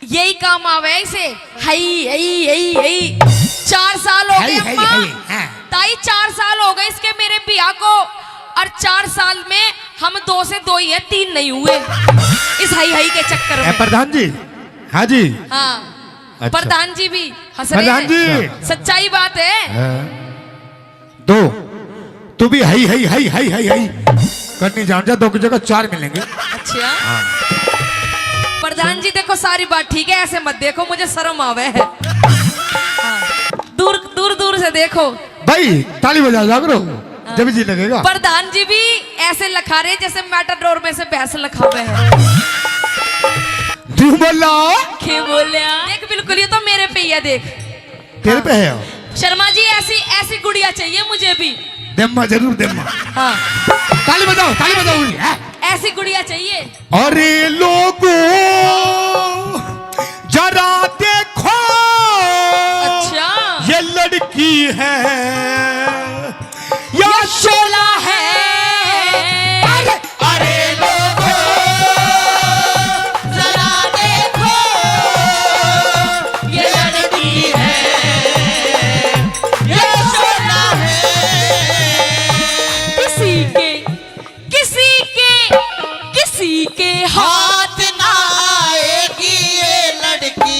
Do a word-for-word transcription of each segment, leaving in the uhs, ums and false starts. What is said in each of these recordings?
यही काम आवे इसे। हई, हई, हई, हई। चार साल हो गए, हई, हई, अम्मा। हई, हाँ। ताई, चार साल हो गए इसके मेरे बिया को, और चार साल में हम दो से दो ही हैं, तीन नहीं हुए इस हई हई के चक्कर ए, में। प्रधान जी। हाँ जी। हाँ। अच्छा। प्रधान जी भी हंस रहे प्रधान हैं। जी। सच्चाई बात है। हाँ। दो। तू भी हई, हई, हई, हई, हई, हई करनी जान जा, दो की जगह चार मिलेंगे। अच्छा। हाँ। प्रधान जी, देखो, सारी बात ठीक है, ऐसे मत देखो, मुझे शर्म आवे है। हाँ। दूर, दूर, दूर से देखो। भाई, ताली बजा जा करो, हाँ। जब जी लगेगा। प्रधान जी भी ऐसे लखा रहे जैसे मेटाडोर में से भैंस लखावे है। क्यों बोला? क्यों बोला? देख, बिल्कुल, ये तो मेरे पे ही है, देख। तेरे पे है? शर्मा जी, ऐसी, ऐसी गुड़िया चाहिए मुझे भी। देम्मा, जरूर देम्मा। हाँ। ताली बजाओ, ताली बजाओ, हाँ। ऐसी गुड़िया चाहिए। अरे लोगो, जरा देखो, अच्छा। ये लड़की है या शोला है? अरे, अरे लोगो, जरा देखो, ये लड़की है या शोला है? किसी के, किसी के, किसी के हाथ ना आएगी ये लड़की।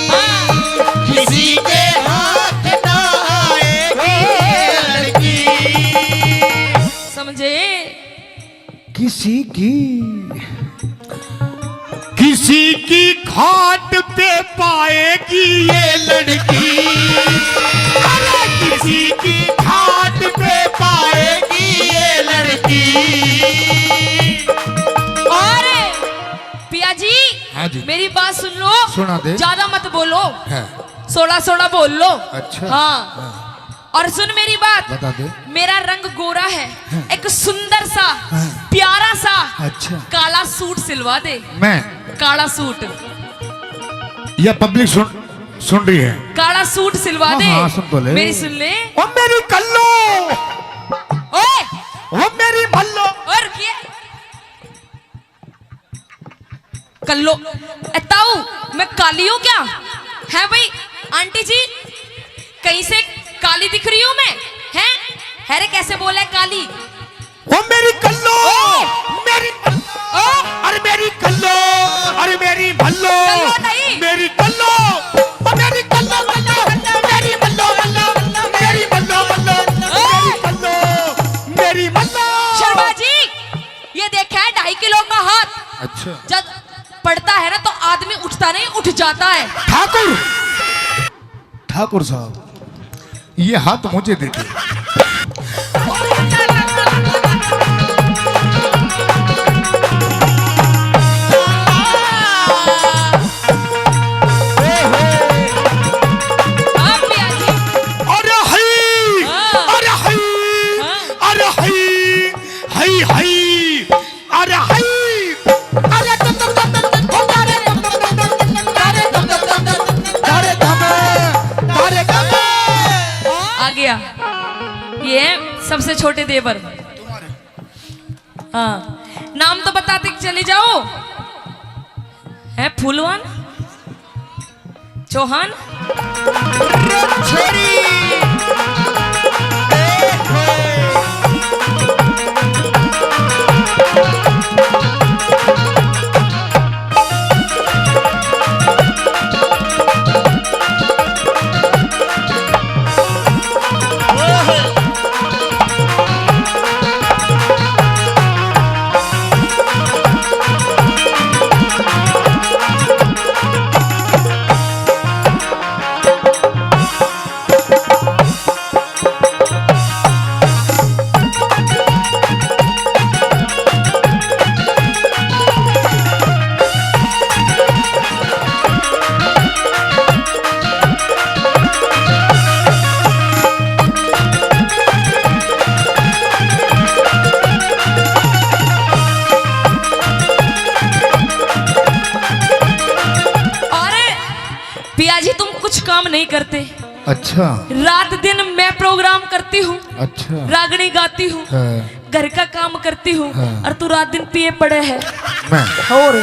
हाँ। किसी के हाथ ना आएगी ये लड़की। समझे? किसी की, किसी की खाट पे पाएगी ये लड़की। अरे, किसी की खाट पे पाएगी ये लड़की। और पिया जी, हाँ जी। मेरी बात सुन लो। सुना दे। ज्यादा मत बोलो। है। सोलह सोलह बोल लो। अच्छा। हाँ। हाँ। और सुन मेरी बात। बता दे। मेरा रंग गोरा है। हाँ। एक सुंदर सा, हाँ। प्यारा सा, अच्छा। काला सूट सिलवा दे। मैं? काला सूट। यह पब्लिक सुन, सुन रही है। काला सूट सिलवा हाँ, दे। हाँ, सुन तो ले। मेरी सुन ले। ओ मेरी कल्लो। ओए। ओ मेरी मल्लो। और रुकिए। कल्लो। ए, ताऊ, मैं काली हूँ क्या? है भाई, आंटी जी, कहीं से काली दिख रही हूँ मैं? हैं? अरे, कैसे बोला है काली? ओ मेरी कल्लो, ओ! मेरी, ओ! अरे मेरी कल्लो, अरे मेरी भल्लो, कल्लो नहीं। मेरी कल्लो, ओ मेरी कल्लो, कल्लो, मेरी भल्लो, भल्लो, मेरी भल्लो, भल्लो, ओ! मेरी कल्लो, मेरी भल्लो। शर्मा जी, ये देखा है ढाई किलो का हाथ। अच्छा। जब पड़ता है ना तो आदमी उठता नहीं, उठ जाता है। ठाकुर, ठाकुर साहब, ये हाथ मुझे दे दे। हाँ, पिया जी। अरे हई, हाँ। अरे हई, हाँ। अरे हई, हई, हई। अरे हई! अरे तुम, तुम, तुम, तुम, तुम, अरे तुम, तुम, तुम, तुम, अरे तुम, तुम, तुम, तुम, अरे तुम, अरे तुम। आ गया, ये है सबसे छोटे देवर। हाँ, नाम तो बताते चले जाओ। है फूलवान? चौहान? छोरी। अरे पिया जी, तुम कुछ काम नहीं करते। अच्छा। रात दिन मैं प्रोग्राम करती हूँ। अच्छा। रागनी गाती हूँ। हाँ। घर का काम करती हूँ। हाँ। और तू रात दिन पिए पड़े है। मैं? और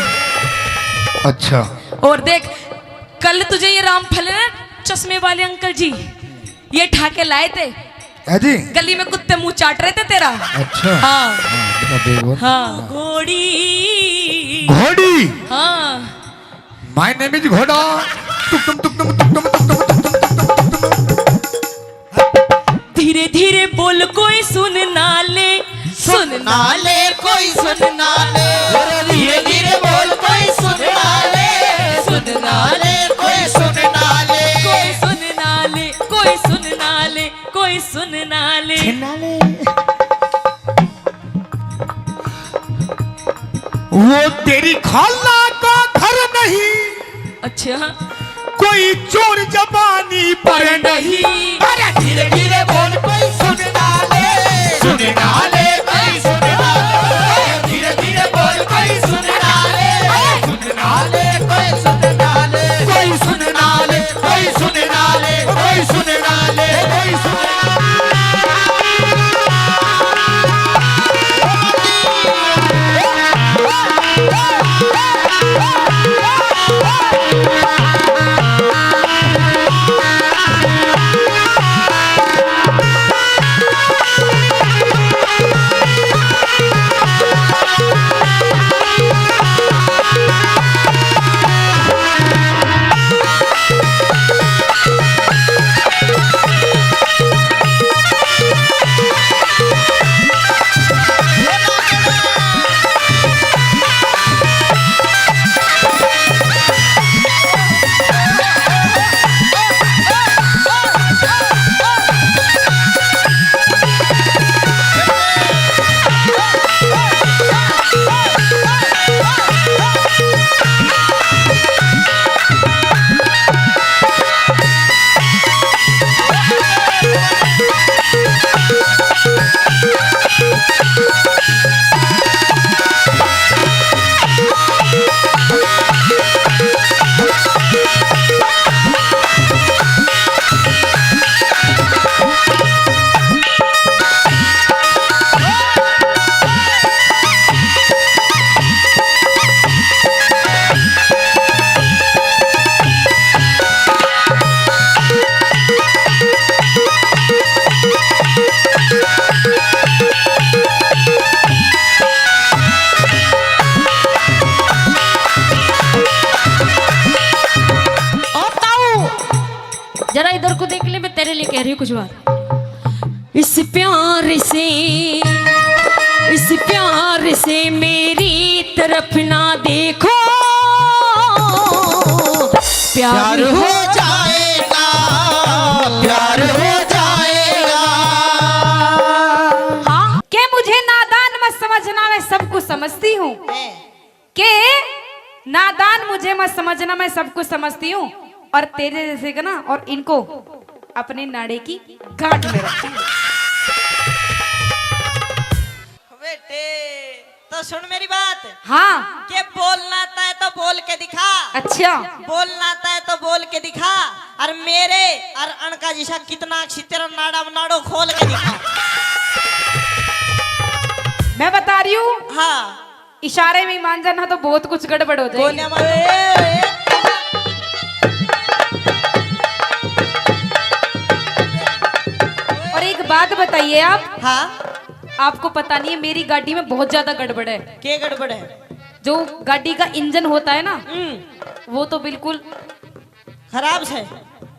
अच्छा। और देख, कल तुझे ये रामफल है ना, चश्मे वाले अंकल जी, ये ठा के लाए थे। है जी। गली में कुत्ते मुंह चाट रहे थे तेरा। अच्छा। हाँ। हाँ, बता दे वो। हाँ, घोड़ी। घोड़ी। हाँ। My name is घोड़ा। टुक टुम, टुक टुम, टुक टुम, टुक टुम। धीरे धीरे बोल, कोई सुन ना ले, सुन ना ले, कोई सुन ना ले। धीरे धीरे बोल, कोई सुन ना ले, सुन ना ले, कोई सुन ना ले। कोई सुन ना ले, कोई सुन ना ले, कोई सुन ना ले। सुन ना ले। वो तेरी खाला का घर नहीं। अच्छा। कोई चोर जबानी पर नहीं। अरे धीरे धीरे बोल, कोई सुन ना ले, सुन ना ले, कोई सुन ना ले। धीरे धीरे बोल, कोई सुन ना ले, सुन ना ले, कोई सुन ना ले, कोई सुन ना ले, कोई सुन ना ले, कोई सुन ना ले, कोई सुन ना ले। और ताऊ, जरा इधर को देख ले, मैं तेरे लिए कह रही हूँ कुछ बात। इस प्यार से, इस प्यार से मेरी तरफ ना देखो। प्यार प्यार हो हो जाएगा, प्यार हो जाएगा। हाँ, के मुझे नादान मत समझना, मैं सब कुछ समझती हूँ। हैं। के नादान मुझे मत समझना, मैं सब कुछ समझती हूँ। और तेरे जैसे का ना, और इनको अपने नाड़े की गांठ में रखती हूँ। बेटे, तो सुन मेरी बात। हाँ। के बोलना तय तो बोल के दिखा। अच्छा। बोलना तय तो बोल के दिखा। और मेरे और अनका जिसा कितना अच्छी तेरा नाड़ा नाड़ो खोल के दिखा। मैं बता रही हूँ। हाँ। इशारे में ही मान जाना तो बहुत कुछ गड़बड़ हो जाएगी। गोलियां मारो। ए, ए। और एक बात बताइए आप। हाँ। आपको पता नहीं है, मेरी गाड़ी में बहुत ज्यादा गड़बड़ है। के गड़बड़ है? जो गाड़ी का इंजन होता है ना, हम्म। वो तो बिल्कुल खराब से।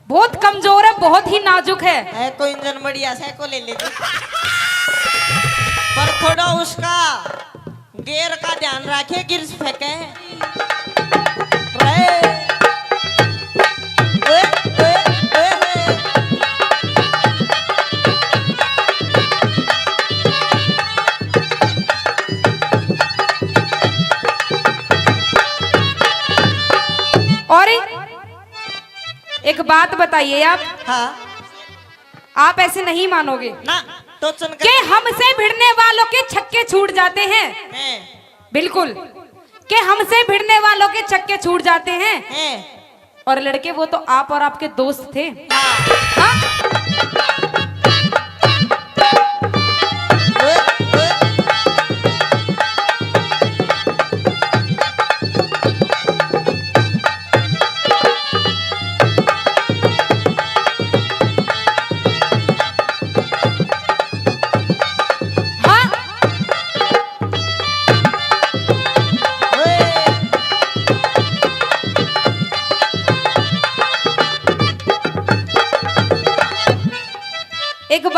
बहुत कमजोर है, बहुत ही नाजुक है। है को इंजन बढ़िया से को ले ले तू। पर थोड़ा उसका गियर का ध्यान रखे, गियर फेंके। रे। ओए, ओए, ओए, ओए। और एक बात बताइए आप। हाँ। आप ऐसे नहीं मानोगे ना, टोचन कर। कि हमसे भिड़ने वालों के छक्के छूट जाते हैं। हैं। बिल्कुल, कि हमसे भिड़ने वालों के छक्के छूट जाते हैं। हैं। और लड़के, वो तो आप और आपके दोस्त थे। हाँ। हाँ? ओए, ओए।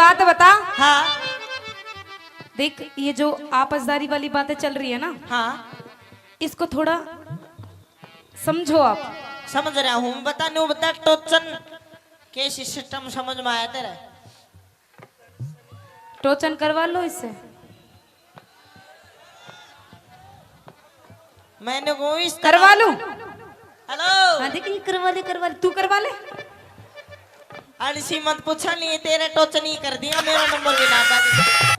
बात बता। हाँ। देख, ये जो आपसदारी वाली बातें चल रही है ना, हाँ। इसको थोड़ा समझो आप। समझ रहा हूँ, बता, न्यू बता, टोचन के सिस्टम समझ में आया तेरे? टोचन करवा लो इससे। मैंने को इस तरह करवा लूं? हेलो। हाँ, देख, ये करवा ले, करवा ले, तू करवा ले। आलसी मत पूछा, नहीं तेरे टोचन ही कर दिया, मेरा नंबर भी ना था।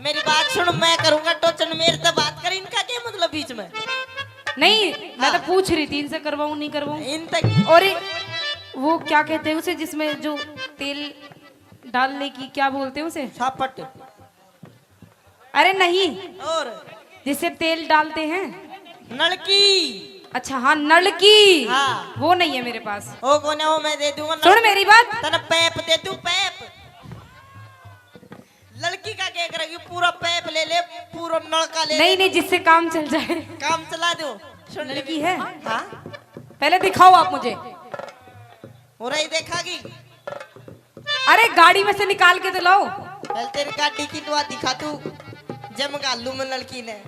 मेरी बात सुन, मैं करूंगा टोचन, मेरे से बात कर, इनका क्या मतलब बीच में? नहीं, मैं तो हाँ। पूछ रही थी, इनसे करवाऊं, नहीं करवाऊं। इन तक और ये, वो क्या कहते हैं उसे, जिसमें जो तेल डालने की, क्या बोलते हैं उसे? सापट। अरे नहीं, और? जिससे तेल डालते हैं। नलकी। अच्छा, हाँ, नलकी। हाँ। वो नहीं है मेरे पास। ओ, कोने, वो मैं दे दूंगा। सुन मेरी बात। तने पैप दे दूं, पैप। लड़की का क्या करेगी? पूरा पैप ले ले, पूरा नलका ले नहीं, ले। नहीं, जिससे काम चल जाए। काम चला दो। सुन नलकी है? हाँ। पहले दिखाओ आप मुझे। हो रही देखागी। अरे, गाड़ी में से निकाल के तो लाओ। पहले तेरी गाड़ी की दुआ दिखा तू, जब घालू में लड़की ने।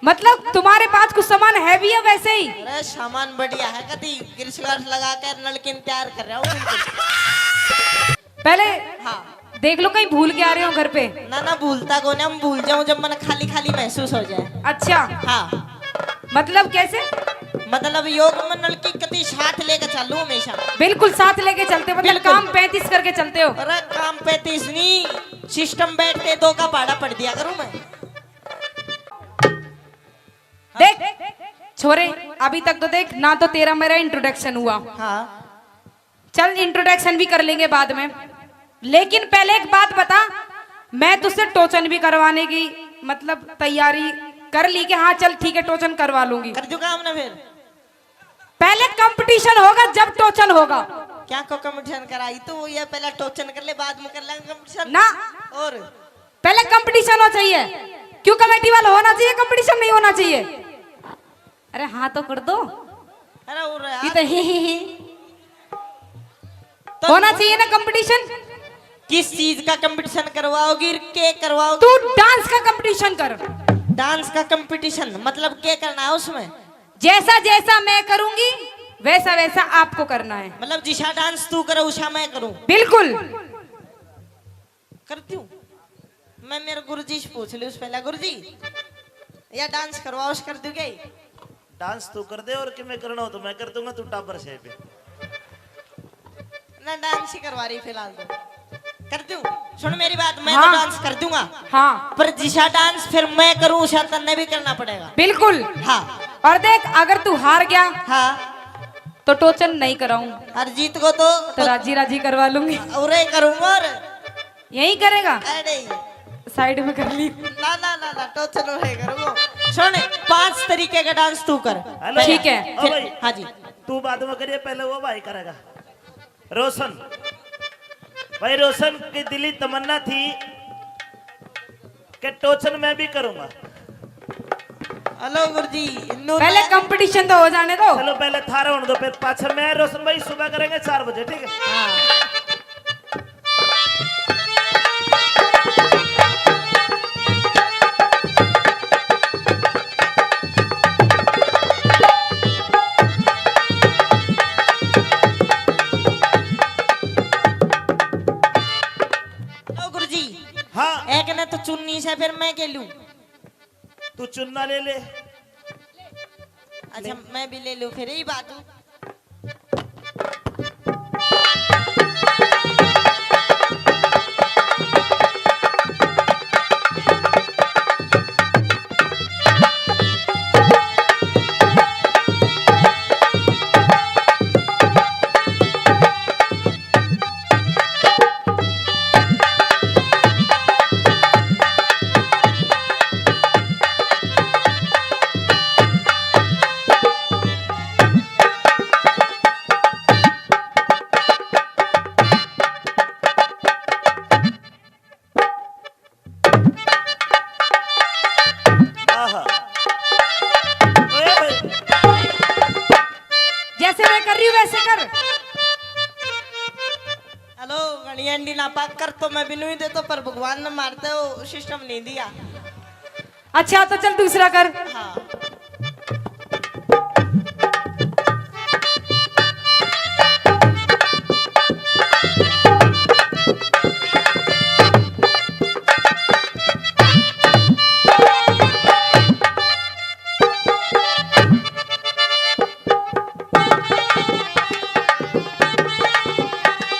मतलब, तुम्हारे पास कुछ सामान है भी है वैसे ही? अरे, सामान बढ़िया है, कभी ग्रीस गार्स लगा कर नलकी ने तैयार कर रहा हूँ बिल्कुल। पहले हाँ। देख लो, कहीं भूल के आ रहे हो घर पे। ना, ना, भूलता को नहीं, हम भूल जाऊं जब मन खाली खाली महसूस हो जाए। अच्छा। हाँ। मतलब कैसे? मतलब, योग में नलकी कति साथ लेके चालू हमेशा। बिल्कुल साथ लेके चलते हो, मतलब बिल्कुल। काम पैंतीस करके चलते हो। अरे, काम पैंतीस नहीं, सिस्टम बैठ के दो का भाड़ा पड़ दिया करूं मैं। देख छोरे, अभी तक तो देख ना, तो तेरा मेरा इंट्रोडक्शन हुआ। हाँ। चल, इंट्रोडक्शन भी कर लेंगे बाद में, लेकिन पहले एक बात बता, मैं तुझसे टोचन भी करवाने की, मतलब, तैयारी कर ली कि हाँ, चल ठीक है, टोचन करवा लूंगी। कर दूंगा हमने फिर। पहले कंपटीशन होगा, जब टोचन होगा। क्या को कंपटीशन कराई तू? ये पहले टोचन कर ले, बाद में कर लेंगे कंपटीशन। ना। और? पहले कंपटीशन हो चाहिए। क्यों, कमेटी वाला होना चाहिए, कंपटीशन नहीं होना चाहिए? अरे हाँ तो कर दो। अरे, और यार। ये तो ही, ही, ही। तो होना चाहिए ना कंपटीशन। किस चीज का कंपटीशन करवाओगी, के करवाओगी? तू डांस का कंपटीशन कर। डांस का कंपटीशन मतलब क्या करना है उसमें? जैसा जैसा मैं करूंगी, वैसा वैसा आपको करना है। मतलब जिसा डांस तू करे, उसा मैं करूं? बिल्कुल। करती हूँ। मैं मेरे गुरुजी से पूछ लूँ उस पहले, "गुरुजी, या डांस करवाओ, उस कर दूँ क्या?" डांस तू कर दे, और कि मैं करना हो तो मैं कर दूंगा, तू टाबर से पे। ना, डांस ही करवा रही फिलहाल तो। कर दूं? सुन मेरी बात, मैं तो हाँ। डांस कर दूंगा। हाँ। पर जिसा डांस फिर मैं करूं, उसा तन्ने भी करना पड़ेगा। बिल्कुल। हाँ। और देख, अगर तू हार गया, हाँ। तो टोचन नहीं कराऊं। और जीत को तो, तो राजी राजी करवा लूंगी। और करूंगा और। यही करेगा? अरे। साइड में कर ली। ना, ना, ना, ना, टोचन नहीं करूंगा। सुन, पांच तरीके का डांस तू कर। हेलो। ठीक है। ओ फिर, भाई। हाँ जी। तू बाद में करिए, पहले वो भाई करेगा। रोशन। भाई, रोशन की दिली तमन्ना थी कि टोचन मैं भी करूंगा। हेलो गुरुजी, इन्नू पहले तो कंपटीशन तो हो जाने दो। चलो, पहले थारा होने दो, फिर पाछा मैं, रोशन भाई, सुबह करेंगे चार बजे, ठीक है? हाँ। ओ गुरुजी, हाँ। एक ने तो चुन्नी से, फिर मैं के लूं? तू चुन्ना ले ले। अच्छा, ले। मैं भी ले लूं फिर, यही बात हूँ। आहा। ओए होए। जैसे मैं कर रही हूँ वैसे कर। हेलो, गणिया। एंडी ना पाक कर तो मैं बिनू ही देता, पर भगवान ने मारते वो सिस्टम नहीं दिया। अच्छा, तो चल दूसरा कर। हाँ।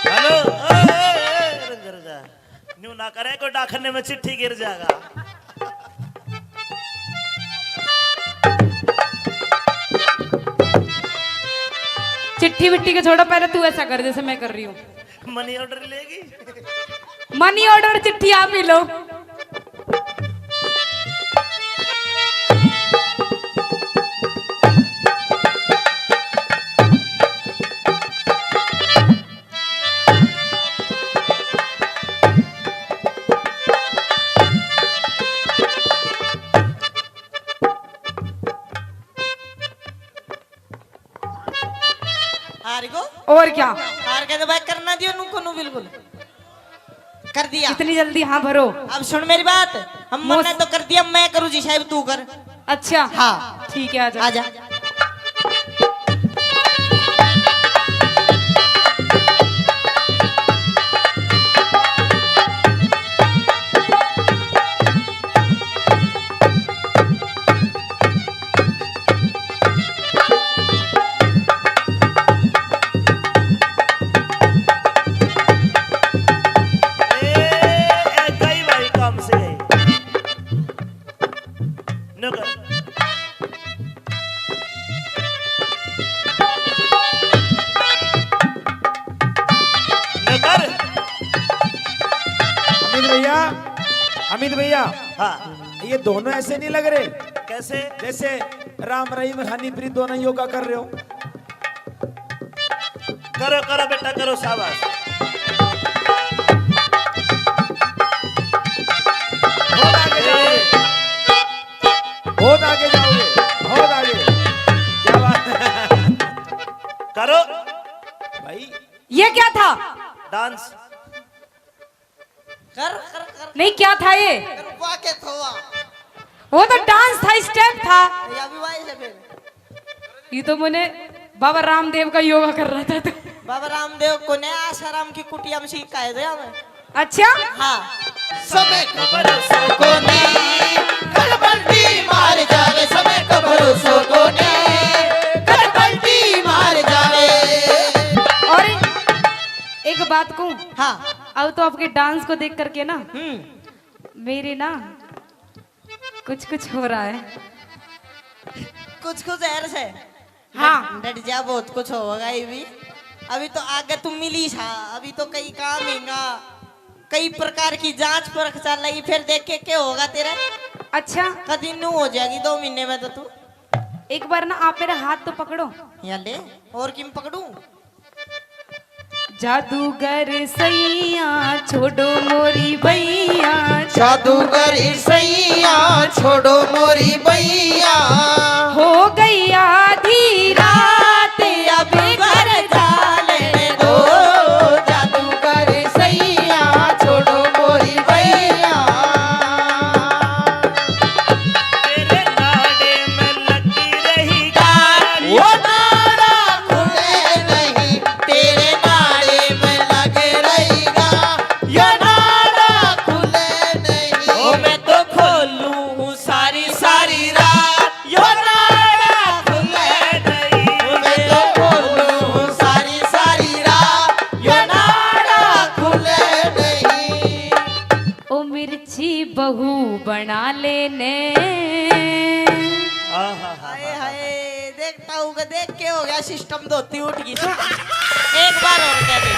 हेलो, ओए, ओए, ओए, रुक जा, रुक जा। न्यू ना करे, कोई डाकने में चिट्ठी गिर जाएगा। चिट्ठी विट्ठी के छोड़ो, पहले तू ऐसा कर जैसे मैं कर रही हूँ। मनी ऑर्डर लेगी? मनी ऑर्डर, चिट्ठी आप ही लो। हार गो? और क्या? हार के तो भाई करना दियो नु को नु बिल्कुल। कर दिया। इतनी जल्दी हाँ भरो। अब सुन मेरी बात, हम मन्ने तो कर दिया, मैं करूँ जी साहब, तू कर। अच्छा। हाँ। ठीक है, आजा। आजा। ए, ए, गई भाई काम से। नगर। नगर। अमित भैया, अमित भैया, हाँ। ये दोनों ऐसे नहीं लग रहे? कैसे? जैसे राम रहीम हनीप्रीत दोनों योगा कर रहे हो। करो, करो बेटा, करो, शाबाश। बहुत आगे जाओगे, बहुत आगे जाओगे, बहुत आगे। क्या बात है। करो भाई। ये क्या था? डांस। कर, कर, कर। नहीं, क्या था ये? रुपा के थोआ। वो तो डांस था, स्टेप था। या भी भाई से फिर। ये तो मैंने बाबा रामदेव का योगा कर रहा था तो। बाबा रामदेव को ने आसाराम की कुटिया में सीख आए थे हमें। अच्छा? हाँ। समय का भरोसा कोनी, गड़बड़ी मार जावे, समय का भरोसा कोनी, गड़बड़ी मार जावे। और एक बात कहूँ? हाँ। अब तो आपके डांस को देख करके ना, हम्म। मेरे ना कुछ कुछ हो रहा है। कुछ कुछ ऐर से। हाँ। डट, डट जा, बहुत कुछ होगा ये भी। अभी तो आगे तू मिली सा, अभी तो कई काम हैंगा, कई प्रकार की जांच परख चल रही, फिर देख के क्या होगा तेरा। अच्छा। कदी न्यू हो जाएगी दो महीने में तो तू। एक बार ना आप मेरा हाथ तो पकड़ो। या ले, और किम पकड़ूं? जादूगर सैया छोड़ो मोरी बैया। जादूगर सैया छोड़ो मोरी बैया। हो गई आधी रात, अब घर जा लेने दो। जादूगर सैया छोड़ो मोरी बैया। तेरे नाड़े में लगी रही गाड़ी। वो नाड़ा खुले नहीं, तेरे नाड़े में लग रही गा, यो नाड़ा खुले नहीं। ओ मैं तो खोलूं हूँ सारी सारी रात, यो नाड़ा खुले नहीं। ओ मैं तो खोलूं हूँ सारी सारी रात, यो नाड़ा खुले नहीं। ओ मिर्ची बहू बना लेने। आहा। हाय हाय, देखता हूँ कि देख के हो गया सिस्टम, धोती उठ गई। सुन, एक बार और कह दे।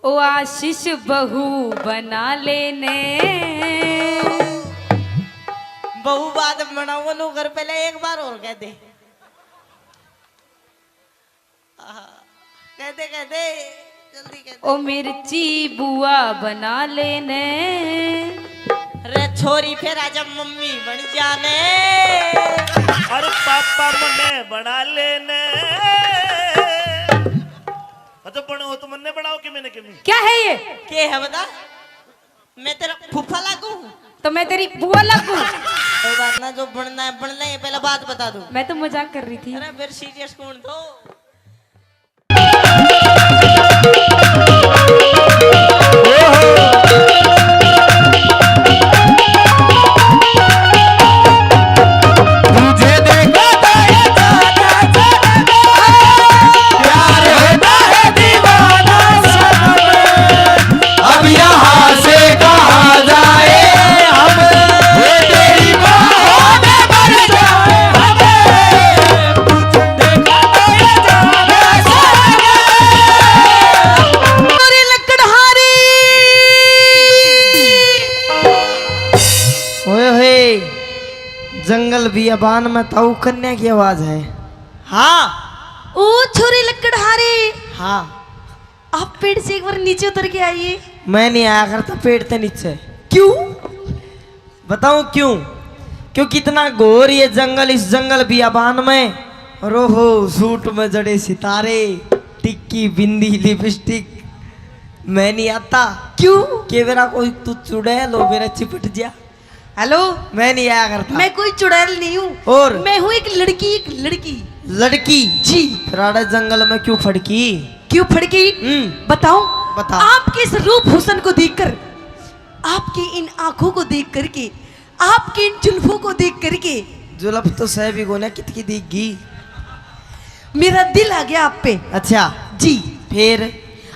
ओ आशीष बहू बना लेने। बहू बाद में बनाओ, नु कर, पहले एक बार और कह दे। आहा, कह दे, कह दे, जल्दी कह दे। ओ मिर्ची बुआ बना लेने। रे छोरी, फिर आजा मम्मी बन जाने। अरे पापा मने बना लेने। जब बने हो तो मन्ने बनाओ कि मैंने किमी। क्या है ये? के है बता? मैं तेरा फूफा लागू? तो मैं तेरी बुआ लागू? कोई बात ना, जो बनना है बनना है, पहले बात बता दो। मैं तो मजाक कर रही थी। अरे फिर सीरियस कौन तो? तुझे देखा था ये जाना जाना, प्यार होता है दीवाना सनम। अब यहाँ से कहाँ जाए हम, वो तेरी बाहों में मर जाए हम। तुझे देखा था ये जाना जाना। अरे लकड़हारी। ओए होए, जंगल बियाबान में ताऊ कन्या की आवाज है। हाँ। ओ छोरी लकड़हारी। हाँ। आप पेड़ से एक बार नीचे उतर के आइए। मैं नहीं आया करता पेड़ ते नीचे। क्यों? बताऊं क्यों? क्योंकि इतना घोर ये जंगल, इस जंगल बियाबान में रोहो सूट में जड़े सितारे, टिक्की, बिंदी, लिपस्टिक, मैं नहीं आता। क्यों? के मेरा कोई तू चुड़ैल हो, मेरा चिपट जा। हेलो। मैं नहीं आया करता। मैं कोई चुड़ैल नहीं हूँ। और? मैं हूँ एक लड़की, एक लड़की। लड़की? जी। फिर आड़े जंगल में क्यों फड़की? क्यों फड़की? हम्म। बताओ। बता। आपके इस रूप हुस्न को देखकर, आपकी इन आंखों को देख करके, आपकी इन जुल्फों को देख करके। जुल्फ तो सह भी कोना कितकी दिखगी। मेरा दिल आ गया आप पे। अच्छा। जी। फिर?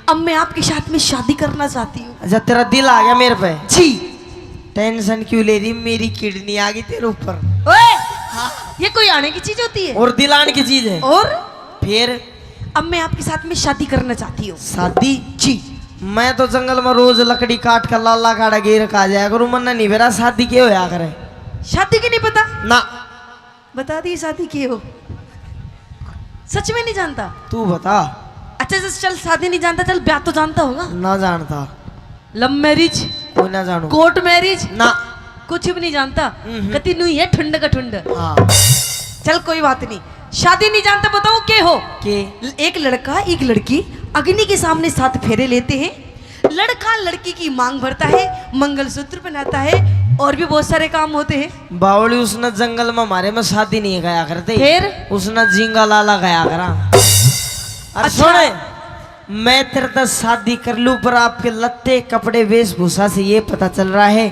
अब मैं आपके साथ में शादी करना चाहती हूँ। अच्छा, तेरा दिल आ गया मेरे पे? जी। टेंशन क्यों ले रही, मेरी किडनी आ गई तेरे ऊपर। ओए, ये कोई आने की चीज होती है? और दिल आने की चीज है। और? फिर? अब मैं आपके साथ में शादी करना चाहती हूँ। शादी? जी। मैं तो जंगल में रोज लकड़ी काट कर लाला काड़ा गेर का जाया करूँ, मन्ने नहीं बेरा शादी के होया करे। शादी की नहीं पता? ना। बता दी शादी की हो। सच में नहीं जानता? तू बता। अच्छा, चल, चल, शादी नहीं जानता, चल, ब्याह तो जानता होगा? ना जानता। Love marriage? कोई ना जानू। Court marriage? ना। कुछ भी नहीं जानता? हम्म। कति नुई है ठुंड का ठुंड। हाँ। चल, कोई बात नहीं, शादी नहीं जानता, बताऊं के हो? के? एक लड़का, एक लड़की अग्नि के सामने सात फेरे लेते हैं। लड़का लड़की की मांग भरता है, मंगलसूत्र पहनाता है और भी बहुत सारे काम होते हैं। बावली, उसने जंगल में हमारे में शादी नहीं गया करते। फिर? उसने झींगा लाला गया करा। अरे अच्छा। सुने, मैं तेरे से शादी कर लूं, पर आपके लत्ते, कपड़े, वेशभूषा से ये पता चल रहा है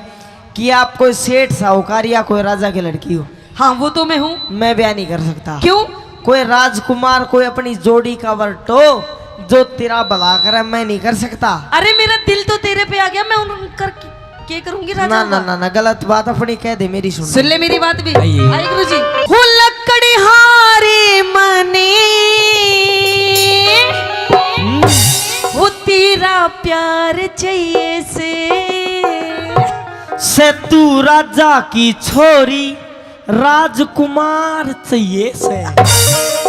कि आप कोई सेठ साहूकार या कोई राजा की लड़की हो। हाँ, वो तो मैं हूँ। मैं ब्याह नहीं कर सकता। क्यों? कोई राजकुमार, कोई अपनी जोड़ी का वर टो, जो तेरा भला करे, मैं नहीं कर सकता। अरे, मेरा दिल तो तेरे पे आ गया, मैं उन, उन कर के करूंगी राजा ना, ना, होगा। ना, ना, गलत बात अपनी कह दे, मेरी सुन। सुन ले मेरी बात भी। आइए। आइए गुरु जी। हो लकड़हारे मने, हम्म। हो तेरा प्यार चाहिए से। से तू राजा की छोरी, राजकुमार चाहिए से।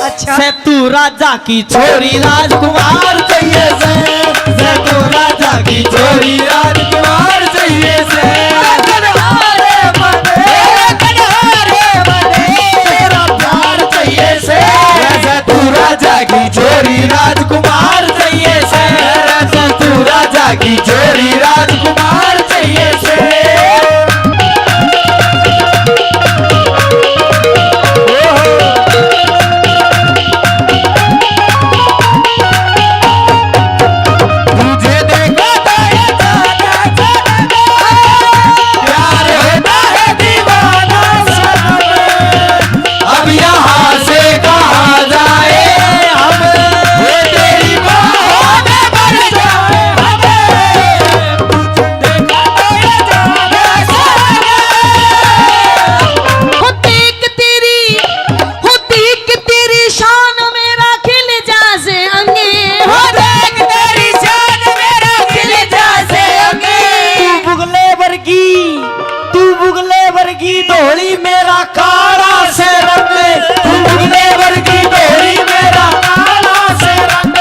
अच्छा। से तू राजा की छोरी, राजकुमार चाहिए से। से तू राजा की छोरी, राजकुमार चाहिए से। लकड़हारे मने, लकड़हारे मने, तेरा प्यार चाहिए से। से तू राजा की छोरी, राजकुमार चाहिए से। से तू राजा की छोरी, राजकुमार चाहिए से। तुझे देखा था ये जाना जाना, प्यार होता है दीवाना सनम। अब यहाँ से कहाँ जाए हम, वो तेरी बाहों में मर जाए हम। हो देख तेरी, हो देख तेरी शान मेरा खिल जा से अंगे। हो देख तेरी शान मेरा खिल जा से अंगे। तू बुगले वर्गी, तू बुगले वर्गी धोली, मेरा काला से रंग। तू बुगले वर्गी धोली, मेरा काला से रंग।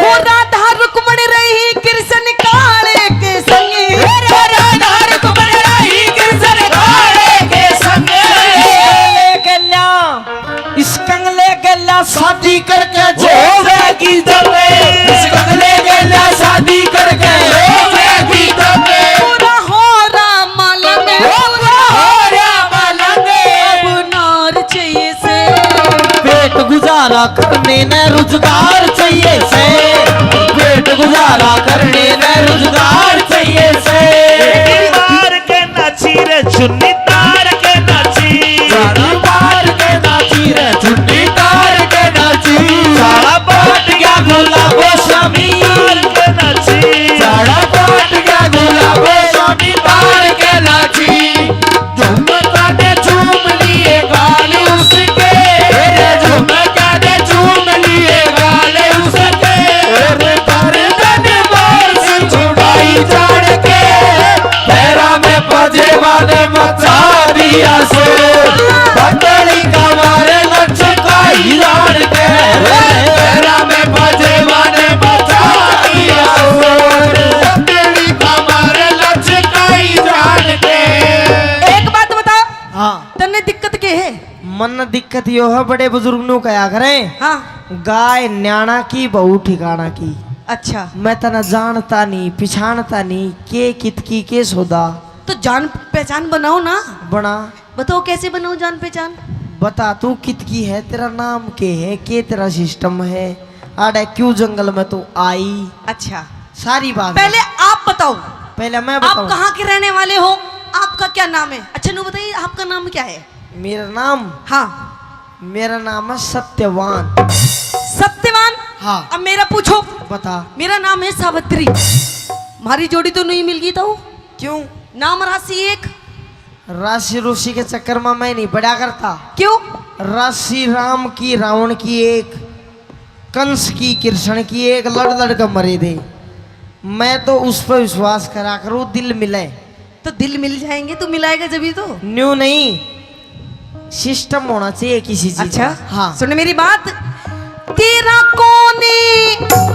हो राधा रुक्मण रही कृष्ण काले के संग। हो राधा रुक्मण रही कृष्ण काले के संग। ले गल्या, इस कंगले गल्या शादी करके जो होवे की जंग। इस कंगले गुजारा करने ने रोजगार चाहिए से, पेट गुजारा करने ने रोजगार चाहिए से। तार के नाची रे चुन्नी तार के नाची, सारा तार के नाची रे चुन्नी तार के नाची। सारा पाट गया गुलाबो स्वामी तार के नाची, सारा पाट गया गुलाबो स्वामी तार के नाची। झुमका ने चूम लिए गाल उसके, तेरे झुमका ने चूम लिए गाल उसके। तेरे गर्दन बाल से छुड़ाई जान के, पैरा में पजेवा ने मचा दिया शोर। पतली कमर लचकाई जान के, पैरा में पजेवा ने मचा दिया शोर। पतली कमर लचकाई जान के। एक बात बता, हाँ। तन्ने दिक्कत के है? मन दिक्कत यो है, बड़े बुजुर्ग न्यू कहा करें, हाँ। गाय न्याणा की, बहू ठिकाणा की। अच्छा। मैं तन्ने जानता नहीं, पिछाणता नहीं, के कित की, के सौदा। तो जान पहचान बनाओ ना। बना। बताओ कैसे बनाओ जान पहचान? बता तू कित की है, तेरा नाम के है, के तेरा सिस्टम है, आड़े क्यों जंगल में तू आई? अच्छा। सारी बात पहले बता। आप बताओ। पहले मैं आप बताऊं। कहाँ के रहने वाले हो? आपका क्या नाम है? अच्छा, न्यू बताइए, आपका नाम क्या है? मेरा नाम? हाँ। मेरा नाम है सत्यवान। सत्यवान? हाँ। अब मेरा पूछो। बता। मेरा नाम है सावित्री। हमारी जोड़ी तो नहीं मिल गई तो? क्यों? नाम राशि एक। राशि रूसी के चक्कर में मैं नहीं पड़ा करता। क्यों? राशि राम की, रावण की एक, कंस की, कृष्ण की एक, लड़ लड़ के मरे थे। मैं तो उस पर विश्वास करा करूँ, दिल मिले। तो दिल मिल जाएंगे, तू मिलाएगा जब ही तो। न्यू नहीं, सिस्टम होना चाहिए किसी चीज अच्छा, का। हाँ। सुन मेरी बात। तेरा कौन,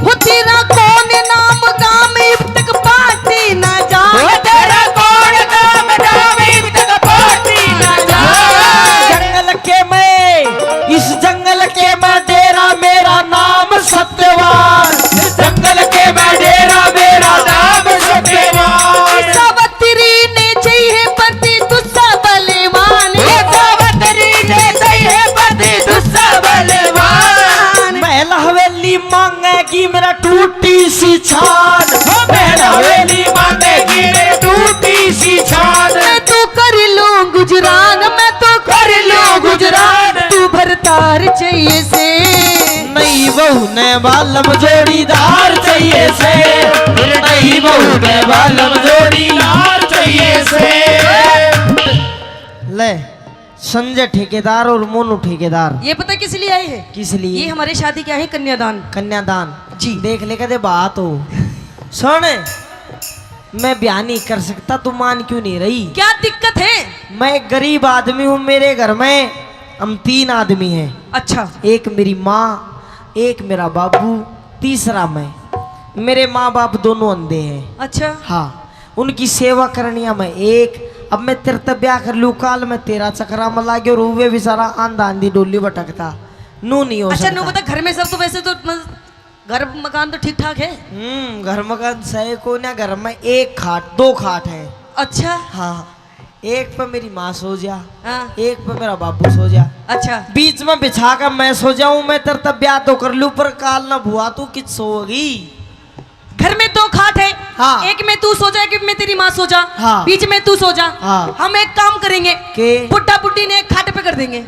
वो तेरा कौन नाम गाम इब तक पार्टी ना जान। वो तेरा कौन नाम गाम इब तक पार्टी ना जान। जंगल के मैं, इस जंगल के मैं डेरा, मेरा नाम सत्यवान। इस जंगल के मैं डेरा, मेरा नाम सत्यवान। सावित्री ने चाहिए पति दूसरा बलवान। सावित्री ने चाहिए पति दूसरा बलवान। महल हवेली मांगेगी मेरा टूटी सी छान। ओ महल हवेली मांगेगी मेरा टूटी सी छान। मैं तो कर लूं गुजरान, मैं तो कर लूं गुजरान। तू भरतार चाहिए से। नई बहू ने बालम जोड़ीदार चाहिए से। फिर नई बहू ने बालम जोड़ीदार चाहिए से। ले, संजय ठेकेदार और मोनू ठेकेदार। ये पता किस लिए आए हैं? किस लिए? ये हमारे शादी के आए हैं, कन्यादान। कन्यादान। जी। देख ले, कदे बात हो। सुन, मैं ब्याह नहीं कर सकता, तू मान क्यों नहीं रही? क्या दिक्कत है? मैं एक गरीब आदमी हूँ, मेरे घर में हम तीन आदमी हैं। अच्छा। एक मेरी माँ, एक मेरा बाबू, तीसरा मैं। मेरे माँ बाप दोनों अंधे हैं। अच्छा। हाँ, उनकी सेवा करनिया मैं एक। अब मैं तेरे ते ब्याह कर लूँ, काल मैं तेरा चक्करा में लागे और वे बेचारा आंधा आंधी डोली भटकता। नू नहीं हो अच्छा, सकता। नू बता, घर में सब तो वैसे तो, मतलब, घर मकान तो ठीक ठाक है? हम्म, घर मकान सही को ना, घर में एक खाट, दो खाट है। अच्छा। हाँ, एक पे मेरी माँ सो जा, हाँ। एक पे मेरा बाबू सो जा। अच्छा। बीच में बिछा कर मैं सो जाऊं, मैं तेरे तब ब्याह तो कर लूं, पर काल ना बुआ तू कित सोगी? घर में दो खाट है, हाँ। एक में तू सो जा, एक में तेरी माँ सो जा, हाँ। बीच में तू सो जा। हाँ। हम एक काम करेंगे, के? बुड्ढा बुड्ढी ने एक खाट पे कर देंगे।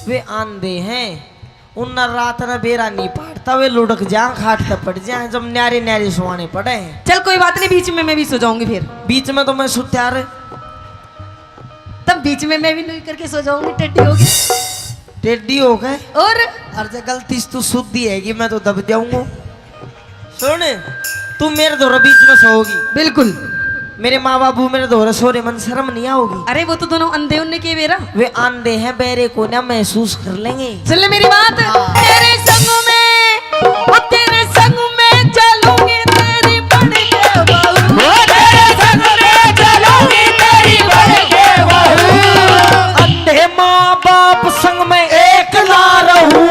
वे आंधे हैं, उन्ना रात ने बेरा नहीं पाड़ता, वे लुढ़क जा, खाट ते पड़ जा, जब न्यारे न्यारे सुहाने पड़े हैं। चल कोई बात नहीं, बीच में मैं भी सो जाऊंगी फिर। बीच में तो मैं सुत्या रे। तब बीच में मैं भी नुई करके सो जाऊंगी, टेढ़ी होके। टेढ़ी हो गए? और? और जे गलती से तू सुधी है कि मैं तो दब जाऊंगा। सुन, तू मेरे धोरे बीच में सोओगी। बिल्कुल। मेरे माँ बाबू मेरे धोरे सो रहे, मन शर्म नहीं आओगी? अरे वो तो दोनों अंधे, उनने के बेरा? वे आंधे हैं, बहरे को ना महसूस कर लेंगे। सुन ले मेरी बात। हाँ। तेरे संग में, वो तेरे संग में चलूंगी तेरी बन के बहू। वो तेरे संग में चलूंगी तेरी बन के बहू। अंधे माँ बाप संग में एकला रहूं।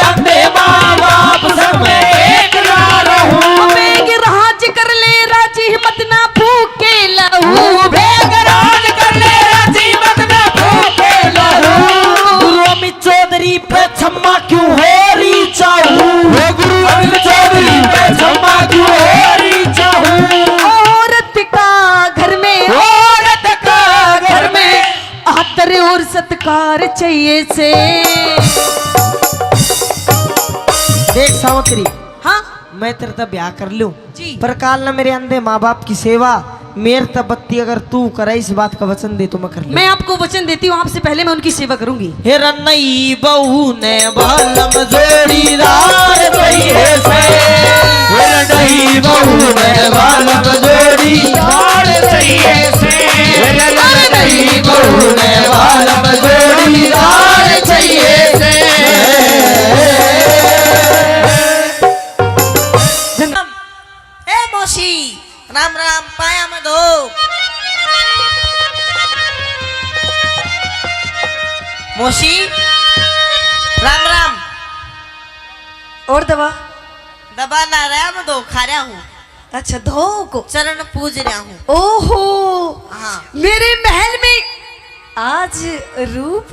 अंधे माँ बाप संग में एकला रहूं। बेग राज कर ले राजी मत ना फूके लहू। बेग राज कर ले राजी मत ना फूके लहू। गुरु अमित चौधरी पे छम्मा क्यों और सत्कार चाहिए से। देख सावित्री, हाँ? मैं तेरे तै ब्याह कर लूं, जी। पर काल ना मेरे अंधे माँ बाप की सेवा मेरे तै बत्ती अगर तू करे, इस बात का वचन दे तो मैं कर लूं। मैं आपको वचन देती हूँ, आपसे पहले मैं उनकी सेवा करूंगी। हे रनई बहू ने बालम जोड़ीदार चाहिए से। हे रनई बहू ने बालम जोड़ीदार चाहिए से। हे रनई बहू ने बालम जोड़ीदार चाहिए से। ए मौसी, राम राम, पाया में धो। मौसी, राम राम। और दवा? दवा ना रहा, मैं धो खा रहा हूँ। अच्छा, धो को? चरण पूज रहा हूँ। ओहो, हाँ। मेरे महल में आज रूप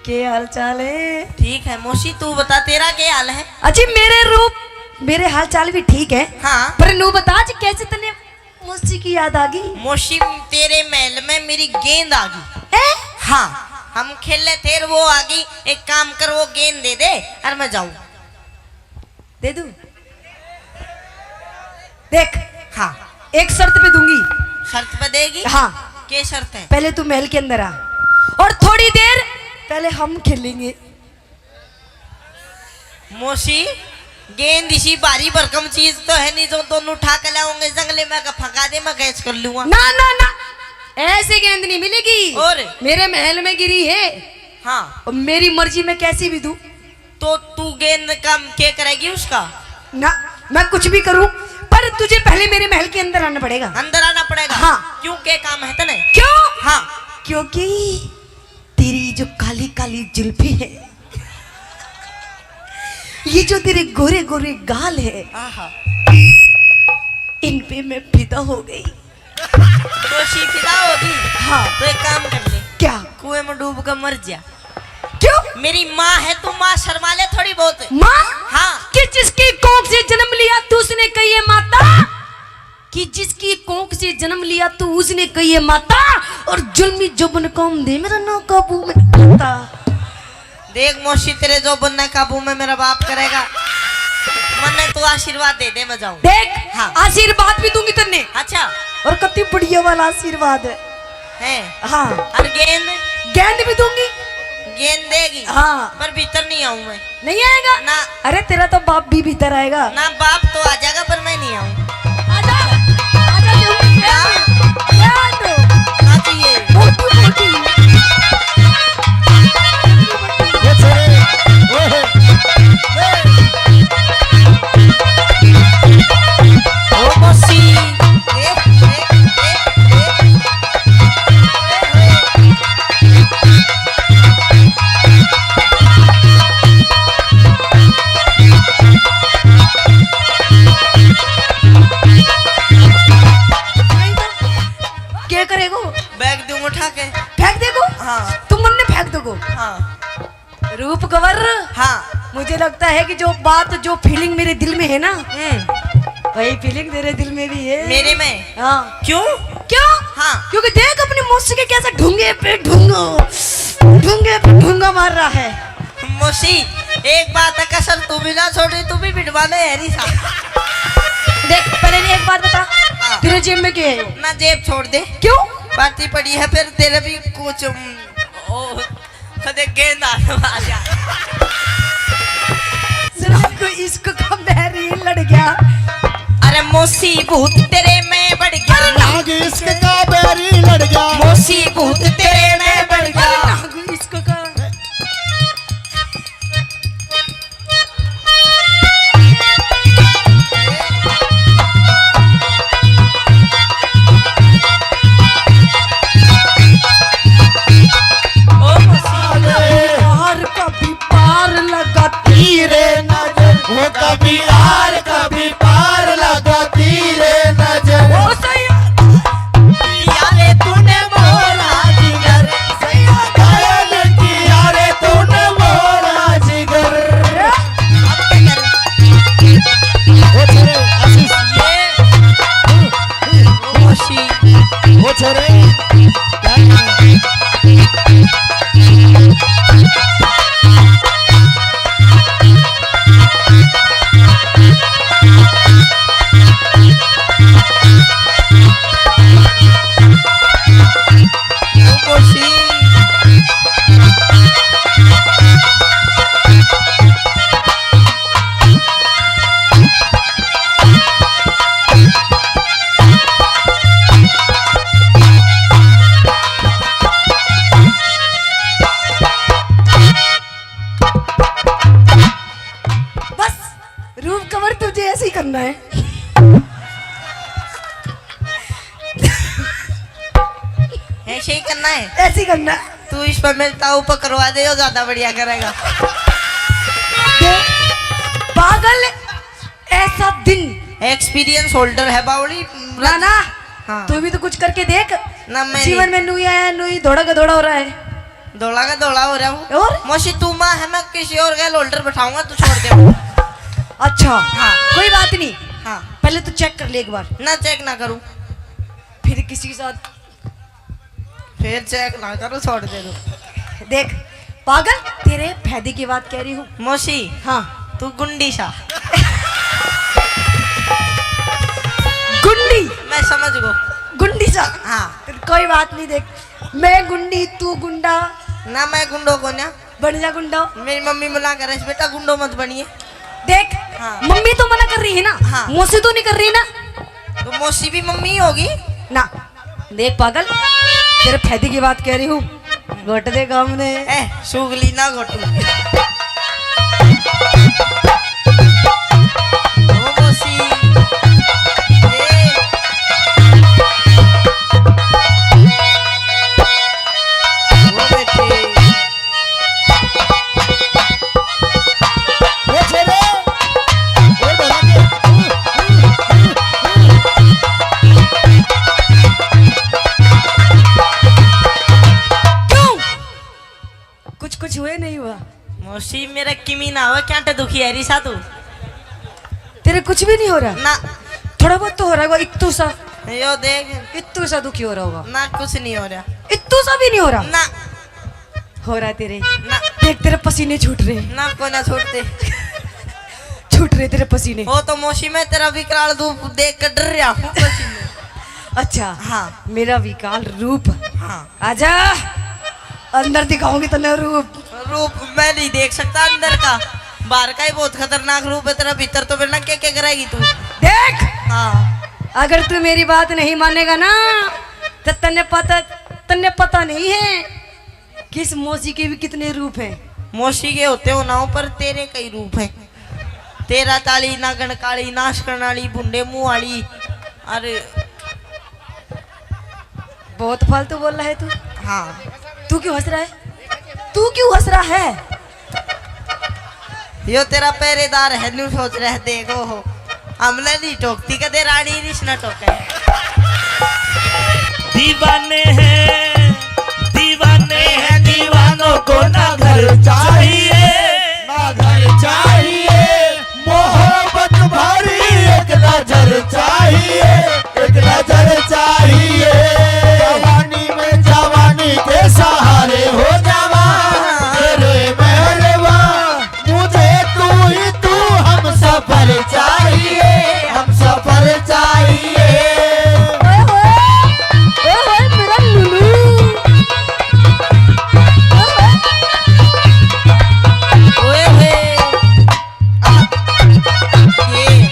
के हाल चाल है? ठीक है मौसी, तू बता, तेरा के हाल है? अजी, मेरे रूप, मेरे हाल चाल भी ठीक है। हाँ। पर नू बता, आज कैसे तन्ने मौसी की याद आ गई? मौसी, तेरे महल में मेरी गेंद आ गई। ए? हाँ, हम खेले थे, वो आ गई। एक काम कर, वो गेंद दे दे और मैं जाऊँ। दे दूँ? देख, हाँ। एक शर्त पे दूंगी। शर्त पे देगी? हाँ। के शर्त है? पहले तू महल के अंदर आ और थोड़ी देर पहले हम खेलेंगे। मौसी, गेंद इसी भारी भरकम चीज तो है नहीं जो दोनों उठा के लाओगे, जंगले में का फंका दे, मैं कैच कर लूंगा। ना, ना, ना, ऐसी गेंद नहीं मिलेगी। और? मेरे महल में गिरी है। हाँ। और मेरी मर्जी, मैं कैसी भी दूं। तो तू गेंद का के करेगी उसका? ना, मैं कुछ भी करूं, पर तुझे पहले मेरे महल के अंदर आना पड़ेगा। अंदर आना पड़ेगा? हाँ। क्यों, के काम है तने? क्यों? हाँ। क्योंकि तेरी जो काली काली जुल्फी है, ये जो तेरे गोरे गोरे गाल है, आहा। इन पे मैं फिदा हो गई। दोषी फिदा होगी? हाँ। तो एक काम कर ले। क्या? कुएं में डूब कर मर जा। क्यों? मेरी माँ है तू, माँ शर्मा ले थोड़ी बहुत। माँ? हाँ। कि जिसकी कोख से जन्म लिया तू, उसने कही है माता, कि जिसकी कोख से जन्म लिया तू, उसने कही है माता, और जुल्मी जुबन काम दे मेरा ना काबू में आता। देख मौसी, तेरे जुबन ने काबू में मेरा बाप करेगा। मन्ने तू आशीर्वाद दे दे, मैं जाऊं। देख, हाँ। आशीर्वाद भी दूंगी तन्ने। अच्छा। और कति बढ़िया वाला आशीर्वाद है। हैं? हाँ। और गेंद? गेंद भी दूंगी। गेंद देगी? हाँ। पर भीतर नहीं आऊं मैं। नहीं आएगा? ना। अरे, तेरा तो बाप भी भीतर आएगा। ना, बाप तो आ जाएगा, पर मैं नहीं आऊं। आजा, आजा, क्यों? क्या? क्या तो? ना चाहिए। मोटू, मोटू। ये छोरे, ओए, ए। ओ मौसी। ए, ए, ए, ए। क्या करेगो? बैग दूं उठा के। फेंक देगो? हाँ। तुम मन ने फेंक दोगो? हाँ। रूप गवर। हाँ। मुझे लगता है कि जो बात, जो फीलिंग मेरे दिल में है ना, हम्म। वही फीलिंग तेरे दिल में भी है। मेरे में? हाँ। क्यों? क्यों? हाँ। क्योंकि देख अपनी मौसी के कैसे ढूंगे पे ढूंगा, ढूंगे पे ढूंगा मार रहा है। मौसी, एक बात है, कसर तू भी ना छोड़ रही, तू भी बिठवा ले, है नहीं सा। देख, पहले नहीं, एक बात बता, हाँ। तेरे जेब में क्या है? ना, जेब छोड़ दे। क्यों? बाती पड़ी है, फिर तेरे भी कुछ, उम, ओ, कदे गेंद आ, आ जा। नागू इश्क का बैरी लड़ गया। अरे मौसी भूत तेरे में बढ़ गया। अरे नागू इश्क का बैरी लड़ गया। मौसी भूत तेरे में बढ़ गया। अरे नागू इश्क का। ओ मसीह। आर कभी पार लगा तीरे नजर, वो कभी आर कभी पार लगा तीरे नजर। ओ सैया। यारे तूने बोला जी, ऐसे ही करना है। ऐसे ही करना है। तू इस पर मेरे ताऊ पर करवा दे, वो ज्यादा बढ़िया करेगा। देख, पागल, ऐसा दिन। एक्सपीरियंस होल्डर है बावली। ना, ना। हाँ। तू भी तो कुछ करके देख। ना, मैं जीवन नहीं। में नुई आया, नुई धोड़ा का धोड़ा हो रहा है। धोला का धोला हो रहा हूँ। और? मौसी, तू माँ है, मैं किसी और गैल होल्डर बैठाऊंगा, तू छोड़ दे। अच्छा। हाँ। कोई बात नहीं। हाँ। पहले तू चेक कर ले एक बार। ना, चेक ना करूँ। फिर किसी के साथ? फिर चेक ना करूँ, छोड़ दे तू। देख पागल, तेरे फायदे की बात कह रही हूँ। मौसी। हाँ। तू गुंडी सा। गुंडी? मैं समझ गो। गुंडी सा? हाँ। कोई बात नहीं, देख, मैं गुंडी, तू गुंडा। ना, मैं गुंडो को ना। बन जा गुंडो। मेरी मम्मी मना कर रही है, "बेटा गुंडो मत बनिए।" देख, हाँ। मम्मी तो मना कर रही है ना, हाँ। मौसी तो नहीं कर रही ना। तो मौसी भी मम्मी ही होगी ना। देख पागल, तेरे फायदे की बात कह रही हूँ। घोट दे काम ने। ए, सुगली ना घोटू। ओ मौसी। ए। ओ बेटी। क्यों? कुछ कुछ हुए, नहीं हुआ? मौसी, मेरा किमी ना हो, क्या टे दुखी है रिसा तू? तेरे कुछ भी नहीं हो रहा ना। थोड़ा बहुत तो हो रहा होगा, इत्तू सा। यो देख। इत्तू सा दुखी हो रहा होगा ना। कुछ नहीं हो रहा। इत्तू सा भी नहीं हो रहा ना। हो रहा है तेरे। ना। देख, तेरे पसीने छूट रहे हैं। ना, कोई ना छूटते। छूट रहे तेरे पसीने। वो तो मौसी, मैं तेरा विकराल रूप देख के डर रहा हूँ पसीने। अच्छा। हाँ। मेरा विकराल रूप। हाँ। आजा, अंदर दिखाऊंगी तन्ने रूप। रूप मैं नहीं देख सकता अंदर का, बाहर का ही बहुत खतरनाक रूप है तेरा, भीतर तो फिर ना क्या क्या करेगी तू। देख, हाँ। अगर तू मेरी बात नहीं मानेगा ना, तो तन्ने पता, तन्ने पता नहीं है कि इस मौसी के भी कितने रूप हैं। मौसी के होते हो ना हो, पर तेरे कई रूप हैं। तेरा ताली, नागण काली, नाश करने वाली, भुंडे मुंह वाली। अरे, बहुत फालतू बोल रहा है तू। हाँ। तू क्यों हंस रहा है? तू क्यों हंस रहा है? यो तेरा पहरेदार है, न्यू सोच रहा है, देखो हो, हमने नहीं टोकती, कदे रानी रिस न टोके। दीवाने हैं, दीवाने हैं, दीवानों को ना घर चाहिए, ना घर चाहिए, मोहब्बत भरी एक नजर चाहिए, एक नजर चाहिए। जवानी में जवानी के सहारे हो जावा, तेरे मेहरबा, मुझे तू ही तू हम सफर चाहिए, हम सफर चाहिए। ओए होए, ओए होए, मेरा लुलू। ओए होए। ओए होए। आ, ये।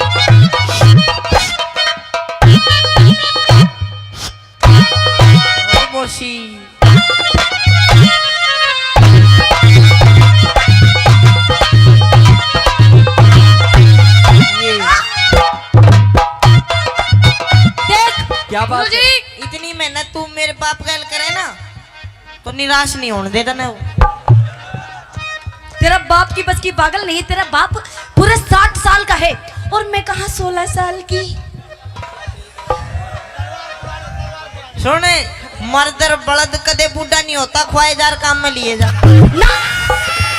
ओ मौसी। ये। देख, क्या बात है? गुरुजी। इतनी मेहनत तू मेरे बाप गैल करे ना, तो निराश नहीं होने देता ना वो। तेरा बाप की बस की पागल नहीं, तेरा बाप पूरे साठ साल का है और मैं कहाँ सोलह साल की। सुन, मर्दर बलद कदे बूढ़ा नहीं होता, ख्वाहिजार काम में लिए जा। ना,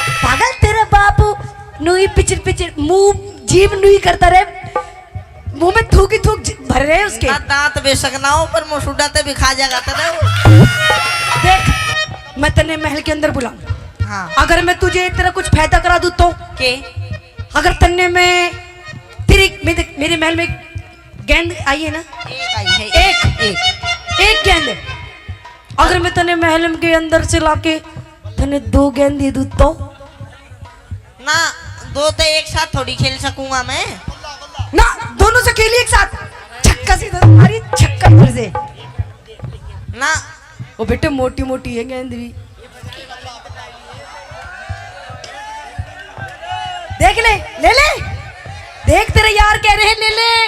पागल, तेरा बाप नुई पिचर पिचर, मुंह, जीभ नुई करता रहे, मुंह में थूक ही थूक ज-, भर रहे उसके। ना दांत बेशक ना हो, पर मुसुडा ते भी खा जाएगा तने वो। देख, मैं तन्ने महल के अंदर बुलाऊं। हाँ। अगर मैं तुझे तेरा कुछ फायदा करा दूं तो? के? अगर तन्ने मैं तेरी, मेरे, मेरे महल में गेंद आई है ना? एक आई है, एक, एक। एक गेंद। अगर मैं तन्ने महल के अंदर से लाके तन्ने दो गेंद दे दूं तो? ना, दो तो एक साथ थोड़ी खेल सकूंगा मैं। ना, दोनों से खेलिए एक साथ। छक्का सीधा, अरे छक्का इधर से। ना। ओ बेटे, मोटी मोटी है गेंद भी। देख ले, ले ले। देख, तेरे यार कह रहे हैं, ले ले।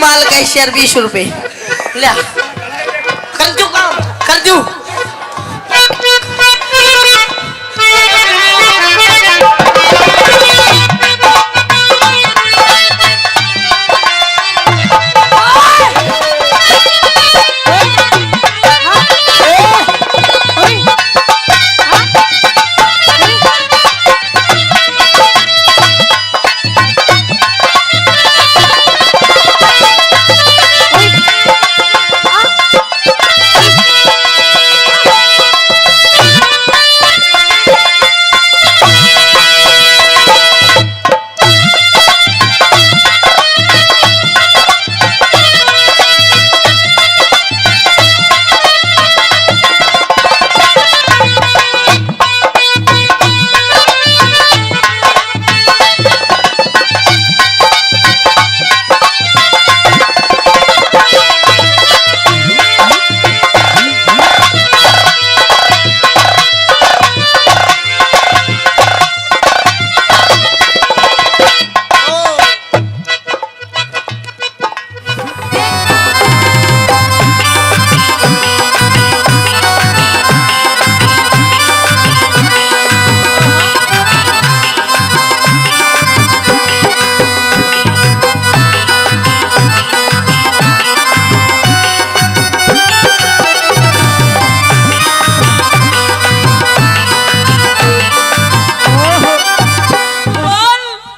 माल कैशियर बीस रुपए। ले। कर दू काम, कर दू।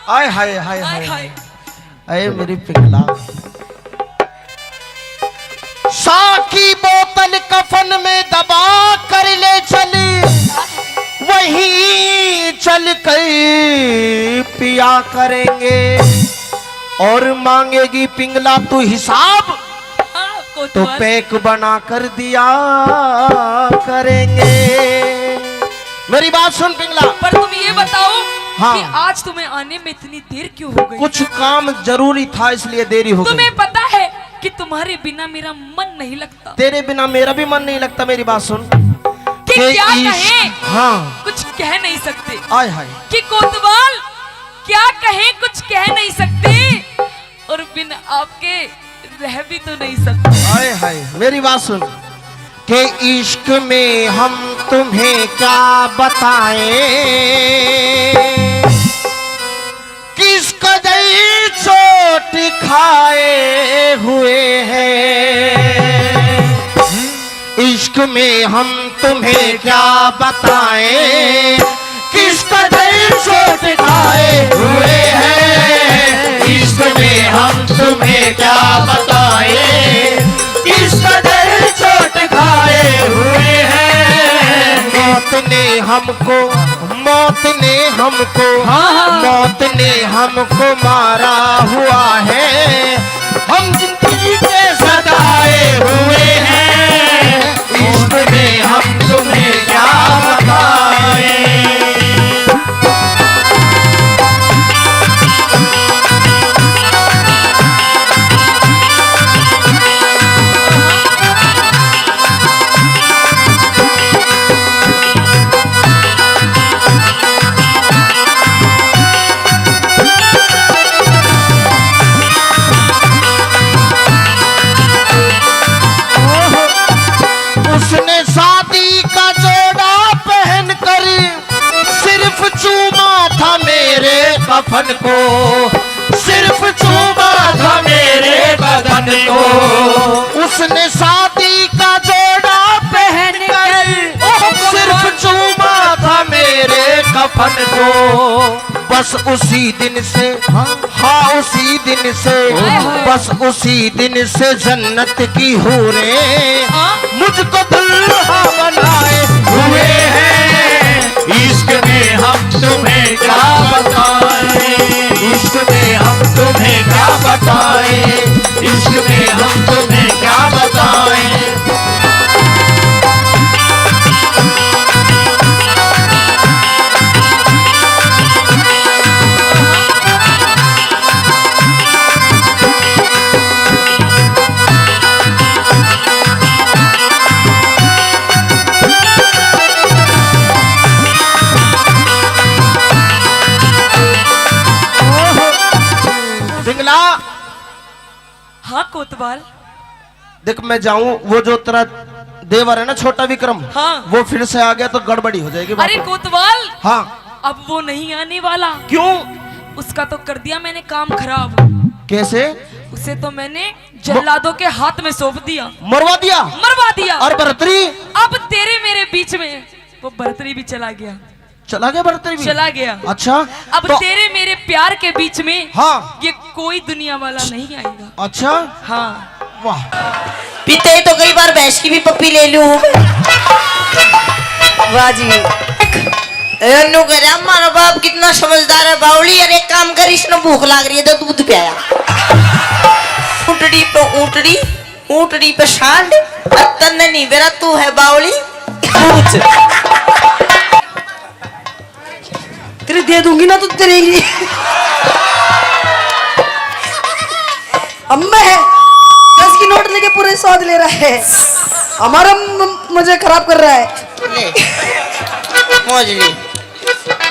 आय हाय, हाय हाय, हाय। हाय। अरे मेरी पिघला। सा की बोतल कफन में दबा कर ले चल, वहीं चल कर पिया करेंगे। और मांगेगी पिंगला तू हिसाब, हाँ, तो कोतवाल। पैक बना कर दिया करेंगे। मेरी बात सुन पिंगला। पर तुम ये बताओ हाँ। कि आज तुम्हें आने में इतनी देर क्यों हो गई? कुछ काम जरूरी था, इसलिए देरी हो गई। तुम्हें पता है कि तुम्हारे बिना मेरा मन नहीं लगता। तेरे बिना मेरा भी मन नहीं लगता। मेरी बात सुन। कि के क्या इश्क, कहें? हाँ। कुछ कह नहीं सकते। आय हाय। कि कोतवाल क्या कहें, कुछ कह नहीं सकते। और बिन आपके रह भी तो नहीं सकते। हाय हाय, मेरी बात सुन। के इश्क में हम तुम्हें क्या बताएं, किस कदर चोट खाए हुए हैं। इश्क में हम तुम्हें क्या बताएं, किस कदर चोट खाए हुए हैं। इश्क में हम तुम्हें क्या बताएं, किस कदर चोट खाए हुए हैं। मौत ने हमको, मौत ने हमको, हाँ, हाँ। मौत ने हमको मारा हुआ है। हम जिंदगी के सताए हुए हैं, इश्क में हम तुम्हें क्या बताएं। उसने शादी का जोड़ा पहनकर सिर्फ चूमा था मेरे कफन को, सिर्फ चूमा था मेरे बदन को। उसने शादी का जोड़ा पहनकर सिर्फ चूमा था मेरे कफन को। बस उसी दिन से, हाँ। हाँ, उसी दिन से, ओहो। बस उसी दिन से जन्नत की हूरें, हाँ। मुझको दुल्हा बनाए हुए हैं। इश्क में हम तुम्हें क्या बताएं, इश्क में हम तुम्हें क्या बताएं, इश्क में हम तुम्हें क्या बताएं। पिंगला, हाँ कोतवाल। देख, मैं जाऊं, वो जो तेरा देवर है ना, छोटा विक्रम, हाँ। वो फिर से आ गया तो गड़बड़ी हो जाएगी बाबा। अरे कोतवाल, हाँ। अब वो नहीं आने वाला। क्यों? उसका तो कर दिया मैंने काम खराब। कैसे? उसे तो मैंने जल्लादों के हाथ में सौंप दिया। मरवा दिया? मरवा दिया। और भरतरी? अब तेरे मेरे बीच में वो भरतरी भी चला गया। चला गया भरतरी भी? चला गया। अच्छा, अब तो तेरे मेरे प्यार के बीच में, हाँ। ये कोई दुनिया वाला नहीं आएगा। अच्छा। हाँ। वाह। पीते ही तो कई बार भैंस की भी पप्पी ले लूं हूँ मैं। वाह जी। ए, न्यू करे, हमारा बाप कितना समझदार है, बावली। यार, एक काम कर, इसने भूख लाग रही है, तो दूध पियाया। ऊंटड़ी पे ऊंटड़ी, ऊंटड़ी पे सांड, और तन्ने नहीं बेरा, तू है बावली। पूछ। तेरे दे दूंगी ना तो तेरे ही। अम्मा है, दस की नोट लेके पूरे स्वाद ले रहा है, हमारा म-, मजे खराब कर रहा है। ले, मौज ले।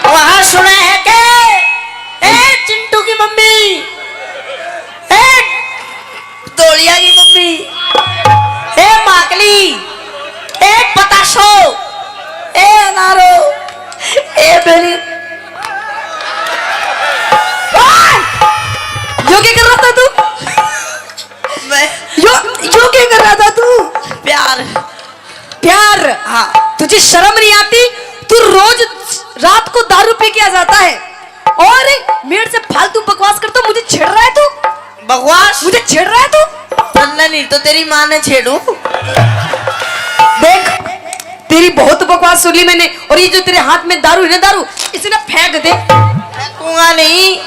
वहाँ सुना है के, ए चिंटू की मम्मी, ए धोलिया की मम्मी, ए माकली, ए पताशो, ए अनारो, ए बेली। ओए! यो क्या कर रहा था तू? मैं यो, यो क्या कर रहा था तू? प्यार। प्यार? हाँ। तुझे शर्म नहीं आती? तू रोज रात को दारू पी के आ जाता है और मेरे से फालतू बकवास करता, मुझे छेड़ रहा है तू। बकवास? मुझे छेड़ रहा है तू? तन्ने नहीं तो तेरी माँ ने छेड़ू। देख, तेरी बहुत बकवास सुन ली मैंने। और ये जो तेरे हाथ में दारू है ना, दारू, इसे ना फेंक दे। फेंकूंगा नहीं।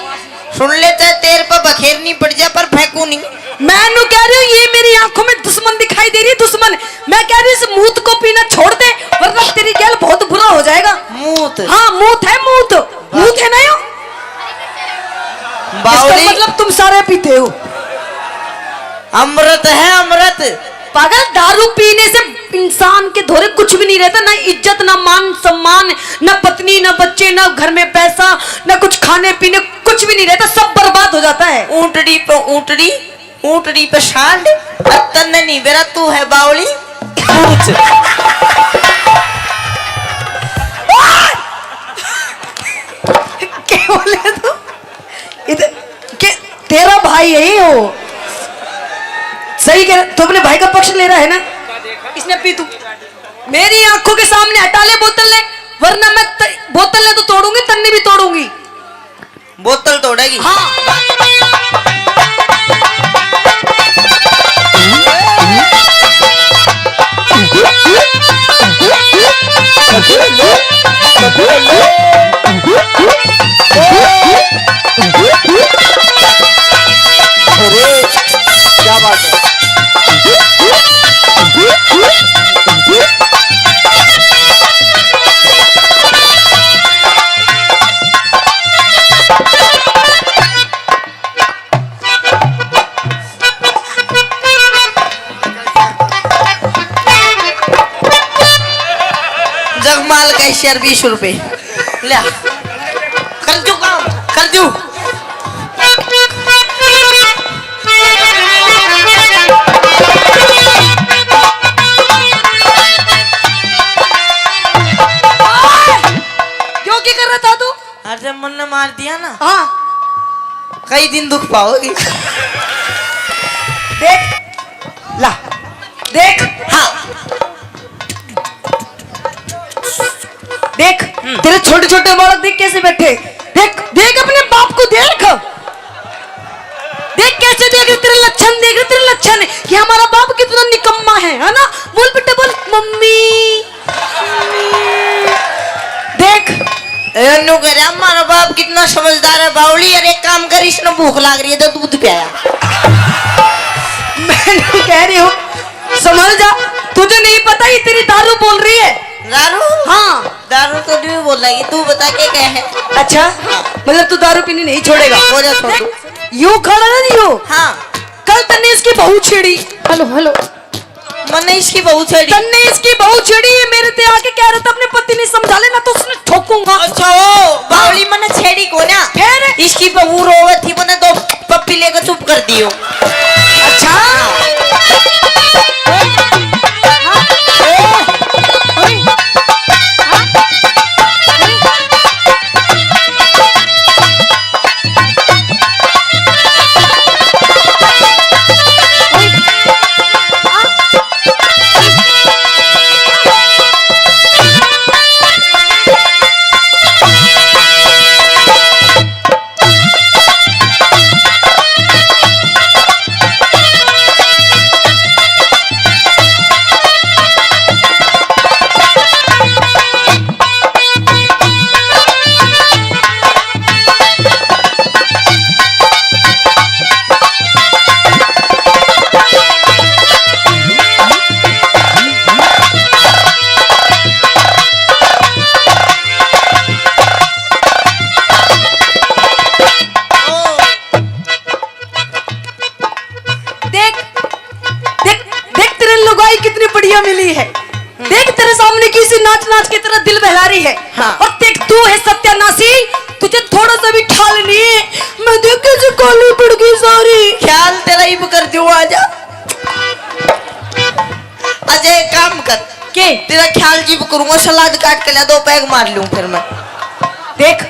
सुन ले, चाहे तेरे पे बखेरनी पड़ जाए, पर फेंकू नहीं। मैं नु कह रही हूँ, ये मेरी आंखों में दुश्मन दिखाई दे रही है, दुश्मन। मैं कह रही हूँ, इस मूत को पीना छोड़ दे, वरना तेरी गैल बहुत बुरा हो जाएगा। मूत? हाँ, मूत है, मूत। मूत है ना यो? इसका बावली। मतलब तुम सारे पीते हो। अमृत है, अमृत। पागल, दारू पीने से इंसान के धोरे कुछ भी नहीं रहता, ना इज्जत, ना मान सम्मान, ना पत्नी, ना बच्चे, ना घर में पैसा, ना कुछ खाने पीने, कुछ भी नहीं रहता, सब बर्बाद हो जाता है। ऊंटड़ी पे ऊंटड़ी, ऊंटड़ी पे सांड, और तन्ने नहीं बेरा, तू है बावली। पूछ। क्या बोले तू? इधर के, तेरा भाई यही हो। सही कह रहा, तू अपने भाई का पक्ष ले रहा है ना? इसने पी तू। मेरी आंखों के सामने हटा ले बोतल ने, वरना मैं त-, बोतल ने तो तोड़ूंगी, तन्ने भी तोड़ूंगी। बोतल तोड़ेगी? हाँ। अरे, क्या बात है। जगमाल कैशियर बीस रुपए। ले। कर दू काम, कर दू। यो क्या कर रहा था तू? अरे, मन्ने मार दिया ना। हाँ। कई दिन दुख पाओगी। देख, ला, देख। हाँ। देख, हम्म। तेरे छोटे-छोटे बालक देख कैसे बैठे। देख, देख अपने बाप को देख। देख कैसे देख रहे, तेरे लक्षण देख रहे, तेरे लक्षण। ये हमारा बाप कितना निकम्मा है, है ना? बोल बेटा, बोल, मम्मी। देख। ए, न्यू कह रहा, हमारा बाप कितना समझदार है, बावली। यार, एक काम कर, इसने भूख लाग रही है, तो दूध पियाया। मैं न्यू कह रही हूँ, संभल जा, तुझे नहीं पता, ये तेरी दारू बोल रही है। दारू? हाँ। दारू तो नहीं बोलेगी, तू बता के क्या है? अच्छा, मतलब तू दारू पीनी नहीं छोड़ेगा? हो जा, छोड़ दूँ। देख, यूं खड़ा ना, नहीं हो। हाँ। कल तन्ने इसकी बहू छेड़ी। Hello, hello. मन्ने इसकी बहू छेड़ी। तन्ने इसकी बहू छेड़ी, ये मेरे ते आके कह रहा था अपने पति ने समझा ले, ना तो उसने ठोकूंगा। अच्छा, ओ, बावली मन्ने छेड़ी कोन्या। फिर? इसकी बहू रोवे थी, मन्ने दो पप्पी लेकर चुप कर दियो। अच्छा, लुगाई कितनी बढ़िया मिली है। देख, तेरे सामने किसी नाच नाच के तेरा दिल बहला रही है। हाँ। और देख, तू है सत्यानाशी, तुझे थोड़ा सा भी ठाल नहीं है। मैं देख कैसे काली पड़ गई सारी। ख्याल तेरा इब कर दूं, आजा। अजय, एक काम कर। के? तेरा ख्याल जीप करूंगा, सलाद काट के ला, दो पैग मार लूं फिर मैं। देख,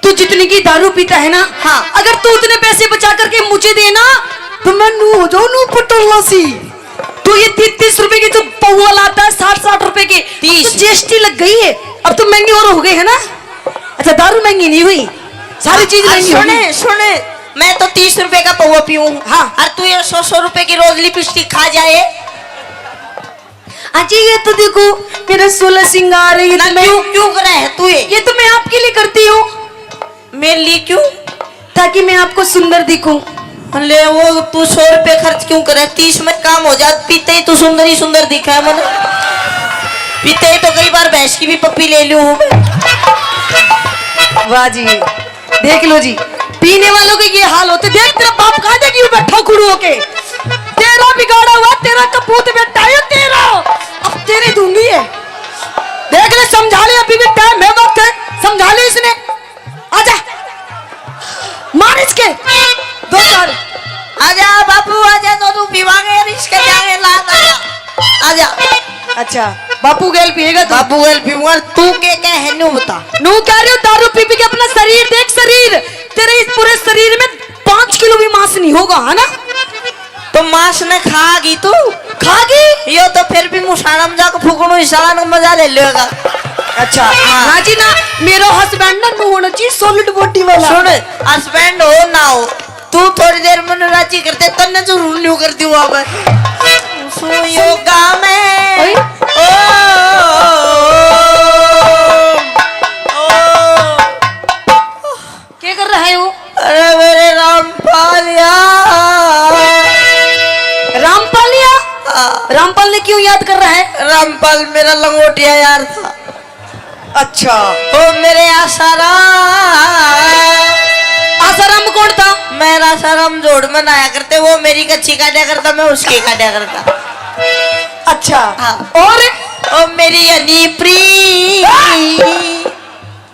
तू जितनी की दारू पीता है ना, हाँ। अगर तू उतने पैसे बचा करके मुझे दे ना, तो मैं नू हो जाऊं, नू पटोला सी। तू ये तीस तीस रुपए की जो पौवा लाता है, साठ साठ रुपए की, तीस। तो जीएसटी लग गई है, अब तो महंगे और हो गए है ना। अच्छा, दारू महंगी नहीं हुई, सारी चीज महंगी हो गई। सुने, सुने, मैं तो तीस रुपए का पौवा पीऊं। हाँ। और तू ये सौ सौ रुपए की रोज लिपस्टिक खा जाए। अजी, ये तो देखो, मेरा सोलह सिंगार है, ये ना, तो मैं क्यों, क्यों करे है तू ये? ये तो मैं आपके लिए करती हूँ। मेरे लिए क्यों? ताकि मैं आपको सुंदर दिखूं। ले, वो तू सौ रुपए खर्च क्यों करे? तीस में काम हो जा, पीते ही तू सुंदर ही सुंदर दिखा है मने। पीते ही तो कई बार भैंस की भी पप्पी ले लूं हूं मैं। वाह जी, देख लो जी, पीने वालों के ये हाल होते। देख, तेरा बाप कहाँ देखी बैठा कुड़ू होके, तेरा बिगाड़ा हुआ, तेरा कपूत बेटा है तेरा, अब तेरे दूंगी है। देख ले, समझा ले, अभी भी टाइम है, वक्त है, समझा ले इसने। आजा, मार इसके दो चार। आजा बापू, आजा, तो तू पीवांगे, रिश्के जाएंगे, ला, आजा, आजा। अच्छा, बापू गैल पिएगा तू? बापू गैल पीऊंगा। तू के, के है, न्यू बता। नू कह रही हूँ, दारू पी पी के अपना शरीर देख, शरीर, तेरे इस पूरे शरीर में पाँच किलो भी मांस नहीं होगा, है ना? तो मांस ने खागी तू? खागी? यो तो फिर भी मुसाणा में जाके फूकणो, इस साला ने मजा ले लेगा। अच्छा, हाँ। ना जी ना, मेरा हस्बैंड ना नू होना चाहिए, सॉलिड बॉडी वाला। सुन, हस्बैंड हो ना हो, तू थोड़ी देर में राजी करते, तन्ने जरूर न्यू कर दूंगा मैं। सोयोगा मैं। ओए। ओ, ओ, ओ, ओ। क्या कर रहा है वो? अरे मेरे रामपाल यार। रामपाल यार? हाँ। रामपाल ने क्यों याद कर रहा है? रामपाल मेरा लंगोटिया यार था। अच्छा। ओ मेरे आसाराम। आसाराम कौन था? मेरा आसाराम जोड़ में आया करते, वो मेरी कच्ची काटा करता, मैं उसकी काटा करता। अच्छा। हाँ। और? ओ मेरी हनीप्रीत।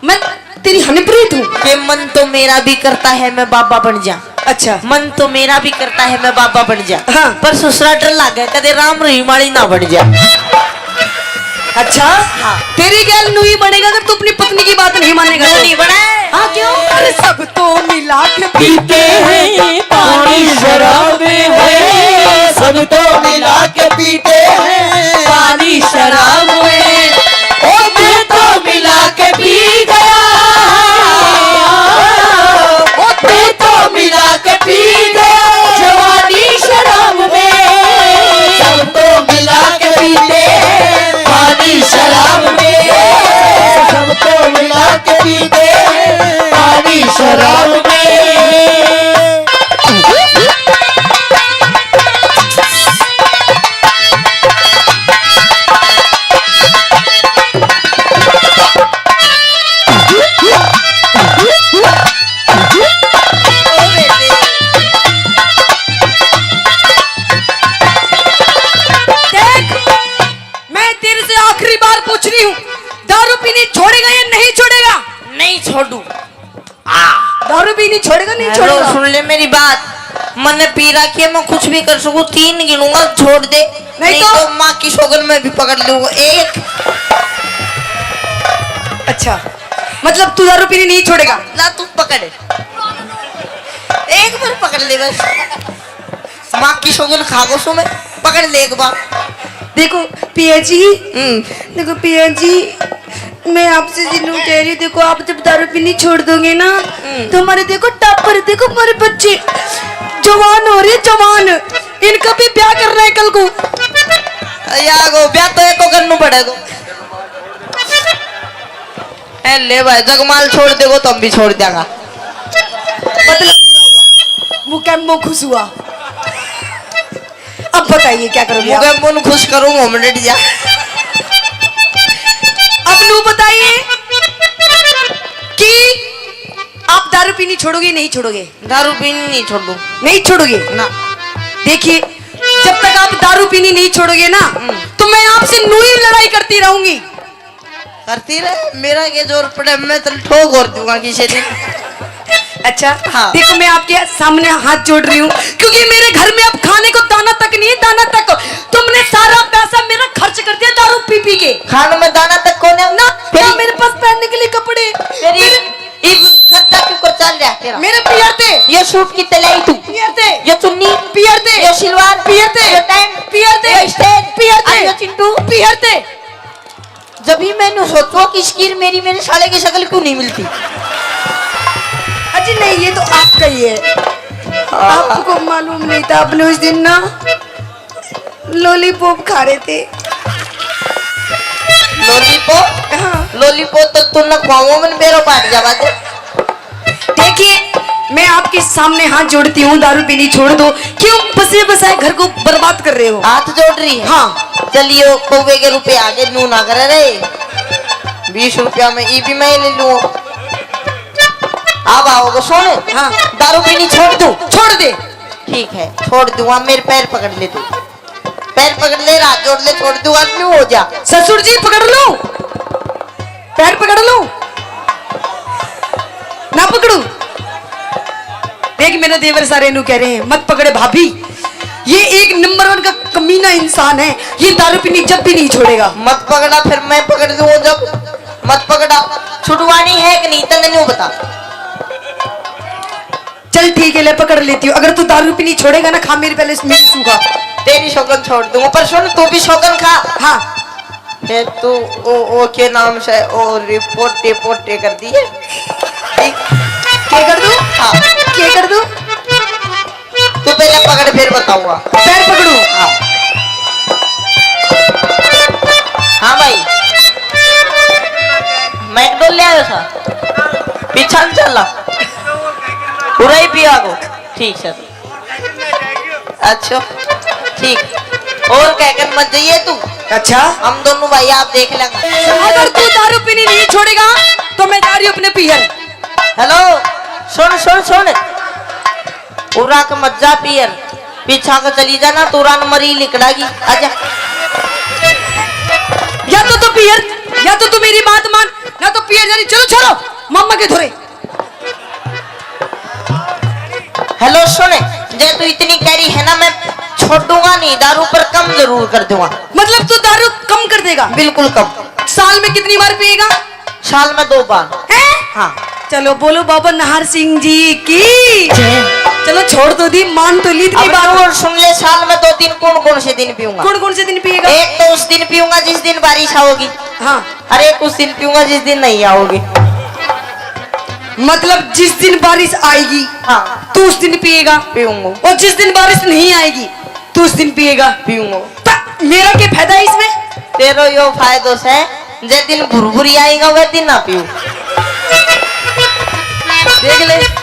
मैं तेरी हनीप्रीत हूँ। ये मन तो मेरा भी करता है मैं बाबा बन जा। अच्छा। मन तो मेरा भी करता है मैं बाबा बन जा। हाँ। पर ससुरा डर लागे कदे राम रहीम वाली ना बन जा। अच्छा। हाँ। तेरी गैल नू ही बनेगा अगर तू अपनी पत्नी की बात नहीं मानेगा तो। नहीं बने। हाँ, क्यों? अरे सब तो मिला के पीते हैं, पानी शराब है। सब तो मिला के पीते हैं, पानी शराब है। ओ तू तो मिला के पी गया, ओ तू तो मिला के पी गया जवानी शराब में। सब तो मिला के पीते हैं पानी शराब में, सब तो मिला के पीते हैं पानी शराब में। देख, मैं तेरे से आखिरी बार पूछ रही हूँ, दारू पीनी छोड़ेगा या नहीं छोड़ेगा? नहीं छोड़ू। आ। दारू पीनी छोड़ेगा, नहीं हेलो, छोड़ेगा? सुन ले मेरी बात, मैंने पी रखी है, मैं कुछ भी कर सकूँ, तीन गिनूंगा, छोड़ दे, नहीं नहीं तो? तो माँ की सौगन मैं भी पकड़ लूंगा। एक। अच्छा, मतलब तू दारू पीनी नहीं छोड़ेगा? ला तू पकड़, एक बार पकड़ ले बस। माँ की सौगन खा गो सो मैं, पकड़ ले एक बार। देखो पिया जी, हम्म। देखो पिया जी, मैं आपसे जी नू कह रही हूँ, देखो आप जब दारू पीनी छोड़ दोगे ना, हम्म। तो हमारे देखो टापर, देखो हमारे बच्चे जवान हो रहे, जवान, इनका भी ब्याह करना है कल को। या गो ब्याह तो एको करनू पड़ेगो। ए ले भाई, जगमाल छोड़ देगो तो हम भी छोड़ देंगा। बदला पूरा हुआ, मुकम्मो खुश हुआ। अब बताइए क्या करोगे आप? मुकम्मो खुश करूँ, हम डट जा। अब नू बताइए कि आप दारू पीनी छोड़ोगे, नहीं छोड़ोगे? दारू पीनी नहीं छोड़ू। नहीं छोड़ोगे? ना। देखिए, जब तक आप दारू पीनी नहीं छोड़ोगे ना, हम्म। तो मैं आपसे नूई लड़ाई करती रहूंगी। करती रहे, मेरा के जोर पड़े, मैं तन ठोक और दूंगा किसी दिन। अच्छा, हाँ। देखो, मैं आपके सामने हाथ जोड़ रही हूँ, क्योंकि मेरे घर में अब खाने को दाना तक नहीं है, दाना तक। तुमने सारा पैसा मेरा खर्च कर दिया दारू पी पी के। खाने में दाना तक कौन है? ना, फिर ना मेरे पास पहनने के लिए कपड़े। तेरी मेरे इब खर्चा क्यों कर चल रहा तेरा? मेरे पियर थे। ये सूट कितने लाई तू? पियर थे। ये चुन्नी? पियर थे। ये सिलवार? पियर थे। ये पैंट? पियर थे। ये स्टैंड? पियर थे। और ये चिंटू? पियर थे। जब ही मैंने सोचो कि स्कीर मेरी, मेरे साले की शक्ल क्यों नहीं मिलती? अजी नहीं, ये तो आपका ही है। आपको मालूम नहीं था, आपने उस दिन ना लॉलीपॉप खा रहे थे। लॉलीपॉप? हाँ। लॉलीपॉप तो तू ना खुआऊं, मैंने बेरो पाट जावा दे। देखिए, मैं आपके सामने हाथ जोड़ती हूँ, दारू पीनी छोड़ दो। क्यों बसे बसाए घर को बर्बाद कर रहे हो? हाथ जोड़ रही है? हाँ। चलियो, कौवे के रुपए आगे नू ना करे रे। बीस रुपया में ई भी मैं ले लूँ। अब आओगे, सुन। हाँ। दारू पीनी छोड़ दूँ? छोड़ दे। ठीक है, छोड़ दूंगा। मेरे पैर पकड़ ले तू, पैर पकड़ ले, हाथ जोड़ ले, छोड़ दूंगा, क्यों हो जा। ससुर जी, पकड़ लूं? पैर पकड़ लूं? ना पकड़ू? देख, मेरे देवर सारे नु कह रहे हैं, "मत पकड़े भाभी, ये एक नंबर वन का कमीना इंसान है, ये दारू पीनी जब भी नहीं छोड़ेगा।" मत पकड़ा, फिर मैं पकड़ दूंगा जब। मत पकड़ा, छुड़वानी है कि नहीं, तने न्यू बता। चल ठीक है, ले पकड़ लेती हूँ। अगर तू दारू पीनी छोड़ेगा ना, खा मेरे पहले, मेरी सूखा। तेरी शौकन छोड़ दूंगा, पर सुन, तू भी शौकन खा। हाँ। फिर तू ओ, ओ के नाम से ओ रे पोटे पोटे कर दिए। ठीक। क्या कर दूं? हाँ। क्या कर दूं? तू पहले पकड़, फिर बताऊंगा। पैर पकड़ू? हाँ। हाँ भाई, मैकडोल ले आयो था, पीछा नहीं चल रहा, पूरा ही पिया को। ठीक सर। अच्छा, ठीक। और कहकर मत जाइए तू। अच्छा। हम दोनों भाई आप देख लेंगे। अगर तू दारू पीनी नहीं छोड़ेगा तो मैं जा रही हूँ अपने पीहर। हेलो, सुन, सुन, सुन। उरा के मत जा पीहर, पीछा के चली जाना, तू रान मरी लिकड़ागी। आजा। या तो तू पीहर, या तो तू मेरी बात मान, ना तो पीहर जा रही। चलो, चलो, मामा के धोरे। हेलो, सुन, जे तू इतनी कह रही है ना, मैं छोड़ूंगा नहीं दारू, पर कम जरूर कर दूंगा। मतलब तू दारू कम कर देगा? बिल्कुल कम। साल में कितनी बार पिएगा? साल में दो बार। हैं? हाँ। चलो बोलो बाबा नाहर सिंह जी की। चलो छोड़ तो दी, मान तो ली इतनी अब बात। और सुन ले, साल में दो दिन कौन कौन से दिन पीऊंगा? कौन कौन से दिन पिएगा? एक तो उस दिन पीऊंगा जिस दिन बारिश आओगी। हाँ। अरे, उस दिन पीऊंगा जिस दिन नहीं आओगी। मतलब जिस दिन बारिश आएगी, हाँ। तू उस दिन पिएगा। पीऊंगा। और जिस दिन बारिश नहीं आएगी, तू उस दिन पिएगा। पीऊंगा। ता-, मेरा क्या फायदा है इसमें? तेरो यो फायदो से, जे दिन भुरभुरी आएगा, वह दिन ना पीऊ। देख ले।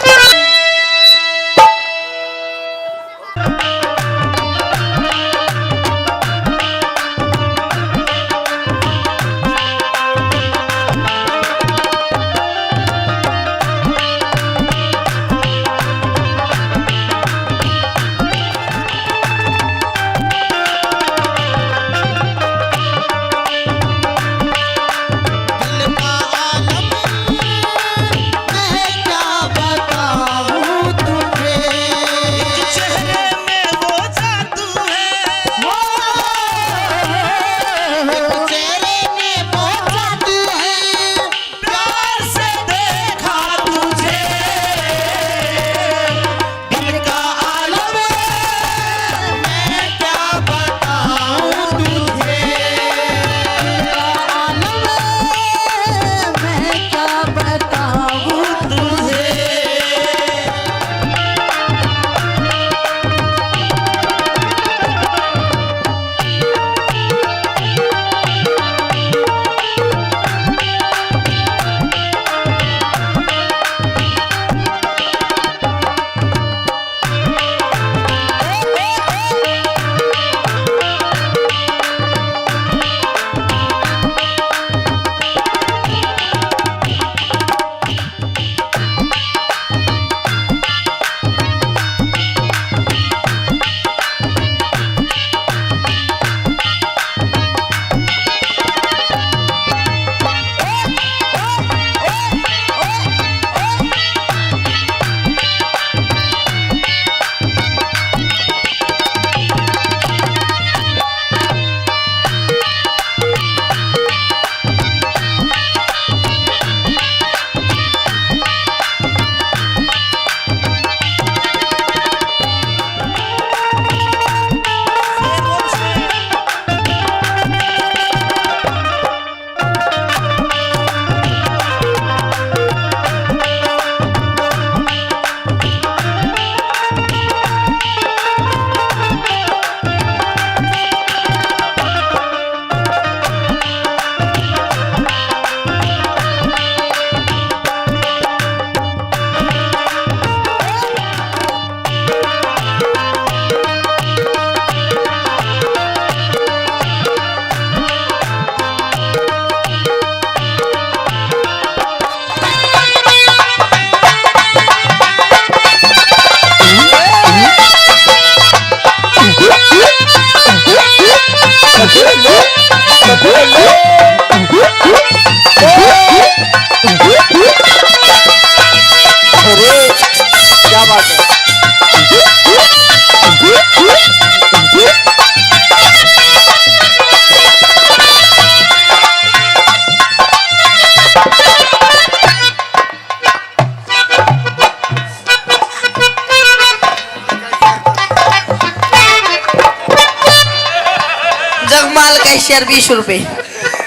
पाल कैशियर बीस रुपए।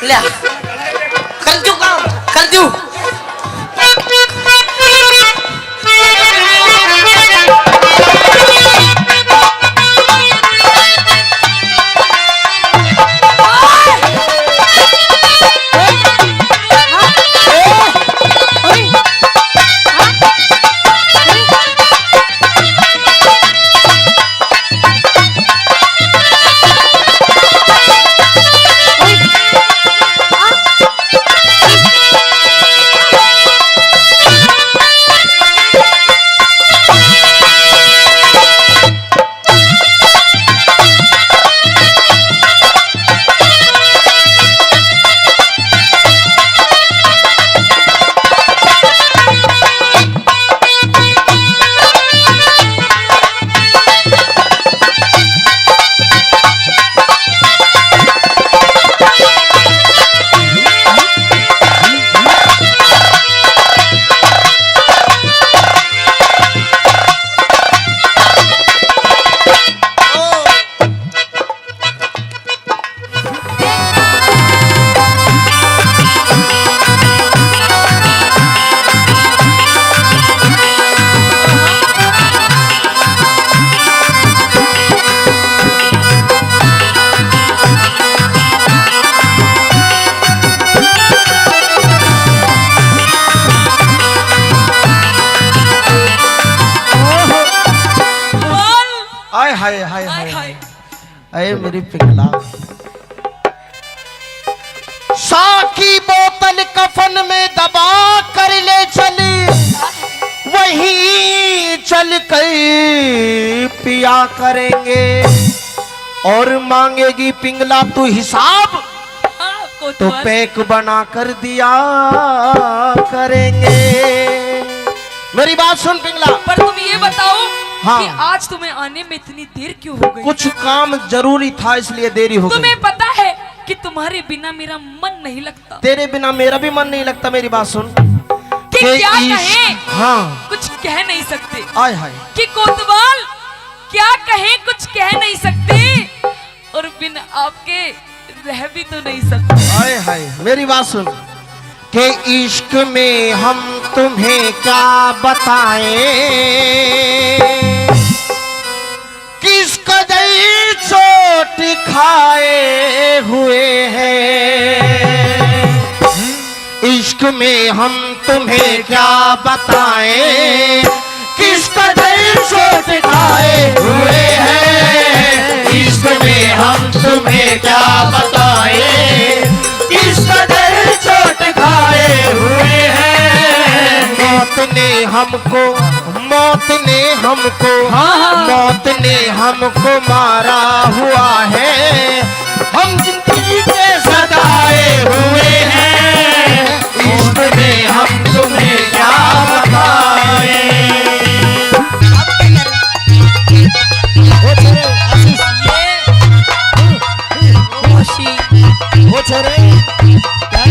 ले। कर दू काम, कर दू। आय हाय, हाय, हाय, हाय। हाय। अरे मेरी पिघला। सा की बोतल कफन में दबा कर ले चल, वहीं चल कर पिया करेंगे। और मांगेगी पिंगला तू हिसाब, हाँ, तो कोतवाल। पैक बना कर दिया करेंगे। मेरी बात सुन पिंगला। पर तुम ये बताओ हाँ। कि आज तुम्हें आने में इतनी देर क्यों हो गई? कुछ काम जरूरी था, इसलिए देरी हो गई। तुम्हें पता है कि तुम्हारे बिना मेरा मन नहीं लगता। तेरे बिना मेरा भी मन नहीं लगता। मेरी बात सुन। कि के क्या इश्क, कहें? हाँ। कुछ कह नहीं सकते। आय हाय। कि कोतवाल क्या कहें, कुछ कह नहीं सकते। और बिन आपके रह भी तो नहीं सकते। आय हाय। मेरी बात सुन। के इश्क में हम तुम्हें क्या बताएं, किस कदर चोट खाए हुए हैं। इश्क में हम तुम्हें क्या बताएं, किस कदर चोट खाए हुए हैं। इश्क में हम तुम्हें क्या बताएं, किस कदर चोट खाए हुए हैं। मौत ने हमको, मौत ने हमको, हाँ, हाँ। मौत ने हमको मारा हुआ है। हम जिंदगी के सताए हुए हैं, इश्क में हम तुम्हें क्या बताएं। ओ छोरे, आशीष। ये ओ छोरे, क्या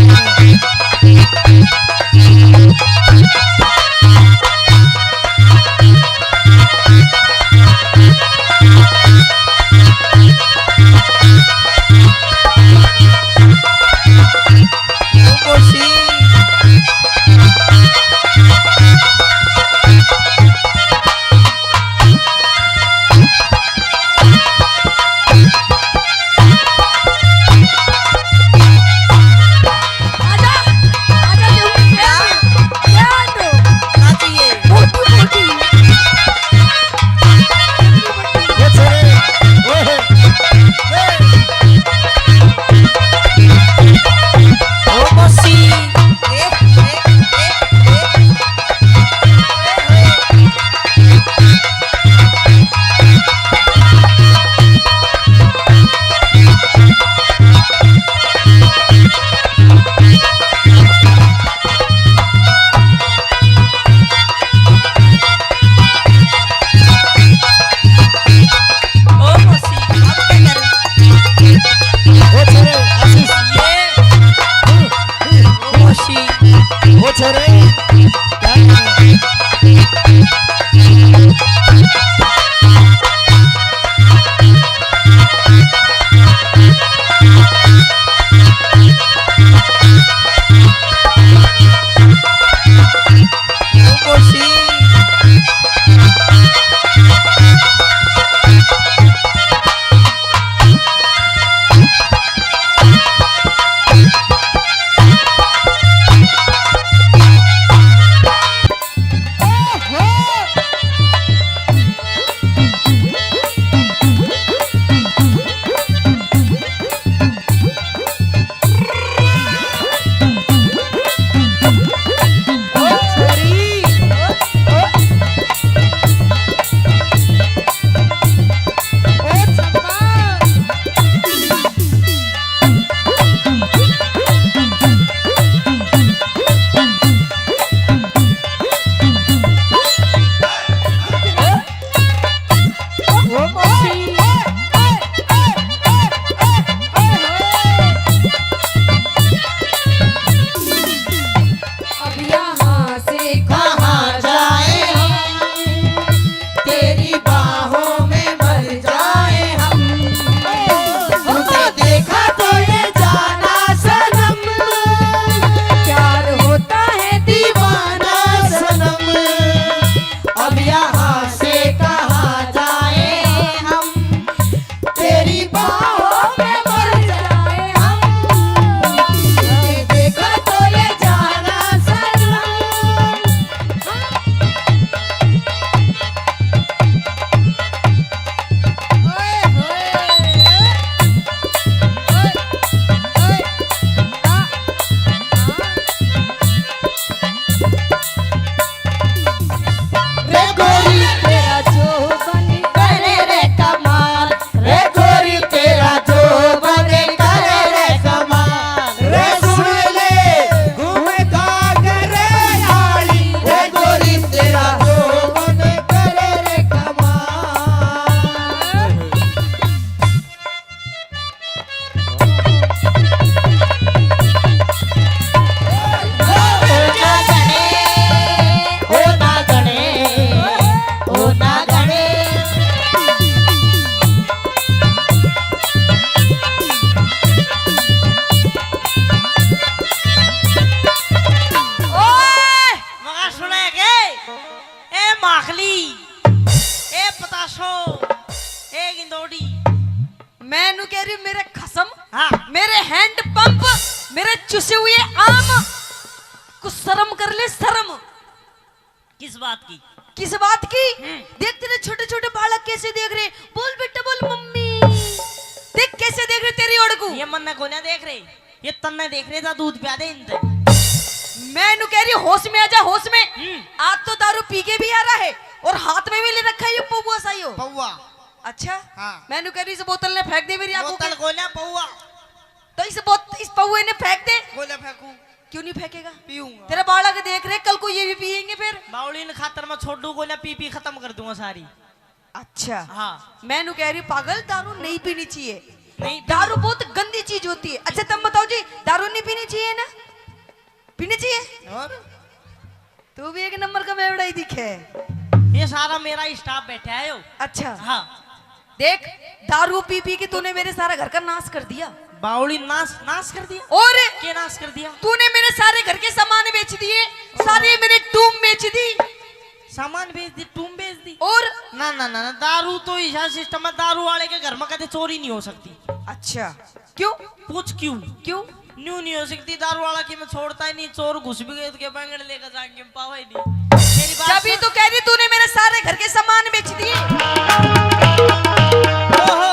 मैं नू कह रही हूँ, मेरे खसम, हाँ। मेरे हैंड पंप, मेरे चुसे हुए आम, कुछ शर्म कर ले, शर्म। किस बात की? किस बात की? हम्म। देख, तेरे छोटे छोटे बालक कैसे देख रहे। बोल बेटा, बोल मम्मी। देख कैसे देख रहे तेरी ओड़ को। ये मन्ने कोन्या देख रहे, ये तन्ने देख रहे था, दूध प्या दे इनते। मैं नू कह रही, होश में आ जा, होश में। हम्म। आज तो दारू पी के भी आ रहा है और हाथ में भी ले रखा है ये पौवा सा यो। पौवा। अच्छा? हाँ। मैं नू कह रही, इस बोतल ने फेंक दे मेरी आंखों बोतल के। कोन्या पौवा। तो इस बोत-, इस पौवे ने फेंक दे। कोन्या फेंकू। क्यों नहीं फेंकेगा? पीऊंगा। तेरे बालक देख रहे, कल को ये भी पियेंगे फिर। बावली ने खातर मैं छोड़ू कोन्या, पी पी खत्म कर दूंगा सारी। अच्छा। हाँ। मैं नू कह रही, पागल, दारू नहीं पीनी चाहिए। नहीं पीनी। दारू बहुत गंदी चीज होती है। अच्छा, तुम बताओ जी, दारू नहीं पीनी चाहिए ना? पीनी चाहिए? और? तू भी एक नंबर का बेवड़ा ही दिखे। ये सारा मेरा स्टाफ बैठा है यो। अच्छा। हाँ। देख, दारू पी पी के तूने मेरे सारा घर का नाश कर दिया। बावली, नाश, नाश कर दिया? और? क्या नाश कर दिया? तूने मेरे सारे घर के सामान बेच दिए, सारे मेरे टूम बेच दी। सामान बेच दी, टूम बेच दी। और? ना, ना, ना, ना, दारू तो ऐसा सिस्टम है, दारू वाले के घर में कदे चोरी नहीं हो सकती। अच्छा, क्यों? पूछ क्यों? क्यों? न्यू नहीं हो सकती, दारू वाला की मैं छोड़ता ही नहीं, चोर घुस भी गए तो क्या बैंगन लेकर जाएंगे, हम पावा ही नहीं। मेरी बात जब ही सुन। तो कह रही, तूने मेरे सारे घर के सामान बेच दिए। ओहो।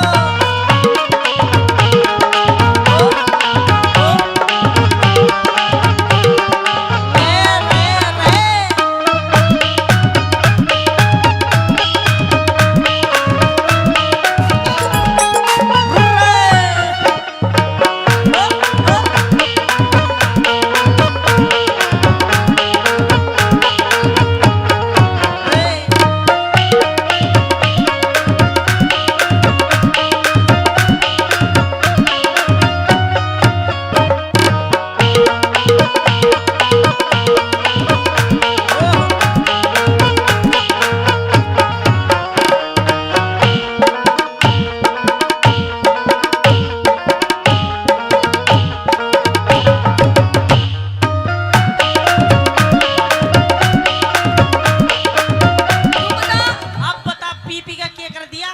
तू बता, अब बता, पी पी का क्या कर दिया?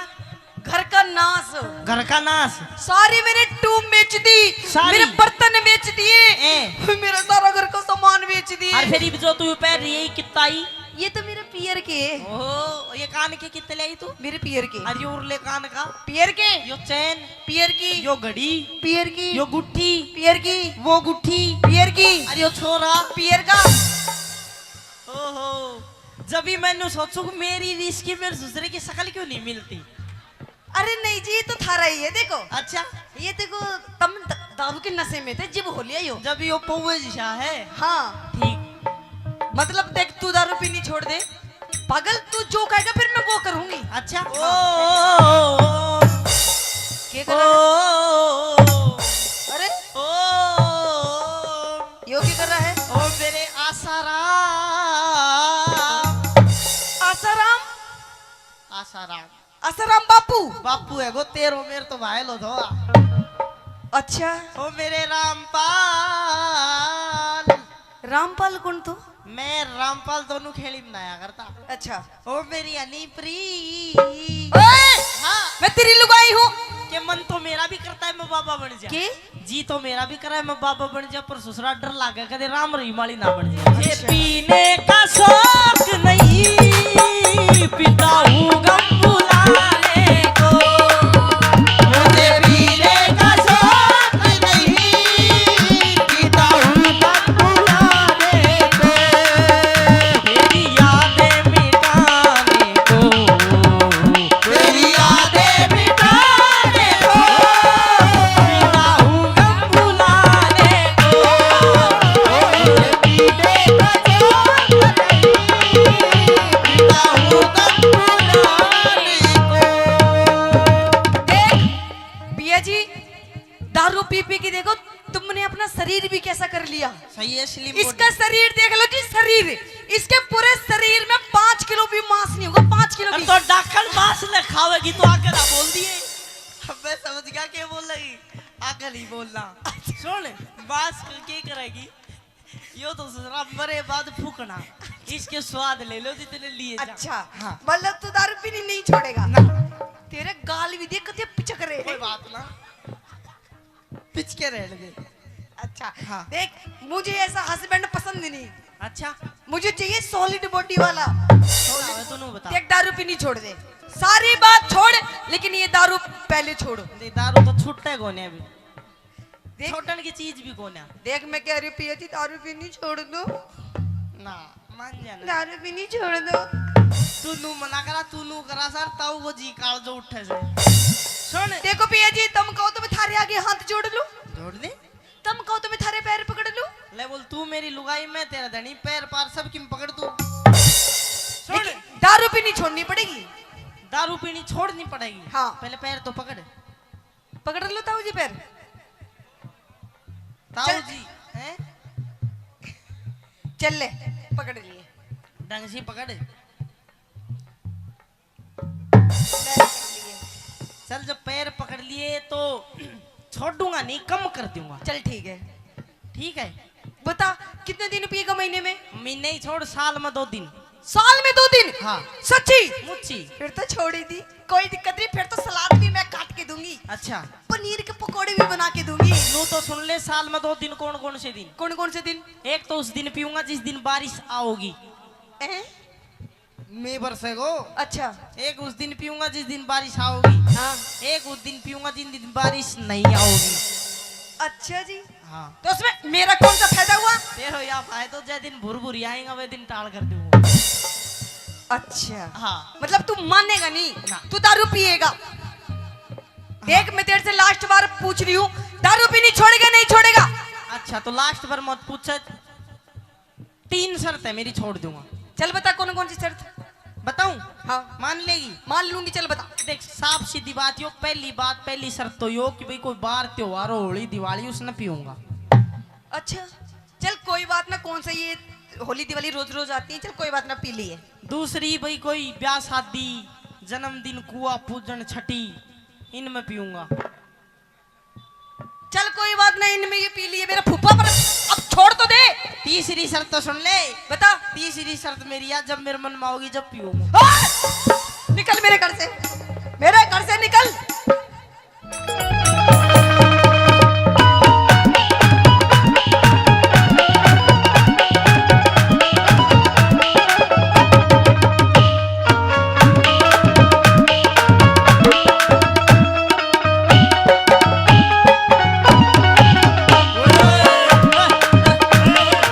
घर का नाश। घर का नाश? सारी मैंने टूम बेच दी, सारी? मेरे बर्तन बेच दिए, ए। मेरा सारा घर का सामान बेच दिए। और फिर ये जो तू पहन रही है, ये कितना ही? ये तो मेरे पियर के। ओहो, ये कान के कितने ले आई तू? मेरे पियर के। अरे उरले कान का? पियर के। यो चैन? पियर की। यो घड़ी? पियर की। यो गुट्ठी? पियर की। वो गुट्ठी? पियर की। अरे यो छोरा? पियर का। ओहो, जब भी मैंने सोचू कि मेरी रीस की मेरे ससुरे की शक्ल क्यों नहीं मिलती? अरे नहीं जी, ये तो थारा ही है, देखो। अच्छा। ये देखो, तम द-, दारू के नशे में थे, जिब हो लिया यो। जब यो पौवे जिसा है। हाँ। ठीक। मतलब देख, तू दारू पीनी छोड़ दे। पागल, तू जो कहेगा फिर मैं वो करूंगी। अच्छा। ओ, हाँ। ओ, ओ, ओ। क्या कर रहा है? ओ, ओ, ओ। अरे। ओ, ओ, ओ। यो क्या कर रहा है? ओ मेरे आसाराम। आसाराम? आसाराम। आसाराम बापू। बापू है गो, तेरो मेर तो भाई लो थो। अच्छा। ओ मेरे रामपाल। रामपाल कौन तू? मैं रामपाल दोनों खेली बनाया करता। अच्छा। ओ मेरी हनीप्री। ओए! हाँ। मैं तेरी लुगाई हूँ। के मन तो मेरा भी करता है मैं बाबा बन जा। के? जी तो मेरा भी करे मैं बाबा बन जा, पर ससुरा डर लागे कदे राम रहीम वाली ना बन जा। ये अच्छा। पीने का शौक नहीं, पीता हूँ गम भुलाने को। मुझे पीने का शौक नहीं, पीता हूँ गम भुलाने को। तेरी यादें मिटाने को। तेरी यादें मिटाने को, पीता हूँ गम भुलाने को। पीने का शौक नहीं, पीता हूँ गम भुलाने को। देख, बिया जी, दारू पी पी के देखो, तुमने अपना शरीर भी कैसा कर लिया। सही है, slim body। इसका शरीर देख लो जी, शरीर, इसके पूरे शरीर में पाँच किलो भी मांस नहीं होगा, पाँच किलो अरे भी। तो डाकण मांस ले खावेगी तो आके ना बोल दिए। अब मैं समझ गया क्या बोल रही, आके नहीं बोलना। सुन, मांस के करेगी, यो तो ससुरा मरे बाद फूकना, इसके स्वाद ले लो जितने लिए जा। अच्छा, हाँ। मतलब तू दारू पीनी नहीं छोड़ेगा? ना। तेरे गाल भी देख कते पिचक रहे हैं। कोई बात नहीं। पिच के रहने दे। अच्छा, हाँ। देख, मुझे ऐसा हस्बैंड पसंद नहीं। अच्छा, मुझे चाहिए सॉलिड बॉडी वाला। तो तू बता। देख, दारू पीनी छोड़ दे, सारी बात छोड़, लेकिन ये दारू पहले छोड़। नहीं, दारू तो छूटे कोने अभी। देख, छोटन की चीज भी कोने। देख, मैं कह रही हूँ, पिया जी, दारू पीनी छोड़ दो। ना, मान जाना। दारू पीनी छोड़ दो। तू नू मना करा, तू नू करा सर, ताऊ को जी काल जो उठे से। सुन। देखो पिया जी, तुम कहो तो मैं थारे आगे हाथ जोड़ लूं, जोड़ दे। तुम कहो तो मैं थारे पैर पकड़ लूं। ले बोल, तू मेरी लुगाई, मैं तेरा धनी, पैर पार सब किम पकड़ तू। लेकिन दारू पीनी छोड़नी पड़ेगी। दारू पीनी छोड़नी पड़ेगी। हाँ। पहले पैर तो पकड़। पकड़ लो ताऊ जी पैर। ताऊ चल। जी, हैं? चल ले, पकड़ लिए। ढंग से पकड़। पैर पकड़ लिए। चल, जब पैर पकड़ लिए तो छोड़ूंगा नहीं, कम कर दूंगा। चल ठीक है। ठीक है। बता, कितने दिन पिएगा महीने में? महीने ही छोड़, साल में दो दिन। साल में दो दिन? हाँ। सच्ची? मुच्ची। फिर तो छोड़ ही दी, कोई दिक्कत नहीं, फिर तो सलाद भी मैं काट के दूंगी, अच्छा, पनीर के पकोड़े भी बना के दूंगी। नू तो सुन ले, साल में दो दिन। कौन कौन से दिन? कौन कौन से दिन? एक तो उस दिन पीऊंगा जिस दिन बारिश आओगी। हैं? मी बरसेगो। अच्छा। एक उस दिन पीऊंगा जिस दिन बारिश आओगी। हाँ। एक उस दिन पीऊंगा जिस दिन बारिश नहीं आओगी। अच्छा जी, हाँ। तो उसमें मेरा कौन सा फायदा हुआ? तेरो या फायदा, जै दिन भुरभुरी आएगा वे दिन टाल कर दूंगा। अच्छा, हाँ। मतलब तू मानेगा नहीं, ना। तू दारू पिएगा। देख, मैं तेरे से लास्ट बार पूछ रही हूँ, दारू पीनी छोड़ेगा नहीं छोड़ेगा? अच्छा, तो लास्ट बार मत पूछ, तीन शर्त है मेरी, छोड़ दूंगा। चल बता, कौन कौन सी शर्त? बताऊं? हाँ, मान लेगी? मान लूंगी, चल बता। देख, साफ सीधी बात यो, पहली बात, पहली शर्त तो यो कि भाई कोई बार त्योहार हो, होली दिवाली, उसने पीऊंगा। अच्छा, चल कोई बात ना, कौन सा ये होली दिवाली रोज रोज आती है, चल कोई बात ना, पी लिए। दूसरी भाई कोई ब्याह शादी, जन्मदिन, कुआ पूजन, छठी, इनमें पीऊंगा। चल कोई बात ना, इनमें ये पी लिए, मेरा फूफा पर अब छोड़ तो दे। तीसरी शर्त तो सुन ले। बता। तीसरी शर्त मेरी है, जब मेरे मन में आओगी जब पीऊंगा। हाँ! निकल मेरे घर से, मेरे घर से निकल।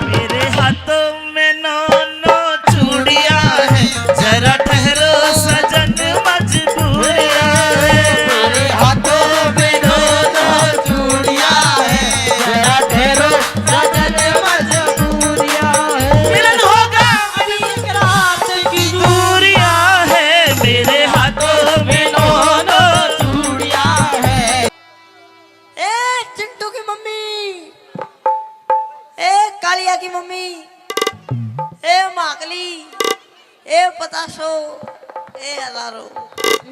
मेरे हाथों में नौ नौ चूड़िया है, जरा ठहरो सजन, मजबूरियां है। मेरे हाथों में नौ नौ चूड़िया है, जरा ठहरो सजन, मजबूरियां है। मिलन होगा अभी एक रात की दूरियां है, मेरे हाथों में नौ नौ चूड़िया है। ए चिंटू की मम्मी, ए कालिया की मम्मी, ए माकली, ए पताशो, ए अलारो।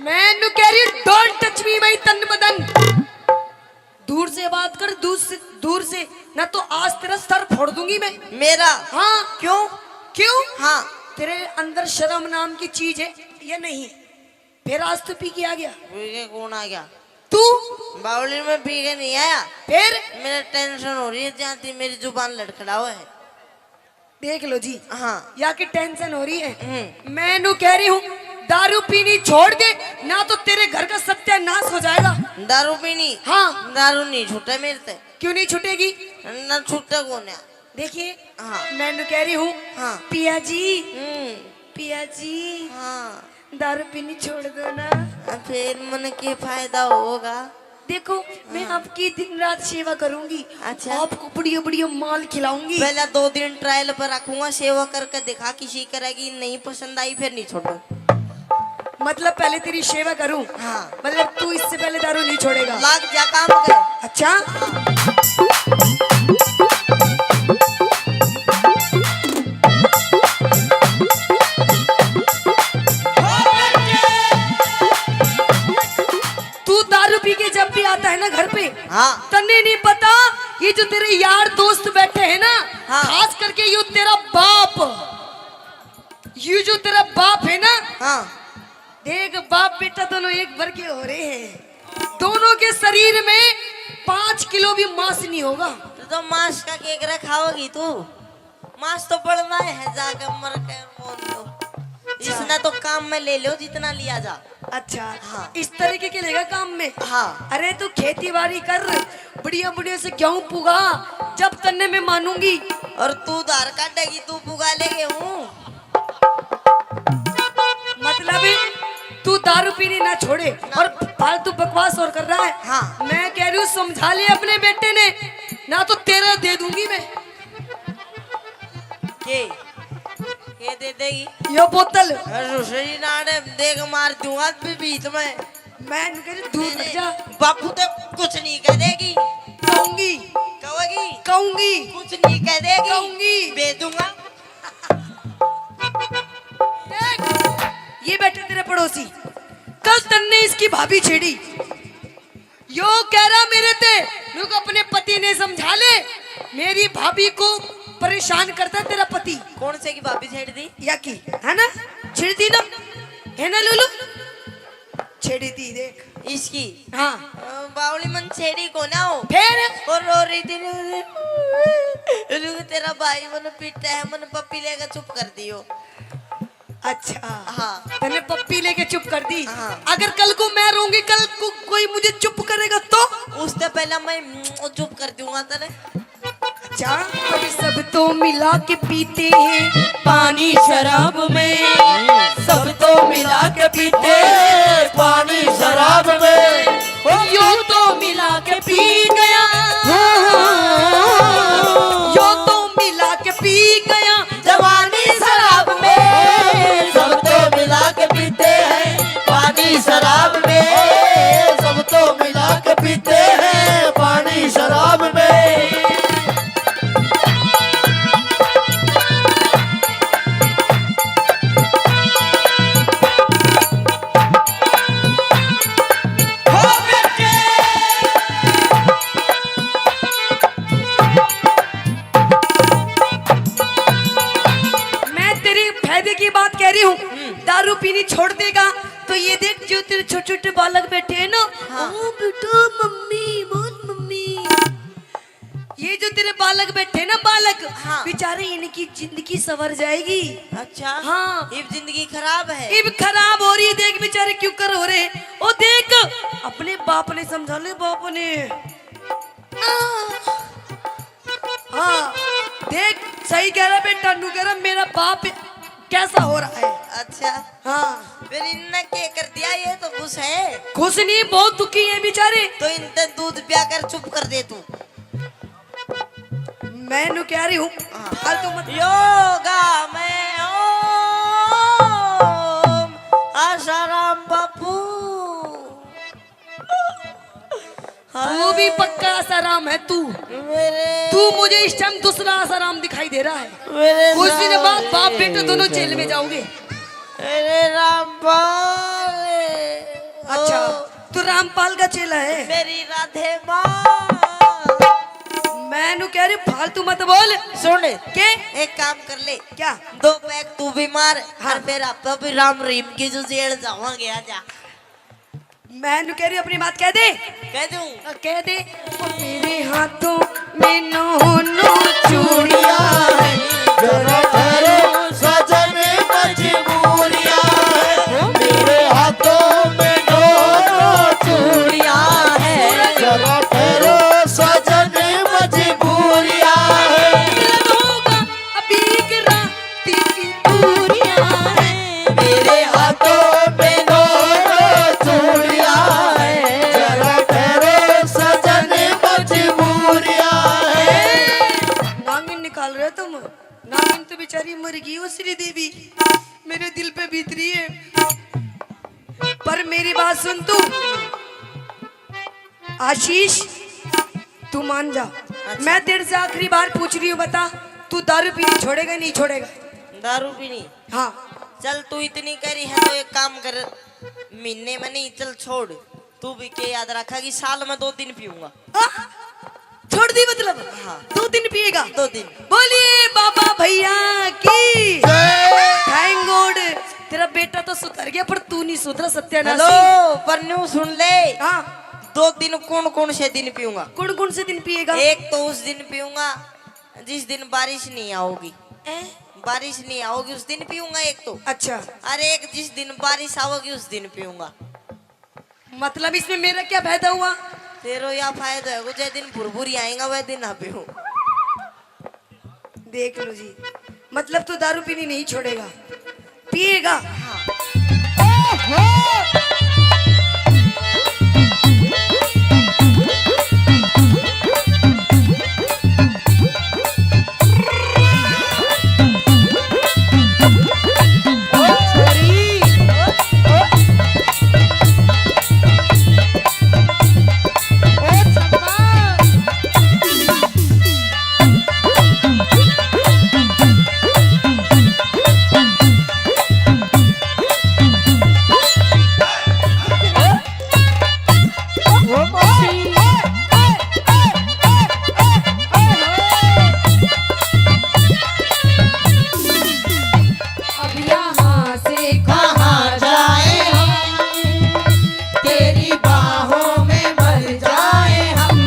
मैं नु कह रही, don't touch me, my तन बदन। दूर से बात कर, दूर से, दूर से, ना तो आज तेरा सर फोड़ दूंगी मैं। मेरा? हाँ। क्यों? क्यों? हाँ। तेरे अंदर शर्म नाम की चीज है या नहीं? फिर आज तो पी के आ गया। पी के कौन आ गया? तू? बावली में पी के नहीं आया। फिर? मेरा टेंशन हो रही है, जहाँ थी मेरी जुबान लड़खड़ा हुआ है। देख लो जी, हाँ। या की टेंशन हो रही है। हम्म। मैं नु कह रही हूँ, दारू पीनी छोड़ दे, ना तो तेरे घर का सत्यानाश हो जाएगा। दारू पीनी? हाँ। दारू नहीं छूटे मेरे से। क्यों नहीं छूटेगी? ना छूटे कौन है? देखिए, हाँ। मैं नु कह रही हूँ, हाँ। पिया जी, हम्म। पिया जी, हाँ। दारू पीनी छोड़ दो ना। अब फिर मन के फायदा होगा? देखो, मैं हाँ। आपकी दिन रात सेवा करूंगी। अच्छा। आपको बढ़िया बढ़िया माल खिलाऊंगी। पहले दो दिन ट्रायल पर रखूंगा, सेवा करके दिखा किसी करेगी, नहीं पसंद आई फिर नहीं छोड़ो। मतलब पहले तेरी सेवा करूं? हाँ। मतलब तू इससे पहले दारू नहीं छोड़ेगा? लाग जा काम कर। अच्छा। तू दारू पी के जब भी आता है ना घर पे, हाँ। तन्ने नहीं पता, ये जो तेरे यार दोस्त बैठे हैं ना, हाँ। खास करके यो तेरा बाप, ये जो तेरा बाप है ना, हाँ। देख, बाप बेटा दोनों एक भर के हो रहे हैं। दोनों के शरीर में पाँच किलो भी मांस नहीं होगा। तो, तो मांस का केक रखाओगी तू? मांस तो बड़ना है, जाके मर के बोल दो। इसने तो काम में ले लो जितना लिया जा। अच्छा, हाँ। इस तरीके के लेगा काम में? हाँ। अरे तू खेती बाड़ी कर, बढ़िया बढ़िया से गेहूं पुगा, जब तन्ने मैं मानूंगी। और तू धार काटेगी, तू पुगा ले गेहूं। मतलब तू दारू पीनी ना छोड़े और फालतू बकवास और कर रहा है। हाँ। मैं कह रही हूँ, समझा ले अपने बेटे ने, ना तो तेरा दे दूंगी मैं। के? के दे देगी? यो बोतल। अरे सही नाड़े देख मार दूंगा भी बीच में। मैं इनके से दूर हट जा। बापू तो कुछ नहीं कह देगी। कहूंगी। कहोगी? कहूंगी। कुछ नहीं कह देगी। कहूंगी। दे दूंगा। देख, ये बैठे तेरे पड़ोसी, कल तन्ने इसकी भाभी छेड़ी, यो कह रहा मेरे ते, नुक अपने पति ने समझा ले, मेरी भाभी को परेशान करता है तेरा पति। कौन से की भाभी छेड़ दी? या की, है ना? छेड़ दी ना, है ना लूलू? छेड़ी दी देख। इसकी? हाँ। अ, बावली मन छेड़ी को ना हो। फिर? और रो रही थी, रुक, तेरा भाई मन पीटा है, मन पप्पी लेकर चुप कर दियो। अच्छा। हाँ। तन्ने पप्पी लेके चुप कर दी। हाँ। अगर कल को मैं रोऊंगी, कल को कोई मुझे चुप करेगा तो? उससे पहले मैं चुप कर दूंगा तने। अच्छा। और सब तो मिला के पीते हैं पानी शराब में, सब तो मिला के पीते हैं पानी शराब में। यो तो मिला के पी गया, यो तो मिला के पी गया जवानी शराब में। सब तो मिला के पीते हैं पानी शराब में, सब तो मिला के पीते हैं पानी शराब में। मैं तेरे फायदे की बात कह रही हूँ। हम्म। दारू पीनी छोड़ देगा तो ये देख, जो तेरे छोटे छोटे बालक बैठे हैं ना, हाँ। ओ बेटा, मम्मी बोल, मम्मी। ये जो तेरे बालक बैठे ना, बालक, हाँ। बेचारे, इनकी जिंदगी संवर जाएगी। अच्छा। हाँ। इब जिंदगी खराब है। इब खराब हो रही, देख बेचारे क्यों कर हो रहे। ओ देख, अपने बाप ने समझा ले, बाप ने। हाँ, देख, सही कह रहा बेटा, न्यू कह रहा, मेरा बाप कैसा हो रहा है। अच्छा। हाँ। फिर इनने के कर दिया, ये तो खुश है। खुश नहीं, बहुत दुखी है बेचारे। तो इनते दूध पिया कर चुप कर दे तू। मैं न्यू कह रही हूँ, हाँ। फालतू मत। योगा में ओम आसाराम बापू। तू भी पक्का आसाराम है तू। मेरे तू मुझे इस टाइम दूसरा आसाराम दिखाई दे रहा है। मेरे कुछ दिन बाद बाप बेटे दोनों जेल में जाओगे। अरे रामपाल। अच्छा, ओ। तू रामपाल का चेला है? मेरी राधे माँ। मैं नु कह रही, फालतू मत बोल। सुन। के? एक काम कर ले। क्या? दो पैग तू भी मार, हाँ। और फिर आप भी राम रहीम की जो जेल जावांगे, आजा। मैं नु कह रही, अपनी बात कह दे। कह दूं? हाँ, कह दे। ओ मेरे हाथों में नौ नौ चूड़ियां हैं, जरा ठहरो सजन, मजबूरियां हैं। मेरे हाथों में नौ नौ चूड़ियां हैं, जरा ठहरो सजन, मजबूरियां हैं। अभी एक रात की दूरियां हैं। मेरे हाथों में नौ नौ चूड़ियां हैं, जरा ठहरो सजन, मजबूरियां हैं। नागिन निकाल रहे हो तुम, नागिन तो बेचारी मर गई, ओ श्री देवी, मेरे दिल पे बीत रही है। पर मेरी बात सुन तू, आशीष, तू मान जा। अच्छा। मैं तेरे से आखिरी बार पूछ रही हूँ, बता, तू दारू पीनी छोड़ेगा, नहीं छोड़ेगा? दारू पीनी? हाँ। चल, तू इतनी करी है तो एक काम कर, महीने में नहीं, चल छोड़। तू भी के याद रखा कि साल में दो दिन पीऊंगा। हाँ? छोड़ दी मतलब? हाँ। दो दिन पिएगा? दो दिन। बोलिए बाबा भैया की। जय। Thank God, तेरा बेटा तो सुधर गया पर तू नहीं सुधरा, सत्यानाशी। Hello, पर न्यू सुन ले। हाँ। दो दिन, कौन कौन से दिन पीऊंगा? कौन कौन से दिन पिएगा? एक तो उस दिन पीऊंगा जिस दिन बारिश नहीं आओगी। ए? बारिश नहीं आओगी, उस दिन पीऊंगा एक तो। अच्छा। और एक जिस दिन बारिश आओगी, उस दिन पीऊंगा। मतलब, इसमें मेरा क्या फायदा हुआ? तेरो या फायदा है, वो जे दिन भुरभुरी आएगा, वह दिन ना पीऊं। देख लो जी, मतलब, तो दारू पीनी नहीं छोड़ेगा, पिएगा। अब यहाँ से कहाँ जाए हम, तेरी बाहों में मर जाए हम।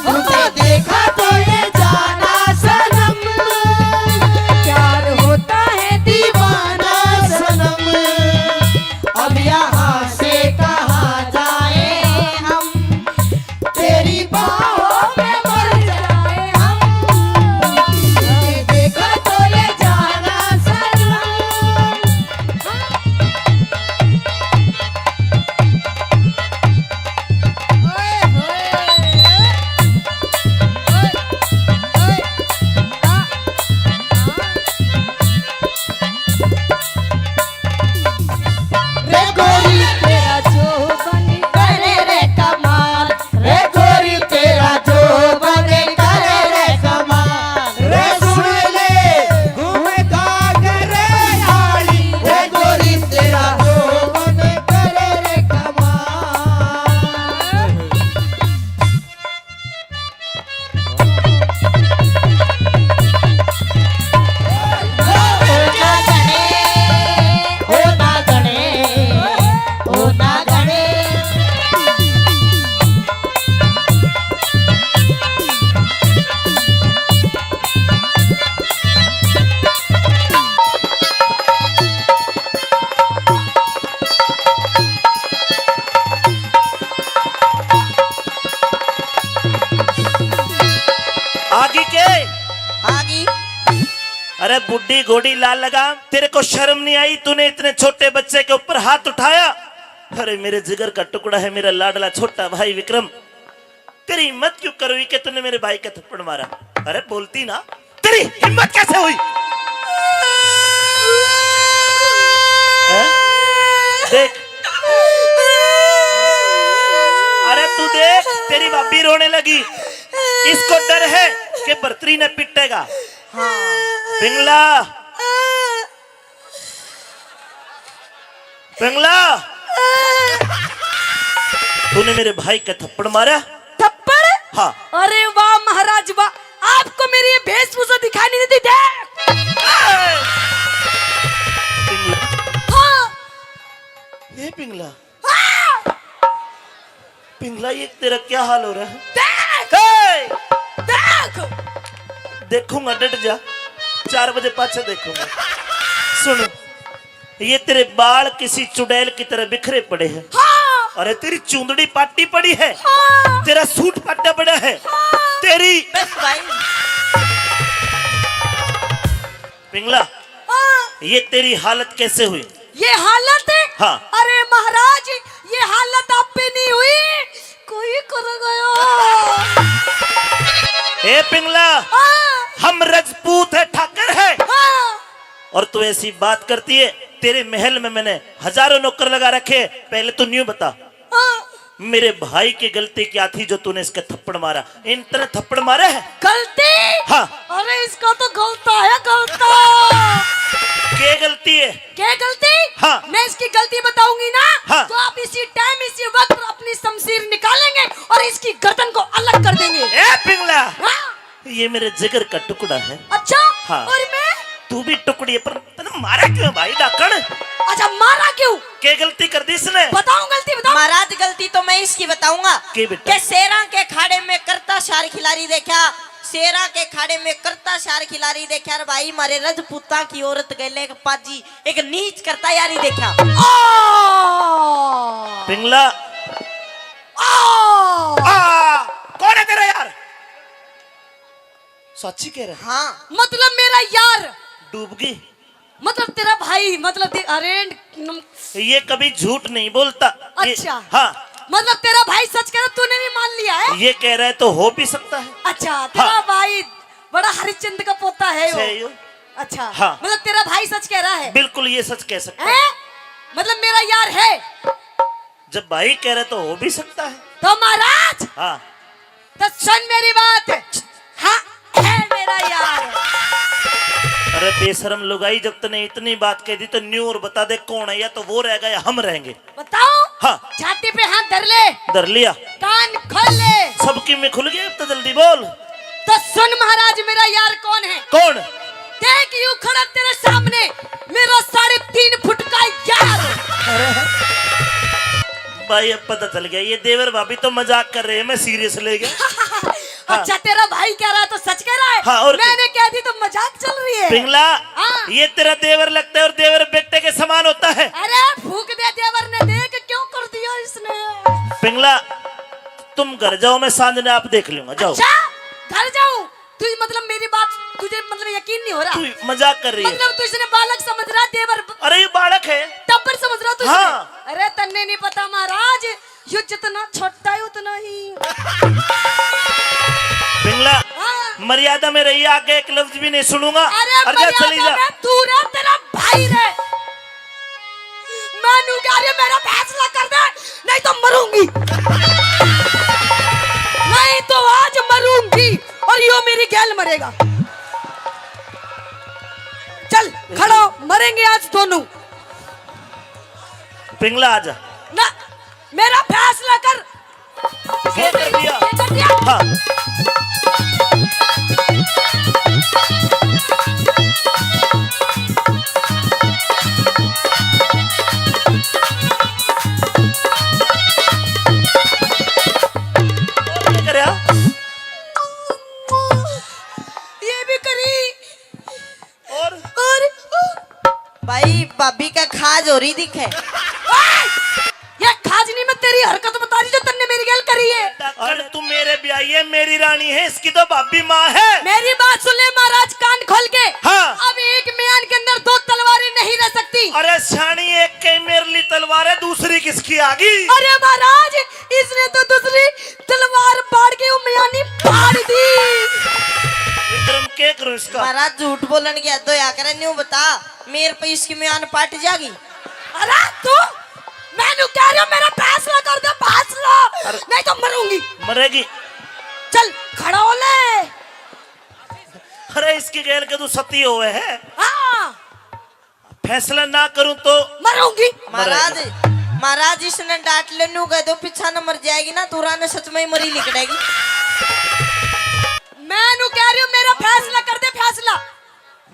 तुझे देखा तो ये जाना सनम, प्यार होता है दीवाना सनम। अब यहाँ से कहाँ जाए हम, तेरी बाहों में मर जाए हम। तुझे देखा तो ये जाना सनम। रे गोरी तेरा जोबन करे रे कमाल, रे गोरी तेरा जोबन करे रे कमाल। रे सुन ले, घूम गागरे आली, रे गोरी तेरा जोबन करे रे कमाल। आगी के? आगी। अरे बुड्ढी घोड़ी लाल लगाम, तेरे को शर्म नहीं आई? तूने इतने छोटे बच्चे के ऊपर हाथ उठाया। अरे मेरे जिगर का टुकड़ा है, मेरा लाडला छोटा भाई विक्रम, तेरी हिम्मत क्यों कर हुई कि तूने मेरे भाई का थप्पड़ मारा? अरे बोलती ना, तेरी हिम्मत कैसे हुई? हैं? देख, अरे तू देख, तेरी भाभी रोने लगी। इसको डर है कि भरतरी ने पिटेगा। हाँ। पिंगला, पिंगला, तूने मेरे भाई का थप्पड़ मारा। थप्पड़? हाँ। अरे वाह महाराज वाह, आपको मेरी ये वेशभूषा दिखाई नहीं देती? देख। पिंगला। हाँ। ये पिंगला। हाँ। पिंगला, ये तेरा क्या हाल हो रहा है? देख। ए! देख। देखूंगा, डट जा, चार बजे पाछे देखूंगा। सुन, ये तेरे बाल किसी चुड़ैल की तरह बिखरे पड़े हैं। हाँ। अरे तेरी चूंदड़ी पाटी पड़ी है। हाँ। तेरा सूट पाटा पड़ा है। हाँ। तेरी बस भाई। पिंगला, हाँ। ये तेरी हालत कैसे हुई? ये हालत है? हाँ। अरे महाराज, ये हालत आप पे नहीं हुई, कोई कर गयो। ए पिंगला, हाँ। हम रजपूत है, ठाकर है। हाँ। और तू ऐसी बात करती है, तेरे महल में मैंने हजारों नौकर लगा रखे, पहले तू न्यू बता। हाँ। मेरे भाई की गलती क्या थी जो तूने इसके थप्पड़ मारा? इन तरह थप्पड़ मारे है? गलती? हाँ। अरे इसका तो गलता है, गलता। क्या गलती है? क्या गलती? हाँ। मैं इसकी गलती बताऊंगी ना, हाँ। तो आप इसी टाइम, इसी वक्त अपनी शमशीर निकालेंगे और इसकी गर्दन को अलग कर देंगे। ए पिंगला, हाँ। ये मेरे जिगर का टुकड़ा है। अच्छा? हाँ। और मैं? तू भी टुकड़ी है, पर तने मारा क्यों भाई डाकण? अच्छा, मारा क्यों? के गलती कर दी इसने? बताओ गलती, बताओ। महाराज, गलती तो मैं इसकी बताऊंगा। के बेटा? के शेरां के खाड़े में करता शार खिलाड़ी देखा, शेरां के खाड़े में करता शार खिलाड़ी देखा। अरे भाई, मारे रजपूतां की औरत गैले एक पाजी, एक नीच करता यारी देखा। आ! पिंगला। आ! आ! कौन है तेरा यार? साची कह रहा है? हाँ। मतलब मेरा यार। डूब गई। मतलब तेरा भाई, मतलब दे-, अरे, नम- ये कभी झूठ नहीं बोलता। ये, अच्छा। हाँ। मतलब तेरा भाई सच कह रहा, तूने भी मान लिया है? ये कह रहा है तो हो भी सकता है। अच्छा, तेरा हाँ। भाई बड़ा हरिश्चंद्र का पोता है वो। सही हो। अच्छा, हाँ। मतलब तेरा भाई सच कह रहा है? बिल्कुल, ये सच कह सकता है। हैं? मतलब मेरा यार है? जब भाई कह रहे तो हो भी सकता है। तो महाराज, हाँ। तो सुन मेरी बात। हाँ, है मेरा यार। अरे बेशरम लुगाई, जब तने इतनी बात कह दी तो न्यू और बता दे कौन है, या तो वो रहेगा या हम रहेंगे। बताओ। हाँ। छाती पे हाथ धर ले। धर लिया। कान खोल ले। सबकी में खुल गया, अब तो जल्दी बोल। तो सुन महाराज, मेरा यार कौन है? कौन? देख, यूं खड़ा तेरे सामने मेरा साढ़े तीन फुट का यार। भाई, अब पता चल गया, ये देवर भाभी तो मजाक कर रहे हैं, मैं सीरियस ले गया। हाँ। अच्छा, तेरा भाई कह रहा है तो सच कह रहा है? हाँ, और मैंने कह दी तो मजाक चल रही है। पिंगला, हाँ। ये तेरा देवर लगता है और देवर बेटे के समान होता है। अरे फूक दे देवर ने, देख क्यों कर दिया इसने। पिंगला, तुम घर जाओ, मैं सांझ ने आप देख लूंगा, जाओ। अच्छा, घर जाऊं? तू मतलब मेरी बात, तुझे मतलब यकीन नहीं हो रहा? तू मजाक कर रही है। मतलब तू इसने बालक समझ रहा, देवर ब- अरे ये बालक है। टब्बर समझ रहा तू इसने? हाँ। अरे तन्ने नहीं पता महाराज, यो जितना छोटा है उतना ही। पिंगला, हाँ। मर्यादा में रहिए, आगे एक लफ्ज भी नहीं सुनूंगा। अरे और जा, चली मर्यादा जा। में तू रह, तेरा भाई रह। मैं नू कह रही हूँ, मेरा फैसला कर दे, नहीं तो मरूंगी। नहीं तो आज मरूंगी और यो मेरी गैल मरेगा। चल खड़ा हो, मरेंगे आज दोनों। पिंगला आजा। ना, मेरा फैसला कर। ये कर दिया। ये कर दिया। हाँ। और क्या करे, हाँ? ये भी करी। और? और? भाई, भाभी का खाज हो रही दिखे। ओए! ये खाज नहीं, मैं तेरी हरकत बता रही जो तन्ने मेरी गैल करी है। अरे, तू मेरे ब्याही है, मेरी रानी है, इसकी तो भाभी माँ है। मेरी बात सुन ले महाराज, कान खोल के। हाँ। अब एक म्यान के अंदर दो तलवारें नहीं रह सकती। अरे, स्याणी, एक के मेरे लिए तलवार है, दूसरी किसकी आ गई? अरे महाराज, इसने तो दूसरी तलवार फाड़ के वो म्यानी फाड़ दी। विक्रम, के करूं इसका? महाराज, झूठ बोलन की हद होया करे, न्यू बता, मेरे पे इसकी म्यान पाट जागी। अरे तू, मैं न्यू कह रही हूँ, मेरा फैसला कर दे, फैसला, अरे नहीं तो मरूंगी। मरेगी। चल, खड़ा हो ले। अरे इसकी गैल के तू सती होवे है। हाँ। फैसला ना करूं तो मरूंगी। महाराज, महाराज, इसने डांट ले, न्यू कह दो, पीछा न मर जाएगी ना, तुरा ने सच में ही मरी लिकड़ेगी। मैं न्यू कह रही हूँ, मेरा फैसला कर दे, फैसला।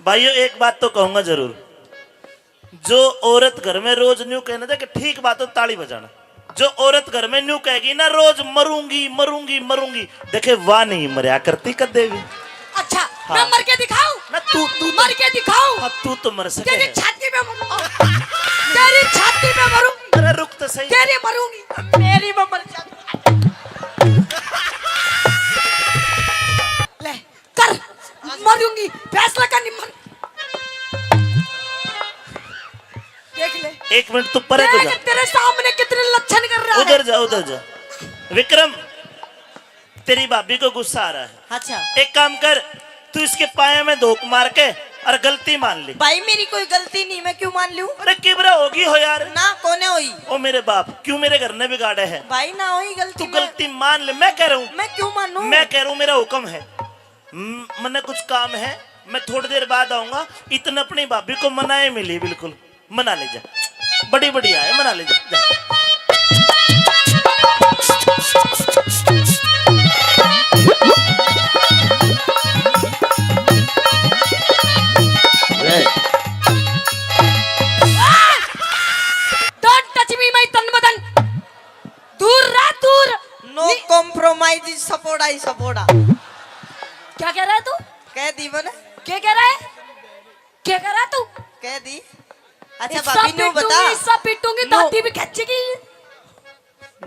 भाइयों, एक बात तो कहूंगा जरूर, जो औरत घर में रोज न्यू कहने दे कि ठीक बात हो, ताली बजाना। जो औरत घर में न्यू कहेगी ना रोज, "मरूंगी, मरूंगी, मरूंगी," देखे, वाह नहीं मरया करती कदे भी। अच्छा, हाँ। मैं मर के दिखाऊं? ना, तू, तू तो मर के दिखाऊं? हाँ, तू तो मर सके तेरी है। छाती पे मरूं। तेरी छाती पे मरूं। अरे रुक तो सही। तेरी मरूंगी। तेरी मैं मर जाऊं। ले। कर, मरूंगी, फैसला कर, नहीं मर। देख ले। एक मिनट, तू परे तो देख, जा। तेरे सामने कितने लक्षण कर रहा है। उधर जा, उधर जा। विक्रम, तेरी भाभी को गुस्सा आ रहा है। अच्छा। एक काम कर, तू इसके पाया में धोक मार के और गलती मान ले। भाई, मेरी कोई गलती नहीं, मैं क्यों मान लूं? अरे, किबरा होगी हो यार। ना, कोने होई। ओ मेरे बाप, क्यों मेरे घर ने बिगाड़े है? भाई, ना होई गलती तू में। गलती मान ले, मैं कह रहा हूँ। मैं क्यों मानूं? मैं कह रहा हूँ, मेरा हुक्म है। म-, मन्ने कुछ काम है, मैं थोड़ी देर बाद आऊंगा। इतने अपनी भाभी को मनाए मिली, बिल्कुल मना ले जा, बड़ी बढ़िया है, मना ले जा, जा। Promise is सपोड़ा ही सपोड़ा। क्या कह रहा है तू? कह दी मैंने। क्या कह रहा है? क्या कह रहा है तू? कह दी। अच्छा इस्सा भाभी, न्यू पीटूंगी, बता। इस्सा पीटूंगी, न्यू। दादी भी खींचेगी।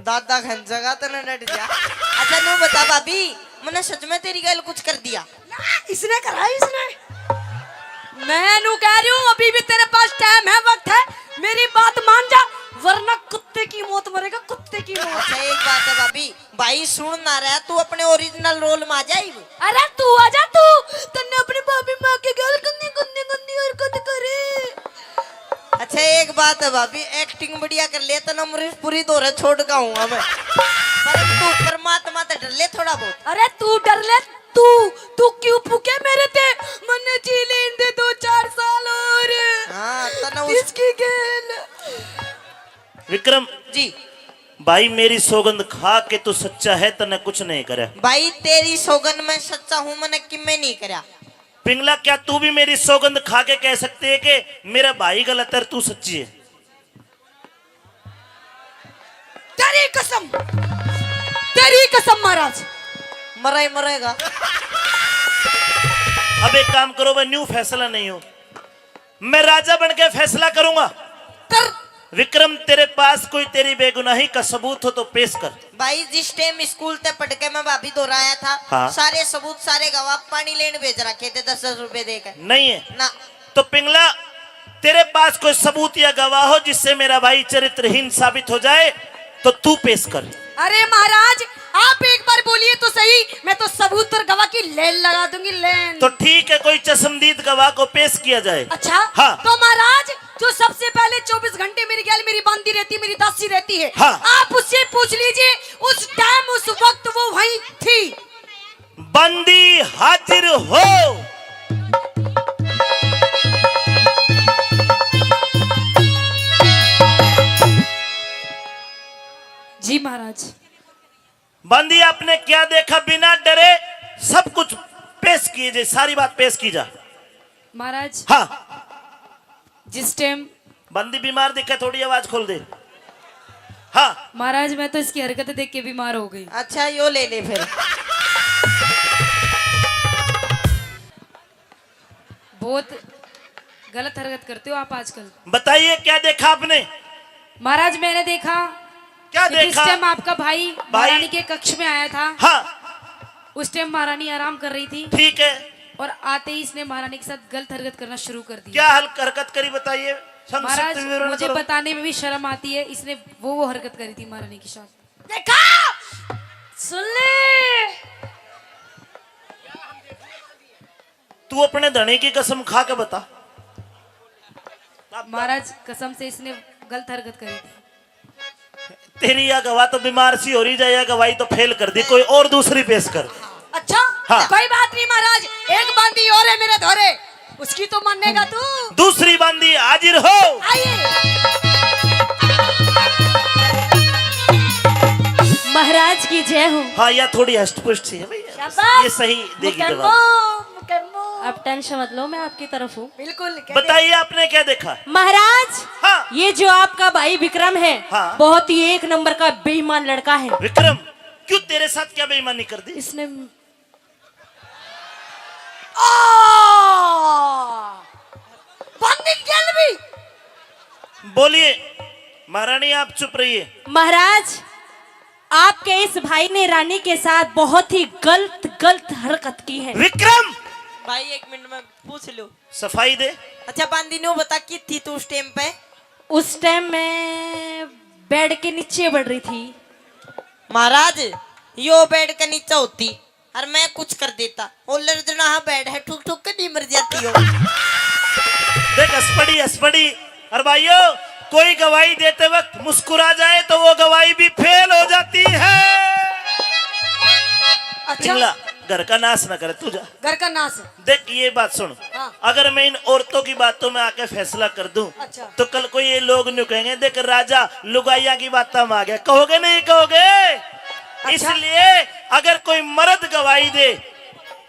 दादा खींचेगा तो ना डट जा। अच्छा न्यू बता भाभी, मैंने सच में तेरी गैल कुछ कर दिया? ना, इसने करा, इसने। मैं नू कह रही हूँ, अभी भी तेरे पास टाइम है, वक्त है, मेरी बात मान जा, वरना कुत्ते की मौत मरेगा, कुत्ते की मौत। अच्छा एक बात है भाभी, भाई सुन ना रहा, तू अपने ओरिजिनल रोल में आ जाए। अरे तू आ जा तू, तन्ने अपनी भाभी माँ के गैल गंदी गंदी गंदी हरकत करे। अच्छा एक बात है भाभी, एक्टिंग बढ़िया कर ले, तन्ने अमरीश पुरी धोरे छोड़ के आऊंगा मैं। पर तू परमात्मा ते डर ले थोड़ा बहुत। अरे तू डर ले, तू, तू क्यों फूके मेरे ते? मन्ने जी लेन दे दो चार साल और। हाँ, तन्ने उस इसकी गैल। विक्रम जी। भाई, मेरी सौगंध खा के तू सच्चा है, तन्ने कुछ नहीं करया। भाई, तेरी सौगंध मैं सच्चा हूँ, मैंने किम्मे नहीं करया। पिंगला, क्या तू भी मेरी सौगंध खा के कह सकती है कि मेरा भाई गलत है और तू सच्ची है? तेरी कसम, तेरी कसम महाराज। मरा ही मरेगा। अब एक काम करो, मैं न्यू फैसला नहीं हूँ, मैं राजा बन के फैसला करूंगा। कर। विक्रम, तेरे पास कोई तेरी बेगुनाही का सबूत हो तो पेश कर। भाई, जिस टाइम स्कूल ते पढ़ के मैं भाभी धोरे आया था, हाँ। सारे सबूत, सारे गवाह पानी लेने भेज रखे थे, दस दस रुपए देकर। नहीं है। ना। तो पिंगला, तेरे पास कोई सबूत या गवाह हो जिससे मेरा भाई चरित्रहीन साबित हो जाए, तो तू पेश कर। अरे महाराज, आप एक बार बोलिए तो सही, मैं तो सबूत और गवाह की लाइन लगा दूंगी, लाइन। तो ठीक है, कोई चश्मदीद गवाह को पेश किया जाए। अच्छा, हाँ। तो महाराज, जो सबसे पहले चौबीस घंटे मेरी गैल मेरी बांदी रहती, मेरी दासी रहती है, हाँ। आप उससे पूछ लीजिए, उस टाइम, उस वक्त वो वहीं थी। बांदी हाजिर हो। जी महाराज। बांदी, आपने क्या देखा? बिना डरे सब कुछ पेश कीजिए, सारी बात पेश की जा। महाराज। हाँ। जिस टाइम बांदी बीमार दिखे, थोड़ी आवाज खोल दे। हाँ। महाराज, मैं तो इसकी हरकत देख के बीमार हो गई। अच्छा, यो ले ले फिर। बहुत गलत हरकत करते हो आप आजकल। बताइए, क्या देखा आपने? महाराज, मैंने देखा क्या कि जिस देखा? टाइम आपका भाई भाई? महारानी के कक्ष में आया था, हाँ। उस टाइम महारानी आराम कर रही थी। ठीक है। और आते ही इसने महारानी के साथ गलत हरकत करना शुरू कर दी। क्या हल-, हरकत करी, बताइए, संक्षिप्त महाराज, विवरण मुझे करो। बताने में भी शर्म आती है, इसने वो, वो हरकत करी थी महारानी के साथ। देखा, सुन ले। तू अपने धनी की कसम खा के बता। महाराज, कसम से इसने गलत हरकत करी थी। तेरी या गवाह तो बीमार सी हो रही जाए, या गवाही तो फेल कर दी, कोई और दूसरी पेश कर। अच्छा, हाँ। कोई बात नहीं महाराज, एक बांदी और है मेरे धोरे, उसकी तो मानेगा तू। दूसरी बांदी हाजिर हो। आइए। महाराज की जय हो। हाँ, या थोड़ी हष्ट पुष्ट सी है भैया, शाबाश। ये सही देगी मुकम्मो, जवाब। मुकम्मो। आप टेंशन मत लो, मैं आपकी तरफ हूँ। बिल्कुल, कह दे। बताइए, आपने क्या देखा? महाराज, हाँ। ये जो आपका भाई विक्रम है, हाँ। बहुत ही एक नंबर का बेईमान लड़का है। विक्रम, क्यों, तेरे साथ क्या बेईमानी कर दी? इसने आ! बांदी गैल भी। बोलिए महारानी, आप चुप रहिए। महाराज, आपके इस भाई ने रानी के साथ बहुत ही गलत, गलत हरकत की है। विक्रम! भाई, एक मिनट में पूछ लो। सफाई दे। अच्छा, बांदी, न्यू बता, की थी तू उस टाइम पे? उस टाइम मैं बेड के नीचे पड़ रही थी। महाराज, यो बेड के नीचे होती, और मैं कुछ कर देता। ओ लड़दना, हाँ, बेड है, ठुक ठुक के नहीं मर जाती हो। देख, हंस पड़ी, हंस पड़ी। और भाइयों, कोई गवाही देते वक्त मुस्कुरा जाए तो वो गवाही भी फेल हो जाती है। अच्छा। पिंगला, घर का नाश ना करे, तू जा। घर का नाश। देख, ये बात सुन। हाँ। अगर मैं इन औरतों की बातों में आके फैसला कर दूं, अच्छा। तो कल को ये लोग न्यू कहेंगे, "देख, राजा लुगाइयां की बातों में आ गया।" कहोगे, नहीं कहोगे? अच्छा। इसलिए अगर कोई मर्द गवाही दे,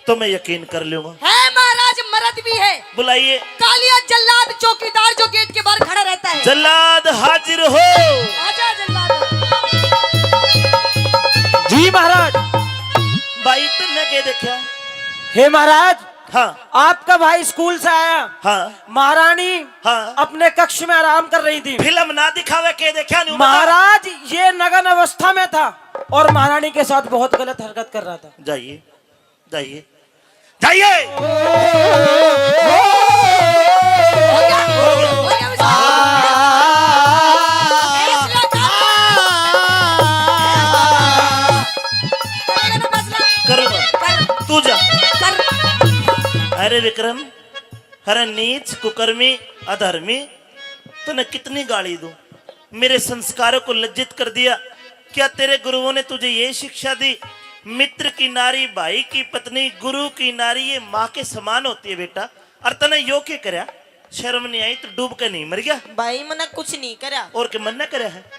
तो मैं यकीन कर लूंगा। है महाराज, मर्द भी है। बुलाइए। कालिया जल्लाद चौकीदार जो गेट के बाहर खड़ा रहता है। जल्लाद हाजिर हो। आजा जल्लाद। जी महाराज। क्या? हे महाराज, हाँ। आपका भाई स्कूल से आया। हाँ। महारानी हाँ। अपने कक्ष में आराम कर रही थी। फिल्म ना दिखावे, के देखा नहीं? महाराज ये नग्न अवस्था में था और महारानी के साथ बहुत गलत हरकत कर रहा था। जाइए, जाइए, जाइए। करूँगा। तू जा। अरे विक्रम, अरे नीच, कुकर्मी, अधर्मी, तन्ने कितनी गाली दूं? मेरे संस्कारों को लज्जित कर दिया। क्या तेरे गुरुओं ने तुझे ये शिक्षा दी? मित्र की नारी, भाई की पत्नी, गुरु की नारी, ये माँ के समान होती है बेटा। और तन्ने यो के करया? शर्म नहीं आई तो डूब के नहीं मर गया? भाई, मन्ने कुछ नहीं करया। और के मन्ने करया है?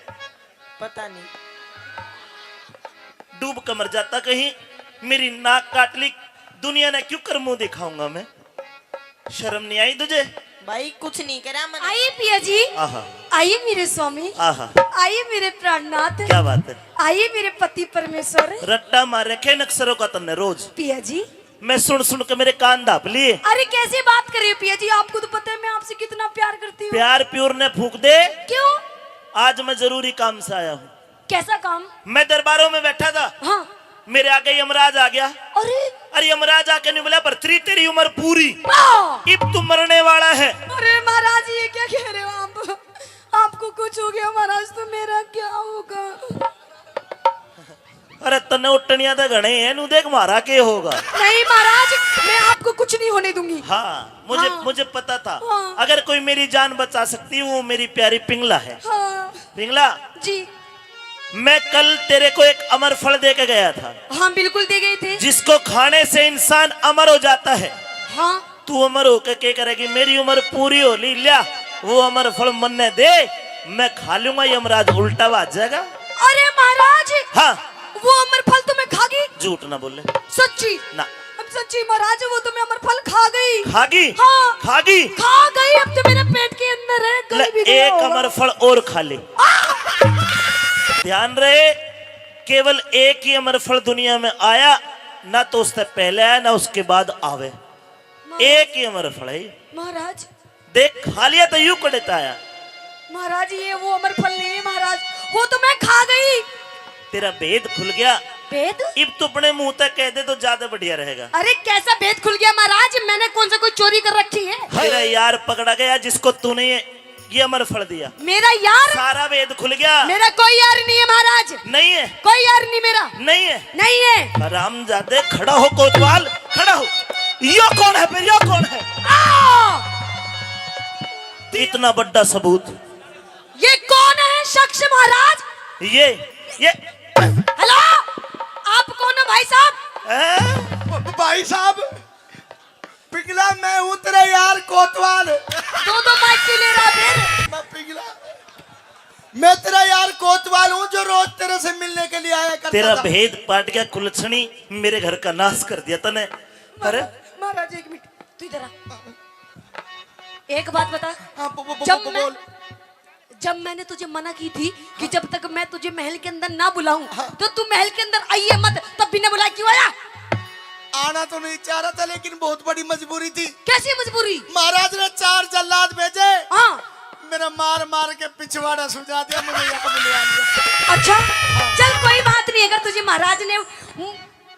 पता नहीं। डूब के मर जाता कहीं, मेरी नाक काट ली, दुनिया ने क्यों कर मुंह दिखाऊंगा मैं? शर्म नहीं आई तुझे? भाई, कुछ नहीं करा मैंने। आइए पिया जी। आहा। आइए मेरे स्वामी। आहा। आइए मेरे प्राणनाथ। क्या बात है? आइए मेरे पति परमेश्वर। रट्टा मार रखे नक्सरों का तन्ने रोज। पिया जी। मैं सुन सुन के मेरे कान धाप लिए। अरे कैसे बात कर रहे हो पिया जी, आपको तो पता है मैं आपसे कितना प्यार करती हूँ। प्यार प्योर ने फूंक दे। क्यों? आज मैं जरूरी काम से आया हूँ। कैसा काम? मैं दरबारों में बैठा था। हाँ। मेरे आगे यमराज आ गया। अरे। अरे यमराज आके नहीं बोला, "भरतरी, तेरी उम्र पूरी। हाँ। इब तू मरने वाला है।" अरे महाराज, ये क्या कह रहे हो आप? आपको कुछ हो गया महाराज, तो मेरा क्या होगा? अरे तन्ने उठनिया तो घणे हैं, नू देख म्हारा के होगा। नहीं महाराज, मैं आपको कुछ नहीं होने दूंगी। हाँ, मुझे हाँ। मुझे पता था। हाँ। अगर कोई मेरी जान बचा सकती, वो मेरी प्यारी पिंगला है। हाँ। पिंगला जी। मैं कल तेरे को एक अमर फल दे के गया था। हाँ, बिल्कुल दे गए थे। जिसको खाने से इंसान अमर हो जाता है। हाँ। तू अमर होके के करेगी? मेरी उम्र पूरी हो ली, ल्या वो अमर फल मन्ने दे, मैं खा लूंगा, यमराज उल्टा भाज जाएगा। अरे महाराज, हाँ। वो अमर फल तो मैं खा गई। झूठ ना बोले। सच्ची? ना। अब सच्ची महाराज, वो तो मैं अमर फल खा गई। खा गई? हाँ। खा गई? खा गई, अब तो मेरे पेट के अंदर है, ले, गल भी गया एक होगा। अमर फल और खा ले। ध्यान रहे, केवल एक ही अमर फल दुनिया में आया, ना तो उससे पहले आया, ना उसके बाद आवे। महाराज। एक ही अमर फल है। महाराज। देख, खा लिया तो यू कड़े आया। महाराज, ये वो अमर फल नहीं है महाराज, वो तो मैं खा गई। तेरा भेद खुल गया। भेद? इब तो अपने मुंह तक कह दे तो ज्यादा बढ़िया रहेगा। अरे कैसा भेद खुल गया महाराज, मैंने कौन सा कोई चोरी कर रखी है? तेरा यार पकड़ा गया जिसको तूने ये ये अमर फल दिया। मेरा यार? सारा भेद खुल गया। मेरा कोई यार नहीं है महाराज। नहीं है? कोई यार नहीं मेरा। नहीं है? नहीं है। हरामजादे, खड़ा हो कोतवाल, खड़ा हो। यो कौन है फिर, यो कौन है? आ! इतना बड़ा सबूत। ये कौन है शख्स महाराज? ये, ये। हेलो, आप कौन हो भाई साहब? हैं? भाई साहब, पिघला, मैं हूँ तेरा यार कोतवाल। दो दो बाइक क्यों ले रहा फिर? मैं पिघला, मैं तेरा यार कोतवाल हूँ जो रोज तेरे से मिलने के लिए आया करता तेरा था। भेद पाट गया कुलछणी, मेरे घर का नाश कर दिया तने। अरे महाराज, एक मिनट, तू इधर आ। एक बात बता। हाँ, बो-, बो-, बो-, जब बो-, मैं बोल। जब मैंने तुझे मना की थी कि हाँ। जब तक मैं तुझे महल के अंदर ना बुलाऊं, हाँ। तो तू महल के अंदर आइए मत, तब भी ना बुलाया, क्यों आया? आना तो नहीं चाह रहा था, लेकिन बहुत बड़ी मजबूरी थी। कैसी मजबूरी? महाराज ने चार जल्लाद भेजे, हाँ। मेरा मार मार के पिछवाड़ा सुजा दिया, मुझे यहाँ बुलवा लिया। अच्छा, हाँ। चल कोई बात नहीं, अगर तुझे महाराज ने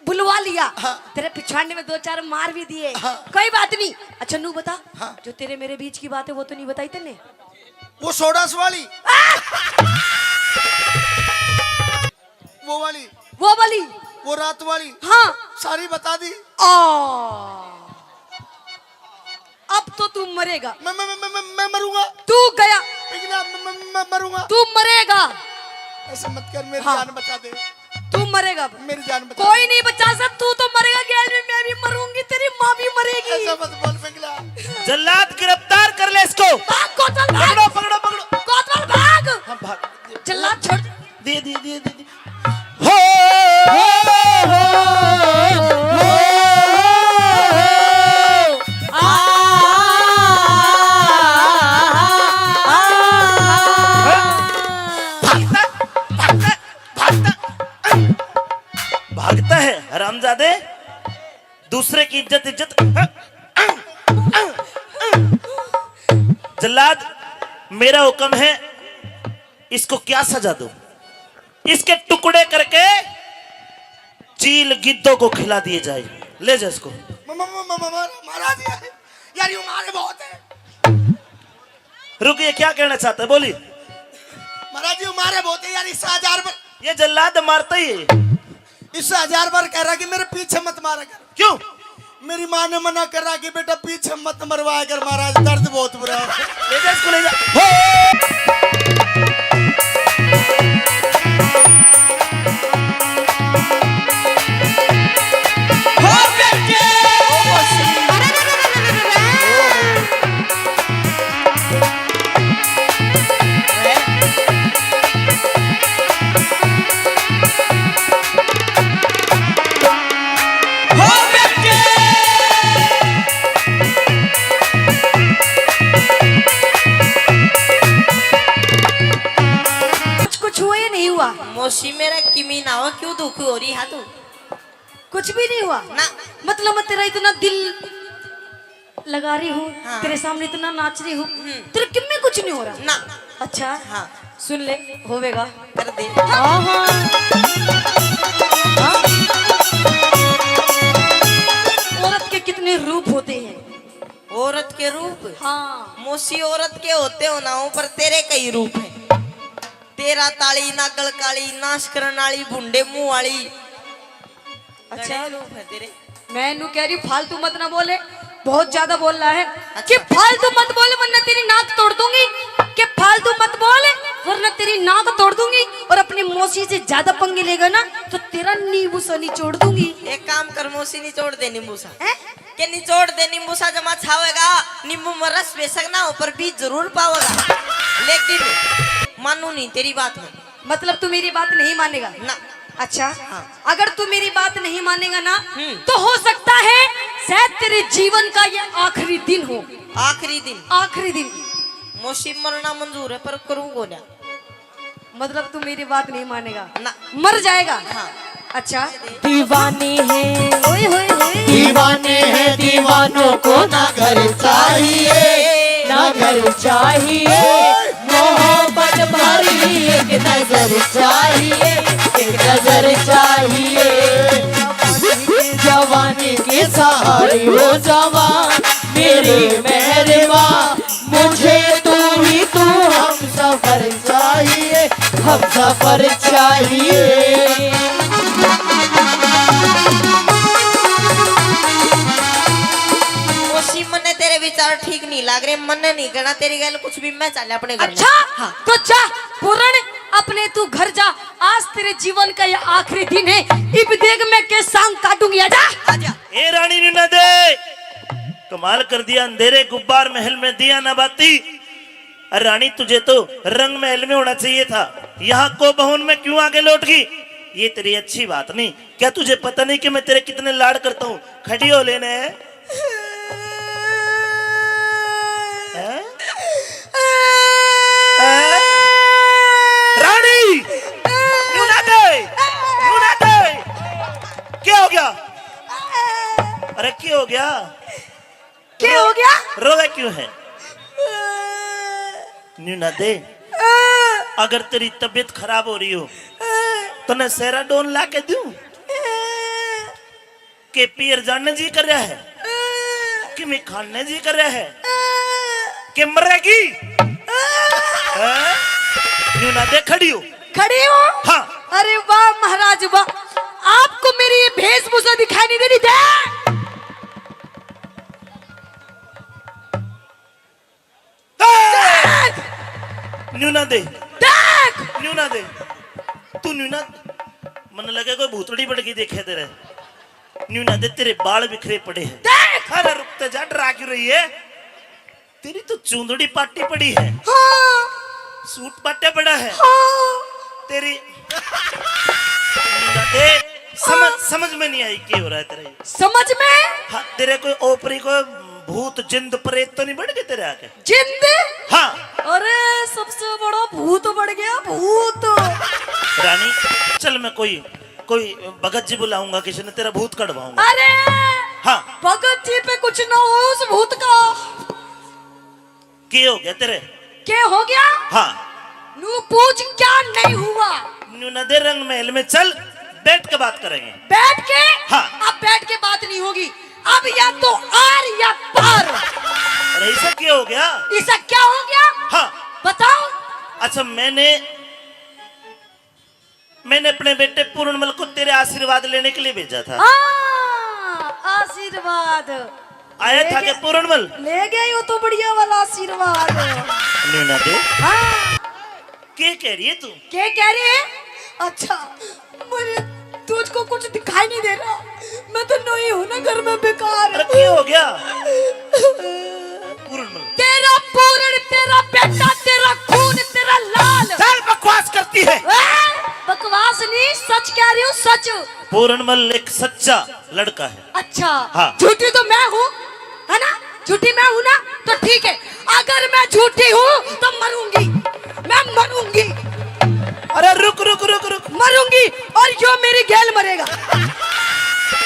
बुलवा लिया। हाँ। तेरे पिछवाड़े में दो चार मार भी दिए। हाँ। कोई बात नहीं। अच्छा नू बता, हाँ। जो तेरे मेरे बीच की बात है वो तो नहीं बताई तन्ने? वो सोडस वाली। आ! वो वाली। वो वाली। वो रात वाली। हाँ। सारी बता दी। आ। अब तो तू मरेगा। मैं, मैं, मैं, मैं, मैं, मैं मरूंगा। तू गया। पिघला, मैं, मैं, मैं मरूंगा। तू मरेगा। ऐसा मत कर, मेरी हाँ। जान बचा दे। तू मरेगा अब। मेरी जान बचा कोई दे। नहीं बचा सकता, तू तो मरेगा, गैल में मैं भी मरूंगी, तेरी माँ भी मरेगी। ऐसा मत बोल पिघला। जल्लाद गिरफ्तार कर ले इसको। भाग कोतवाल भाग। पकड़ो, पकड़ो, पकड़ो। कोतवाल भाग। हाँ, भाग। जल्लाद छोड़। दे, दे, दे, दे, दे। हो, हो, हो, हो, हो, आ, आ, आ, आ। भागता, भागता, भागता। भागता है हरामजादे। दूसरे की इज्जत, इज्जत। जल्लाद, मेरा हुक्म है, इसको क्या सजा दूं? इसके टुकड़े करके चील गिद्धों को खिला दिए जाए। ले जा इसको। म-, म-, म-, म-, म-, महाराज, यार, यार, ये मारे बहुत है। रुक, ये क्या कहना चाहता है, बोली। महाराज, ये मारे बहुत है यार, इससे हजार बार, ये जल्लाद मारता ही है। इससे हजार बार कह रहा कि मेरे पीछे मत मारा कर। क्यों? मेरी माँ ने मना कर रहा कि बेटा पीछे मत मरवाया कर महाराज, दर्द बहुत बुरा है। ले जा इसको, ले जा। कुछ, कुछ हुआ या नहीं हुआ? मौसी, मेरा किमी ना हो, क्यों दुखी हो रही है तू? कुछ भी नहीं हुआ ना। मतलब, मैं तेरा इतना दिल लगा रही हूँ, हाँ। तेरे सामने इतना नाच रही हूँ, हम्म। तेरे किम में कुछ नहीं हो रहा ना। अच्छा, हाँ। सुन ले, होवेगा। कर दे। हाँ, हाँ। हाँ। औरत के कितने रूप होते हैं। औरत के रूप? हाँ। मौसी, औरत के होते हो ना हो, पर तेरे कई रूप हैं। तेरा ताली, नागल काली, नाश करण वाली, भुंडे मुंह वाली। अच्छा। घणे रूप है तेरे। मैं इन्हू कह रही हूँ, फालतू मत ना बोले, बहुत ज्यादा बोल रहा है। अच्छा। कि फालतू मत बोले, वरना तेरी नाक तोड़ दूंगी। कि फालतू मत बोल, वरना तेरी नाक तोड़ दूंगी। और अपनी मौसी से ज्यादा पंगे लेगा ना, तो तेरा नींबू सा निचोड़ दूंगी। एक काम कर, मौसी निचोड़ दे नींबू सा। हैं? के निचोड़ दे नींबू सा, जमा छावेगा। नींबू में रस बेशक ना हो, पर बीज जरूर पावेगा। लेकिन मानू नहीं तेरी बात में। मतलब, तू मेरी बात नहीं मानेगा ना। अच्छा, हाँ। अगर तू मेरी बात नहीं मानेगा ना, हम्म। तो हो सकता है शायद तेरे जीवन का ये आखिरी दिन हो। आखिरी दिन? आखिरी दिन। मौसी, मरना मंजूर है, पर करूँ को ना। मतलब, तू मेरी बात नहीं मानेगा ना। मर जाएगा। हाँ। अच्छा। दीवानी है, ओए होए होए। दीवाने हैं, दीवानों को ना घर चाहिए, ना घर चाहिए। मोहब्बत भरी एक नजर चाहिए, एक नजर चाहिए। जवानी के सहारे हो जवान, मेरे मेहरबा, मुझे तू ही तू हम सफर चाहिए, हम सफर चाहिए। मौसी, मन्ने तेरे विचार ठीक नहीं लाग रहे, मन्ने नहीं कहना तेरी गैल कुछ भी, मैं चाले अपने घर में। अच्छा? हाँ। तो जा, पूरण, अपने तू घर जा, आज तेरे जीवन का ये आखिरी दिन है, इब देख मैं के सांग काटूंगी, आजा। आजा। ए रानी, न्यू ना दे, कमाल कर दिया, अंधेरे गुब्बार महल में दिया ना बाती। अरे रानी, तुझे तो रंग महल में होना चाहिए था, यहाँ को भवन में क्यों आके लौट गई? ये तेरी अच्छी बात नहीं। क्या तुझे पता नहीं कि मैं तेरे कितने लाड करता हूँ? खड़ी हो लेने। हैं? हैं? रानी! न्यू ना दे! न्यू ना दे! क्या हो गया? अरे, क्या हो गया? क्या हो गया? रोवे क्यों है? न्यू ना दे। अगर तेरी तबीयत खराब हो रही हो, तो मैं सेराडोन ला के दूं? के पियर जाने जी कर रहा है, कि मैं खाने जी कर रहा है, कि मरेगी? हैं? न्यू ना दे, खड़ी हो। खड़ी हूँ। हाँ। अरे वाह महाराज वाह, आपको मेरी ये वेशभूषा दिखाई नहीं दे रही? दे। देख! न्यू ना दे। देख! न्यू ना दे। तू न्यू ना, मन लगे कोई भूतड़ी बड़ गई देखे तेरे। न्यू ना दे, तेरे बाल बिखरे पड़े हैं। देख! अरे रुक तो जा, डरा क्यों रही है? तेरी तो चूंदड़ी पाटी पड़ी है। हाँ। सूट पाटे पड़ा है। हाँ। तेरी न्यू ना दे, समझ, हाँ। समझ में नहीं आई क्या हो रहा है तेरे। समझ में? हाँ, तेरे कोई ओपरी को भूत जिंद प्रेत तो नहीं बन गए तेरे आके? जिंद? हाँ। अरे, सबसे बड़ा भूत बढ़ गया, भूत। रानी, चल, मैं कोई, कोई भगत जी बुलाऊंगा, किसी ने तेरा भूत कढ़वाऊंगा। अरे, हाँ। भगत जी पे कुछ ना हो उस भूत का। के हो गया तेरे? के हो गया? हाँ। नू पूछ क्या नहीं हुआ? नू ना दे, रंग महल में चल, बैठ के बात करेंगे। बैठ के? हाँ। अब बैठ के बात नहीं होगी, अब या तो आर या पार। अरे, इसे क्या हो गया? इसे क्या हो गया? हाँ। बताओ। अच्छा, मैंने, मैंने अपने बेटे पूर्णमल को तेरे आशीर्वाद लेने के लिए भेजा था। हाँ, आशीर्वाद। आया ले था गया, के पूर्णमल? ले गया यो तो बढ़िया वाला आशीर्वाद। लेना दे। हाँ। के कह रही है तू? के कह रही है? अच्छा, मुझे तुझको कुछ दिखाई नहीं दे रहा, मैं तो नई हूँ ना घर में, बेकार। अरे, क्या हो गया? पूर्ण। तेरा पूर्ण, तेरा बेटा, तेरा खून, तेरा लाल। चल, बकवास करती है। ए, बकवास नहीं, सच कह रही हूँ, सच। पूर्णमल एक सच्चा लड़का है। अच्छा, हाँ। झूठी तो मैं हूँ, है ना? झूठी मैं हूँ ना, तो ठीक है। अगर मैं झूठी हूँ तो मरूंगी, मैं मरूंगी। अरे रुक, रुक, रुक, रुक। मरूंगी और यो मेरी गेल मरेगा।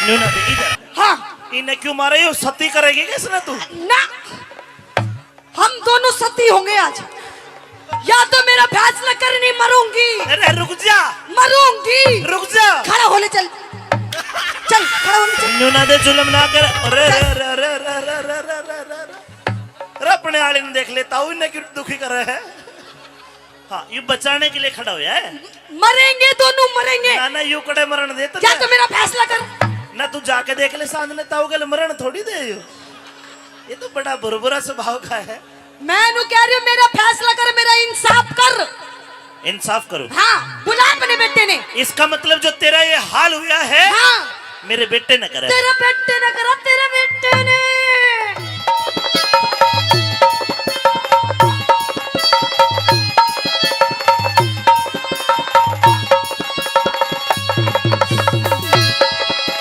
न्यू ना दे इधर। हाँ। इन्हें क्यों मारे? यो सती करेगी क्या इसने तू? ना, हम दोनों सती होंगे आज। या तो मेरा फैसला कर, नहीं मरूंगी। अरे रुक जा। मरूंगी। रुक जा। खड़ा हो ले, चल। चल, खड़ा हो ले, चल। न्यू ना दे, जुल्म ना कर। अरे, चल। अरे, अरे, अरे, अपने आले ने देख ले, ताऊ इन्हें क्यों दुखी कर रहे हैं? हाँ, ये बचाने के लिए खड़ा हुआ है। मरेंगे दोनों, मरेंगे। ना, ना, यू कड़े मरण दे तो या ना। तो मेरा फैसला कर। ना, तू जाके देख ले, सांझ ने ताऊ के मरण थोड़ी दे यो। ये तो बड़ा बुरबुरा स्वभाव का है। मैं नू कह रही हूँ, मेरा फैसला कर, मेरा इंसाफ कर। इंसाफ करो। हाँ, बुला अपने बेटे ने। इसका मतलब जो तेरा ये हाल हुआ है, हाँ। मेरे बेटे ने करा। तेरे बेटे ने करा, तेरे बेटे ने।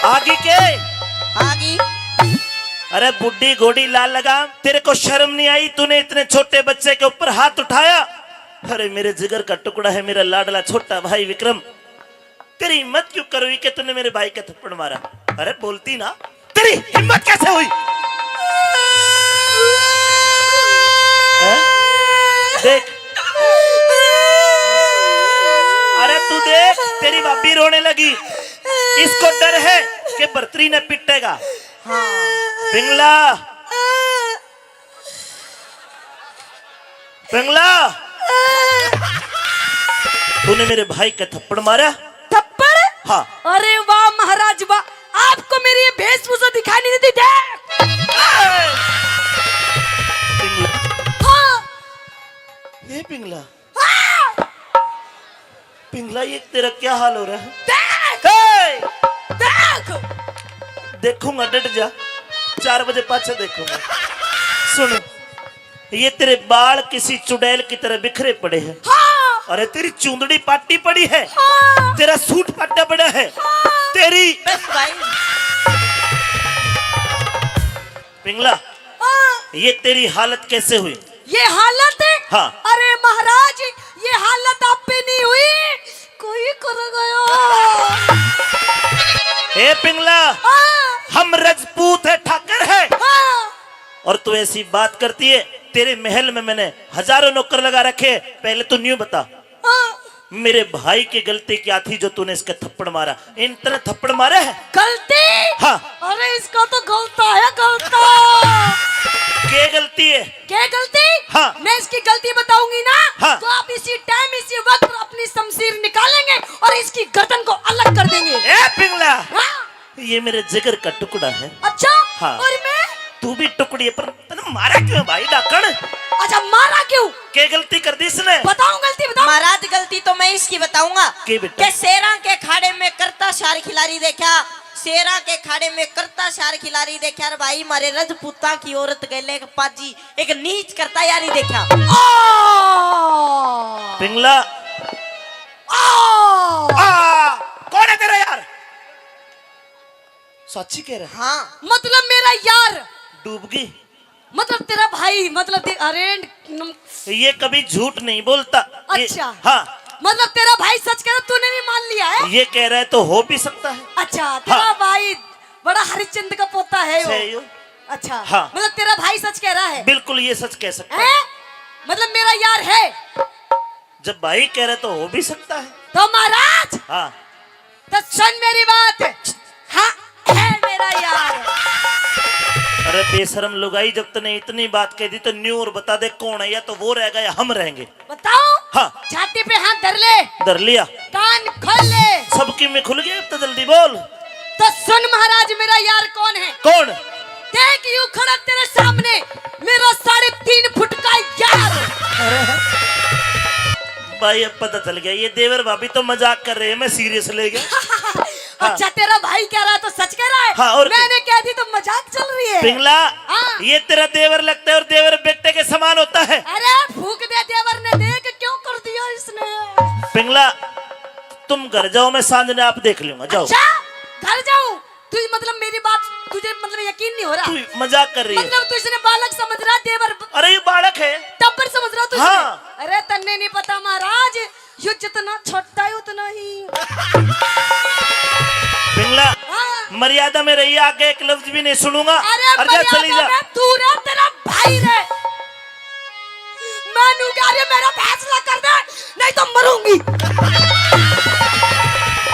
आगी के? आगी। अरे बुड्ढी घोड़ी लाल लगाम, तेरे को शर्म नहीं आई? तूने इतने छोटे बच्चे के ऊपर हाथ उठाया। अरे मेरे जिगर का टुकड़ा है, मेरा लाडला छोटा भाई विक्रम, तेरी हिम्मत क्यों करी कि तूने मेरे भाई का थप्पड़ मारा? अरे बोलती ना, तेरी हिम्मत कैसे हुई? हैं? देख, अरे तू देख, तेरी भाभी रोने लगी। इसको डर है कि भरतरी ने पिटेगा। हाँ। पिंगला, पिंगला, तूने मेरे भाई का थप्पड़ मारा? थप्पड़? हाँ। अरे वाह महाराज वाह, आपको मेरी ये वेशभूषा दिखाई नहीं देती? देख। पिंगला। हाँ। ये पिंगला। हाँ। पिंगला, ये तेरा क्या हाल हो रहा है? देख! ए! देख! देखूंगा, डट जा, चार बजे पाछे देखूंगा। सुन, ये तेरे बाल किसी चुड़ैल की तरह बिखरे पड़े हैं। हाँ। अरे, तेरी चूंदड़ी पाटी पड़ी है, हाँ। तेरा सूट पाटा पड़ा है, हाँ। तेरी बस भाई। पिंगला, हाँ। ये तेरी हालत कैसे हुई? ये हालत है? हाँ। अरे महाराज, ये हालत आप पे नहीं हुई, कोई कर गया। ए पिंगला, हाँ। हम रजपूत है, ठाकर है, हाँ। और तू ऐसी बात करती है। तेरे महल में मैंने हजारों नौकर लगा रखे, पहले तू न्यू बता। हाँ। मेरे भाई की गलती क्या थी जो तूने इसके थप्पड़ मारा? इतने थप्पड़ मारे हैं? गलती? हाँ। अरे इसका तो गलता है, गलता। क्या गलती है? क्या गलती? हाँ। मैं इसकी गलती बताऊंगी ना, हाँ। तो आप इसी टाइम, इसी वक्त अपनी शमशीर निकालेंगे और इसकी गर्दन को अलग कर देंगे। ए पिंगला। हाँ। ये मेरे जिगर का टुकड़ा है। अच्छा? हाँ। और मैं? तू भी टुकड़ी है, पर तने मारा क्यों है भाई डाकण? अच्छा, मारा क्यों? के गलती कर दी इसने? बताओ गलती, बताओ। महाराज, गलती तो मैं इसकी बताऊंगा। के बेटा? के शेरां के खाड़े में करता शार खिलाड़ी देखा, शेरां के खाड़े में करता शार खिलाड़ी देखा। अरे भाई, मारे रजपूतां की औरत गैले एक पाजी, एक नीच करता यारी देखा। आ! पिंगला। आ! आ! कौन है तेरा यार? साची कह रहा है? हाँ। मतलब मेरा यार। डूब गई। मतलब तेरा भाई, मतलब दे-, अरे नम- ये कभी झूठ नहीं बोलता। ये, अच्छा। हाँ। मतलब तेरा भाई सच कह रहा, तूने भी मान लिया है? ये कह रहा है तो हो भी सकता है। अच्छा, तेरा हाँ। भाई बड़ा हरिश्चंद्र का पोता है यो। सही हो। अच्छा, हाँ। मतलब तेरा भाई सच कह रहा है? बिल्कुल, ये सच कह सकता है। हैं? मतलब मेरा यार है? जब भाई कह रहे तो हो भी सकता है। तो महाराज, हाँ। तो सुन मेरी बात। हाँ, है मेरा यार। अरे बेशरम लुगाई, जब तने इतनी बात कह दी तो न्यू और बता दे कौन है, या तो वो रहेगा या हम रहेंगे। बताओ। हाँ। छाती पे हाथ धर ले। धर लिया। कान खोल ले। सबकी में खुल गया, अब तो जल्दी बोल। तो सुन महाराज, मेरा यार कौन है? कौन? देख, यूं खड़ा तेरे सामने, मेरा साढ़े तीन फुट का यार। भाई, अब पता चल गया, ये देवर भाभी तो मजाक कर रहे हैं, मैं सीरियस ले गया। हाँ। अच्छा, तेरा भाई कह रहा है तो सच कह रहा है? हाँ, और क्या? मैंने कह दी तो मजाक चल रही है। पिंगला, हाँ। ये तेरा देवर लगता है और देवर बेटे के समान होता है। अरे फूक दे देवर ने, देख क्यों कर दिया इसने। पिंगला, तुम घर जाओ, मैं सांझ ने आप देख लूंगा, जाओ। अच्छा, घर जाऊं? तू मतलब मेरी बात तुझे मतलब यकीन नहीं हो रहा? तू मजाक कर रही है। मतलब तू इसने बालक समझ रहा, देवर ब-, अरे ये बालक है। टब्बर समझ रहा तू इसने? हाँ। अरे तन्ने नहीं पता महाराज, यो जितना छोटा है उतना ही। पिंगला, हाँ। मर्यादा में रहिए, आगे एक लफ्ज भी नहीं सुनूंगा। अरे और जा, चली मर्यादा जा। में तू रह, तेरा भाई रह। मैं नू कह रही हूँ, मेरा फैसला कर दे, नहीं तो मरूंगी।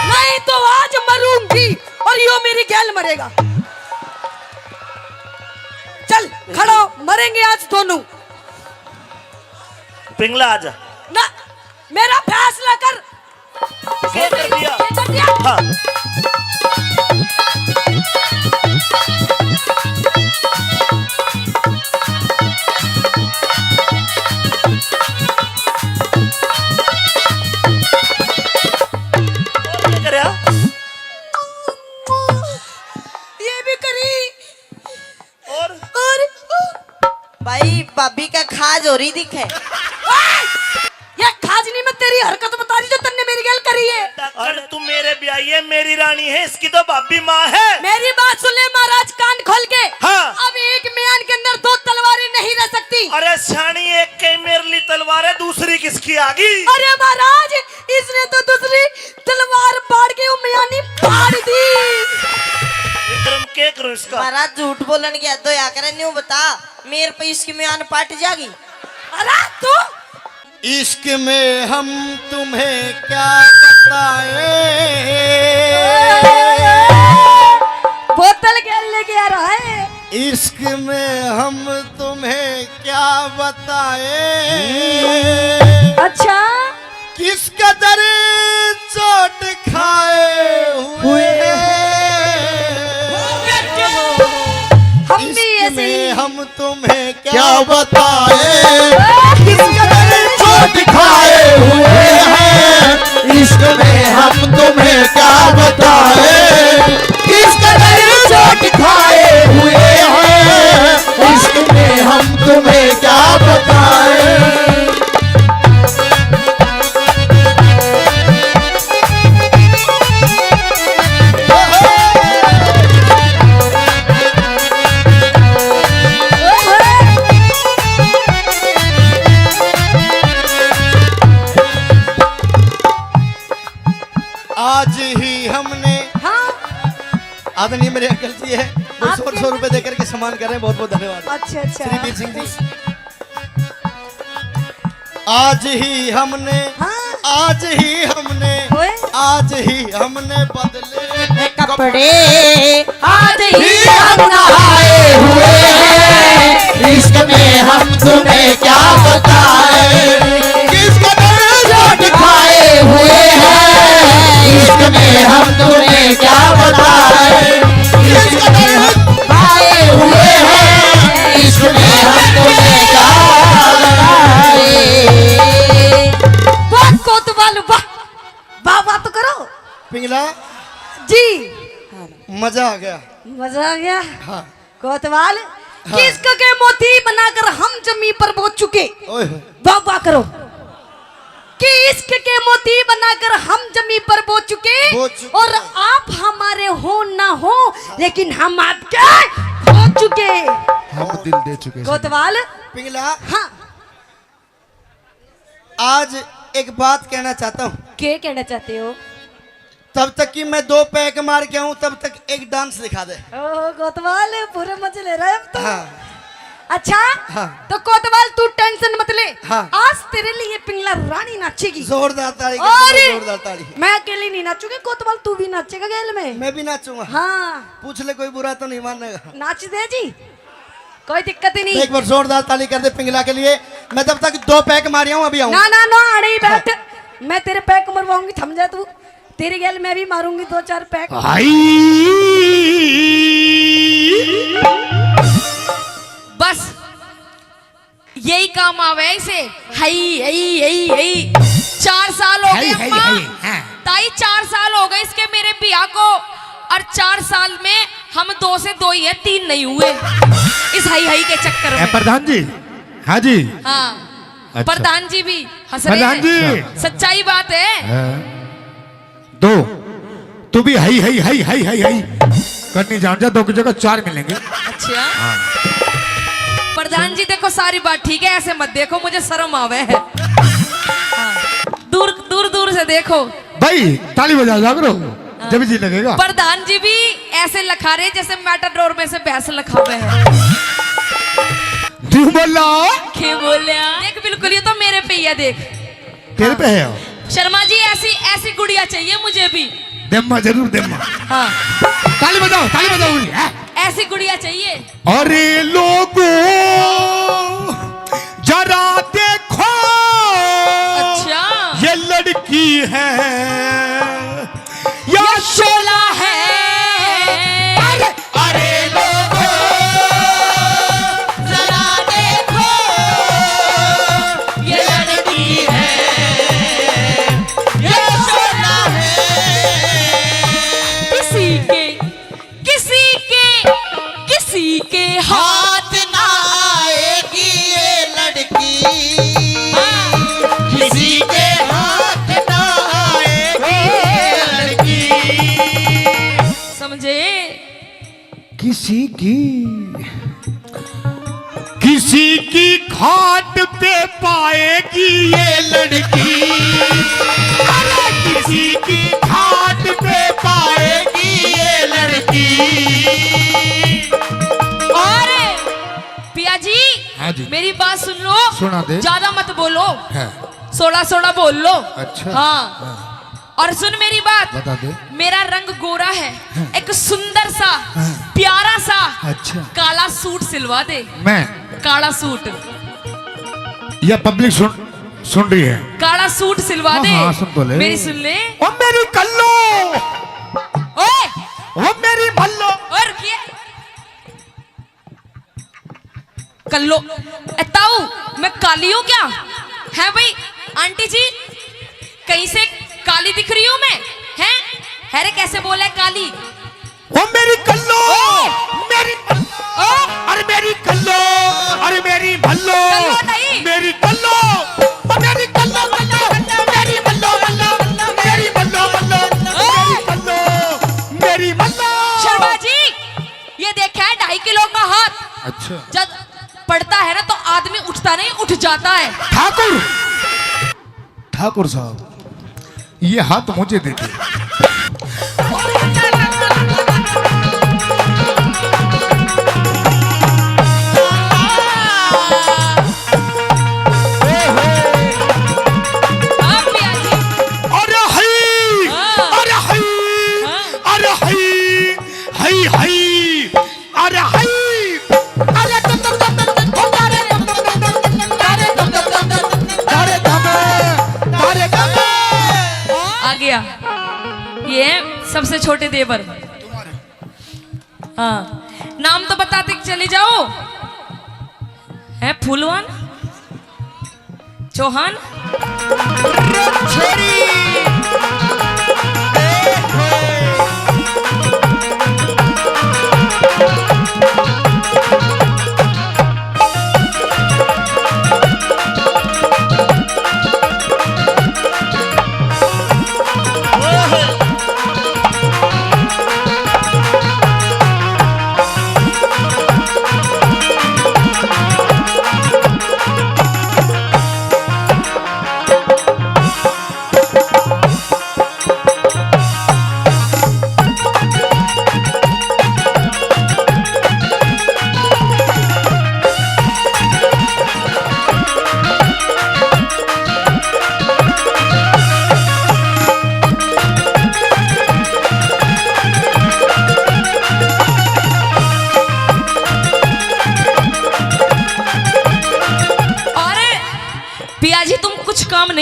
नहीं तो आज मरूंगी और यो मेरी गैल मरेगा। चल खड़ा हो, मरेंगे आज दोनों। पिंगला आजा। ना, मेरा फैसला कर। ये कर दिया। ये कर दिया। हाँ। और क्या करे? ये भी करी। और? और? भाई, भाभी का खाज हो रही दिखे। ओए! ये खाज नहीं, मैं तेरी हरकत बता रही जो तन्ने मेरी गैल करी है। अरे तू मेरे ब्याही है, मेरी रानी है, इसकी तो भाभी माँ है। मेरी बात सुन ले महाराज कान खोल के। हाँ। अब एक म्यान के अंदर दो तलवारें नहीं रह सकती। अरे सियाणी, एक कई मेरे लिए तलवार है, दूसरी किसकी आ गई? अरे महाराज, इसने तो दूसरी तलवार फाड़ के वो म्यानी फाड़ दी। विक्रम, के करूं इसका? महाराज, झूठ बोलन की हद होया करे, न्यू बता, मेरे पे इश्क में आन पाट जागी। अरे तू इश्क में हम तुम्हें क्या बताएं? बोतल के लेके आ रहा है। इश्क में हम तुम्हें क्या बताएं? अच्छा। किस कदर चोट खाए हुए हैं। हम भी इश्क ऐसे में ही। हम तुम्हें क्या बताएं, किस कदर चोट खाए हुए हैं। इश्क में हम तुम्हें क्या बताएं, किस कदर चोट खाए हुए हैं। इश्क में हम तुम्हें क्या बताएं। आज ही हमने हाँ। आदरणीय मेरे अंकल जी है, वो आप सौ, क्या सौ रुपए दे करके सम्मान कर रहे हैं। बहुत बहुत धन्यवाद। अच्छा, अच्छा। श्री बीर सिंह जी। आज ही हमने, हाँ। आज ही हमने, ओए। आज ही हमने बदले कपड़े, आज ही हम नहाए हुए हैं। इश्क में हम तुम्हें क्या बताएं, किस कदर चोट खाए हुए हैं। इश्क में हम तुम्हें क्या बताएं, किस कदर खाए हुए हैं। इश्क में हम तुम्हें क्या बताएं। वाह कोतवाल, वाह, वाह, वाह तो करो। पिंगला जी। मजा आ गया। मजा आ गया। हाँ। कोतवाल, हाँ। कि इश्क के मोती बनाकर हम जमी पर बोझ चुके। ओए होए। वाह, वाह करो। कि इश्क के मोती बनाकर हम जमी पर बोझ चुके। बोझ चुके। और आप हमारे हो ना हो, लेकिन हम आपके हो चुके। हम दिल दे चुके हैं। कोतवाल। पिंगला। हाँ। आज एक बात कहना चाहता हूँ। क्या कहना चाहते हो? तब तक कि मैं दो पैक मार के आऊं, तब तक एक डांस दिखा दे। ओहो, कोतवाल, पूरे मजे ले रहा है अब तो। हाँ। अच्छा, हाँ। तो कोतवाल, तू टेंशन मत ले। हाँ। आज तेरे लिए पिंगला रानी नाचेगी। जोरदार ताली कर दो, और जोरदार ताली। मैं अकेली नहीं नाचूंगी, कोतवाल, तू भी नाचेगा गेल में। मैं भी नाचूंगा। हाँ। पूछ ले, कोई बुरा तो नहीं मानेगा। नाच दे जी, कोई दिक्कत ही नहीं। एक बार जोरदार ताली कर दे पिंगला के लिए। मैं तब तक दो पैक मार आऊं, अभी आऊं। ना, ना, ना, अड़े ही बैठ। हाँ। मैं तेरे पैक मरवाऊंगी, थम जा तू। तेरी गैल मैं भी मारूंगी दो चार पैक। हाय। बस यही काम आवे इसे। हाय, हाय, हाय, हाय। चार साल हो हाय, गए हाय, अम्मा। हाय, हाँ। ताई, चार साल हो गए इसके मेरे ब्याह को, और चार साल में हम दो से दो ही हैं, तीन नहीं हुए इस हाय हाय के चक्कर ए, में। प्रधान जी। हाँ जी। हाँ। अच्छा। प्रधान जी भी हंस रहे प्रधान हैं। जी। सच्चाई बात है। हाँ। दो। तू भी हाय, हाय, हाय, हाय, हाय, हाय। करनी जान जा, दो की जगह चार मिलेंगे। अच्छा। हाँ। प्रधान जी, देखो, सारी बात ठीक है, ऐसे मत देखो, मुझे शर्म आवे है। हाँ। दूर, दूर, दूर से देखो। भाई, ताली बजा जा करो, हाँ। जब जी लगेगा। प्रधान जी भी ऐसे लखा रहे जैसे मैटाडोर में से भैंस लखावे है। क्यों बोला? के बोल्या? देख, बिल्कुल, ये तो मेरे पे ही है, देख। तेरे पे है? शर्मा जी, ऐसी, ऐसी गुड़िया चाहिए मुझे भी। देम्मा, जरूर देम्मा। हाँ। ताली बजाओ, ताली बजाओ, हैं? ऐसी गुड़िया चाहिए। अरे लोगो, जरा देखो, अच्छा। ये लड़की है या शोला है? अरे, अरे लोगो, जरा देखो, ये लड़की है या शोला है? किसी के, किसी के, किसी के हाथ ना आएगी ये लड़की। हाँ। किसी के हाथ ना आएगी ये लड़की। समझे? किसी की, किसी की खाट पे पाएगी ये लड़की। अरे, किसी की खाट पे पाएगी ये लड़की। और पिया जी, हाँ जी। मेरी बात सुन लो। सुना दे। ज्यादा मत बोलो। है। सोड़ा सोड़ा बोल लो। अच्छा। हाँ। हाँ। और सुन मेरी बात। बता दे। मेरा रंग गोरा है, हाँ। एक सुंदर सा, हाँ। प्यारा सा, अच्छा। काला सूट सिलवा दे। मैं? काला सूट। यह पब्लिक सुन, सुन रही है। काला सूट सिलवा हाँ, दे। हाँ, सुन तो ले। मेरी सुन ले। ओ मेरी कल्लो। ओए। ओ मेरी भल्लो। ओए, रुकिए। कल्लो। ए ताऊ, मैं काली हूँ क्या? हैं भाई, आंटी जी, कहीं से काली दिख रही हूँ मैं? हैं? अरे कैसे बोले काली? ओ मेरी कल्लो, ओए! मेरी भल्लो, ओए! अरे मेरी कल्लो, अरे मेरी भल्लो, कल्लो नहीं। मेरी कल्लो, ओ मेरी कल्लो, कल्लो, मेरी भल्लो, भल्लो, मेरी भल्लो, भल्लो, ओए! मेरी कल्लो, मेरी भल्लो। शर्मा जी, ये देखा है ढाई किलो का हाथ। अच्छा। जब पड़ता है ना तो आदमी उठता नहीं, उठ जाता है। ठाकुर, ठाकुर साहब, ये हाथ मुझे दे दे। हाँ, पिया जी। अरे हई, हाँ। अरे हई, हाँ। अरे हई, हई, हई। अरे हई! अरे तुम, तुम, तुम, तुम, तुम, अरे तुम, तुम, तुम, तुम, तुम, अरे तुम, तुम, तुम, तुम, अरे तुम, अरे तुम। आ गया ये सबसे छोटे देवर। हाँ, नाम तो बताते चले जाओ। है फूलवान? चौहान। छोरी।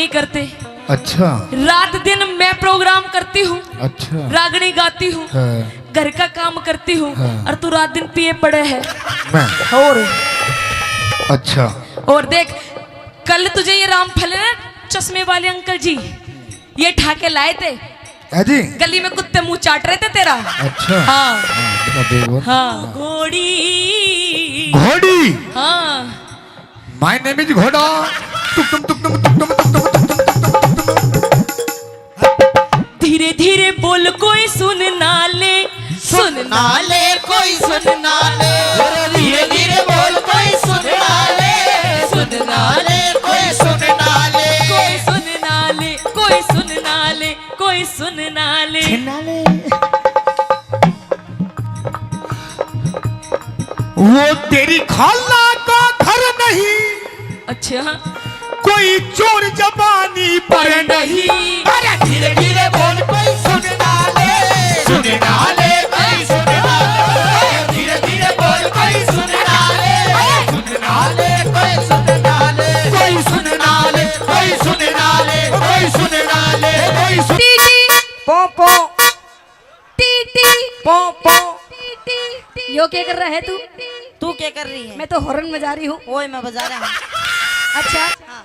नहीं करते। अच्छा। रात दिन मैं प्रोग्राम करती हूँ, अच्छा। रागनी गाती हूँ, हाँ। घर का काम करती हूँ, हाँ। और तू रात दिन पिए पड़े है। मैं? और? अच्छा। और देख, कल तुझे ये रामफल, चश्मे वाले अंकल जी, ये ठाके लाए थे। है जी? गली में कुत्ते मुंह चाट रहे थे तेरा। अच्छा। हाँ। हाँ, बता दे वो। हाँ, घोड़ी। घोड़ी? हाँ। My name is घोड़ा। टुक टुम, टुक टुम, टुक टुम, टुक टुम, टुक टुम। धीरे धीरे बोल, कोई सुन ना ले, सुन ना ले, कोई सुन ना ले। धीरे धीरे बोल, कोई सुन ना ले, सुन ना ले, कोई सुन ना ले। कोई सुन ना ले, कोई सुन ना ले, कोई सुन ना ले। छिन्ना ले। वो तेरी खाला का घर नहीं। अच्छा। कोई चोर जबानी पर नहीं। अरे धीरे धीरे बोल, कोई सुन ना ले, सुन ना ले, कोई सुन ना ले। धीरे धीरे बोल, कोई सुन ना ले, सुन ना ले, कोई सुन ना ले, कोई सुन ना ले, कोई सुन ना ले, कोई सुन ना ले, कोई सुन। टी टी। पों पों। टी टी। पों पों। टी टी। यो क्या कर रहा है तू? तू क्या कर रही है? मैं तो हॉर्न बजा रही हूँ। ओए, मैं बजा रहा हूँ। अच्छा। हाँ।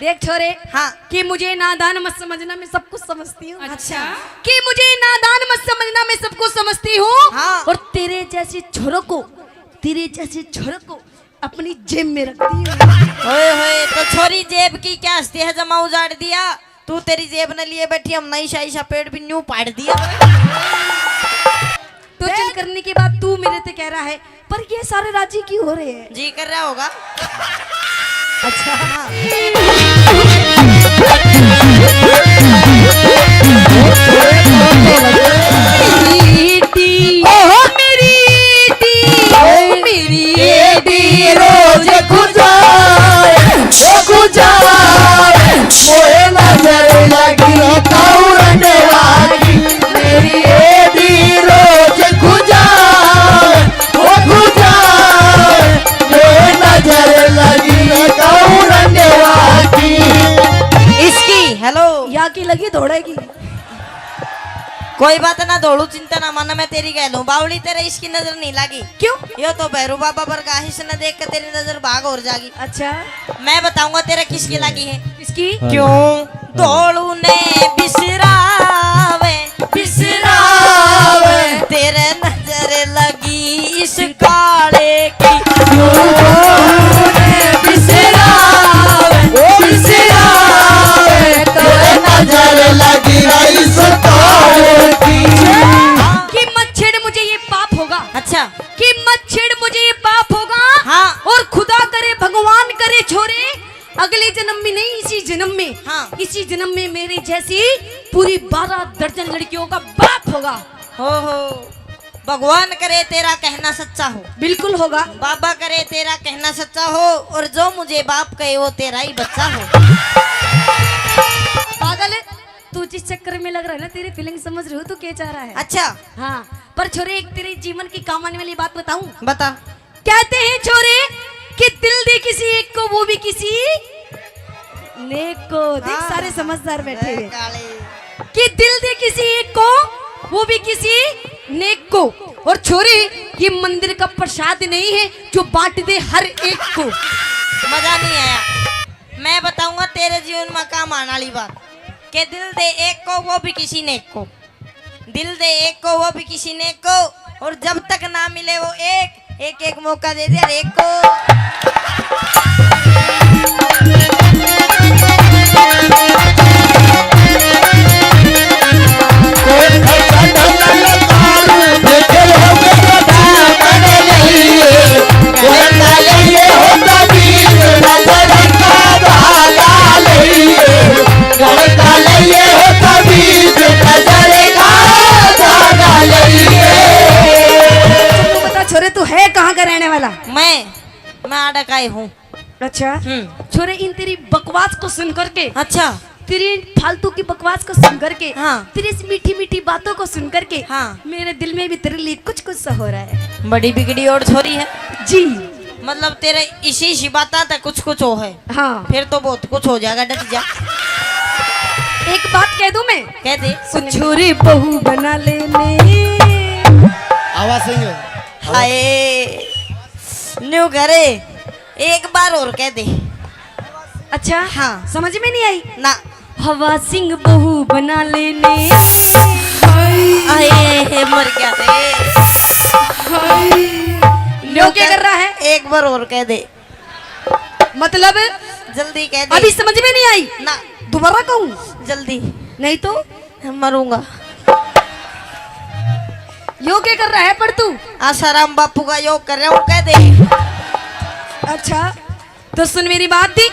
देख छोरे, हाँ। कि मुझे नादान मत समझना, मैं सब कुछ समझती हूँ। अच्छा। कि मुझे नादान मत समझना, मैं सब कुछ समझती हूँ। हाँ। और तेरे जैसे छोरों को, तेरे जैसे छोरों को अपनी जेब में रखती हूँ। ओए होए, तो छोरी जेब की क्या हस्ती है, जमा उजाड़ दिया। तू तेरी जेब ने लिए बैठी, हम नई शाही सा पेड़ भी न्यू पाड़ दिया। तो चिल करने के बाद तू मेरे ते कह रहा है, पर ये सारे राजी क्यों हो रहे हैं? जी कर रहा होगा। अच्छा। हाँ। टी टी, ओहो। मेरी टी, ओहो। मेरी एडी रोज खुजाए, ओ खुजाए, मोए नजर लगी तौरने वाली। मेरी एडी रोज खुजाए, ओ खुजाए, मोए नजर लगी तौरने वाली। इसकी, हेलो। या की लगी दौड़ेगी। कोई बात ना, धोलू चिंता ना माना, मैं तेरी गैल हूँ। बावली, तेरे इसकी नजर नहीं लागी। क्यों? यो तो भैरू बाबा वर्गा है, इसने देख के तेरी नजर भाग और जागी। अच्छा। मैं बताऊंगा तेरे किसकी लागी है। किसकी? क्यों? धोलू ने बिसरावे, बिसरावे, तेरे नजर लगी इस काले की। बिसरावे, बिसरावे, तेरे नजर लगी इस काले की। कि मत छेड़ मुझे, ये पाप होगा। अच्छा। कि मत छेड़ मुझे, ये पाप होगा। हाँ। और खुदा करे, भगवान करे छोरे, अगले जन्म में नहीं, इसी जन्म में, हाँ। इसी जन्म में मेरे जैसी पूरी बारह दर्जन लड़कियों का बाप होगा। हो, हो। भगवान करे तेरा कहना सच्चा हो। बिल्कुल होगा। बाबा करे तेरा कहना सच्चा हो, और जो मुझे बाप कहे वो तेरा ही बच्चा हो। पागल है, तू जिस चक्कर में लग रहा है ना, तेरी फीलिंग समझ रही हूँ तू क्या चाह रहा है। अच्छा। हाँ, पर छोरे, एक तेरे जीवन की काम आने वाली बात बताऊं? बता। कहते हैं छोरे कि दिल दे किसी एक को, वो भी किसी नेक को। देख, हाँ। सारे समझदार बैठे अरे हैं। काले। कि दिल दे किसी एक को, वो भी किसी नेक को। और छोरे, ये मंदिर का प्रसाद नहीं है जो बांट दे हर एक को। मजा नहीं आया। मैं बताऊंगा तेरे जीवन में काम आने वाली बात, कि दिल दे एक को, वो भी किसी नेक को। दिल दे एक को, वो भी किसी नेक को, और जब तक ना मिले वो एक, एक एक मौका दे दे हर एक को। तू बता छोरे, तू है कहाँ का रहने वाला? मैं, मैं आड़ा का ही हूँ। अच्छा। हम्म। छोरे, इन तेरी बकवास को सुन करके, अच्छा। तेरी इन फालतू की बकवास को सुन करके, हाँ। तेरी इस मीठी मीठी बातों को सुन करके, हाँ। मेरे दिल में भी तेरे लिए कुछ कुछ सा हो रहा है। बड़ी बिगड़ी और छोरी है। जी। मतलब तेरे इसी इसी बात आते कुछ कुछ हो है। हाँ। फिर तो बहुत कुछ हो जाएगा, डट जा। एक बात कह दूं मैं? कह दे। कुछ रे बहू बना लेने। आवाज सही है। हाय, न्यू करे, एक बार और कह दे। अच्छा, हाँ। समझ में नहीं आई ना। हवा सिंह बहू बना लेने। आए, मर गया रे। न्यू क्या कर रहा है? एक बार और कह दे। मतलब? जल्दी कह दे। अभी समझ में नहीं आई? ना। दोबारा कहूँ? जल्दी। नहीं तो? मरूंगा। यो क्या कर रहा है पर तू? आसाराम बापू का योग कर रहा हूँ, कह दे। अच्छा, तो सुन मेरी बात दी।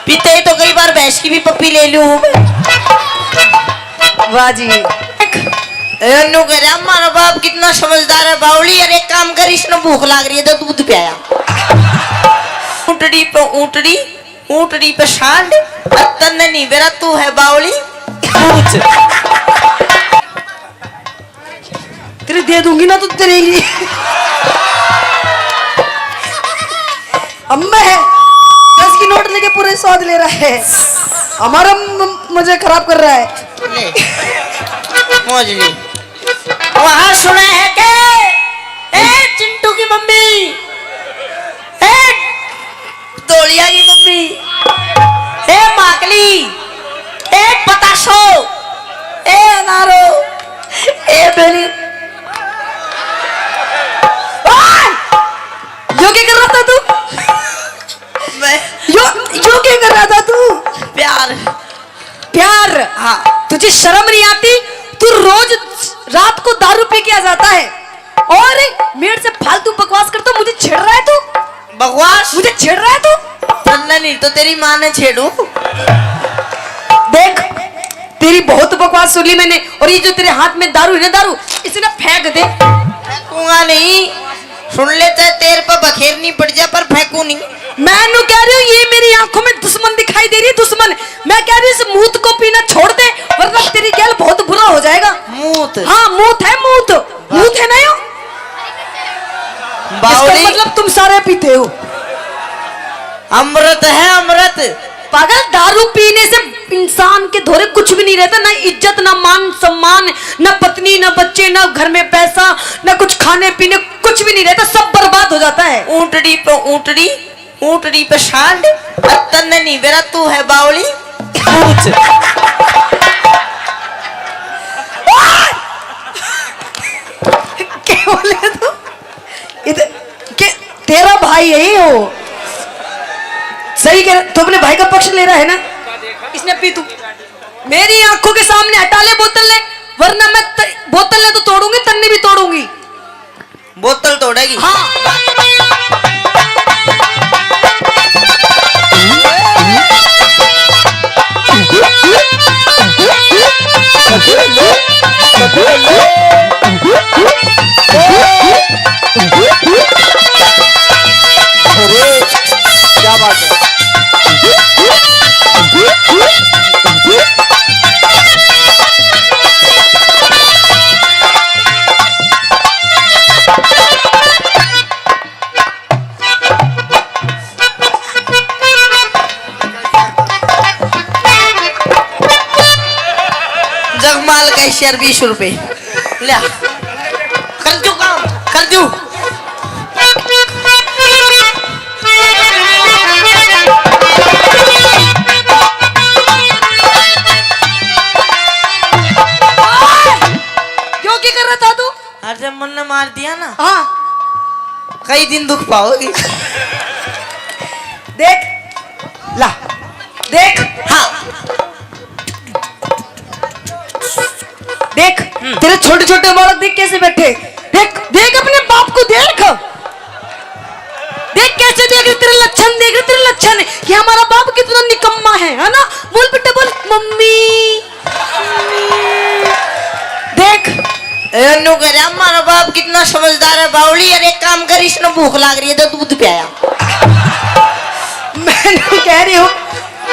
पीते ही तो कई बार भैंस की भी पप्पी ले लूं हूँ मैं। वाह जी। ए, अन्नू कह रहा, "हमारा बाप कितना समझदार है बावली, यार एक काम कर, इसने भूख लाग रही है तो दूध पियाया।" ऊंटड़ी पे ऊंटड़ी, ऊंटड़ी पे सांड, और तन्ने नहीं बेरा, तू है बावली। पूछ। तेरे दे दूंगी ना तो तेरे ही। अम्मा है, दस की नोट लेके पूरे स्वाद ले रहा है, हमारा म-, मजे खराब कर रहा है। ले, मौज ली। वहां सुना है के, ए चिंटू की मम्मी, ए धोलिया की मम्मी, ए माकली, ए बताशो, ए अनारो, ए बेली। ओए! यो क्या कर रहा था तू? मैं यो, यो क्या कर रहा था तू? प्यार। प्यार? हाँ। तुझे शर्म नहीं आती? तू रोज रात को दारू पी के आ जाता है और मेरे से फालतू बकवास करता, मुझे छेड़ रहा है तू? बकवास? मुझे छेड़ रहा है तू? तन्ने नहीं तो तेरी माँ ने छेड़ू। देख, तेरी बहुत बकवास सुन ली मैंने, और ये जो तेरे हाथ में दारू है ना, दारू, इसे ना फेंक दे। फेंकूंगा नहीं। सुन ले, चाहे तेरे पे बखेरनी पड़ जाए, पर फेंकू नहीं। मैं नु कह रही हूँ, ये मेरी आंखों में दुश्मन दिखाई दे रही है, दुश्मन। मैं कह रही हूँ, इस मूत को पीना छोड़ दे, वरना तेरी गैल बहुत बुरा हो जाएगा। मूत? हाँ, मूत है, मूत। मूत है ना यो? इसका बावली। मतलब तुम सारे पीते हो। अमृत है, अमृत। पागल, दारू पीने से इंसान के धोरे कुछ भी नहीं रहता, ना इज्जत, ना मान सम्मान, ना पत्नी, ना बच्चे, ना घर में पैसा, ना कुछ खाने पीने, कुछ भी नहीं रहता, सब बर्बाद हो जाता है। ऊंटड़ी पे ऊंटड़ी, ऊंटड़ी पे सांड, और तन्ने नहीं बेरा, तू है बावली। पूछ। क्या बोले तू? इधर के, तेरा भाई यही हो। सही कह, तू अपने भाई का पक्ष ले रहा है ना? इसने पी तू। मेरी आंखों के सामने हटा ले बोतल ने, वरना मैं त-, बोतल ने तो तोड़ूंगी, तन्ने भी तोड़ूंगी। बोतल तोड़ेगी? हाँ। अरे, क्या बात है। जगमाल कैशियर बीस रुपए। ले। कर दू काम, कर दू। क्यों, क्या कर रहा था तू? अरे, मन ने मार दिया ना। हाँ। कई दिन दुख पाओगी। देख, ला, देख, हाँ। देख, हम्म। तेरे छोटे छोटे बालक देख कैसे बैठे। देख, देख अपने बाप को देख। देख कैसे देख रहे, तेरे लक्षण देख रहे, तेरे लक्षण। ये हमारा बाप कितना निकम्मा है, है ना? बोल बेटा, बोल, "मम्मी।" देख। ए, अन्नू कह रहा, "हमारा बाप कितना समझदार है, बावली। यार, एक काम कर, इसने भूख लाग रही है, तो दूध पियाया।" मैं न्यू कह रही हूँ,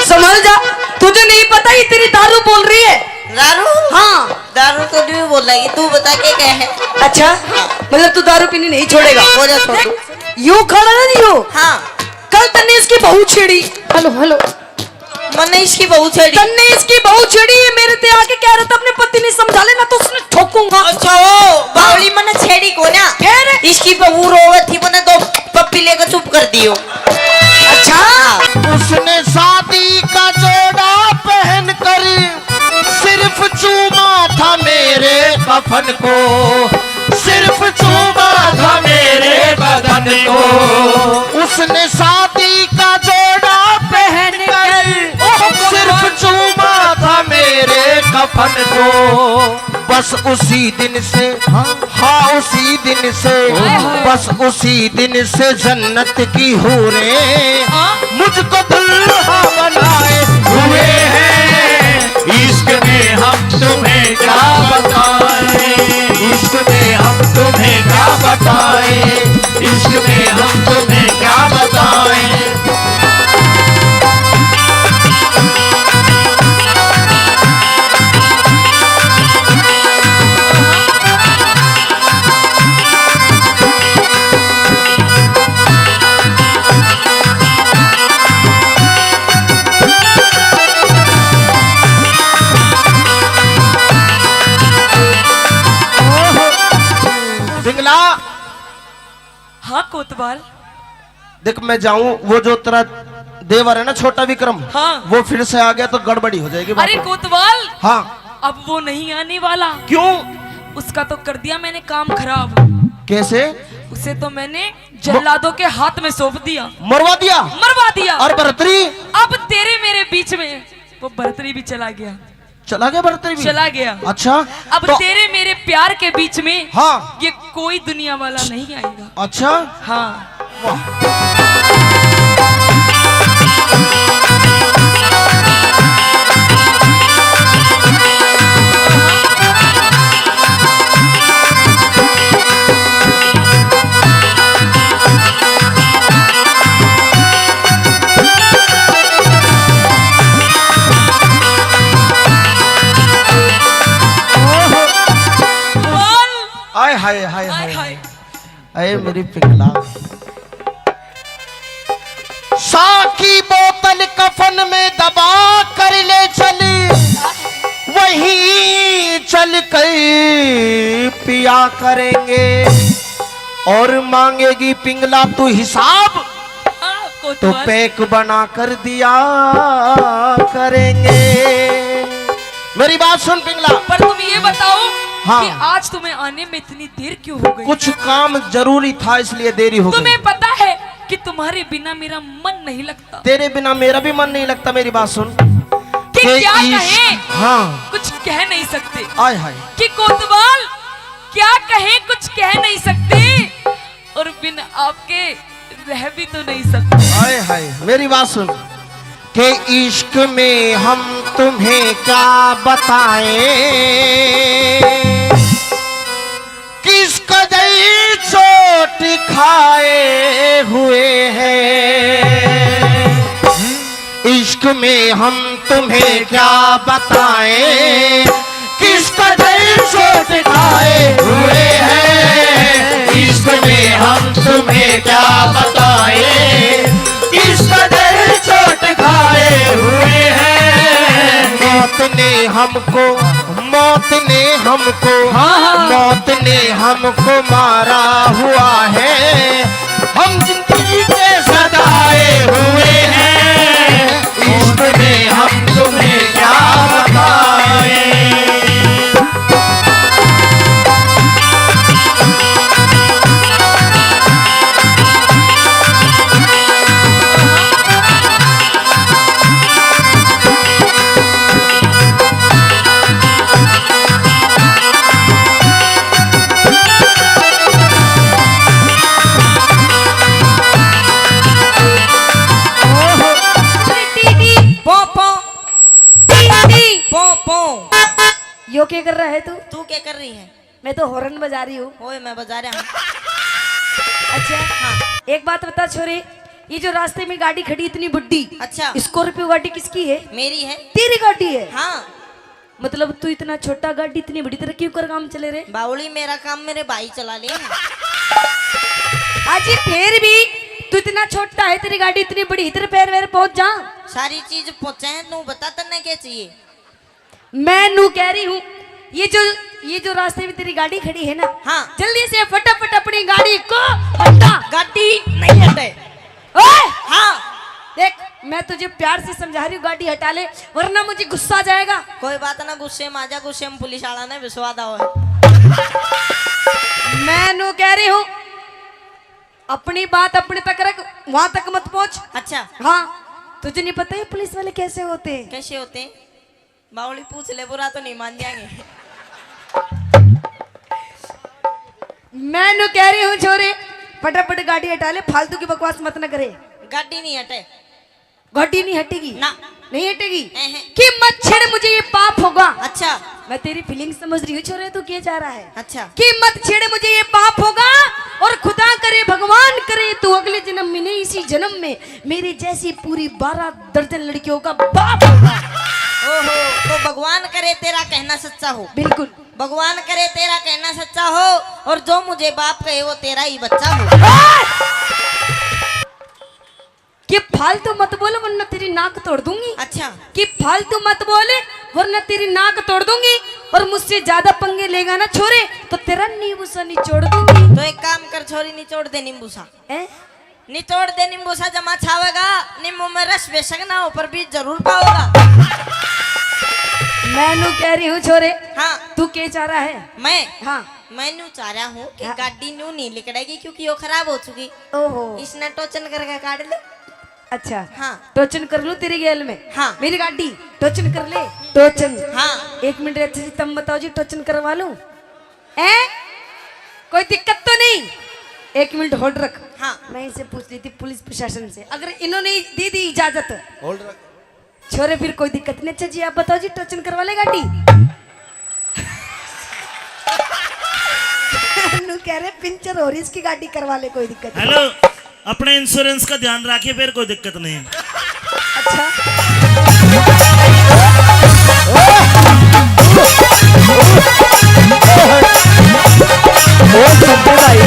संभल जा, तुझे नहीं पता, ये तेरी दारू बोल रही है। दारू? हाँ। दारू तो नहीं बोलेगी, तू बता के क्या है? अच्छा, हाँ। मतलब, तू दारू पीनी नहीं छोड़ेगा? हो जा छोड़ देख, दूँ। यूं खड़ा ना, यूं। हाँ। कल तन्ने इसकी बहू छेड़ी। Hello, hello. मन्ने इसकी बहू छेड़ी। तन्ने इसकी बहू छेड़ी, ये मेरे ते आके कह रहा था अपने पति ने समझा लेना, तो उसने ठोकूंगा। अच्छा, ओ बावली, मन्ने छेड़ी कोन्या। फिर? इसकी बहू रोवे थी, मन्ने दो पप्पी लेकर चुप कर दियो। अच्छा। उसने शादी का जोड़ा पहनकर सिर्फ चूमा था मेरे कफन को, सिर्फ चूमा था मेरे बदन को। उसने शादी का जोड़ा पहनकर सिर्फ चूमा था मेरे कफन को। बस उसी दिन से, हाँ, उसी दिन से, ओहो। बस उसी दिन से जन्नत की हूरें, हाँ। मुझको दुल्हा बनाए हुए हैं। इश्क में हम तुम्हें क्या बताएं, इश्क में हम तुम्हें क्या बताएं, इश्क में हम तुम्हें क्या बताएं। पिंगला। हाँ कोतवाल। देख, मैं जाऊं, वो जो तेरा देवर है ना, छोटा विक्रम, हाँ। वो फिर से आ गया तो गड़बड़ी हो जाएगी बात। अरे कोतवाल, हाँ। अब वो नहीं आने वाला। क्यों? उसका तो कर दिया मैंने काम खराब। कैसे? उसे तो मैंने जल्लादों के हाथ में सौंप दिया। मरवा दिया? मरवा दिया। और भरतरी? अब तेरे मेरे बीच में वो भरतरी भी चला गया। चला गया भरतरी भी? चला गया। अच्छा, अब तो तेरे मेरे प्यार के बीच में, हाँ। ये कोई दुनिया वाला नहीं आएगा। अच्छा, हाँ। वाह। आय हाय, हाय हाय, हाय। हाय। अरे मेरी पिंगला, सा की बोतल कफन में दबा कर ले चल, वहीं चल कर पिया करेंगे। और मांगेगी पिंगला तू हिसाब, हाँ, तो कोतवाल। पैक बना कर दिया करेंगे। मेरी बात सुन पिंगला। पर तुम ये बताओ, हाँ। कि आज तुम्हें आने में इतनी देर क्यों हो गई? कुछ काम जरूरी था, इसलिए देरी हो गई। तुम्हें पता है कि तुम्हारे बिना मेरा मन नहीं लगता। तेरे बिना मेरा भी मन नहीं लगता। मेरी बात सुन। कि के क्या इश्क, कहें? हाँ। कुछ कह नहीं सकते। आय हाय। कि कोतवाल क्या कहें, कुछ कह नहीं सकते। और बिन आपके रह भी तो नहीं सकते। हाय हाय, मेरी बात सुन। के इश्क में हम तुम्हें क्या बताएं, किस कदर चोट खाए हुए हैं। इश्क में हम तुम्हें क्या बताएं, किस कदर चोट खाए हुए हैं। इश्क में हम तुम्हें क्या बताएं, किस कदर चोट खाए हुए हैं। मौत ने हमको, मौत ने हमको, हाँ, हाँ। मौत ने हमको मारा हुआ है। हम जिंदगी के सताए हुए हैं, इश्क में हम तुम्हें क्या बताएं। टी टी, पों, पों। टी टी, पों, पों। यो क्या कर रहा है तू? तू क्या कर रही है? मैं तो हॉर्न बजा रही हूँ। ओए, मैं बजा रहा हूँ। अच्छा, हाँ। एक बात बता छोरे, ये जो रास्ते में गाड़ी खड़ी इतनी बड़ी, अच्छा। स्कॉर्पियो गाड़ी किसकी है? मेरी है। तेरी गाड़ी है? हाँ। मतलब तू इतना छोटा गाड़ी इतनी बड़ी तरह क्यों कर काम चले रे? बावली, मेरा काम मेरे भाई चला ले। अजी फिर भी तू इतना छोटा है, तेरी गाड़ी इतनी बड़ी, इधर पैर वैर पहुंच जा। सारी चीज पहुंचे हैं, तू बता तन्ने क्या चाहिए? मैं नू कह रही हूँ, ये जो, ये जो रास्ते में तेरी गाड़ी खड़ी है ना, हाँ। जल्दी से फटाफट अपनी गाड़ी को हटा। गाड़ी नहीं हटे। ओए! हाँ। देख, मैं तुझे प्यार से समझा रही हूँ, गाड़ी हटा ले, वरना मुझे गुस्सा आ जाएगा। कोई बात ना, गुस्से में आ जा, गुस्से में पुलिस वाला ने विश्वास दाओ है। मैं नू कह रही हूँ, अपनी बात अपने तक रख, वहां तक मत पहुंच। अच्छा। हाँ, तुझे नहीं पता ये पुलिस वाले कैसे होते हैं? कैसे होते हैं? बावली पूछ ले, बुरा तो नहीं मान जाएंगे। मैं नू कह रही हूँ छोरे, फटाफट गाड़ी हटा ले, फालतू की बकवास मत न करे। गाड़ी नहीं हटे। गाड़ी नहीं हटेगी? ना। नहीं हटेगी? एहे। कि मत छेड़ मुझे, ये पाप होगा। अच्छा। मैं तेरी फीलिंग समझ रही हूँ छोरे, तू क्या चाह रहा है? अच्छा। कि मत छेड़ मुझे, ये पाप होगा, और खुदा करे, भगवान करे, तू अगले जन्म में नहीं, इसी जन्म में मेरे जैसी पूरी बारह दर्जन लड़कियों का बाप होगा। ओहो, तो भगवान करे तेरा कहना सच्चा हो। बिल्कुल। भगवान करे तेरा कहना सच्चा हो, और जो मुझे बाप कहे वो तेरा ही बच्चा हो। कि फालतू मत बोल, वरना तेरी नाक तोड़ दूंगी। अच्छा। कि फालतू मत बोल, वरना तेरी नाक तोड़ दूंगी। और मुझसे ज्यादा पंगे लेगा ना छोरे, तो तेरा नींबू सा निचोड़ दूंगी। तो एक काम कर छोरी, निचोड़ दे नींबू सा। हैं? निचोड़ दे नींबू सा, जमा छावेगा। नींबू में रस बेशक ना हो, पर बीज जरूर पाओगा। मैं नू कह रही हूँ छोरे। हाँ। तू के चाह रहा है? मैं? हाँ। मैं नू चाह रहा हूँ कि हाँ। गाड़ी नू नहीं लिकड़ेगी, क्योंकि वो खराब हो चुकी। ओहो। इसने टोचन करके काट ले। अच्छा। हाँ। टोचन कर लूँ तेरी गैल में? हाँ। मेरी गाड़ी टोचन कर ले। टोचन। हाँ। एक मिनट, अच्छे से तुम बताओ जी, टोचन करवा लूँ? हैं? कोई दिक्कत तो नहीं? एक मिनट होल्ड रख। हाँ। मैं इनसे पूछ ली थी पुलिस प्रशासन से, अगर इन्होंने दे दी इजाजत। होल्ड रख। छोरे, फिर कोई दिक्कत नहीं। अच्छा जी, आप बताओ जी, टोचन करवा ले गाड़ी? नू कह रहे, पंचर हो रही इसकी गाड़ी, करवा ले, कोई दिक्कत नहीं। हेलो, अपने इंश्योरेंस का ध्यान रखिए, फिर कोई दिक्कत नहीं। अच्छा। ओ संजय भाई।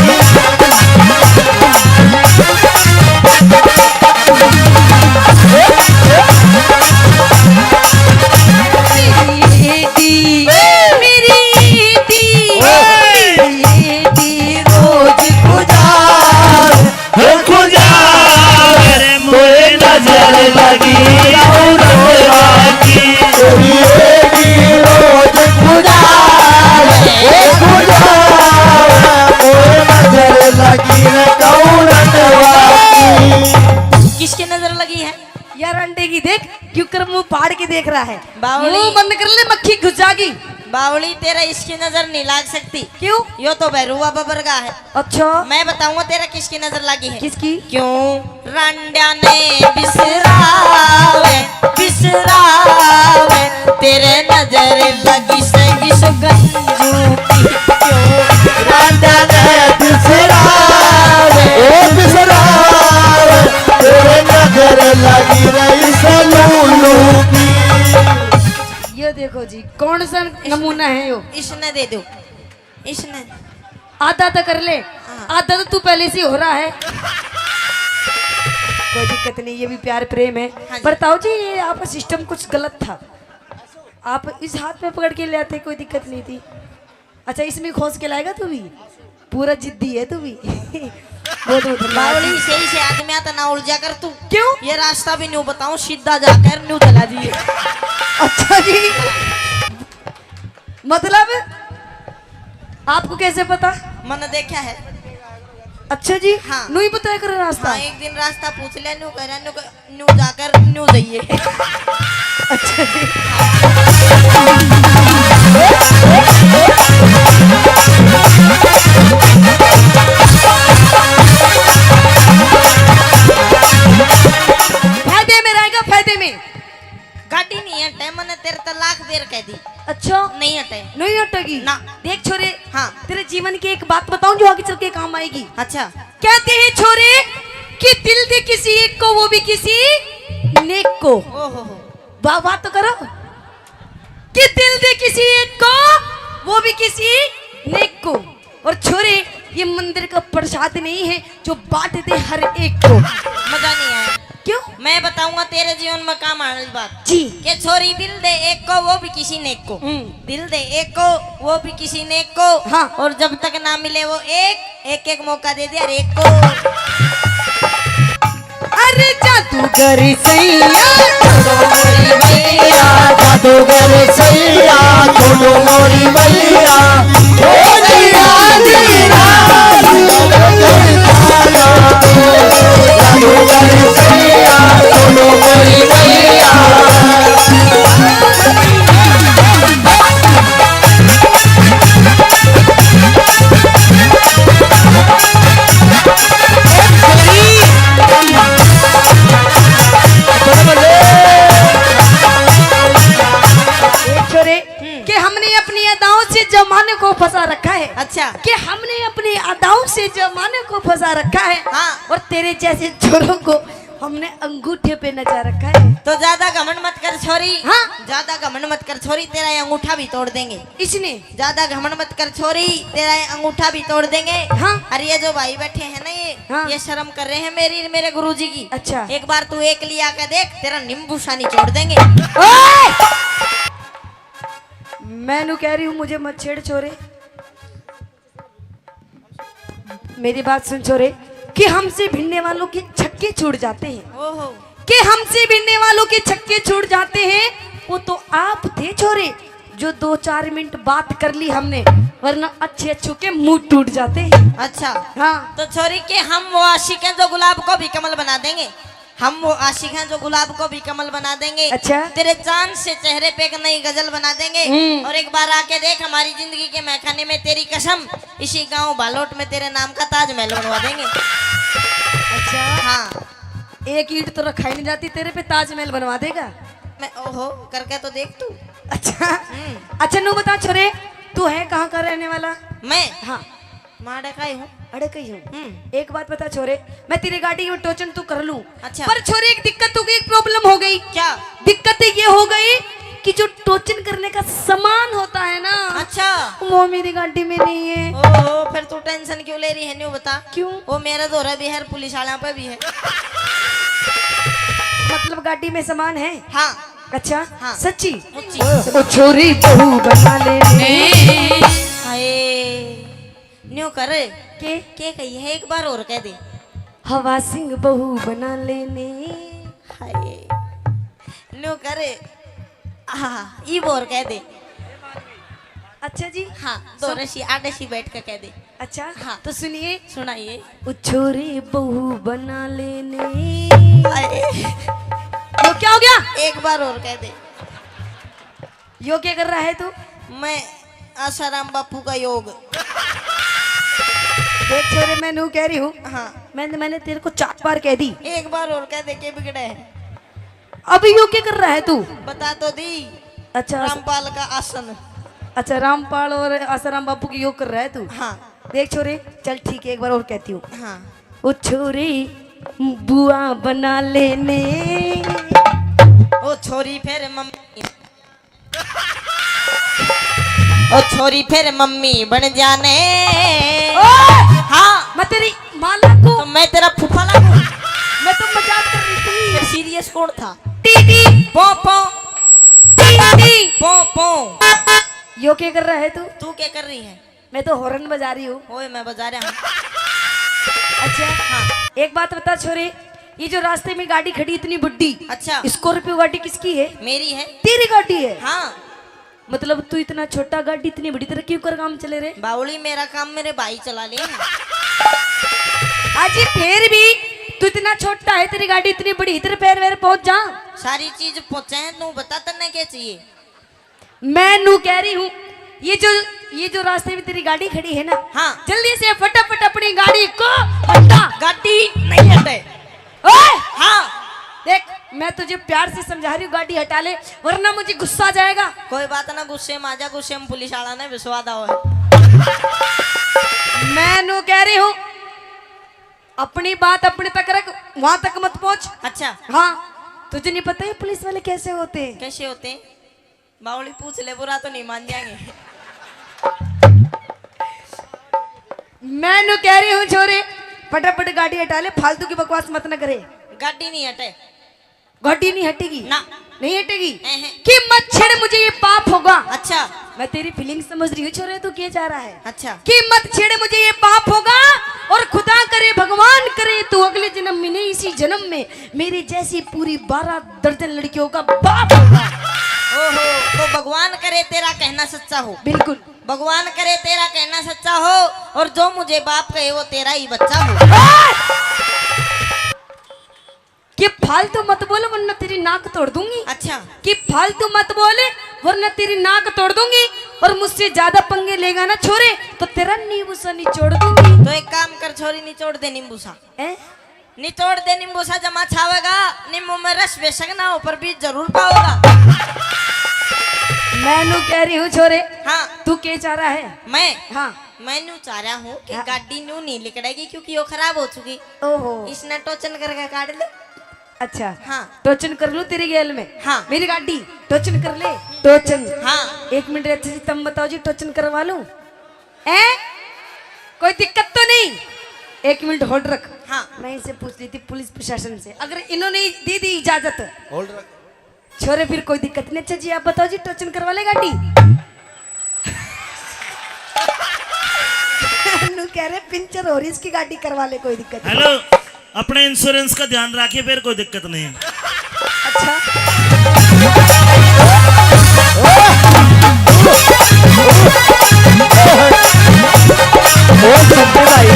मेरी ईदी, मेरी ईदी, मेरी ईदी रोज खुदा। हो खुदा, अरे मोरे नजर लगी औरतवा की। तेरी ईदी रोज खुदा। हो खुदा, मोरे नजर लगी औरतवा की। किसकी नजर लगी है? यार अंडे की देख, क्यों कर मुंह फाड़ के देख रहा है? बावली। मुंह बंद कर ले, मक्खी घुस जाएगी। बावली, तेरा इसकी नजर नहीं लाग सकती। क्यों? यो तो भैरू बाबा बरगा है। अच्छा। मैं बताऊंगा तेरा किसकी नजर लगी है। किसकी? क्यों? रांडा ने बिसरावे, बिसरावे, तेरे नजर लगी से इस गंजू की। क्यों? रांडा ने बिसरावे, ओ बिसरावे, तेरे नजर लगी रही से लूलू की। ये देखो जी, कौन सा नमूना है यो? इसने दे दो, इसने। आधा तो कर ले। हाँ। आधा तो तू पहले से हो रहा है। कोई दिक्कत नहीं, ये भी प्यार प्रेम है। हाँ जी। पर ताऊ जी, ये आपका सिस्टम कुछ गलत था। आप इस हाथ में पकड़ के ले आते, कोई दिक्कत नहीं थी। अच्छा, इसमें खोस के लाएगा तू भी? पूरा जिद्दी है तू भी। बहुत, बहुत बावली, सही से आदमी आता ना उलझा कर तू। क्यों? ये रास्ता भी न्यू बताऊं, सीधा जाकर न्यू चला जाइए। अच्छा जी, मतलब आपको कैसे पता? मैंने देखा है। अच्छा जी, हाँ। न्यू ही बताया करो रास्ता। हाँ, एक दिन रास्ता पूछ लिया, न्यू कह रहा, न्यू कह न्यू जाकर न्यू जाइए। अच्छा जी। फायदे में रहेगा, फायदे में। गाड़ी नहीं हटे, मैंने तेरे तो लाख बेर कह दी। अच्छा। नहीं हटे। नहीं हटेगी? ना। देख छोरे, हाँ। तेरे जीवन की एक बात बताऊं जो आगे चल के काम आएगी। अच्छा। कहते हैं छोरे कि दिल दे किसी एक को, वो भी किसी नेक को। ओहो हो। वाह, वाह तो करो। कि दिल दे किसी एक को, वो भी किसी नेक को। और छोरे, ये मंदिर का प्रसाद नहीं है जो बांट दे हर एक को। मजा नहीं आया। क्यों? मैं बताऊंगा तेरे जीवन में काम आने वाली बात। जी। के छोरी दिल दे एक को, वो भी किसी नेक को। हम्म। दिल दे एक को, वो भी किसी नेक को। हाँ। और जब तक ना मिले वो एक, एक एक मौका दे दे हर एक को। अरे जादूगर सैया, छोड़ो मोरी मैया, जादूगर सैया, छोड़ो मोरी मैया। ओ दैया दी राम, जादूगर सैया, छोड़ो मोरी मैया। एक छोरे, हम्म। कि हमने अपनी अदाओं से जमाने को फंसा रखा है। अच्छा। कि हमने अपनी अदाओं से जमाने को फंसा रखा है। हाँ। और तेरे जैसे छोरों को हमने अंगूठे पे नचा रखा है। तो ज्यादा घमंड मत कर छोरी। हाँ। ज्यादा घमंड मत कर छोरी, तेरा ये अंगूठा भी तोड़ देंगे। इसने? ज्यादा घमंड मत कर छोरी, तेरा ये अंगूठा भी तोड़ देंगे। हाँ। और ये जो भाई बैठे हैं ना, ये हाँ। ये शर्म कर रहे हैं मेरी, मेरे गुरुजी की। अच्छा। एक बार तू एक लिया के देख, तेरा नींबू सा निचोड़ देंगे। ओए! मैं नू कह रही हूँ, मुझे मत छेड़ छोरे। मेरी बात सुन छोरे, कि हमसे भिड़ने वालों के छक्के छूट जाते हैं। ओहो। कि हमसे भिड़ने वालों के छक्के छूट जाते हैं, वो तो आप थे छोरे, जो दो चार मिनट बात कर ली हमने, वरना अच्छे अच्छों के मुंह टूट जाते हैं। अच्छा। हाँ। तो छोरी के हम वो आशिक हैं जो गुलाब को भी कमल बना देंगे। हम वो आशिक हैं जो गुलाब को भी कमल बना देंगे। अच्छा। तेरे चांद से चेहरे पे एक नई गजल बना देंगे। हम्म। और एक बार आके देख हमारी जिंदगी के महखाने में, तेरी कसम, इसी गांव बालोट में तेरे नाम का ताजमहल बनवा देंगे। अच्छा। हाँ। एक ईंट तो रखा ही नहीं जाती, तेरे पे ताजमहल बनवा देगा। मैं, ओहो, करके तो देख तू। अच्छा। हम्म। अच्छा, नू बता छोरे, तू है कहाँ का रहने वाला? मैं? हाँ। माड़े का ही हूँ। अड़े कही हूँ। हम्म। एक बात बता छोरे, मैं तेरी गाड़ी में टोचन तू कर लूँ। अच्छा। पर छोरे, एक दिक्कत हो गई, एक प्रॉब्लम हो गई। क्या? दिक्कत ये हो गई कि जो टोचन करने का सामान होता है ना, अच्छा। वो मेरी गाड़ी में नहीं है। ओहो, फिर तू टेंशन क्यों ले रही है, न्यू बता। क्यों? वो मेरे धोरे भी है, पुलिस वाला पे भी है। मतलब गाड़ी में सामान है? हाँ। अच्छा, हाँ। सच्ची? सच्ची। ओ छोरी बहू बना ले। हाय। न्यू कर। के? के कही है, एक बार और कह दे। हवा सिंह बहू बना लेने। हाय। न्यू कर। हाँ, इब और कह दे। अच्छा जी। हाँ, दो सुन- रशी, आठ रशी बैठ के कह दे। अच्छा, हाँ। तो सुनिए। सुनाइए। ओ छोरी बहू बना लेने। हाय। यो क्या हो गया? एक बार और कह दे। यो क्या कर रहा है तू? मैं आसाराम बापू का योग। देख छोरे, मैं नू कह रही हूँ। हाँ। मैंने, मैंने तेरे को चार बार कह दी। एक बार और कह दे, के बिगड़े है? अभी यो क्या कर रहा है तू? बता तो दी। अच्छा, रामपाल का आसन। अच्छा, रामपाल और आसाराम बापू की योग कर रहा है तू? हाँ। देख छोरे, चल ठीक है, एक बार और कहती हूँ। हाँ। ओ छोरी, बुआ बना लेने। ओ छोरी, फिर मम्मी। ओ छोरी, फिर मम्मी बन जाने। ओए! हाँ। मैं तेरी माँ लागू। तो मैं तेरा फूफा लागू। मैं तो मजाक कर रही थी। फिर सीरियस कौन था? T T. पो पो। T T. पो पो। यो क्या कर रहा है तू? तू क्या कर रही है? मैं तो हॉर्न बजा रही हूँ। ओए, मैं बजा रहा हूँ। अच्छा। हाँ। एक बात बता छोरे, ये जो रास्ते में गाड़ी खड़ी इतनी बड्डी, अच्छा। स्कॉर्पियो गाड़ी किसकी है? मेरी है। तेरी गाड़ी है? हाँ। मतलब तू इतना छोटा, गाड़ी इतनी बड़ी, तेरा क्यों कर काम चले रे? बावली, मेरा काम मेरे भाई चला ले। अजी फिर भी तू इतना छोटा है, तेरी गाड़ी इतनी बड़ी, इधर पैर वैर पहुंच जा। सारी चीज पहुंचे हैं, तू बता तन्ने क्या चाहिए? मैं नू कह रही हूँ, ये जो, ये जो रास्ते में तेरी गाड़ी खड़ी है ना, हाँ। जल्दी से फटाफट अपनी गाड़ी को हटा। गाड़ी नहीं हटे। ओए! हाँ। देख, मैं तुझे प्यार से समझा रही हूँ, गाड़ी हटा ले, वरना मुझे गुस्सा आ जाएगा। कोई बात ना, गुस्से में आ जा, गुस्से में पुलिस वाला ने विश्वास आओ है। मैं नू कह रही हूँ, अपनी बात अपने तक रख, वहां तक मत पहुंच। अच्छा। हाँ, तुझे नहीं पता है पुलिस वाले कैसे होते हैं? कैसे होते हैं? बावली पूछ ले, बुरा तो नहीं मान जाएंगे। मैं नु कह रही हूँ छोरे, फटाफट गाड़ी हटा ले, फालतू की बकवास मत न करे। गाड़ी नहीं हटे। गाड़ी नहीं हटेगी? ना। नहीं हटेगी? हैं, हैं। कि मत छेड़ मुझे, ये पाप होगा। अच्छा। मैं तेरी फीलिंग समझ रही हूँ छोरे, तू क्या चाह रहा है? अच्छा। कि मत छेड़ मुझे, ये पाप होगा, और खुदा करे, भगवान करे, तू अगले जन्म में नहीं, इसी जन्म में मेरे जैसी पूरी बारह दर्जन लड़कियों का बाप होगा। ओहो, तो भगवान करे तेरा कहना सच्चा हो। बिल्कुल। भगवान करे तेरा कहना सच्चा हो, और जो मुझे बाप कहे वो तेरा ही बच्चा हो। कि फालतू मत बोल वरना तेरी नाक तोड़ दूंगी। अच्छा। कि फालतू मत बोल वरना तेरी नाक तोड़ दूंगी, और मुझसे ज्यादा पंगे लेगा ना छोरे तो तेरा नींबू सा निचोड़ दूंगी। तो एक काम कर छोरी, निचोड़ दे नींबू सा। हैं? निचोड़ दे नींबू सा, जमा छावेगा, नींबू में रस बेशक ना हो पर बीज जरूर पाओगा। मैं नु कह रही हूँ छोरे। हाँ। तू के चाह रहा है? मैं? हाँ। मैं नु चाह रहा हूँ कि हाँ। गाड़ी नु नहीं लिकड़ेगी क्योंकि वो खराब हो चुकी। ओहो। इसने टोचन करके काट ले। अच्छा। हाँ। टोचन कर लूँ तेरी गैल में? हाँ। मेरी गाड़ी टोचन कर ले। टोचन। हाँ। एक मिनट, अच्छे से तुम बताओ जी, टोचन करवा लूँ? हैं? कोई दिक्कत तो नहीं? एक मिनट होल्ड रख। हाँ। मैं इनसे पूछ ली थी पुलिस प्रशासन से, अगर इन्होंने दी दी इजाजत। होल्ड रख। छोरे, फिर कोई दिक्कत नहीं। अच्छा जी, आप बताओ जी, टोचन करवा ले गाड़ी? नु कह रहे, पंचर हो रही इसकी गाड़ी, करवा ले, कोई दिक्कत नहीं। हेलो, अपने इंश्योरेंस का ध्यान रखिए, फिर कोई दिक्कत नहीं। अच्छा। ओ संजय भाई।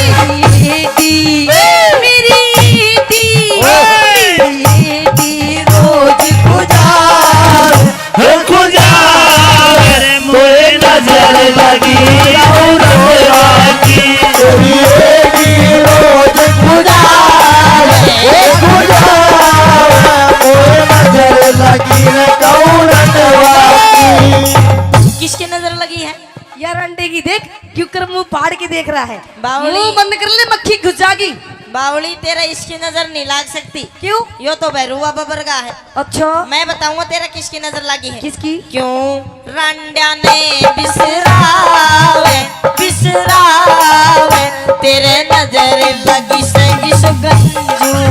मेरी दी, मेरी दी, मेरी दी रोज गुजार। खुदा, अरे मोए नजर लगी औरत की। तेरी एक ही रोज खुदा, ए खुदा, मोए नजर लगी औरत की। किसकी नजर लगी है? यार अंडे की देख, क्यों कर मुंह फाड़ के देख रहा है? बावली। मुंह बंद कर ले, मक्खी घुस जाएगी। बावली, तेरा इसकी नजर नहीं लाग सकती। क्यों? यो तो भैरू बाबा बरगा है। अच्छा। मैं बताऊंगा तेरा किसकी नजर लगी है। किसकी? क्यों? रांड्या ने बिसरावे, बिसरावे, तेरे नजर लगी से इस गंजू की। क्यों?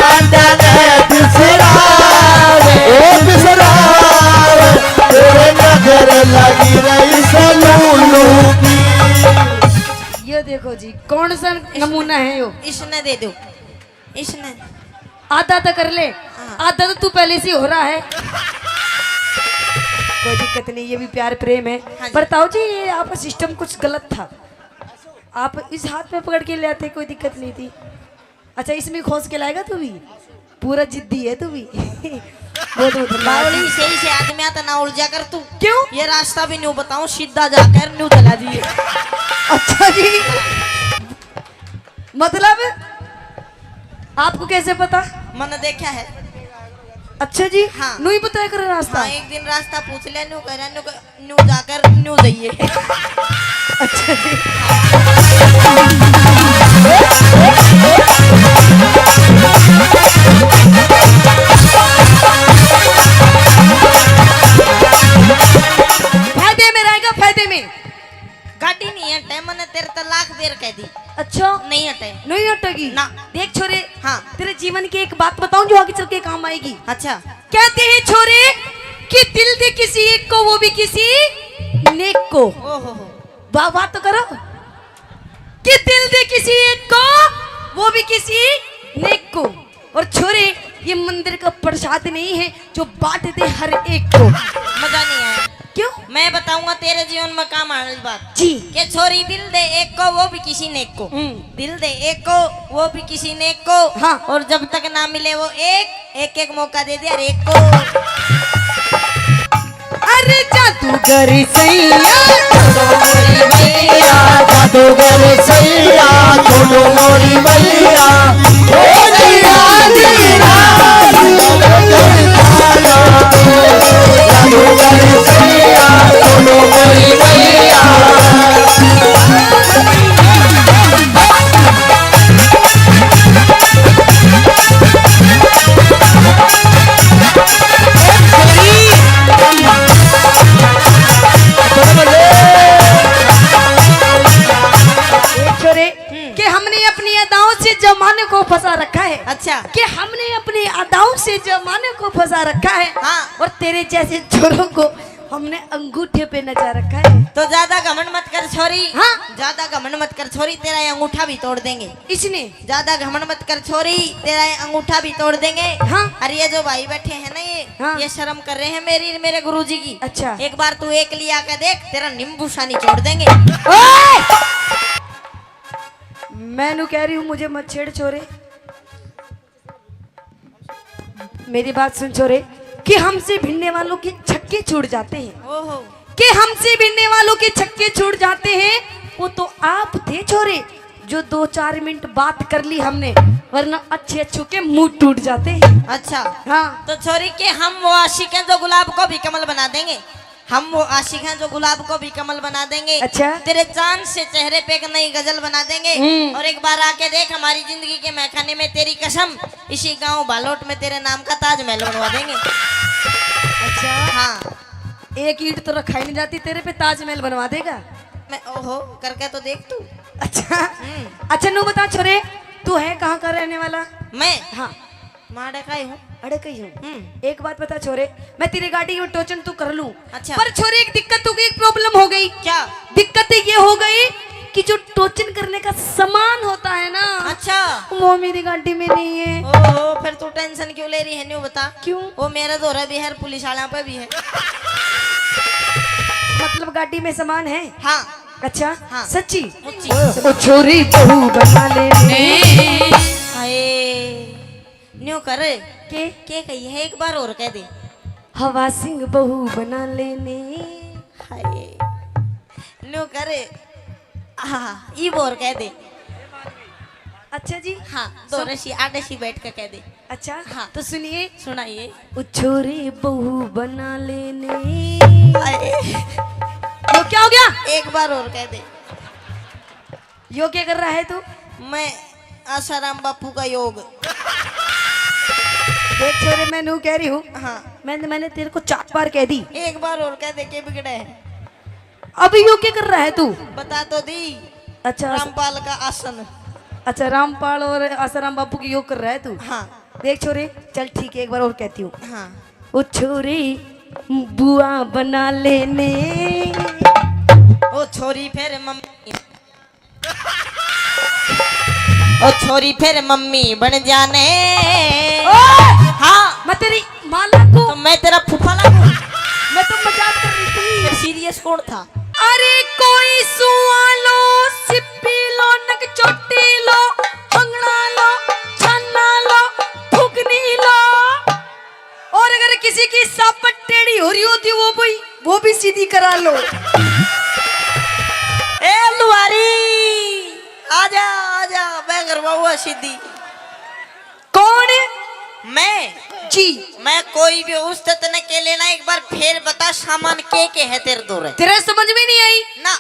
रांड्या ने बिसरावे, ए बिसरावे, तेरे नजर लगी रही से लूलू की। ये देखो जी, कौन सा नमूना है यो? इसने दे दो। इसने आधा तो कर ले। हाँ। आधा तो तू पहले से ही हो रहा है। कोई दिक्कत नहीं, ये भी प्यार प्रेम है। हाँ जी। पर ताऊ जी, ये आपका सिस्टम कुछ गलत था। आप इस हाथ में पकड़ के ले आते, कोई दिक्कत नहीं थी। अच्छा, इसमें खोस के लाएगा तू भी? पूरा जिद्दी है तू भी। बहुत, बहुत धन्यवाद। बावली, सही से आदमी आता ना उलझा कर तू। क्यों? ये रास्ता भी न्यू बताऊं, सीधा जाकर न्यू चला जाइए। अच्छा जी। मतलब, आपको कैसे पता? मैंने देखा है। अच्छा जी, हाँ। न्यू ही बताया करो रास्ता। हाँ, एक दिन रास्ता पूछ लिया, न्यू कह रहा, न्यू कह, न्यू जाकर न्यू जाइए। अच्छा जी। फायदे में रहेगा, फायदे में। गाड़ी नहीं हटे, मैंने तेरे तो लाख बेर कह दी। अच्छा। नहीं हटे। नहीं हटेगी? ना। देख छोरे, हाँ। तेरे जीवन की एक बात बताऊं जो आगे चल के काम आएगी। अच्छा। कहते हैं छोरे कि दिल दे किसी एक को, वो भी किसी नेक को। ओहो हो। वाह, वाह तो करो। कि दिल दे किसी एक को, वो भी किसी नेक को। और छोरे, ये मंदिर का प्रसाद नहीं है जो बांट दे हर एक को। मजा नहीं आया। क्यों? मैं बताऊंगा तेरे जीवन में काम आने वाली बात। जी। कि छोरी दिल दे एक को, वो भी किसी नेक को। हम्म। दिल दे एक को, वो भी किसी नेक को। हाँ। और जब तक ना मिले वो एक, एक एक मौका दे दे हर एक को। अरे जादूगर सैया, छोड़ो मोरी मैया, जादूगर सैया, छोड़ो मोरी मैया। ओ जिया जिया, जादूगर सैया, छोड़ो मोरी मैया। कि हमने अपनी अदाओं से जमाने को फंसा रखा है। हाँ। और तेरे जैसे छोरों को हमने अंगूठे पे नचा रखा है। तो ज्यादा घमंड मत कर छोरी। हाँ। ज्यादा घमंड मत कर छोरी, तेरा ये अंगूठा भी तोड़ देंगे। इसने? ज्यादा घमंड मत कर छोरी, तेरा ये अंगूठा भी तोड़ देंगे। हाँ। अरे ये जो भाई बैठे हैं ना, ये हाँ। ये शर्म कर रहे हैं मेरी, मेरे गुरुजी की। अच्छा। एक बार तू एक लिया के देख, तेरा नींबू सानी छोड़ देंगे। ओए! मैं नू कह रही हूँ, मुझे मत छेड़ छोरे। मेरी बात सुन छोरे, कि हमसे भिड़ने वालों के छक्के छूट जाते हैं। ओहो। कि हमसे भिड़ने वालों के छक्के छूट जाते हैं, वो तो आप थे छोरे, जो दो चार मिनट बात कर ली हमने, वरना अच्छे अच्छों के मुंह टूट जाते हैं। अच्छा। हाँ। तो छोरी के हम वो आशिक हैं जो गुलाब को भी कमल बना देंगे। हम वो आशिक हैं जो गुलाब को भी कमल बना देंगे। अच्छा। तेरे चांद से चेहरे पे एक नई गजल बना देंगे। हम्म। और एक बार आके देख हमारी जिंदगी के महखाने में, तेरी कसम, इसी गांव बालोट में तेरे नाम का ताजमहल बनवा देंगे। अच्छा। हाँ। एक ईंट तो रखा ही नहीं जाती, तेरे पे ताजमहल बनवा देगा। मैं, ओहो, करके तो देख तू। अच्छा। हम्म। अच्छा, नू बता छोरे, तू है कहाँ का रहने वाला? मैं? हाँ। माड़ा का ही हूँ। अड़े कही हूँ। हम्म। एक बात बता छोरे, मैं तेरी गाड़ी में टोचन तो कर लूँ। अच्छा। पर छोरे, एक दिक्कत हो गई, एक प्रॉब्लम हो गई। क्या? दिक्कत ये हो गई कि जो टोचन करने का सामान होता है ना, अच्छा। वो मेरी गाड़ी में नहीं है। ओहो, फिर तू टेंशन क्यों ले रही है, न्यू बता। क्यों? वो मेरे धोरे भी है, पुलिस वाला पे भी है। मतलब गाड़ी में सामान है? हाँ। अच्छा, हाँ। सच्ची? मुच्ची। ओ छोरी बहू बना ले। हाय। न्यू कर। के? के कही है, एक बार और कह दे। हवा सिंह बहू बना लेने। हाय। न्यू कर। हाँ, इब और कह दे। अच्छा जी। हाँ, दो सो- रशी, आठ रशी बैठ के कह दे। अच्छा, हाँ। तो सुनिए। सुनाइए। ओ छोरी बहू बना लेने। अरे। यो क्या हो गया? एक बार और कह दे। यो क्या कर रहा है तू? मैं आसाराम बापू का योग। देख छोरे, मैं नू कह रही हूँ। हाँ। मैंने, मैंने तेरे को चार बार कह दी। एक बार और कह दे, के बिगड़े है? अभी यो क्या कर रहा है तू? बता तो दी। अच्छा, रामपाल का आसन। अच्छा, रामपाल और आसाराम बापू की योग कर रहा है तू? हाँ। देख छोरे, चल ठीक है, एक बार और कहती हूँ। हाँ। ओ छोरी, बुआ बना लेने। ओ छोरी, फिर मम्मी। ओ छोरी, फिर मम्मी बन जाने। ओए! हाँ। मैं तेरी माँ लागू। तो मैं तेरा फूफा लागू। मैं तो मजाक कर रही थी। फिर सीरियस कौन था? अरे कोई सुआ लो, सिप्पी लो, नक चोटी लो, हंगड़ा लो, छाना लो, फुकनी लो। और अगर किसी की सापट टेढ़ी हो रही होती, वो भी, वो भी सीधी करा लो। ए लुहारी, आजा, आजा, मैं करवाऊंगा सीधी। कौन? मैं? जी। मैं कोई भी हूँ, उससे तने के लेना, एक बार फिर बता, सामान के के है तेरे धोरे? तेरे समझ में नहीं आई? ना।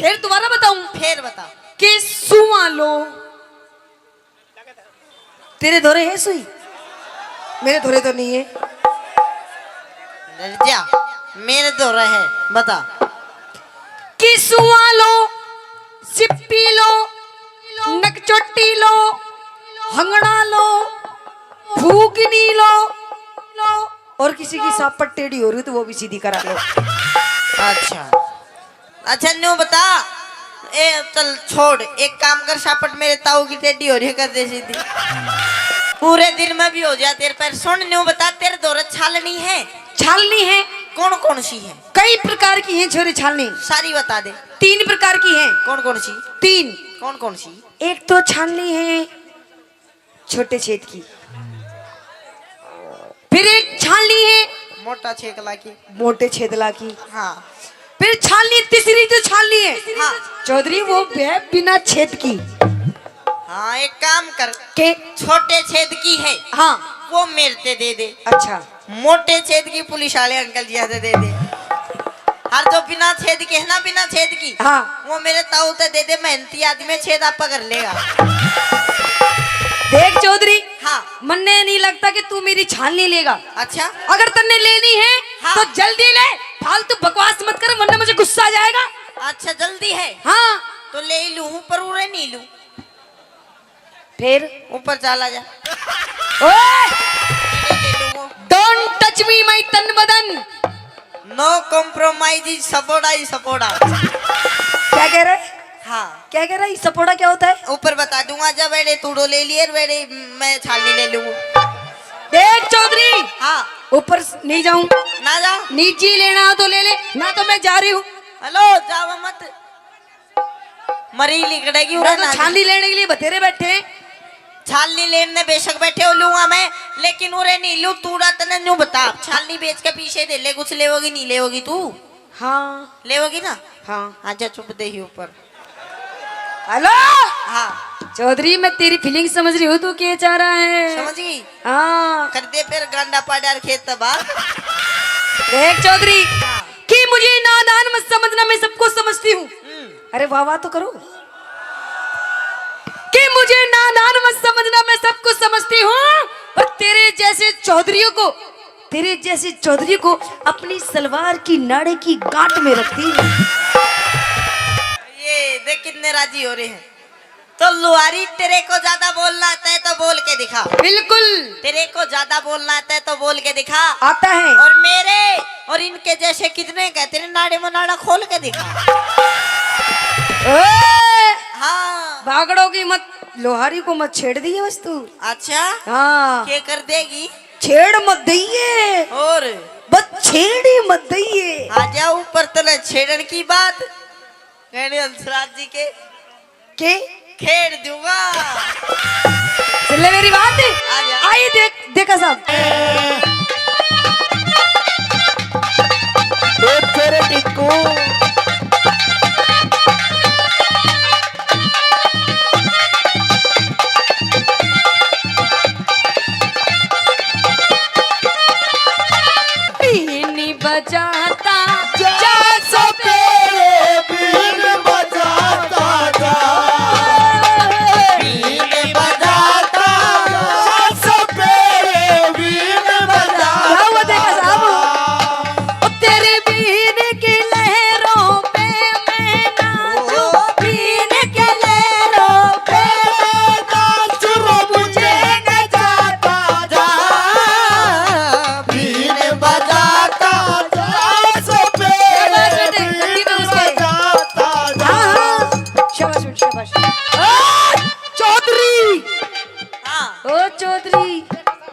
फिर दोबारा बताऊं? फिर बता। के सुआ लो। तेरे धोरे है सुई? मेरे धोरे तो नहीं है। डर जा, मेरे धोरे है, बता। कि सुआ लो, सिप्पी लो, नकचोटी लो, हंगड़ा लो, फूकनी लो, और किसी की सापट टेढ़ी हो रही तो वो भी सीधी करा लो। अच्छा, अच्छा, न्यू बता। ए, चल छोड़, एक काम कर, सापट मेरे ताऊ की टेढ़ी हो रही है, कर दे सीधी। पूरे दिन में भी हो जाए तेरे पैर। सुन, न्यू बता, तेरे धोरे छालनी है? छालनी है। कौन कौन सी है? कई प्रकार की हैं छोरे छालनी। सारी बता दे। तीन प्रकार की हैं। कौन कौन सी? तीन। कौन कौन सी? एक तो छालनी है छोटे छेद की, फिर एक छालनी है मोटा छेकला की। मोटे छेदला की। हाँ। फिर छालनी, तीसरी जो छालनी है, हाँ। चौधरी, वो है बिना छेद की। हाँ, एक काम कर, के? छोटे छेद की है, हाँ। वो मेरे ते दे दे। अच्छा। मोटे छेद की पुलिस वाले अंकल जी आते दे दे। और जो बिना छेद के है ना, बिना छेद की, हाँ। वो मेरे ताऊ ते दे दे, मेहनती आदमी, छेद आपा कर लेगा। देख चौधरी, हाँ। मन्ने नहीं लगता कि तू मेरी छालनी लेगा। अच्छा। अगर तन्ने लेनी है, हाँ। तो जल्दी ले, फालतू बकवास मत कर, वरना मुझे गुस्सा आ जाएगा। अच्छा, जल्दी है? हाँ। तो ले ही लूँ, पर उरे नहीं लूँ। फिर? ऊपर चला जा। No compromise is सपोड़ा ही सपोड़ा। क्या कह रहे? हाँ। क्या कह रहा है? सपोड़ा क्या होता है? ऊपर बता दूंगा, जब वेड़े तूड़ो ले लिए, वेड़े मैं छालनी ले लूं। देख चौधरी, हाँ। ऊपर स-, नहीं जाऊं। ना जा। नीचे लेना हो तो ले ले, ना तो मैं जा रही हूँ। हेलो, जावा मत। मरी लिकड़ेगी मैं उरे तो ना। छालनी लेने के लिए बतेरे बैठे। छालनी लेने बेशक बैठे हो लूंगा मैं, लेकिन उरे नहीं लूं। तूड़ा तने न्यू बता, छालनी बेच के पीछे दे ले, कुछ लेवोगी नहीं लेवोगी तू? हाँ। लेवोगी ना? हाँ। आजा चुप दे ही ऊपर। हेलो। हाँ। चौधरी, मैं तेरी फीलिंग समझ रही हूँ, तू क्या चाह रहा है? समझ गई? हाँ। कर दे फिर गांडा पाड़ा और खेत तबाह। देख चौधरी, कि मुझे नादान मत समझना, मैं सब कुछ समझती हूँ। हम्म। अरे वाह वाह तो करो। कि मुझे नादान मत समझना, मैं सब कुछ समझती हूँ। और तेरे जैसे चौधरियों को, तेरे जैसे चौधरी को अपनी सलवार की नाड़े की गांठ में रखती हूँ। ये देख कितने राजी हो रहे हैं। तो लुहारी, तेरे को ज्यादा बोलना आता है तो बोल के दिखा। बिल्कुल। तेरे को ज्यादा बोलना आता है तो बोल के दिखा। आता है। और मेरे और इनके जैसे कितने हैं, तेरे नाड़े में नाड़ा खोल के दिखा। ओए! हाँ। बागड़ों की मत, लुहारी को मत छेड़ दिए बस तू। अच्छा। हाँ। क्या कर देगी? छेड़ मत दइए। और? बस छेड़ ही मत दइए। आ जा ऊपर, तने छेड़न की बात। कहने हंसराज जी के के? खेड़ दूंगा। सुन ले मेरी बात। आ जा। आई देख, देखा साहब। ओ तेरे टिक्कू। बीन बजाता जा सपेरे, बीन बजाता जा। बीन बजाता जा सपेरे, बीन बजाता क्या हुआ देखा साहब? जा। ओ तेरी बीन की लहरों पे मैं नाचूं, बीन की लहरों पे मैं नाचूं, मुझे न जाता जा। बीन बजाता जा सपेरे, शाबाश बेटे, बीन गद्दी पे घुस गए। बजाता जा। हाँ, हाँ। शाबाश बेटे, शाबाश। ओ, चौधरी। हाँ। ओ, चौधरी।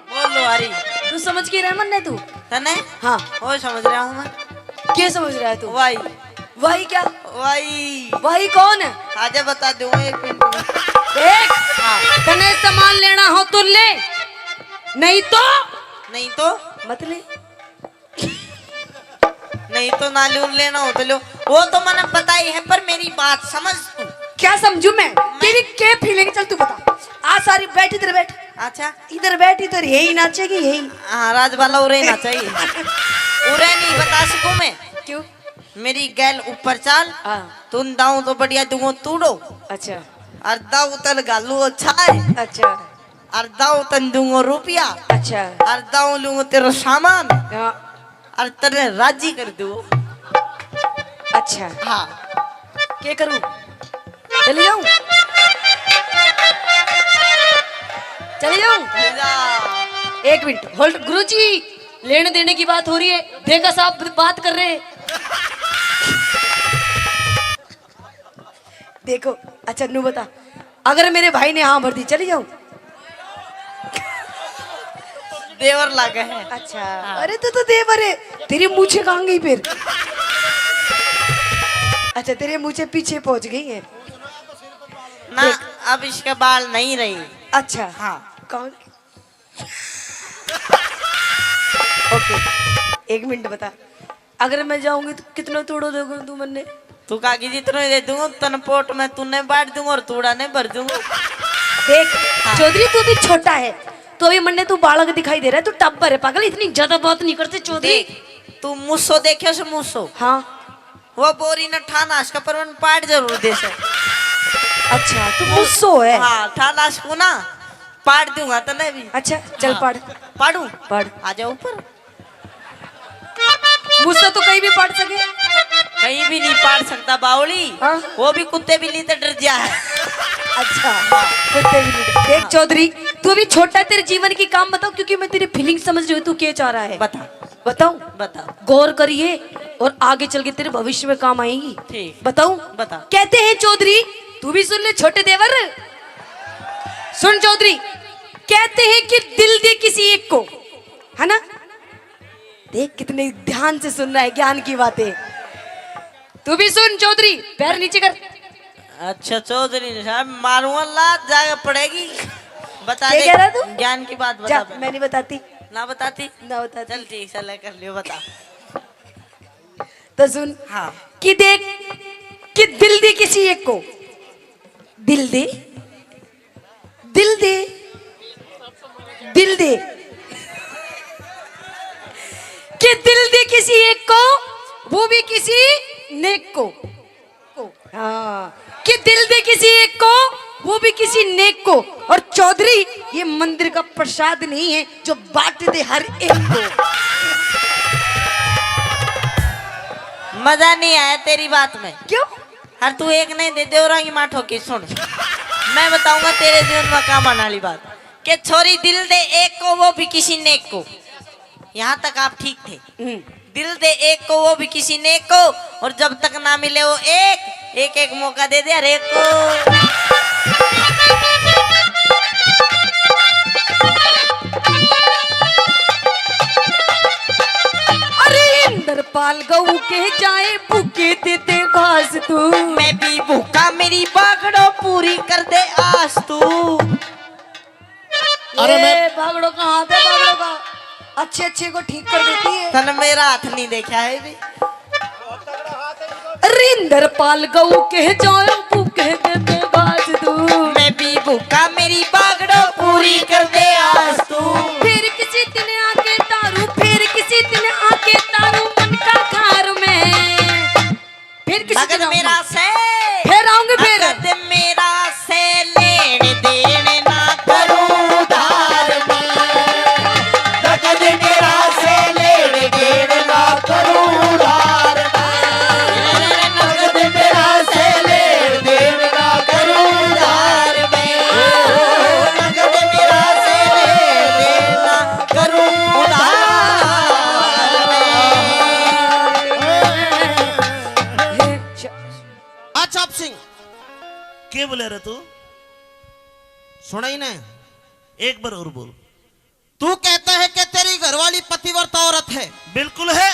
बोल लुहारी। तू समझ के रह मन्ने तू? तने? हाँ। ओ, समझ रहा हूँ मैं। क्या समझ रहा है तू? वाई। वाई क्या? वाई। वाई कौन है? आजा बता दूँ एक मिनट में। देख, हाँ। तने सामान लेना हो तो ले, नहीं तो नहीं तो? मत ले। नहीं तो ना लूं, लेना हो तो लो। वो तो मैंने पता ही है, पर मेरी बात समझ तू। क्या समझू मैं? मैं तेरी के फीलिंग? चल तू बता। आ सारी बैठ, इधर बैठ। अच्छा। इधर बैठ, इधर यही नाचेगी, यही। हाँ, राजबाला उरे ही नाचेगी। उरे नहीं बता सकूं मैं। क्यों? मेरी गैल ऊपर चाल। हाँ। तुम दाऊं तो बढ़िया दूंगो तूड़ो। अच्छा। और दाऊ तन घालू अच्छा है। अच्छा। और दाऊ तन दूंगो रुपया। अच्छा। और दाऊ लूंगो तेरो सामान। हाँ। और तेरे राजी कर दूंगो। अच्छा। हाँ। के करूं? चली जाऊं? चली जाऊं? ले जा। एक मिनट, होल्ड। गुरुजी, लेने देने की बात हो रही है, देखा साहब बात कर रहे हैं। देखो, अच्छा, नू बता, अगर मेरे भाई ने हाँ भर दी, चली जाऊं? देवर लागे है। अच्छा, हाँ। अरे, तू तो देवर है, तेरी मूछें कहाँ गई फिर? अच्छा, तेरी मूछें पीछे पहुंच गई है। ना, देख। अब इसके बाल नहीं रही। अच्छा, हाँ। कौन? ओके, एक मिनट बता, अगर मैं जाऊंगी तो कितना तूड़ो दोगे तू मन्ने? तू कहा कि जितना ही दे दूंगा, तन पोट में तूने बांट दूंगा और तूड़ा ने भर दूंगा। देख, हाँ। चौधरी, तू भी छोटा है, तो अभी मन्ने तू बालक दिखाई दे रहा है, तू टब्बर है पागल, इतनी ज्यादा बात नहीं करते चौधरी। देख, तू मूसो देखे से मूसो। हाँ। वो बोरी ने ठान आस का, पर मन पाट जरूर दे से। अच्छा, तू मूसो है। हाँ, ठान आस को ना पाट दूंगा तने भी। अच्छा, चल हाँ। पाट। पाड़ू? पाड़। आ जा ऊपर। मूसो तो कहीं भी पाट सके। कहीं भी नहीं पाट सकता बावली। हाँ। वो भी कुत्ते बिल्ली तो डर जा है। अच्छा, कुत्ते बिल्ली। देख हाँ। चौधरी, तू अभी छोटा है, तेरे जीवन की काम बताओ, क्योंकि मैं तेरी फीलिंग समझ रही हूँ, तू क्या चाह रहा है। बता। बताऊं? बता। गौर करिए, और आगे चल के तेरे भविष्य में काम आएंगी। ठीक। बताऊं? बता। कहते हैं चौधरी, तू भी सुन ले छोटे देवर, सुन चौधरी, कहते हैं कि दिल दे किसी एक को, है ना? देख कितने ध्यान से सुन रहा है ज्ञान की बातें। तू भी सुन चौधरी, पैर नीचे कर। अच्छा चौधरी साहब, मारूंगा लात, जाके पड़ेगी। बता क्या दे, कह रहा तू? ज्ञान की बात बता जा, पहले। मैं नहीं बताती। ना बताती? ना बताती। चल ठीक, चल कर लियो, बता। तो सुन। हाँ। कि देख, कि दिल दे किसी एक को, दिल दे, दिल दे, दिल दे, कि दिल दे किसी एक को, वो भी किसी नेक को। हाँ, कि दिल दे किसी एक को, वो भी किसी नेक को। और चौधरी, ये मंदिर का प्रसाद नहीं है जो बांट दे हर एक को। मजा नहीं आया तेरी बात में। क्यों? हर तू एक नहीं दे दे और आगे माठो की सुन। मैं बताऊंगा तेरे जीवन में काम आने वाली बात। के छोरी दिल दे एक को, वो भी किसी नेक को। यहाँ तक आप ठीक थे। हम्म। दिल दे एक को, वो भी किसी नेक को। और जब तक ना मिले वो एक, एक एक मौका दे दे हर एक को। अरे इंद्रपाल गऊ के जाए भूखे दे दे घास तू। मैं भी भूखा, मेरी बागड़ो पूरी कर दे आस तू। अरे ये मैं बागड़ों का हाथ है, बागड़ों का। अच्छे अच्छे को ठीक कर देती है। तन मेरा हाथ नहीं देखा है भी। रिंदर पाल गऊ के जाओ, भूखे दे दे घास तू। मैं भी भूखा, मेरी बागड़ो पूरी कर दे आस तू। फिर किसी दिन आके तारू, फिर किसी दिन आके तारू मन का घर में। फिर किसी नगद दिन आऊंगी। मेरा से फिर आऊंगी फिर। नगद मेरा से लेन देन ना करूं उधार में। नगद मेरा से लेन देन ना करूं उधार में। नगद मेरा से लेन देन ना करूं उधार में। नगद मेरा से लेन देन ना करूं उधार में। अच्छा आप सिंह, के बोले रे तू? सुनाई ने। एक बार और बोल। तू कहता है कि तेरी घरवाली पतिव्रता औरत है। बिल्कुल है।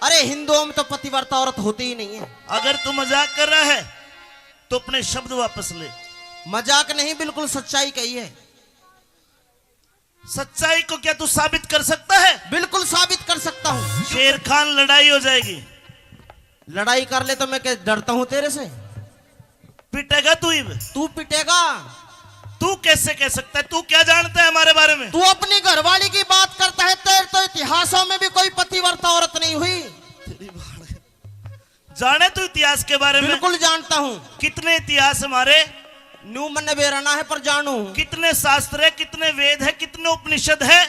अरे हिंदुओं में तो पतिव्रता औरत होती ही नहीं है। अगर तू मजाक कर रहा है तो अपने शब्द वापस ले। मजाक नहीं, बिल्कुल सच्चाई कही है। सच्चाई को क्या तू साबित कर सकता है? बिल्कुल साबित कर सकता हूँ। शेर खान, लड़ाई हो जाएगी। लड़ाई कर ले तो मैं क्या डरता हूँ तेरे से? पिटेगा तू इब। तू पिटेगा। तू कैसे कह सकता है? तू क्या जानता है हमारे बारे में? तू अपनी घरवाली की बात करता है, तेरे तो इतिहासों में भी कोई पतिव्रता औरत नहीं हुई। तेरी बाण। जाने तू इतिहास के बारे में? बिल्कुल जानता हूँ। कितने इतिहास हमारे? न्यू मन्ने बेरा ना है पर जानू। कितने शास्त्र है, कितने वेद है, कितने उपनिषद है?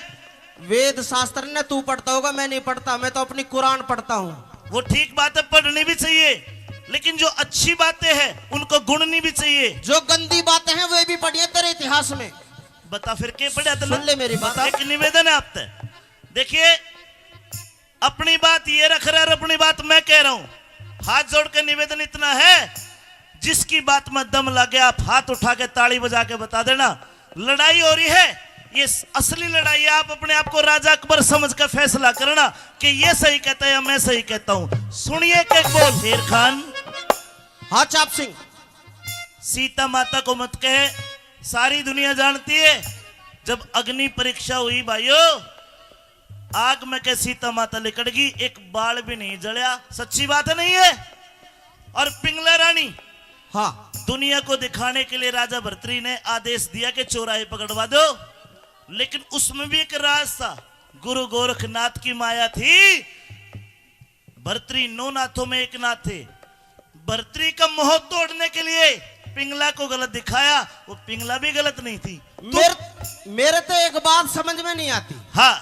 वेद शास्त्र ने तू पढ़ता होगा, मैं नहीं पढ़ता, मैं तो अपनी कुरान पढ़ता हूँ। वो ठीक बात है, पढ़नी भी चाहिए, लेकिन जो अच्छी बातें हैं उनको गुणनी भी चाहिए। जो गंदी बातें हैं वे भी पढ़िए तेरे इतिहास में। बता फिर के पढ़ा तने? सुन ले मेरी बात। बता। एक निवेदन है आप तक, देखिए, अपनी बात ये रख रहे और अपनी बात मैं कह रहा हूं। हाथ जोड़ के निवेदन इतना है, जिसकी बात में दम लगे, आप हाथ उठा के ताली बजा के बता देना, लड़ाई हो रही है, ये असली लड़ाई है। आप अपने आप को राजा अकबर समझ के फैसला करना कि ये सही कहता है या मैं सही कहता हूं। सुनिए के बोल शेर खान। हाँ चाप सिंह। सीता माता को मत कहे, सारी दुनिया जानती है। जब अग्नि परीक्षा हुई भाइयों, आग में के सीता माता लिकड़ गई, एक बाल भी नहीं जलया। सच्ची बात है, नहीं है? और पिंगला रानी, हाँ। दुनिया को दिखाने के लिए राजा भर्तरी ने आदेश दिया कि चौराहे पकड़वा दो, लेकिन उसमें भी एक राज था। गुरु गोरखनाथ की माया थी। भर्तरी नौ नाथों में एक नाथ थे। भर्तरी का मोह तोड़ने के लिए पिंगला को गलत दिखाया, वो पिंगला भी गलत नहीं थी। तू मेरे, मेरे तो एक बात समझ में नहीं आती। हाँ।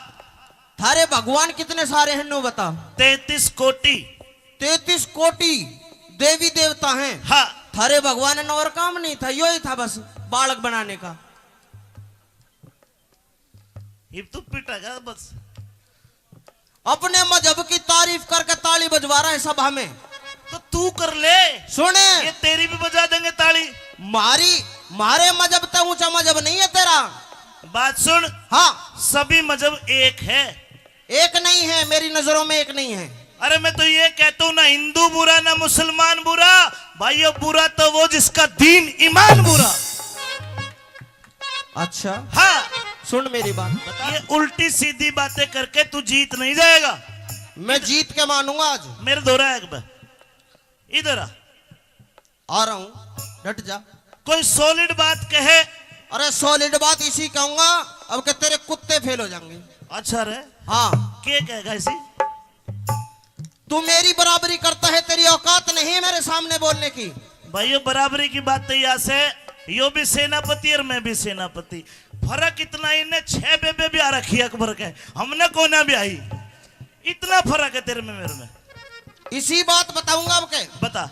थारे भगवान कितने सारे हैं, नो बता। तैंतीस कोटि। तैंतीस कोटि देवी देवता हैं। हाँ। थारे भगवान ने और काम नहीं था, यो ही था बस बालक बनाने का। इब तू पिटेगा बस। अपने मजहब की तारीफ करके ताली बजवा रहा है सभा में। तो तू कर ले। सुन। ये तेरी भी बजा देंगे ताली। मारी, मारे मजहब ते ऊंचा मजहब नहीं है तेरा। बात सुन। हाँ। सभी मजहब एक है। एक नहीं है, मेरी नजरों में एक नहीं है। अरे, मैं तो ये कहता हूँ, ना हिंदू बुरा, ना मुसलमान बुरा। भाइयों, बुरा तो वो जिसका दीन ईमान बुरा। अच्छा। हाँ। सुन मेरी बात। बता। ये उल्टी सीधी बातें करके तू जीत नहीं जाएगा। मैं जीत के मानूंगा आज। मेरे धोरा एक बार। इधर आ। आ रहा हूँ, डट जा। कोई सॉलिड बात कहे। अरे, सॉलिड बात इसी कहूंगा, अब के तेरे कुत्ते फेल हो जाएंगे। अच्छा रे। हाँ। के कहेगा इसी? तू मेरी बराबरी करता है, तेरी औकात नहीं है मेरे सामने बोलने की। भाइयों, बराबरी की बात तो यहाँ से, यो भी सेनापति और मैं भी सेनापति। फर्क इतना, इन्हें छह बेबे ब्याह रखी अकबर के, हमने कोना ब्याही। इतना फर्क है तेरे में मेरे में। इसी बात बताऊंगा अब के। बता।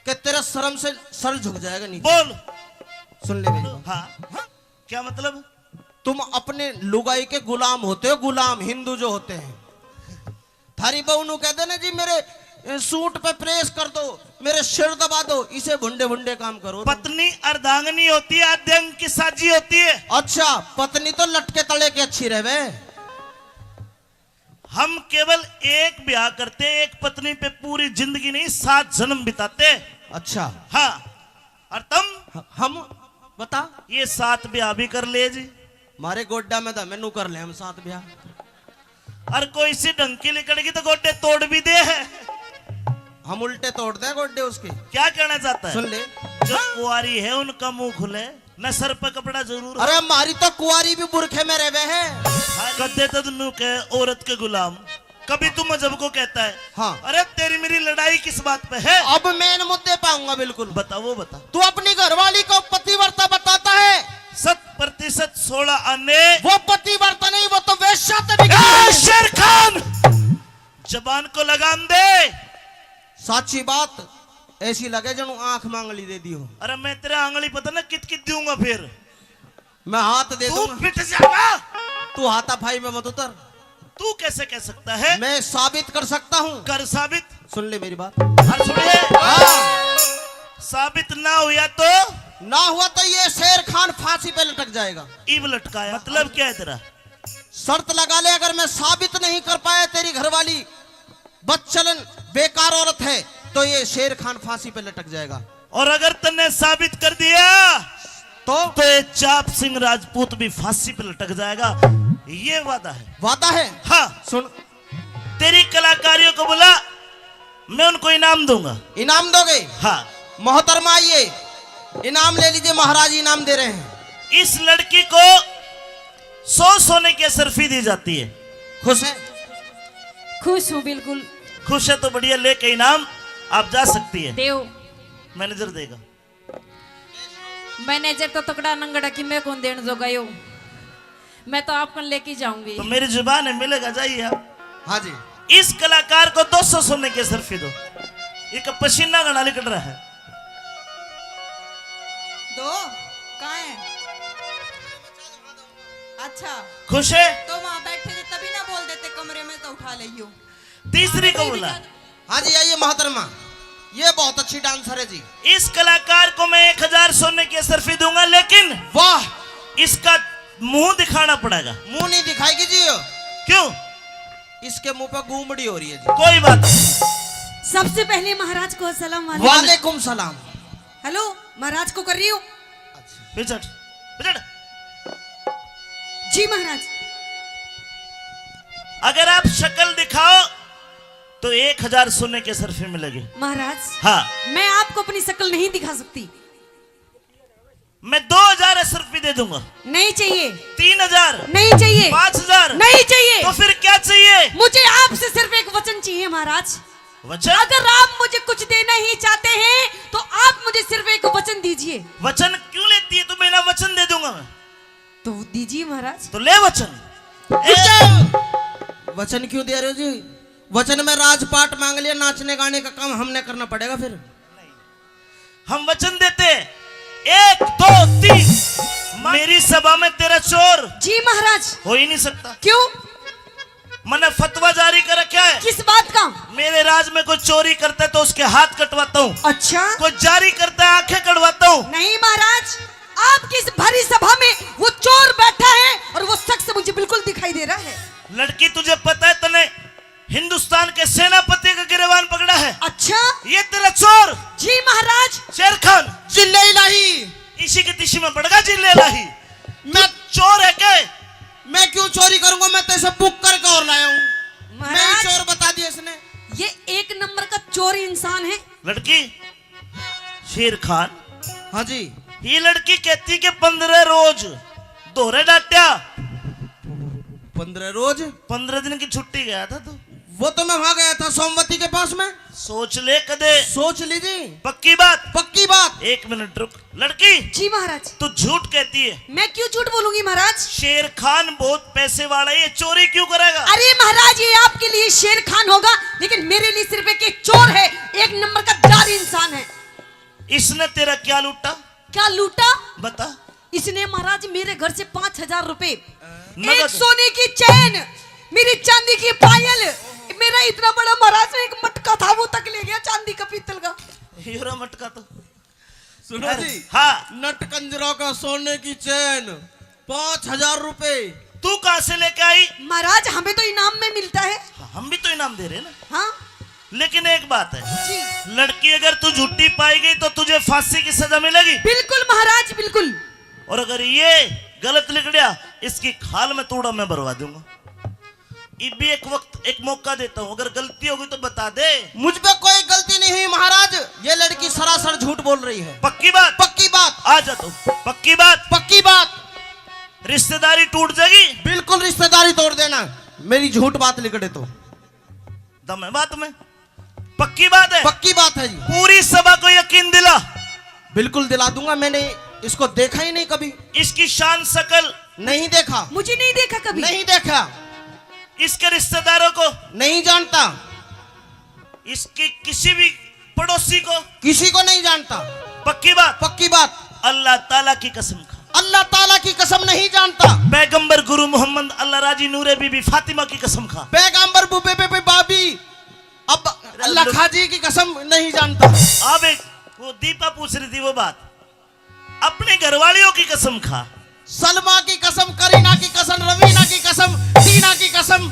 कि तेरा शर्म से सर झुक जाएगा नीचे। बोल। सुन ले मेरी बात। हाँ। क्या मतलब? तुम अपने लुगाई के गुलाम होते हो, गुलाम हिंदू जो होते हैं। थारी बहू नू कह देना जी, मेरे, ए, सूट पे प्रेस कर दो, मेरे सिर दबा दो, इसे भुंडे भुंडे काम करो तुम। पत्नी अर्धांगिनी होती है, अर्धांगिनी की साजी होती है। अच्छा, पत्नी तो लटके तले की अच्छी रहवे। हम केवल एक ब्याह करते, एक पत्नी पे पूरी जिंदगी नहीं, सात जन्म बिताते। अच्छा। हाँ। और तुम? ह-, हम बता। ये सात ब्याह भी कर ले जी। मारे गोड्डा में तो मैनू कर ले हम सात ब्याह। और कोई सी ढंग की लिकड़गी तो गोड्डे तोड़ भी दे। हम उल्टे तोड़ दे गोड्डे उसके। क्या कहना चाहता है? सुन ले। जो कुंवारी है उनका मुंह खुले, न सर पे कपड़ा जरूर हो। अरे, हमारी तो कुंवारी भी बुरखे में रहवे है। कदे तद नू के औरत के गुलाम, कभी तू मजहब को कहता है। हाँ। अरे, तेरी मेरी लड़ाई किस बात पे है? अब मेन मुद्दे पे आऊंगा बिल्कुल। बता, वो बता। तू अपनी घरवाली को पतिव्रता बताता है। शत प्रतिशत सोलह आने। वो पतिव्रता नहीं, वो तो वेश्या ते भी ए, शेर खान, जबान को लगाम दे। साची बात, ऐसी लगे जणु आंख में आंगली दे दी हो। अरे, मैं तेरे आंगली पता ना कित कित दूंगा फिर। मैं हाथ दे तू दूंगा। पिट जाएगा। तू हाथापाई में मत उतर। तू कैसे कह सकता है? मैं साबित कर सकता हूँ। कर साबित। सुन ले मेरी बात। और सुनिए। हाँ। साबित ना हुआ तो? ना हुआ तो ये शेर खान फांसी पे लटक जाएगा। इब लटकाया। मतलब क्या है तेरा? शर्त लगा ले, अगर मैं साबित नहीं कर पाया तेरी घरवाली बदचलन बेकार औरत है, तो ये शेर खान फांसी पे लटक जाएगा। और अगर तन्ने साबित कर दिया, तो? तो ये जाप सिंह राजपूत भी फांसी पे लटक जाएगा। ये वादा है। वादा है? हाँ। सुन। तेरी कलाकारियों को बुला, मैं उनको इनाम दूंगा। इनाम दोगे? हाँ। मोहतरमा, आइए, इनाम ले लीजिए, महाराज इनाम दे रहे हैं। इस लड़की को सौ सोने की अशरफी दी जाती है। खुश है? खुश हूँ, बिल्कुल। खुश है तो बढ़िया, लेके इनाम आप जा सकती है। देव। मैनेजर देगा। मैनेजर तो तकड़ा नंगड़ा कि मैं कौन देण जोगा यो। मैं तो आपकन लेके जाऊंगी। तो मेरी जुबान है, मिलेगा, जाइए आप। हाँ जी। इस कलाकार को दो सौ सोने की अशरफी दो। एक पसीना घना लिकड़ रहा है। दो? कहाँ है? अच्छा। खुश है? तो वहाँ बैठे थे तभी ना बोल देते, कमरे में तो उठा लियो। तीसरी को बुला। हाँ जी, आइए मोहतरमा, ये बहुत अच्छी डांसर है जी। इस कलाकार को मैं एक हजार सोने की अशरफी दूंगा, लेकिन वाह, इसका मुंह दिखाना पड़ेगा। मुंह नहीं दिखाएगी जी। क्यों? इसके मुंह पे गुमड़ी हो रही है जी। कोई बात नहीं। सबसे पहले महाराज को अस्सलाम वालेकुम। वालेकुम सलाम। हेलो, महाराज को कर रही हूँ। अच्छा। पिछट, पिछट। जी महाराज। अगर आप शक्ल दिखाओ तो एक हजार सोने के अशरफी मिलेगी। महाराज, हाँ। मैं आपको अपनी शक्ल नहीं दिखा सकती। मैं दो हजार अशरफी दे दूंगा। नहीं चाहिए। तीन हजार। नहीं चाहिए। पाँच हजार। नहीं चाहिए। तो फिर क्या चाहिए? मुझे आपसे सिर्फ एक वचन चाहिए महाराज। वचन? अगर आप मुझे कुछ देना ही चाहते हैं तो आप मुझे सिर्फ एक वचन दीजिए। वचन क्यों लेती है? तुम्हें ना वचन दे दूंगा मैं। तो दीजिए महाराज। तो ले वचन। रुक जाओ। वचन क्यों दे रहे हो जी? वचन में राजपाट मांग लिया, नाचने गाने का काम हमने करना पड़ेगा फिर। हम वचन देते, एक, दो, तीन। मेरी सभा में तेरा चोर जी महाराज। हो ही नहीं सकता। क्यों? मैंने फतवा जारी कर रखा है। किस बात का? मेरे राज में कोई चोरी करता है तो उसके हाथ कटवाता हूँ। अच्छा। कोई जारी करता है, आंखें कटवाता हूँ। नहीं महाराज, आपकी इस भरी सभा में वो चोर बैठा है और वो शख्स मुझे बिल्कुल दिखाई दे रहा है। लड़की, तुझे पता है, तने हिंदुस्तान के सेनापति का गिरेबान पकड़ा है। अच्छा। ये तेरा चोर। जी महाराज। शेर खान। जिल्ले इलाही। इसी की तिशी में पड़गा जिल्ले इलाही। मैं चोर है के? मैं क्यों चोरी करूंगा? मैं तो इसे बुक करके और लाया हूँ। मैं ही महाराज, चोर बता दिया इसने। ये एक नंबर का चोर इंसान है। लड़की, शेर खान। हाँ जी। ये लड़की कहती कि पन्द्रह रोज धोरे डाट्या। पन्द्रह रोज? पन्द्रह दिन की छुट्टी गया था तू। वो तो मैं वहां गया था सोमवती के पास में। सोच ले कदे। सोच लीजिए। पक्की बात? पक्की बात। एक मिनट रुक। लड़की, जी महाराज। तू झूठ कहती है। मैं क्यों झूठ बोलूंगी महाराज? शेर खान बहुत पैसे वाला है, ये चोरी क्यों करेगा? अरे महाराज, ये आपके लिए शेर खान होगा, लेकिन मेरे लिए सिर्फ एक, एक चोर है, एक नंबर का जार इंसान है। इसने तेरा क्या लूटा? क्या लूटा? बता। इसने महाराज मेरे घर से पाँच हजार रुपए, नगद? एक सोने की चैन, मेरी चांदी की पायल, मेरा इतना बड़ा महाराज एक मटका था, वो तक ले गया चांदी का, पीतल का। हीरा मटका तो। सुनो अरे, जी। हाँ। नट कंजरा का सोने की चैन, पाँच हजार रुपए। तू कहाँ से लेके आई? महाराज, हमें तो इनाम में मिलता है। हाँ, हम भी तो इनाम दे रहे हैं ना। हाँ। लेकिन एक बात है, जी। लड़की, अगर तू झूठी पाई गई तो तुझे फांसी की सजा मिलेगी। बिल्कुल महाराज, बिल्कुल। और अगर ये गलत निकलिया, इसकी खाल में तूड़ा मैं भरवा दूंगा। इब भी एक वक्त, एक मौका देता हूँ, अगर गलती होगी तो बता दे। मुझ पे कोई गलती नहीं हुई महाराज, ये लड़की सरासर झूठ बोल रही है। पक्की बात? पक्की बात। आ जा तू। पक्की बात? पक्की बात। रिश्तेदारी टूट जाएगी। बिल्कुल रिश्तेदारी तोड़ देना, मेरी झूठ बात निकले तो। दम है बात में। पक्की बात है? पक्की बात है जी। पूरी सभा को यकीन दिला। बिल्कुल दिला दूंगा, मैंने इसको देखा ही नहीं कभी। इसकी शान शकल? नहीं देखा। मुझे नहीं देखा कभी। नहीं देखा। इसके रिश्तेदारों को? नहीं जानता। इसके किसी भी पड़ोसी को? किसी को नहीं जानता। पक्की बात? पक्की बात। अल्लाह ताला की कसम खा। अल्लाह ताला की कसम नहीं जानता। पैगंबर गुरु मोहम्मद अल्लाह राजी नूरे बीबी फातिमा की कसम खा। पैगंबर बुबे बेबे बाबी अब अल्लाह खाजी की कसम नहीं जानता। अब एक वो दीपा पूछ रही थी वो बात। अपने घरवालियों की कसम खा। सलमा की कसम, करीना की कसम, रवीना की कसम, टीना की कसम।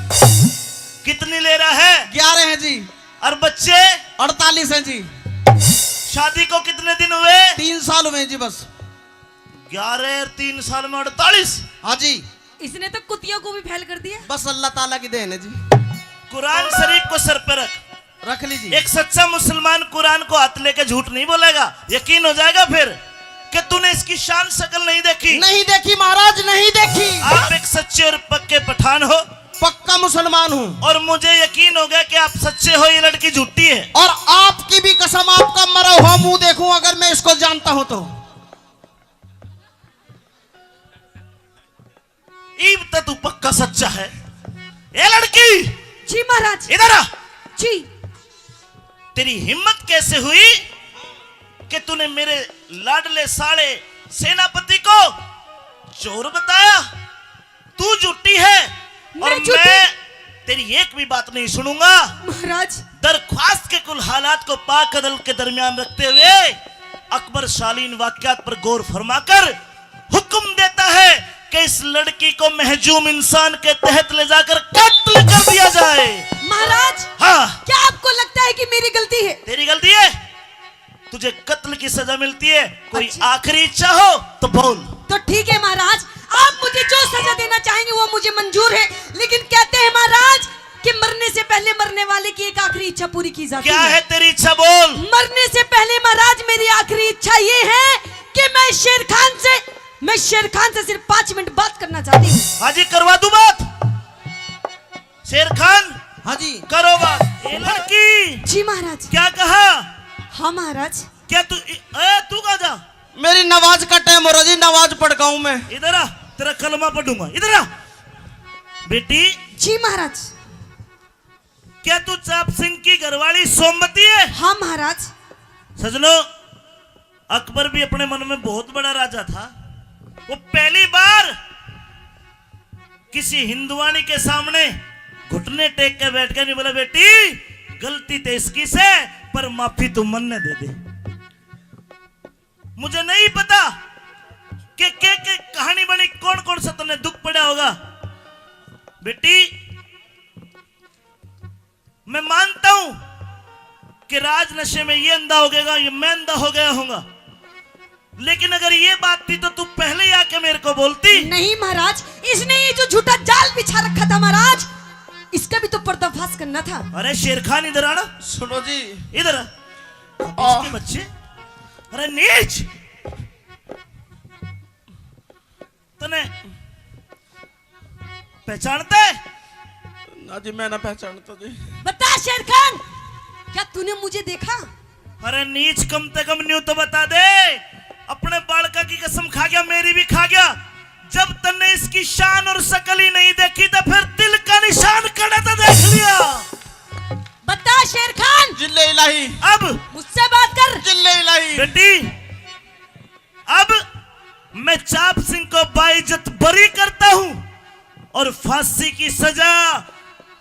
कितनी ले रहा है? ग्यारह है जी। और बच्चे? अड़तालीस हैं जी। शादी को कितने दिन हुए? तीन साल हुए जी बस। ग्यारह और तीन साल में अड़तालीस। हाँ जी। इसने तो कुतियों को भी फेल कर दिया। बस अल्लाह ताला की देन है जी। कुरान शरीफ को सर पर रख। रख लीजिए। एक सच्चा मुसलमान कुरान को हाथ लेके झूठ नहीं बोलेगा। यकीन हो जाएगा फिर कि तूने इसकी शान शकल नहीं देखी। नहीं देखी महाराज, नहीं देखी। आप एक सच्चे और पक्के पठान हो। पक्का मुसलमान हूँ। और मुझे यकीन हो गया कि आप सच्चे हो, ये लड़की झूठी है। और आपकी भी कसम, आपका मरा हुआ मुंह देखूं अगर मैं इसको जानता हूं तो। इब तो तू पक्का सच्चा है। ए लड़की, जी महाराज। इधर आ। जी। तेरी हिम्मत कैसे हुई कि तूने मेरे लाडले साले सेनापति को चोर बताया? तू झूठी है और मैं झूठी? मैं तेरी एक भी बात नहीं सुनूंगा। महाराज। दरख्वास्त के कुल हालात को पाक अदल के दरमियान रखते हुए अकबर शालीन वाकयात पर गौर फरमाकर हुक्म देता है कि इस लड़की को महजूम इंसान के तहत ले जाकर कत्ल कर दिया जाए। महाराज, हाँ। क्या आपको लगता है कि मेरी गलती है? तेरी गलती है, तुझे कत्ल की सजा मिलती है। कोई अच्छा। आखिरी इच्छा हो तो बोल। तो ठीक है महाराज, आप मुझे जो सजा देना चाहेंगे वो मुझे मंजूर है, लेकिन कहते हैं महाराज कि मरने से पहले मरने वाले की एक आखिरी इच्छा पूरी की जाती है। क्या है तेरी इच्छा, बोल। मरने से पहले महाराज मेरी आखिरी इच्छा ये है कि मैं शेर खान से, मैं शेर खान से सिर्फ पाँच मिनट बात करना चाहती हूँ। हाँ जी, करवा दूं बात। शेर खान। हाँ जी। करो बात। ए लड़की। जी महाराज। क्या कहा? हाँ महाराज। क्या तू, ए, तू कहाँ जा? मेरी नमाज का टाइम हो रहा जी, नमाज पढ़ के आऊं मैं। इधर आ, तेरा कलमा पढ़ूंगा। इधर आ बेटी। जी महाराज। क्या तू चाप सिंह की घरवाली सोमवती है? हाँ महाराज। सजनों, अकबर भी अपने मन में बहुत बड़ा राजा था। वो पहली बार किसी हिंदुआनी के सामने घुटने टेक के बैठ गया। न्यू बोला, बेटी, गलती तो इसकी से, पर माफी तू मन ने दे दे। मुझे नहीं पता कि के के कहानी बनी, कौन कौन सा तन्ने दुख पड़ा होगा। बेटी, मैं मानता हूं कि राज नशे में ये अंधा हो गया, ये मैं अंधा हो गया हूंगा, लेकिन अगर ये बात थी तो तू पहले ही आके मेरे को बोलती। नहीं महाराज, इसने ये जो झूठा जाल बिछा रखा था महाराज, इसका भी तो पर्दाफाश करना था। अरे शेर खान, इधर आना। सुनो जी। इधर आ। आ। इसके बच्चे। अरे नीच, तने पहचानता है? ना जी, मैं ना पहचानता जी। बता शेर खान, क्या तूने मुझे देखा? अरे नीच, कम से कम न्यू तो बता दे। अपने बालका की कसम खा गया, मेरी भी खा गया। जब तन्ने इसकी शान और शकल ही नहीं देखी तो फिर दिल का निशान कड़ा तो देख लिया। बता शेर खान। जिल्ले इलाही। अब मुझसे बात कर। जिल्ले इलाही। बेटी, अब मैं चाप सिंह को बाइज्जत बरी करता हूं और फांसी की सजा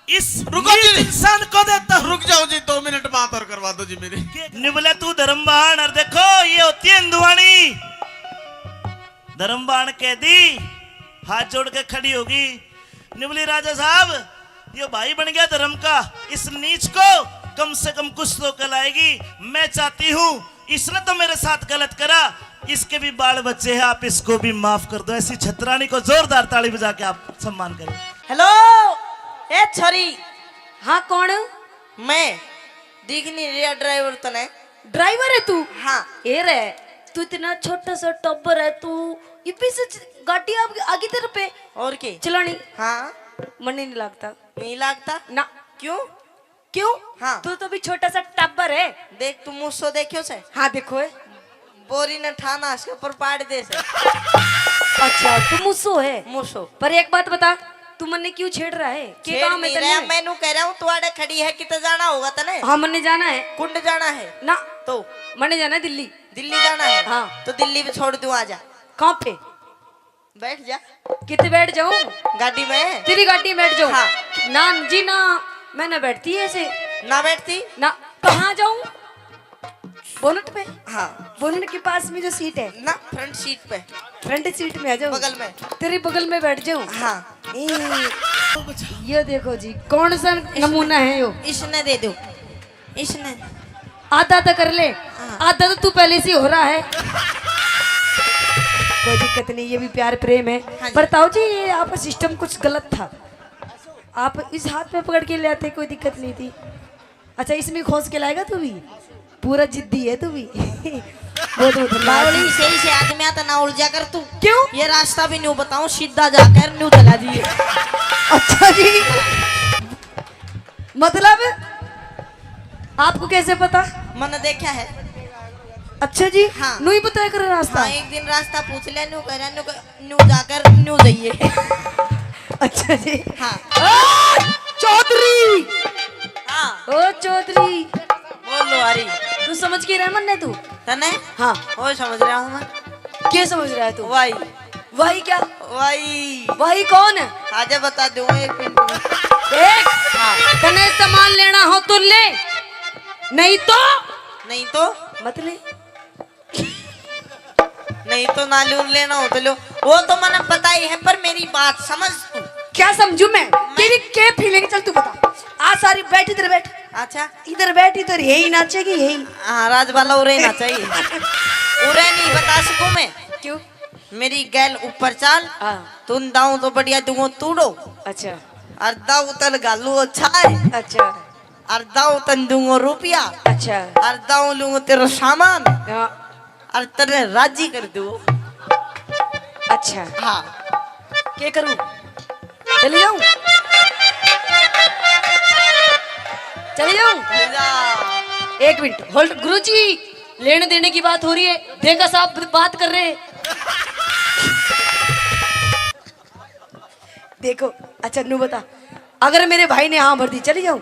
इस रुको जी। नीच इंसान को देता हूं। रुक जाओ जी, दो मिनट बात और करवा दो जी मेरी। निबले तू धर्मबाण, और देखो ये होती है हिंदुआणी। धर्मबाण कह दी, हाथ जोड़ के खड़ी होगी। निबली राजा साहब, ये भाई बन गया धर्म का, इस नीच को कम से कम कुछ तो अकल आएगी। मैं चाहती हूँ, इसने तो मेरे साथ गलत करा, इसके भी बाल बच्चे हैं, आप इसको भी माफ कर दो। ऐसी छतरानी को जोरदार ताली बजा के आप सम्मान करें। हेलो, ए छोरी। हाँ, कौन? मैं दिख नहीं रहा ड्राइवर तने। ड्राइवर है तू? हाँ। ए रे, तू इतना छोटा सा टब्बर है, तू इब्बी से च-, गाड़ी आ, आगी तेरे पे। और के? चलानी? हाँ। मने नहीं लगता। नहीं लगता? ना। क्यों? क्यों? हाँ। तू तो भी छोटा सा टब्बर है। देख, तू मूसो देखियो से? हाँ, देखो है। बोरी ने ठाना इसके ऊपर पाड़ दे से। अच्छा, तू मूसो है? मूसो। पर एक बात बता, तू मन्ने क्यों छेड़ रहा है? के छेड़ काम है नहीं तन्ने? रहा, मैं नू कह रहा हूँ, तू आड़े खड़ी है, किते जाना होगा तने? हाँ, मन्ने जाना है। कुंड जाना है? ना। तो? मन्ने जाना है दिल्ली। दिल्ली जाना है? हाँ। तो दिल्ली में छोड़ दूँ, आ जा। कहाँ पे? बैठ जा। किते बैठ जाऊँ? गाड़ी में। तेरी गाड़ी में बैठ जाऊँ? हाँ। ना जी ना, मैं ना बैठती ऐसे। ना बैठती? ना। कहाँ जाऊँ? बोनट पे? हाँ। बोनट के पास में जो सीट है? ना, फ्रंट सीट पे। फ्रंट सीट में आ जाऊँ? बगल में। तेरे बगल में बैठ जाऊँ? हाँ। ए, ये देखो जी, कौन सा नमूना है यो? इसने दे दो, इसने। आधा तो कर ले, हाँ। आधा तो तू पहले से हो रहा है। कोई दिक्कत नहीं, ये भी प्यार प्रेम है। हाँ जी। पर ताऊ जी, ये आपका सिस्टम कुछ गलत था। आप इस हाथ पे पकड़ के ले आते, कोई दिक्कत नहीं थी। अच्छा, इसमें खोस के लाएगा तू भी? पूरा जिद्दी है तू भी। बहुत बहुत धन्यवाद। बावली, सही से आदमी आता ना उलझा कर तू। क्यों? ये रास्ता भी न्यू बताऊं, सीधा जाकर न्यू चला जाइए। अच्छा जी, मतलब आपको कैसे पता? मैंने देखा है। अच्छा जी, हाँ। न्यू ही बताया करो रास्ता। हाँ, एक दिन रास्ता पूछ लिया, न्यू कह रहा, न्यू कह न्यू जाकर न्यू जाइए। अच्छा जी। हाँ। ओ चौधरी। हाँ। ओ चौधरी। बोल लो, आ रही। तू समझ के रह मन्ने तू। तने? हाँ। ओए, समझ रहा हूँ मैं। क्या समझ रहा है तू? वाई। वाई क्या? वाई। वाई कौन है? आजा, बता दूंगा एक मिनट में। देख, हाँ। तने सामान लेना हो तो ले, नहीं तो, नहीं तो मत ले। नहीं तो ना लून लेना हो तो लो, वो तो मैंने पता ही है, पर मेरी बात समझ तू। क्या समझू मैं? मैं तेरी के फीलिंग? चल तू बता। आ सारी बैठ, इधर बैठ। अच्छा। इधर बैठ, इधर यही नाचेगी, यही। हाँ, राजबाला उरे ही नाचेगी। उरे नहीं बता सकूं मैं। क्यों? मेरी गैल ऊपर चाल। हाँ। तुम दाऊं तो बढ़िया दूंगो तूड़ो। अच्छा। और दाऊ तल घालू अच्छा है। अच्छा। और दाऊ तन दूंगो रुपया। अच्छा। और दाऊ लूंगो तेरा सामान। हाँ। और तेरे राजी कर दूं। अच्छा। हाँ। के करूं? चली जाऊं? चली जाऊं? ले जा। एक मिनट, होल्ड। गुरुजी, लेने देने की बात हो रही है, देखा साहब बात कर रहे हैं। देखो, अच्छा, नू बता, अगर मेरे भाई ने हाँ भर दी, चली जाऊं?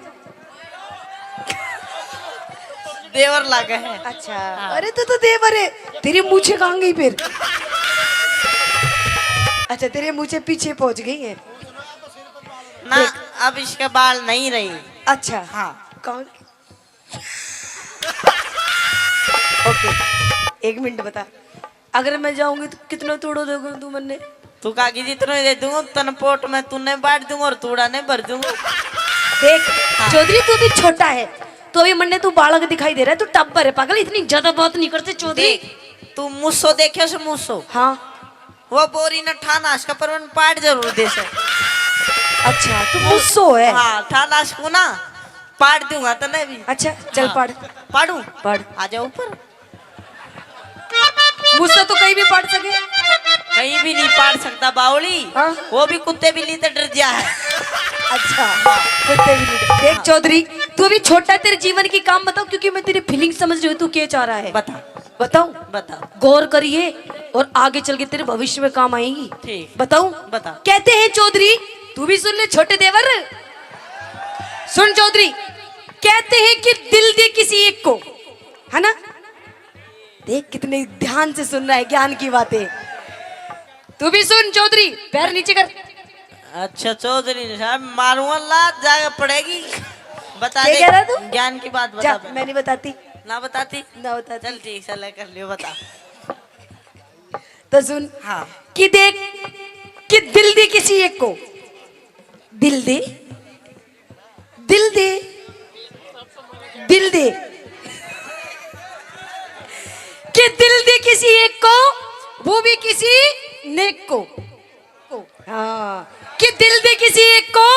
देवर लागे है। अच्छा। हाँ। अरे, तू तो देवर है, तेरी मूछे कहाँ गई फिर? अच्छा, तेरे मूछे पीछे पहुंच गई है। ना, देख। अब इसके बाल नहीं रहे। अच्छा। हाँ। कौन? ओके, एक मिनट बता, अगर मैं जाऊंगी तो कितना तूड़ो दोगे तू मन्ने? तू कहा कि जितना ही दे दूंगा, तन पोट में तू नहीं बांट दूंगा और तूड़ा नहीं भर दूंगा। देख, हाँ। चौधरी, तू भी छोटा है, तो अभी मन्ने तू बालक दिखाई दे रहा है, तू टब्बर है पागल, इतनी ज्यादा बात नहीं करते चौधरी। देख, तू मूसो देखे से मूसो। हाँ। वो बोरी न ठाना, इसका पर पाट जरूर दे से। अच्छा, तू मूसो है। हाँ, ठाना इसको ना, पाट दूंगा तने भी। अच्छा, चल हाँ। पाट। पाड़ू? पाट। आ जाओ ऊपर। मूसो तो कहीं भी पाट सके। कहीं भी नहीं पाट सकता बावली। हाँ। वो भी कुत्ते बिल्ली से डर गया है। अच्छा, कुत्ते बिल्ली। देख चौधरी, तू अभी छोटा है, तेरे जीवन की काम बताओ, क्योंकि मैं तेरी फीलिंग समझ रही हूँ, तू क्या चाह रहा है। बता। बताऊं? बता। गौर करिए और आगे चल के तेरे भविष्य में काम आएंगी। ठीक। बताऊं? बता। कहते हैं चौधरी, तू भी सुन ले छोटे देवर, सुन चौधरी, कहते हैं कि दिल दे किसी एक को, है ना? देख कितने ध्यान से सुन रहा है ज्ञान की बातें। तू भी सुन चौधरी, पैर नीचे कर। अच्छा चौधरी साहब, मारूंगा लात, जाके पड़ेगी। बता क्या दे, कह रहा तू? ज्ञान की बात बता जा, पहले। मैं नहीं बताती। ना बताती? ना बताती। चल ठीक, चल कर लियो, बता। तो सुन। हाँ। कि देख, कि दिल दे किसी एक को, दिल दे, दिल दे, दिल दे, कि दिल दे किसी एक को, वो भी किसी नेक को। हाँ, कि दिल दे किसी एक को,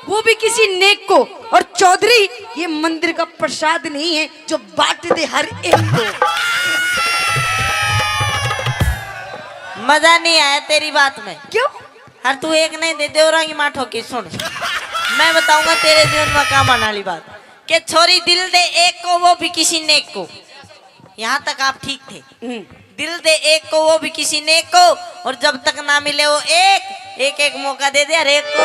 वो भी किसी नेक को। और चौधरी, ये मंदिर का प्रसाद नहीं है जो बांट दे हर एक को। मजा नहीं आया तेरी बात में। क्यों? हर तू एक नहीं दे, देवरा की माँ ठोकी। सुन, मैं बताऊंगा तेरे जीवन में काम आने वाली बात। कि छोरी, दिल दे एक को, वो भी किसी नेक को। यहाँ तक आप ठीक थे। हम्म। दिल दे एक को, वो भी किसी नेक को, और जब तक ना मिले वो एक, एक एक मौका दे दे हर एक को।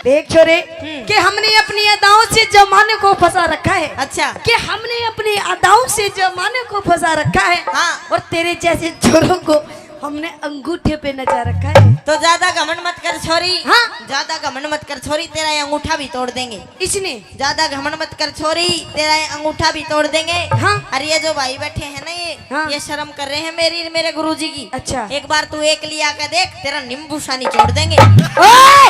देख छोरे, हम्म। कि हमने अपनी अदाओं से जमाने को फंसा रखा है। अच्छा। कि हमने अपनी अदाओं से जमाने को फंसा रखा है। हाँ। और तेरे जैसे छोरों को हमने अंगूठे पे नचा रखा है। तो ज्यादा घमंड मत कर छोरी। हाँ। ज्यादा घमंड मत कर छोरी, तेरा ये अंगूठा भी तोड़ देंगे। इसने? ज्यादा घमंड मत कर छोरी, तेरा ये अंगूठा भी तोड़ देंगे। हाँ। अरे ये जो भाई बैठे हैं ना, ये, हाँ। ये शर्म कर रहे हैं मेरी, मेरे गुरुजी की। अच्छा। एक बार तू एक लिया के देख, तेरा नींबू सा निचोड़ देंगे। ओए!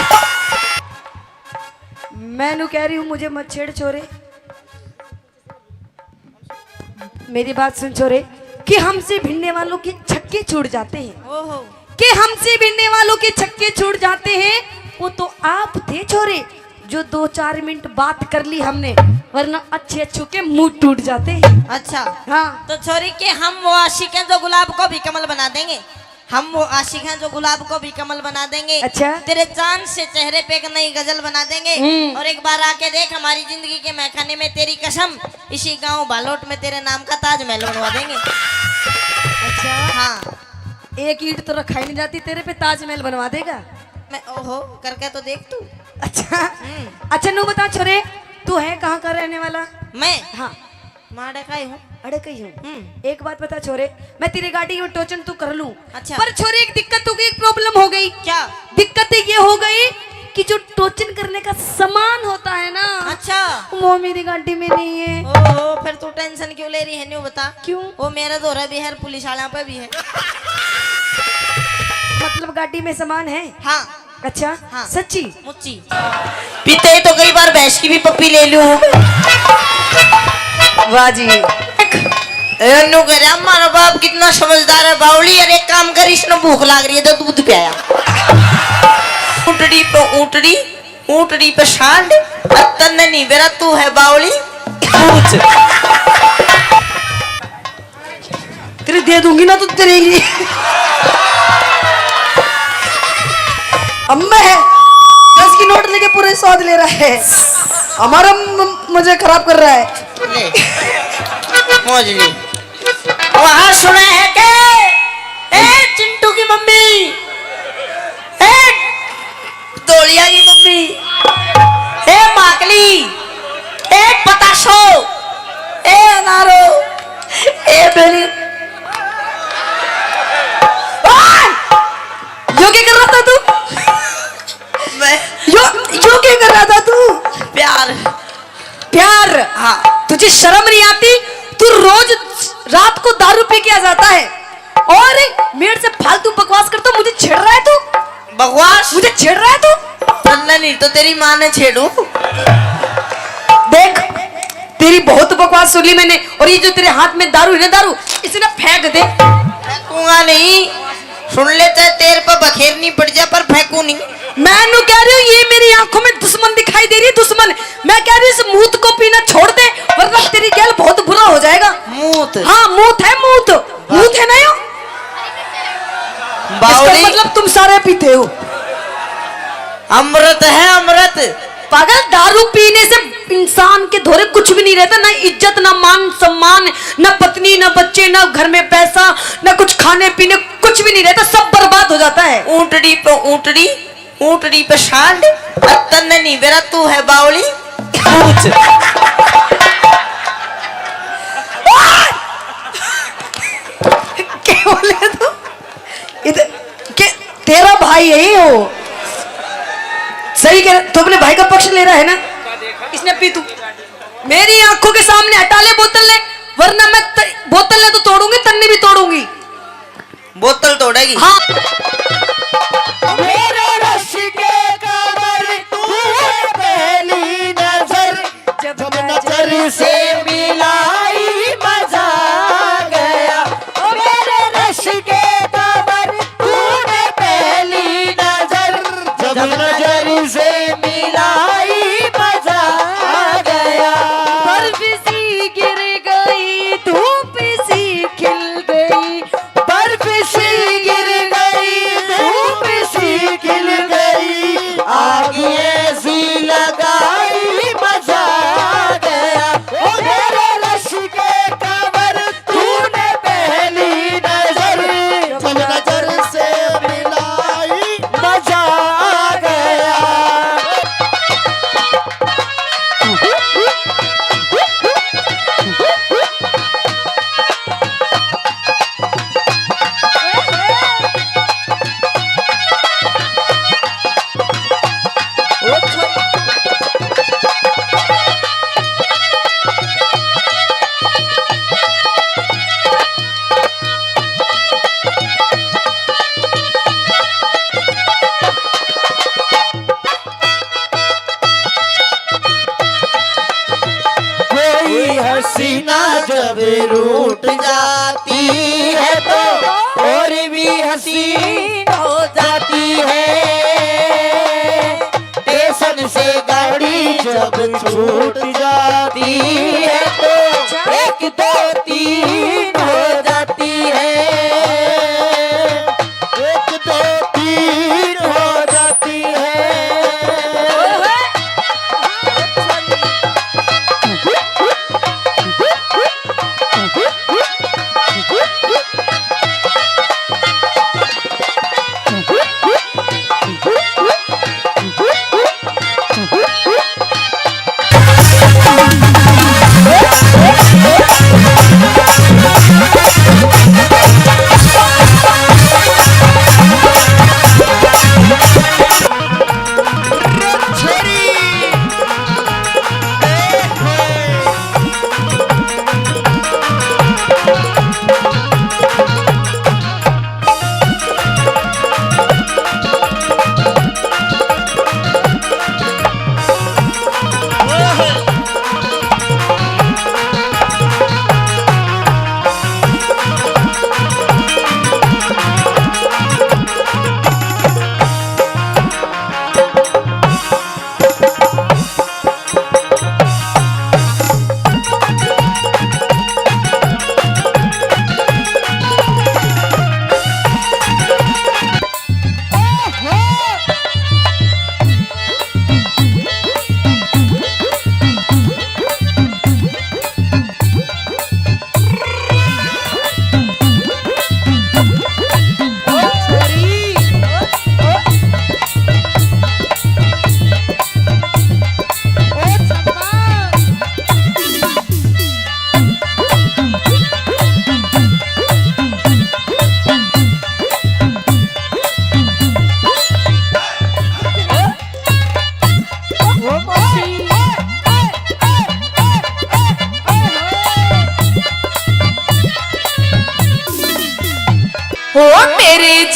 मैं नू कह रही हूँ, मुझे मत छेड़ छोरे। मेरी बात सुन छोरे, कि हमसे भिड़ने वालों के छक्के छूट जाते हैं। ओहो। कि हमसे भिड़ने वालों के छक्के छूट जाते हैं। वो तो आप थे छोरे, जो दो चार मिनट बात कर ली हमने, वरना अच्छे अच्छों के मुंह टूट जाते हैं। अच्छा। हाँ। तो छोरी के हम वो आशिक हैं जो गुलाब को भी कमल बना देंगे। हम वो आशिक हैं जो गुलाब को भी कमल बना देंगे। अच्छा। तेरे चांद से चेहरे पे एक नई गजल बना देंगे। हम्म। और एक बार आके देख हमारी जिंदगी के महखाने में, तेरी कसम, इसी गांव भालोट में तेरे नाम का ताजमहल बनवा देंगे। अच्छा। हाँ। एक ईंट तो रखा ही नहीं जाती, तेरे पे ताजमहल बनवा देगा। मैं, ओहो, करके तो देख तू। अच्छा। हम्म। अच्छा, नू बता छोरे, तू है कहाँ का रहने वाला? मैं? हाँ। माड़े का ही हूँ। अड़े कही हूँ। हम्म। एक बात बता छोरे, मैं तेरी गाड़ी में टोचन तो कर लूँ। अच्छा। पर छोरे, एक दिक्कत हो गई, एक प्रॉब्लम हो गई। क्या? दिक्कत ये हो गई कि जो टोचन करने का सामान होता है ना, अच्छा। वो मेरी गाड़ी में नहीं है। ओहो, फिर तू टेंशन क्यों ले रही है, न्यू बता। क्यों? वो मेरे धोरे भी है, पुलिस वाला पे भी है। मतलब गाड़ी में सामान है? हाँ। अच्छा, हाँ। सच्ची? मुच्ची। पीते ही तो कई बार भैंस की भी पप्पी ले लूं। वाह जी। ए, न्यू कह रहा, हमारा बाप कितना समझदार है, बावली, यार, एक काम कर, इसने भूख लाग रही है, तो दूध पियाया। ऊंटड़ी पे ऊंटड़ी, ऊंटड़ी पे सांड, और तन्ने नहीं बेरा, तू है बावली, पूछ। तेरे दे दूंगी ना तो तेरे लिए। अम्मा है, दस की नोट लेके पूरे स्वाद ले रहा है, हमारा म-, मजे खराब कर रहा है। ले, मौज ले। वहाँ सुने है के, ए चिंटू की मम्मी, ए धोलिया की मम्मी, ए माकली, ए पताशो, ए अनारो, ए बेली। ओए! यो क्या कर रहा था तू? मुझे छेड़ रहा है तू? तन्ने नहीं तो तेरी माँ ने छेड़ू। देख, तेरी बहुत बकवास सुन ली मैंने। और ये जो तेरे हाथ में दारू है ना, दारू, इसे ना फेंक दे। फेंकूंगा नहीं। सुन ले, चाहे तेरे पे बखेरनी पड़ जा, पर फेंकू नहीं। मैं नू कह रही हूँ, ये मेरी आंखों में दुश्मन दिखाई दे रही है, दुश्मन। मैं कह रही हूँ, इस मूत को पीना छोड़ दे, वरना तेरी गैल बहुत बुरा हो जाएगा। मूत? हाँ, मूत है, मूत। मूत है ना यो? इसका बावली। मतलब तुम सारे पीते हो। अमृत है, अमृत। पागल, दारू पीने से इंसान के धोरे कुछ भी नहीं रहता, ना इज्जत, ना मान सम्मान, ना पत्नी, ना बच्चे, ना घर में पैसा, ना कुछ खाने पीने, कुछ भी नहीं रहता, सब बर्बाद हो जाता है। ऊंटड़ी पे ऊंटड़ी, ऊंटड़ी पे सांड, और तन्ने नहीं बेरा, तू है बावली। पूछ। क्या बोले तू? इधर के, तेरा भाई है ये वो। सही कह, तू अपने भाई का पक्ष ले रहा है ना? इसने पी तू। मेरी आंखों के सामने हटा ले बोतल ले, वरना मैं त-, बोतल ने तो तोड़ूंगी, तन्ने भी तोड़ूंगी। बोतल तोड़ेगी। हाँ। मेरे रश के कमर तू है पहली नजर, जब नजर से मिलाई मजा आ गया। ओ मेरे रश के कमर तूने पहली नजर, जब नजर से मिलाई मजा आ गया। बर्फ सी गिर गई, धूप सी खिल गई, बर्फ सी गिर गई, धूप सी खिल गई, आग ऐसी लगाई मजा आ गया। ओ मेरे रश के कमर तूने पहली नजर, जब नजर से मिलाई मजा आ गया। कोई हसीना जब रूठ जाती है तो और भी हसीन हो जाती है। स्टेशन से गाड़ी जब छूट जाती है तो एक दो तीन हो जाती है। एक दो तीन हो जाती है।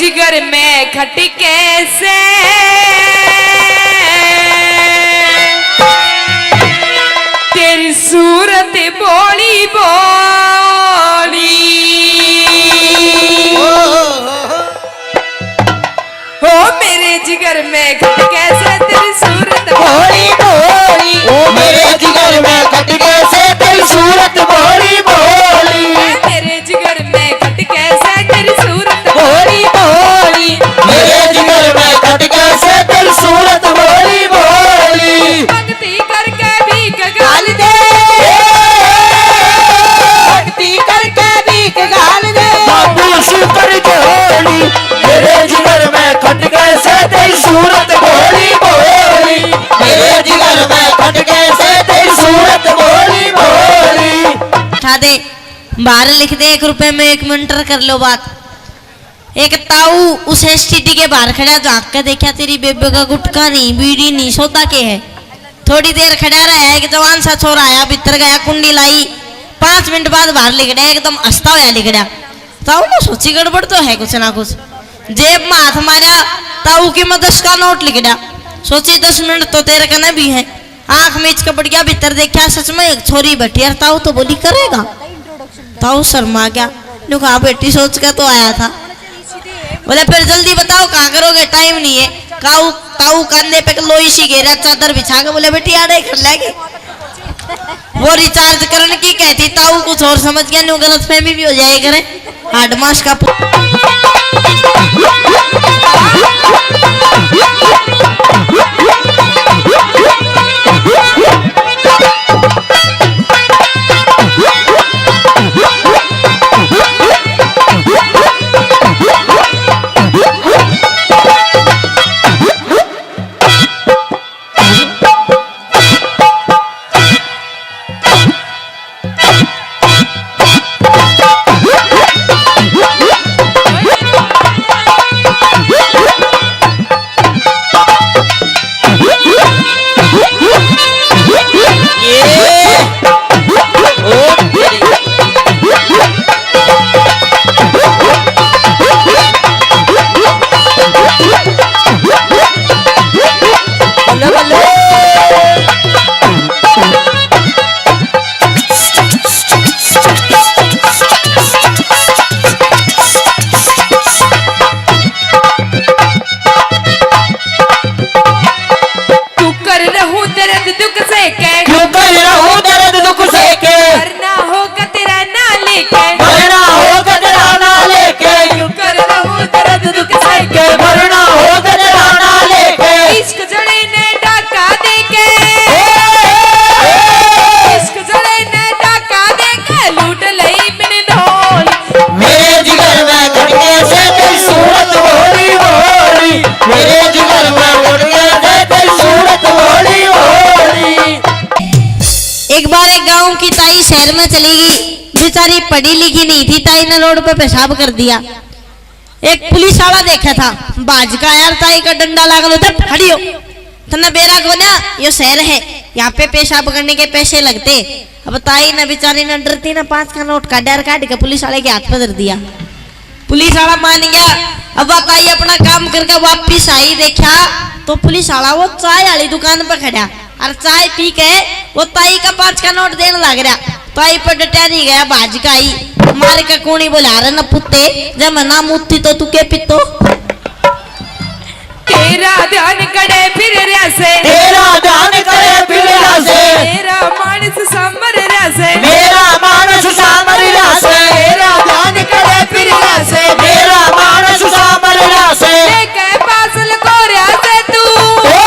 घर में खटके से तेरी सूरत भोली भोली। ओ मेरे जिगर में खटके से तेरी सूरत भोली भोली। ओ मेरे जिगर में खटके से तेरी सूरत भोली भोली। मेरे जिगर में खटके से तेरी सूरत भोली भोली। मेरे जिगर में खटके से तेरी सूरत भोली भोली। भक्ति करके भीख घाल दे। भक्ति करके भीख घाल दे। बाबू शुक्र जोड़ी। मेरे जिगर में खटके से तेरी सूरत भोली भोली। मेरे जिगर में खटके से तेरी सूरत भोली भोली। उठा दे, बाहर लिख दे, एक रुपए में एक मिनट कर लो बात। एक ताऊ उस एसटीडी के बाहर खड़ा झांक के देखा, तेरी बेबे का गुटखा नहीं, बीड़ी नहीं, सौदा के है? थोड़ी देर खड़ा रहा, एक जवान सा छोरा आया, भीतर गया, कुंडी लाई, पांच मिनट बाद बाहर लिकड़ा, एकदम हंसता होया लिकड़ा। ताऊ ने सोची, गड़बड़ तो है कुछ ना कुछ। जेब में हाथ मारा, ताऊ की में दस का नोट लिकड़ा। सोची, दस मिनट तो तेरे कने भी है। आंख मीच के बढ़ गया, भीतर देखा, सच में एक छोरी बैठी। यार, ताऊ तो बोली, करेगा? ताऊ शर्मा गया। न्यू कहा, बेटी, सोच के तो आया था। बोले, फिर जल्दी बताओ, कहाँ करोगे, टाइम नहीं है। काऊ, ताऊ कांधे पे लोई सी घेरा, चादर बिछा के बोले, बेटी, आड़े कर लेगी। वो रिचार्ज करने की कहती, ताऊ कुछ और समझ गया, न्यू गलतफहमी भी हो जाए करे। आठ मास का पु- तू कर रहूं दर्द दुख से के, क्यों कर रहूं दर्द दुख से के, मरना होगा तेरा ना लेके, मरना होगा तेरा ना लेके, क्यों कर रहूं दर्द दुख से के, मरना होगा तेरा ना लेके। इश्क जड़े ने डाका देके, इश्क जड़े ने डाका देके, लूट लई मैंने धोल। मेरे जिगर में खटके से तेरी सूरत भोली भोली, मेरे जिगर में खटके से तेरी सूरत भोली भोली। एक बार एक गांव की ताई शहर में चली गई। बेचारी पढ़ी लिखी नहीं थी, ताई ने रोड पे पेशाब कर दिया। एक पुलिस वाला देखा था, भाज का आया, ताई का डंडा लाग लो, "उठ, खड़ी हो, तन्ने बेरा कोन्या, यो शहर है, यहाँ पे पेशाब करने के पैसे लगते।" अब ताई ने बेचारी ने डरती ने पांच का नोट काढ़ा और काढ़ के पुलिस वाले के हाथ पे धर दिया। पुलिस वाला मान गया। अब वह ताई अपना काम करके वापिस आई, देखा तो पुलिस वाला वो चाय वाली दुकान पे खड़ा और चाय पी के वो ताई का पांच का नोट देने लग रहा। ताई पर डटा नहीं गया, भाज का आई, मार के कूणी बोला, "अरे न पुत्ते, जब मैं ना मुत्ती तो तू के पीतो?" तेरा ध्यान कड़े फिर रहा से, तेरा ध्यान कड़े फिर रहा से, मेरा मानस सामर रहा से, मेरा मानस सामर रहा से, तेरा ध्यान कड़े फिर रहा से, मेरा मानस सामर रहा से। लेके पास लको रहा से तू, ओ,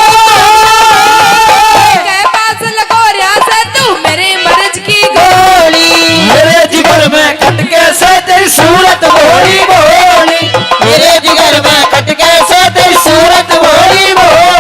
लेके पास लको रहा से तू, मेरे मर्ज की गोली। मेरे जिगर में खटके से तेरी सूरत भोली भोली, मेरे जिगर में खटके से तेरी सूरत भोली भोली।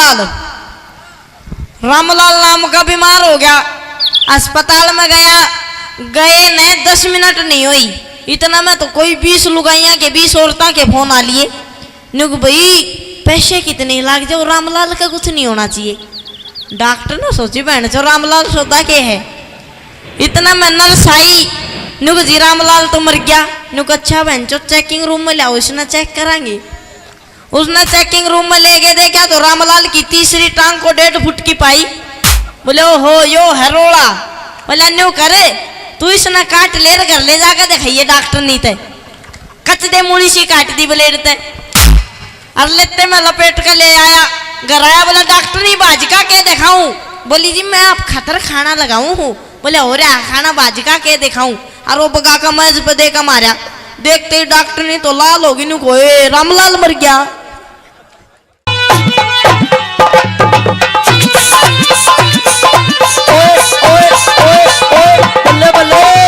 रामलाल, रामलाल नाम का बीमार हो गया, अस्पताल में गया, गए ने दस मिनट नहीं हुई, इतना में तो कोई बीस लुगाइयां के, बीस औरतां के फोन आ लिए। न्यू कह, "भाई, पैसे कितने लाग जाओ, रामलाल का कुछ नहीं होना चाहिए।" डॉक्टर ने सोची, "बहन चो, रामलाल सौदा के है?" इतना में नर्स आई, न्यू कह, "जी, रामलाल तो मर गया।" न्यू कह, "अच्छा बहन चो, चेकिंग रूम में लाओ, इसने चेक करांगे।" उसने चेकिंग रूम में लेके देखा तो रामलाल की तीसरी टांग को डेढ़ फुट की पाई। बोले, "ओहो, यो है रोला।" बोले, "न्यू करे, तू इसने काट ले, घर ले जाकर दिखाइए डॉक्टर नहीं ते।" कच दे मुड़ी सी काट दी ब्लेड ते, और लेते में लपेट के ले आया। घर आया, बोला, "डॉक्टरनी, बाज का के दिखाऊं?" बोली, "जी, मैं आप खातर खाना लगाऊं हूँ।" बोले, "हो रहा खाना, बाज का के दिखाऊं?" और वो बगा का मेज पे दे के मारा। देखते ही डॉक्टरनी तो लाल होगी, न्यू कह, "ए, रामलाल मर गया।" ओए, ओए, ओए, ओए, बल्ले, बल्ले।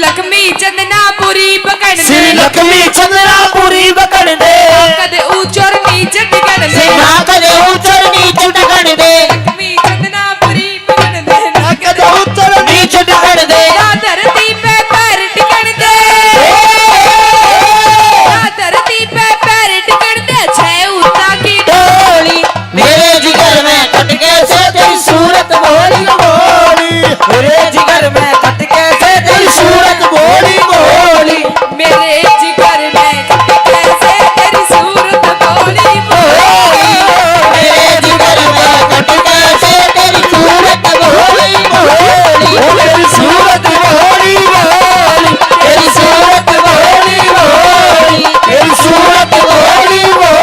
लक्ष्मी चंदनापुरी पकड़ दे। श्री लक्ष्मी चंदनापुरी पकड़ दे। ना कदे ऊंच और नीच टिकण दे। ना कदे ऊंच और नीच टिकण दे। लक्ष्मी चंदनापुरी पकड़ दे। ना कदे ऊंच और नीच टिकण दे। ना धरती पे पैर टिकण दे। ना धरती पे पैर टिकण दे। छह ऊंचा की टोली। मेरे जिगर में खटके से तेरी सूरत भोली भोली। मेरे जिगर में खटके से तेरी सूरत भोली भोली। मेरे जिगर में खटके से तेरी सूरत भोली भोली। मेरे जिगर में खटके से तेरी सूरत भोली भोली। ओ तेरी सूरत भोली भोली। तेरी सूरत भोली भोली। तेरी सूरत भोली भोली।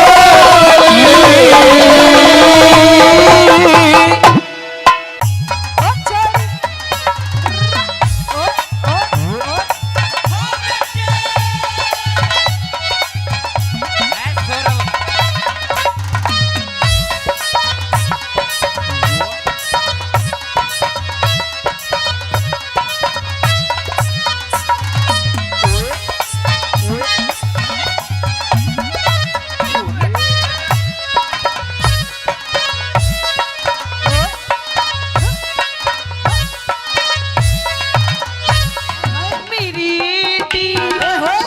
मेरी टी,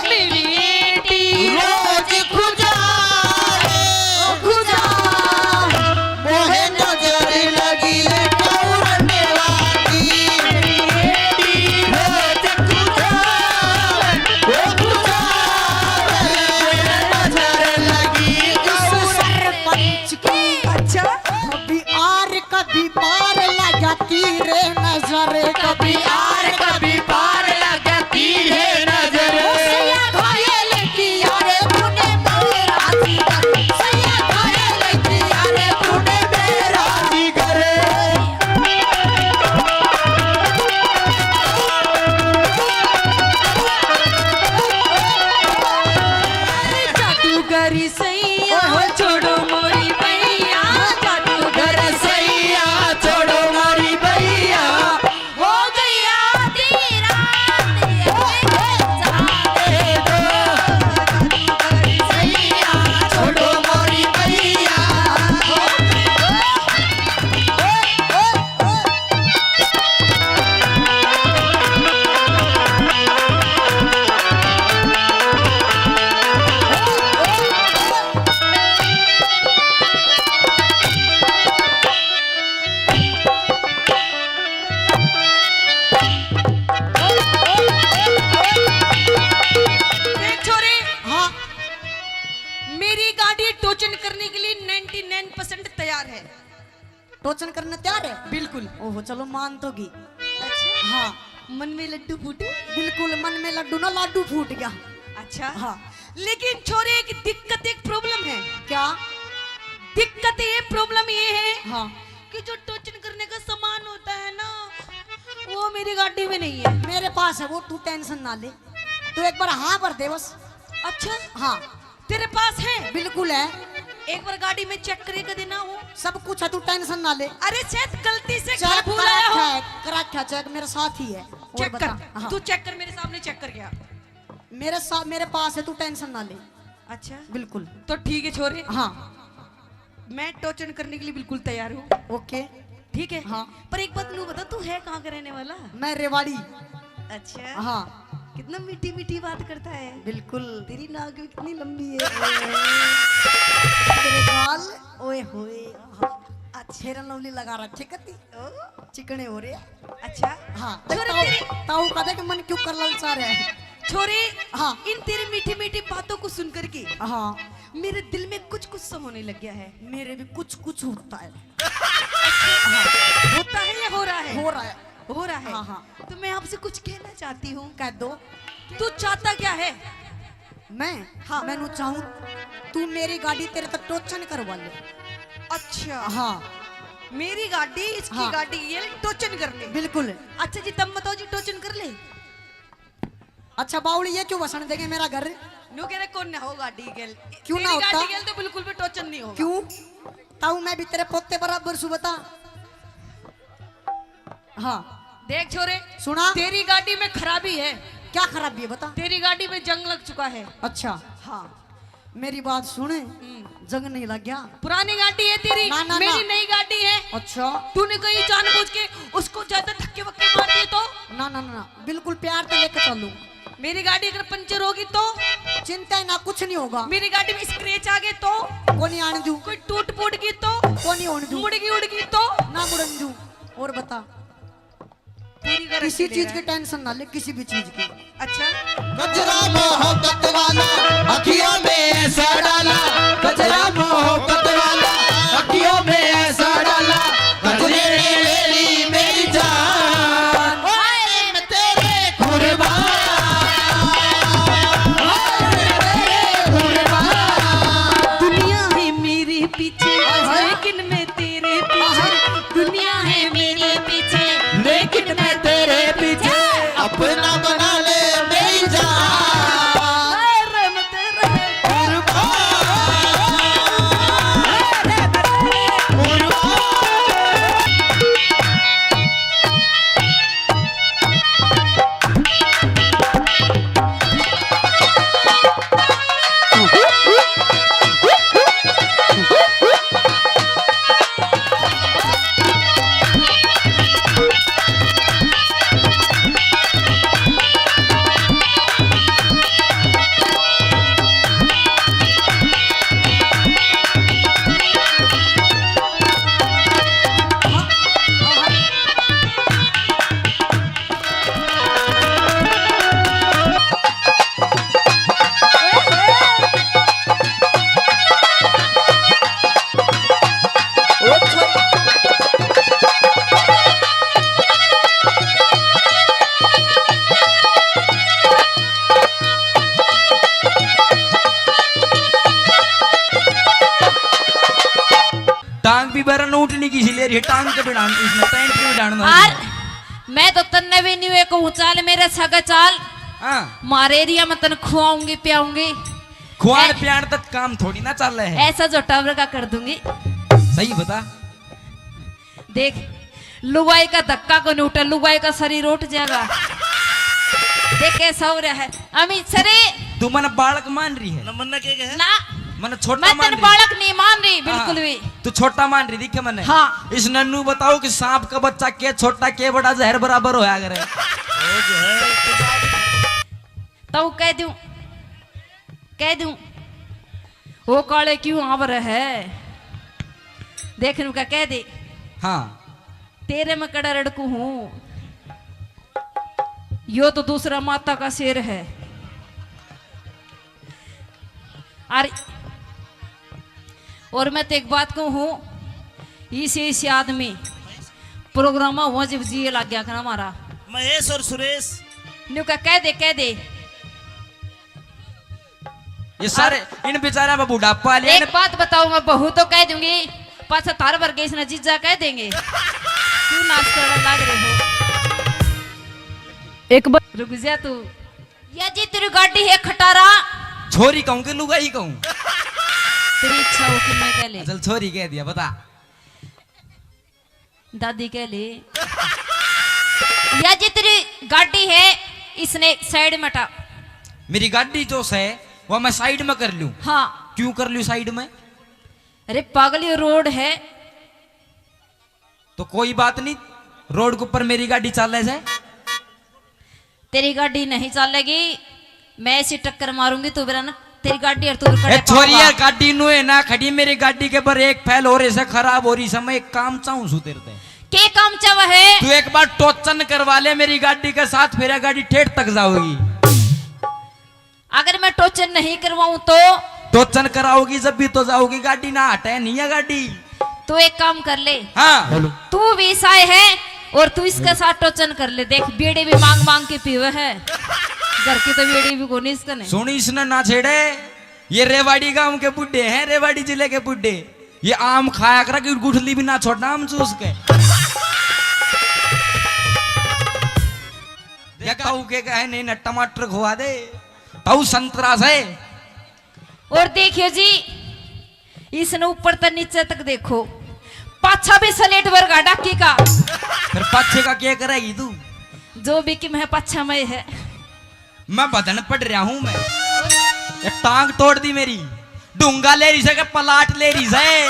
मेरी टी। रोज खुजा, खुजा, मोहे नजर लगी कौरने वाली। रोज खुजा, ओ खुजा, नजर लगी इस सरपंच की। अच्छा, कभी आर कभी पार लगा तीर नजर, कभी आर कभी पार लगा तीर नजर। ओ सैया घायल किया रे तूने मेरा जिगर, सैया घायल किया रे तूने मेरा जिगर। जादूगर सैया, छोड़ो मोरी बैया, जादूगर सैया, छोड़ो मोरी बैया। हो गई आधी रात, ये जाने दो। जादूगर सैया, छोड़ो मोरी बैया। देख छोरे, हाँ। मेरी गाड़ी टोचन करने के लिए नाइंटी नाइन परसेंट तैयार है। टोचन करने तैयार है? बिल्कुल। ओहो, चलो मान तो गई। अच्छा। हाँ। मन में लड्डू फूटे? बिल्कुल, मन में लड्डू ना, लाडू फूट गया। अच्छा। हाँ। लेकिन छोरे, एक दिक्कत, एक प्रॉब्लम है। क्या? दिक्कत ये, प्रॉब्लम ये है, हाँ, कि जो टोचन करने का सामान होता है ना, वो मेरी गाड़ी में नहीं है। मेरे पास है वो, तू टेंशन ना ले। तू एक बार हाँ भर दे बस। अच्छा, हाँ। तेरे पास है? बिल्कुल है। एक बार गाड़ी में चेक करके देना हो। सब कुछ है, तू टेंशन ना ले। अरे शायद गलती से चेक घर भूल आया हो। है, कर रखा चेक, मेरे साथ ही है। और चेक बता। कर, हाँ। तू चेक कर, मेरे सामने चेक कर गया। मेरे साथ, मेरे पास है, तू टेंशन ना ले। अच्छा, बिल्कुल। तो ठीक है छोरे। हाँ। मैं टोचन करने के लिए बिल्कुल तैयार हूँ। ओके। ठीक है। हाँ। पर एक बात नू बता, तू है कहाँ का रहने वाला? मैं रेवाड़ी। अच्छा। हाँ। कितना मीठी मीठी बात करता है। बिल्कुल। तेरी नाक भी कितनी लंबी है। तेरे गाल, ओए होए। हाँ। अच्छा। फेयर एंड लवली लगा रखे कती। ओ। चिकने हो रहे हैं। अच्छा। हाँ। छोरे ताऊ, तेरी ताऊ कहते कि मन क्यों कर ललचा रहे हैं। छोरे, हाँ। इन तेरी मीठी मीठी बातों को सुन करके हाँ। मेरे दिल में कुछ कुछ सा होने लग गया है। मेरे भी कुछ कुछ होता है। हाँ। होता है या हो रहा है? हो रहा है। हो रहा है। हाँ, हाँ। तो मैं आपसे कुछ कहना चाहती हूँ। कह दो। तू चाहता क्या है? मैं? हाँ। मैं नू चाहूँ, तू मेरी गाड़ी तेरे तक टोचन करवा ले। अच्छा। हाँ। मेरी गाड़ी, इसकी हाँ। गाड़ी, ये टोचन कर ले। बिल्कुल। अच्छा जी, तब बताओ जी, टोचन कर ले। अच्छा बावली, ये क्यों वसन देंगे मेरा घर? न्यू कह रहे कौन ना हो गाड़ी गेल। क्यों ना तेरी होता? गाड़ी गेल तो बिल्कुल भी टोचन नहीं होगा। क्यों? ताऊ मैं भी तेरे पोते बराबर सु बता। हाँ। देख छोरे, सुना? तेरी गाड़ी में खराबी है। क्या खराबी है बता? तेरी गाड़ी में जंग लग चुका है। अच्छा। हाँ। मेरी बात सुन, हम्म। जंग नहीं लग गया। पुरानी गाड़ी है तेरी, ना, ना, मेरी ना। नई गाड़ी है। अच्छा। तूने कहीं जानबूझ के उसको ज्यादा धक्के वक्के मार दिए तो? ना, ना, ना, ना, बिल्कुल प्यार तो लेके चलूं। मेरी गाड़ी अगर पंचर होगी तो? चिंता ही ना, कुछ नहीं होगा। मेरी गाड़ी में स्क्रैच आ गए तो? कोनी आने दूं। कोई टूट फूट गई तो? कोनी होने दूं। मुड़गी उड़गी तो? ना मुड़न दूं। और बता। पूरी गारंटी किसी ले चीज रहा की है। टेंशन ना ले, किसी भी चीज की। अच्छा। गजरा मोहब्बत वाला, अखियों में ऐसा डाला। गजरा मोहब्बत वाला, अखियों में ऐसा डाला। गजरे ने ले ली मेरी जान। ओए, मैं तेरे कुर्बान। ओए, मैं तेरे कुर्बान। दुनिया है मेरे पीछे, हाय, हाय। लेकिन मैं तेरे पीछे। दुनिया है मेरे पीछे, लेकिन मैं तेरे पीछे। अपना बना ले मेरी जान। अरे मैं तेरे कुर्बान। अरे मैं तेरे कुर्बान। टांग भी बरन उठनी की ले रही है, टांग के बिड़ान, इसने पैंट के बिड़ान ना और दिया। मैं तो तन्ने भी नहीं कहूँ, चाल मेरे सगे चाल। हाँ। मारे एरिया में तन खुआऊंगी, पियाऊंगी। खुआन ऐ- पियान तक काम थोड़ी ना चल रहा है। ऐसा जो टावर का कर दूंगी। सही बता। देख, लुगाई का धक्का को नहीं उठा, लुगाई का शरीर उठ जाएगा। देख कैसा हो रहा है अमित सरे। तू मन बालक मान रही है। न मन्ना के कहे? ना। मन छोटा मैं मान तन रही। बालक नहीं मान रही बिल्कुल हाँ, भी। तू छोटा मान रही थी क्या मन्ने? हाँ। इस नन्नू बताओ कि सांप का बच्चा के छोटा के बड़ा जहर बराबर होया करे। वो जो है, तो कह दूं, कह दूं, ओ काले क्यों आवर है? देख नू का कह दे। हाँ। तेरे में कड़ा रड़कू हूँ, यो तो दूसरा माता का शेर है। और, और मैं तो एक बात कहूँ, इसे, इसे आदमी प्रोग्राम हुआ जब जिए लग गया कर हमारा। महेश और सुरेश। न्यू का कह दे, कह दे। ये सारे, और इन बेचारा में बुढ़ापा आ लिया एक ना। बात बताऊं, मैं बहू तो कह दूंगी, पाछा थार वर्गे इसने जीजा कह देंगे। क्यों नाश करने लग रहे हो? एक बार रुक जा तू। या जी तेरी गाड़ी है खटारा। छोरी कहूँ के लुगाई कहूँ? तेरी इच्छा हो कि मैं कह ले। चल, छोरी कह दिया, बता। दादी कह ले। या जी तेरी गाड़ी है, इसने साइड में हटा। मेरी गाड़ी जो है, वो मैं साइड में कर लूँ? हाँ। क्यों कर लूँ साइड में? अरे पागल, ये रोड है। तो कोई बात नहीं, रोड के ऊपर मेरी गाड़ी चाले से। तेरी गाड़ी नहीं चलेगी, मैं ऐसी टक्कर मारूंगी, तू बेरा ना, तेरी गाड़ी और तू ए, खड़े छोरी, पावा। यार, गाड़ी नु है ना खड़ी, मेरी गाड़ी के पर एक फैल हो रही से, खराब हो रही से, मैं एक काम चाहूँ सु तेरे ते। के काम चाहवा है? तू एक बार टोचन करवा ले मेरी गाड़ी के साथ, फिर ये गाड़ी ठेठ तक जाओगी। अगर मैं टोचन नहीं करवाऊं तो? टोचन कराओगी जब भी तो जाओगी, गाड़ी ना हटे, नहीं है गाड़ी। तू एक काम कर ले। हाँ। बोलो। तू भी ईसाई है और तू इसके साथ टोचन कर ले। देख, बीड़ी भी मांग मांग के पीवे है, घर की तो बीड़ी भी कोनी इसके ने। सुन, इसने ना छेड़े, ये रेवाड़ी गांव के बुड्ढे हैं, रेवाड़ी जिले के बुड्ढे। ये आम खाया करा कि गुठली भी ना छोड़ना आम चूस के। देखा हूँ के कहे नहीं ना, टमाटर खुआ दे। ताऊ संतरा से। और देखियो जी, इसने ऊपर तक नीचे तक देखो, पाछा भी स्लेट वर्गा डाकी का। फिर पाछे का क्या करेगी तू? जो भी कि मैं पाछा में है। मैं बदन पड़ रहा हूँ मैं। ये टांग तोड़ दी मेरी। डूंगा ले रही से के प्लाट ले रही से?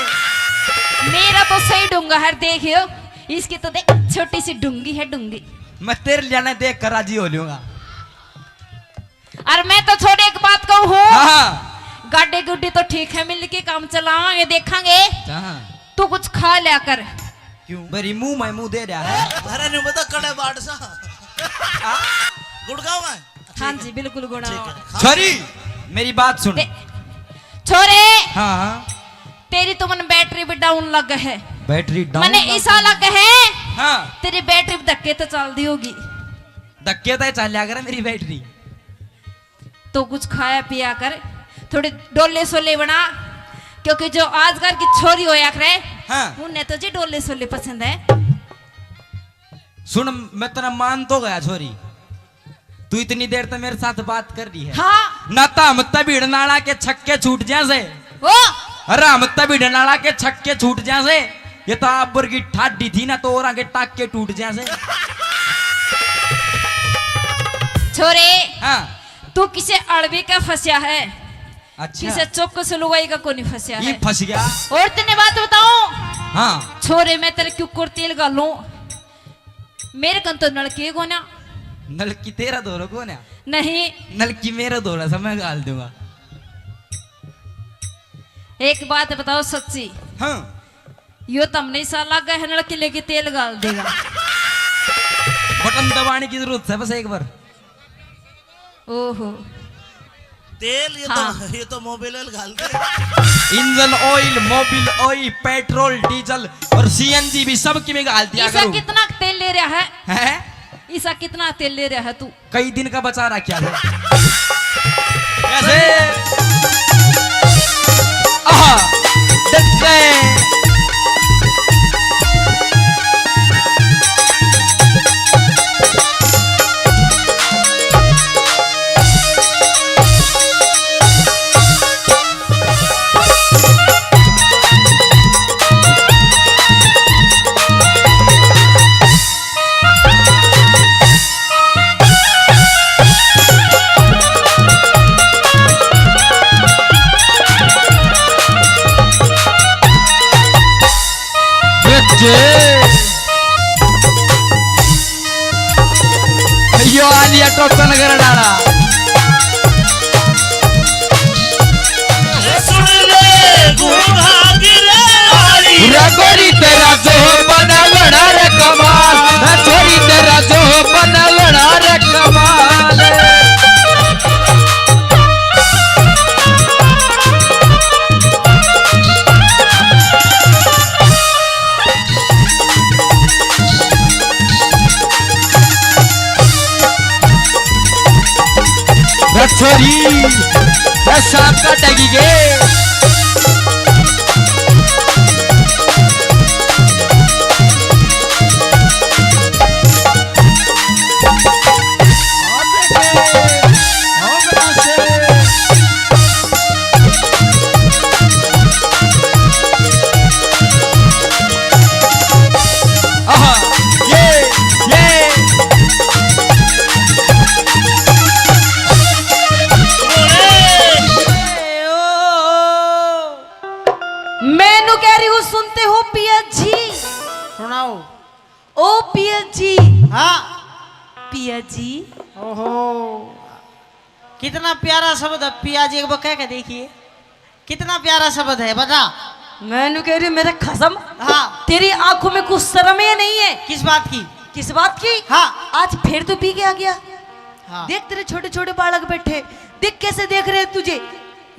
मेरा तो सही डूंगा है, देखियो। इसकी तो देख, छोटी सी डूंगी है, डूंगी। मैं तेरे लिया देख कर राजी हो लूंगा। और मैं तो छोड़, एक बात कहूँ हूँ। हाँ। गाड़ी गुड्डी तो ठीक है, मिल के काम चलावांगे, देखांगे। हाँ। तू कुछ खा लिया कर। क्यों? बरी मुंह में मुंह दे रहा है। अरे नहीं बता, कड़े बाड़ सा। गुड़गांव है। हाँ जी, बिल्कुल गुड़गांव। छोरी, मेरी बात सुन। छोरे। हाँ, हाँ। तेरी तो मन बैटरी भी डाउन लग है। बैटरी डाउन मने लग ऐसा है। लग है। हाँ। तेरी बैटरी भी धक्के तो चल दी होगी। धक्के तो चाल्या करे मेरी बैटरी। तो कुछ खाया पिया कर, थोड़े डोले सोले बना, क्योंकि जो आजकल की छोरी होया करे, हाँ। उन्हें तो जी डोले सोले पसंद है। सुन, मैं तेरा मान तो गया छोरी, तू इतनी देर तो मेरे साथ बात कर रही है। हाँ। ना तो हम तभी नाला के छक्के छूट जा से। ओ। अरे हम तभी नाला के छक्के छूट जा से, ये तो आप की ठाडी थी ना, तो और आगे टाक के टूट जा से। छोरे, हाँ। तू किसे अड़बे का फंसया है? अच्छा। किसे चौकस लुगाई का कोनी फंसया ये है। फंस गया। और तेने बात बताऊं? हाँ। छोरे, मैं तेरे क्यों कर तेल घालूं? मेरे कन तो नलकी कोन्या। नलकी तेरा धोरो कोन्या? नहीं। नलकी मेरा धोरा सा, मैं घाल दूंगा। एक बात बताओ सच्ची। हाँ। यो तमने सा लागा है नलकी लेके तेल घाल देगा। बटन दबाने की जरूरत है बस एक बार। ओहो। तेल ये हाँ। तो, ये तो मोबिल ऑयल घाल दे। Engine oil, mobil oil, petrol, diesel और सीएनजी भी सब की में घाल दिया इसा करूँ। कितना तेल ले रहा है? हैं? इसा कितना तेल ले रहा है तू? कई दिन का बचा रखा है। कैसे? आहा, डट गए। यो आ लिया टोचन गरडाना। सुन ले गूंगा गिरे वाली। रे गोरी तेरा जो बना लड़ा रे कमाल, रे छोरी तेरा जो बना लड़ा रे कमाल। रे छोरी, रे सांप काटेगी के। हो पिया जी। सुनाओ। ओ पिया जी। हाँ। पिया जी। ओहो, कितना प्यारा शब्द है पिया जी, एक बार कह के देखिए, कितना प्यारा शब्द है, बता। मैं नु कह रही हूँ, मेरे खसम, हाँ। तेरी आंखों में कुछ शर्म ही नहीं है। किस बात की? किस बात की? हाँ। आज फिर तू पी के आ गया। हाँ। देख, तेरे छोटे छोटे बालक बैठे, देख कैसे देख रहे हैं तुझे।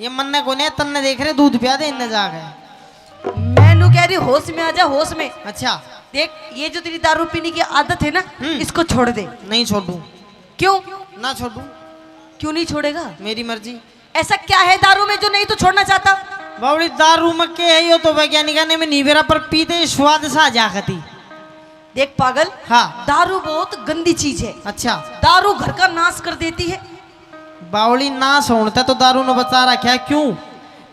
ये मन्ने कोने, तन्ने देख रहे, दूध पिया दे इनने जाके। मैं नु कह रही, होश में आ जा, होश में। अच्छा। देख, ये जो तेरी दारू पीने की आदत है ना, हम्म। इसको छोड़ दे। नहीं छोड़ू। क्यों? ना छोड़ू। क्यों नहीं छोड़ेगा? मेरी मर्जी। ऐसा क्या है दारू में जो नहीं तू छोड़ना चाहता? बावड़ी, दारू में के है, यो तो वैज्ञानिक ने में नहीं बेरा, पर पीते ही स्वाद सा आ जा खती। देख पागल, हाँ। दारू बहुत गंदी चीज है। अच्छा। दारू घर का नाश कर देती है। बावली, नाश होने तै तो दारू ने बचा रखा है। क्यों?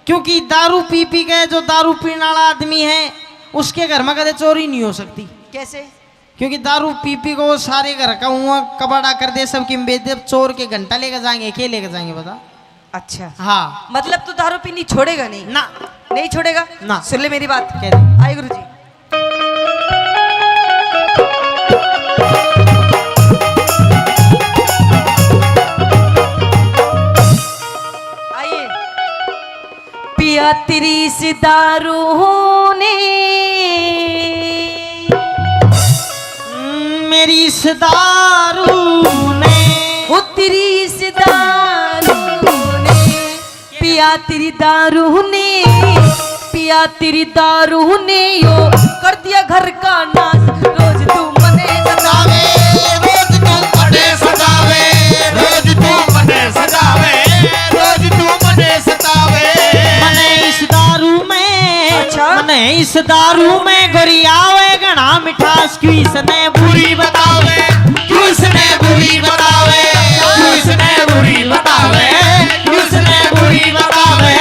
क्योंकि दारू पी पी के जो दारू पीने वाला आदमी है, उसके घर में कदे चोरी नहीं हो सकती। कैसे? क्योंकि दारू पी पी के वो सारे घर का हुआ कबाड़ा कर दे, सबकी बेइज्जती। चोर के घंटा लेके जाएंगे, के लेके जाएंगे बता? अच्छा। हाँ। मतलब तू दारू पीनी छोड़ेगा नहीं? ना। नहीं छोड़ेगा? ना। सुन ले मेरी बात। कह दे। आइए गुरु जी। आइए। पिया तेरी इस दारू ने, मेरी इस दारू ने, वो तेरी इस दारू ने, पिया तेरी दारू ने, पिया तेरी दारू ने यो कर दिया घर का नाश। रोज तू मने सतावे, रोज तू मने सतावे, रोज तू मने सतावे, रोज तू मने सतावे। मने इस दारू में, अच्छा। मने इस दारू में गोरी आवे घना मिठास। क्यों इसने बुरी बतावे, क्यों इसने बुरी बतावे, क्यों इसने बुरी बतावे, क्यों इसने बुरी बतावे।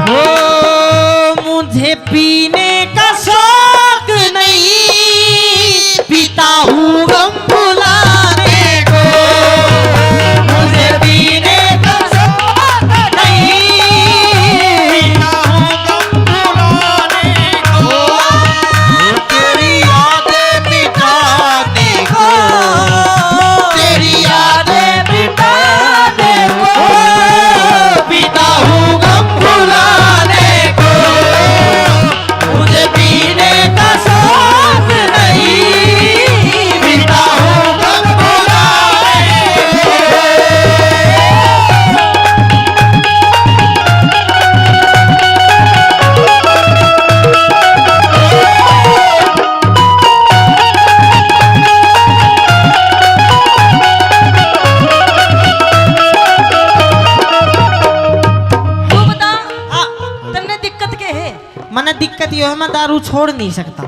ओ, मुझे पीने का शौक नहीं, पीता हूँ गम भुलाने को। मुझे पीने का शौक नहीं, पीता हूँ गम भुलाने को। तेरी यादें मिटाने को, तेरी यादें मिटाने को, पीता हूँ गम भुलाने को। मुझे पीने का शौक नहीं, पीता हूँ गम भुलाने को। तू बता, हाँ। तन्ने दिक्कत के है? मने दिक्कत यो है, मैं दारू छोड़ नहीं सकता।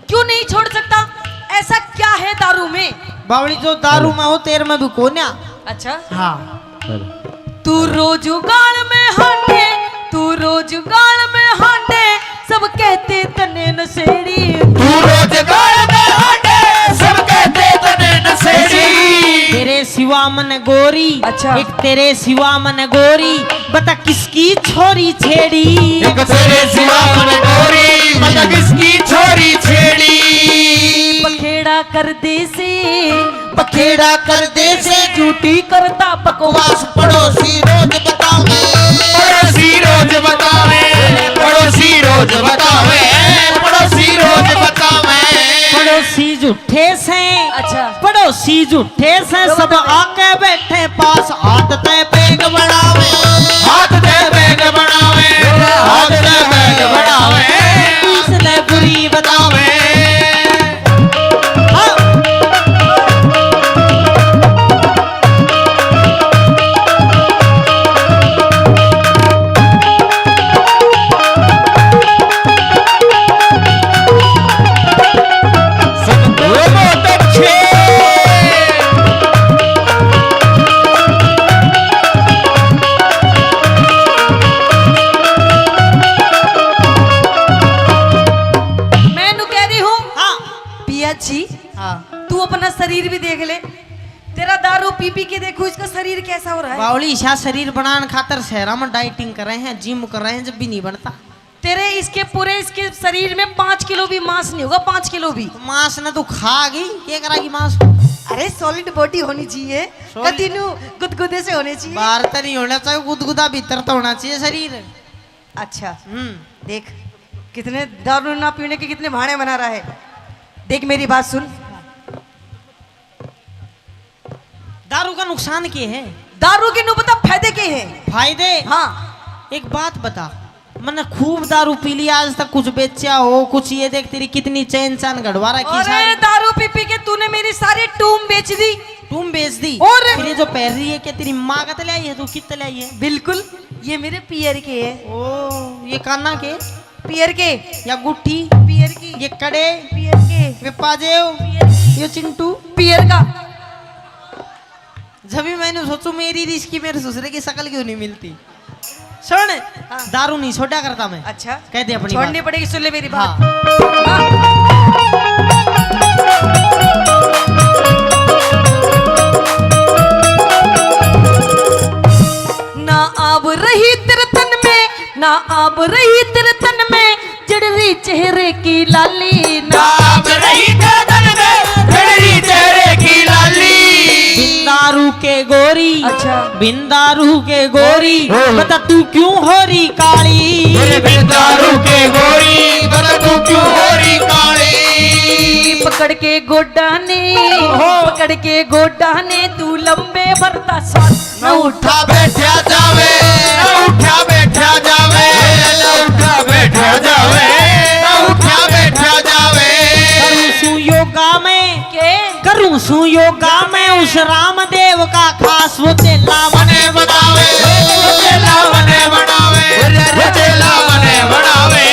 क्यों नहीं छोड़ सकता? ऐसा क्या है दारू में? बावली, जो दारू में हो, तेरे में भी कोन्या। अच्छा। हाँ। तू रोज गाल में हांडे, तू रोज गाल में हांडे, सब कहते तने नशेड़ी। तू रोज गाल में हांडे, सब कहते तने नशेड़ी। तेरे सिवा मन गोरी, अच्छा। एक तेरे सिवा मन गोरी, बता किसकी छोरी छेड़ी। एक तेरे सिवा मन गोरी, बता किसकी छोरी छेड़ी। बखेड़ा कर दे से, बखेड़ा कर दे से, झूठी करता बकवास। पड़ोसी रोज बतावे, पड़ोसी रोज बतावे, पड़ोसी रोज बतावे, पड़ोसी रोज बतावे। पड़ोसी झूठे से, अच्छा। पड़ोसी झूठे से, सब आके बैठे पास। हाथ ते बैग बनावे, हाथ ते बैग बनावे, हाथ ते बैग बनावे। इसने बुरी बतावे। बावली सा शरीर बनाने खातर शहरा में डाइटिंग कर रहे हैं, जिम कर रहे हैं, जब भी नहीं बनता। तेरे इसके पूरे, इसके शरीर में पाँच किलो भी मांस नहीं होगा, पाँच किलो भी। मांस ना तू खा गई, क्या करेगी मांस? अरे, सॉलिड बॉडी होनी चाहिए। सॉलिड। कदी नू गुदगुदे से होने चाहिए। बाहर तो नहीं होना चाहिए गुदगुदा, भीतर तो होना चाहिए शरीर। अच्छा। हम्म। देख, कितने दारू ना पीने के कितने बहाने बना रहा है। देख, मेरी बात सुन। दारू का नुकसान के है? दारू के नु बता फायदे के है? फायदे? हाँ। एक बात बता, मैंने खूब दारू पी ली, आज तक कुछ बेचा हो कुछ? ये देख, तेरी कितनी चैन चान गड़वा रखी अरे, सारी। दारू पी पी के तूने मेरी सारी टूम बेच दी। टूम बेच दी? और? फिर ये जो पहन रही है, क्या तेरी माँ का तो लाई है तू, कित लाई है? बिल्कुल, ये मेरे पियर के है। ओ, ये काना के? पियर के। या गुट्ठी? पियर की। ये कड़े? पियर के। वे पाजेव? पियर की। ये चिंटू? पियर का। जब भी मैंने सोचू मेरी रीस की मेरे ससुरे की शकल क्यों नहीं मिलती। सुन, हाँ। दारू नहीं छोड़ा करता मैं। अच्छा। कह दे अपनी छोड़नी बात। पड़ेगी, सुन ले मेरी बात। हाँ। हाँ। ना आब रही तेरे तन में, ना आब रही तेरे तन में, जड़री चेहरे की लाली ना। नाम रही तेरे तन में, जड़री चेहरे की लाली। बिन दारू के गोरी, अच्छा। बिन दारू के गोरी, हाँ। बता तू क्यों हो रही काली? अरे बिन दारू के गोरी, बता तू क्यों हो रही काली? पकड़ के गोडा ने, ओहो। पकड़ के गोडा ने तू लंबे भरता साथ। ना उठा बैठा जावे, ना उठा बैठा जावे, ना उठा बैठा जावे, ना उठा बैठा जावे। करूं सू योगा में, के? करूं सू योगा में उस रामदेव का खास, वो चेला मने बनावे, वो चेला मने बनावे, वो चेला मने बनावे,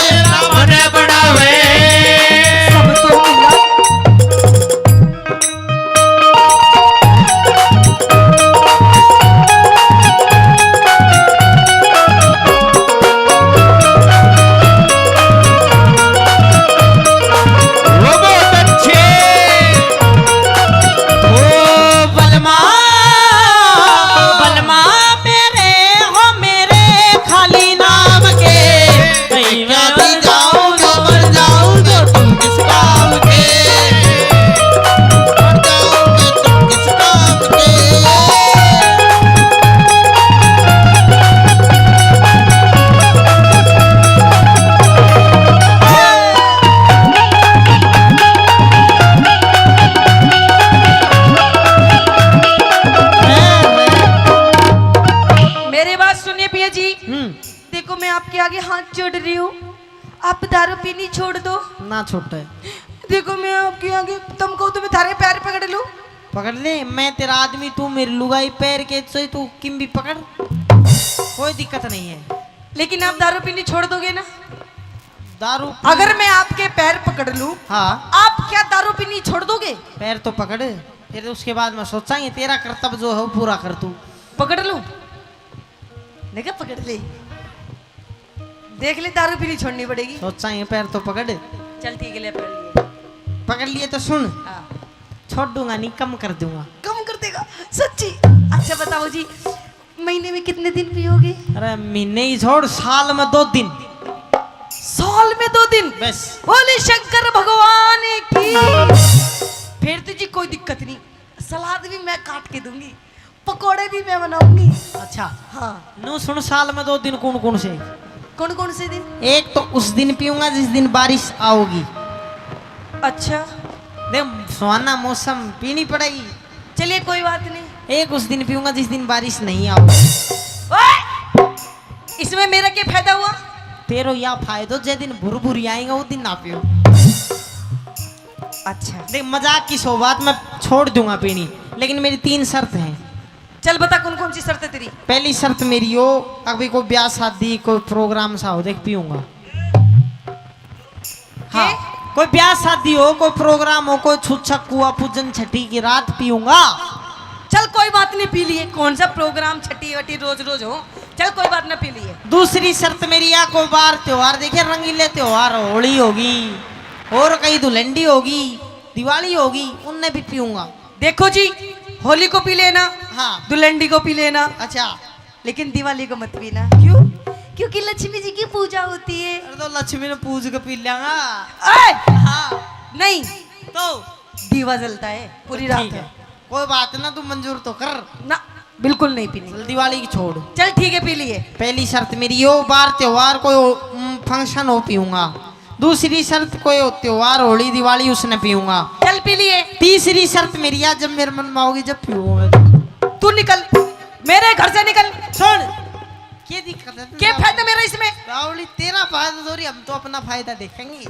चेला मने बनावे। सब तो मिला। वो बहुत अच्छे। ओ बलमा, बलमा मेरे हो मेरे खाली नाम के। कहीं मैं मर जाऊं तो मर जाऊं तो तुम किस काम के? मर जाऊं तो तुम किस काम के? मेरी बात सुनिए पिया जी। हम्म। देखो, मैं आपके आगे हाथ जोड़ रही हूँ, आप दारू पीनी छोड़ दो। ना छोटे। देखो, मैं आपके आगे, तुम कहो तो मैं थारे पैर पकड़ लूँ। पकड़ ले, मैं तेरा आदमी, तू मेरी लुगाई, पैर के से तू किम भी पकड़, कोई दिक्कत नहीं है। लेकिन आप दारू पीनी छोड़ दोगे ना? दारू पी- अगर मैं आपके पैर पकड़ लूँ, हाँ। आप क्या दारू पीनी छोड़ दोगे? पैर तो पकड़, फिर उसके बाद में सोचांगे, तेरा कर्तव्य जो है वो पूरा कर तू। पकड़ लूँ? देखा, पकड़ ले, देख ले, दारू भी नहीं छोड़नी पड़ेगी। सोचा ये पैर तो पकड़। चल ठीक है, ले पकड़ लिए। पकड़ लिए तो सुन, हाँ। छोड़ूंगा नहीं, कम कर दूंगा। कम कर देगा? सच्ची? अच्छा बताओ जी, महीने में कितने दिन पियोगे? अरे महीने ही छोड़, साल में दो दिन। साल में दो दिन? बस। बोले शंकर भगवान की। फिर तो जी कोई दिक्कत नहीं, सलाद भी मैं काट के दूंगी, पकोड़े भी मैं बनाऊंगी। अच्छा। हाँ। नू सुन, साल में दो दिन कौन कौन से? कौन कौन से दिन? एक तो उस दिन पीऊंगा जिस दिन बारिश आओगी। अच्छा। देख, सुहाना मौसम, पीनी पड़ेगी। चलिए, कोई बात नहीं। एक उस दिन पीऊंगा जिस दिन बारिश नहीं आओगी। ओए! इसमें मेरा क्या फायदा हुआ? तेरो या फायदो, जे दिन भुरभुरी आएंगे, वो दिन ना पियो। अच्छा। देख, मजाक की सौगात, मैं छोड़ दूंगा पीनी, लेकिन मेरी तीन शर्त हैं। चल बता, कौन कौन सी शर्त है तेरी? पहली शर्त मेरी हो, अभी कोई ब्याह शादी, कोई प्रोग्राम सा हो, देख पीऊंगा। हाँ, कोई ब्याह शादी हो, कोई प्रोग्राम हो, कोई छुच्छक कुआ पूजन छठी की रात पीऊंगा। चल कोई बात नहीं, पी लिए, कौन सा प्रोग्राम छठी वटी रोज रोज हो। चल कोई बात ना, पी लिए। दूसरी शर्त मेरी, या कोई बार त्योहार देखे, रंगीले त्योहार, होली होगी और कई धुलंडी होगी, दिवाली होगी, उनने भी पीऊंगा। देखो जी, होली को पी लेना, हाँ। दुलंडी को पी लेना, अच्छा। लेकिन दिवाली को मत पीना। क्यों? क्योंकि लक्ष्मी जी की पूजा होती है। अरे तो लक्ष्मी ने पूज के पी लेंगा। ए! हाँ। नहीं। तो? दीवा जलता है पूरी रात। ठीक है। कोई बात ना, तू मंजूर तो कर। ना, बिल्कुल नहीं पीनी। चल, दिवाली की छोड़। चल, ठीक है, पी लिए। पहली शर्त मेरी यो, बार त्योहार कोई, उम, फंक्शन हो, पीऊंगा। दूसरी शर्त, कोई त्योहार, होली, दिवाली, उसने पीऊंगा। चल, पी लिए। तीसरी शर्त मेरी, आज जब मेरे मन में आओगी, जब पीऊंगा मैं। तू निकल, मेरे घर से निकल। सुन, क्या दिक्कत है? क्या फायदा मेरा इसमें? रावली, तेरा फायदा थोड़ी, हम तो अपना फायदा देखेंगे।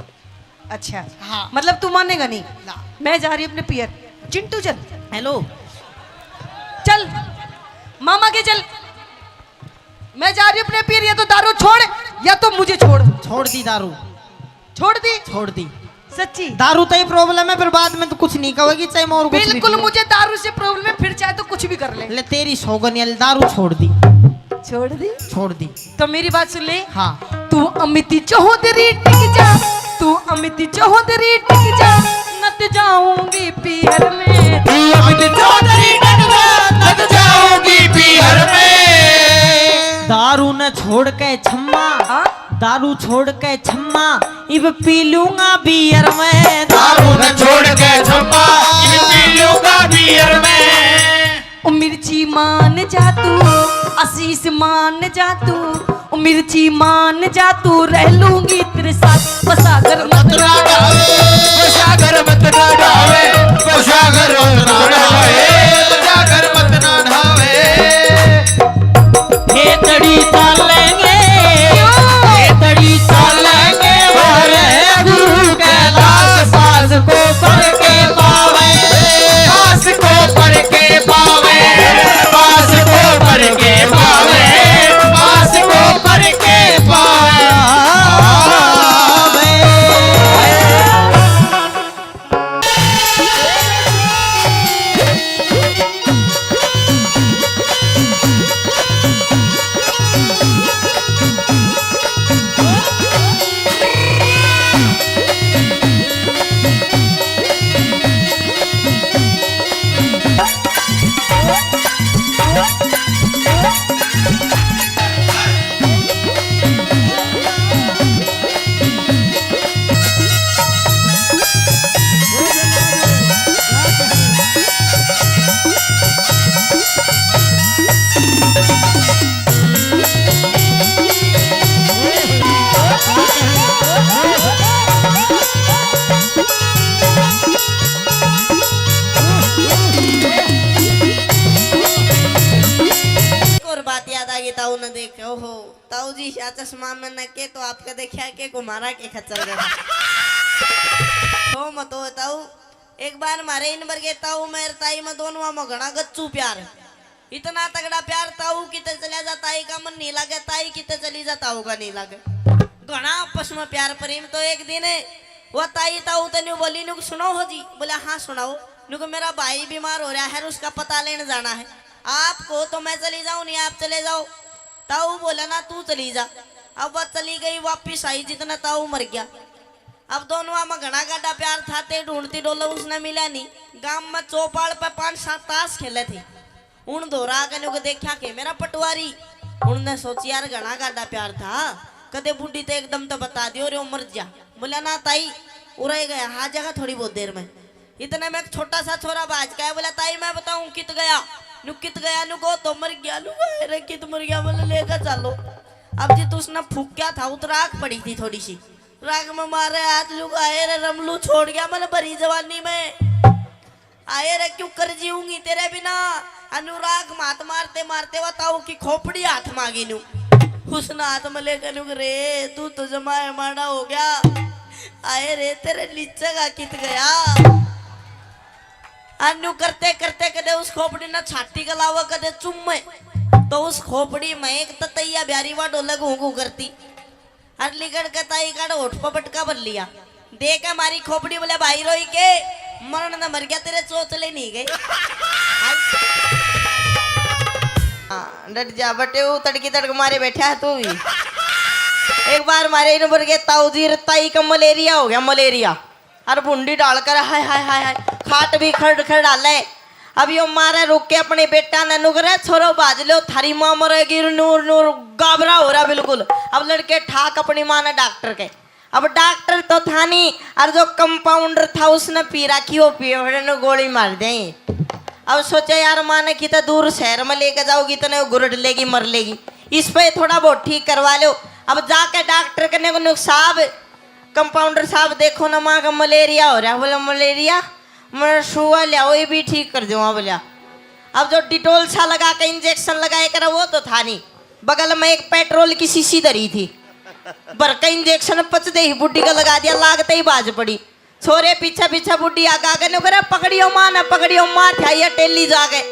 अच्छा, हाँ। मतलब तू मानेगा नहीं? ना। मैं जा रही अपने पियर। चिंटू चल। हेलो। चल, मामा के चल। मैं जा रही अपने पियर, या तो दारू छोड़ या तो मुझे छोड़। छोड़ दी दारू। छोड़ दी? छोड़ दी। सच्ची? दारू तो ही प्रॉब्लम है, फिर बाद में तो कुछ नहीं कहोगी, चाहे मैं और कुछ भी बिल्कुल पीऊँ। मुझे दारू से प्रॉब्लम है, फिर चाहे तो कुछ भी कर ले। ले, तेरी सौगन, ये दारू छोड़ दी। छोड़ दी? छोड़ दी। तो मेरी बात सुन ले। हाँ। तू अमित चौधरी टिक जा, तू अमित चौधरी टिक जा, नत जाऊंगी पीहर में। तू अमित चौधरी टिक जा, नत जाऊंगी पीहर में। दारू न छोड़ के छम्मा, हाँ? दारू छोड़ के छम्मा, इब पी लूंगा बियर में। दारू न छोड़ के छम्मा, इब पी लूंगा बियर में। ओ मिर्ची मान जा तू, आशीष मान जा तू, ओ मिर्ची मान जा तू, रह लूंगी तेरे साथ। बसा घर मत ना ढावे, बसा घर मत ना ढावे, बसा घर मत ना ढावे, बसा घर मत ना ढावे। खेतड़ी चालेंगे, क्यों? खेतड़ी चालेंगे, वारे गुरु कैलाश पास को पढ़ के पावे, पास को पढ़ के पावे, पास को पढ़ के पावे, पास को पढ़ के पावे। एक और बात याद आ गई, ताऊ ने देखे, ओहो, ताऊ जी, या चश्मा में न के तो आपका देखा के घुमारा के खच्चर गया। हो मत हो ताऊ, एक बार मारे इन बरगे ताऊ, मेरे ताई में दोनों में घना गच्चू प्यार है। इतना तगड़ा प्यार, ताऊ किते चला जा, ताई का मन नहीं लागे, ताई किते चली जा, ताऊ का नहीं लागे। घना आपस में प्यार प्रेम। तो एक दिन वो ताई ताऊ तो न्यू बोली, न्यू सुनाओ हो जी। बोले, हाँ सुनाओ। न्यू को, मेरा भाई बीमार हो रहा है, उसका पता लेने जाना है। आप को तो मैं चली जाऊं, नहीं आप चले जाओ। ताऊ बोला ना, तू चली जा। अब वह चली गई, वापिस आई जितना ताऊ मर गया। अब दोनों में घना गाडा प्यार था, ते ढूंढती डोलो उसने मिला नहीं। गांव में चौपाल पे पांच सात ताश खेले थे। उन धोरा आके न्यू के देखा के मेरा पटवारी। उनने सोची, यार घना गाडा प्यार था, कदे बूढ़ी ते एकदम तो बता दियो रे, मर जा। बोला ना ताई, उरे गया, आ जाएगा थोड़ी बहुत देर में। इतने में एक छोटा सा छोरा बाज के आया, बोला, ताई मैं बताऊं कित गया। न्यू कित गया, न्यू को तो मर गया। न्यू कहे रे कित मर गया, बोले लेकर चलो। अब जी तो उसने फूक्या था, उत राख पड़ी थी थोड़ी सी, राख में मारे हाथ। न्यू कहे रे रमलू छोड़ गया मैंने भरी जवानी में। आए रे क्यों कर जीऊंगी तेरे बिना। अनु राख मात मारते मारते वो ताऊ की खोपड़ी हाथ मांगी न्यू। उसने हाथ में लेकर न्यू रे, तू तो जमाए माड़ा हो गया। आए रे, तेरे नीचे का कित गया। अनु करते करते कदे उस खोपड़ी ना छाती का लावा, कदे चुम्मे। तो उस खोपड़ी में एक ततैया ब्यारी वा डोले घूं घूं करती। अर लिकड़ के ताई का होठ पे बटका भर लिया। देख हमारी खोपड़ी बोले, भाई रोई के मरण न मर गया, तेरे चोचले नहीं गए। हाँ, डट जा बटे, वो तड़की तड़क मारे बैठा है तू भी। एक बार मारे इन मर गए ताऊ जी, ताई का मलेरिया हो गया, मलेरिया। अर भुंडी डाल कर हाय हाय हाय हाय, खाट भी खड़ खड़ डाले। अब यो मारे रुक के अपने बेटा ने नु करे, "छोरो भाज लो, थारी माँ मरेगी।" नूर नूर गाबरा हो रहा बिल्कुल। अब लड़के ठाक अपनी माँ ने डॉक्टर के। अब डॉक्टर तो था नहीं, और जो कंपाउंडर था उसने पी रखी, वो पिए ने गोली मार दे। अब सोचा, यार, माँ ने कितना दूर शहर में लेके जाओगी, तने वो गुरट लेगी, मर लेगी। इस पे थोड़ा बहुत ठीक करवा लो। अब जाके डॉक्टर कने को नुक साहब, कंपाउंडर साहब, देखो ना, माँ का मलेरिया हो रहा। बोला, "मलेरिया? मैं सुआ लिया, वही भी ठीक कर दूंगा।" बोला, अब जो डिटोल सा लगा के इंजेक्शन लगाए करा, वो तो था नहीं। बगल में एक पेट्रोल की शीशी धरी थी, भर के इंजेक्शन पच दे ही बुड्ढी का लगा दिया, लागते ही बाज पड़ी। छोरे पीछे पीछे बुड्ढी आगे आगे नु करे, "पकड़ियो माँ ने, पकड़ियो माँ, थे ये टेली जाके।"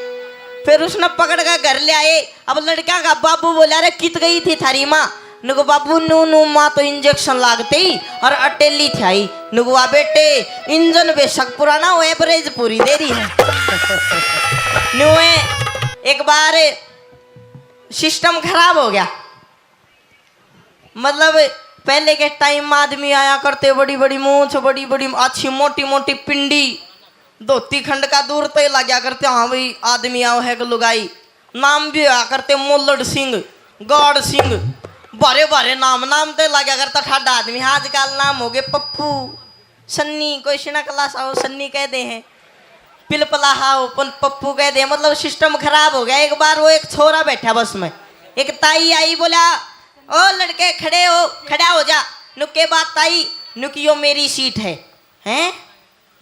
फिर उसने पकड़ के घर ले आए। अब लड़कियां का बाबू बोला, "अरे कित गई थी थारी माँ?" नुको, "बाबू, नू नू माँ तो इंजेक्शन लागते ही और अटेली थे आई।" नुको, "वाह बेटे, इंजन बेशक पुराना हो, एवरेज पूरी दे रही है।" न्यू है, एक बार सिस्टम खराब हो गया। मतलब, पहले के टाइम में आदमी आया करते, बड़ी बड़ी मूछ, बड़ी बड़ी अच्छी मोटी मोटी पिंडी, धोती खंड का दूर तो ही लाग्या करते, हाँ भाई, आदमी आओ है कि लुगाई। नाम भी होया करते मोलड़ सिंह, गाड़ सिंह, भारे भारे नाम, नाम तो ही लाग्या करता ठाडा आदमी। आजकल नाम हो गए पप्पू, सन्नी, कोई सिना क्लास आओ, सन्नी कह दे हैं, पिलपला हाओ, पन-, पप्पू कह दे। मतलब, सिस्टम खराब हो गया। एक बार वो एक छोरा बैठा बस में, एक ताई आई, बोला, "ओ लड़के, खड़े हो, खड़ा हो जा।" नुके बात ताई, नुकी यो मेरी सीट है। "हैं,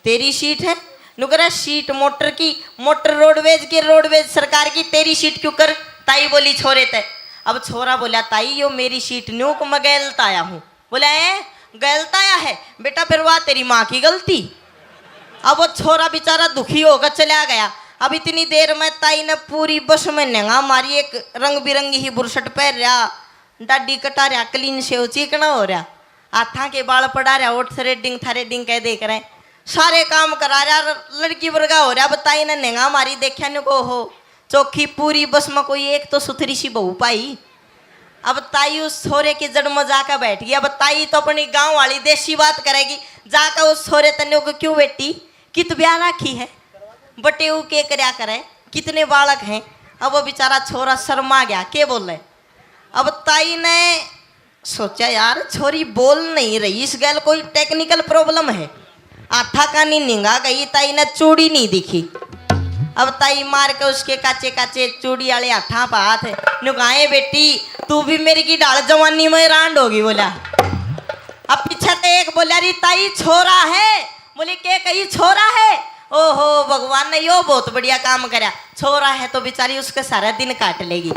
तेरी सीट है?" नुकरा, "सीट मोटर की, मोटर रोडवेज की, रोडवेज सरकार की, तेरी सीट क्यों कर?" ताई बोली छोरे ते। अब छोरा बोला, "ताई, यो मेरी सीट न्यू को मैं गैलता आया हूँ।" बोला, "ए, गलत आया है बेटा, फिर वह तेरी माँ की गलती।" अब वो छोरा बेचारा दुखी होकर चला गया। अब इतनी देर में ताई ने पूरी बस में नेंगा मारी, एक रंग बिरंगी ही बुरशट पहन रहा, डाडी कटा रहा, क्लीन से चिकना हो रहा, हाथा के बाल पड़ा रहा, ओठ थ्रेडिंग थ्रेडिंग कह दे करे, सारे काम करा रहा, लड़की वर्गा हो रहा। अब ताई ने नेंगा मारी, देखा नु को हो, चौखी पूरी बस में कोई एक तो सुथरी सी बहू पाई। अब ताई उस छोरे की जड़ में जाकर बैठ गई। अब ताई तो अपनी गांव वाली देसी बात करेगी, जाकर उस छोरे तने को, "क्यों बेटी, कित ब्याह राखी है? बटेऊ के करया करे, कितने बालक हैं?" अब वो बेचारा छोरा शर्मा गया, के बोले। अब ताई ने सोचा, "यार, छोरी बोल नहीं रही, इस गैल कोई टेक्निकल प्रॉब्लम है।" हाथा कानी निंगा गई, ताई ने चूड़ी नहीं दिखी। अब ताई मार के उसके काचे काचे चूड़ी वाले हाथा पे हाथ, नुगाए, "बेटी, तू भी मेरी की ढाल जवानी में रांड होगी।" बोला। अब पीछे ते एक बोला, "री ताई, छोरा है।" बोले, "के कही छोरा है?" ओहो भगवान ने यो बहुत बढ़िया काम करया, छोरा है तो बेचारी उसके सारा दिन काट लेगी।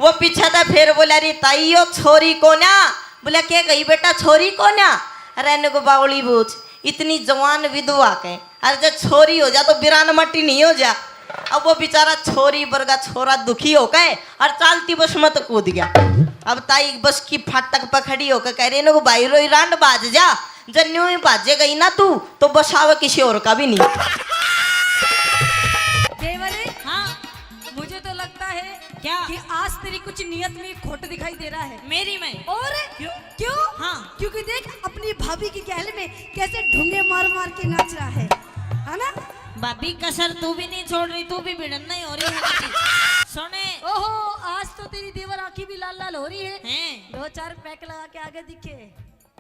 वो पीछे था, फिर बोला, "री ताई, यो छोरी कोन्या।" बोला, "के कही बेटा, छोरी कोन्या?" अरे नुको बावली बूझ, इतनी जवान विधवा के, अरे जब छोरी हो जा तो बिरान माटी नहीं हो जा। अब वो बेचारा छोरी वर्गा छोरा दुखी होके और चालती बस में तो कूद गया। अब ताई बस की फाटक पर खड़ी होकर कह रही, "नुको भाई रोई रांड बाज जा, जब न्यू ही बाजे गई ना तू तो बस आवे किसी और का भी नहीं।" देवर, हाँ। मुझे तो लगता है क्या? कि आज तेरी कुछ नियत में खोट दिखाई दे रहा है। मेरी में? और क्यों? क्यों? हाँ। क्योंकि देख, अपनी भाभी की गहल में कैसे ढूंगे मार मार के नाच रहा है, है ना? भाभी, कसर तू भी नहीं छोड़ रही, तू भी भिड़न नहीं हो रही है। सुने। ओहो, आज तो तेरी देवर आंखें भी लाल लाल हो रही है। हैं? दो चार पैक लगा के आगे दिखे।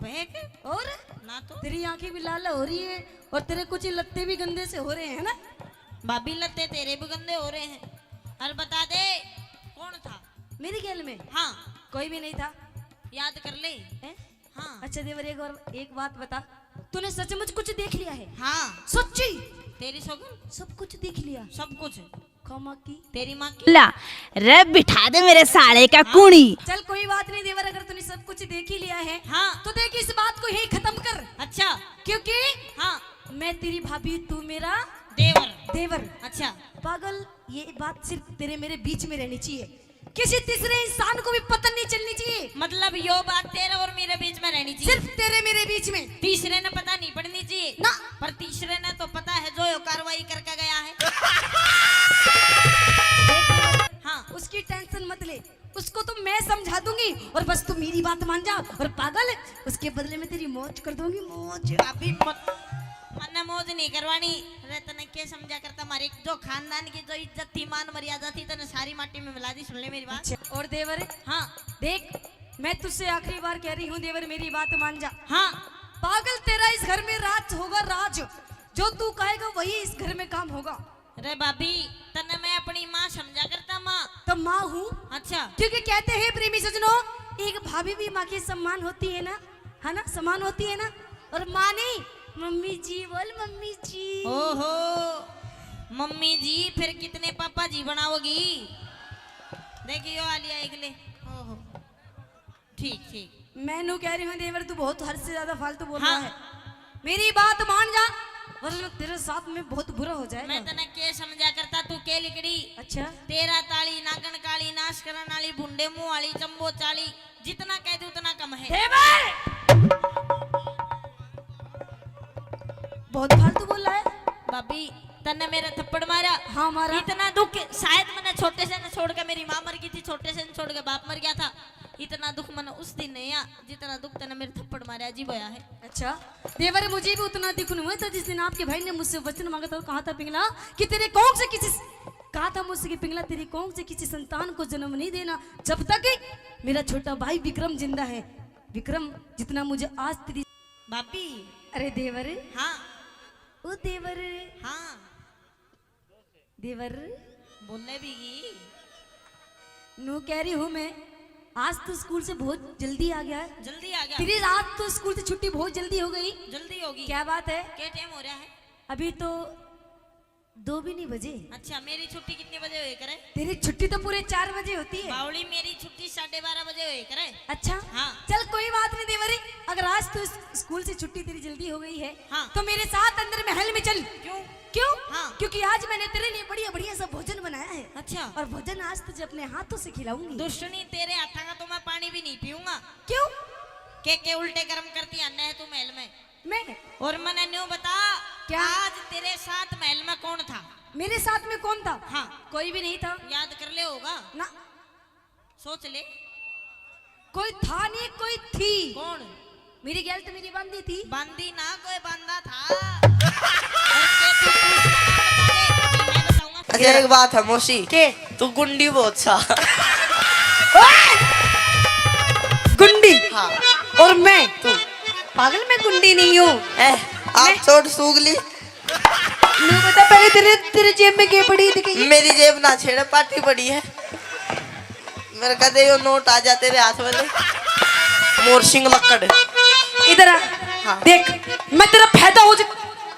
बहक? और? ना तो। तेरी आंखें भी लाल हो रही है और तेरे कुछ लत्ते भी गंदे से हो रहे हैं ना? भाभी, लत्ते तेरे भी गंदे हो रहे हैं। और बता दे, कौन था? मेरी गैल में? हाँ। कोई भी नहीं था। याद कर ले। हैं? हाँ। अच्छा देवर, एक और एक बात बता, तूने सचमुच कुछ देख लिया है? हाँ। सच्ची? तेरी सौगन। सब कुछ देख लिया? सब कुछ। खमा की। तेरी माँ की। ला, रे बिठा दे मेरे साले का कूणी। चल कोई बात नहीं देवर, अगर तूने सब कुछ देख ही लिया है, हाँ। तो देख इस बात को यहीं खत्म कर। अच्छा। क्योंकि हाँ। मैं तेरी भाभी, तू मेरा देवर। देवर। अच्छा। पागल, ये बात सिर्फ तेरे मेरे बीच में रहनी चाहिए, किसी तीसरे इंसान को भी पता नहीं चलनी चाहिए। मतलब यो बात तेरे और मेरे बीच में रहनी चाहिए। सिर्फ तेरे मेरे बीच में। तीसरे ने पता नहीं पड़नी चाहिए। ना। पर तीसरे ने तो पता है जो यो कार्रवाई करके गया है। हाँ। उसकी टेंशन मत ले, उसको तो मैं समझा दूंगी और बस तू मेरी बात मान जा। और पागल, उसके बदले में तेरी मौज कर दूंगी, मौज। अभी मत, मन मौज नहीं करवानी। अरे तने के समझा करता, हमारे जो खानदान की जो इज्जत थी, मान मर्यादा थी, तने सारी माटी में मिला दी। सुन ले मेरी बात। अच्छा, और देवर? हाँ। देख, मैं तुझसे आखिरी बार कह रही हूँ देवर, मेरी बात मान जा। हाँ। पागल, तेरा इस घर में राज होगा, राज। जो तू कहेगा वही इस घर में काम होगा। अरे भाभी, तन्ने मैं अपनी माँ समझा करता, माँ। तो माँ हूँ। अच्छा। क्योंकि कहते हैं प्रेमी सजनों, एक भाभी भी माँ के सम्मान होती है ना, है ना, समान होती है ना। और माँ नहीं, मम्मी जी बोल, मम्मी जी। ओहो, मम्मी जी, फिर कितने पापा जी बनाओगी? देखियो आलिया एक ले। ओहो। ठीक, ठीक। मैं नू कह रही हूँ देवर, तू बहुत हद से ज्यादा फालतू बोल रहा हाँ। है। मेरी बात मान जा, वरना तेरे साथ में बहुत बुरा हो जाएगा। मैं तने के समझा करता, तू के लिकड़ी। अच्छा। तेरा ताली, नागण काली, नाश करण वाली, भुंडे मुंह वाली, चंबो चाली, जितना कह दे उतना कम है। देवर! बहुत फालतू बोल रहा है। भाभी, तन्ने मेरा थप्पड़ मारा। हाँ, मारा। इतना दुख, शायद मैंने छोटे से न छोड़ के, मेरी माँ मर गई थी, छोटे से न छोड़ के बाप मर गया था। इतना दुख मैंने उस दिन नहीं आ, जितना दुख तन्ने मेरे थप्पड़ मारा जी होया है। अच्छा, देवर, मुझे भी उतना दुख नहीं हुआ था जिस दिन आपके भाई ने मुझसे वचन मांगा था और कहा था, पिंगला, कि तेरे कौन से किसी, कहा था मुझसे कि पिंगला, तेरी कौन से किसी संतान को जन्म नहीं देना जब तक मेरा छोटा भाई विक्रम जिंदा है। विक्रम, जितना मुझे आज तेरी भाभी। अरे देवर। हाँ। ओ देवर। हाँ। देवर। बोले भी की। नू कह रही हूँ मैं, आज तो स्कूल से बहुत जल्दी आ गया है। जल्दी आ गया। तेरी रात तो स्कूल से छुट्टी बहुत जल्दी हो गई। जल्दी होगी। क्या बात है? क्या टाइम हो रहा है? अभी तो दो भी नहीं बजे। अच्छा, मेरी छुट्टी कितने बजे होए करे? तेरी छुट्टी तो पूरे चार बजे होती है। बावली, मेरी छुट्टी साढ़े बारह बजे होए करे। अच्छा? हाँ। चल, कोई बात नहीं देवरी, अगर आज तो इस स्कूल से छुट्टी तेरी जल्दी हो गई है, हाँ। तो मेरे साथ अंदर महल में चल। क्यों? क्यों? हाँ। क्योंकि आज मैंने तेरे लिए बढ़िया बढ़िया सा भोजन बनाया है। अच्छा। और भोजन आज तुझे अपने हाथों से खिलाऊंगी। दुष्टनी, तेरे हाथा का तो मैं पानी भी नहीं पीऊंगा। क्यों? के के उल्टे कर्म करती है तू महल में। मैं? और मने न्यू बता, क्या? आज तेरे साथ महल में कौन था? मेरे साथ में कौन था? हाँ। कोई भी नहीं था। याद कर ले होगा। ना। सोच ले। कोई था नहीं, कोई थी। कौन? मेरी गैल तो मेरी बांदी थी। बांदी ना, कोई बांदा था। और के तू पूछ ना, बता दे, मैं बताऊंगा। अच्छा, एक बात है मौसी। के? तू गुंडी बहुत सा। ओए! गुंडी? हाँ। और मैं? तू। पागल, मैं गुंडी नहीं हूँ। ए, आप मैं छोड़ सूगली। नू बता पहले, तेरे, तेरे जेब में के पड़ी थी? मेरी जेब ना छेड़े, पाटी पड़ी है। मेरे कहते यो नोट आ जा तेरे हाथ में ले। मोर सिंह लक्कड़। इधर आ। हाँ। देख, मैं तेरा फायदा हो जा,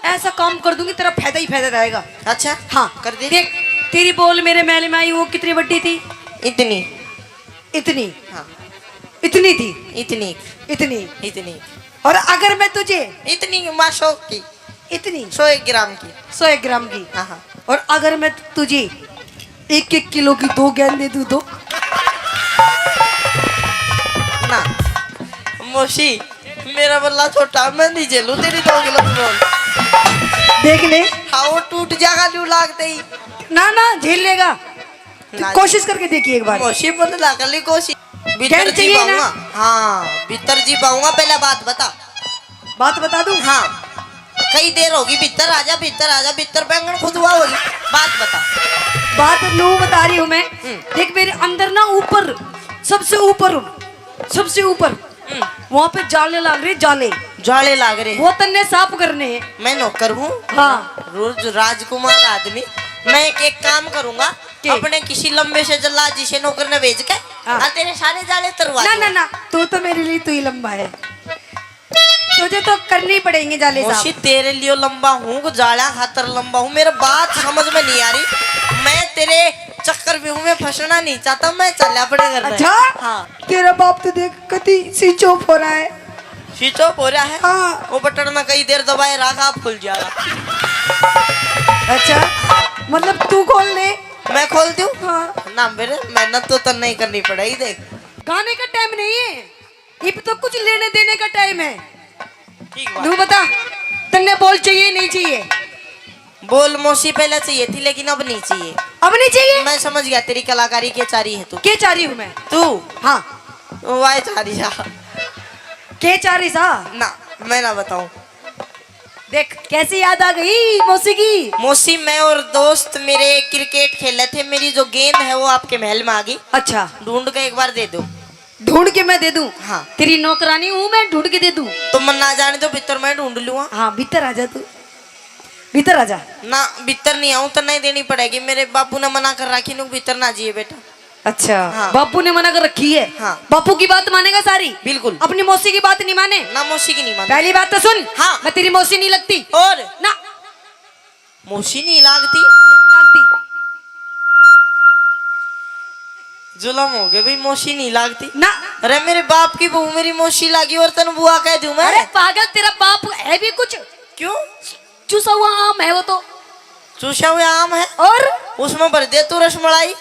ऐसा काम कर दूंगी, तेरा फायदा ही फायदा रहेगा। अच्छा। हाँ। कर दे। देख, तेरी बॉल मेरे महल में आई, वो कितनी बड़ी थी? इतनी। इतनी। हाँ। इतनी थी। इतनी। इतनी। इतनी। और अगर मैं तुझे इतनी माँ शौक की। इतनी। सौ एक ग्राम की। सौ एक ग्राम की। हाँ, हाँ। और अगर मैं तुझे एक एक किलो की दो गेंद दे दूं तो? ना। मौसी, मेरा बल्ला छोटा, मैं नहीं झेलू तेरी दो किलो की बॉल। देख ले। हाँ, वो टूट जाएगा लू लागते ही। ना, ना, झेल लेगा। तू ना। कोशिश करके देखिए एक बार। मौसी, बोल ना कर ली कोशिश। भीतर गेंद जी चाहिए ना? पाऊंगा। हाँ, भीतर जी पाऊंगा, पहले बात बता। बात बता दूं? हाँ। कई देर होगी, भीतर आजा, भीतर आजा, भीतर बैंगन खुदवा होगी। बात बता। बात नू बता रही हूँ मैं। हम्म। देख, मेरे अंदर ना ऊपर, सबसे ऊपर, सबसे ऊपर, हम्म। वहाँ पे जाले लाग रहे, जाले। जाले लाग रहे। वो तन्ने साफ करने हैं। मैं नौकर हूँ। हाँ। रोज राजकुमार आदमी। मैं एक, एक काम करूंगा, के? अपने किसी लंबे से जल्लाद जिसे नौकर ने भेज के, हाँ। और तेरे सारे जाले तरवा ना, दूंगा। ना, ना, तू तो मेरे लिए तू ही लंबा है। तुझे तो करनी पड़ेंगे जाले साफ। मौसी, तेरे लिए लंबा हूँ, को जाला खातर लंबा हूँ। मेरे बात समझ में नहीं आ रही। मैं तेरे चक्कर में हूँ, मैं फंसना नहीं चाहता, मैं चला अपने घर में। अच्छा? हाँ। तेरा बाप तो देख, कति switch off हो रहा है। Switch off हो रहा है? हाँ। वो बटन में कई देर दबाए रखा, खुल जाएगा। अच्छा, मतलब तू खोल ले? मैं खोल दूं? हाँ। ना मेरे, मेहनत तो तन्ने ही करनी पड़ेगी। देख, गाने का टाइम नहीं है, इब तो कुछ लेने देने का टाइम है। ठीक बात। तू बता, तन्ने बॉल चाहिए, नहीं चाहिए? बॉल मौसी पहले चाहिए थी, लेकिन अब नहीं चाहिए। अब नहीं चाहिए? मैं समझ गया तेरी कलाकारी के चाह रही है तू। के चाह रही हूँ मैं? तू? हाँ। वाह चाह रही है। के चाह रही सा? ना, मैं ना बताऊं। देख, कैसी याद आ गई मौसी की। मौसी, मैं और दोस्त मेरे क्रिकेट खेल रहे थे, मेरी जो गेंद है वो आपके महल में आ गई। अच्छा। ढूंढ के एक बार दे दो। ढूंढ के मैं दे दूं? हाँ। तेरी नौकरानी हूँ मैं, ढूंढ के दे दूं? तो मन ना जाने दो, भीतर मैं ढूंढ लूंगा। हाँ, भीतर आ जा तू, भीतर आ जा। ना, भीतर नहीं आऊं तो नहीं देनी पड़ेगी, मेरे बापू ने मना कर रखी, नु भीतर ना जिए बेटा। अच्छा, हाँ। बापू ने मना कर रखी है। हाँ। बापू की बात मानेगा सारी? बिल्कुल। अपनी मौसी की बात नहीं माने? ना, मौसी की नहीं माने। पहली बात तो सुन। हाँ। मैं तेरी मौसी नहीं लगती। और? ना। मौसी नहीं लागती? नहीं लागती। जुलम हो गए भाई, मौसी नहीं लागती ना। अरे, मेरे बाप की बहू मेरी मौसी लागी और तन बुआ कह दूं मैं? अरे पागल, तेरा बाप है भी कुछ? क्यों? चुसा हुआ आम है वो तो। चुसा हुआ आम है? और? उसमें भर दे तू रसमलाई।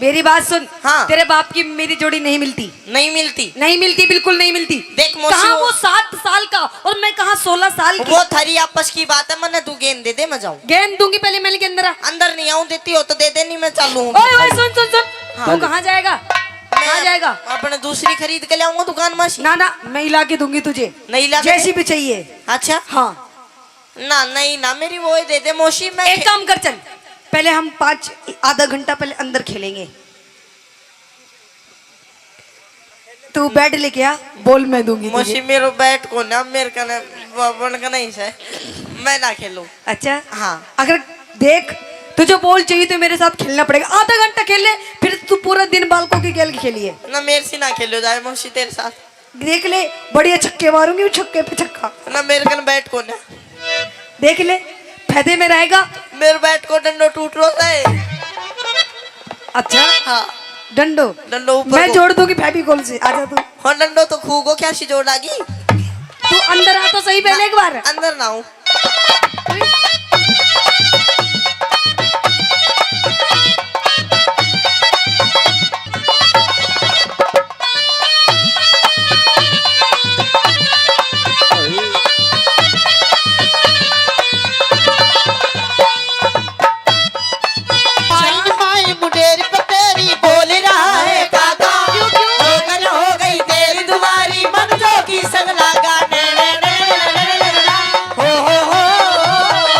मेरी बात सुन। हाँ। तेरे बाप की मेरी जोड़ी नहीं मिलती। नहीं मिलती? नहीं मिलती, बिल्कुल नहीं मिलती। देख मौसी, कहाँ वो वो सात साल का और मैं कहाँ सोलह साल की। वो थारी आपस की बात है, मन्ने तू गेंद दे दे, मैं जाऊं। गेंद दूंगी, पहले महल के अंदर आ। अंदर नहीं आऊं, देती हो तो दे दे, नहीं मैं चालू हूँ। ओए, ओए, सुन, सुन, सुन। हाँ। तू कहाँ जाएगा? मैं कहाँ जाएगा? अपने दूसरी खरीद के ले आऊंगा दुकान में से। ना, ना, मैं ही ला के दूंगी तुझे। नहीं ला के जैसी भी चाहिए। अच्छा। हाँ। ना, नहीं ना, मेरी वो ही दे दे मौसी, मैं एक खे- काम कर, चल, पहले हम पाँच, आधा घंटा पहले अंदर खेलेंगे। तू बैट लेके आ, बॉल मैं दूंगी तुझे। मौसी, मेरो बैट को ना, मेरे कने ब-, बन का नहीं से, मैं ना खेलूं। अच्छा? हाँ। अगर देख, तुझे बॉल चाहिए तो मेरे साथ खेलना पड़ेगा। आधा घंटा खेल ले, फिर तू पूरा दिन बालकों के खेल खेलिए। ना, मेरे से ना खेलो जाए मौसी तेरे साथ। देख ले, बढ़िया छक्के मारूंगी, छक्के पे छक्का। ना, मेरे कन बैट कोन्या। देख ले, फायदे में रहेगा। मेरे बैट को डंडो टूट रहा है। अच्छा? हाँ। डंडो? डंडो ऊपर मैं को। जोड़ दूंगी फेविकोल से, आजा तू। हाँ, डंडो तो खूब हो, क्या सी जोड़ लागी? तू अंदर आ तो सही पहले एक बार। अंदर ना हूँ। माई, माई मुंडेर पे तेरी बोल रहा है काका। क्यों, क्यों? हो गई तेरी दुआरी, मन जोगी संग लागा। हो, हो, हो।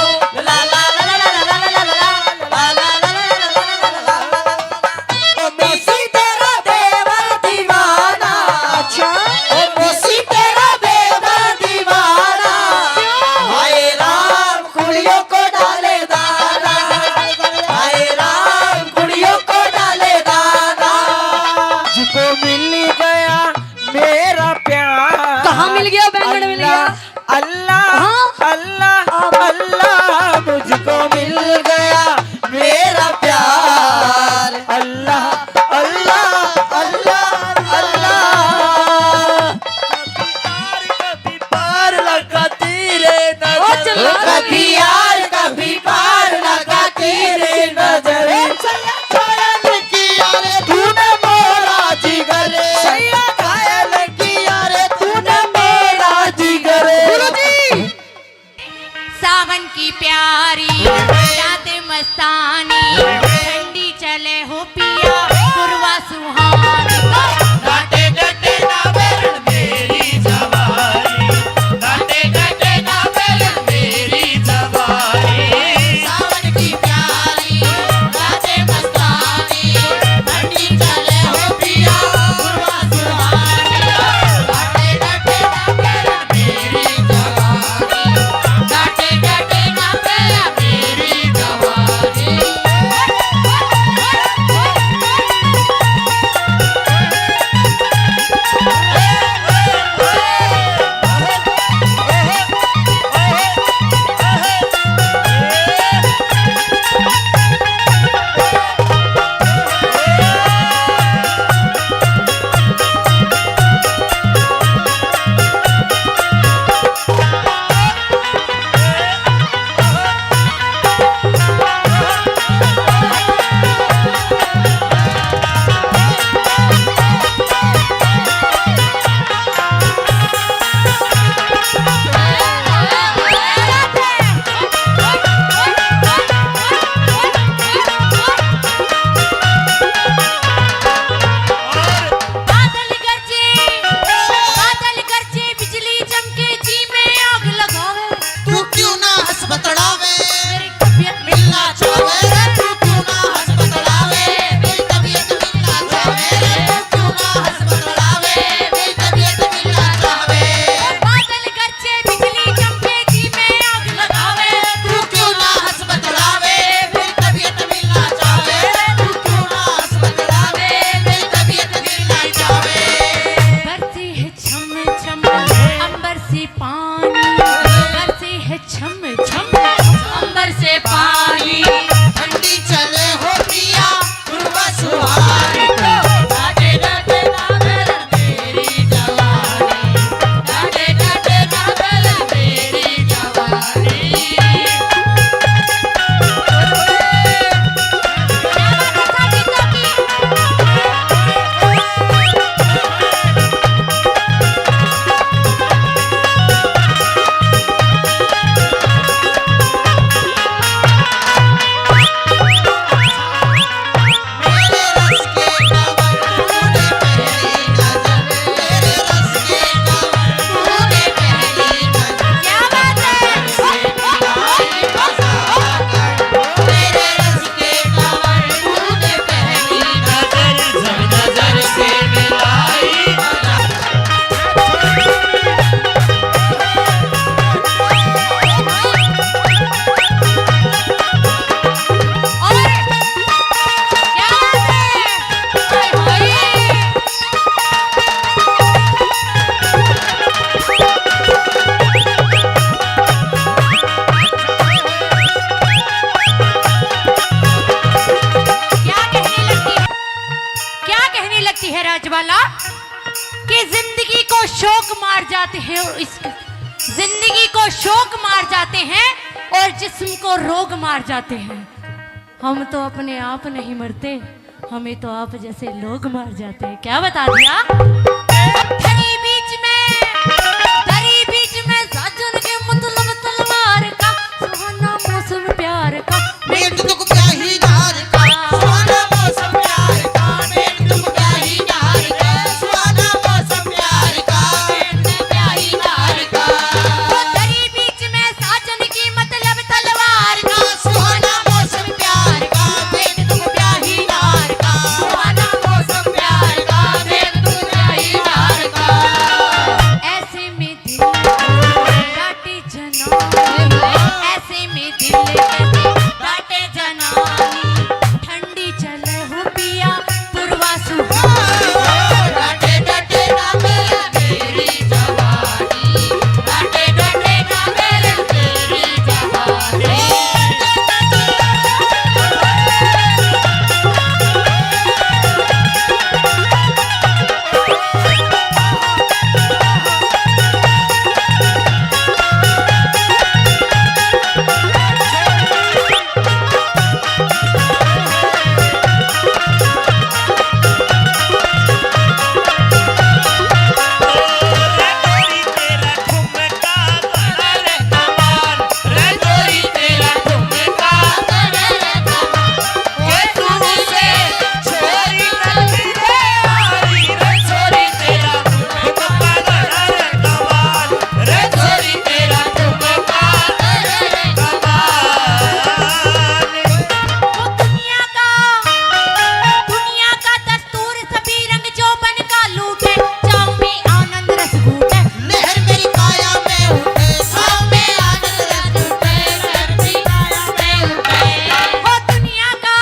है राजवाला कि जिंदगी को शौक मार जाते हैं और इश्क, जिंदगी को शौक मार जाते हैं और जिस्म को रोग मार जाते हैं। हम तो अपने आप नहीं मरते, हमें तो आप जैसे लोग मार जाते हैं। क्या बता दिया? धरी बीच में, धरी बीच में साजन के मतलब तलवार का, सुहाना मौसम प्यार का, मेट दुख ब्याही नार का। सुहाना मौसम प्यार का, मेट दुख ब्याही नार का। सुहाना मौसम प्यार का, मेट दुख ब्याही नार का। वो धरी बीच में साजन की मतलब तलवार का। सुहाना मौसम प्यार का, मेट दुख ब्याही नार का। सुहाना मौसम प्यार का, मेट दुख ब्याही नार का। ऐसे में दिल डाटे जनानी, ऐसे में दिल डाटे जनानी, ठंडी चले हो पिया पुरवा सुहानी। डाटे डाटे ना मेरे तेरी जवानी, डाटे डाटे ना मेरे तेरी जवानी। वो दुनिया का, दुनिया का दस्तूर सभी रंग जोबन का लूटे, छाँव में आनंद रस घूटे। लहर मेरी काया में उठे, छाँव में आनंद रस घूटे, लहर मेरी काया में उठे। वो दुनिया का,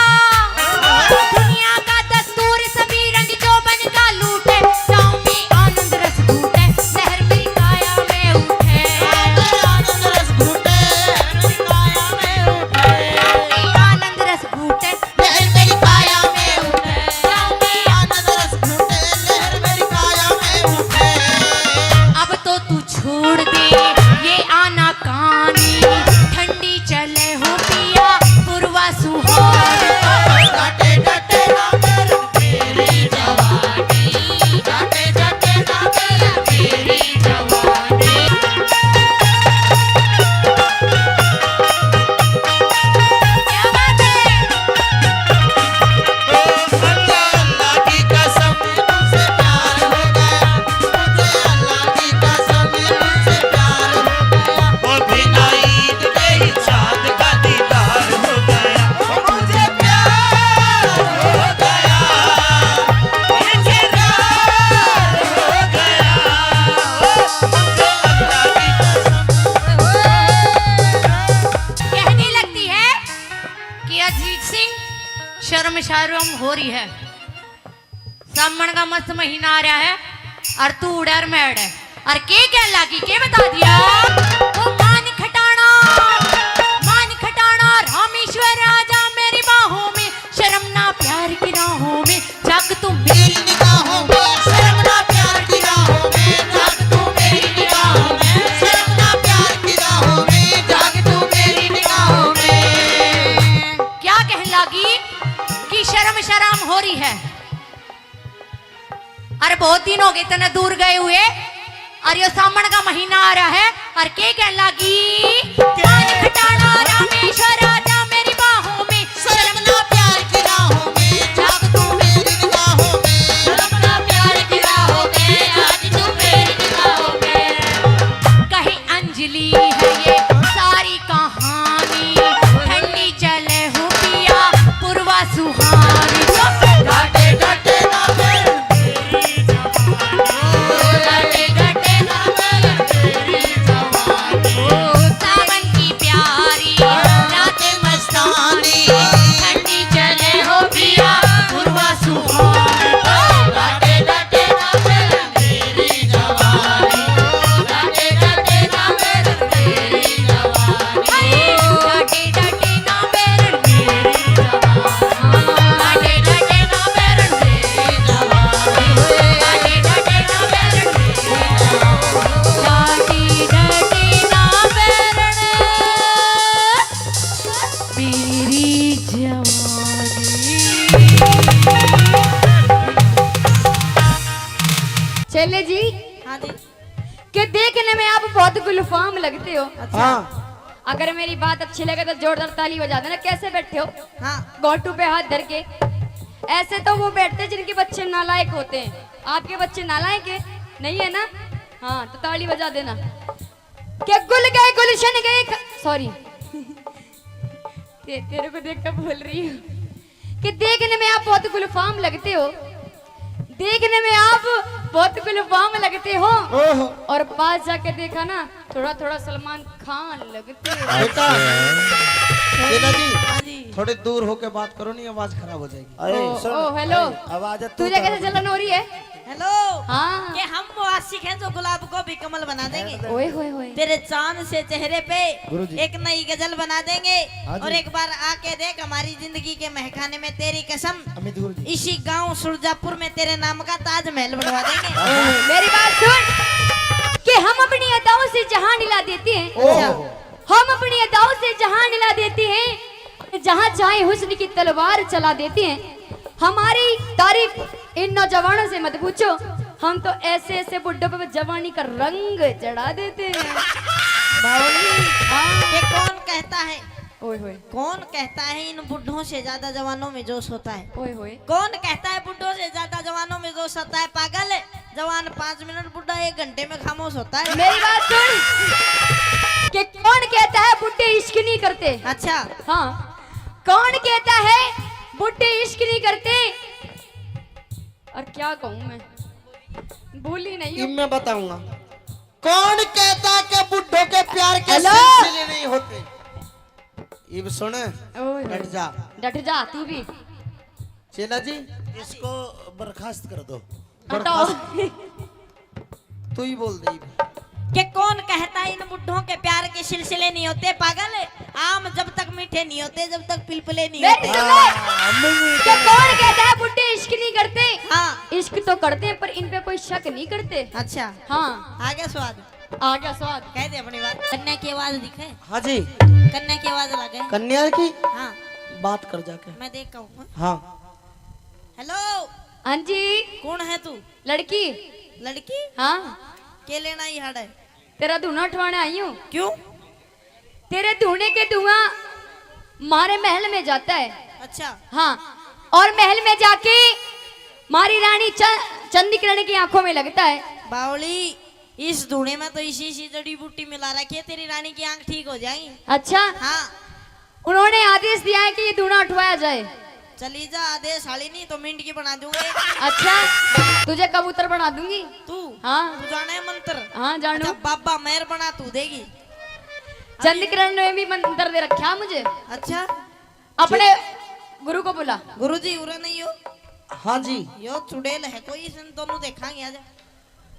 दुनिया का दस्तूर सभी रंग जोबन का लूटे, छाँव में आनंद रस घूटे, लहर मेरी काया में उठे। आनंद रस घूटे, लहर मेरी काया में उठे। छाँव में आनंद रस घूटे। लहर मेरी काया में उठे, आनंद रस घूटे, लहर मेरी काया में उठे। अब तो तू छोड़ दे ये आनाकानी, ठंडी चले हो पिया पुरवा सुहानी। डाटे डाटे ना मेरे तेरी जवानी, डाटे डाटे ना मेरे तेरी जवानी। क्या बात है? ओ अल्लाह, अल्लाह की कसम, तुझसे प्यार हो गया, मुझे अल्लाह की कसम, तुझसे प्यार हो गया। ओ बिना ईद के ही चांद का दीदार हो गया। ओ मुझे प्यार हो गया, मुझे प्यार हो गया। ओ मुझे अल्लाह की कसम। कहने लगती है कि अजीत सिंह, शर्म शर्म हो रही है, सामण का मस्त महीना आ रहा है और तू उड़े और मैं अड़े। और के कहन लागी, के बता दिया? वो मान खटाना, मान खटाना, रामेश्वर आजा मेरी बाहों में, शर्म ना प्यार की राहों में, जाग तू मेरी निगाहों में, शर्म ना प्यार की राहों में, जाग तू मेरी निगाहों में, शर्म ना प्यार की राहों में, जाग तू मेरी निगाहों में। क्या कहन लागी कि शर्म शराम हो रही है, अरे बहुत दिन हो गए तने दूर गए हुए, और यो सामण का महीना आ रहा है, और के कहन लागी? मान खटाना रामेश्वर आजा मेरी बाहों में, शर्म ना प्यार की राहों में, जाग तू मेरी निगाहों में, शर्म ना प्यार की राहों में, जाग तू मेरी निगाहों में। कहे अंजलि है ये सारी कहानी, ठंडी चले हो पिया पुरवा सुहानी। डाटे डाटे ना मेरे तेरी जवानी, डाटे डाटे ना मेरे तेरी जवानी। सावन की प्यारी रातें चेले जी, हाँ जी। कि देखने में आप बहुत गुलफाम लगते हो। अच्छा। हाँ। अगर मेरी बात अच्छी लगे तो जोरदार ताली बजा देना। कैसे बैठे हो? हाँ। घोटू पे हाथ धर के। ऐसे तो वो बैठते जिनके बच्चे नालायक होते हैं। आपके बच्चे नालायक है? नहीं है ना? हाँ, तो ताली बजा देना। कि गुल गए गुलशन गए ख-, सॉरी। ते-, तेरे को देख कर बोल रही हूँ कि देखने में आप बहुत गुलफाम लगते हो, देखने में आप बहुत गुलफाम लगते हो, ओहो। और पास जाके देखा ना, थोड़ा थोड़ा सलमान खान लगते हो। बेटा, सेना जी, हाँ जी। थोड़े दूर होके बात करो, नहीं आवाज खराब हो जाएगी। अरे, ओ, सुन, ओ, हेलो। अरे, आवाज है, तू तुझे तो कैसे जलन हो रही है? हेलो। हाँ। कि हम वो आशिक हैं जो गुलाब को भी कमल बना देंगे। ओए होए होए। तेरे चांद से चेहरे पे गुरुजी। एक नई गजल बना देंगे। हाँ जी। और एक बार आके देख हमारी जिंदगी के महकाने में, तेरी कसम। अमित गुरुजी। इसी गांव सुरजापुर में तेरे नाम का ताजमहल बनवा देंगे। हाँ। मेरी बात सुन कि हम अपनी अदाओं से जहां हिला देते हैं। ओहो। हम अपनी अदाओं से जहां हिला देते हैं, जहां चाहे हुस्न की तलवार चला देते हैं। हमारी तारीफ इन नौजवानों से मत पूछो, हम तो ऐसे ऐसे बुड्ढों पे जवानी का रंग चढ़ा देते हैं। बावली, हाँ। ये कौन कहता है? ओए होए। कौन कहता है इन बुड्ढों से ज्यादा जवानों में जोश होता है? ओए होए। कौन कहता है बुड्ढों से ज्यादा जवानों में जोश होता है? पागल, जवान पाँच मिनट, बुड्ढा एक घंटे में खामोश होता है। मेरी बात सुन, कि कौन कहता है बुड्ढे इश्क नहीं करते? अच्छा। हाँ, कौन कहता है बुड्ढे इश्क नहीं करते? और क्या कहूँ मैं, भूली नहीं हूँ। इब मैं बताऊंगा। कौन कहता है कि बुड्ढों के प्यार के हेलो। सिलसिले नहीं होते? इब सुन, ओए होए। डट जा। डट जा तू भी। चेला जी, इसको बर्खास्त कर दो। हटाओ। तू ही बोल दे। कि कौन कहता है इन बुड्ढों के प्यार के सिलसिले नहीं होते? पागल, आम जब तक मीठे नहीं होते, जब तक पिलपिले नहीं मेरी होते। सुन ले। हाँ, अम्मी भी कि कौन कहता है बुड्ढे इश्क नहीं करते? हाँ। इश्क तो करते हैं, पर इन पे कोई शक नहीं करते। अच्छा। हाँ। आ गया स्वाद। आ गया स्वाद। कह दे अपनी बात। कन्या की आवाज दिखे। हाँ जी। कन्या की आवाज लगे। कन्या की? हाँ। बात कर जाके। मैं देख के आऊँ। हाँ। हेलो। हाँ जी। कौन है तू? लड़की। लड़की? हाँ। के लेना ही हाड़ा है? तेरा धूना उठवाने आई हूँ। क्यों? तेरे धूने के धुआं मारे महल में जाता है। अच्छा। हाँ, और महल में जाके मारी रानी च-, चंद्रकिरण की आंखों में लगता है। बावली, इस धूने में तो इसी इसी जड़ी बूटी मिला रखी है, तेरी रानी की आंख ठीक हो जाएगी। अच्छा। हाँ। उन्होंने आदेश दिया है कि ये धूना उठवाया जाए। चली जा, आदेश आली नहीं तो मिंड की बना दूंगा। अच्छा, तुझे कबूतर बना दूंगी। तू? हाँ। तू जाने है मंत्र? हाँ, जानू। अच्छा, बाबा मेहर बना तू देगी। चंद्रकिरण ने भी मंत्र दे रखा मुझे। अच्छा। अपने गुरु को बुला। गुरु जी, उरे नहीं हो? हाँ जी। यो चुड़ैल है कोई, इसने दोनों देखांगे, आजा।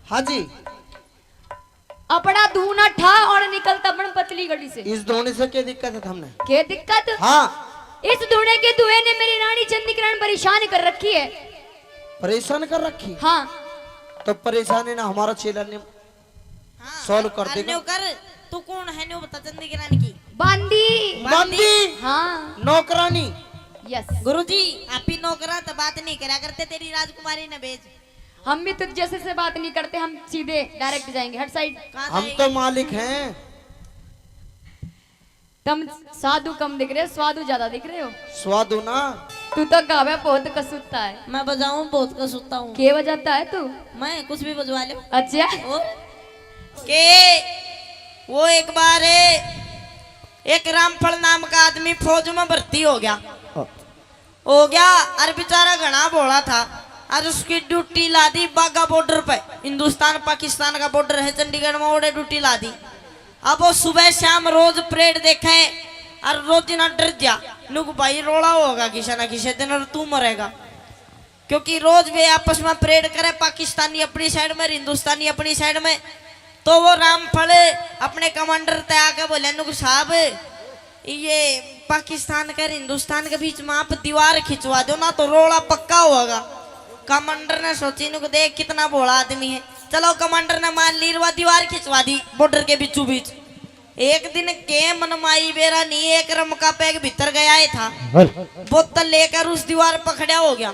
हाँ जी। अपना धूना ठा और निकलता बन पतली गली से। इस धूने से क्या दिक्कत है थमने? क्या दिक्कत? हाँ। इस धूने के धुएं ने मेरी रानी चंद्रकिरण परेशान कर रखी है। परेशान कर रखी? हाँ। तो परेशानी ना हमारा चेला ने हाँ, solve कर देगा। न्यू कर, तू कौन है न्यू बता चंद्रकिरण की? बांदी। बांदी। हाँ। नौकरानी। Yes। गुरुजी, आप ही नौकरा तो बात नहीं करा करते, तेरी राजकुमारी ने भेज। हम भी तुझ जैसे से बात नहीं करते, हम सीधे direct जाएंगे। हट side। कहाँ हम जाएंगे? तो मालिक हैं। तुम साधु कम दिख रहे हो, स्वादु ज्यादा दिख रहे हो। स्वादु ना। तू तो गावे बहुत कसूता है। मैं बजाऊं बहुत कसूता हूँ। के बजाता है तू? मैं कुछ भी बजवा ले। अच्छा। और के वो एक बार एक रामफल नाम का आदमी फौज में भर्ती हो गया। हो गया। अर बेचारा घणा भोला था। अर उसकी ड्यूटी ला दी बाघा बॉर्डर पे। हिंदुस्तान पाकिस्तान का बॉर्डर है चंडीगढ़ में, ओड़े ड्यूटी ला दी। अब वो सुबह शाम रोज परेड देखे। अर रोज ना डर जा, नुक भाई रोला होगा किसे ना किसे दिन और तू मरेगा। क्योंकि रोज वे आपस में परेड करे, पाकिस्तानी अपनी साइड में, हिंदुस्तानी अपनी साइड में। तो वो रामफल अपने कमांडर तै आके बोले, नुक साहब, ये पाकिस्तान के और हिंदुस्तान के बीच में आप दीवार खिंचवा दो ना, तो रोला पक्का होगा। कमांडर ने सोची, नुक देख कितना भोला आदमी है। चलो, कमांडर ने मान ली, वा दीवार खिंचवा दी बॉर्डर के बीचों बीच। एक दिन के मनमाई बेरा नहीं, एक रमका पैग भीतर गया ही था। बोतल लेकर उस दीवार पर खड़ा हो गया।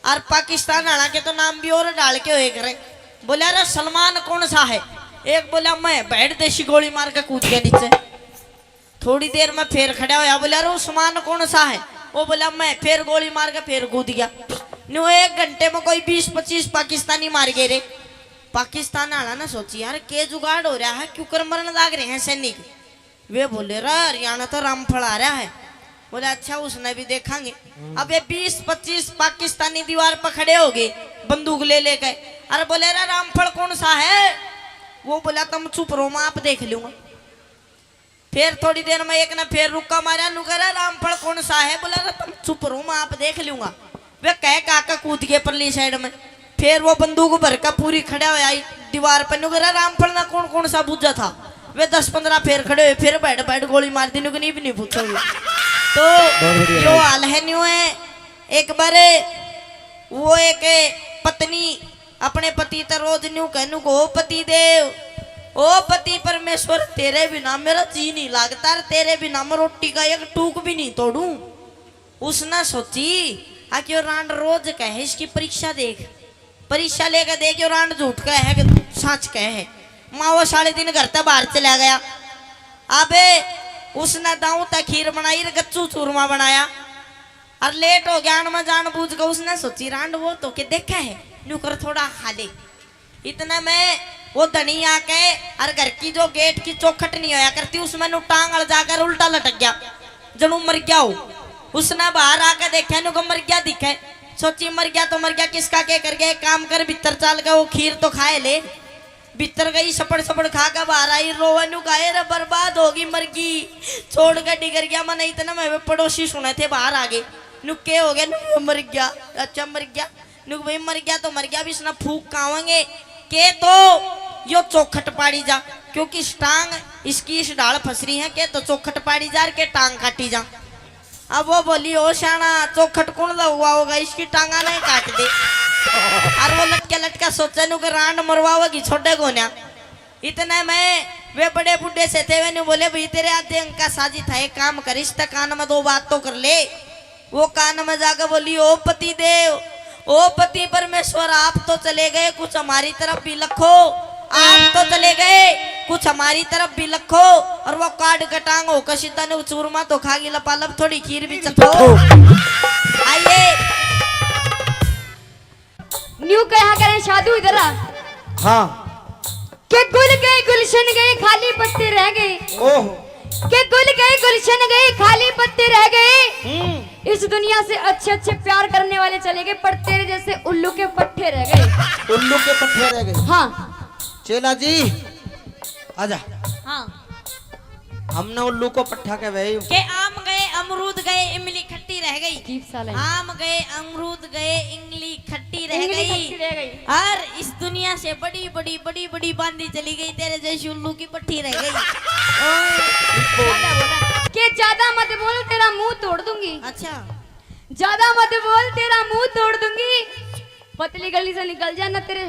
और पाकिस्तान वाला के तो नाम भी और डाल के होए करे। बोला, "अरे सलमान कौन सा है?" एक बोला, "मैं।" बैठ देसी गोली मार के कूद गया नीचे। थोड़ी देर में फिर खड़ा होया, बोला, "अरे उस्मान कौन सा है?" वो बोला, "मैं।" फिर गोली मार के फिर कूद गया। न्यू एक घंटे में कोई बीस पच्चीस पाकिस्तानी मार गए रे। पाकिस्तान वाला ना सोची, "यार के जुगाड़ हो रहा है, क्यों कर मरण लाग रहे हैं सैनिक?" वे बोले, "रे हरियाणा तो रामफल आ रहा है।" बोले, "अच्छा, उसने भी देखांगे।" अब ये बीस पच्चीस पाकिस्तानी दीवार पर खड़े हो गए, बंदूक ले लेके। अरे बोले, "रे रामफल कौन सा है?" वो बोला, "तुम चुप रहो, मैं आप देख लूंगा।" फिर थोड़ी देर में एक ने फिर रुक्का मारा, नु कह रहा, "रामफल कौन सा है?" बोला, "अरे तुम चुप रहो, मैं आप देख लूंगा।" वे कह का के कूद गए परली साइड में। फिर वो बंदूक भर के पूरी खड़ा होया आई दीवार पे, नु कह रहा, "रामफल ना कौन कौन सा बूझा था?" वे दस पन्द्रह फिर खड़े हुए, फिर बैठ बैठ गोली मार दी, नु कह, "नहीं, भी नहीं पूछोगे।" तो बहुत बढ़िया यो भाई। हाल है, न्यू है। एक बार वो एक पत्नी अपने पति ते रोज न्यू कहनू को, "ओ पति देव, ओ पति परमेश्वर, तेरे बिना मेरा जी नहीं लागता, और तेरे बिना मैं रोटी का एक टूक भी नहीं तोड़ूं।" उसने सोची, "आ क्यों रांड रोज कहे, इसकी परीक्षा देख, परीक्षा लेकर देख, यो रांड झूठ कहे है कि सच कहे है।" माँ वो साले दिन घर ते बाहर चला गया। अबे उसने दाऊ ते खीर बनाई, गच्चू चूरमा बनाया। और लेट हो गया, आण में जान बूझ के उसने सोची, "रांड वो तो के देखे है, न्यू कर थोड़ा खा ले।" इतने में वो धनी आके, और घर की जो गेट की चौखट नहीं होया करती, उसमें नु टांग अड़ जाकर उल्टा लटक गया, जणू मर गया हो। उसने बाहर आके देखे, नु को मर गया दिखे। सोची, "मर गया तो मर गया, किसका के कर गया, एक काम कर, भीतर चाल के वो खीर तो खाए ले।" भीतर गई, सपड़ सपड़ खा के बाहर आई, रोवे नु गाए, "रे बर्बाद होगी, मर गई, छोड़ के डिगर गया।" मैंने इतने में वे पड़ोसी सुने थे, बाहर आ गए। "नु के हो गया?" "नु मर गया।" "अच्छा मर गया?" "नु भाई मर गया तो मर गया, अब इसने फूक कावांगे, के तो यो चौखट पाड़ी जा, क्योंकि इस टांग इसकी इस ढाल फंस रही है, के तो चौखट पाड़ी जा, और के टांग काटी जा।" अब वो बोली, "ओ शाना, चौखट कौन लगवाओगा? इसकी टांगा नहीं काट दे।" और वो लटका लटका सोचे नु के रांड मरवाओगी, छोड़े कोन्या। इतने में वे बड़े बूढ़े से थे, वे नु बोले, "भाई, तेरे आधे अंग का साजिद था, एक काम कर, इस तक कान में दो बात तो कर ले।" वो कान में जाके बोली, "ओ पति देव, ओ पति परमेश्वर, आप तो चले गए, कुछ हमारी तरफ भी लखो, आप तो चले गए, कुछ हमारी तरफ भी लखो।" और वो काट के टांग होकर सीधा ने चूरमा तो खा गई, लपालप थोड़ी खीर भी चखो। आइए। न्यू कहा करें साधु इधर आ। हाँ। के गुल गए गुलशन गए, खाली पत्ते रह गए। ओह। के गुल गए गुलशन गए, खाली पत्ते रह गए। हम्म। इस दुनिया से अच्छे अच्छे प्यार करने वाले चले गए, पर तेरे जैसे उल्लू के पट्ठे रह गए। उल्लू के पट्ठे रह गए। हाँ। चेला जी, आजा। हाँ। हमने उल्लू को पट्ठा कहे भाई। के आम गए, अमरूद गए, इमली खट्टी रह गई। अजीब सा लाइन। आम गए, अमरूद गए, इमली खट्टी रह इमली गई। खट्टी रह गई। और इस दुनिया से बड़ी, बड़ी, बड़ी, बड़ी बांदी चली गई, तेरे जैसी उल्लू की पट्ठी रह गई। ओए। के ज्यादा मत बोल, तेरा मुंह तोड़ दूंगी। अच्छा। ज्यादा मत बोल, तेरा मुंह तोड़ दूंगी। पतली गली से निकल जा ना, तेरे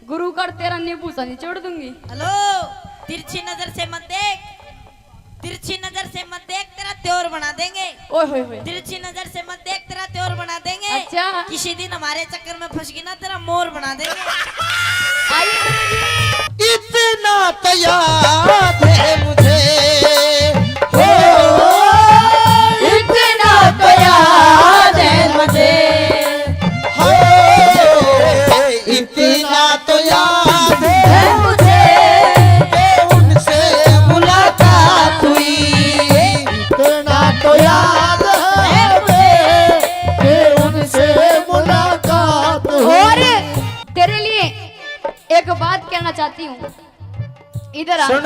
गुरु का तेरा नींबू सा निचोड़ दूंगी। हेलो, तिरछी नजर से मत देख, तिरछी नजर से मत देख, तेरा त्योर बना देंगे। ओए होए होए। तिरछी नजर से मत देख, तेरा त्योर बना देंगे। अच्छा। किसी दिन हमारे चक्कर में फंस गई ना, तेरा मोर बना देंगे। आइए गुरु जी। इतना तो याद है मुझे, हो, इतना तो याद है मुझे, हो, इतना तो याद है मुझे कि उनसे मुलाकात हुई। इतना तो याद है मुझे कि उनसे मुलाकात हुई। और तेरे लिए एक बात कहना चाहती हूँ। इधर आ। सुन।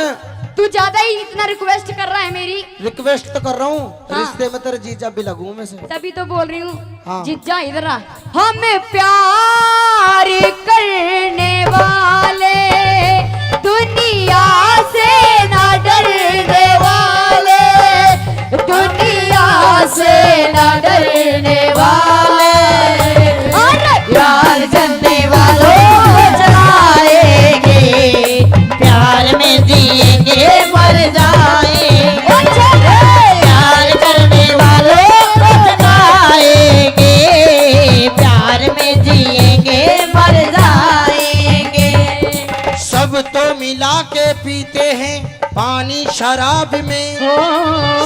तू ज्यादा ही इतना रिक्वेस्ट कर रहा है मेरी। रिक्वेस्ट तो कर रहा हूँ, हाँ। रिश्ते में तेरे जीजा भी लगूं मैं से। तभी तो बोल रही हूँ। हाँ। जीजा इधर आ। हम प्यार करने वाले, दुनिया से ना डरने वाले, दुनिया से ना डरने वाले। अरे! प्यार करने वालों को जलाएंगे, प्यार में जिएंगे, मर जाएंगे। अच्छा! प्यार करने वालों को जलाएंगे, प्यार में तो मिला के पीते हैं पानी शराब में। ओ।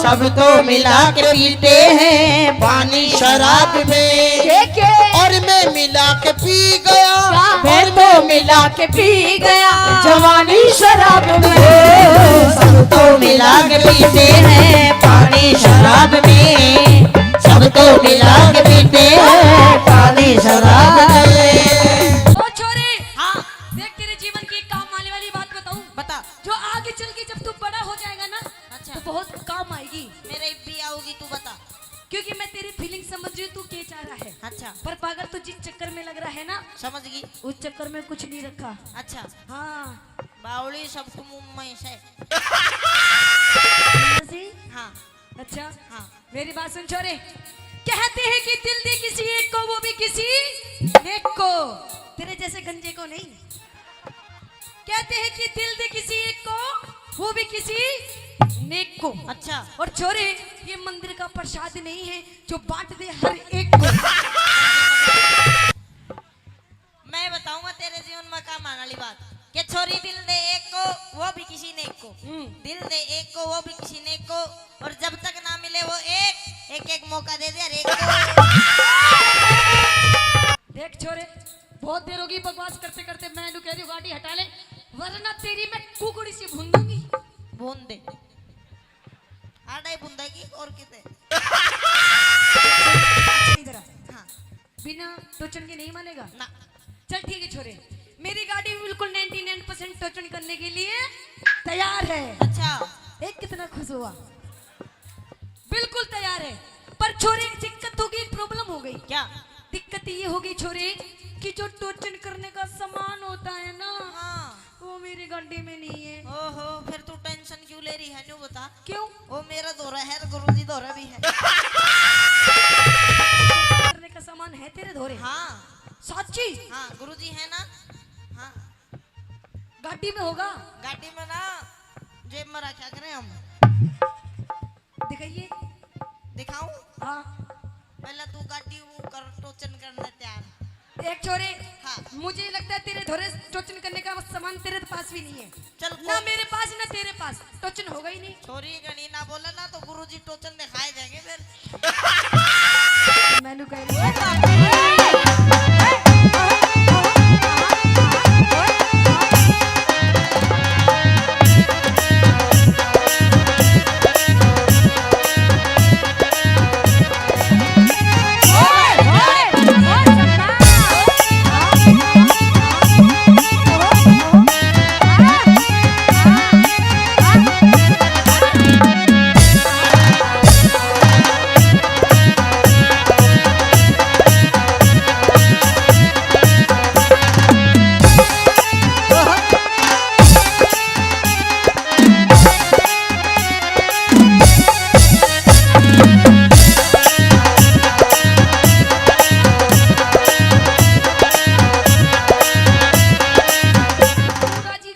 सब तो मिला के पीते हैं पानी शराब में। के, के? और मैं मिला के पी गया। क्या? मैं और तो मैं मिला के पी गया जवानी शराब में। ओ, सब तो मिला के पीते हैं पानी शराब में। सब तो मिला के पीते हैं पानी शराब में। ओ छोरे, हाँ। देख, तेरे जीवन की एक काम आने वाली बात बताऊं? बता। जो आगे चल के जब तू बड़ा हो जाएगा ना, अच्छा। तो बहुत काम आएगी। मेरे भी आओगी, तू बता। क्योंकि मैं तेरी फीलिंग समझ रही हूँ, तू के चाह रहा है। अच्छा। पर पागल, तू जिस चक्कर में लग रहा है ना, समझ गई। उस चक्कर में कुछ नहीं रखा। अच्छा। हाँ। बावली सबको मुंह में से। जी। हाँ। अच्छा। हाँ। मेरी बात सुन छोरे, कहते हैं कि दिल दे किसी एक को, वो भी किसी नेक को। तेरे जैसे गंजे को नहीं। कहते हैं कि दिल दे किसी एक को, वो भी किसी नेक को। अच्छा। और छोरे, ये मंदिर का प्रसाद नहीं है जो बांट दे हर एक को। मैं बताऊंगा तेरे जीवन में काम आने वाली बात, कि छोरी दिल दे एक को, वो भी किसी नेक को। हम्म। दिल दे एक को, वो भी किसी नेक को। और जब तक ना मिले वो एक, एक एक मौका दे दे हर एक को। देख छोरे, बहुत देर होगी बकवास करते करते। मैं इन्हें कह रही हूँ गाड़ी हटा ले, वरना तेरी मैं कुकड़ी सी भून दूंगी। भून दे। आटा ही भून देगी और किते। इधर आ। हाँ। बिना टोचन के नहीं मानेगा? ना। चल ठीक है छोरे, मेरी गाड़ी बिल्कुल नाइंटी नाइन परसेंट टोचन करने के लिए तैयार है। अच्छा। एक कितना खुश हुआ। बिल्कुल तैयार है, पर छोरे एक दिक्कत होगी, एक प्रॉब्लम हो गई। क्या? दिक्कत ये होगी छोरे कि जो टोचन करने का सामान होता है ना, हाँ। वो मेरी गाड़ी में नहीं है। ओहो, फिर तू टेंशन क्यों ले रही है, न्यू बता। क्यों? वो मेरा धोरा है, गुरुजी धोरा भी है। करने का सामान है तेरे धोरे? हाँ। साची? हाँ, गुरुजी है ना। हाँ। गाड़ी में होगा? गाड़ी में ना, जेब में रखा करें हम। दिखाइए। दिखाऊं? हाँ। पहले तू गाड़ी वो कर, टोचन करने तैयार। देख छोरे, हाँ। मुझे लगता है तेरे धोरे टोचन करने का सामान तेरे पास भी नहीं है। चल, ना को- मेरे पास, ना तेरे पास। टोचन होगा ही नहीं। छोरी घणी ना बोले ना, तो गुरुजी टोचन दिखाए जाएंगे फिर। मैनू कह रही है।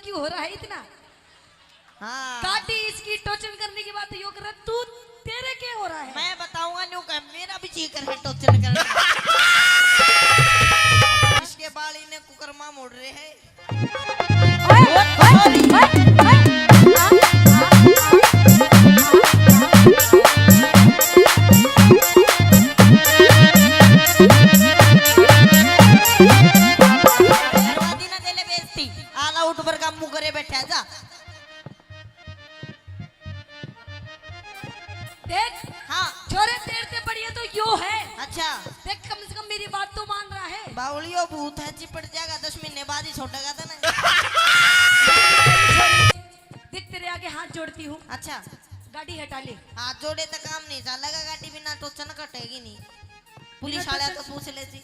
क्यों हो रहा है इतना? हाँ। गाड़ी इसकी टोचन करने की बात यो कर, तू, तेरे के हो रहा है? मैं बताऊंगा न्यू का, मेरा भी जी कर है टोचन करने का। इसके बाल इन्हें कुकरमा मोड़ रहे हैं। ओए, ओए, ओए, ओए। करवा दी ना तेरे बेइज्जती। आला उठ पर का मुंह करे बैठा जा। देख, हाँ। छोरे, तेरे ते बढ़िया तो यो है। अच्छा। देख, कम से कम मेरी बात तो मान रहा है। बावलियो भूत है, चिपट जाएगा, दस महीने बाद ही छोड़ेगा तने। देख, तेरे आगे हाथ जोड़ती हूँ। अच्छा। गाड़ी हटा ले। हाथ जोड़े तो काम नहीं चलेगा, गाड़ी बिना टोचन कटेगी नहीं। पुलिस बिना वाले टोचन तो पूछ ले जी।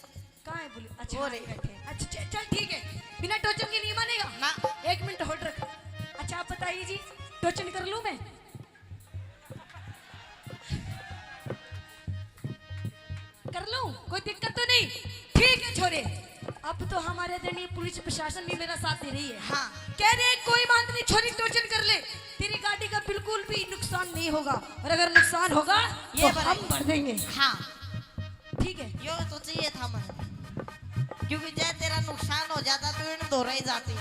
कहाँ है पुलिस? अच्छा, वो हाँ, रही। ये बैठे हैं। अच्छा, च-, चल ठीक है, बिना टोचन के नहीं मानेगा? ना। एक मिनट होल्ड रख। अच्छा, आप बताइए जी, टोचन कर लूँ मैं? कर लूँ? कोई दिक्कत तो नहीं? ठीक है छोरे, अब तो हमारे आदरणीय पुलिस प्रशासन भी मेरा साथ दे रही है। हाँ। कह रहे हैं, कोई बात नहीं, छोरी टोचन कर ले, तेरी गाड़ी का बिल्कुल भी नुकसान नहीं होगा, और अगर नुकसान होगा ये तो भराई। हम भर देंगे। हाँ। ठीक है। यो तो चाहिए था मैं, क्योंकि जय तेरा नुकसान हो जाता तो इन दो रह जाती।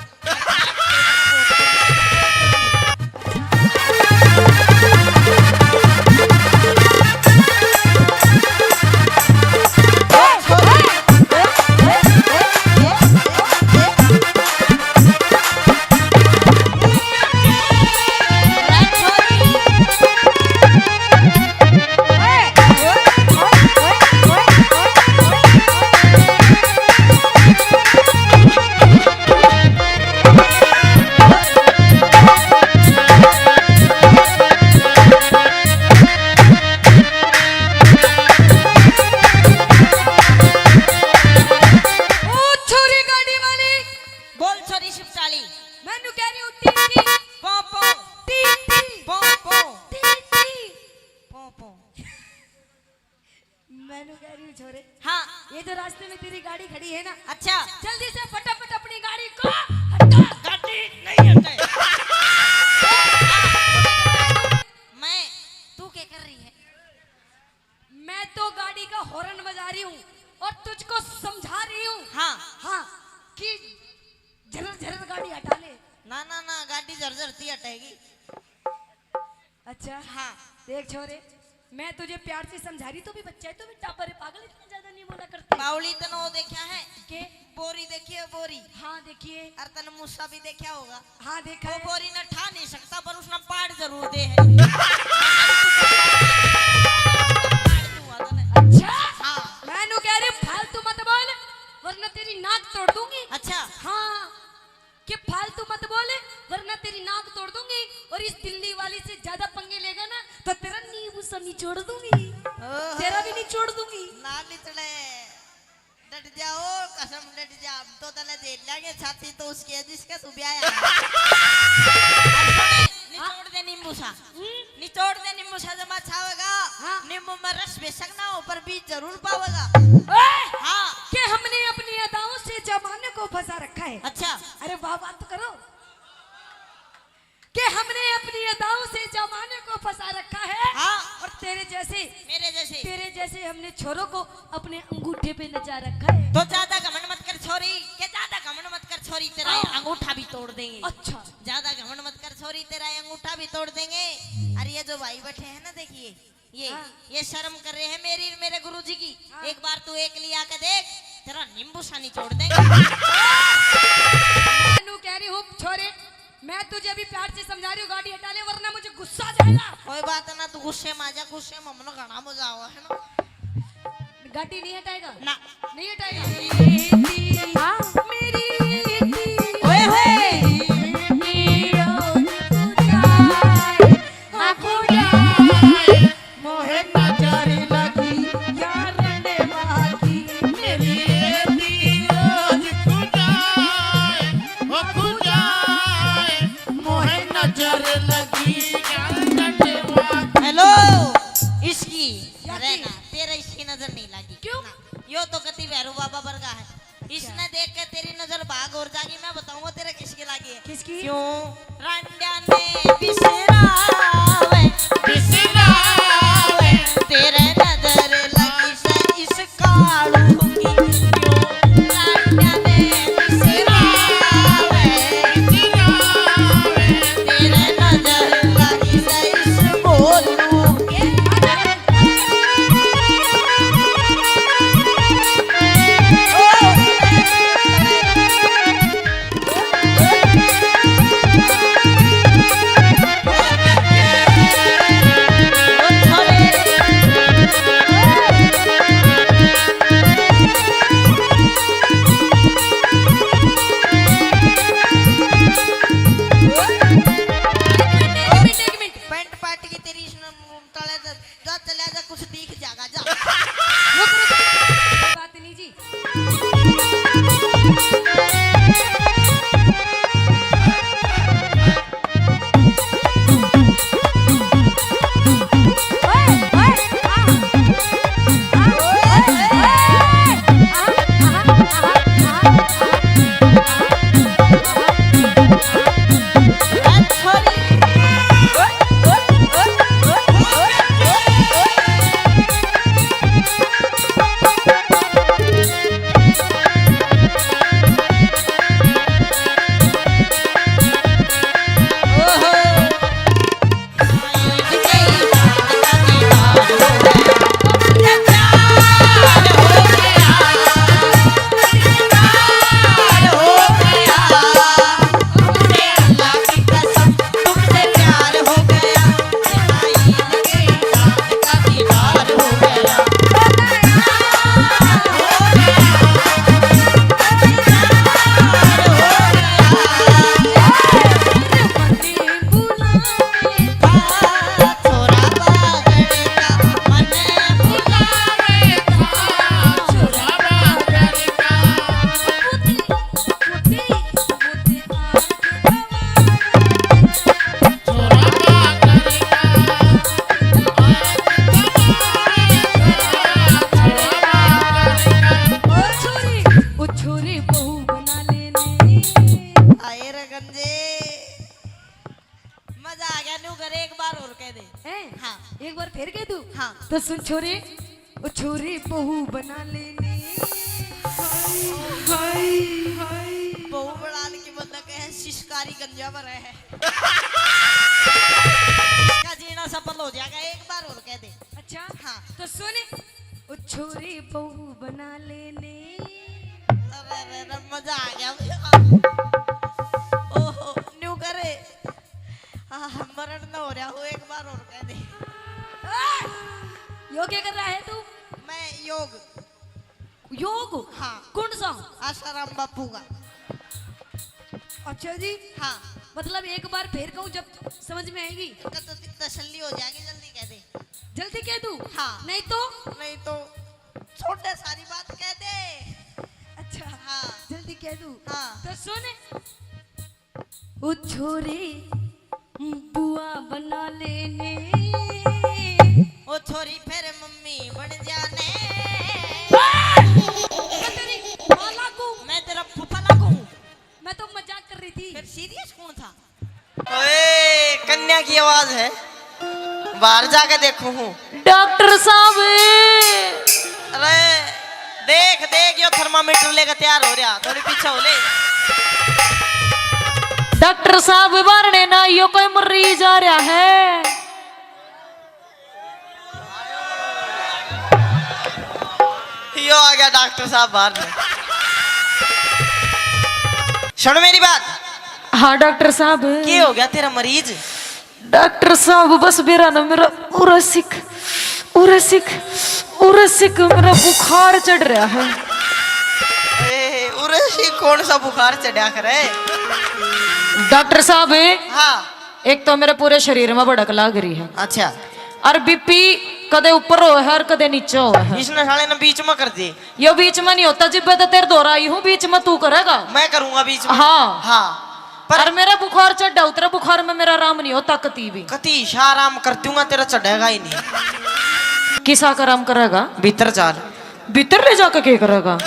ओ छोरी गाड़ी वाली। बोल छोरी शिफ्ट वाली। मैनू कह रही हूँ टी टी पों पों। टी टी पों पों। टी टी पों पों। मैनू कह रही हूँ छोरे। हाँ। ये जो रास्ते में तेरी गाड़ी खड़ी है ना, अच्छा। जल्दी से फटाफट अपनी गाड़ी को हटा। गाड़ी नहीं हटे। मैं, तू क्या कर रही है? मैं तो गाड़ी का हॉर्न बजा रही हूँ और तुझको समझा रही हूँ। हाँ। हाँ, कि झरर झरर गाड़ी हटा ले। ना, ना, ना, गाड़ी झरझरती हटेगी। अच्छा। हाँ। देख छोरे, मैं तुझे प्यार से समझा रही, तू भी बच्चा है, तू भी टापर है, पागल, इतने ज्यादा नहीं बोला करते। बावली तने वो देखा है? के? बोरी देखी है, बोरी? हाँ, देखिए। और तने मूसा भी देखा होगा। हाँ, देखा वो है। बोरी ने ठा नहीं सकता, पर उसने पाड़ जरूर दे है। अच्छा। हाँ। मैं नू कह रही, फालतू मत बोल, वरना तेरी नाक तोड़ दूंगी। अच्छा। हाँ, कि फालतू मत बोल, वरना तेरी नाक तोड़ दूंगी। और इस दिल्ली वाली से ज्यादा पंगे लेगा ना, तो तेरा नींबू सा निचोड़ दूंगी। ओहो। तेरा भी निचोड़ दूंगी। ना निचड़े। डट जाओ, कसम डट जा, हम तो तले झेल लेंगे, छाती तो उसकी है जिसके तू ब्याह है। अरे सुन, निचोड़ दे नींबू सा। हम्म? निचोड़ दे नींबू सा, जमा अच्छा होगा। हाँ। नींबू में रस बेशक ना हो, पर बीज जरूर पावेगा। ओए! हाँ। कि हमने अपनी अदाओं से जमाने को फंसा रखा है। अच्छा। अरे वाह, बात तो करो। कि हमने अपनी अदाओं से जमाने को फंसा रखा है। हाँ। और तेरे जैसे, मेरे जैसे। तेरे जैसे हमने छोरों को अपने अंगूठे पे नचा रखा है। तो ज्यादा घमंड मत कर छोरी, के ज्यादा घमंड मत कर छोरी, तेरा ये हाँ। अंगूठा भी तोड़ देंगे। अच्छा। ज्यादा घमंड मत कर छोरी, तेरा ये अंगूठा भी तोड़ देंगे। अरे ये जो भाई बैठे हैं ना, देखिए, ये, हाँ। ये शर्म कर रहे हैं मेरी, मेरे गुरुजी की। हाँ। एक बार तू एक लिया के देख, तेरा नींबू सा निचोड़ देंगे। मैं नू कह रही हूँ, छोरे, मैं तुझे अभी प्यार से समझा रही हूँ, गाड़ी हटा ले, वरना मुझे गुस्सा आ जाएगा। कोई बात ना, तू गुस्से में आ जा, गुस्से में हमने घना मजा आवा है ना। गाड़ी नहीं हटाएगा? ना। नहीं हटाएगा? हाँ? मेरी ओए होए। मोहे नजर लगी यार ने बाकी। मेरी धीरज खुजाए, हो खुजाए, मोहे नजर लगी यार ने बाकी। हेलो, इसकी क्या रहना, तेरा इसकी नजर नहीं लगी। क्यों? ना, यो तो कति भैरू बाबा वर्गा है। अच्छा। इसने देख के तेरी नजर भाग और जागी, मैं बताऊंगा तेरे किसकी लागी है। किसकी? क्यों? रांडिया ने बिसरावे, बिसरावे, तेरे नजर लगी से इस कालू की। क्यों? रांडिया ने बिसरावे, बिसरावे, तेरे नजर लगी से इस गोलू के। रे बहू बना लेने। आए रे गंजे, मजा आ गया। न्यू कर, एक बार और कह दे। हैं? हाँ। एक बार फिर कह दूं? हाँ। तो सुन छोरे, ओ छोरे बहू बना लेने। बहू बनाने की मतलब है शिशकारी गंजा भरा है। इसका जीना सफल हो जाएगा। एक बार और कह दे। अच्छा? हाँ। तो सुन, ओ छोरे बहू बना लेने। अरे, अरे, अरे, मजा आ गया भैया। ओहो, न्यू करे। हाँ, मरण ना हो रहा हो, एक बार और कह दे। यो क्या कर रहा है तू? मैं योग। योग? हाँ। कौन सा? आसाराम बापू का। अच्छा जी। हाँ। मतलब एक बार फिर कहूँ, जब समझ में आएगी? तो, तो तसल्ली हो जाएगी, जल्दी कह दे। जल्दी कह दूँ? हाँ। नहीं तो? नहीं तो छोड़ दे, सारी बात कह दे। अच्छा। हाँ। जल्दी कह दूँ? हाँ। तो सुन, ओ छोरी, बुआ बना लेने। ओ छोरी, फिर मम्मी बन जाने। मैं तेरी माँ लागू। मैं तेरा फूफा लागू। मैं तो मजाक कर रही थी। फिर सीरियस कौन था? ओए, कन्या की आवाज है, बाहर जाके देखूं हूँ। डॉक्टर साहब। अरे देख देख, यो थर्मामीटर लेकर तैयार हो रहा, थोड़ी पीछे हो ले। डॉक्टर साहब, बारणे ना, यो कोई मरीज आ रहा है। यो आ गया डॉक्टर साहब बाहर ने। सुन मेरी बात। हाँ डॉक्टर साहब। के हो गया तेरा मरीज? डॉक्टर साहब, बस बेरा ना मेरा उरसिक, उरसिक, उरसिक मेरा बुखार चढ़ रहा है। ए, उरसिक कौन सा बुखार चढ़ा करे? डॉक्टर साहब। हाँ। एक तो मेरे पूरे शरीर में भड़क लाग रही है। अच्छा। और बीपी कदे ऊपर हो है और कदे नीचे हो है। इसने साले ने बीच में कर दे। यो बीच में नहीं होता, जिब्बे तो तेरे दौरा आई हूँ, बीच में तू करेगा। मैं करूंगा बीच में। हाँ। हाँ। पर और मेरा बुखार चढ़ा, उतरे बुखार में मेरा आराम नहीं होता कती भी। कती सा आराम कर दूंगा, तेरा चढ़ेगा ही नहीं। किसा का आराम करेगा? भीतर चाल। भीतर ले जाके के करेगा?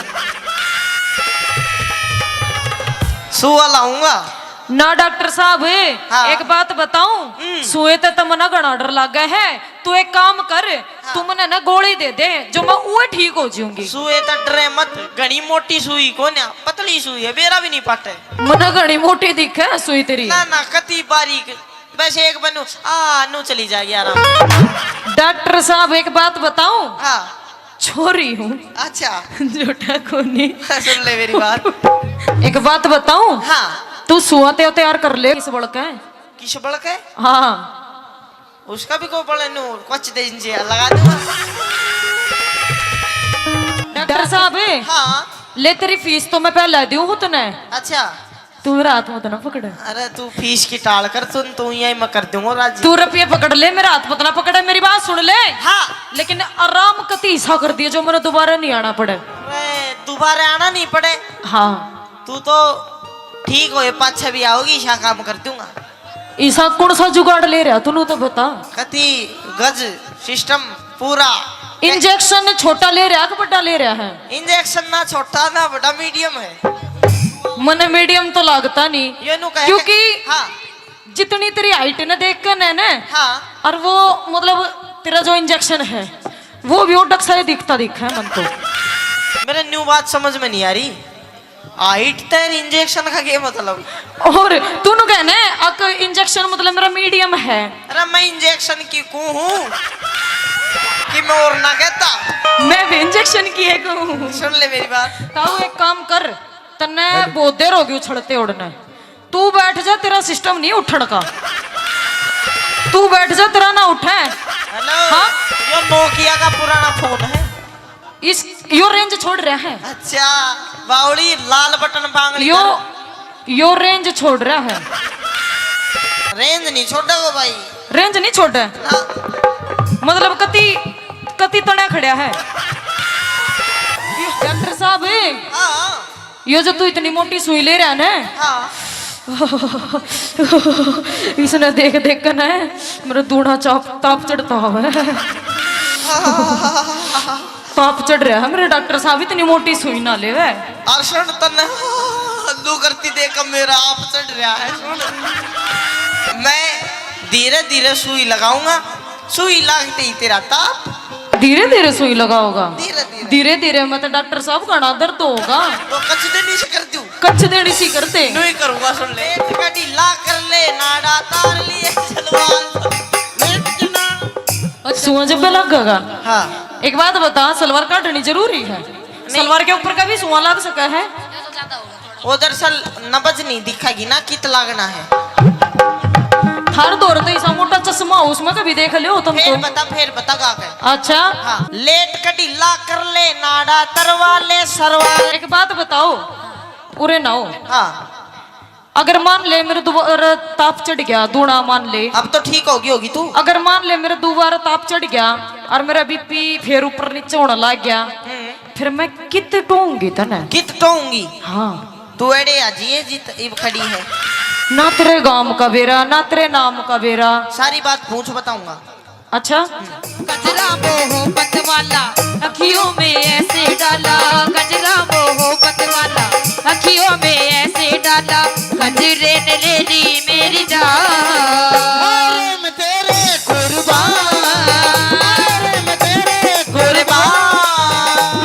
सुआ लाऊंगा। ना डॉक्टर साहब, हाँ। एक बात बताऊं, हम्म। सुए ते तो मना घना डर लागे है। तू एक काम कर, हाँ। तू मने ना गोली दे दे, जो मैं उए ठीक हो जाऊंगी। सुए ते डरे मत, घनी मोटी सुई कोन्या, पतली सुई है, बेरा भी नहीं पाटे। मने घनी मोटी दिखे सुई तेरी। ना ना, कती बारीक। बस एक बनू, आ, नू चली जाएगी आराम। डॉक्टर साहब, एक बात बताऊं? हाँ। छोरी हूँ। अच्छा। झूठा कोनी। सुन ले मेरी बात। एक बात बताऊं? हाँ। तू सुआ ते तैयार कर ले, किस बल के? किस बल के? हाँ। उसका भी कोई बल नू, कुछ दे इंजे लगा दूंगा। डॉक्टर साहब। हाँ। ले, तेरी फीस तो मैं पहले दूं हूँ तने। अच्छा। तू मेरा हाथ मत ना पकड़। अरे तू फीस की टाल कर, तू, तू यही मैं कर दूंगा राजी। तू रुपये पकड़ ले, मेरा हाथ मत ना पकड़े, मेरी बात सुन ले। हाँ। लेकिन आराम कती सा कर दिए जो मैंने दोबारा नहीं आना पड़े। अरे दोबारा आना नहीं पड़े। हाँ। तू तो ठीक होए पाछे भी आओगी, ईसा काम कर दूंगा। ईसा कौन सा जुगाड़ ले रहा तू, नू तो बता। कती गज सिस्टम पूरा। इंजेक्शन छोटा ले रहा कि बड़ा ले रहा है? इंजेक्शन ना छोटा ना बड़ा, मीडियम है। मने मीडियम तो लागता नहीं, ये नु कहे क्योंकि हाँ। जितनी तेरी हाइट ने देख के ने, ने हाँ। और वो मतलब तेरा जो इंजेक्शन है वो भी ओडक सा ही दिखता दिखा है मन तो। मेरे न्यू बात समझ में नहीं आ रही। हाइट तेरी इंजेक्शन का क्या मतलब? और तूने कहने अक इंजेक्शन मतलब मेरा मीडियम है। अरे मैं इंजेक्शन की कूं हूँ कि मैं और ना कहता। मैं भी इंजेक्शन की एक हूँ। सुन ले मेरी बात। ताऊ एक काम कर, तन्ने बहुत देर हो गई उछलते उड़ने। तू बैठ जा, तेरा सिस्टम नहीं उठण का। तू बैठ जा, तेरा ना उठे। हेलो। हाँ? यो नोकिया का पुराना फोन है। इस, यो रेंज छोड़ रहा है। अच्छा, बावली लाल बटन बांगड़ी यो, कर। यो रेंज छोड़ रहा है। रेंज नहीं छोड़ेगा भाई। रेंज नहीं छोड़े? ना। मतलब कति, कति तड़ा खड़ा है। डॉक्टर साहब, हाँ। यो जो तू इतनी मोटी सुई ले रहा है ना, हाँ। इसने देख देख कर ना मेरा दूना चाप, ताप चढ़ता हुआ है। ताप चढ़ रहा है मेरे डॉक्टर साहब, इतनी मोटी सुई ना लेवे। अर सुन, तन्ने लू करती देख, मेरा आप चढ़ रहा है। सुन, मैं धीरे धीरे सुई लगाऊंगा, सुई लागते ही तेरा ताप धीरे धीरे सुई लगाओगा। धीरे धीरे। धीरे धीरे, मैं तो डॉक्टर साहब घना दर्द होगा। वो कच देनी से कर दूं। कच देनी सी करते। नहीं करूंगा, सुन ले। पेट का ढीला कर ले, नाड़ा तार लिए सलवार। पेट के ना। अच्छा, सुआ जब लगेगा। हाँ। एक बात बता, सलवार काटनी जरूरी है? सलवार के ऊपर का भी सुआ लग सका है? वो दरअसल नब्ज नहीं दिखेगी ना, कित लागना है। थार दौर तो ऐसा मोटा चश्मा हो, उसमें कभी देख लियो तुम फिर तो। बता, फिर बता गा के। अच्छा। हाँ, लेट कढ़ीला कर ले, नाड़ा तरवा ले सरवा। एक बात बताओ, उरे ना हो। हाँ। अगर मान ले मेरे दोबारा ताप चढ़ गया, दूना मान ले। अब तो ठीक होगी होगी तू। अगर मान ले मेरे दोबारा ताप चढ़ गया और मेरा बीपी फिर ऊपर नीचे होने लग गया, हम्म। फिर मैं कित टोऊंगी तने? कित टोऊंगी? हाँ। तू एड़े आ जिए जित इब खड़ी है। ना तेरे गांव का बेरा, ना तेरे नाम का बेरा। सारी बात पूछ बताऊंगा। अच्छा। गजरा मोहब्बत वाला अखियों में ऐसे डाला, गजरा मोहब्बत वाला अखियों में ऐसे डाला, गजरे ने ले ली मेरी जान। अरे मैं तेरे कुर्बान, अरे मैं तेरे कुर्बान।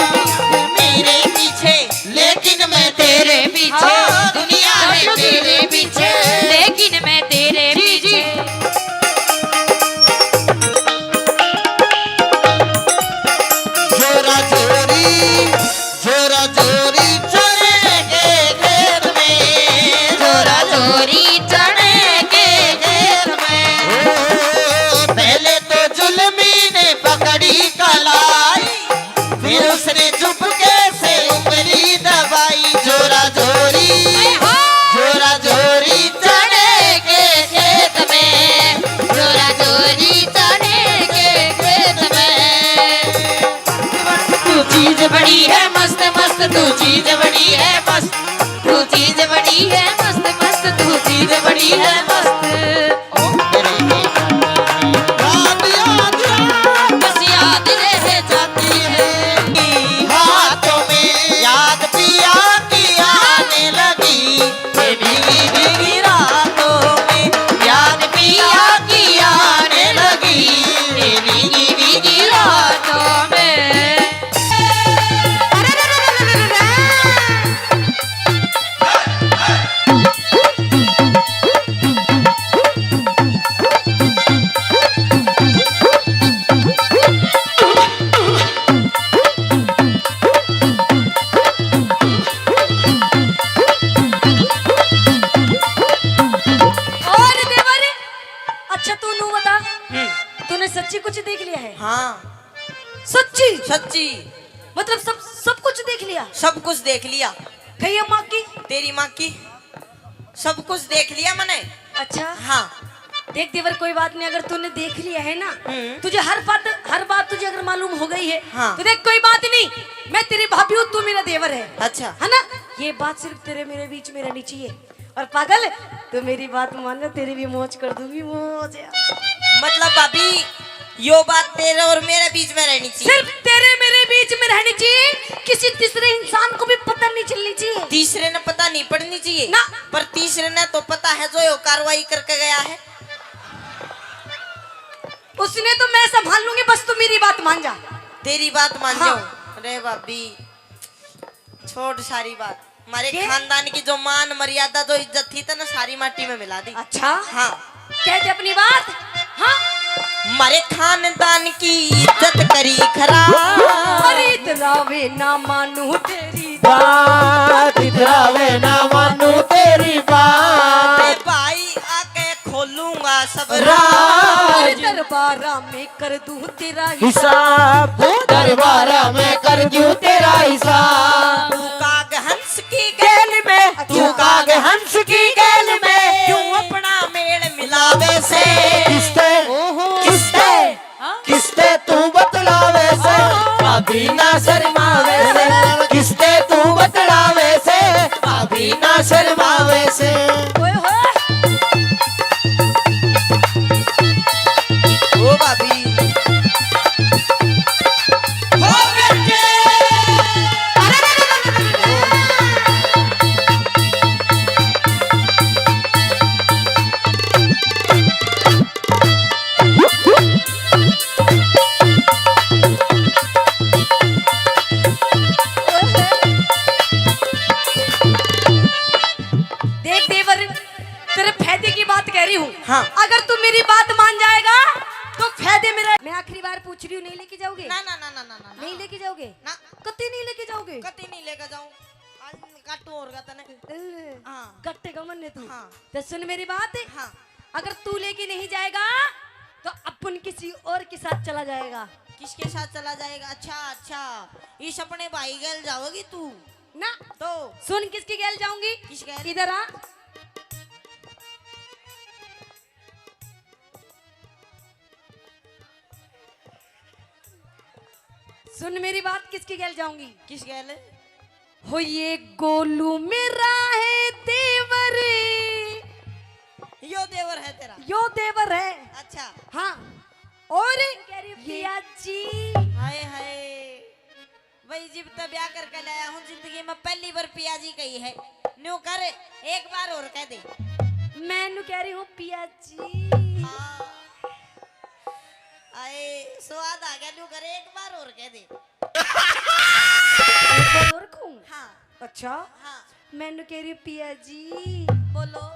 मेरे पीछे, लेकिन मैं तेरे पीछे। हाँ। दुनिया है मेरे पीछे, लेकिन मैं तेरे पीछे। जोरा जोरी, जोरा जोरी चने के खेत में, जोरा जोरी चने के खेत में। ओ, पहले तो जुल्मी ने पकड़ी कलाई, फिर उसने चुपके से उंगली दबाई। जोरा जोरी, जोरा जोरी चने के खेत में, जोरा जोरी चने के खेत में। तू चीज बड़ी है मस्त मस्त, तू चीज बड़ी है मस्त, तू चीज बड़ी है मस्त मस्त, तू चीज बड़ी है मस्त। ओ मेरे याद, याद, याद, बस याद रह जाती है। हाथों में याद पिया की आने लगी, ये भीगी भीगी रातों में याद पिया की आने लगी, ये भीगी भीगी रातों में। और देवर, अच्छा तू नू बता, हम्म। तूने सच्ची कुछ देख लिया है? हाँ। सच्ची? सच्ची। मतलब सब, सब कुछ देख लिया? सब कुछ देख लिया। कहिए माँ की? तेरी माँ की। सब कुछ देख लिया मैंने। अच्छा। हाँ। देख देवर, कोई बात नहीं, अगर तूने देख लिया है ना, हम्म। तुझे हर बात, हर बात तुझे अगर मालूम हो गई है, हाँ। तो देख कोई बात नहीं, मैं तेरी भाभी हूँ, तू मेरा देवर है। अच्छा। है ना? ये बात सिर्फ तेरे मेरे बीच में रहनी चाहिए। और पागल, तू मेरी बात मान ले, तेरी भी मौज कर दूंगी, मौज यार। मतलब भाभी, यो बात तेरे और मेरे बीच में रहनी चाहिए। सिर्फ तेरे मेरे बीच में रहनी चाहिए, किसी तीसरे इंसान को भी पता नहीं चलनी चाहिए। तीसरे ने पता नहीं पड़नी चाहिए। ना। पर तीसरे ने तो पता है जो यो कार्रवाई करके गया है। उसने तो मैं संभाल लूंगी, बस तू मेरी बात मान जा। तेरी बात मान हाँ। जाऊं? अरे भाभी, छोड़ सारी बात। हमारे के? खानदान की जो मान मर्यादा, जो इज्जत थी ना, सारी माटी में मिला दी। अच्छा? हाँ। कह दे अपनी बात। हाँ। हमारे खानदान की इज्जत करी खराब। अरे इतरावे ना मानू तेरी बात, इतरावे ना मानू तेरी बात। भाई आके खोलूंगा सब राज। राज। दरबारा में कर दूं तेरा हिसाब। हिसाब। दरबारा में कर दूं तेरा हिसाब। तू काग हंस की गैल में, तू काग हंस की गैल में। क्यों अपना मेल मिलावे से? किसते? ओहो। किसते? हाँ? किसते तू बतलावे से? ओहो। भाभी ना शर्मावे से। किसते तू बतलावे से? भाभी ना शर्मावे से। ओए होए। ओ भाभी। हो गया हाँ। अगर तू मेरी बात मान जाएगा तो फायदे मेरा। मैं आखिरी बार पूछ रही हूँ, नहीं लेके जाओगे? ना, ना, ना, ना, ना, ना, ना। नहीं लेके जाओगे? ना। कत्ती नहीं लेके जाओगे? कत्ती नहीं लेके जाऊं। आज काटू और का तने। ए, हाँ। कट्टे का मन ने तू। हाँ। तो सुन मेरी बात। हाँ। अगर तू लेके नहीं जाएगा तो अपन किसी और के साथ चला जाएगा। किसके साथ चला जाएगा? अच्छा, अच्छा, इस अपने भाई गैल जाओगी तू? ना। तो? सुन किसकी गैल जाऊंगी। किस गैल? इधर आ। सुन मेरी बात, किसकी गैल जाऊंगी? किस गैल? हो ये गोलू मेरा है देवर। यो देवर है तेरा? यो देवर है। अच्छा। हाँ। और कह रही ये पिया जी। हाय हाय। भाई, जिब तक ब्याह करके लाया हूँ, जिंदगी में पहली बार पिया जी कही है। न्यू कर, एक बार और कह दे। मैं न्यू कह रही हूँ पिया जी। हाँ। आए, स्वाद आ गया, न्यू कर, एक बार और कह दे। एक बार और कहूँ? हाँ। अच्छा। हाँ। मैं न्यू कह रही हूँ पिया जी। बोलो।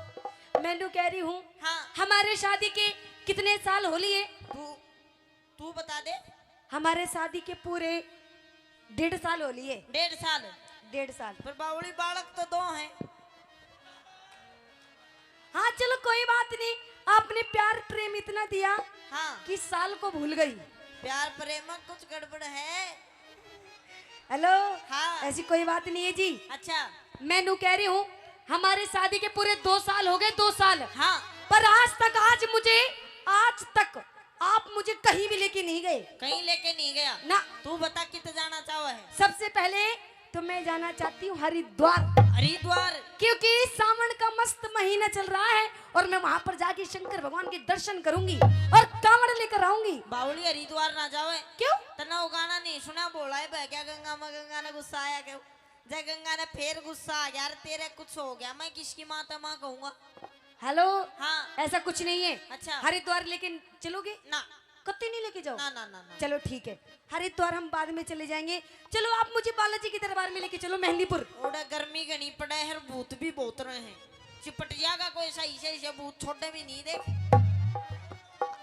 मैं न्यू कह रही हूँ, हाँ। हमारे शादी के कितने साल हो लिए? तू, तू बता दे। हमारे शादी के पूरे डेढ़ साल हो लिए। डेढ़ साल? डेढ़ साल। पर बावली, बालक तो दो हैं। हाँ, चलो कोई बात नहीं, आपने प्यार प्रेम इतना दिया, हाँ। कि साल को भूल गई। प्यार प्रेम में कुछ गड़बड़ है। हेलो। हाँ। ऐसी कोई बात नहीं है जी। अच्छा। मैं न्यू कह रही हूँ, हमारे शादी के पूरे दो साल हो गए, दो साल। हाँ। पर आज तक, आज मुझे, आज तक आप मुझे कहीं भी लेके नहीं गए। कहीं लेके नहीं गया? ना। तू बता, कित जाना चाहो है? सबसे पहले तो मैं जाना चाहती हूँ हरिद्वार। हरिद्वार? क्योंकि सावन का मस्त महीना चल रहा है और मैं वहां पर जाके शंकर भगवान के दर्शन करूंगी और कांवड़ लेकर आऊंगी। बावली, हरिद्वार ना जावे। क्यों? तन्ने वो गाना नहीं सुना, भोला है बह गया गंगा में, गंगा ने गुस्सा आया क्यों? जय गंगा ने फेर गुस्सा आ गया, अरे तेरे कुछ हो गया, मैं किसकी माँ तै माँ कहूंगा? हेलो। हाँ। ऐसा कुछ नहीं है। अच्छा। हरिद्वार लेके चलोगे? ना। कत्ती नहीं लेके जाओ? ना, ना, ना, ना। चलो ठीक है, हरिद्वार हम बाद में चले जाएंगे। चलो आप मुझे बालाजी के दरबार में लेके चलो, मेहंदीपुर। ओड़ा गर्मी घणी पड़े है, भूत भी बहुत रहे हैं। चिपट जाएगा कोई सही, सही से भूत छोड़े भी नहीं देख।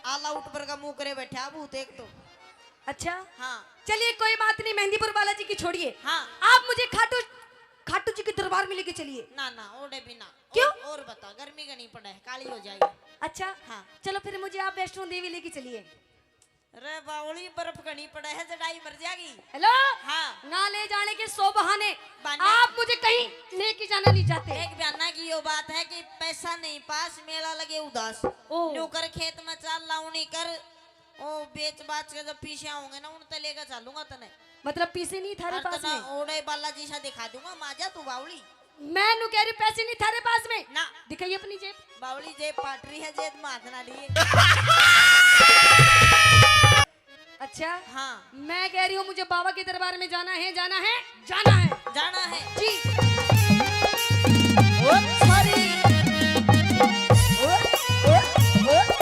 All out पर का मुंह करे बैठा भूत एक तो। अच्छा। हाँ। चलिए कोई बात नहीं, मेहंदीपुर बालाजी की छोड़िए। हाँ। आप मुझे खाटू, खाटू जी के दरबार में लेके चलिए। ना, ना, ओड़े भी ना। क्यों? और, और बता, गर्मी घणी पड़े है, काली हो जाएगी। अच्छा। हाँ। चलो फिर मुझे आप वैष्णो देवी लेके चलिए। रे बावली, बर्फ घणी पड़े है, जड़ाई मर जाएगी। हेलो। हाँ। ना ले जाने के सौ बहाने। बहाने। आप मुझे कहीं लेके जाना नहीं चाहते। एक बहाना की यो बात है कि पैसा नहीं पास, मेला लगे उदास। ओ। न्यू कर खेत में चाल लावणी कर, ओ बेच बाच के जब पीसे होंगे ना, उन ते लेके चलूंगा तने। मतलब पीसे नहीं थारे और पास तना में? ओड़े बालाजी सा दिखा दूंगा, माजा तू बावली। मैं नु कह रही, पैसे नहीं थारे पास में? ना। दिखाइए अपनी जेब। बावली जेब पाट रही है, जेब में हाथ ना लिए। अच्छा। हाँ। मैं कह रही हूँ, मुझे बाबा के दरबार में जाना है, जाना है, जाना है। जाना है। जी। ओ छोरी। ओ, ओ, ओ।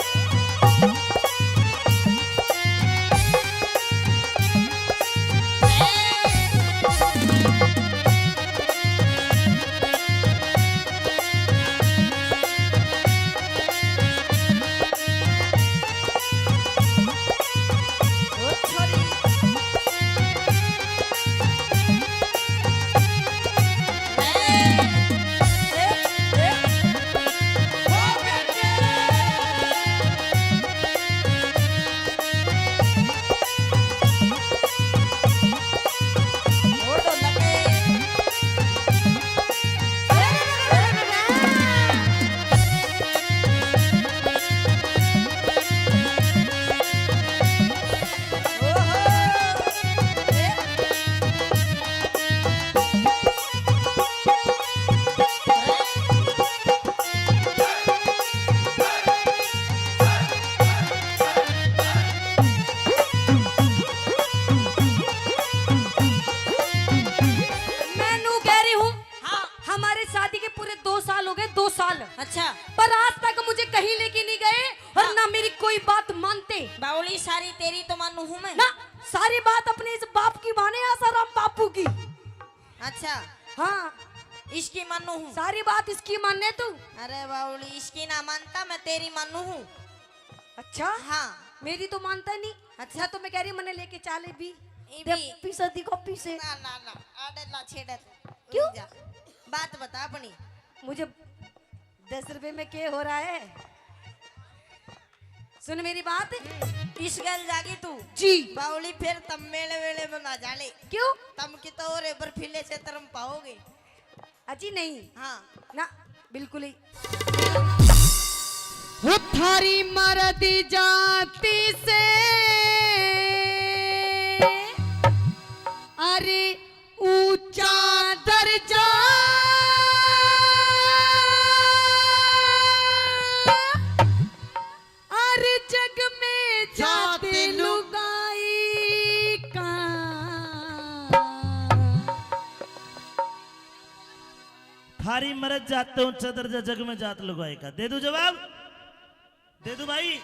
मैं नू कह रही हूँ, हाँ। हमारे शादी के पूरे दो साल हो गए, दो साल। अच्छा। पर आज तक मुझे कहीं लेके नहीं गए और हाँ। ना मेरी कोई बात मानते। बावली, सारी तेरी तो मानू हूँ मैं। ना, सारी बात अपने इस बाप की माने, आसाराम बापू की। अच्छा। हाँ। इसकी मानू हूँ। सारी बात इसकी माने तू? अरे बावली, इसकी ना मानता, मैं तेरी मानू हूँ। अच्छा? हाँ। मेरी तो मानता नहीं। अच्छा। ना तो मैं कह रही, मने लेके चाले भी। ये दे भी। पीसे दिखो, पीसे। ना, ना, ना, आड़े ना छेड़े तू। क्यों? जा। बात बता अपनी। मुझे दस रुपए में के हो रहा है? सुन मेरी बात। हम्म। इस गल जागी तू। जी। बावली, फिर तम मेले वेले में ना जाले। क्यों? तम की तो और बर्फीले क्षेत्र में पाओगे। अजी नहीं। हाँ। ना, बिल्कुल ही। वो थारी मर्द जाति से, अरे ऊंचा दर्जा, अरे जग में जात जात लुगाई का। थारी मर्द जात ऊंचा दर्जा, जग में जात लुगाई का। दे दूं जवाब? दे दूं भाई?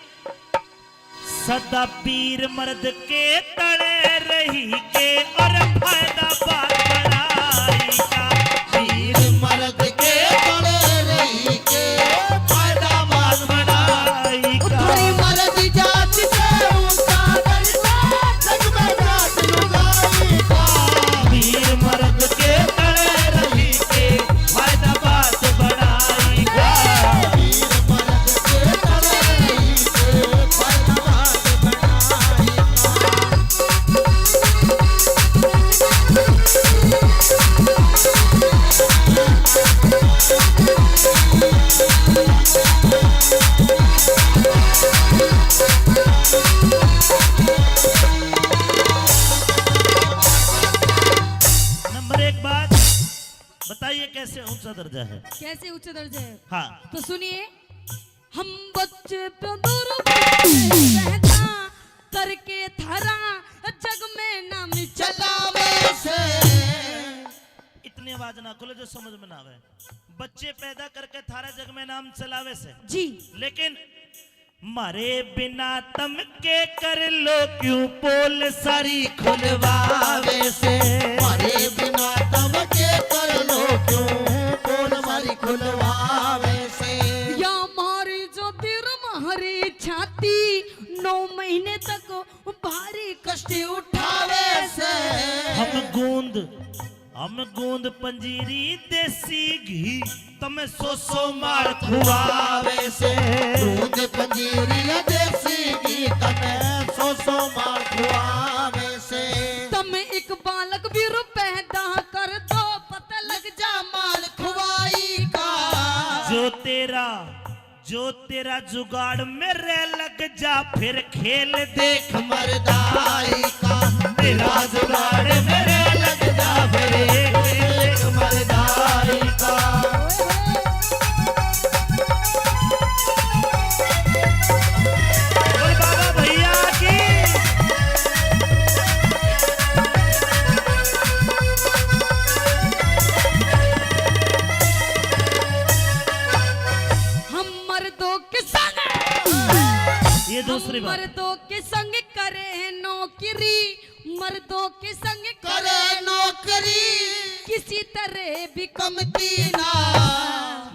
सदा पीर मर्द के तले रही के और फायदा बात बड़ाई का। पीर मर्द के तले रही के फायदा बात बड़ाई का। थारी मर्द जात से ऊंचा दर्जा, जग में जात लुगाई का। पीर मर्द के तले रही के फायदा बात बड़ाई का। नंबर एक बात, बताइए कैसे ऊंचा दर्जा है? कैसे ऊंचा दर्जा है? हाँ। तो सुनिए, हम बच्चे पे दूर पैदा करके थारा जग में नाम चलावे से। इतनी आवाज ना खोलो जो समझ में ना आवे। बच्चे पैदा करके थारा जग में नाम चलावे से। जी। लेकिन मारे बिना तम के कर लो क्यों पोल सारी खुलवावे से। मारे बिना तम के कर लो क्यों पोल सारी खुलवावे से। या मारी जो दिल मारी छाती नौ महीने तक भारी कष्ट उठावे से। हम गूंद हम गूंद पंजीरी देसी घी तमे सौ सौ मार खुआवे से। दूध पंजीरी देसी घी तमे सौ सौ मार खुआवे से। तमे एक बालक भी रो पैदा कर दो, पता लग जा माल खुआई का। जो तेरा जो तेरा जुगाड़ मेरे लग जा, फिर खेल देख मर्दाई का। तेरा जुगाड़ मेरे लग जा, फिर खेल देख मर्दाई का। बोल बाबा भैया की। हम मर्दों के संग, ये दूसरी बात। मर्दों के संग करे नौकरी, मर्दों के संग करे नौकरी, किसी तरह भी कमती ना।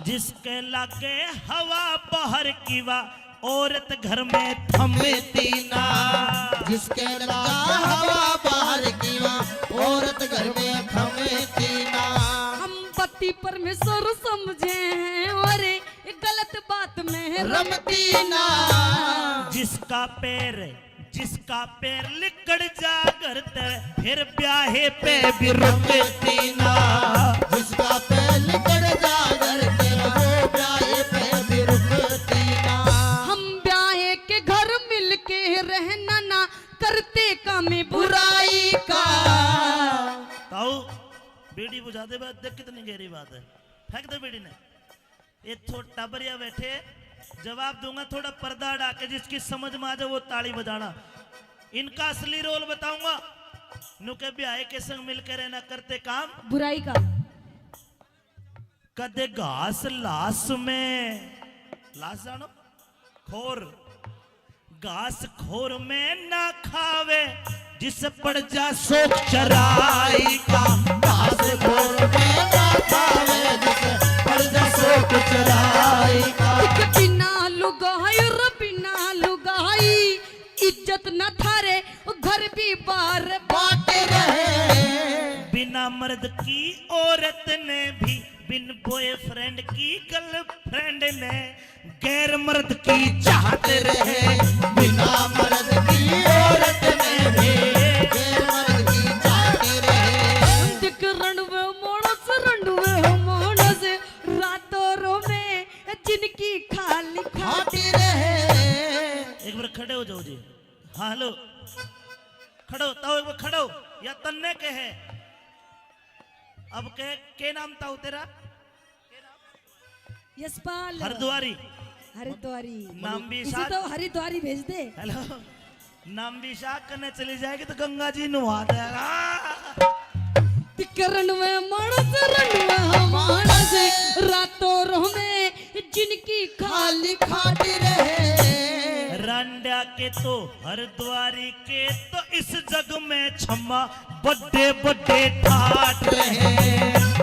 जिसके लागे हवा बाहर की वा, औरत घर में थमती ना। जिसके लागे हवा बाहर की वा, औरत घर में थमती ना। हम पति परमेश्वर समझे हैं, अरे गलत बात में रमती ना। जिसका पैर, जिसका पैर लिकड़ जा घर ते, फिर ब्याहे पे भी रुकती ना। जिसका पैर लिकड़ जा घर ते, वो ब्याहे पे भी रुकती ना। हम ब्याहे के घर मिलके रहना ना, करते काम बुराई का। ताऊ, बीड़ी बुझा दे बे, देख कितनी गहरी बात है। फेंक दे बीड़ी ने। ये थो-, टाबरिया बैठे, जवाब दूंगा, थोड़ा पर्दा हटा के, जिसकी समझ में आ जाए वो ताली बजाना। इनका असली रोल बताऊंगा। नुके ब्याहे के संग मिलकर रहना, करते काम बुराई का। कदे घास लाश में, लाश जानो, खोर, घास खोर में ना खावे, जिस पड़ जा शौक चराई का। घास खोर में ना खावे, ना थारे घर भी बार बाटे रहे। बिना मर्द की औरत ने भी, बिन बॉयफ्रेंड की गर्लफ्रेंड ने, गैर मर्द की चाहत रहे। बिना मर्द की औरत ने भी, गैर मर्द की चाहत रहे। दिख रणवे मानस, रणवे मानस, रातों रो में जिनकी खाली खाटी रहे। एक बार खड़े हो जाओ जी। हाँ, हेलो, खड़ो ताऊ, एक बार खड़ो। या तन्ने के है? अब के, के नाम ताऊ तेरा? यशपाल। हरिद्वारी। हरिद्वारी। नाम भी इसे साथ तो हरिद्वारी भेज दे। हेलो, नाम भी साथ करने चली जाएगी तो गंगा जी नहा देगा। तिक रणवे मानस, रणवे मानस, रातों रो में जिनकी खाली खाटी रहे। रांडा के तो हरिद्वारी के तो इस जग में छम्मा बड़े बड़े ठाट रहे।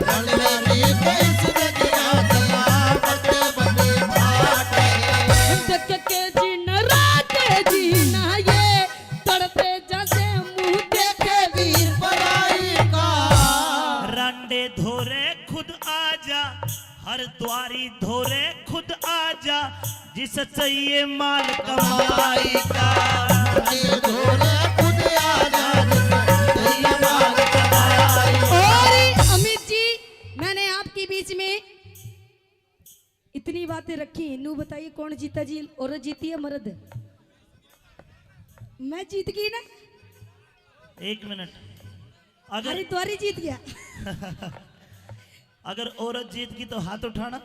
रांडा के तो इस जग में छम्मा बड़े बड़े ठाट रहे। देख के जी नाराज जी ना ये तड़पे जैसे मुंह देखे वीर पराई का। रांडे धोरे खुद आजा, हरिद्वारी धोरे खुद आजा, जिसे चाहिए माल कमाई का। रांडे धोरे खुद आजा, जिसे चाहिए माल कमाई का। और अमित जी, मैंने आपके बीच में इतनी बातें रखी, नू बताइए कौन जीता जी, औरत जीती है मर्द? मैं जीत गई ना। एक मिनट, अगर हरिद्वारी जीत गया। अगर औरत जीत गई तो हाथ उठाना,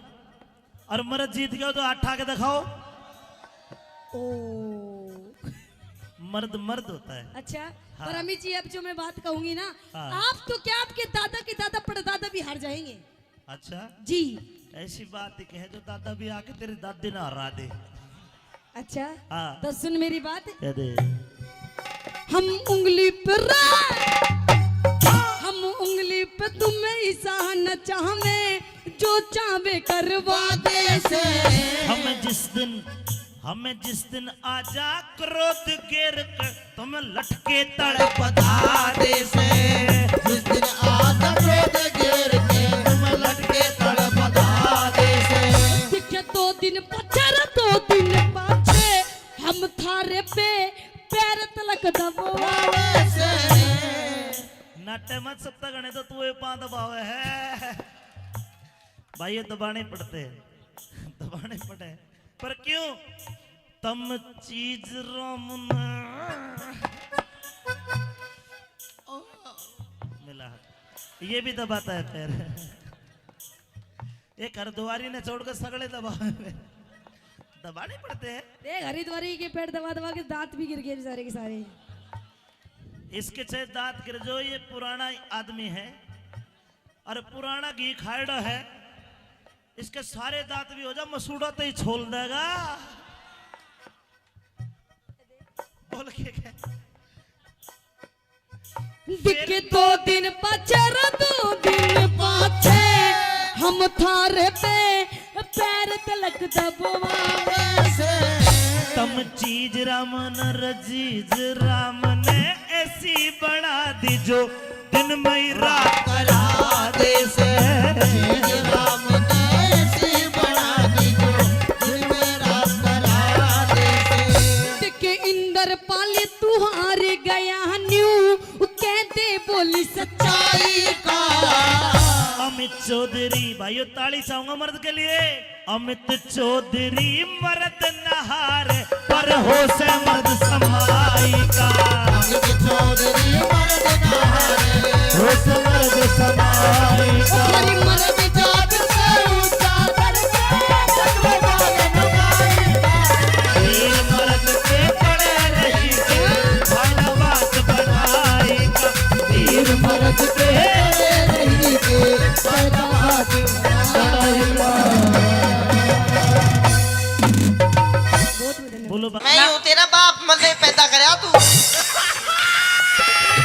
और मर्द जीत गया तो हाथ उठा के दिखाओ। ओ। मर्द मर्द होता है। अच्छा, हाँ। पर अमित जी, अब जो मैं बात कहूंगी ना, हाँ। आप तो क्या, आपके दादा के दादा पड़दादा भी हार जाएंगे। अच्छा जी। ऐसी बात ही कहे जो दादा भी आके तेरे दादे ना हरा दे। अच्छा। हाँ। तो सुन मेरी बात। कह दे। हम उंगली पे रा-, हम उंगली पे तुम्हें इशारा चाहवे, जो चाहवे करवा दे से। हमें जिस दिन, हमें जिस दिन आजा क्रोध गिर के तुम लटके तड़पदा दे से। जिस दिन आजा क्रोध गिर के तुम लटके तड़पदा दे से। दिखे दो दिन पाछे रे, दो दिन पाछे हम थारे पे पैर तलक दबावे से। नाटे मत सत्ता गणे तो तू ये पां दबावे है। भाई, ये दबाने पड़ते हैं, दबाने पड़े। पर क्यों? तम चीज राम ने। ओ, मिला। ये भी दबाता है पैर। ये हरिद्वारी ने छोड़कर सगले दबा, दबाने पड़ते हैं। देख, हरिद्वारी के पैर दबा दबा के दांत भी गिर गए बेचारे के सारे। इसके छह दांत गिर जो, ये पुराना आदमी है। अरे पुराना घी खायड़ा है, इसके सारे दांत भी हो जा, मसूड़ा तो ही छोल देगा। बोल के कह। दिखे दो दिन पाछे रे, दो दिन पाछे हम थारे पे पैर तलक दबवावे से। तम चीज राम ने रजीज राम ने ऐसी बना दी जो दिन में ही रात करा दे से। चीज राम ने ऐसी बना दी जो दिन में रात करा दे से। देखे इंदर पाली तू हार गया न्यू, कहते बोली सच्चाई का। अमित चौधरी, भाइयों, ताली चाहूंगा मर्द के लिए। अमित चौधरी मर्द नहार, पर होश मर्द समाई का। अमित चौधरी मर्द नहार, होश मर्द समाई का। हरी मर्द जात से ऊंचा करके जज्बे बालन गाई का। वीर मर्द के पड़े रही के, भाड़ा बात बढ़ाई का। वीर मर्द के पड़े रही के, भाड़ा बात बढ़ाई का। बहुत बहुत धन्यवाद। बोलो बा- मैं ही हूँ तेरा बाप, मजे पैदा करया तू।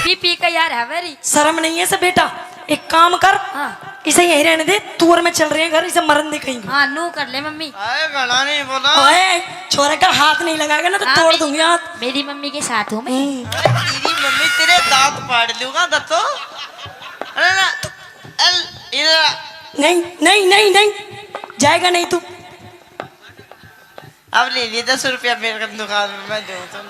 पी पी के यार है वेरी। शर्म नहीं है से बेटा, एक काम कर। हाँ। इसे यहीं रहने दे, तू और मैं चल रहे हैं घर, इसे मरन दे कहीं। हाँ, नू कर ले मम्मी। आए, घना नहीं बोला। ओए, छोरे का हाथ नहीं लगाएगा ना तो हाँ, तोड़ मेरी, दूंगी हाथ। मेरी मम्मी के साथ हूँ मैं। हम्म। अरे, तेरी मम्मी तेरे दांत फाड़ लूंगा, दत्तो। अरे ना, अल, इधर आ। नहीं, नहीं, नहीं, नहीं, जाएगा नहीं तू। अब ले लिए दस रुपया मेरे को दुकान में, मैं दूँ तुम।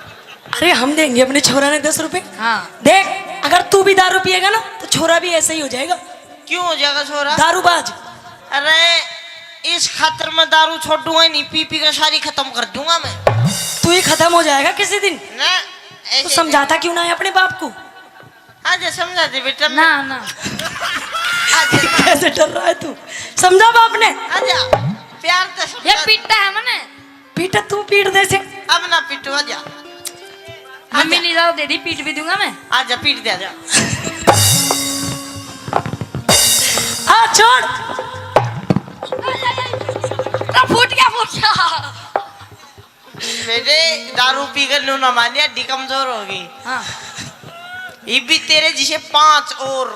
अरे, हम देंगे अपने छोरा ने दस रुपए। हाँ। देख, अगर तू भी दारू पिएगा ना तो छोरा भी ऐसा ही हो जाएगा। क्यों हो जाएगा छोरा? दारूबाज। अरे, इस खातर मैं दारू छोड़ूंगा ही नहीं, पी पी के सारी खत्म कर दूंगा मैं। तू ही खत्म हो जाएगा किसी दिन। ना, तो ऐसे समझाता क्यों ना है अपने बाप को? आजा, समझा दे बेटा। ना, ना। आजा ना। कैसे डर रहा है तू? समझा बाप ने? आजा, प्यार तो ये समझा। पीटा है मने। पीटा तू, पीट दे से। अब ना पीटू, आजा। मम्मी आजा। नहीं जाओ दे दी, पीट भी दूंगा मैं। आजा, पीट दे, आजा। आ, छोड़। आ, फूट गया, फूट गया। बेटे, दारू पी कर नू ना मानिया, हड्डी कमजोर हो गई। हाँ। ये भी तेरे जिसे पांच और।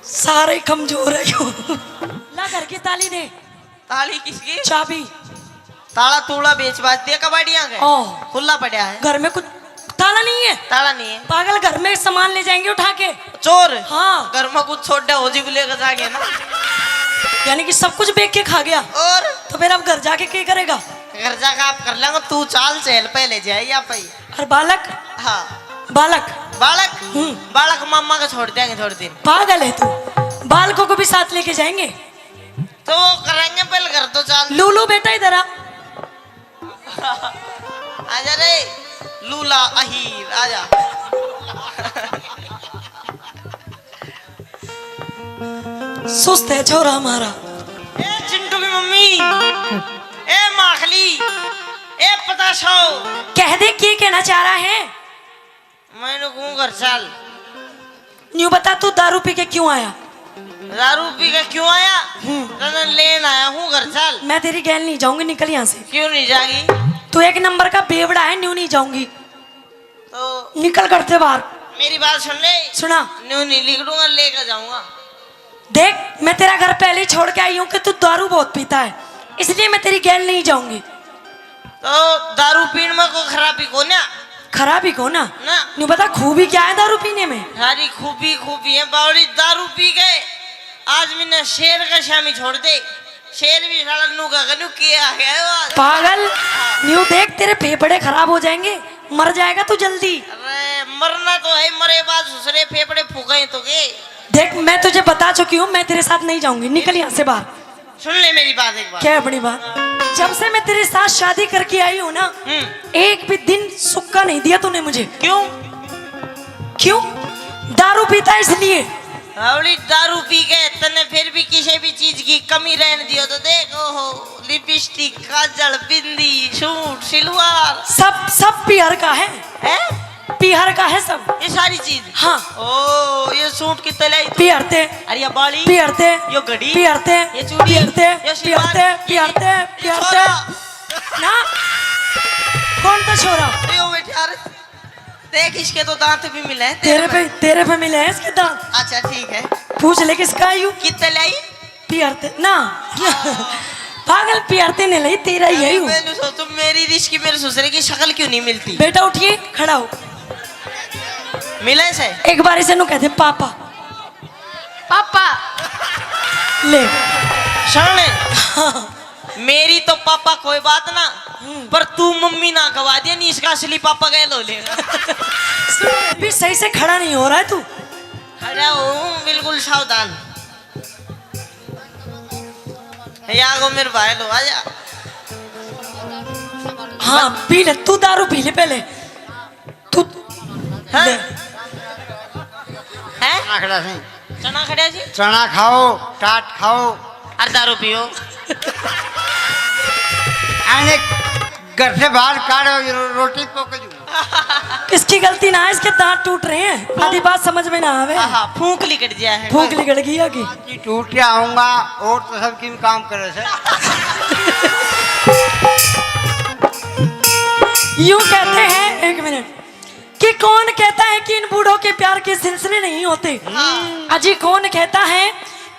सारे कमजोर है यो। ला घर की ताली दे। ताली किसकी? चाबी। ताला तूला बेच बाच दिया कबाड़ियां के। ओ। खुला पड़ा है। घर में कुछ ताला नहीं है? ताला नहीं है। पागल, घर में सामान ले जाएंगे उठा के। चोर? हाँ। घर में कुछ छोड़ा हो जी, लेकर जाके ना। यानी कि सब कुछ बेच के खा गया? और? तो फिर अब घर जाके क्या करेगा? घर जाके आप कर लेंगे, तू चाल चहल पहले जाए या पई। और बालक? हाँ। बालक? बालक? हम्म। बालक मामा को छोड़ देंगे थोड़े दिन। पागल है तू, बालकों को भी साथ लेके जाएंगे? तो करेंगे पहले घर तो चाल। लूलू बेटा इधर आ। आजा रे लूला अहीर, आजा। सुस्त है छोरा हमारा। ए चिंटू की मम्मी, ए माखली, ए पताशो। कह दे, के कहना चाह रहा है? मैंने कहूँ घर चाल। न्यू बता, तू दारू पी के क्यों आया? दारू पी के क्यों आया? हम्म। तने लेन आया हूँ, घर चाल। मैं तेरी गैल नहीं जाऊंगी, निकल यहाँ से। क्यों नहीं जागी? तू एक नंबर का बेवड़ा है, न्यू नहीं जाऊंगी। तो निकल घर से बाहर। मेरी बात सुन ले। सुना। न्यू नहीं निकलूंगा, लेकर जाऊंगा। देख, मैं तेरा घर पहले ही छोड़ के आई हूँ कि तू दारू बहुत पीता है, इसलिए मैं तेरी गैल नहीं जाऊंगी। तो दारू पीण में कोई खराबी को ना? खराबी को ना? ना। न्यू बता, खूबी क्या है दारू पीने में? सारी खूबी खूबी है बावड़ी। दारू पी के आज मैंने शेर का शामी छोड़ दे। शेर भी साला नू का कनू के आ गया है वो आज। पागल, न्यू देख, तेरे फेफड़े खराब हो जाएंगे, मर जाएगा तू जल्दी। अरे मरना तो है, मरे बाद दूसरे फेफड़े फूके तो के। देख, मैं तुझे बता चुकी हूँ, मैं तेरे साथ नहीं जाऊंगी, निकल यहाँ से बाहर। सुन ले मेरी बात एक बार। क्या अपनी बात? जब से मैं तेरे साथ शादी करके आई हूँ ना, हम्म। एक भी दिन सुक्का नहीं दिया तूने मुझे। क्यों? क्यों? दारू पीता है इसलिए। रावली, दारू पी के तन्ने फिर भी किसी भी चीज की कमी रहने दियो तो देख, ओहो, लिपस्टिक, काजल, बिंदी, सूट, सिलवार। सब, सब पीहर का है। हैं? पीहर का है सब। ये सारी चीज? हाँ। ओ, ये सूट कितने लाई तू? पीहर ते। अरे ये बाली? पीहर ते। यो घड़ी? पीहर ते। ये चूड़ी? पीहर ते। ये सिलवार? पीहर ते, ये पीहर ते, ये पीहर ते। छोरा? ना। कौन था छोरा? अरे वो बैठे यार। देख, इसके तो दांत भी मिले हैं तेरे तेरे पे। पे, तेरे पे मिले हैं इसके दांत। अच्छा, ठीक है। पूछ ले किसका है यू? कितने लाई? पीहर ते ना। पागल, पीहर ते नहीं लाई, तेरा ही है अरे यू। मैंने सोचो, मेरी रिश्की मेरे ससुरे की शक्ल क्यों नहीं मिलती? बेटा उठिए, खड़ा हो। मिले से? एक बार इसे नु कहते पापा। पापा। ले। सुन ले। हाँ। मेरी तो पापा कोई बात ना, हम्म। पर तू मम्मी ना गवा दिया, नहीं इसका असली पापा गैल हो लेगा। सुन, अभी सही से खड़ा नहीं हो रहा है तू। खड़ा हूँ, बिल्कुल सावधान। या को मेरे भाई लो, आजा। हाँ, पी ले, तू दारू पी ले पहले। तू हाँ? ले। हैं? चना खड़ा सी। चना खड़ा सी? चना खाओ, टाट खाओ। और दारू पियो। आने घर से बाहर काढ़ो, ये रो-, रोटी पक जू। इसकी गलती ना है, इसके दांत टूट रहे हैं, आधी बात समझ में ना आवे। आहा, फूंक लिकट गया है। फूंक लिकट गई है कि? कि टूट के आऊंगा और तो सब किन काम करे से। यूं कहते हैं, एक मिनट, कि कौन कहता है कि इन बूढ़ों के प्यार के सिलसिले नहीं होते? हाँ। अजी, कौन कहता है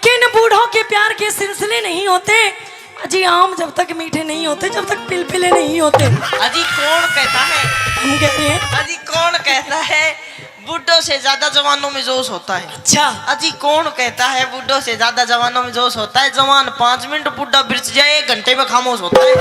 किन बूढ़ों के प्यार के सिलसिले नहीं होते, अजी आम जब तक मीठे नहीं होते, जब तक पिलपिले नहीं होते। अजी कौन कहता है, हम कह रहे हैं। अजी कौन कहता है बूढ़ों से ज्यादा जवानों में जोश होता है? अच्छा। अजी कौन कहता है बूढ़ों से ज्यादा जवानों में जोश होता है? जवान पाँच मिनट, बूढ़ा बिरछ जाए एक घंटे में खामोश होता है।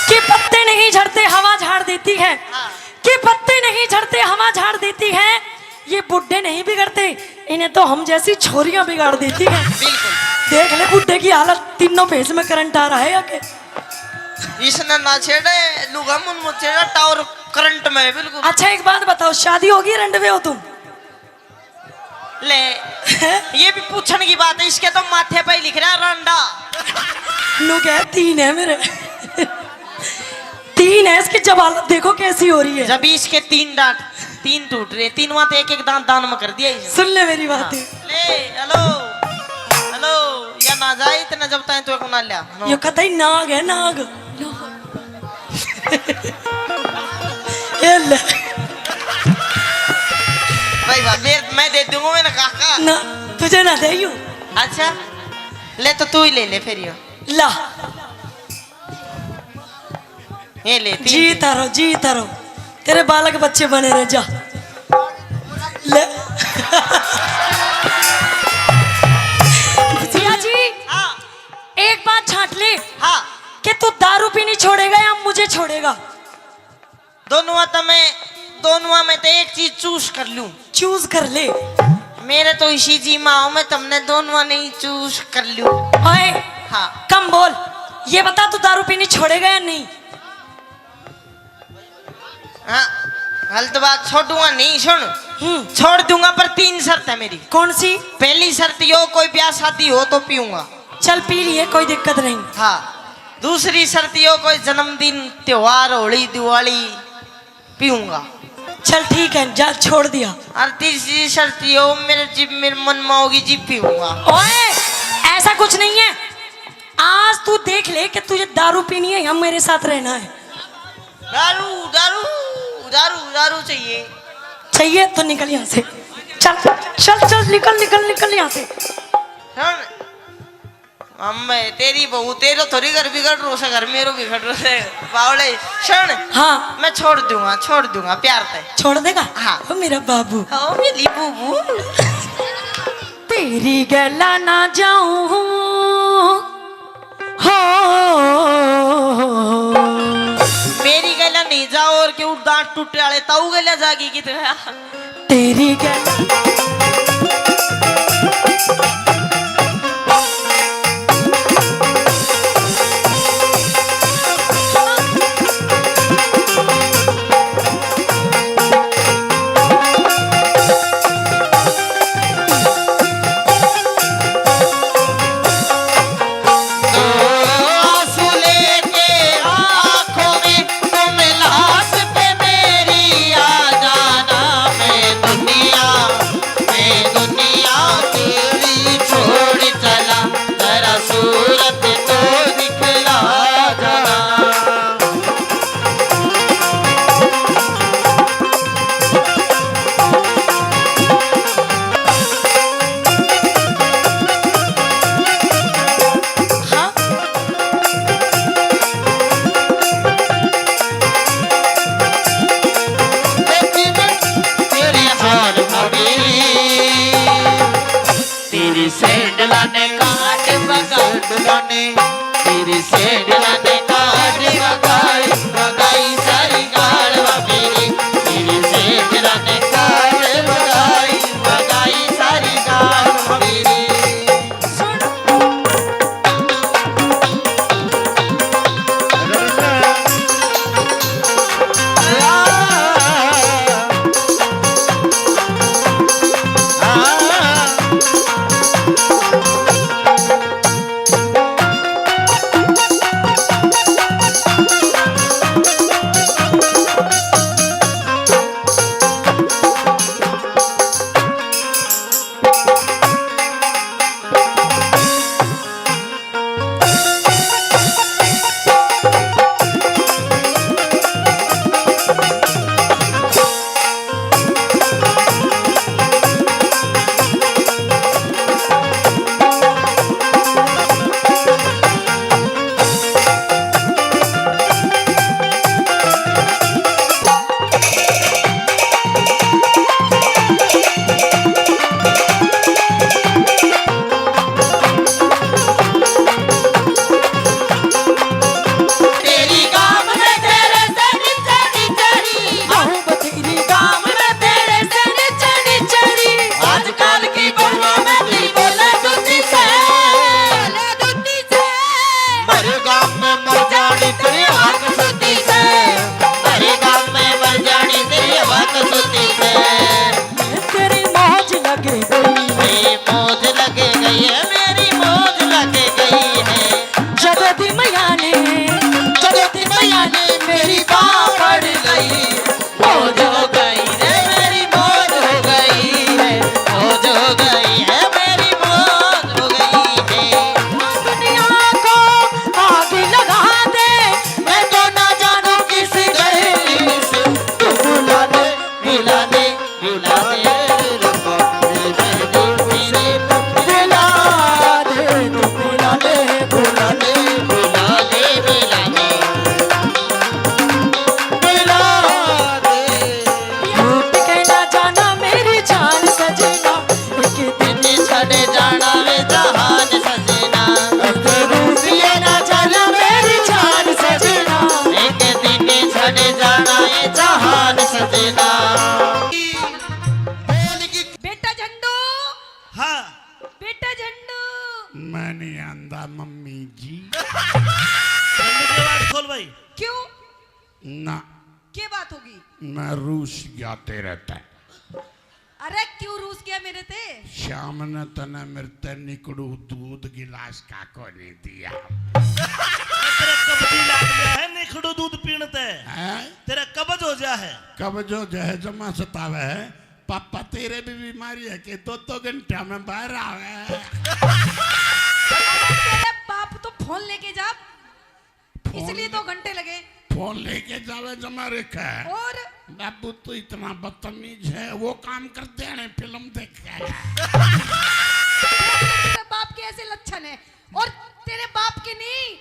कि पत्ते नहीं झड़ते, हवा झाड़ देती है। हाँ। कि पत्ते नहीं झड़ते, हवा झाड़ देती है। ये बुड्ढे नहीं बिगड़ते, इन्हें तो हम जैसी छोरियां बिगाड़ देती हैं। बिल्कुल। देख ले बुड्ढे की हालत, तीनों फेस में करंट आ रहा है या के? इसने ना छेड़े, लुगा मुन मुन छेड़ा, टावर करंट में है बिल्कुल। अच्छा, एक बात बताओ, शादी होगी, रंडवे हो तुम? ले, ये भी पूछण की बात है, इसके तो माथे पे ही लिख रहा है रंडा। नु कह तीन है मेरे। तीन है, इसकी जब हालत देखो कैसी हो रही है। जब इसके तीन दांत, तीन टूट रहे, तीनवा तो एक एक दांत दान में कर दिया इसने। सुन ले मेरी बात। हाँ। ले, हेलो, हेलो, या ना जाए इतना जब ताई तो एक ना लिया। यो कतई नाग है, नाग। ये ले। भाई, भाई, मैं, मैं दे दूंगा, मैंने कहा। ना, तुझे ना दे यूं। अच्छा, ले तो तू ही ले ले फिर यो। ला। ये ले, तीन, जीता रहो, जीता रहो। तेरे बालक बच्चे बने रहे, जा। ले। जिया जी, हाँ। एक बात छांट ले। हाँ। कि तू दारू पीनी छोड़ेगा या मुझे छोड़ेगा? दोनों तो मैं, दोनों में तो एक चीज चूज कर लूं। चूज कर ले। मेरे तो इसी जी में आओ, मैं तुमने दोनों नहीं चूज कर लूं। ओए, हाँ। कम बोल। ये बता, तू दारू पीनी छोड़ेगा या नहीं? हाँ, गलत बात, छोड़ूंगा नहीं। सुन, हम्म। छोड़ दूंगा, पर तीन शर्त है मेरी। कौन सी? पहली शर्त यो, कोई ब्याह शादी हो तो पीऊंगा। चल, पी लिए, कोई दिक्कत नहीं। हाँ, दूसरी शर्त यो, कोई जन्मदिन, त्योहार, होली, दिवाली, पीऊंगा। चल ठीक है, जा, छोड़ दिया। और तीसरी शर्त यो, मेरे जिब मेरे मन में होगी, जिब पीऊंगा। ओए, ऐसा कुछ नहीं है। आज तू देख ले कि तुझे दारू पीनी है या मेरे साथ रहना है। दारू, दारू, दारू, दारू चाहिए। चाहिए तो निकल यहाँ से। चल, चल, चल, निकल, निकल, निकल यहाँ से। सुन, अम्मे, तेरी बहू, तेरो थोड़ी घर बिगड़ रो से, घर मेरो बिगड़ रो से, बावले। सुन, हाँ। मैं छोड़ दूंगा, छोड़ दूंगा, प्यार ते। छोड़ देगा? हाँ। ओ मेरा बाबू। ओ मेरी बूबू। तेरी गैला ना जाऊं, हो। मेरी गैला नहीं जाओ और क्यों, दांत टूटे वाले ताऊ गैला जागी की तरह। तेरी गैला। तेरी सैंडला ने काट बगाई, तेरी सैंडला ने काट बगाई, बगाई सारी गालवा मेरी। तेरी सैंडला ने काट बगाई, बगाई सारी गालवा मेरी। जी। झंडू की आवाज खोल भाई। क्यों? ना। के बात होगी? मैं रूस गया तेरे तै। अरे क्यों रूस गया मेरे ते? श्याम ने तने मेरे ते निकड़ू दूध गिलास का को नहीं दिया। तेरा कब्जी लाग गया है निकड़ू दूध पीण ते। हैं? तेरा कब्ज हो जा है। कब्ज हो जाए, जमा सतावे है। पापा तेरे भी बीमारी है कि दो दो घंटा में बाहर आवे। अरे तेरे बाप तो फोन लेके जा, फोन इसलिए ले-, दो घंटे लगे। फोन लेके जावे जमा रखा है। और? बाबू तू इतना बदतमीज है, वो काम कर दे ने फिल्म देख के आया। तेरे बाप के ऐसे लक्षण है और तेरे बाप के नहीं,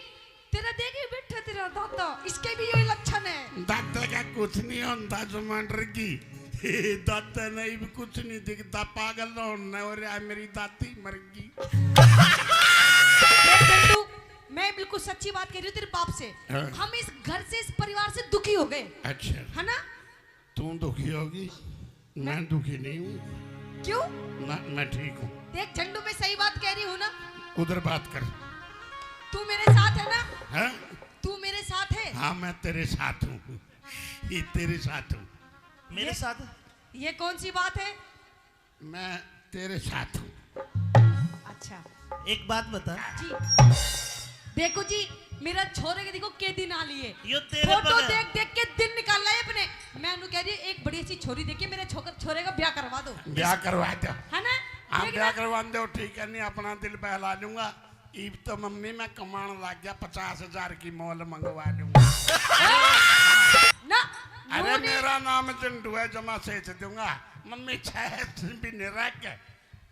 तेरा देख ही बैठा तेरा दादा, इसके भी यही लक्षण है। दादा का कुछ नहीं होता जमा डर की। दादा नहीं भी कुछ नहीं दिखता, पागल होना और आ मेरी दादी मर गई। देख झंडू, मैं बिल्कुल सच्ची बात कह रही हूँ तेरे बाप से। हाँ। हम इस घर से, इस परिवार से दुखी हो गए। अच्छा। है ना? तू दुखी होगी, मैं दुखी नहीं हूँ। क्यों? मैं, मैं ठीक हूँ। देख झंडू, मैं सही बात कह रही हूँ ना? उधर बात कर। तू मेरे साथ है ना? हैं? तू मेरे साथ है? हाँ, मैं तेरे साथ हूँ। ये तेरे साथ हूँ। मेरे ये, साथ? ये कौन सी बात है? मैं तेरे साथ हूँ। अच्छा। एक बात बता। जी। देखो जी, मेरा छोरे के देखो के दिन आ लिए। यो तेरे फोटो पर है। देख देख के दिन निकाल लाए अपने। मैं उन्हें कह रही हूँ, एक बड़ी अच्छी छोरी देखिए, मेरे छोकर-, छोरे का ब्याह करवा दो। ब्याह करवा दो। है ना? हाँ, देख ब्याह ना? करवा दो, ठीक है, नहीं अपना दिल बहला लूंगा। इब तो मम्मी मैं कमाण लग गया, पचास हजार की मॉल मंगवा लूंगा। ना, अरे वो नहीं। मेरा नाम झंडू है, जमा सेच दूंगा। मम्मी छह महीने रह के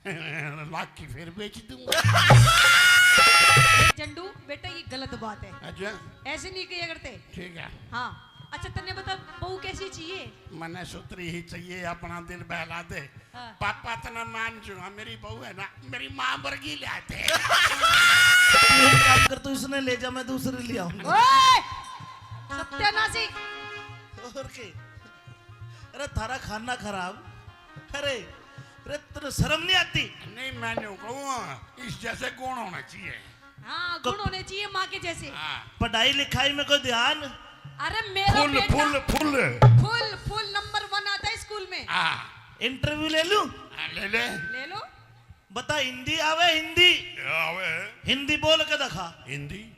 लाख की फिर बेच दूंगा। झंडू, बेटा ये गलत बात है। अच्छा। ऐसे नहीं किया करते। ठीक है। हाँ। अच्छा तन्ने बता, बहू कैसी चाहिए? मने सुथरी ही चाहिए, अपना दिल बहला दे। हाँ। पापा तना मान चुका, मेरी बहू है ना, मेरी माँ वर्गी ले आते। तू एक काम कर, तू इसने ले जा, मैं दूसरी ले आऊंगा। ओए! सत्यानाशी। और के? अरे थारा खाना खराब। अरे, अरे तेरे शर्म नहीं आती? नहीं, मैं न्यू कहूँ, इस जैसे गुण होना चाहिए। हाँ, तो गुण होने चाहिए माँ के जैसे। हाँ। पढ़ाई लिखाई में कोई ध्यान? अरे मेरा फुल, बेटा full, full. Full, full number one आता है स्कूल में। हाँ। इंटरव्यू ले लूं? हाँ, ले ले। ले लो। बता, हिंदी आवे, हिंदी? आवे। हिंदी बोल के दिखा। हिंदी?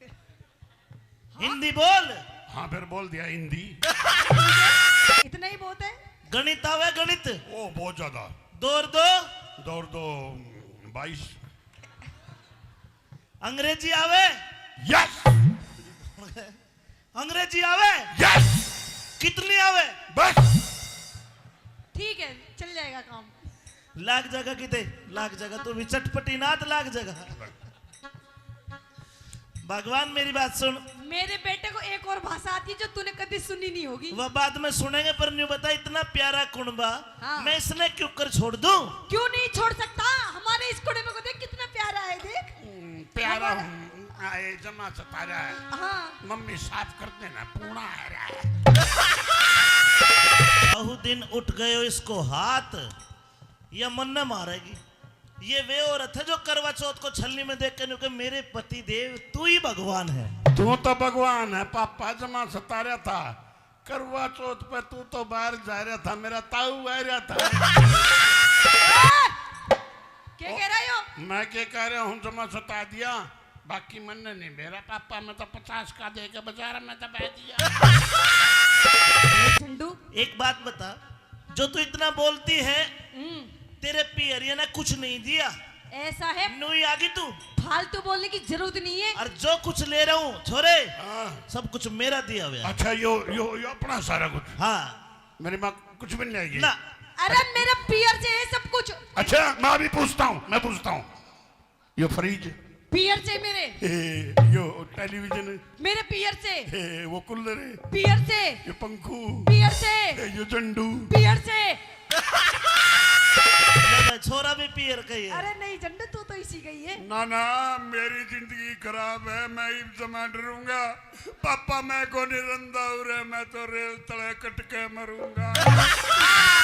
हाँ? हिंदी बोल। हाँ, फिर बोल दिया हिंदी। इतना ही बहुत है। गणित आवे, गणित? ओ, बहुत ज्यादा। दो और दो? दो और दो, बाईस। अंग्रेजी आवे? यस। अंग्रेजी आवे? यस। कितनी आवे? बस। ठीक है, चल जाएगा काम। लाग जाएगा किते, लाग जाएगा। तू भी चटपटी नाथ लाग जाएगा। भगवान, मेरी बात सुन। मेरे बेटे को एक और भाषा आती है जो तूने कभी सुनी नहीं होगी। वह बाद में सुनेंगे, पर न्यू बता, इतना प्यारा कुणबा, हाँ। मैं इसने क्यों कर छोड़ दूं? क्यों नहीं छोड़ सकता? हमारे इस कुणबे को देख, कितना प्यारा है, देख। हम्म, प्यारा हमारा हूँ, आए जमा सतारा है। हाँ। मम्मी साफ कर देना, पूना आ रहा है। बहु दिन उठ गयो इसको हाथ, या मन्ने मारेगी। ये वे औरत है जो करवा चौथ को छलनी में देख के न्यू के, मेरे पति देव तू ही भगवान है। तू तो भगवान है पापा, जमा सतारा था। करवा चौथ पे तू तो बाहर जा रहा था, मेरा ताऊ आ रहा था। क्या कह रहे हो? मैं क्या कह रहा हूँ, जमा सता दिया, बाकी मन्ने नहीं। मेरा पापा, मैं तो पचास का दे के बाजार में दबा दिया। झंडू, एक बात बता, जो तू इतना बोलती है, हम्म। तेरे पियरिया ने कुछ नहीं दिया। ऐसा है। नुई आ गई तू। फालतू बोलने की जरूरत नहीं है। और जो कुछ ले रहा हूँ छोरे, हाँ। सब कुछ मेरा दिया हुआ है। अच्छा, यो, यो, यो अपना सारा कुछ? हाँ। मेरी माँ कुछ भी नहीं आएगी। ना। अरे, मेरे पियर से है सब कुछ। अच्छा, मैं अभी पूछता हूँ, मैं पूछता हूँ। यो फ्रिज? पियर से मेरे। ए, यो टेलीविजन? मेरे पियर से। ए, वो कूलर? पियर से। यो पंखू? पियर से। ए, यो झंडू? पियर से। ले भाई, छोरा भी पियर का ही है। अरे नहीं झंडू, तू तो इसी का ही है। ना ना, मेरी जिंदगी खराब है, मैं इब जमा डरूंगा। पापा, मैं को नहीं रंदा उरे, मैं तो रेल तले कट के मरूंगा।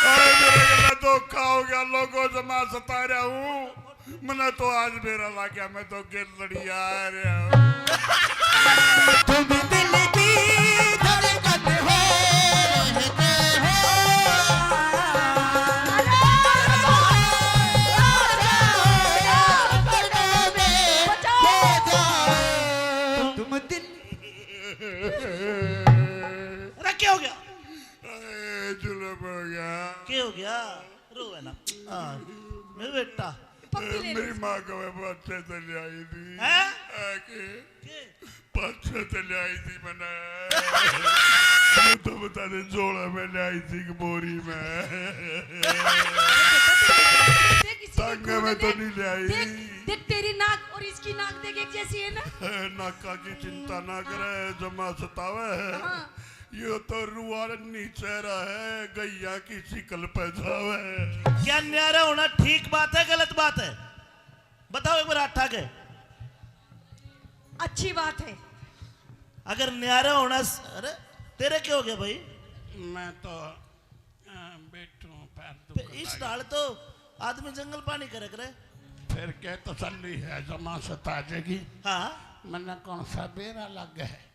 अरे मेरे गला धोखा हो गया, लोगों जमा सता रहा हूँ। मने तो आज बेरा लग गया, मैं तो गिल्लड़ी आ रहा हूँ। तुम दिल की धड़कन हो, रहते हो। तुम दिल। अरे क्या हो गया? अरे जुल्म हो गया। क्या हो गया? रोवे ना। हाँ, मेरा बेटा। पप्पी ले मेरी ली। माँ को मैं पाँच छः तो ले आई थी। हैं? आके के? पाँच छः तो ले आई थी मैंने। वो तो बता दे, जोड़ा में ले आई थी कि बोरी में। देख, इसी को तंग में तो देख, नहीं ले आई। देख, देख, तेरी नाक और इसकी नाक देख, एक जैसी है ना। नाका की चिंता ना करे, जमा सतावे। हाँ। यो तो रुआरनी चेहरा है, गैया की शिकल पे जावे। क्या न्यारा होना ठीक बात है, गलत बात है? बताओ एक बार हाथ उठा के। अच्छी बात है। अगर न्यारा होना स-, अरे, तेरे क्या हो गया भाई? मैं तो, अ, बैठूं, पैर दुख इस लगे। ढाल तो आदमी जंगल पानी करे करे। फिर क्या तसल्ली है, जमा सता जाएगी। हाँ। मन्ने कौन सा बेरा लग गया है?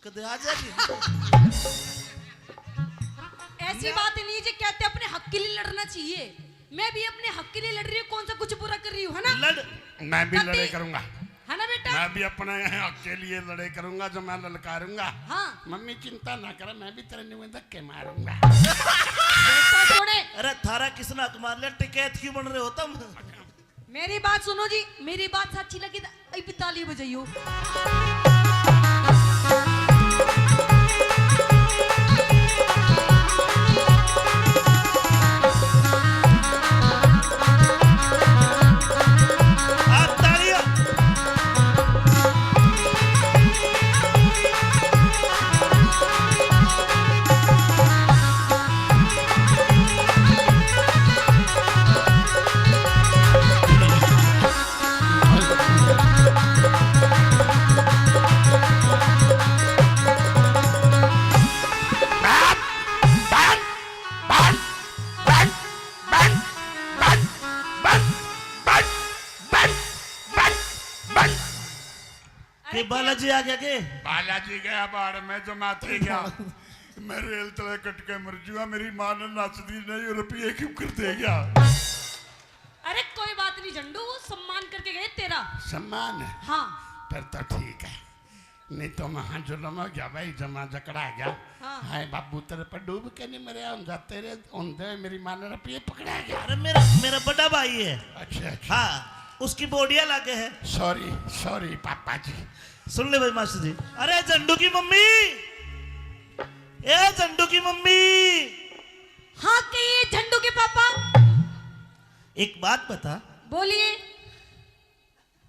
कदे आ जाएगी। ऐसी बात नहीं जी, कहते अपने हक के लिए लड़ना चाहिए। मैं भी अपने हक के लिए लड़ रही हूँ, कौन सा कुछ बुरा कर रही हूँ, है ना? लड़। मैं भी कति- लड़े करूंगा। है ना बेटा? मैं भी अपने हक के लिए लड़े करूंगा, जो मैं ललकारूंगा। हाँ। मम्मी चिंता ना करे, मैं भी तेरे नुए धक्के मारूंगा। बेटा सुने। अरे थारा किसने हक मार लिया? टिकैत क्यों बन रहे हो तुम? मेरी बात सुनो जी, मेरी बात सच्ची लगी तो इब ताली बजाइयो। आप तालियां। के बालाजी आ गया के? बालाजी गया बाड़ में, जमात ही गया। मैं रेल तले कट के मर जुआ, मेरी माँ ने नाच दी नहीं, रुपये क्यों कर दे गया? अरे कोई बात नहीं झंडू, वो सम्मान करके गए तेरा। सम्मान? हाँ। फिर तो ठीक है, नहीं तो महा जुल्म हो गया भाई, जमा जकड़ा गया। हाँ। हाय बाबू, तेरे पर डूब के नहीं मरया, हम जाते रहे होंदे, मेरी माँ ने रुपये पकड़ा गया। अरे मेरा, मेरा बड़ा भाई है। अच्छा, अच्छा। हाँ, उसकी बोडिया लागे है। सॉरी, सॉरी पापा जी। सुन ले भाई मास्टर जी। अरे झंडू की मम्मी, ए झंडू की मम्मी। हाँ कहिए झंडू के पापा। एक बात बता। बोलिए।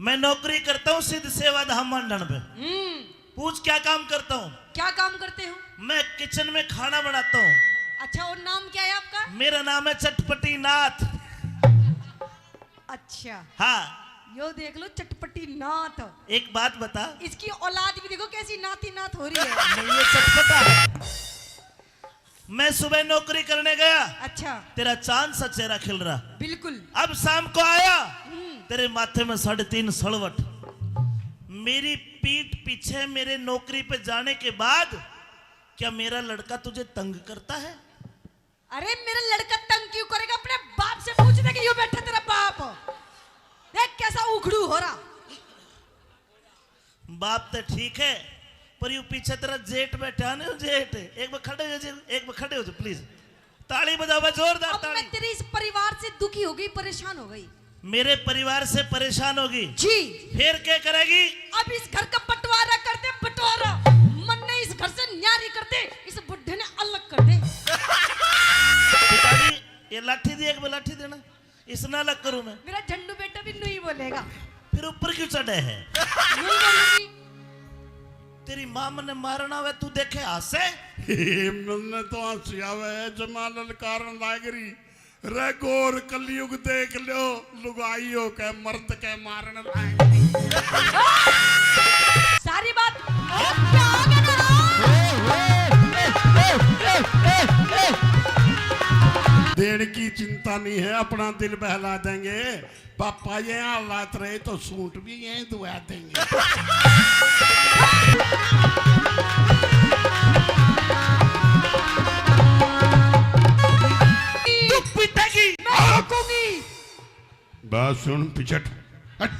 मैं नौकरी करता हूँ सिद्ध सेवा धाम मंडन पे। हम्म। पूछ क्या काम करता हूँ? क्या काम करते हो? मैं किचन में खाना बनाता हूँ। अच्छा, और नाम क्या है आपका? मेरा नाम है चटपटी नाथ। अच्छा। हाँ। यो देख लो चटपटी नाथ। एक बात बता। इसकी औलाद भी देखो कैसी नाती नाथ हो रही है। नहीं, ये चटपटा है। मैं सुबह नौकरी करने गया। अच्छा। तेरा चांद सा चेहरा खिल रहा। बिल्कुल। अब शाम को आया, हम्म। तेरे माथे में साढ़े तीन सलवट। मेरी पीठ पीछे मेरे नौकरी पे जाने के बाद क्या मेरा लड़का तुझे तंग करता है? अरे मेरा लड़का तंग क्यों करेगा? अपने बाप से पूछ दे कि यो बैठा तेरा बाप। देख कैसा उखड़ू हो रहा। बाप तो ठीक है, पर यू पीछे तेरा जेठ बैठा ना, जेठ। एक बार खड़े हो जाओ, एक बार खड़े हो जाओ प्लीज। ताली बजाओ भाई, जोरदार अब ताली। मैं तेरे इस परिवार से दुखी हो गई, परेशान हो गई। मेरे परिवार से परेशान होगी? जी। फिर क्या करेगी? अब इस घर का बंटवारा कर दे, बंटवारा। मन्ने इस घर से न्यारी कर दे, इस बुढ़े ने अलग कर दे। पिताजी, ये लाठी दी, एक बार लाठी देना। इसना अलग करूं मैं। मेरा झंडू बेटा भी नुई बोलेगा। फिर ऊपर क्यों चढ़े है? नुई बोलूंगी। तेरी माँ मन्ने मारना वे, तू देखे हंसे? मन्ने तो हंसी आवे, जमा ललकारन लाग रही। रे घोर कलयुग देख लो, लुगाई हो के मर्द के मारन लाग रही। सारी बात। देन की चिंता नहीं है, अपना दिल बहला देंगे। पापा ये हालात रहे तो सूट भी यहीं धुआ देंगे। तू पिटेगी। मैं रोकूंगी। बात सुन पिछट। हट।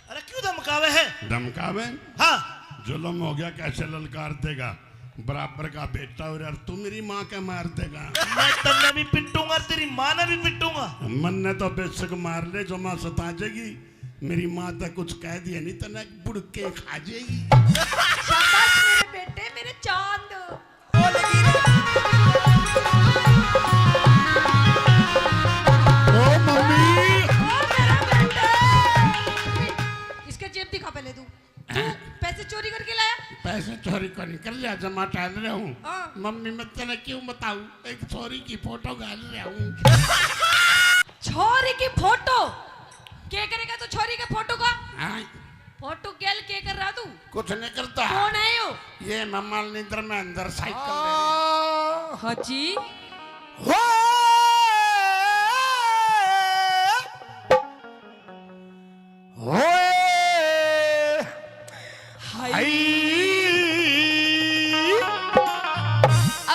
अरे क्यों धमकावे है? धमकावे? हाँ। जुल्म हो गया, कैसे ललकार देगा? बराबर का बेटा और यार, तू मेरी माँ के मार देगा। मैं तन्ने भी पिटूंगा, तेरी माँ ने भी पिटूंगा। मन्ने तो बेशक मार ले, जो माँ सता जाएगी। मेरी माँ तो कुछ कह दिया नहीं, तन्ने बुड़के खा जाएगी। शाबाश मेरे बेटे, मेरे चांद। ओ मम्मी। ओ मेरा बेटा। इसके जेब दिखा पहले तू। तू हैं? पैसे चोरी करके लाया? पैसे चोरी को नहीं कर लिया, जमा टाल रहा हूँ। हाँ। मम्मी, मैं तेरे क्यों बताऊँ, एक छोरी की फोटो घाल रहा हूँ। छोरी की फोटो? के करेगा तू छोरी के फोटो का? हाँ। फोटो गेल के कर रहा तू? कुछ नहीं करता। कौन है यो? ये मम्मा नींदर में अंदर साइकिल ले रही। हाँ जी। हो। होए। हाय। हाय।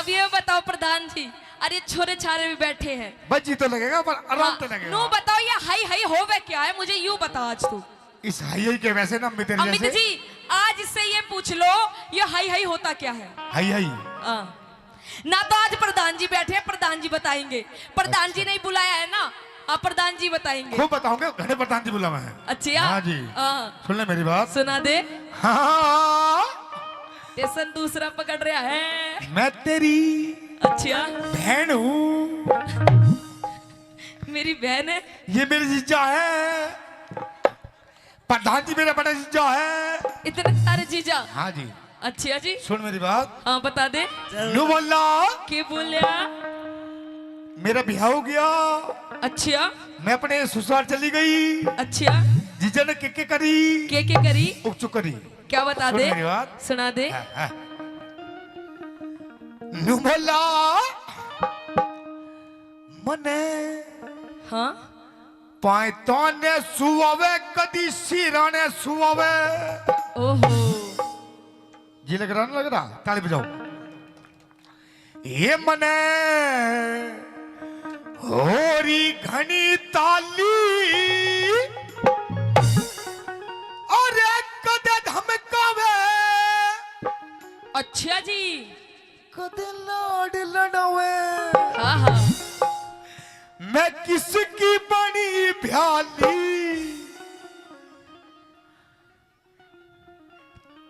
अब ये बताओ प्रधान जी, अरे छोरे छारे भी बैठे हैं। बज्जी तो लगेगा, पर आराम हाँ, तो लगेगा। नू बताओ, ये हाय हाय होवे क्या है, मुझे यूं बता आज तू। इस हाय हाय के वैसे ना अमित अमित जैसे जी, आज इससे ये पूछ लो, ये हाय हाय होता क्या है? हाय हाय। हाँ। ना तो आज प्रधान जी बैठे हैं, प्रधान जी बताएंगे। प्रधान अच्छा। जी ने ही बुलाया है ना, आप प्रधान जी बताएंगे। खूब बताऊंगे, घणे प्रधान जी बुलावा है। अच्छा। हाँ जी। हाँ। सुन ले मेरी बात। सुना दे। हाँ। टेंशन दूसरा पकड़ रहा है। मैं तेरी अच्छा। बहन हूँ। मेरी बहन है। ये मेरी जीजा है। प्रधान जी मेरा बड़ा जीजा है। इतने सारे जीजा? हाँ जी। अच्छा जी। सुन मेरी बात। हाँ, बता दे। नू बोला। के बोलिया? मेरा ब्याह हो गया। अच्छा। मैं अपने ससुराल चली गई। अच्छा। जीजा ने के के करी? के के करी? उकचुक करी। क्या बता सुन दे? मेरी बात। सुना दे। हाँ, हाँ। नू बोला। मने हाँ। पायताने सुआवे, कदी सिराने सुआवे। ओहो। जी लग रहा ना, लग रहा? ताली बजाओ। ये मने होरी घणी ताली, अरे कदे धमकावे। अच्छा जी। कदे लाड लड़ावे। हाँ, हाँ। मैं किसकी बनी भ्याली?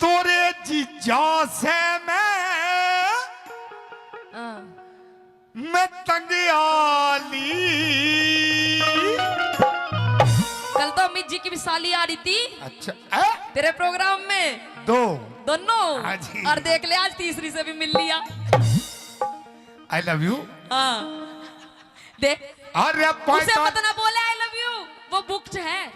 तोरे जीजा से मैं, हाँ। मैं तंग आली। कल तो अमित जी की भी साली आ रही थी। अच्छा, हैं? तेरे प्रोग्राम में। दो। दोनों? हाँ जी। और देख ले, आज तीसरी से भी मिल लिया। I love you। हाँ। दे। अरे उसे पायता- मत ना बोले I love you, वो booked है,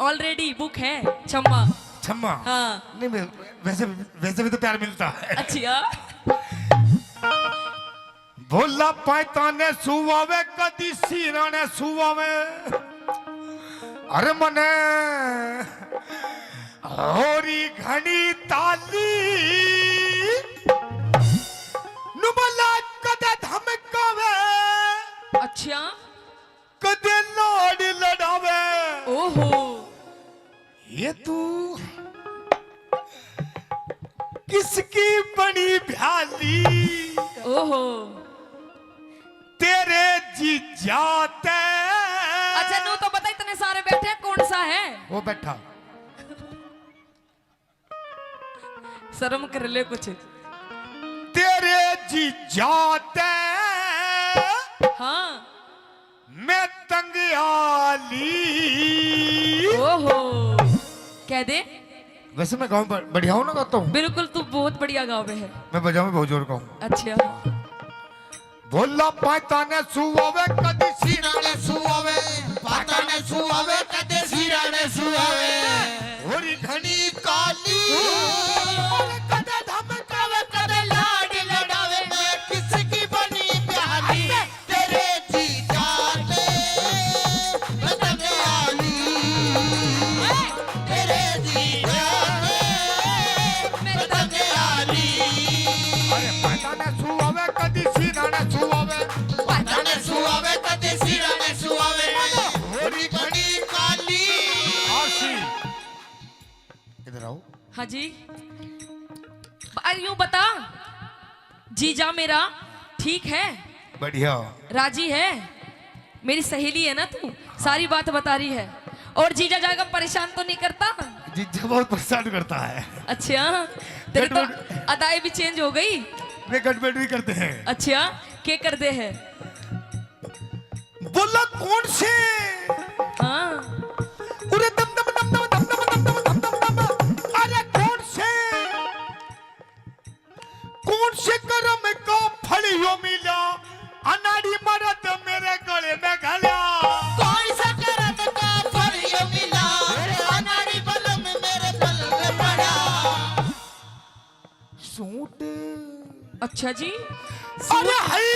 already book है। छम्मा। छम्मा। हाँ। नहीं, मैं वैसे, वैसे भी तो प्यार मिलता है। अच्छा। बोला पायता ने सुआवे, कदी सीरा ने सुआवे। अरे मने होरी घणी ताली, नुमला कदे धमकावे। अच्छा। कदे लाड लड़ावे। ओहो। ये तू किसकी बनी भ्याली? ओहो। तेरे जीजा ते। अच्छा, नू तो बता, इतने सारे बैठे हैं, कौन सा है? वो बैठा। शर्म कर ले कुछ। तेरे जीजा ते हाँ। मैं तंग आली। ओहो। कह दे। वैसे मैं गाऊं ब-, बढ़िया हूं ना गाता हूं? बिल्कुल, तू बहुत बढ़िया गावे है। मैं बजाऊं, बहुत जोर का हूं। अच्छा। बोला पायता ने सुआवे, कदी सीरा ने सुआवे, पायता ने सुआवे, कदी सीरा ने सुआवे। होरी घणी काली, कदे धमकावे, कदे लाड लड़ावे, मैं किसकी बनी भ्याली, तेरे जीजा हाँ जी। अरे यूं बता, जीजा मेरा ठीक है? बढ़िया। राजी है? मेरी सहेली है ना तू, सारी बात बता रही है। और जीजा जाएगा परेशान तो नहीं करता? जीजा बहुत परेशान करता है। अच्छा, तेरी तो गड़बड़। अदाएं भी चेंज हो गई। वे गड़बड़ भी करते हैं। अच्छा, क्या करते हैं? बोला कौन से? हाँ। उरे दम दम दम दम दम दम दम दम दम दम दम। अरे कौन से? कौन से करम का फल यो मिला? अनाड़ी मरद मेरे गले में घल्या। कौन से करम का फल यो मिला? अनाड़ी बलम मेरे गले में पड़ा। सूट। अच्छा जी। अरे हई,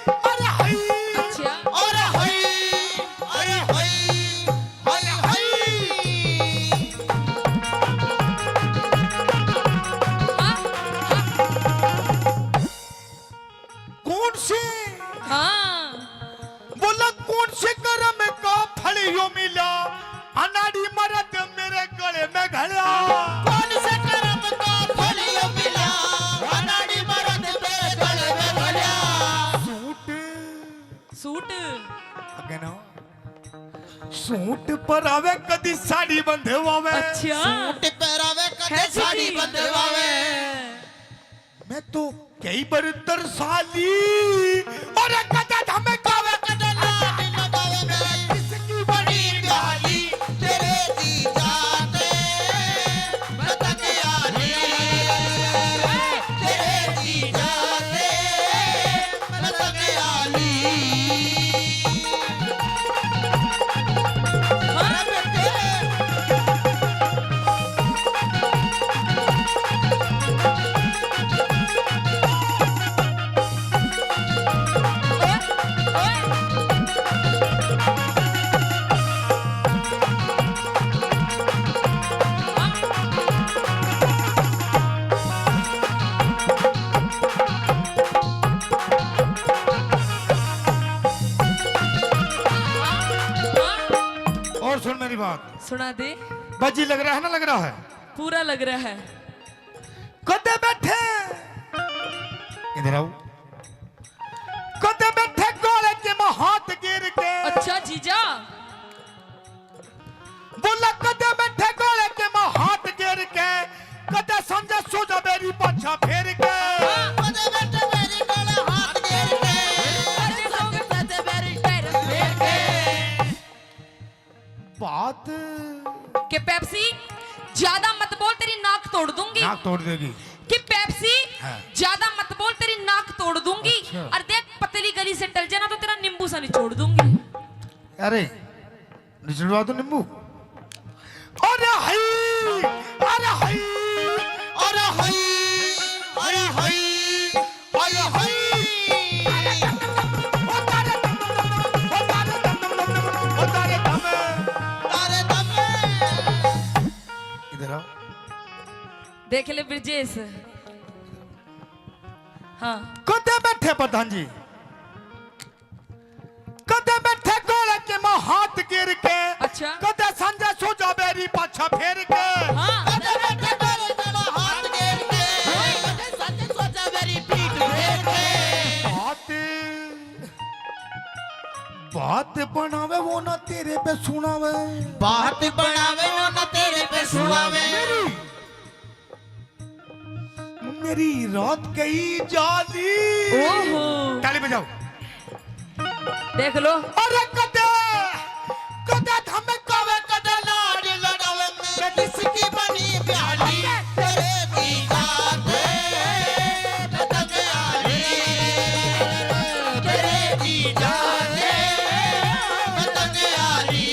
अरे हई। अच्छा। अरे हई, अरे हई, हई, हई। हाँ, हाँ। कौन से? हाँ। बोला कौन से करम का फल यो मिला, अनाड़ी मरद मेरे गले में घल्या। कौन से करम का फल यो मिला, अनाड़ी मरद तेरे गले में घल्या। सूट। सूट। अगे ना। सूट पहरावे कदी साड़ी बंधवावे। अच्छा। सूट पहरावे कदी है जी। साड़ी बंधवावे। मैं तो कई बार तरसाली और कदा धमकावे, कदा लाड लगावे, मैं इसकी बड़ी गाली। तेरे जीजा से मैं तंग आली, तेरे जीजा से मैं तंग आली। और सुन मेरी बात। सुना दे। बाजी लग रहा है ना, लग रहा है? पूरा लग रहा है। कदे बैठे, इधर आओ। कदे बैठे गोले के मैं हाथ गिर के। अच्छा जीजा। बोला कदे बैठे गोले के मैं हाथ गिर के, कदे समझे सोजा मेरी पाछा फेर के। हाँ। कदे बैठे मेरी गोले हाथ गिर के, कदे समझे सोजा मेरी पैर फेर के। बात के पेप्सी, ज्यादा मत बोल, तेरी नाक तोड़ दूंगी। नाक तोड़ देगी। कि पेप्सी, हाँ। ज्यादा मत बोल, तेरी नाक तोड़ दूंगी। अच्छा। और देख, पतली गली से टल जाना तो तेरा नींबू सा निचोड़ दूंगी। अरे, निचोड़वा दो नींबू। अरे हई, अरे हई, अरे हई, अरे हई। हाय, हाय। ओ तारे दम, ओ तारे दम, ओ तारे दम। तारे दम। इधर आओ। देख ले ब्रजेश। हाँ। कदे बैठे प्रधान जी? कदे बैठे गोले के मैं हाथ गिर के। अच्छा। कदे संजय सोजा बेरी पाछा फेर के। हाँ। कदे बैठे गोले के मैं हाथ गिर के। कदे संजय सोजा बेरी पीठ फेर के। बात, बात बनावे वो ना तेरे पे सुनावे। बात बनावे वो ना तेरे पे सुनावे। मेरी मेरी रात गई जाली। ओहो। ताली बजाओ। देख लो। अरे कदे, कदे धमकावे, कदे लाड़ लड़ावे, मैं किसकी बनी प्याली? तेरे दीदा थे पतंग आली, तेरे दीदा थे पतंग आली।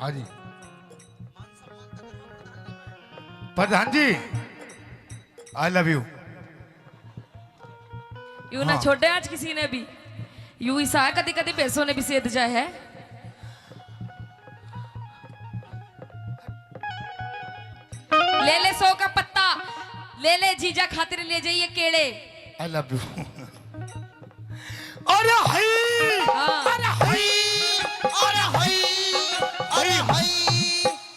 हाँ जी। प्रधान जी, I love you। यू ना हाँ। छोड़े आज किसी ने भी। यू इसा कदी कदी पैसों ने भी सेध जाए है। ले ले सौ का पत्ता, ले ले जीजा खातिर ले जाइए केले। I love you। अरे हई, हाँ। अरे हई, अरे हई, अरे हई,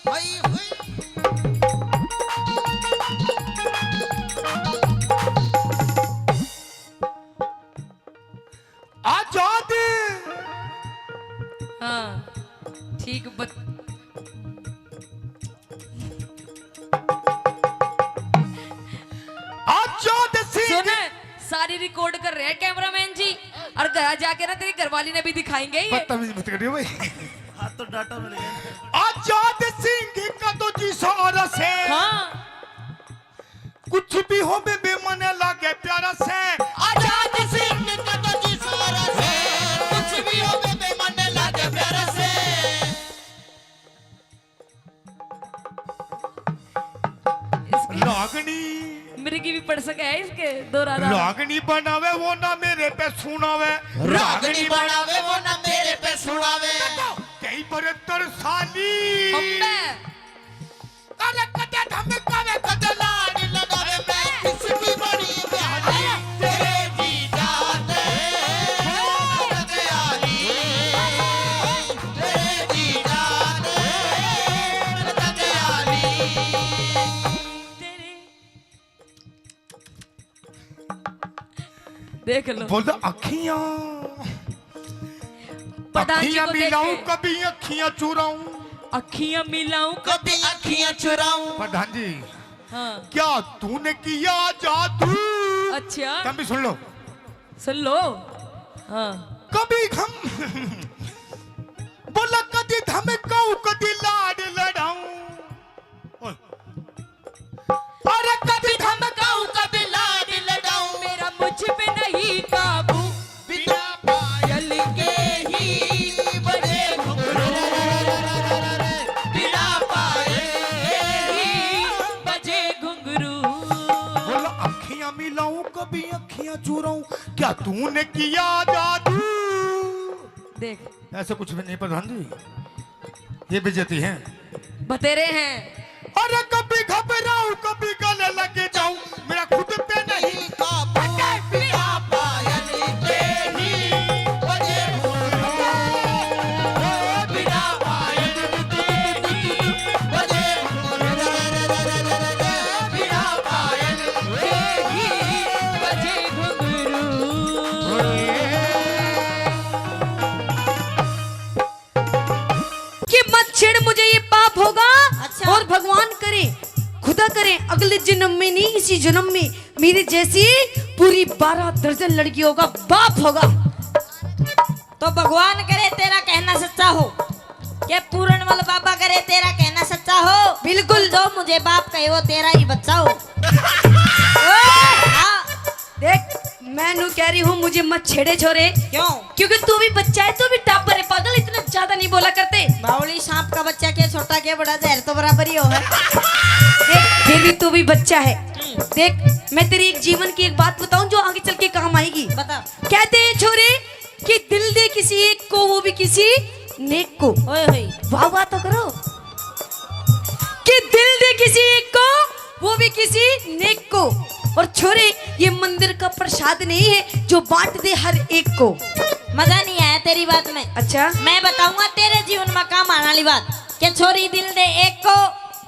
हई, हई। आजाद। हाँ, ठीक बत-, आजाद सिंह। सुन, सारी रिकॉर्ड कर रहे हैं कैमरामैन जी, और घर जाके ना तेरी घरवाली ने भी दिखाएंगे ये। बदतमीजी मत करियो भाई। हाथ तो डाटा मिल गया। आजाद सिंह का तो जी सारा से। हाँ। कुछ भी हो बेबे मने लागे प्यारा से। आजाद सिंह का तो जी सारा से। कुछ भी हो बेबे मने लागे प्यारा से। इसकी रागनी। मिर्गी भी पड़ सके है इसके दो राधा। रागनी बनावे वो ना मेरे पे सुनावे। रागनी बनावे वो ना मेरे पे सुनावे। कई बरतर साली। अम्बे। अरे कदे धमकावे, कदे लाड़ लड़ावे, मैं किसकी बड़ी बहनी, तेरे जीजा ने, तेरे जीजा ने, देख लो। बोल अखियां। प्रधान जी अखियां को देख मिलाऊं के। कभी अखियां चुराऊं। अखियां मिलाऊं कभी अखियां चुराऊं। प्रधान जी, हाँ। क्या तूने किया जादू? अच्छा। तुम भी सुन लो। सुन लो। हाँ। कभी हम बोला कदी धमकाऊं, कदी लाड़ लड़ाऊं। ओए। अरे कभी धमकाऊं, कभी लाड़ लड़ाऊं, मेरा मुझ पे नहीं काबू। बिना पायल के ही बजे घुंघरू, बिना पायल के ही बजे घुंघरू। बोला अखियां मिलाऊं, कभी अखियां चुराऊं, क्या तूने किया जादू? देख। ऐसे कुछ भी नहीं प्रधान जी, ये बेइज्जती है। बतेरे हैं। अरे कभी घबराऊं, कभी गले लग जाऊं, मेरा खुद पे नहीं काबू। बिना पायल के ही बजे घुंघरू, बिना पायल के बजे घुंघरू, बिना पायल के ही बजे घुंघरू। कि मत छेड़ मुझे, ये पाप होगा। अच्छा। और भगवान करे, खुदा करे, अगले जन्म में नहीं, इसी जन्म में मेरे जैसी पूरी बारह दर्जन लड़कियों का बाप होगा। तो भगवान करे तेरा कहना सच्चा हो, के पूरणमल बाबा करे तेरा कहना सच्चा हो। बिल्कुल। जो मुझे बाप कहे वो तेरा ही बच्चा हो। हाँ। देख, मैं नू कह रही हूँ, मुझे मत छेड़े छोरे। क्यों? क्योंकि तू भी बच्चा है, तू भी टापर है पागल, इतना ज्यादा नहीं बोला करते। बावली सांप का बच्चा के छोटा के बड़ा, जहर तो बराबर ही हो है। देख, फिर भी तू भी बच्चा है। हम्म। देख, मैं तेरी एक जीवन की एक बात बताऊं जो आगे चल के काम आएगी। बता। कहते हैं छोरे कि दिल दे किसी एक को, वो भी किसी नेक को। ओए होए। वाह वाह तो करो। कि दिल दे किसी एक को, वो भी किसी नेक को। और छोरे, ये मंदिर का प्रसाद नहीं है जो बांट दे हर एक को। मजा नहीं आया तेरी बात में। अच्छा। मैं बताऊंगा तेरे जीवन में काम आने वाली बात, कि छोरी दिल दे एक को,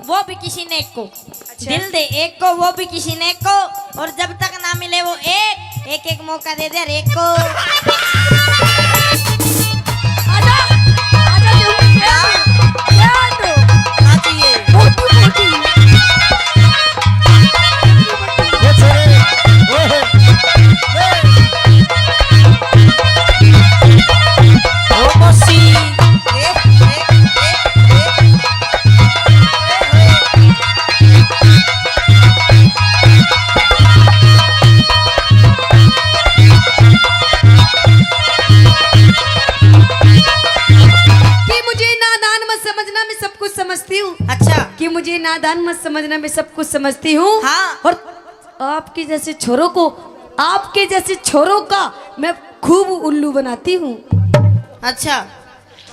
वो भी किसी नेक को। अच्छा। दिल दे एक को, वो भी किसी नेक को, और जब तक ना मिले वो एक, एक एक मौका दे दे हर एक को। आजा, आजा, जल्दी, जल्दी। क्या तो? ना चाहिए। मोटी, मोटी। ये छोरे, ओए, ए। ओ मौसी। ए, ए, ए, ए। कि मुझे नादान मत समझना, मैं सब कुछ समझती हूँ। अच्छा। कि मुझे नादान मत समझना, मैं सब कुछ समझती हूँ। हाँ। और आपके जैसे छोरों को आपके जैसे छोरों का मैं खूब उल्लू बनाती हूँ। अच्छा,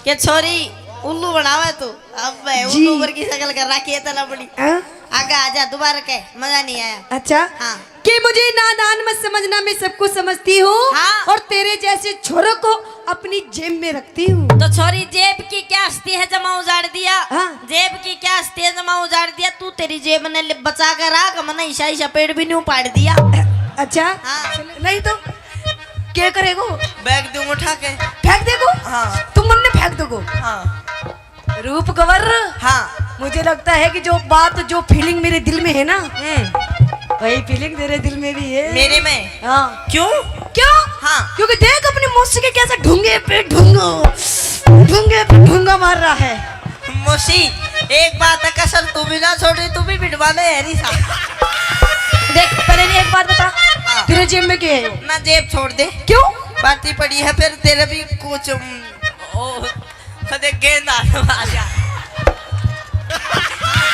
के छोरी उल्लू बनावे तू? अब मैं जी। उल्लू पर की शकल कर रखी है तना बड़ी। हाँ? आगे आजा, दोबारा कह, मजा नहीं आया। अच्छा? हाँ। कि मुझे नादान मत समझना, मैं सब कुछ समझती हूँ। हाँ। और तेरे जैसे छोरों को अपनी जेब में रखती हूँ। तो छोरी, जेब की क्या हस्ती है, जमा उजाड़ दिया। हाँ। जेब की क्या हस्ती है, जमा उजाड़ दिया। तू तेरी जेब ने ले-, बचा के रख, मैंने ईशा ईशा पेड़ भी नहीं उपाड़ दिया। अच्छा? हाँ। नहीं तो क्या करेगो? बैग दूंगा उठा के। फेंक देगो? हाँ। तुम मन ने फेंक दोगो? हाँ। रूप कवर। हाँ। मुझे लगता है कि जो बात, जो फीलिंग मेरे दिल में है ना, हम्म। वही फीलिंग तेरे दिल में भी है। मेरे में? हाँ। क्यों? क्यों? हाँ। क्योंकि देख अपनी मौसी के कैसे ढूंगे पे ढूंगा, ढूंगे पे ढूंगा मार रहा है। मौसी, एक बात है, कसर तू भी ना छोड़ रही, तू भी बिठवा ले, हैरी सा। देख, पहले एक बात बता, हाँ। तेरे जेब में क्या है? ना, जेब छोड़ दे। क्यों? बाती पड़ी है, फिर तेरे भी कुछ, उम, ओ, कदे गेंद हाथ में आ जा।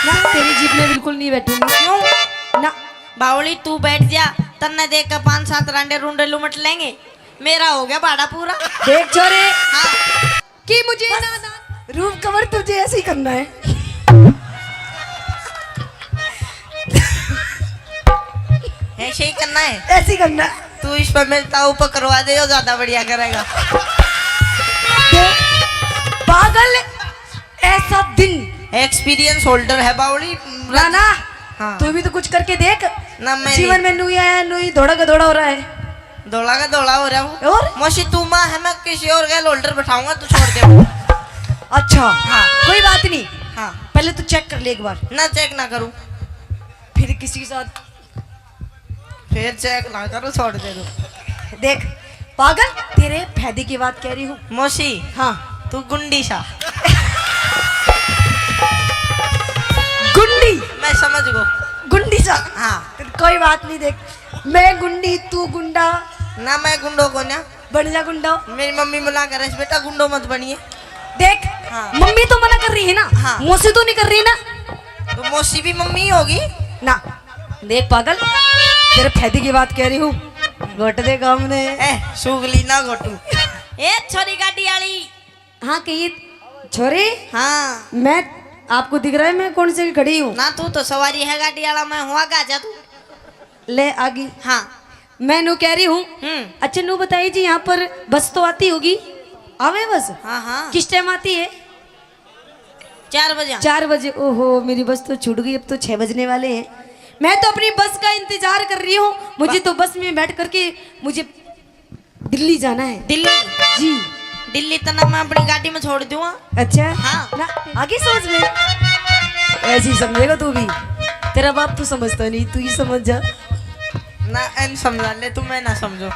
ना, तेरी जीप में बिल्कुल नहीं बैठूंगी। क्यों? ना। बावली, तू बैठ जा, तन्ने देख के पांच सात रांडे रूंडे लुमट लेंगे। मेरा हो गया भाड़ा पूरा। देख छोरे, हाँ। कि मुझे बस, ना, ना। रूप कवर तुझे ऐसे ही करना है। ऐसे ही करना है। ऐसे ही करना है। तू इस पर मेरे ताऊ पर करवा दे, वो ज्यादा बढ़िया करेगा। देख, पागल, ऐसा दिन। एक्सपीरियंस होल्डर है बावली। ना, ना। हाँ। तू भी तो कुछ करके देख। ना, मैं जीवन नहीं। में नुई आया, नुई धोड़ा का धोड़ा हो रहा है। धोला का धोला हो रहा हूँ। और? मौसी, तू माँ है, मैं किसी और गैल होल्डर बैठाऊंगा, तू छोड़ दे। अच्छा। हाँ। कोई बात नहीं। हाँ। पहले तू चेक कर ले एक बार। ना, चेक ना करूँ। फिर किसी के साथ? फिर चेक ना करूँ, छोड़ दे तू। देख पागल, तेरे फायदे की बात कह रही हूँ। मौसी। हाँ। तू गुंडी सा। गुंडी? मैं समझ गो। गुंडी सा? हाँ। कोई बात नहीं, देख, मैं गुंडी, तू गुंडा। ना, मैं गुंडो को ना। बन जा गुंडो। मेरी मम्मी मना करे, "बेटा, गुंडो मत बनिए।" देख, हाँ। मम्मी तो मना कर रही है ना, हाँ। मौसी तो नहीं कर रही ना। तो मौसी भी मम्मी ही होगी ना। देख पागल, तेरे फायदे की बात कह रही हूँ। घोट दे काम ने। ए, सुगली ना घोटू। ए, छोरी गाड़ी वाली। हाँ, कहिए छोरे। हाँ। मैं आपको दिख रहा है, मैं कौन से खड़ी हूँ? ना, तू तो सवारी है गाड़ी वाला, मैं हूँ आगे, आ जा तू। ले, आ गई। हाँ। मैं नू कह रही हूँ। हम्म। अच्छा, नू बताइए जी, यहाँ पर बस तो आती होगी? आवे बस? हाँ, हाँ। किस टाइम आती है? चार बजे। चार बजे। ओहो, मेरी बस तो छूट गई, अब तो छह बजने वाले हैं। मैं तो अपनी बस का इंतजार कर रही हूँ, मुझे बा- तो बस में बैठ करके मुझे दिल्ली जाना है। दिल्ली? जी। दिल्ली तना मैं अपनी गाड़ी में छोड़ दूंगा। अच्छा। हाँ। ना, आगे समझ में। ऐसी समझेगा तू भी। तेरा बाप तू समझता नहीं, तू ही समझ जा। ना, एन समझा ले तू, मैं ना समझो।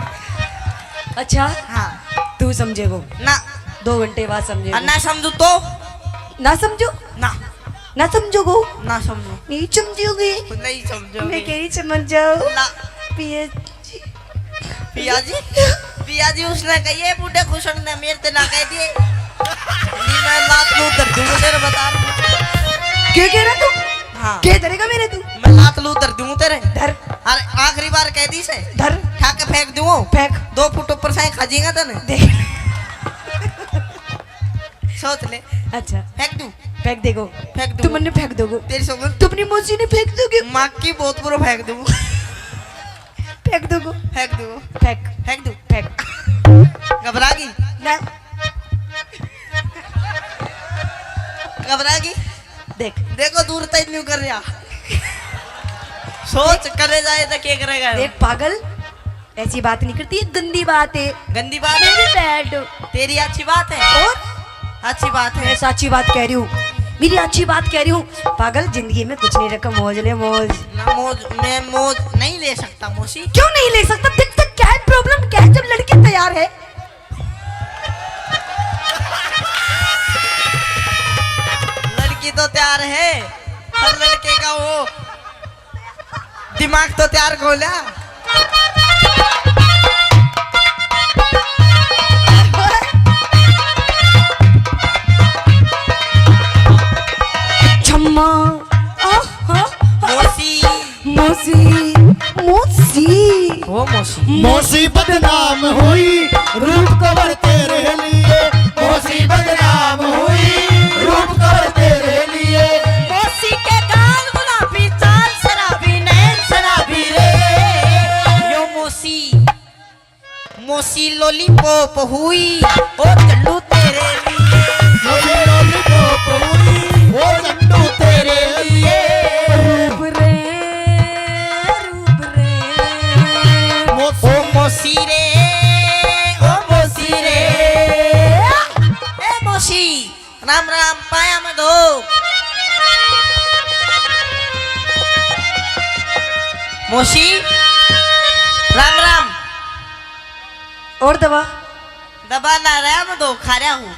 अच्छा। हाँ। तू समझेगो? ना। दो घंटे बाद समझेगो। और ना समझू तो? ना समझो? ना। ना समझोगो? ना समझो। नहीं समझोगे? नहीं समझोगे। मैं कह रही समझ जाओ। ना। पिया जी। पिया जी? पिया जी उसने कहिए बूढ़े खुशन ने मेरे ते ना कह दिए। नहीं, मैं लात लूं धर दूंगा तेरे, बता। क्या कह रहा तू? हाँ। क्या धरेगा मेरे तू? मैं लात लूं धर दूंगा तेरे। धर। अरे आखिरी बार कह दी से। धर। ठा के फेंक दूंगा। फेंक। दो फुट ऊपर से खा जाएगा तने। देख। सोच ले। अच्छा। फेंक दूं? फेंक देगो। फेंक दूं। तू मन्ने फेंक दोगो। तेरी समझ। तू अपनी मौसी ने फेंक दोगे। माँ की बहुत बुरा फेंक दूं। फेंक दोगो। फेंक दूं। फेंक। फेंक दूं। फेंक। घबरा गई? ना। घबरा गई? देख। देखो दूर तक न्यू कर रहा। सोच करे जाए तो क्या करेगा? देख पागल, ऐसी बात नहीं करती, ये गंदी बात है। गंदी बात है? मेरी bad। तेरी अच्छी बात है। और? अच्छी बात है। मैं सच्ची बात कह रही हूँ, मेरी अच्छी बात कह रही हूँ। पागल, जिंदगी में कुछ नहीं रखा, मौज ले मौज। ना मौज, मैं मौज नहीं ले सकता मौसी। क्यों नहीं ले सकता? दिक्कत क्या है, problem क्या है? जब लड़की तैयार है। लड़की तो तैयार है, पर लड़के का वो दिमाग तो तैयार को लिया। छम्मा, आहा, मौसी। मौसी, मौसी। ओ मौसी। हुई रूप कवर तेरे लिए, मौसी बदनाम हुई रूप कवर तेरे लिए। मौसी के गाल गुलाबी, चाल शराबी, नैन शराबी रे। यो मौसी, मौसी लॉलीपॉप हुई, ओ झंडू तेरे लिए। मौसी लॉलीपॉप हुई, ओ झंडू तेरे लिए। रूप रे, रूप रे। मौसी। ओ मौसी रे, ओ मौसी रे। ए मौसी, राम राम, पाया में दो। मौसी, राम राम। और दबा? दबा ना रहा, मैं दो खा रहा हूँ।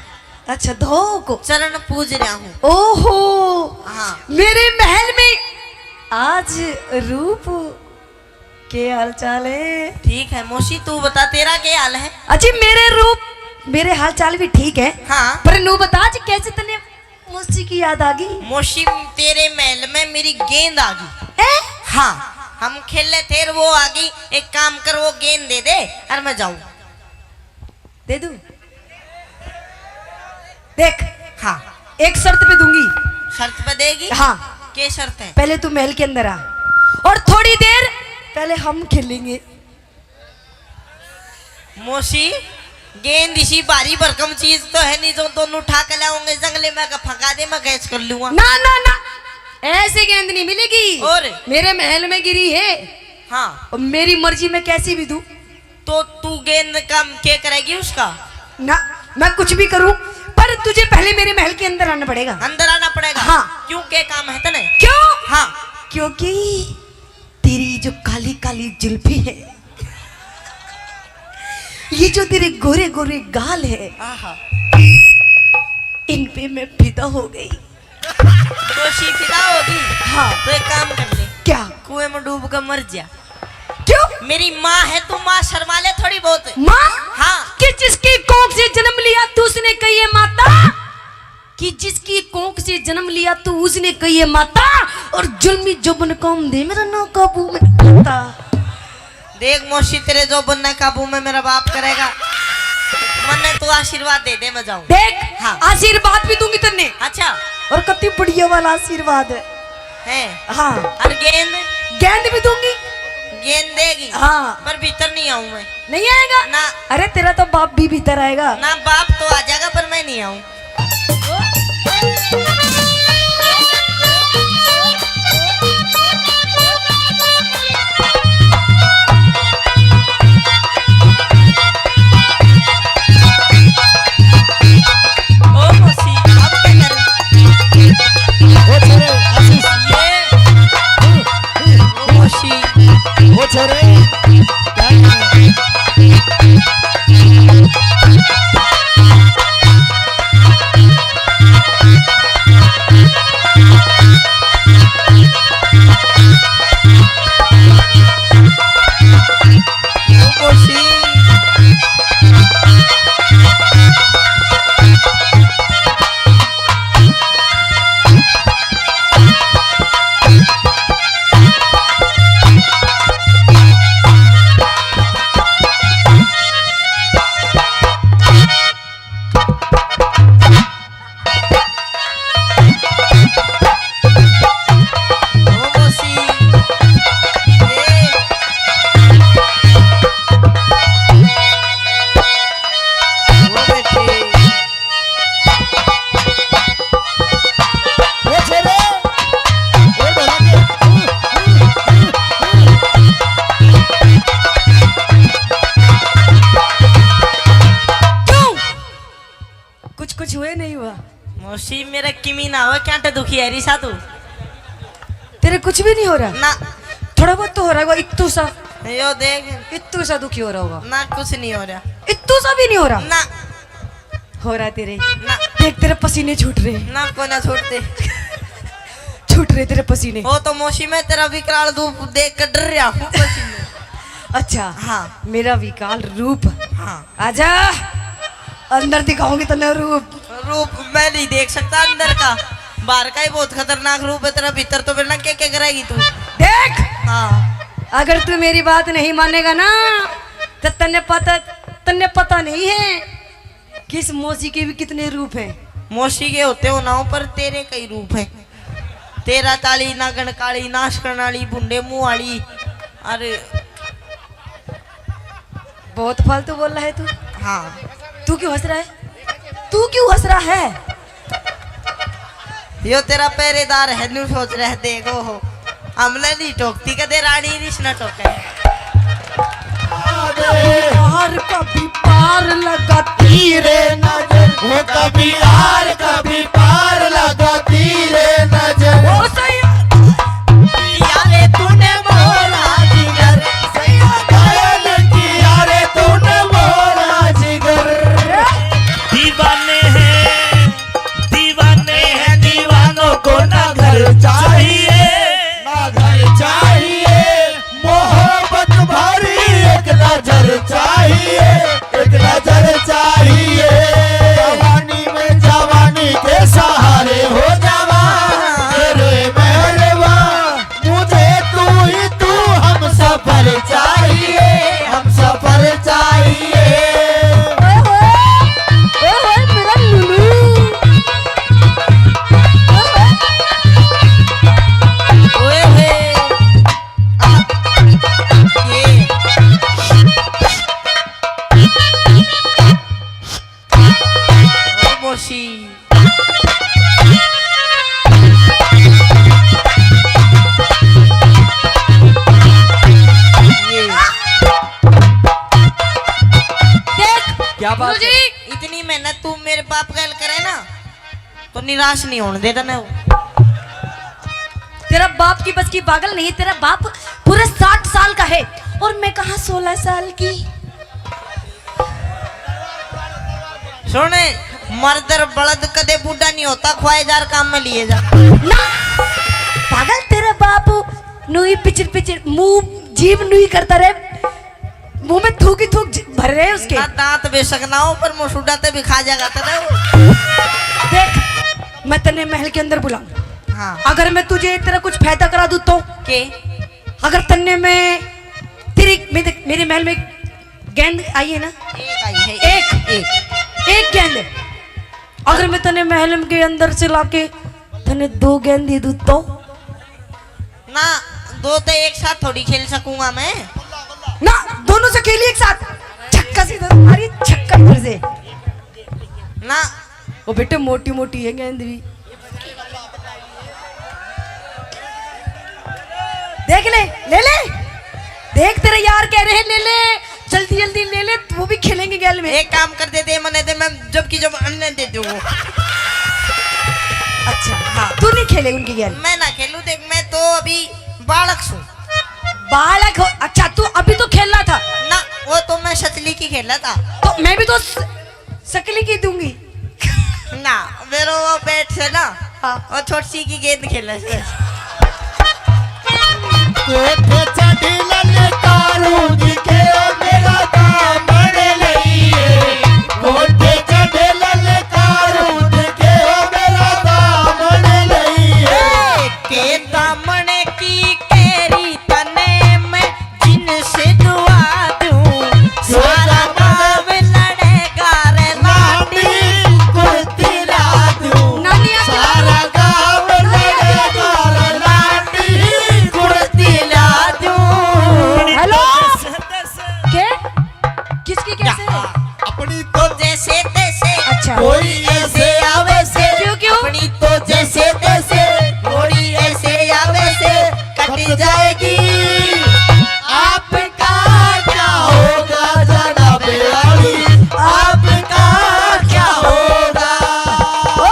अच्छा, धो को? चरण पूज रहा हूँ। ओहो, हाँ। मेरे महल में आज रूप के हाल चाल है? ठीक है मौसी, तू बता, तेरा क्या हाल है? अजी, मेरे रूप, मेरे हाल चाल भी ठीक है। हाँ। पर नू बता जी, कैसे तन्ने मौसी की याद आ गई? मौसी, तेरे महल में मेरी गेंद आ गई। ए? हाँ, हम खेल रहे थे और वो आ गई। एक काम कर, वो गेंद दे दे और मैं जाऊं। दे दूं? देख, हाँ। एक शर्त पे दूंगी। शर्त पे देगी? हाँ। क्या शर्त है? पहले तू महल के अंदर आ और थोड़ी देर पहले हम खेलेंगे। मौसी, गेंद इसी भारी भरकम चीज तो है नहीं जो दोनों उठा के लाऊंगे, जंगले में का फंका दे, मैं कैच कर लूंगा। ना, ना, ना, ऐसी गेंद नहीं मिलेगी। और? मेरे महल में गिरी है। हाँ। और मेरी मर्जी मैं कैसी भी दूं। तो तू गेंद का क्या करेगी उसका? ना, मैं कुछ भी करूं, पर तुझे पहले मेरे महल के अंदर आना पड़ेगा। अंदर आना पड़ेगा? हाँ। क्यों, क्या काम है तने? क्यों? हाँ। क्योंकि तेरी जो काली काली जुल्फी है, ये जो तेरे गोरे गोरे गाल है, आहा। इन पे मैं फिदा हो गई। दोषी फिदा होगी? हाँ। तो एक काम कर ले। क्या? कुएं में डूब कर मर जा। क्यों? मेरी माँ है तू, माँ शर्मा ले थोड़ी बहुत। माँ? हाँ। कि जिसकी कोख से जन्म लिया तू, उसने कही है माता, कि जिसकी कोख से जन्म लिया तू, उसने कही है माता, और जुल्मी जोबन काम दे मेरा ना काबू में आता। देख मौसी, तेरे जोबन ने काबू में मेरा बाप करेगा। मन्ने तू आशीर्वाद दे दे, मैं जाऊं। देख, हाँ। आशीर्वाद भी दूंगी तन्ने। अच्छा। और कति बढ़िया वाला आशीर्वाद है। हैं? हाँ। और गेंद? गेंद भी दूंगी। गेंद देगी? हाँ। पर भीतर नहीं आऊं मैं। नहीं आएगा? ना। अरे, तेरा तो बाप भी भीतर आएगा। ना, बाप तो आ जाएगा, पर मैं नहीं आऊं। ओ मौसी, अब क्या करूं? ओ छोरे, आशीष। ये। ओ मौसी। ओ छोरे, क्या कर रहे हो? क्यों? कुछ कुछ हुए नहीं हुआ? मौसी, मेरा किमी ना हो, क्या टे दुखी है रिसा तू? तेरे कुछ भी नहीं हो रहा? ना। थोड़ा बहुत तो हो रहा होगा, इत्तू सा। यो देख। इत्तू सा दुखी हो रहा होगा। ना, कुछ नहीं हो रहा। इत्तू सा भी नहीं हो रहा? ना। हो रहा तेरे। ना। देख, तेरे पसीने छूट रहे। ना, को ना छूटते। छूट रहे तेरे पसीने। वो तो मौसी, मैं तेरा विकराल रूप देख कर डर रहा हूँ पसीने। अच्छा। हाँ। मेरा विकराल रूप। हाँ। आजा, अंदर दिखाऊंगी तन्ने रूप। रूप मैं नहीं देख सकता अंदर का, बाहर का ही बहुत खतरनाक रूप है तेरा, भीतर तो फिर ना क्या क्या करेगी तू। देख, हाँ। अगर तू मेरी बात नहीं मानेगा ना, तो तन्ने पता तन्ने पता नहीं है कि इस मौसी के भी कितने रूप हैं। मौसी के होते हो ना हो, पर तेरे कई रूप हैं। तेरा ताली, नागण काली, नाश करने वाली, भुंडे मुंह वाली। अरे, बहुत फालतू बोल रहा है तू। हाँ। तू क्यों हंस रहा है? तू क्यों हंस रहा है? यो तेरा पहरेदार है, न्यू सोच रहे, देखो हो, हमने नहीं टोकती, कदे रानी रिस ना टोके। यार कभी पार लगाती रे नजर, वो कभी यार कभी पार लगाती रे नजर। ओ सही। यारे तूने मोरा जिगर, सही। घायल किया रे तूने मोरा जिगर। दीवाने हैं, दीवाने हैं, दीवानों को ना घर चाहिए, ना घर चाहिए। मोहब्बत भरी एक नजर चाहिए, एक नजर चाहिए। जवानी में जवानी के सहारे हो जावा, तेरे मेहरबा। मुझे तू ही तू, हम सफर चाहिए, हम सफर चाहिए। ओए होए, ओए होए, मेरा लुलू। ओए होए। ओए होए। आ, ये। ओ मौसी। ये। देख, क्या बात गुरुजी। है? इतनी मेहनत तू मेरे बाप गैल करे ना, तो निराश नहीं होने देता ना वो। तेरा बाप की बस की पागल नहीं, तेरा बाप पूरे साठ साल का है और मैं कहाँ सोलह साल की। सुन, मर्दर बलद कदे बूढ़ा नहीं होता, ख्वाहिजार काम में लिए जा। ना, पागल, तेरा बाप नुई पिचर पिचर, मुंह, जीभ नुई करता रहे, मुंह में थूक ही थूक ज-, भर रहे उसके। ना, दांत बेशक ना हो, पर मुंह सुडाते भी खा जाएगा तने वो। देख, मैं तन्ने महल के अंदर बुलाऊं। हाँ। अगर मैं तुझे तेरा कुछ फायदा करा दूं तो? के? अगर तन्ने मैं तेरी, मेरे, मेरे महल में गेंद आई है ना? एक आई है, एक, एक। एक गेंद। अगर मैं तन्ने महल के अंदर से लाके तन्ने दो गेंद दे दूं तो? ना, दो तो एक साथ थोड़ी खेल सकूंगा मैं। ना, दोनों से खेली एक साथ। छक्का सीधा, अरे छक्का इधर से। ना। वो बेटे मोटी मोटी है गेंद भी। देख ले, ले ले। देख तेरे यार कह रहे हैं ले ले, जल्दी जल्दी ले ले, वो भी खेलेंगे गेल में। एक काम कर दे, दे मने दे, मैं जबकि जब अन्य दे दूंगा। अच्छा, हाँ। तू नहीं खेले उनकी गेल? मैं ना खेलूं, देख मैं तो अभी बालक हूँ। बालक हो? अच्छा, तू अभी तो खेल रहा था। ना, वो तो मैं सचली की खेला था। तो मैं भी तो स-, सकली की दूंगी। ना, मेरे वो बैट से ना, हाँ। वो छोटी सी की गेंद खेले से। कोठे चढ़ी ललकारू दिखे ओ मेरा दामन लइए। कोठे चढ़े ललकारू दिखे ओ मेरा दामन लइए। के दामन की केरी तने मैं जिनसे दुआ दूं, सारा गाँव लड़ेगा रे लाडी कुर्ती ला दूं। नानिया क्या? सारा गाँव लड़ेगा रे लाडी कुर्ती ला दूं। हेलो? के? किसकी कैसे? अपनी तो जैसे तैसे, अच्छा। कोई ऐसे आवे से। क्यों, क्यों? अपनी तो जैसे तैसे, कोई ऐसे आवे से, कट जाएगी। आपका क्या होगा जनाबे आली, आपका क्या होगा? ओ!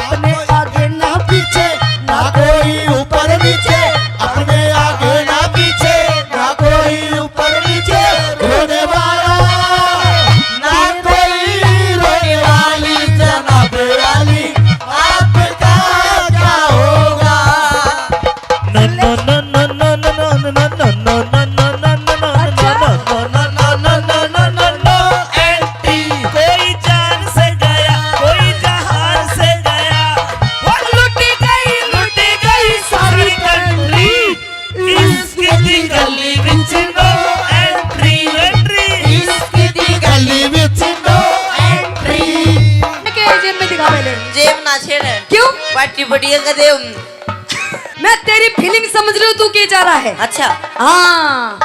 अपने आगे ना पीछे, ना कोई ऊपर नीचे, अपने आगे ना पीछे, ना कोई ऊपर नीचे होने वाला, ना कोई रोने वाली जना बढ़िया कदे। मैं तेरी फीलिंग समझ रही हूँ, तू के चाह रहा है। अच्छा। हाँ,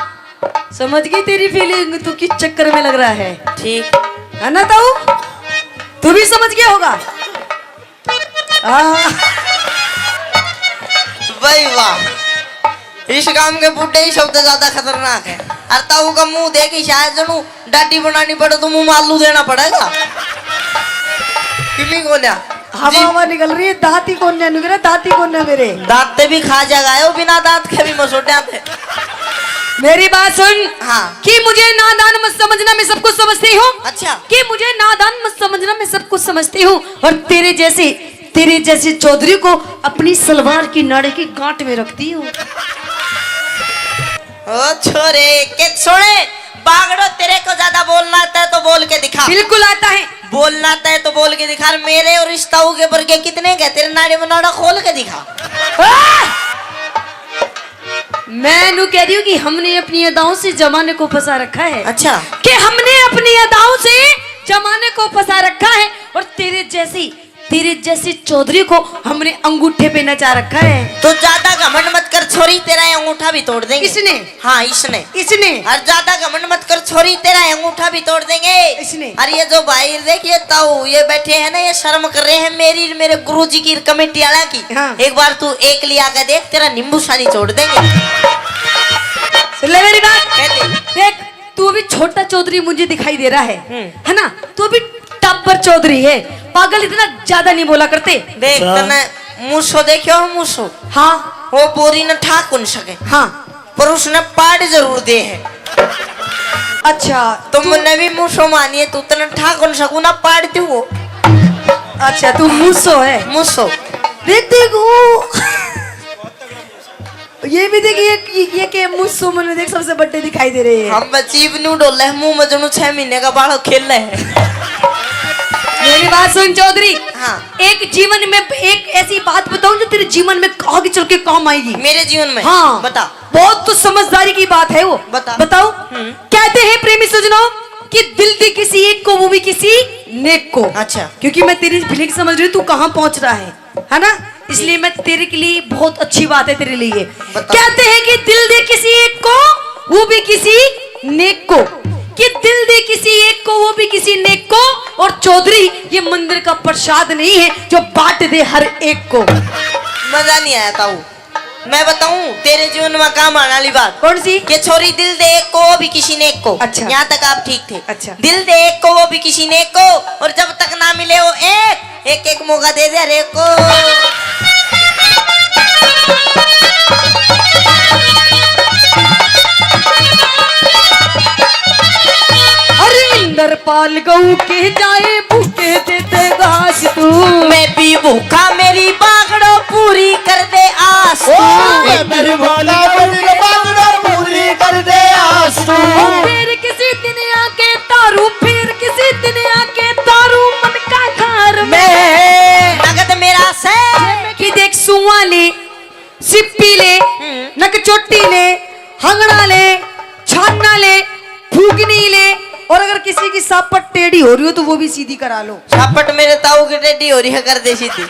समझ गई तेरी फीलिंग, तू किस चक्कर में लग रहा है। ठीक। है ना ताऊ, तू भी समझ गया होगा। हाँ। भाई वाह, इस काम के बूढ़े ही सबसे ज्यादा खतरनाक है। अरे ताऊ का मुंह देख ही शायद जनू डाटी बनानी पड़े तो मुंह में आलू देना पड़ेगा। किमी कोन्या। हवा जी। हवा निकल रही है, दांत ही कोन्या निकल रहे, दांत ही कोन्या मेरे। दांत ते भी खा जाएगा, आयो बिना दांत के भी मसोटा थे। मेरी बात सुन। हाँ। कि मुझे नादान मत समझना, मैं सब कुछ समझती हूँ। अच्छा। कि मुझे नादान मत समझना, मैं सब कुछ समझती हूँ। और तेरे जैसे, तेरे जैसे चौधरी को अपनी सलवार की नाड़े की गांठ में रखती हूँ। ओ छोरे, के छोरे, बागड़ो, तेरे को ज्यादा बोलना आता है तो बोल के दिखा। बिल्कुल आता है। बोलना आता है तो बोल के दिखा। मेरे और इस ताऊ के बरगे कितने के तेरे नाड़े में नाड़ा खोल के दिखा। आ! मैं नू कह रही हूँ कि हमने अपनी अदाओं से जमाने को फंसा रखा है। अच्छा। कि हमने अपनी अदाओं से जमाने को फंसा रखा है और तेरे जैसी, तेरे जैसी चौधरी को हमने अंगूठे पे नचा रखा है। तो ज्यादा घमंड मत कर छोरी, तेरा ये अंगूठा भी तोड़ देंगे। किसने? हाँ, इसने। इसने? और ज्यादा घमंड मत कर छोरी, तेरा ये अंगूठा भी तोड़ देंगे। इसने? और ये जो भाई देख, ये ताऊ, ये बैठे हैं ना, ये शर्म कर रहे हैं मेरी, मेरे गुरुजी की कमेटी वाला की। हाँ। एक बार तू एक लिया के देख, तेरा नींबू सानी छोड़ देंगे। सुन ले मेरी बात। कह दे। देख, तू अभी छोटा चौधरी मुझे दिखाई दे रहा है, हम्म। है ना? तू अभी टब्बर चौधरी है, पागल इतना ज्यादा नहीं बोला करते। देख, अच्छा। तने मूसो देख्यो हो, मूसो? हाँ। वो बोरी ने ठा कौन सके। हाँ। पर उसने पाड़ जरूर दे है। अच्छा, तो तू मन्ने भी मूसो मानिए, तू तने ठा कौन सकू ना, पाड़ तू वो। अच्छा, तू मूसो है। मूसो। रे, देख वो। ये भी देख, ये, ये, ये के मूसो मने देख सबसे बड़े दिखाई दे रहे हैं। हम बस जीभ नू डोले, मुंह में जणू छह महीने का बालक खेल रहे हैं। मेरी बात सुन चौधरी। हाँ। एक जीवन में एक ऐसी बात बताऊं जो तेरे जीवन में आगे चल के काम आएगी। मेरे जीवन में? हाँ। बता। बहुत तो समझदारी की बात है वो। बता। बताओ। हम्म। कहते हैं प्रेमी सज्जनों कि दिल दे किसी एक को, वो भी किसी नेक को। अच्छा। क्योंकि मैं तेरी फीलिंग समझ रही हूँ, तू कहाँ पहुंच रहा है, है ना? इसलिए मैं तेरे के लिए बहुत अच्छी बात है तेरे लिए। बता। कहते हैं कि दिल दे किसी एक को, वो भी किसी नेक को, कि दिल दे किसी एक को, वो भी किसी नेक को। और चौधरी, ये मंदिर का प्रसाद नहीं है जो बांट दे हर एक को। मजा नहीं आया ताऊ। मैं बताऊं तेरे जीवन में काम आने वाली बात। कौन सी? कि छोरी दिल दे एक को, वो भी किसी नेक को। अच्छा। यहाँ तक आप ठीक थे। अच्छा। दिल दे एक को, वो भी किसी नेक को, और जब तक ना मिले वो एक, एक एक मौका दे दे हर एक को। अरे इंद्रपाल गऊ के जाए भूखे दे दे घास तू। मैं भी भूखा, मेरी बागड़ो पूरी कर दे आस तू। ओ, मैं भी भूखा, मेरी बागड़ो पूरी कर दे आस तू। ओ, फिर किसी दिन आके तारू, फिर किसी दिन आके तारू मन का घर में। मैं नगद मेरा से। कि देख सुआ ले, सिप्पी ले, हम्म। नकचोटी ले, हंगड़ा ले, छाना ले, फूकनी ले, और अगर किसी की सापट टेढ़ी हो रही हो तो वो भी सीधी करा लो। सापट मेरे ताऊ की टेढ़ी हो रही है, कर दे सीधी।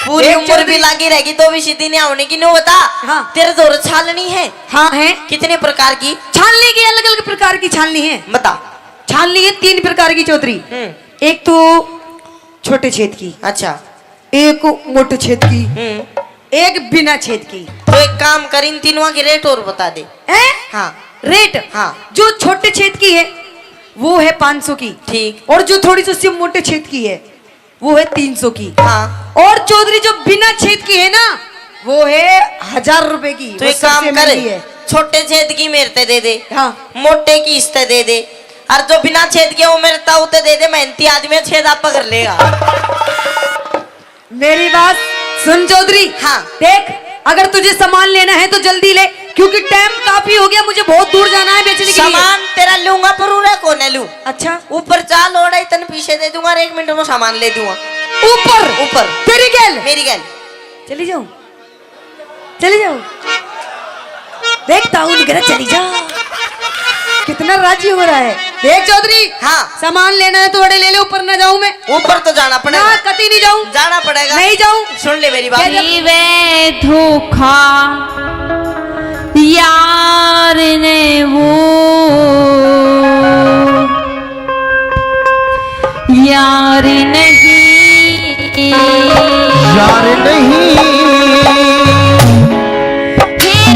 पूरी एक उम्र चौधरी भी लागी रहेगी तो भी सीधी नहीं होने की, न्यू बता। हाँ। तेरे धोरे छालनी है? हाँ है। कितने प्रकार की? छालनी की अलग-अलग प्रकार की छालनी है। बता। छालनी है तीन प्रकार की चौधरी। हम्म। एक तो छोटे छेद की। अच्छा। एक मोटे छेद की, हम्म। एक बिना छेद की। तो एक काम कर, इन तीनों की रेट और बता दे। हैं? हाँ। रेट? हाँ। जो छोटे छेद की है, वो है पाँच सौ की। ठीक। और जो थोड़ी सी उससे मोटे छेद की है, वो है तीन सौ की। हाँ। और चौधरी, जो बिना छेद की है ना, वो है हजार रुपए की। तो वो एक काम सबसे कर, महंगी है। छोटे छेद की मेरे ते दे दे। हाँ। मोटे की इसते दे दे। और जो बिना छेद के, वो मेरे ताऊ ते दे दे, मेहनती आदमी है, छेद आपा कर लेगा। मेरी बात सुन चौधरी। हाँ। देख, अगर तुझे सामान लेना है तो जल्दी ले, क्योंकि टाइम काफी हो गया, मुझे बहुत दूर जाना है बेचने के लिए। सामान तेरा लूंगा, पर उरे कोने लूं। अच्छा। ऊपर चाल ओढ़ाई, तन पीछे दे दूंगा और एक मिनट में सामान ले दूंगा। ऊपर? ऊपर। तेरी गैल? मेरी गैल। चली जाऊं? चली जाऊं? देखता हूं, उनके चली जा। कितना राजी हो रहा है। देख चौधरी, हाँ। सामान लेना है तो अड़े ले ले, ऊपर ना जाऊं मैं। ऊपर तो जाना पड़ेगा। ना, कती नहीं जाऊं। जाना पड़ेगा। नहीं जाऊं। सुन ले मेरी बात। क्या जब जीवे धोखा यार ने वो यार नहीं। यार नहीं। फिर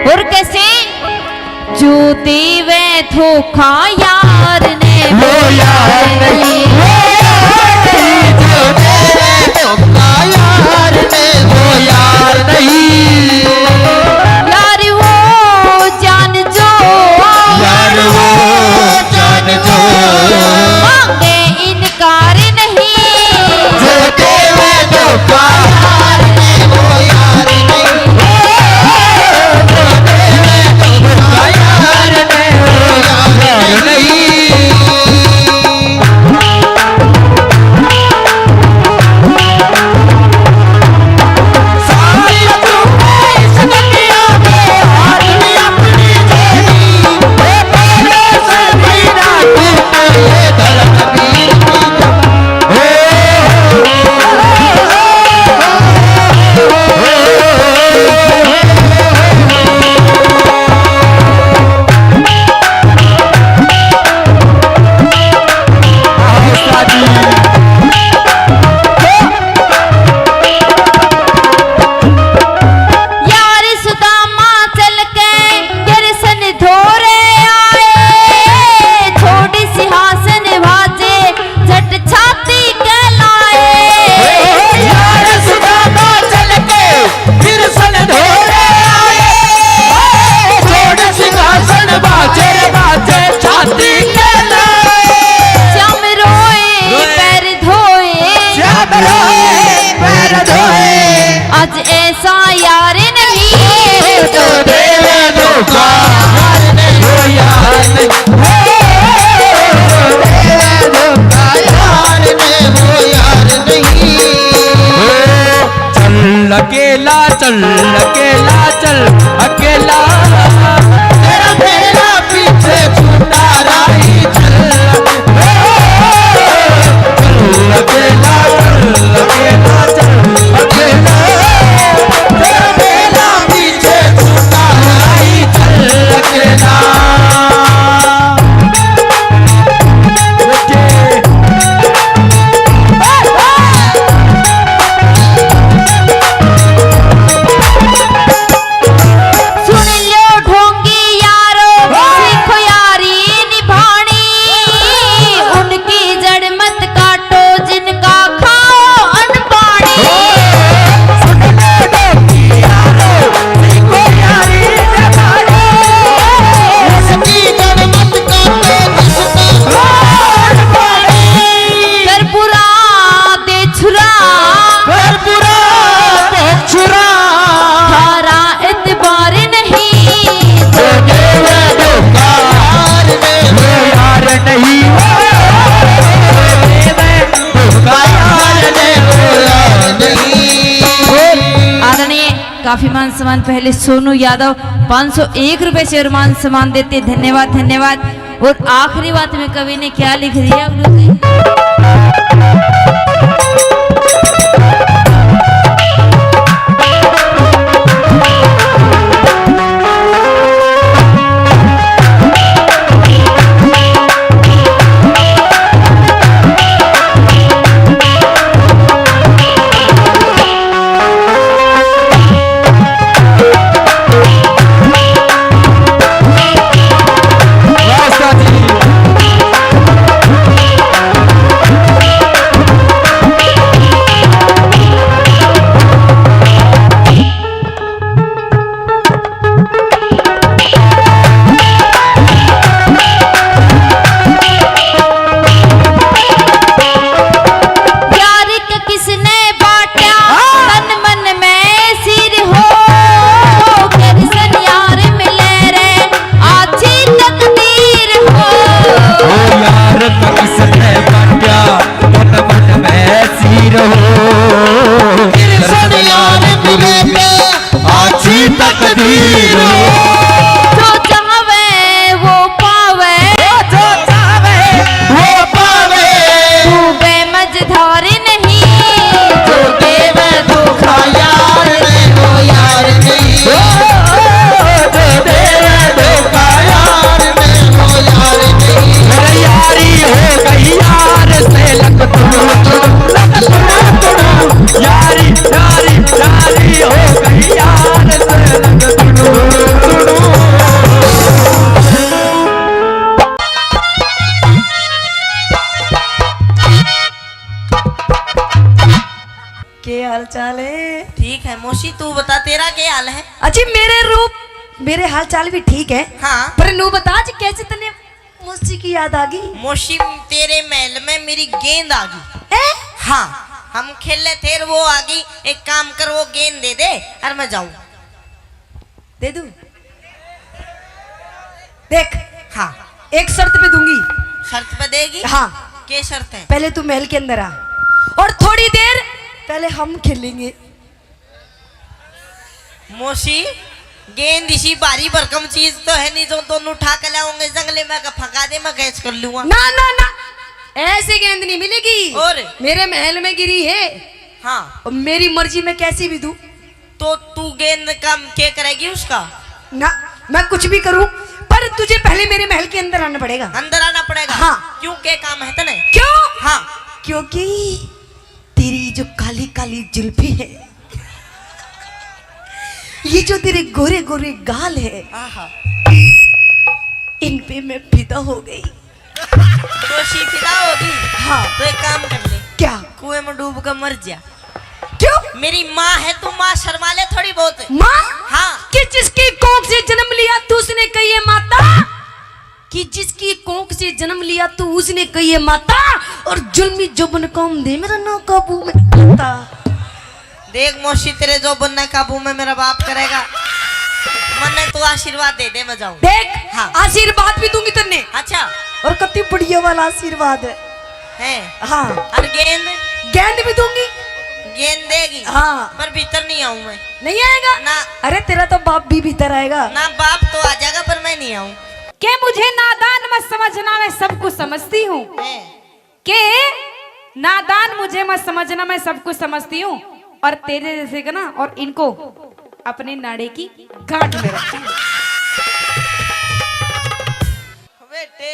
और कैसे जो देवे धोखा यार ने, वो यार नहीं, वो यार नहीं, जो देवे धोखा यार ने, वो यार नहीं। यार वो जान जो, यार वो जान जो, मांगे इनकार नहीं। जो देवे धोखा यार ने, वो यार नहीं। जो देवे धोखा यार ने, वो यार नहीं। यार सुदामा चल के कृष्ण धोरे आए, छोड़ सिंहासन भाजे झट छाती के लाए। यार सुदामा चल के कृष्ण धोरे आए, छोड़ सिंहासन भाजे भाजे छाती के लाए। श्याम रोए रोए। पैर धोए। श्याम रोए पैर धोए। आज ऐसा यार नहीं। तो देवे धोखा यार ने, वो यार नहीं। वो देवे धोखा यार ने, वो यार नहीं। चल अकेला, चल अकेला, चल अकेला। तेरा मेरा पीछे छूटा राही, चल। चल अकेला, चल अकेला, चल अकेला। तेरा मेरा पीछे छूटा राही, चल अकेला। सुन लो ढोंगी यारो, सीखो यारी निभानी। उनकी जड़ मत काटो, जिनका खाओ अन्न पानी। सुन लो ढोंगी यारो, सीखो यारी निभानी। उनकी जड़ मत काटो, जिनका खाओ अन्न पानी। कर बुरा दे छुरा। कर बुरा दे छुरा। थारा एतबार नहीं। जो देवे धोखा यार ने, वो यार नहीं। जो देवे धोखा यार ने, वो यार नहीं। आदरणीय काफी मान सम्मान पहले सोनू यादव पाँच सौ एक रुपए से और मान सम्मान देते, धन्यवाद, धन्यवाद। और आखिरी बात में कवि ने क्या लिख दिया, गुरु जी? अरे ठीक है मौसी, तू बता तेरा क्या हाल है? अच्छी, मेरे रूप, मेरे हाल चाल भी ठीक है। हाँ। पर नू बता आज कैसे तन्ने मौसी की याद आ गई? मौसी, तेरे महल में मेरी गेंद आ गई। ए? हाँ, हम खेले थे और वो आ गई। एक काम कर, वो गेंद दे दे और मैं जाऊं। दे दूं? देख, हाँ। एक शर्त पे दूंगी। शर्त पे देगी? हाँ। क्या शर्त है? पहले तू महल के अंदर आ और थोड़ी देर पहले हम खेलेंगे। मौसी, गेंद इसी भारी भरकम चीज तो है नहीं जो दोनों उठा के लाऊंगे जंगले में का फंका दे, मैं कैच कर लूंगा। ना, ना, ना, ऐसी गेंद नहीं मिलेगी। और? मेरे महल में गिरी है। हाँ। और मेरी मर्जी मैं कैसी भी दूं। तो तू गेंद का क्या करेगी उसका? ना, मैं कुछ भी करूं, पर तुझे पहले मेरे महल के अंदर आना पड़ेगा। अंदर आना पड़ेगा? हाँ। क्यों, क्या काम है तने? क्यों? हाँ। क्योंकि तेरी जो काली काली जुल्फी है, ये जो तेरे गोरे गोरे गाल है, आहा। इन पे मैं फिदा हो गई। दोषी फिदा होगी? हाँ। तो एक काम कर ले। क्या? कुएं में डूब कर मर जा। क्यों? मेरी माँ है तू, माँ शर्मा ले थोड़ी बहुत। माँ? हाँ। कि जिसकी कोख से जन्म लिया तू, उसने कही है माता, कि जिसकी कोख से जन्म लिया तू, उसने कही है माता, और जुल्मी जोबन काम दे मेरा ना काबू में आता। देख मौसी, तेरे जोबन ने काबू में मेरा बाप करेगा। मन्ने तू आशीर्वाद दे दे, मैं जाऊं। देख, हाँ। आशीर्वाद भी दूंगी तन्ने। अच्छा। और कति बढ़िया वाला आशीर्वाद है। हैं? हाँ। और गेंद? गेंद भी दूंगी। गेंद देगी? हाँ। पर भीतर नहीं आऊं मैं। नहीं आएगा? ना। अरे, तेरा तो बाप भी भीतर आएगा। ना, बाप तो आ जाएगा, पर मैं नहीं आऊं। के मुझे नादान मत समझना, मैं सब कुछ समझती हूँ। हैं? के नादान मुझे मत समझना, मैं सब कुछ समझती हूँ। और तेरे जैसे का ना, और इनको अपने नाड़े की गांठ में रखती हूँ। बेटे,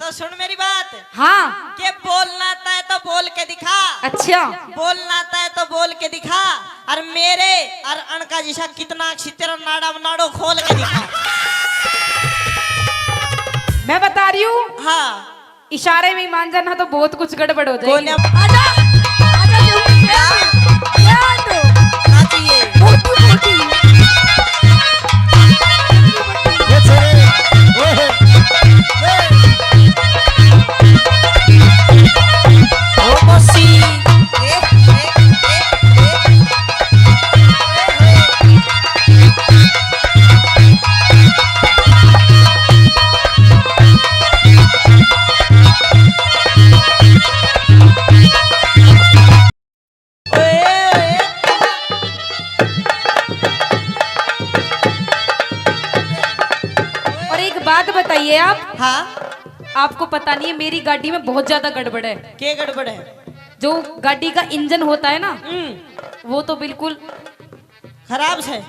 तो सुन मेरी बात। हाँ। के बोलना आता है तो बोल के दिखा। अच्छा। बोलना आता है तो बोल के दिखा। और मेरे और अनका जिसा कितना अच्छी तेरा नाड़ा नाड़ो खोल के दिखा। मैं बता रही हूँ। हाँ। इशारे में मान जाना तो बहुत कुछ गड़बड़ हो जाएगी। गोलियां। आजा, आजा, क्यों? क्या? क्या तो? ना चाहिए। मोटी, मोटी। ये छोरे, ओए, ए। ओ मौसी। ए, ए, ए, ए। और एक बात बताइए आप। हाँ। आपको पता नहीं है, मेरी गाड़ी में बहुत ज्यादा गड़बड़ है। क्या गड़बड़ है? जो गाड़ी का इंजन होता है ना, हम्म। वो तो बिल्कुल खराब से।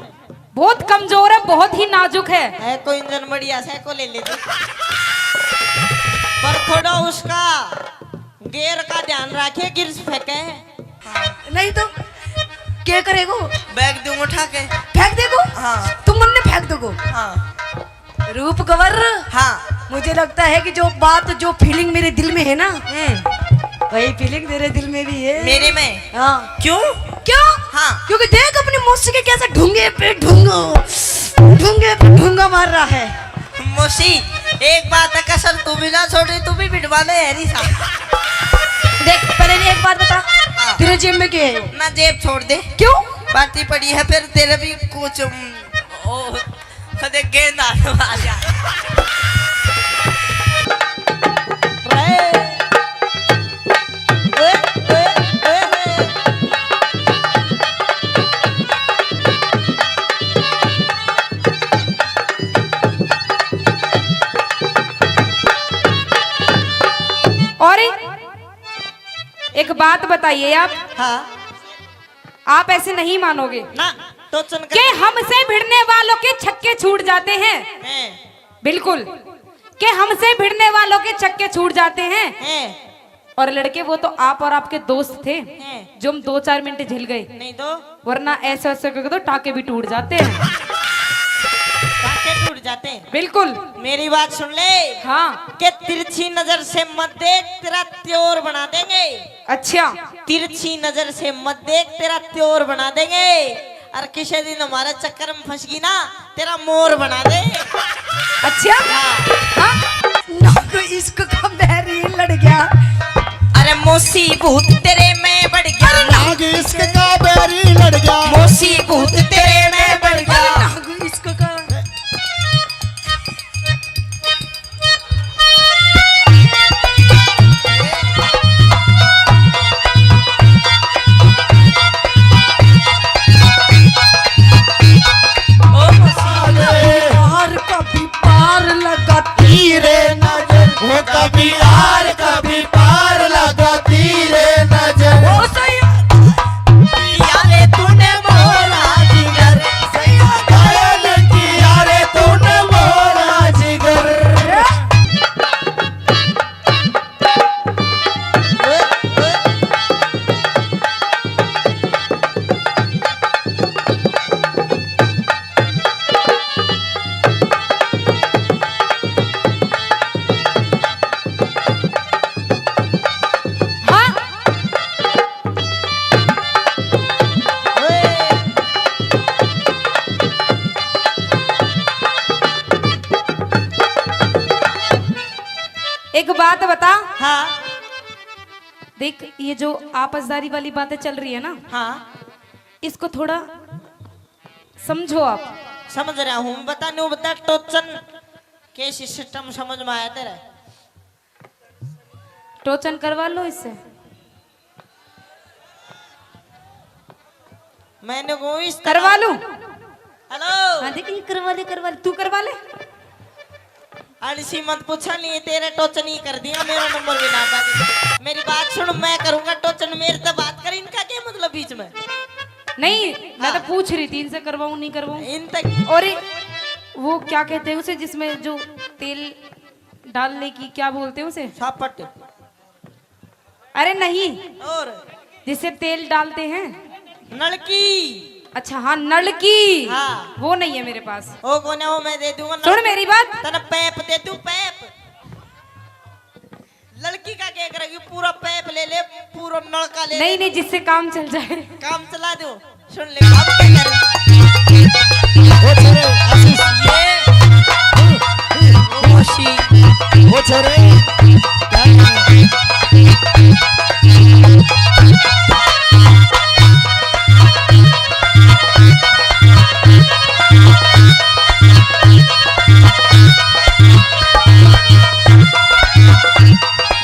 बहुत कमजोर है, बहुत ही नाजुक है। है कोई इंजन बढ़िया से को ले ले तू। पर थोड़ा उसका गियर का ध्यान रखे, गियर फेंके। नहीं तो क्या करेगो? बैग दूंगा उठा के। फेंक देगो? हाँ। तुम मन्ने फेंक दोगो? हाँ। रूप कंवर। हाँ। मुझे लगता है कि जो बात, जो फीलिंग मेरे दिल में है ना, हम्म। वही फीलिंग तेरे दिल में भी है। मेरे में? हाँ। क्यों? क्यों? हाँ। क्योंकि देख अपनी मौसी के कैसे ढूंगे पे ढूंगो, ढूंगे पे ढूंगा मार रहा है। मौसी, एक बात है, कसर तू भी ना छोड़ रही, तू भी बिठवा ले, हैरी सा। देख, पहले एक बात बता, हाँ। तेरे जेब में क्या है? ना, जेब छोड़ दे। क्यों? बाती पड़ी है, फिर तेरे भी कुछ, उम, ओ, कदे गेंद आ, आ जा। और एक बात बताइए आप। हाँ। आप ऐसे नहीं मानोगे ना, टोचन कर के हमसे भिड़ने वालों के छक्के छूट जाते हैं। हैं। बिल्कुल, के हमसे भिड़ने वालों के छक्के छूट जाते हैं। हैं। और लड़के, वो तो आप और आपके दोस्त थे, हैं। जो हम दो चार मिनट झिल गए। नहीं तो। वरना ऐसे ऐसे करके तो टाके भी टूट जाते हैं। टाके टूट जाते हैं। बिल्कुल। मेरी बात सुन ले। हाँ। के तिरछी नजर से मत देख, तेरा त्योर बना देंगे। अच्छा। तिरछी नजर से मत देख, तेरा त्योर बना देंगे। और किसी दिन हमारे चक्कर में फंस गई ना, तेरा मोर बना दे। अच्छा। हाँ। नाग इश्क का बैरी लड़ गया। अरे मौसी भूत तेरे में बढ़ गया। नाग इश्क का बैरी लड़ गया। मौसी भूत तेरे में बढ़ गया। नाग इश्क का पार कभी पार लगा तीरे नजर, वो कभी आर कभी पार लगा तीरे नजर। ओ सही। यारे तूने बोला जिगर, सही। यारे तूने बोला जिगर। एक बात बता। हाँ। देख, ये जो आपसदारी वाली बातें चल रही है ना, हाँ। इसको थोड़ा समझो आप। समझ रहा हूँ, बता न्यू बता, टोचन के सिस्टम समझ में आया तेरे? टोचन करवा लो इससे। मैंने को इस करवा लूं? हेलो। हाँ, देख, ये करवा ले, करवा ले, तू करवा ले। अड़सी मत पूछा, नहीं तेरे टोचन ही कर दिया, मेरा नंबर भी ना था। मेरी बात सुन, मैं करूंगा टोचन, मेरे से बात कर, इनका क्या मतलब बीच में? नहीं, मैं तो हाँ। पूछ रही थी, इनसे करवाऊं, नहीं करवाऊं। इन तक और ये, वो क्या कहते हैं उसे, जिसमें जो तेल डालने की, क्या बोलते हैं उसे? सापट। अरे नहीं, और जिससे तेल डालते हैं। नलकी। अच्छा हाँ, नलकी। हाँ। वो नहीं है मेरे पास। ओ कोने, वो मैं दे दूंगा। सुन मेरी बात। तने पैप दे दूं, पैप। लड़की का क्या करेगी, पूरा पैप ले ले, पूरा नलका ले नहीं, ले। नहीं, जिससे काम चल जाए। काम चला दो। सुन ले, अब क्या करूं? वो छोरे, आशीष। ये। वो मौसी। वो छोरे। क्या कर रहे हैं?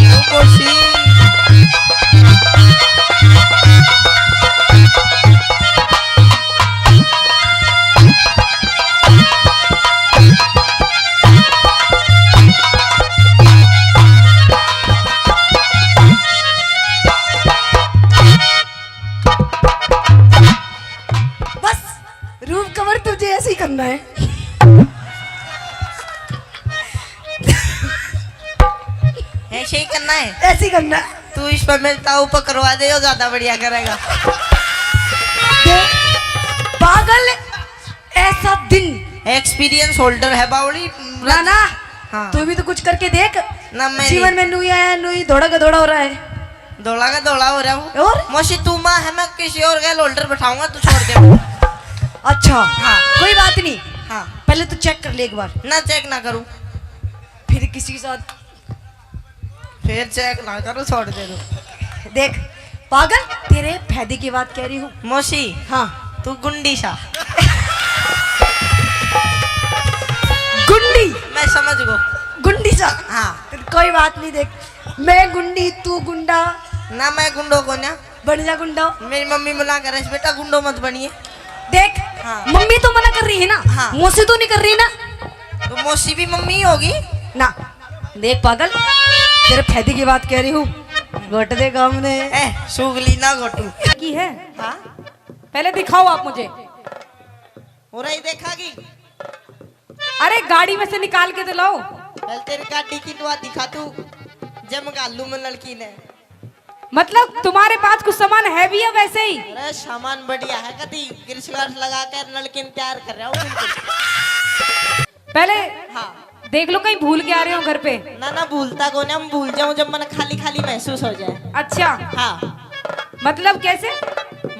वो मौसी। बस, रूप कंवर, तुझे ऐसे ही करना है। ऐसे ही करना है। ऐसे ही करना है। तू इस पर मेरे ताऊ पर करवा दे, वो ज्यादा बढ़िया करेगा। दे, पागल, ऐसा दिन। एक्सपीरियंस होल्डर है बावली। ना, ना। हाँ। तू भी तो कुछ करके देख। ना, मैं जीवन नहीं। में नू ही आया, नू ही धोड़ा का धोड़ा हो रहा है। धोला का धोला हो रहा हूँ। और? मौसी, तू माँ है, मैं किसी और का होल्डर बैठाऊंगा, तू छोड़ दे। अच्छा, हाँ। कोई बात नहीं। हाँ। पहले तू चेक कर ले एक बार। ना, चेक ना करूँ। फिर किसी के साथ? फिर चेक ना करूँ, छोड़ दे तू। देख पागल, तेरे फायदे की बात कह रही हूँ। मौसी, हाँ। तू गुंडी सा। गुंडी? मैं समझ गो। गुंडी सा? हाँ। कोई बात नहीं, देख, मैं गुंडी, तू गुंडा। ना, मैं गुंडो को ना। बन जा गुंडो। मेरी मम्मी मना करे, "बेटा, गुंडो मत बनिए।" देख, हाँ। मम्मी तो मना कर रही है ना? हाँ। मौसी तो नहीं कर रही ना? तो मौसी भी मम्मी ही होगी ना। देख पागल, तेरे फायदे की बात कह रही हूँ। घोट दे काम ने। ए, सुगली ना घोटू। की है? हाँ? पहले दिखाओ आप मुझे। हो रही देखागी? अरे गाड़ी में से निकाल के तो लाओ। पहले तेरी गाड़ी की नवा दिखा तू, जब घालू में लड़की ने। मतलब तुम्हारे पास कुछ सामान है भी है वैसे ही? अरे सामान बढ़िया है, कदी ग्रीस व्रस लगा कर लड़की ने तैयार कर रहा हूँ बिल्कुल। पहले हाँ। देख लो, कहीं भूल के आ रहे हो घर पे। ना ना, भूलता कोनी, हम भूल जाऊं जब मन खाली खाली महसूस हो जाए। अच्छा। हाँ। मतलब कैसे?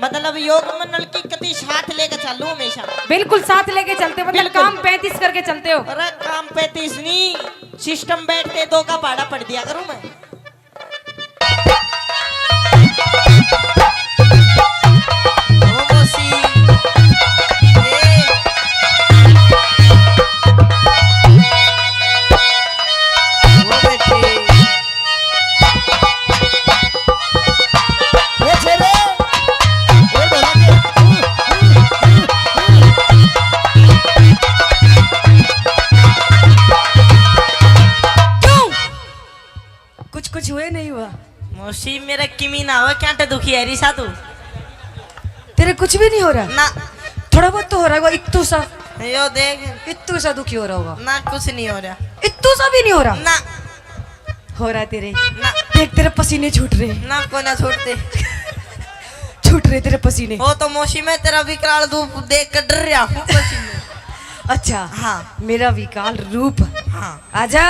मतलब योग मंडल की कति साथ लेके चलूं हमेशा। बिल्कुल साथ लेके चलते हो, मतलब बिल्कुल। काम पैंतीस करके चलते हो। अरे काम पैंतीस नहीं, सिस्टम बैठते दो का पहाड़ा पढ़ दिया करूं मैं। ओ मौसी, ए। ओ बेटी। ओ छोरे, ओ ढोलक। क्यों? कुछ कुछ हुए नहीं हुआ? मौसी, मेरा किमी ना हो, क्या टे दुखी है रिसा तू? तेरे कुछ भी नहीं हो रहा? ना। थोड़ा बहुत तो हो रहा होगा, इत्तू सा। यो देख। इत्तू सा दुखी हो रहा होगा। ना, कुछ नहीं हो रहा। इत्तू सा भी नहीं हो रहा? ना। हो रहा है तेरे। ना। देख, तेरे पसीने छूट रहे। ना, कोना छूटते। छूट रहे तेरे पसीने। वो तो मौसी, मैं तेरा विकराल रूप देख कर डर रहा हूँ पसीने। अच्छा। हाँ। मेरा विकराल रूप। हाँ। आजा,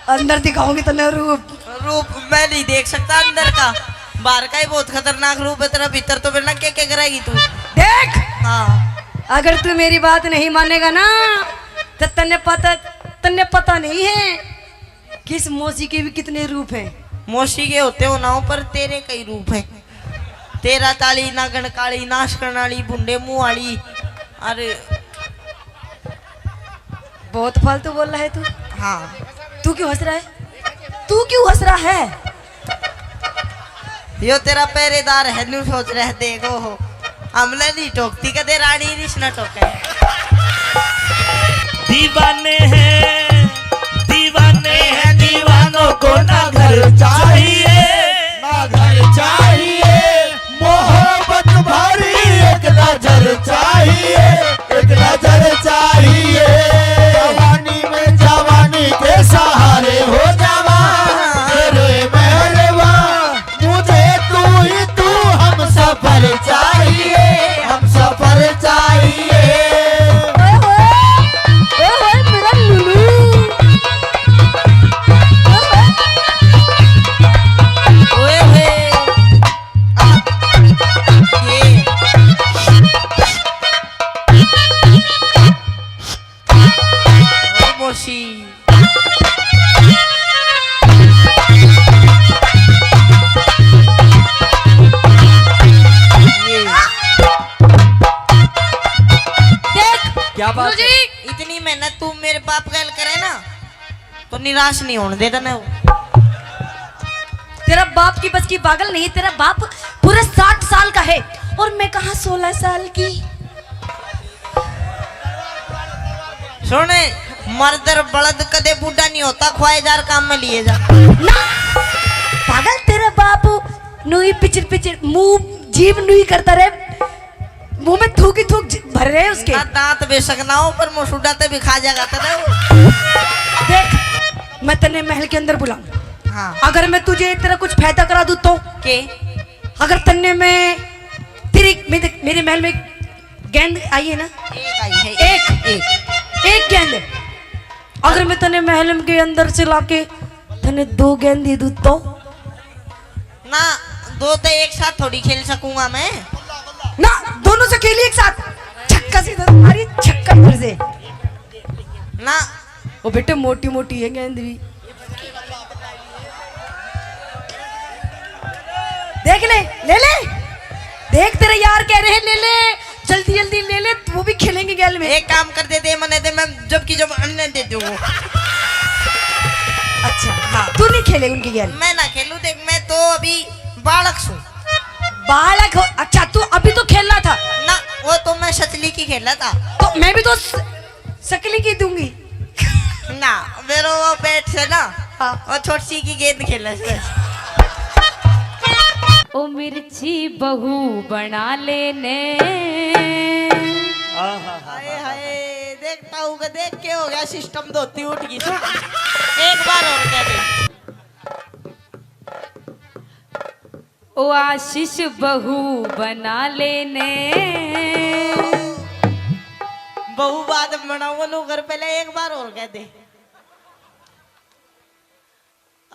अंदर दिखाऊंगी तन्ने रूप। रूप मैं नहीं देख सकता अंदर का, बाहर का ही बहुत खतरनाक रूप है तेरा, भीतर तो बिना के के कराएगी तू। देख, हाँ। अगर तू मेरी बात नहीं मानेगा ना, तो तन्ने पता, तन्ने पता नहीं है कि इस मौसी के भी कितने रूप हैं। मौसी के होते हो ना हो, पर तेरे कई रूप हैं। तेरा ताली, नागण काली, नाश करने वाली, भुंडे मुंह वाली। अरे, बहुत फालतू बोल रहा है तू। हाँ। तू क्यों हंस रहा है? तू क्यों हंस रहा है? यो तेरा पहरेदार है, न्यू सोच रहे, देखो हो, हमने नहीं टोकती कदे रानी, रिस ना टोके। दीवाने हैं, दीवाने हैं, दीवानों को ना घर चाहिए, ना घर चाहिए। मोहब्बत भरी एक नजर चाहिए, एक नजर चाहिए। जवानी में जवानी के सहारे हो जावा, तेरे मेहरबा, मुझे तू ही तू हम सफर चाहिए, हम सफर चाहिए। ओए होए, ओए होए, मेरा लुलू। ओए होए। ओए होए। आ, ये। ओ मौसी। ये। देख, क्या बात गुरुजी। है? इतनी मेहनत तू मेरे बाप गैल करे ना, तो निराश नहीं होने देता ना वो। तेरा बाप की बस की पागल नहीं, तेरा बाप पूरे साठ साल का है और मैं कहाँ सोलह साल की। सुन, मर्दर बलद कदे बूढ़ा नहीं होता, खुआए जार काम में लिए जा। ना, पागल, तेरा बाप नुई पिचर पिचर, मुंह जीभ नुई करता रहे, मुंह में थूक ही थूक ज-, भर रहे हैं उसके। ना, दांत बेशक ना हो, पर मुंह सुडाते भी खा जाएगा तने वो। देख, मैं तन्ने महल के अंदर बुलाऊं। हाँ। अगर मैं तुझे तेरा कुछ फायदा करा दूं तो? के? अगर तन्ने मैं तेरी, मेरे, मेरे महल में गेंद आई है ना? एक आई है, एक, एक। एक गेंद। अगर मैं तन्ने महल के अंदर से लाके तन्ने दो गेंद दे दूं तो? ना, दो तो एक साथ थोड़ी खेल सकूंगा मैं। ना, दोनों से खेलिए एक साथ। छक्का से इधर, अरे छक्का इधर से। ना। ओ बेटे, मोटी मोटी है गेंद भी। देख ले, ले ले। देख, तेरे यार कह रहे हैं ले ले। जल्दी जल्दी ले ले, वो भी खेलेंगे गैल में। एक काम कर दे, दे मने दे, मैं जबकि जब अन्य दे दूंगा। अच्छा, हाँ। तू नहीं खेले उनकी गैल? मैं ना खेलूं, देख मैं तो अभी बालक सूं। बालक हो? अच्छा, तू अभी तो खेल रहा था। ना, वो तो मैं सचली की खेला था। तो मैं भी तो स-, सकली की दूंगी। ना, मेरो वो बैट से ना, हाँ। वो छोटी सी की गेंद खेले से। ओ मिर्ची बहू बना लेने। आहा। हाय, हाय, देख ताऊ का देख के हो गया सिस्टम, धोती उठ गई। एक बार और कह दे। ओ आशीष बहू बना लेने। बहू बाद में बनाऊंगा, नू कर, पहले एक बार और कह दे।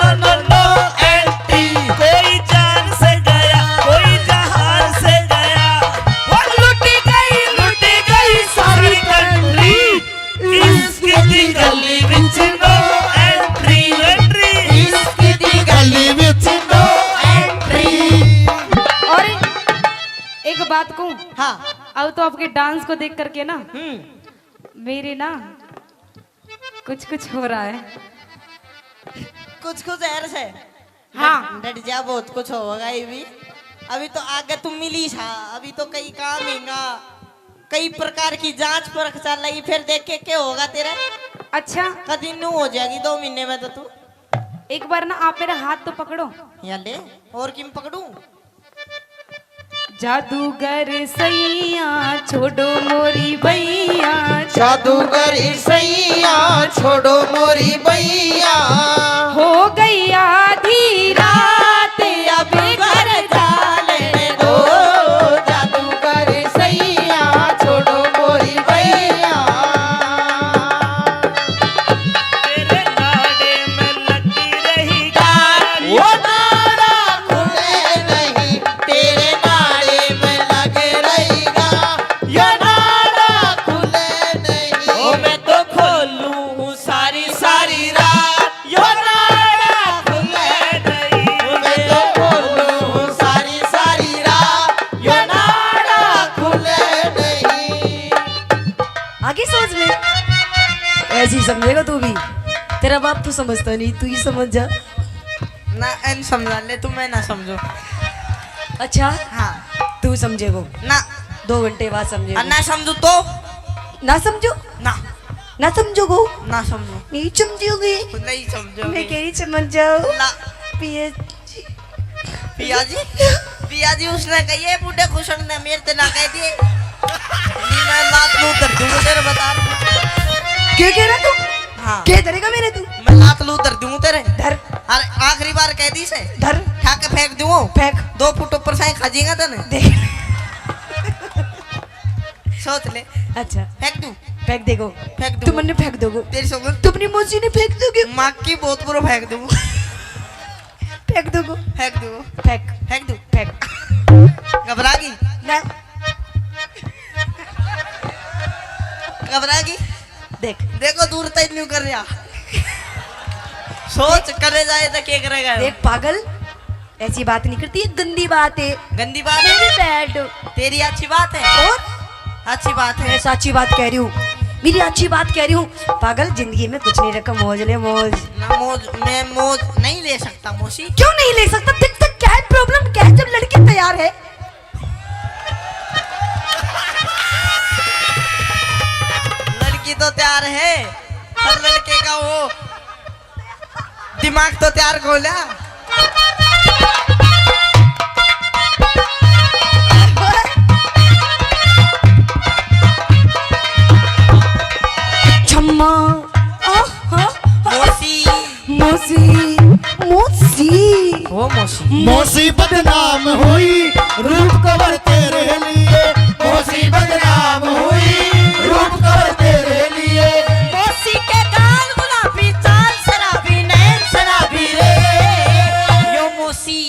no, no, no entry। कोई जान से गया, कोई जहान से गया। वो लुट गई, लुट गई सारी country। इश्क दी गली विच no entry। Entry। इश्क दी गली विच no entry। और एक बात कहूँ? हाँ। अब तो आपके डांस को देख करके ना, हम्म। मेरे ना कुछ कुछ हो रहा है। कुछ कुछ है से? हाँ। डट, डट जा, बहुत कुछ होगा ये भी। अभी तो आगे तू मिली सा, अभी तो कई काम हैंगा, कई प्रकार की जांच परख चलेगी, फिर देखे के होगा तेरे। अच्छा। कदी न्यू हो जाएगी दो महीने में तो तू। एक बार ना आप मेरा हाथ तो पकड़ो। या ले, और किम पकड़ूं? जादूगर सैया छोड़ो मोरी बैया। जादूगर सैया छोड़ो मोरी बैया। हो गई आधी रात, अब घर जा लेने दो। जादूगर सैया छोड़ो मोरी बैया। तेरे नाड़े में लगी रही गाली। वो नाड़ा खुले नहीं, तेरे नाड़े में लग रहेगा, यो नाड़ा खुले नहीं। ओ मैं तो खोलूं हूँ सारी सारी रात, यो नाड़ा खुले नहीं। ओ मैं तो खोलूं हूँ सारी सारी रात, यो नाड़ा खुले नहीं। आगे समझ में? ऐसे ही समझेगा तू भी। तेरा बाप तो समझता नहीं, तू ही समझ जा। ना, एन समझा ले तू, मैं ना समझो। अच्छा? हाँ। तू समझेगो? ना। दो घंटे बाद समझेगो? और ना समझू तो? ना समझो? ना। ना समझोगो? ना समझो। नहीं समझोगे? नहीं समझोगे। मैं कह रही समझ जाओ। ना। पिए पिया जी, पिया जी, उसने कहिए बूढ़े खुशन ने मेरे ते ना कह दिए। नहीं, मैं लात लूत धर दूंगा तेरे, बता। क्या कह रहा तू? हाँ। क्या धरेगा मेरे तू? मैं लात लूत धर दूंगा तेरे। धर। अरे आखिरी बार कह दी से। धर। ठा के फेंक दूंगा। फेंक। दो फुट ऊपर से खा जाएगा तने। देख। सोच ले। अच्छा। फेंक दूं? फेंक देगो। फेंक दूं। तू मन्ने फेंक दोगो। तेरी सोच। तू अपनी मौसी ने फेंक दोगे। माँ की बहुत बुरा फेंक दूं। फेंक दूंगो। फेंक दूंगो। फेंक। फेंक दूं। फेंक। घबरा गई? ना। घबरा गई? देख। देखो दूर तक न्यू कर रहा। सोच करे जाए तो क्या करेगा? देख पागल, ऐसी बात नहीं करती, ये गंदी बात है। गंदी बात है? Very bad। तेरी अच्छी बात है। और? अच्छी बात है। मैं साची बात कह रही हूँ, मेरी अच्छी बात कह रही हूँ। पागल, जिंदगी में कुछ नहीं रखा, मौज ले मौज। ना मौज, मैं मौज नहीं ले सकता मौसी। क्यों नहीं ले सकता? दिक्कत क्या है, problem क्या है? जब लड़की तैयार है। लड़की तो तैयार है, हर लड़के का वो दिमाग तो तैयार खोला। छम्मा, आहा, मौसी। मौसी, मौसी। ओ मौसी। मौसी बदनाम हुई रूप कवर तेरे लिए, मौसी बदनाम हुई रूप कवर तेरे लिए। मौसी के गाल गुलाबी, चाल शराबी, नैन शराबी रे। यो मौसी,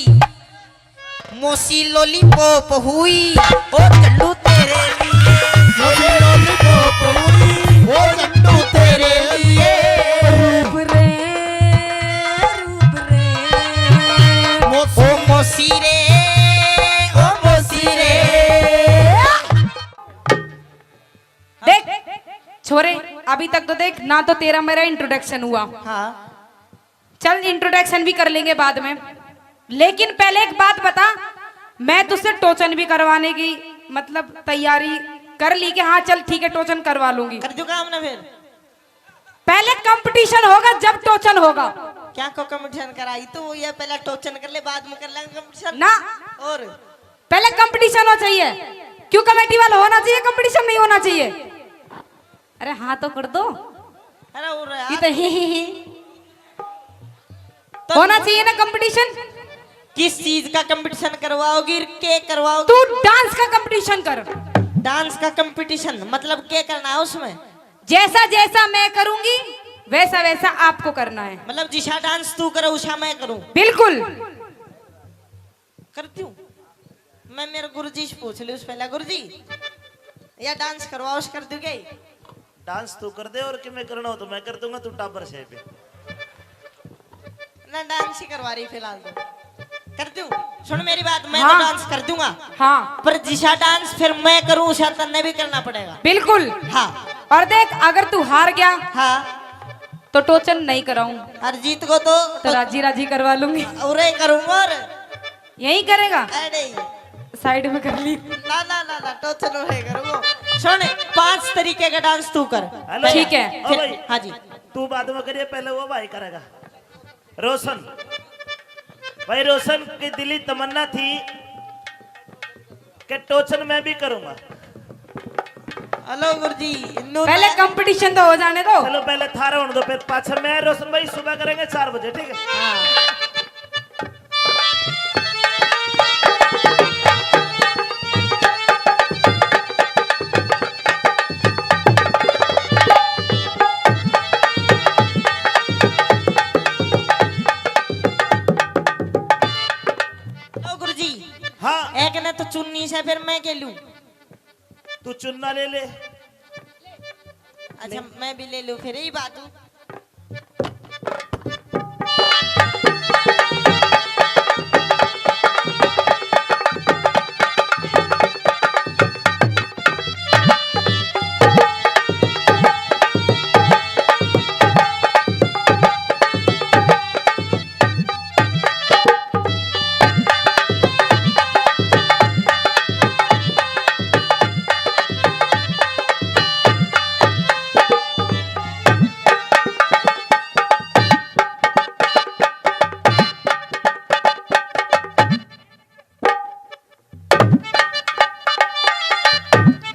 मौसी लॉलीपॉप हुई, ओ चंडू तेरे लिए। मौसी लॉलीपॉप हुई, ओ चंडू तेरे लिए। रूप रे, रूप रे। मौसी। ओ मौसी रे, ओ मौसी रे। देख छोरे, अभी तक तो देख ना, तो तेरा मेरा इंट्रोडक्शन हुआ। हाँ। चल, इंट्रोडक्शन भी कर लेंगे बाद में, लेकिन पहले एक बात बता, मैं तुझसे टोचन भी करवाने की, मतलब, तैयारी कर ली कि हाँ, चल ठीक है, टोचन करवा लूंगी। कर दूं काम ना फिर? पहले कंपटीशन होगा, जब टोचन होगा। क्या को कंपटीशन कराई तू? ये पहले टोचन कर ले, बाद में कर लेंगे कंपटीशन ना। और पहले कंपटीशन होना चाहिए। क्यों, कमेटी वाला होना चाहिए, कंपटीशन नहीं होना चाहिए? अरे हाँ तो कर दो। अरे और ये यार, तो ही, ही, ही। तो होना चाहिए ना कंपटीशन। किस चीज का कंपटीशन करवाओगी, के करवाओगी? तू डांस का कंपटीशन कर। डांस का कंपटीशन मतलब क्या करना है उसमें? जैसा जैसा मैं करूंगी, वैसा वैसा आपको करना है। मतलब जिसा डांस तू करे, उसा मैं करूं? बिल्कुल। करती हूँ। मैं मेरे गुरुजी से पूछ लूँ पहले, गुरुजी, या डांस करवाओ, उस कर दूँ क्या? डांस तू कर दे, और कि मैं करना हो तो मैं कर दूंगा, तू टाबर से पे। ना, डांस ही करवा रही फिलहाल तो। कर दूँ? सुन मेरी बात, मैं तो हाँ। डांस कर दूंगा। हाँ। पर जिसा डांस फिर मैं करूँ, उसा तन्ने भी करना पड़ेगा। बिल्कुल। हाँ। और देख, अगर तू हार गया हाँ। तो टोचन नहीं कराऊं। और जीत को तो, तो राजी राजी करवा लूंगी। और करूंगा और यही करेगा? अरे। साइड में कर ली। ना, ना, ना, ना, टोचन वही करूंगा। सुन, पांच तरीके का डांस तू कर। हेलो। ठीक है। ओ फिर, भाई, हाँ जी। तू बाद में करिए, पहले वो भाई करेगा। रोशन। भाई, रोशन की दिली तमन्ना थी कि टोचन मैं भी करूंगा। हेलो गुरुजी, इन्नू पहले तो कंपटीशन तो हो जाने दो। चलो, पहले थारा होने दो, फिर पाछा मैं, रोशन भाई, सुबह करेंगे चार बजे, ठीक है? हाँ। लो गुरुजी, हाँ। एक ने तो चुन्नी से, फिर मैं के लूं? तू चुन्ना ले ले। अच्छा, मैं भी ले लूं फिर, यही बात हूँ।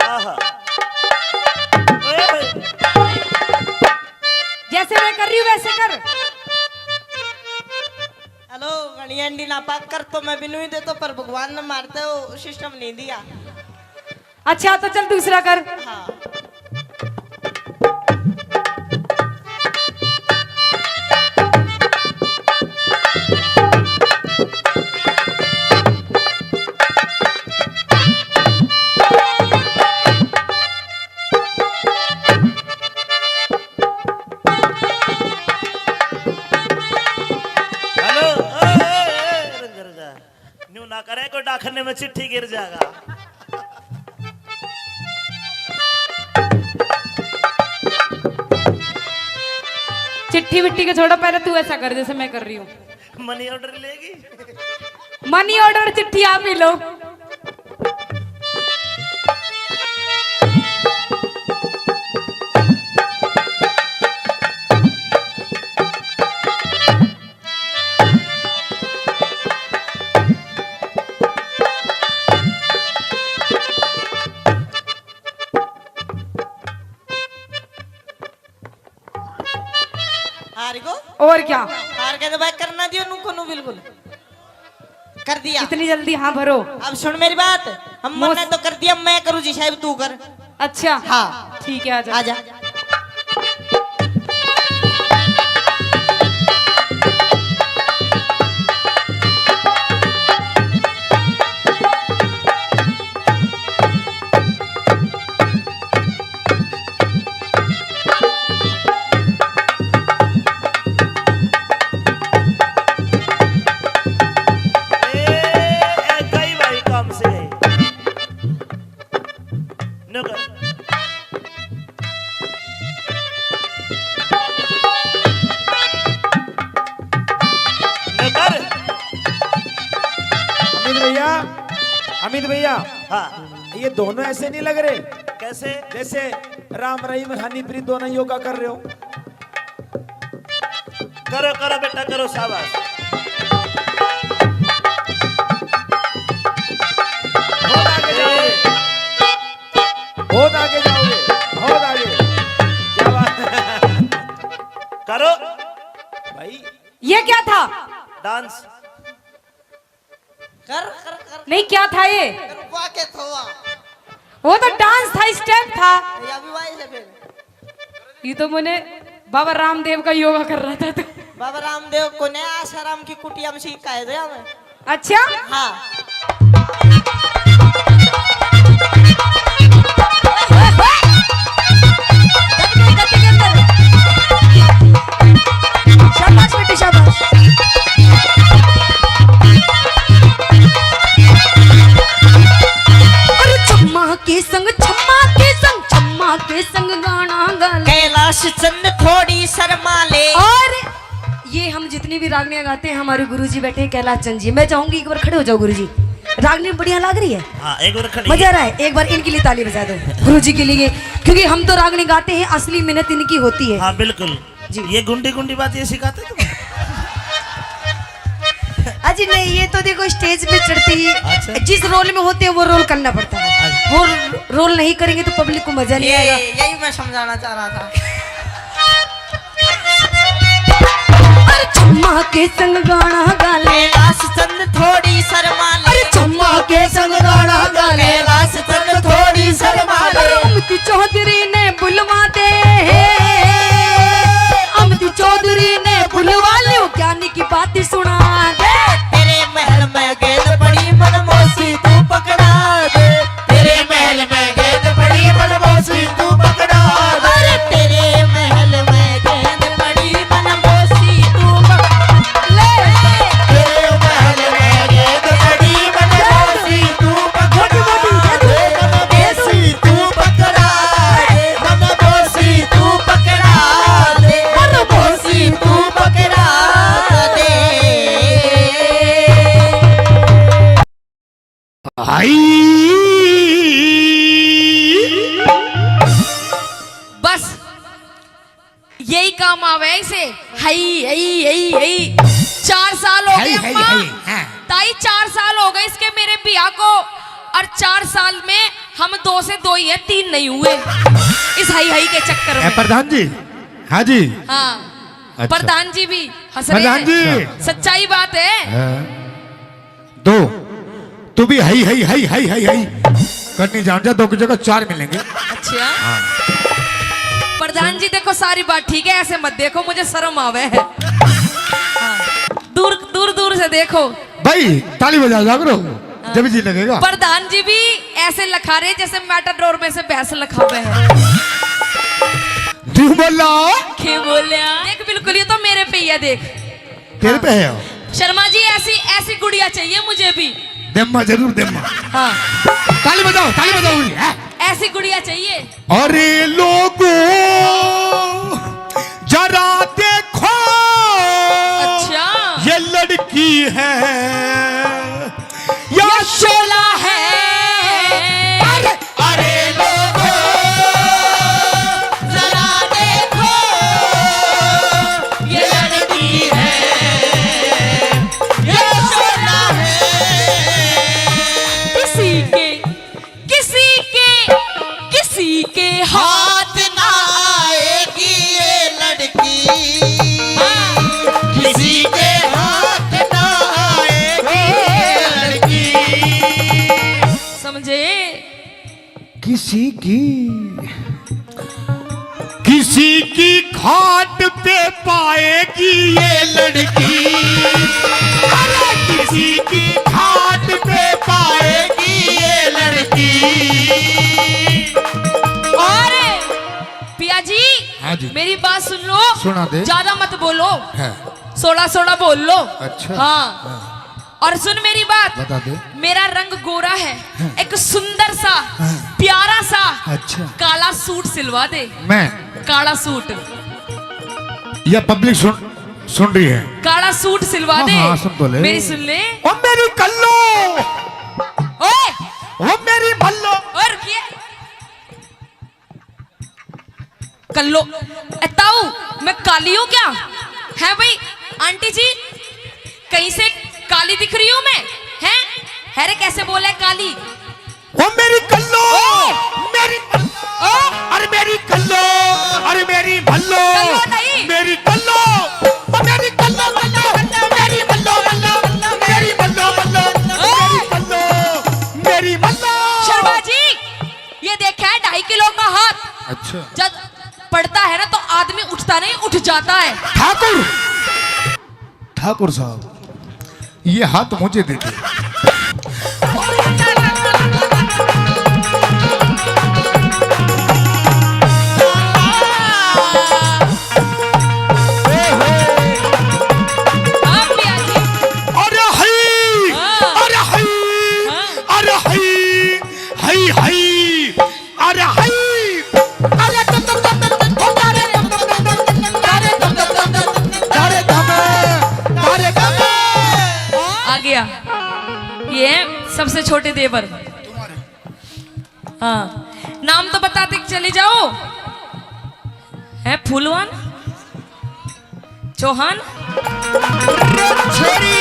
आहा। ओए होए। जैसे मैं कर रही हूँ वैसे कर। हेलो, घणी एंडी ना पाक कर तो मैं बिनू ही देतो, पर भगवान ने मारते हो सिस्टम नहीं दिया। अच्छा, तो चल दूसरा कर। हाँ। हेलो, ओए, ओए, ओए, रुक जा, रुक जा। न्यू ना करे, कोई डाकने में चिट्ठी गिर जाएगा। चिट्ठी विट्ठी के छोड़ो, पहले तू ऐसा कर जैसे मैं कर रही हूँ। मनी ऑर्डर लेगी? मनी ऑर्डर, चिट्ठी आप ही लो। और क्या? हार के तो भाई करना दियो, नु को नु बिल्कुल। कर दिया। इतनी जल्दी हाँ भरो। अब सुन मेरी बात, हम मन्ने तो कर दिया, मैं करूँ जी साहब, तू कर। अच्छा। हाँ। ठीक है, आजा। आजा। ए, ए, गई भाई काम से गई। न्यू कर। न्यू कर। अमित भैया, अमित भैया, हाँ। ये दोनों ऐसे नहीं लग रहे? कैसे? जैसे राम रहीम हनीप्रीत दोनों योगा कर रहे हो। करो, करो बेटा, करो, शाबाश। बहुत आगे जाओगे, बहुत आगे जाओगे, बहुत आगे। क्या बात है? करो भाई। ये क्या था? डांस। कर, कर, कर। नहीं, क्या था ये? रुकवा के थोआ। वो तो डांस था, स्टेप था। ये अभी वही से फिर। ये तो मैंने बाबा रामदेव का योगा कर रहा था तो। बाबा रामदेव को नया आसाराम की कुटिया में सीख आए थे हमें। अच्छा? हाँ। शाबाश बेटी, शाबाश। अरे छम्मा के संग, छम्मा के संग, छम्मा के संग गाना गा ले। कैलाश चंद थोड़ी शर्मा ले। और ये हम जितनी भी रागनियां गाते हैं, हमारे गुरुजी बैठे हैं कैलाश चंद जी। मैं चाहूंगी एक बार खड़े हो जाओ गुरुजी, रागनी बढ़िया लग रही है। हाँ, एक बार खड़ी। मजा आ रहा है, एक बार इनके लिए ताली बजा दो, गुरुजी के लिए, क्योंकि हम तो रागनी गाते हैं, असली मेहनत इनकी होती है। हाँ, बिल्कुल। जी। ये गुंडी गुंडी बात ये सिखाते तुम? अजी नहीं, ये तो देखो स्टेज पे चढ़ते ही अच्छा। जिस रोल में होते हैं वो रोल करना पड़ता है। अच्छा। वो रोल नहीं करेंगे तो पब्लिक को मजा नहीं ये, आएगा। यही मैं समझाना चाह रहा था। अरे छम्मा के संग गाना गा ले। कैलाश चंद थोड़ी शर्मा ले। अरे छम्मा के संग गाना गा ले। कैलाश चंद थोड़ी शर्मा ले। अरे अमती चौधरी ने बुलवा दे। अमती चौधरी ने बुलवा लो, ज्ञानी की बात सुना दे। तेरे महल में गेंद पड़ी मनमोसी तू पकड़ा दे। तेरे महल में गेंद पड़ी मनमोसी तू पकड़ा दे। अरे तेरे महल में गेंद पड़ी मनमोसी तू पकड़ा ले। तेरे महल में गेंद पड़ी मनमोसी तू पकड़ा दे। मनमोसी तू पकड़ा दे। मनमोसी तू पकड़ा दे। मनमोसी तू पकड़ा दे। हाय। बस यही काम आवे इसे। हई, हई, हई, हई। चार साल हो गए हाय, हाय, अम्मा। हाय, हाँ। ताई, चार साल हो गए इसके मेरे ब्याह को, और चार साल में हम दो से दो ही हैं, तीन नहीं हुए इस हई हई के चक्कर ए, में। प्रधान जी। हाँ जी। हाँ। अच्छा। प्रधान जी भी हंस रहे प्रधान हैं। जी। सच्चाई बात है। हाँ। दो। तू भी हई, हई, हई, हई, हई, हई। करनी जान जा, दो की जगह चार मिलेंगे। अच्छा। हाँ। प्रधान जी, देखो, सारी बात ठीक है, ऐसे मत देखो, मुझे शर्म आवे है। हाँ। दूर, दूर, दूर से देखो। भाई, ताली बजा जा करो, हाँ। जब जी लगेगा। प्रधान जी भी ऐसे लखा रहे जैसे मेटाडोर में से भैंस लखावे है। तू बोला? के बोलिया? देख, बिल्कुल, ये तो मेरे पे ही है, देख। तेरे पे है। शर्मा जी, ऐसी, ऐसी गुड़िया चाहिए मुझे भी। देम्मा, जरूर देम्मा। हाँ। ताली बजाओ, ताली बजाओ, हैं? ऐसी गुड़िया चाहिए। अरे लोगो, जरा देखो, अच्छा। ये लड़की है या शोला है? अरे, अरे लोगो, जरा देखो, ये लड़की है, ये शोला है। किसी के, किसी के, किसी के हाथ ना आएगी ये लड़की। हाँ। किसी की, किसी की खाट पे पाएगी ये लड़की, अरे किसी की खाट पे पाएगी ये लड़की। और पिया जी, हाँ जी। मेरी बात सुन लो, सुना दे। ज्यादा मत बोलो। है। सोलह सोलह बोल लो। अच्छा। हाँ। हाँ। और सुन मेरी बात, बता दे। मेरा रंग गोरा है, हाँ। एक सुंदर सा, हाँ। प्यारा सा, अच्छा। काला सूट सिलवा दे। मैं? काला सूट। यह पब्लिक सुन, सुन रही है। काला सूट सिलवा हाँ, दे। हाँ, सुन तो ले। मेरी सुन ले। ओ मेरी कल्लो। ओए। ओ मेरी भल्लो। और रुकिए। कल्लो। ए, ताऊ, मैं काली हूँ क्या? है भाई, आंटी जी, कहीं से काली दिख रही हूँ मैं? हैं? अरे, कैसे बोला है काली? ओ मेरी कल्लो, ओ! मेरी, ओ! अरे मेरी कल्लो, अरे मेरी भल्लो, कल्लो नहीं। मेरी कल्लो, ओ मेरी कल्लो, कल्लो, मेरी भल्लो, भल्लो, मेरी भल्लो, भल्लो, ओ! मेरी कल्लो, मेरी भल्लो। शर्मा जी, ये देखा है ढाई किलो का हाथ। अच्छा। जब पड़ता है ना तो आदमी उठता नहीं, उठ जाता है। ठाकुर, ठाकुर साहब, ये हाथ मुझे दे दे। आप भी आ जाइए। अरे हई, हाँ। अरे हई, हाँ। अरे हई, हई, हई। अरे हई, अरे तुम, तुम, तुम, तुम, तुम, अरे तुम, तुम, तुम, तुम, तुम, तुम, अरे तुम, तुम, तुम, तुम, अरे तुम, अरे तुम। आ गया, ये है सबसे छोटे देवर। हाँ, नाम तो बताते चले जाओ। है फूलवान? चौहान? छोरी।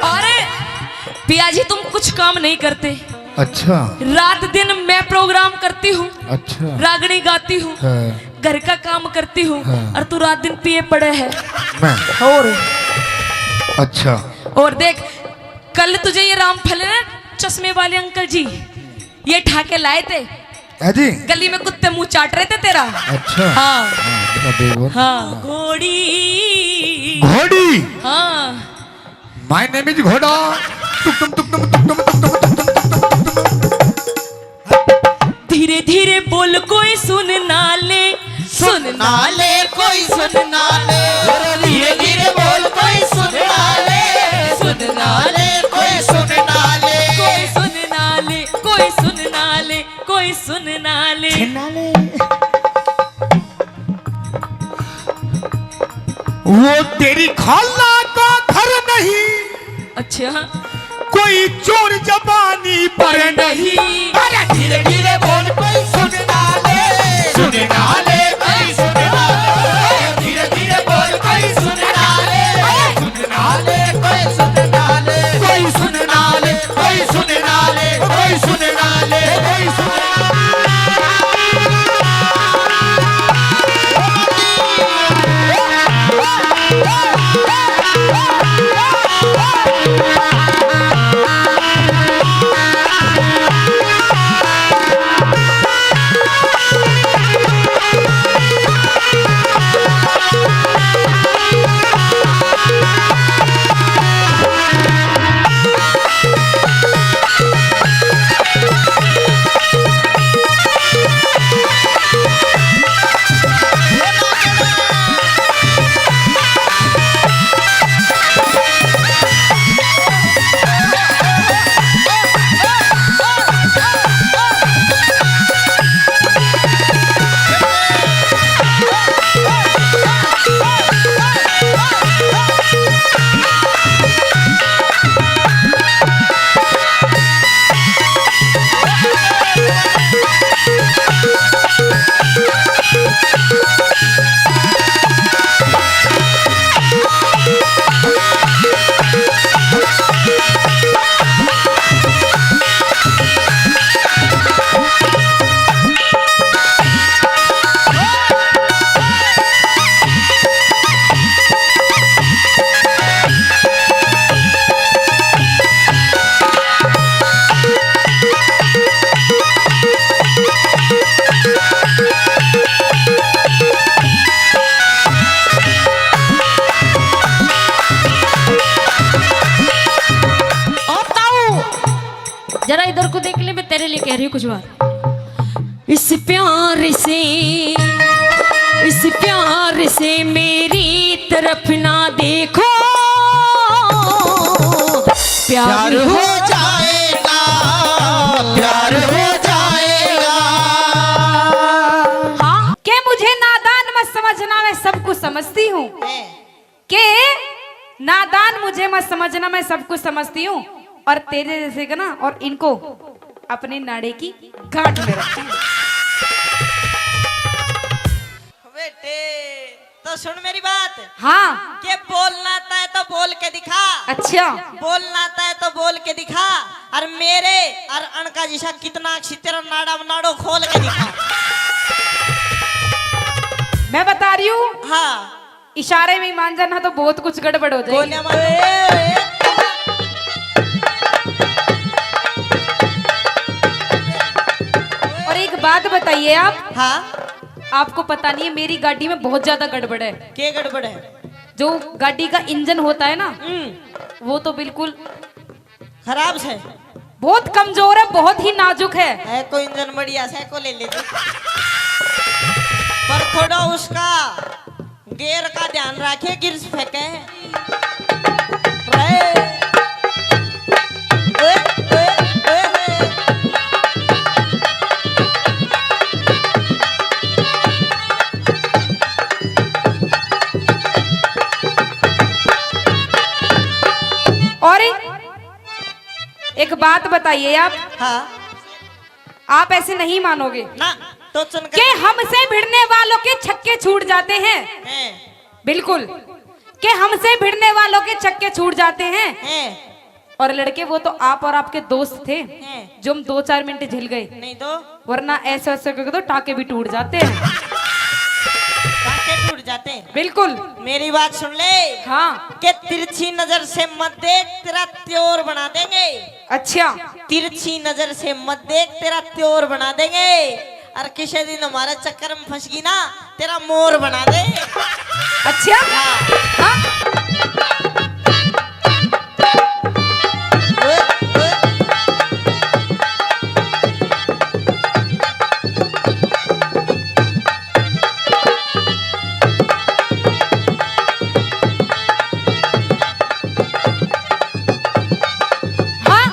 अरे पिया जी, तुम कुछ काम नहीं करते। अच्छा। रात दिन मैं प्रोग्राम करती हूँ। अच्छा। रागनी गाती हूँ। हाँ। घर का काम करती हूँ। हाँ। और तू रात दिन पिए पड़े है। मैं? और? अच्छा। और देख, कल तुझे ये रामफल ना, चश्मे वाले अंकल जी, ये ठा के लाए थे। है जी? गली में कुत्ते मुंह चाट रहे थे तेरा। अच्छा। हाँ। हाँ, बता दे वो। हाँ, हाँ। घोड़ी। घोड़ी? हाँ। My name is घोड़ा। टुक टुम, टुक टुम, टुक टुम, टुक टुम। धीरे धीरे बोल, कोई सुन ना ले, सुन ना ले, कोई सुन ना ले। धीरे धीरे बोल, कोई सुन ना ले, सुन ना ले, कोई सुन ना ले। कोई सुन ना ले, कोई सुन ना ले, कोई सुन ना ले। सुन ना ले। वो तेरी खाला का घर नहीं। अच्छा। कोई चोर जबानी पर नहीं। अरे धीरे धीरे बोल, कोई सुन ना ले, सुन ना ले, कोई सुन ना ले। धीरे धीरे बोल, कोई सुन ना ले, सुन ना ले, कोई सुन ना ले, कोई सुन ना ले, कोई सुन ना ले, कोई सुन ना ले, कोई सुन ना ले। कह रही हूँ कुछ बात। इस प्यार से, इस प्यार से मेरी तरफ ना देखो। प्यार प्यार हो हो जाएगा, प्यार हो जाएगा। हाँ, के मुझे नादान मत समझना, मैं सब कुछ समझती हूँ। हैं। के नादान मुझे मत समझना, मैं सब कुछ समझती हूँ। और तेरे जैसे का ना, और इनको अपने नाड़े की गांठ में रखती हूँ। बेटे, तो सुन मेरी बात। हाँ। के बोलना आता है तो बोल के दिखा। अच्छा। बोलना आता है तो बोल के दिखा। और मेरे और अनका जिसा कितना अच्छी तेरा नाड़ा नाड़ो खोल के दिखा। मैं बता रही हूँ। हाँ। इशारे में ही मान जाना तो बहुत कुछ गड़बड़ हो जाएगी। गोलियां मारो, ए, ए। और एक बात बताइए आप। हाँ। आपको पता नहीं है, मेरी गाड़ी में बहुत ज्यादा गड़बड़ है। के गड़बड़ है? जो गाड़ी का इंजन होता है ना, हम्म। वो तो बिल्कुल खराब से। बहुत कमजोर है, बहुत ही नाजुक है। है कोई इंजन बढ़िया से को ले ले तू। पर थोड़ा उसका गेयर का ध्यान रखे, गिर फेंके। रे। ओए, ओए, ओए, ओए। और एक बात बताइए आप। हाँ। आप ऐसे नहीं मानोगे ना, टोचन कर। के हमसे भिड़ने वालों के छक्के छूट जाते हैं। हैं। बिल्कुल। के हमसे भिड़ने वालों के छक्के छूट जाते हैं। हैं। और लड़के, वो तो आप और आपके दोस्त थे, हैं। जो हम दो चार मिनट झिल गए। नहीं तो। वरना ऐसे ऐसे करके तो टाके भी टूट जाते हैं। टाके टूट जाते हैं। बिल्कुल। मेरी बात सुन ले। हाँ। के तिरछी नजर से मत देख, तेरा त्योर बना देंगे। अच्छा। तिरछी नजर से मत देख, तेरा त्योर बना देंगे। और किसी दिन हमारे चक्कर में फंस गई ना, तेरा मोर बना दे। अच्छा। हाँ। हाँ? हाँ।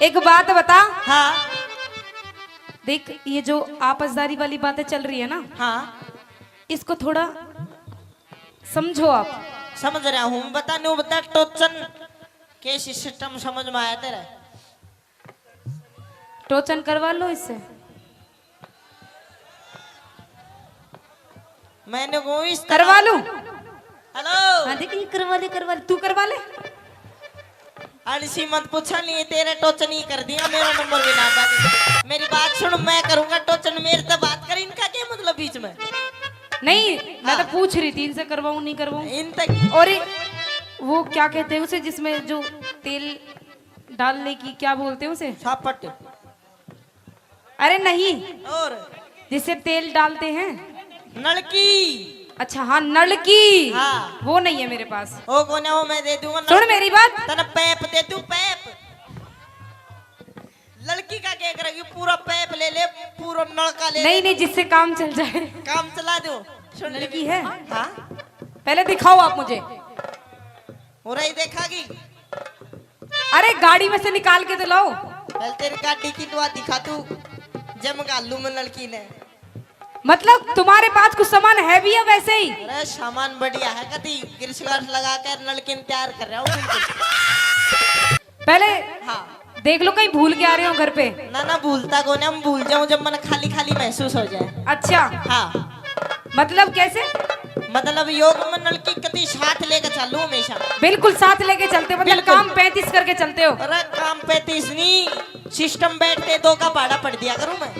एक बात बता। हाँ। देख, ये जो आपसदारी वाली बातें चल रही है ना, हाँ। इसको थोड़ा समझो आप। समझ रहा हूँ, बता न्यू बता, टोचन के सिस्टम समझ में आया तेरे? टोचन करवा लो इससे। मैंने वो इस तरह करवा लूं? हेलो। हाँ, देख, ये करवा ले, करवा ले, तू करवा ले। अलसी मत पूछा, नहीं तेरे टोचन ही कर दिया, मेरा नंबर भी ना था। मेरी बात सुन, मैं करूंगा टोचन, मेरे से बात कर, इनका क्या मतलब बीच में? नहीं, मैं तो हाँ। पूछ रही थी, इनसे करवाऊं, नहीं करवाऊं। इन तक और एक, वो क्या कहते हैं उसे, जिसमें जो तेल डालने की, क्या बोलते हैं उसे? सापट। अरे नहीं, और? जिससे तेल डालते हैं। नलकी। अच्छा, हाँ, नलकी। हाँ। वो नहीं है मेरे पास। ओ कोने, वो मैं दे दूंगा। सुन मेरी बात। तने पैप दे दूं, पैप। लड़की का क्या करेगी, पूरा पैप ले ले, पूरा नलका ले नहीं, ले। नहीं, जिससे काम चल जाए। काम चला दो। सुन लड़की है? हाँ। पहले दिखाओ आप मुझे। और ही देखागी। अरे, गाड़ी में से निकाल के तो लाओ। पहले तेरी गाड़ी की दुआ दिखा तू, जब घालू में नलकी ने। मतलब, तुम्हारे पास कुछ सामान है भी है वैसे ही? अरे, सामान बढ़िया है, कती गिरसगाट लगा कर नलकी ने तैयार कर रहा हूँ बिल्कुल। पहले हाँ। देख लो, कहीं भूल के आ रहे हो घर पे। ना, ना, भूलता कौन है, हम भूल जाऊं जब मन खाली खाली महसूस हो जाए। अच्छा। हाँ। मतलब कैसे? मतलब योग में नलकी कती साथ लेके चलूं हमेशा। बिल्कुल साथ लेके चलते हो, मतलब बिल्कुल। काम पैंतीस करके चलते हो। अरे काम पैंतीस नहीं, सिस्टम बैठते दो का भाड़ा पड़ दिया करूं मैं।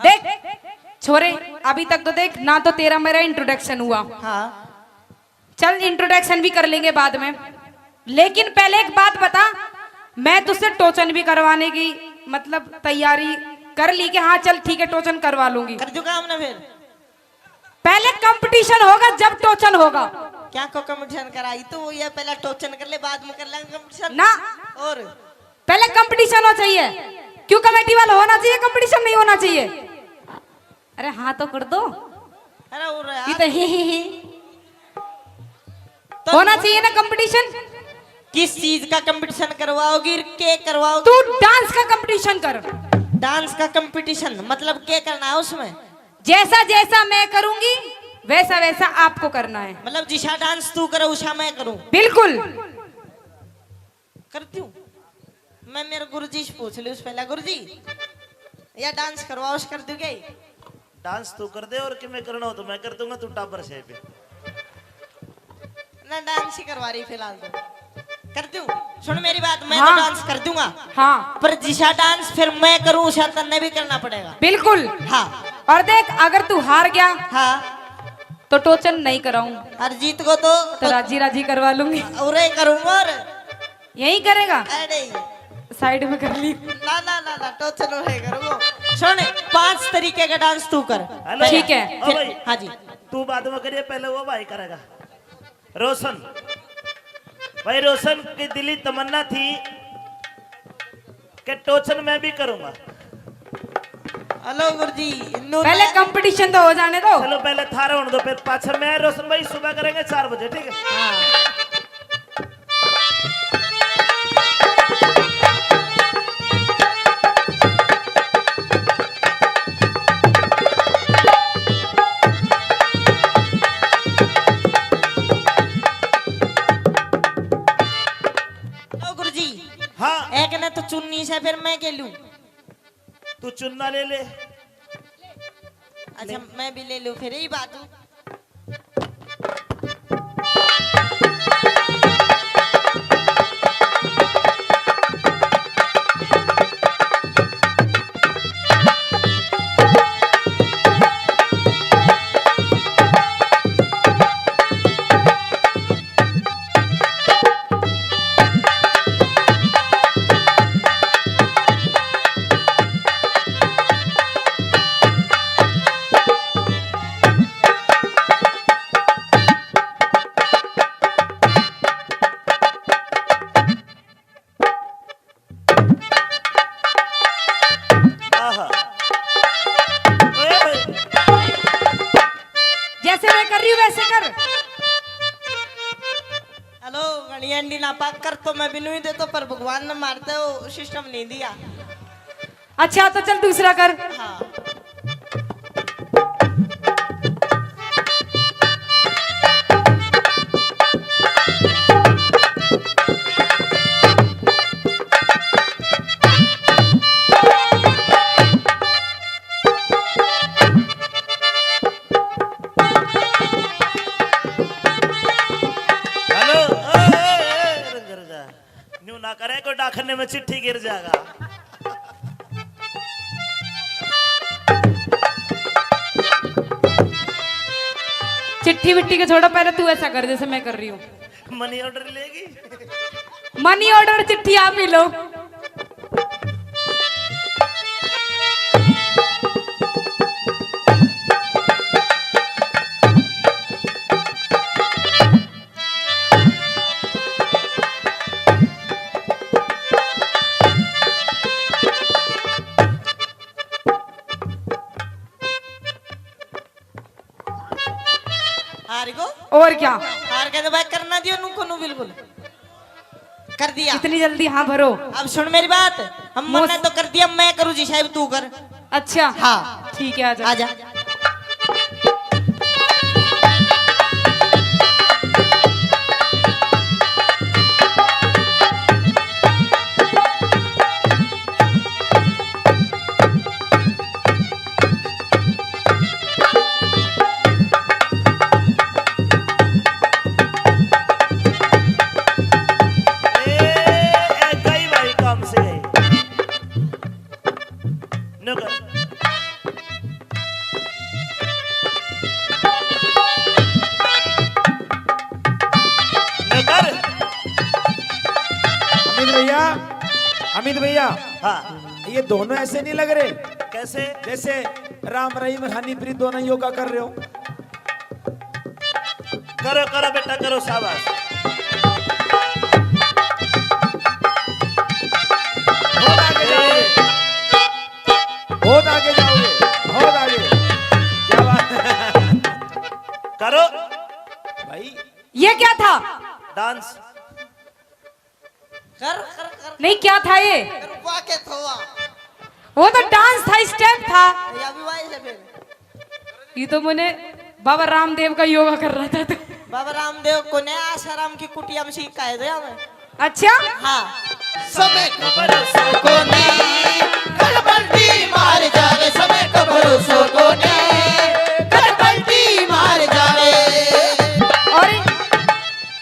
देख छोरे, अभी तक तो देख ना, तो तेरा मेरा इंट्रोडक्शन हुआ। हाँ। चल, इंट्रोडक्शन भी कर लेंगे बाद में, लेकिन पहले एक बात बता, मैं तुझसे टोचन भी करवाने की, मतलब, तैयारी कर ली कि हाँ, चल ठीक है, टोचन करवा लूंगी। कर दो काम ना फिर। पहले कंपटीशन होगा, जब टोचन होगा। क्या को कंपटीशन कराई तो वो, ये पहला टोचन कर ले, बाद में कर लेंगे कंपटीशन ना। और पहले कंपटीशन हो चाहिए। क्यों, कमेटी वाला होना चाहिए, कंपटीशन नहीं होना चाहिए? अरे हाँ तो कर दो। अरे हो रहा ये तो ही, ही, ही। तो होना चाहिए ना कंपटीशन। किस चीज का कंपटीशन करवाओगी, के करवाओगी? तू डांस का कंपटीशन कर। डांस का कंपटीशन मतलब क्या करना है उसमें? जैसा जैसा मैं करूंगी, वैसा वैसा आपको करना है। मतलब जिसा डांस तू करे, उसा मैं करूं? बिल्कुल। करती हूँ। मैं मेरे गुरुजी से पूछ लूँ पहला, गुरुजी, या डांस करवाओ, उस कर दूंगे? डांस तू कर दे और कि मैं करना हो तो मैं कर दूंगा, तू टाबर से पे। ना, डांस ही करवा रही फिलहाल तो। कर दूं? सुन मेरी बात, मैं तो हाँ। डांस कर दूंगा। हाँ। पर जिसा डांस फिर मैं करूं, उसा तन्ने भी करना पड़ेगा। बिल्कुल। हाँ। और देख, अगर तू हार गया हाँ। तो टोचन नहीं कराऊं। और जीत को तो तो राजी राजी करवा लूंगी। और करूंगा और यही करेगा? अरे। साइड में कर ली। ना, ना, ना, ना, टोचन वही करूंगा। सुन, पांच तरीके का डांस तू कर। हेलो। ठीक है। ओ फिर भाई। हाँ जी। तू बाद में करिए, पहले वो भाई करेगा। रोशन। भाई, रोशन की दिली तमन्ना थी कि टोचन मैं भी करूंगा। हेलो गुरुजी, इन्नू पहले मैं कंपटीशन तो हो जाने दो। चलो, पहले थारा होने दो, फिर पाछा मैं, रोशन भाई, सुबह करेंगे चार बजे, ठीक है? हाँ। ओ गुरुजी, हाँ। एक ने तो चुन्नी से, फिर मैं के लूं? तू चुन्ना ले ले। अच्छा, मैं भी ले लूं फिर, यही बात हूँ। आहा। ओए। जैसे मैं कर रही हूँ वैसे कर। हेलो, घणी एंडी ना पाक कर तो मैं बिनू ही देता, पर भगवान ने मारते हो सिस्टम नहीं दिया। अच्छा, तो चल दूसरा कर। हाँ। हेलो, ए, ए, ए, रुक जा, रुक जा। न्यू ना करे, कोई डाकने में चिट्ठी गिर जाएगा। चिट्ठी विट्ठी के छोड़ो, पहले तू ऐसा कर जैसे मैं कर रही हूँ। मनी ऑर्डर लेगी। मनी ऑर्डर चिट्ठी आप ही लो। हार गो। और क्या? हार के तो भाई करना दियो नु को नु बिल्कुल। कर दिया। इतनी जल्दी हाँ भरो। अब सुन मेरी बात, हम मन्ने तो कर दिया, मैं करूँ जी साहब, तू कर। अच्छा। हाँ। ठीक है, आजा। आजा। ए, ए, गई भाई काम से गई। न्यू कर। न्यू कर। अमित भैया, अमित भैया, हाँ। ये दोनों ऐसे नहीं लग रहे। जैसे जैसे राम रहीम हनीप्रीत दोनों योगा कर रहे हो। करो, करो बेटा, करो, शाबाश। बहुत आगे जाओगे, बहुत आगे जाओगे, बहुत आगे। क्या बात है। करो भाई। ये क्या था? डांस। कर, कर, कर। नहीं, क्या था ये? रुपा के थोआ। वो तो डांस था, स्टेप था। ये अभी वही से फिर। ये तो मैंने बाबा रामदेव का योगा कर रहा था तो। बाबा रामदेव को ने आसाराम की कुटिया में सीख का है दे हमें। अच्छा। हाँ। समय का भरोसा कोनी, कल पलटी मार जावे। समय का भरोसा कोनी, कल पलटी मार जावे। और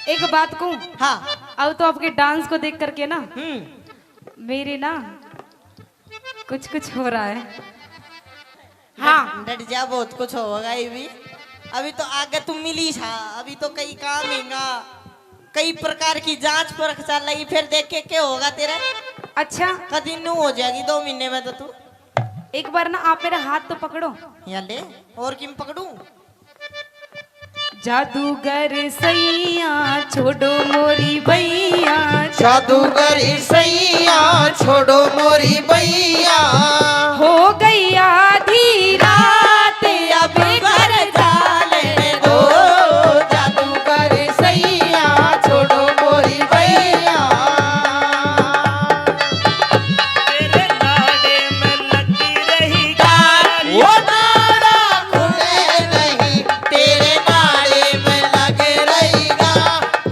एक बात कहूँ। हाँ। अब तो आपके डांस को देख करके ना, हम्म। मेरे ना कुछ कुछ हो रहा है। हाँ। डट जा, बहुत कुछ होगा ये भी। अभी तो आगे तू मिली सा, अभी तो कई काम हैंगा, कई प्रकार की जांच परख चल रही, फिर देखे के होगा तेरे। अच्छा। कदी न्यू हो जाएगी दो महीने में तो तू। एक बार ना आप मेरा हाथ तो पकड़ो। या ले, और किम पकड़ू? जादूगर सैया छोड़ो मोरी बैया। जादूगर सैया छोड़ो मोरी बैया। हो गई आधी रात, अब घर जा लेने दो। जादूगर सैया छोड़ो मोरी बैया। तेरे नाड़े में लगी रही गाली। वो नाड़ा खुले नहीं, तेरे नाड़े में लग रहेगा,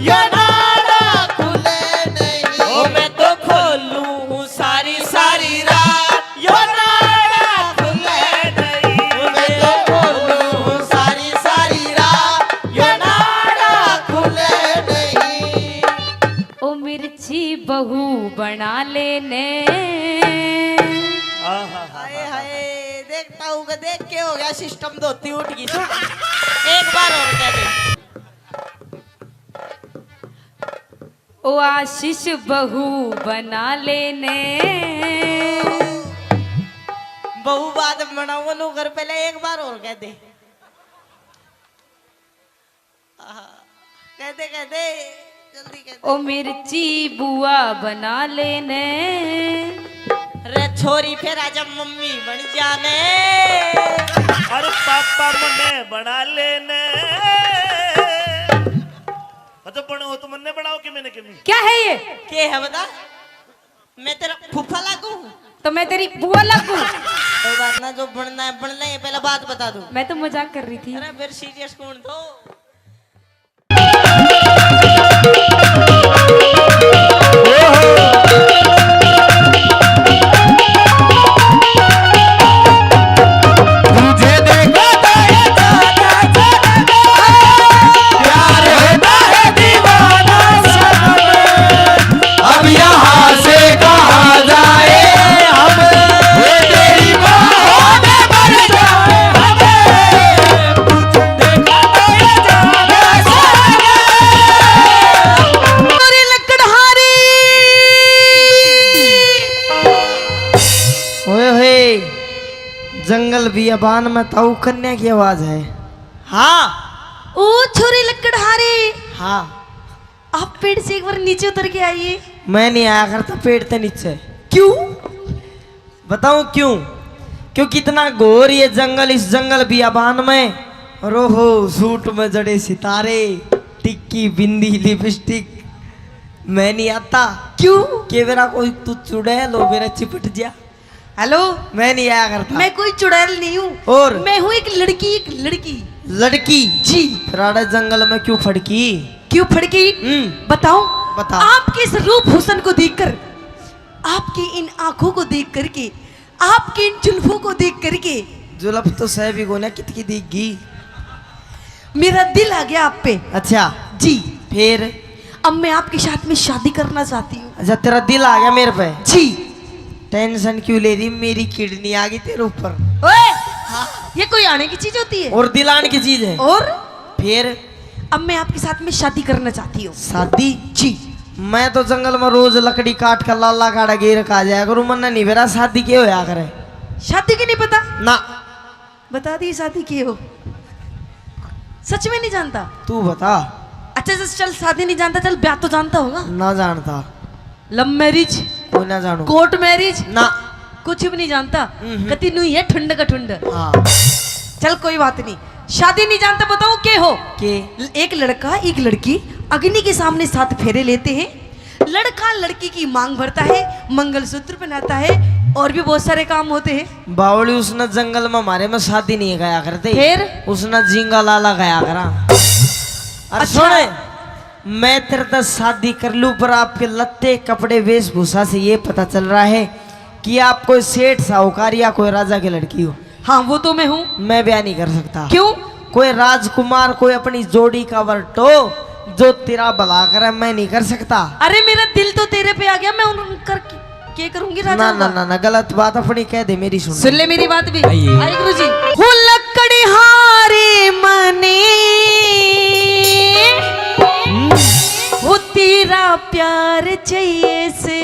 यो नाड़ा खुले नहीं। ओ मैं तो खोलूं हूँ सारी सारी रात, यो नाड़ा खुले नहीं। मैं तो खोलूं हूँ सारी सारी रात, यो नाड़ा खुले नहीं। ओ मिर्ची बहू बना लेने। आहा। हाय हाय, देख ताऊ का देख के हो गया सिस्टम, धोती उठ गई। सुन, एक बार और कह दे। ओ आशीष बहू बना लेने। बहू बाद में बनाऊंगा, नू कर, पहले एक बार और कह दे। आहा, कह दे, कह दे, जल्दी कह दे। ओ मिर्ची बुआ बना लेने। रे छोरी, फिर आजा मम्मी बन जाने। अरे पापा मन्ने बना लेने। अच्छा बनो हो तो मन्ने बनाओ कि मैंने किमी। क्या है ये? के है बता? मैं तेरा फूफा लागू? तो मैं तेरी बुआ लागू? कोई बात ना, जो बनना है बन ले, पहले बात बता दो। मैं तो मजाक कर रही थी। अरे फिर सीरियस कौन तो? तुझे देखा था ये जाना जाना, प्यार होता है दीवाना सनम। अब यहाँ से कहाँ जाए हम, वो तेरी बाहों में मर जाए हमें। तुझे देखा था ये जाना जाना। अरे लकड़हारी। ओए होए, जंगल बियाबान में ताऊ कन्या की आवाज है। हाँ। ओ छोरी लकड़हारी। हाँ। आप पेड़ से एक बार नीचे उतर के आइए। मैं नहीं आया करता पेड़ ते नीचे। क्यों? बताऊं क्यों? क्योंकि इतना घोर ये जंगल, इस जंगल बियाबान में रोहो, सूट में जड़े सितारे, टिक्की, बिंदी, लिपस्टिक, मैं नहीं आता। क्यों? के मेरा कोई तू चुड़ैल हो, मेरा चिपट जा। हेलो। मैं नहीं आया करता। मैं कोई चुड़ैल नहीं हूँ। और? मैं हूँ एक लड़की, एक लड़की। लड़की? जी। फिर आड़े जंगल में क्यों फड़की? क्यों फड़की? हम्म। बताओ। बता। आपके इस रूप हुस्न को देखकर, आपकी इन आंखों को देख करके, आपकी इन जुल्फों को देख करके जुल्फ तो सह भी कोना कितकी दिख गई। मेरा दिल आ गया आप पे। अच्छा। जी। फिर? अब मैं आपके साथ में शादी करना चाहती हूँ। अच्छा, तेरा दिल आ गया मेरे पे? जी। टेंशन क्यों ले रही, मेरी किडनी आ गई तेरे ऊपर। ओए, ये कोई आने की चीज होती है? और दिल आने की चीज है। और? फिर? अब मैं आपके साथ में शादी करना चाहती हूँ। शादी? जी। मैं तो जंगल में रोज लकड़ी काट कर लाला काड़ा गेर का जाया करूँ, मन्ना नहीं बेरा शादी के होया करे। शादी की नहीं पता? ना। बता दी शादी की हो। सच में नहीं जानता? तू बता। अच्छा, चल, शादी नहीं जानता, चल, ब्याह तो जानता होगा। ना जानता। Love marriage? कोई ना जानू। Court marriage? ना। कुछ भी नहीं जानता? हम्म। कति न्यू है ठुंड का ठुंड। हाँ। चल, कोई बात नहीं, शादी नहीं जानता, बताओ के हो? के? एक लड़का, एक लड़की अग्नि के सामने सात फेरे लेते हैं। लड़का लड़की की मांग भरता है, मंगलसूत्र पहनाता है और भी बहुत सारे काम होते हैं। बावली, उसने जंगल में हमारे में शादी नहीं गया करते। फिर? उसने झींगा लाला गया करा। और अच्छा। सुन, मैं तेरे से शादी कर लूं, पर आपके लत्ते, कपड़े, वेशभूषा से ये पता चल रहा है कि आप कोई सेठ, साहूकार या कोई राजा की लड़की हो। हाँ, वो तो मैं हूँ। मैं ब्याह नहीं कर सकता। क्यों? कोई राजकुमार, कोई अपनी जोड़ी का वर टो, जो तेरा भला करे, मैं नहीं कर सकता। अरे, मेरा दिल तो तेरे पे आ गया, मैं उन, उन कर के, के करूंगी राजा ना, ना, होगा? ना, ना, गलत बात अपनी कह दे, मेरी सुन। सुन ले मेरी बात भी। आइए। आइए गुरु जी। हो लकड़हारे मने, हम्म। हो तेरा प्यार चाहिए से।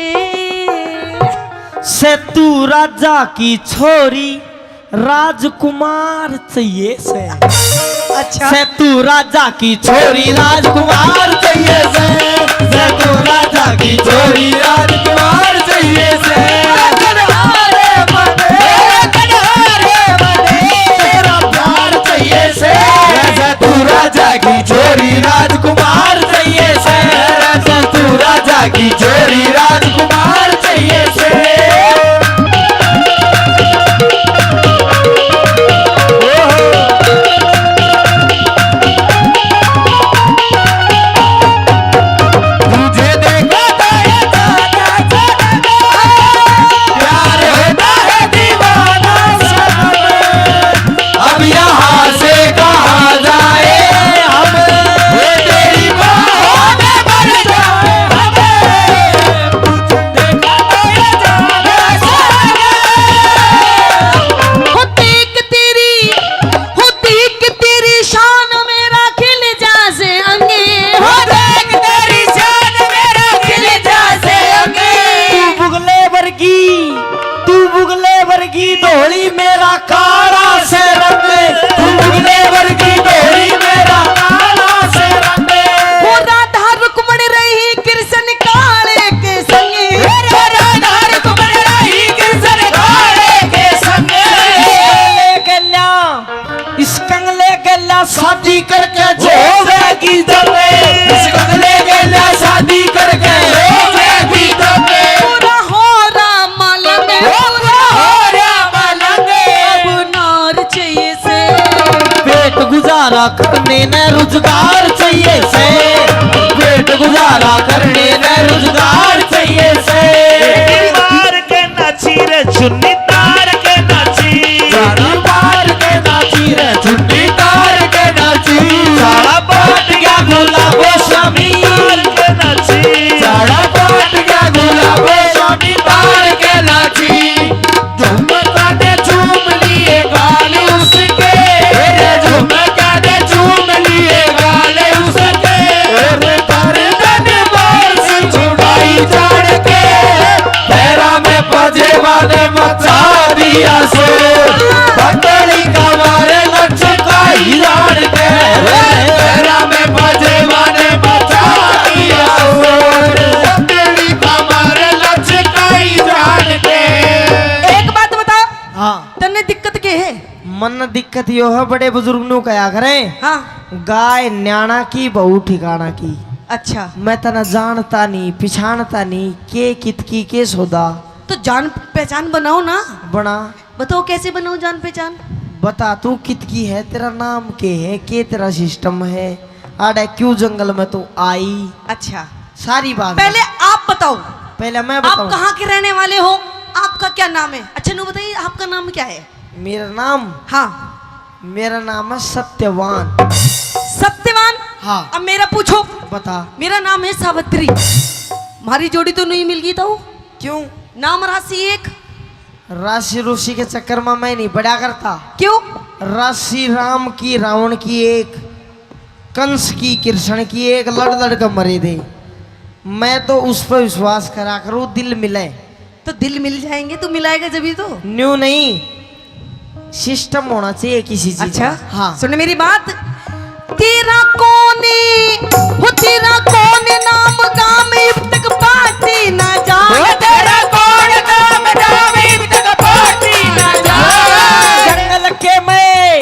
से तू राजा की छोरी, राजकुमार चाहिए से। अच्छा। से तू राजा की छोरी, राजकुमार चाहिए से। से तू राजा की छोरी, राजकुमार चाहिए से। कन्हारे बने, कन्हारे बने, तेरा प्यार चाहिए से। से तू राजा की छोरी, राजकुमार चाहिए से। से तू राजा की छोरी, राजकुमार चाहिए से। तुझे देखा था ये जाना जाना, प्यार होता है दीवाना सनम। अब यहाँ से कहाँ जाए हम, वो तेरी बाहों में मर जाए हम। तुझे देखा था ये जाना सनम। हो देख तेरी, हो देख तेरी शान मेरा खिल जा से अंगे। हो देख तेरी शान मेरा खिल जा से अंगे। तू बुगले वर्गी, तू बुगले वर्गी धोली मेरा काला से रंग। तू बुगले वर्गी धोली मेरा काला से रंग। हो राधा रुक्मण रही कृष्ण काले के संग। हो राधा रुक्मण रही कृष्ण काले के संग। ले गल्या। इस कंगले गला शादी करके जो होवेगी जंग। इस कंगले गला शादी करके जो होवेगी जंग। पूरा हो रहा मलंग। पूरा हो रहा मलंग। अब नार चाहिए से। पेट गुजारा करने ने रोजगार चाहिए से। पेट गुजारा करने ने रोजगार चाहिए से। मार के नाची रे चुन्नी तार के नाची। चुन्नी तार के नाची रे, चुन्नी तार के नाची। साला पाट गया गुलाबो स्वामी। तार के नाची। साला पाट गया गुलाबो स्वामी तार के नाची। झुमका ने झूम लिए गाल उसके। झुमका ने झूम लिए गाल उसके। अरे गर्दन बांस छुड़ाई जान के, पैरा में पजेबा ने मचा दिया शोर। पतली कमर लचकाई जान के, पैरा में पजेबा ने मचा दिया शोर। पतली कमर लचकाई जान के। एक बात बता, हाँ। तन्ने दिक्कत के है? मन दिक्कत यो है, बड़े बुजुर्ग नु कहा करे, हाँ। गाय न्याणा की, बहू ठिकाणा की। अच्छा। मैं तन्ने जानता नहीं, पिछाणता नहीं, के कित की, के सौदा। तो जान पहचान बनाओ ना। बना। बताओ कैसे बनाओ जान पहचान? बता तू कित की है, तेरा नाम के है, के तेरा सिस्टम है, आड़े क्यों जंगल में तू आई? अच्छा। सारी बात पहले बता। आप बताओ। पहले मैं आप बताऊं। कहाँ के रहने वाले हो? आपका क्या नाम है? अच्छा, नु बताइए, आपका नाम क्या है? मेरा नाम? हाँ। मेरा नाम है सत्यवान। सत्यवान? हाँ। अब मेरा पूछो। बता। मेरा नाम है सावित्री। म्हारी जोड़ी तो नहीं मिल गई तो? क्यों? नाम राशि एक। राशि रूसी के चक्कर में मैं नहीं पड़ा करता। क्यों? राशि राम की, रावण की एक, कंस की, कृष्ण की एक, लड़ लड़ के मरे दे। मैं तो उस पर विश्वास करा करूँ, दिल मिले। तो दिल मिल जाएंगे, तू मिलाएगा जब ही तो। न्यू नहीं, सिस्टम होना चाहिए किसी चीज अच्छा, का। हाँ। सुन मेरी बात। तेरा कौन, हो तेरा कौन नाम गाम, इब तक पार्टी ना जा। ओ तेरा कौन नाम गाम, इब तक पार्टी ना जा। जंगल के मैं,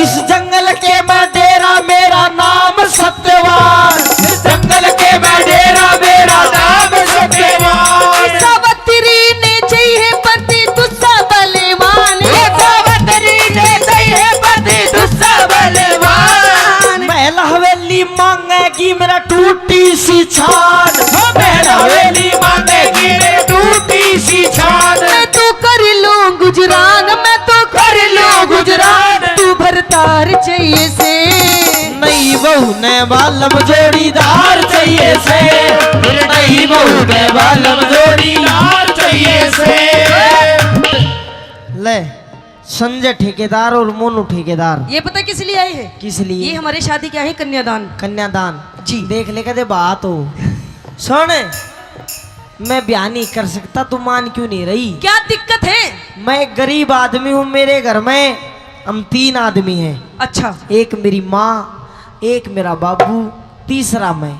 इस जंगल के मैं डेरा, मेरा नाम सत्यवान। इस जंगल के मैं डेरा, मेरा नाम सत्यवान। सावित्री ने चाहिए पति दूसरा बलवान। ए सावित्री ने चाहिए पति दूसरा बलवान। महल हवेली मांगेगी मेरा टूटी सी छान। ओ महल हवेली मांगेगी मेरी टूटी सी छान। मैं तो कर लूं गुजरान, मैं तो कर लूं गुजरान। तू भरतार चाहिए से। नई बहू ने बालम जोड़ीदार चाहिए से। फिर नई बहू ने बालम जोड़ीदार चाहिए से। ले, संजय ठेकेदार और मोनू ठेकेदार। ये पता किस लिए आए हैं? किस लिए? ये हमारे शादी के आए हैं, कन्यादान। कन्यादान। जी। देख ले, कदे बात हो। सुन, मैं ब्याह नहीं कर सकता, तू मान क्यों नहीं रही? क्या दिक्कत है? मैं एक गरीब आदमी हूँ, मेरे घर में हम तीन आदमी हैं। अच्छा। एक मेरी माँ, एक मेरा बाबू, तीसरा मैं।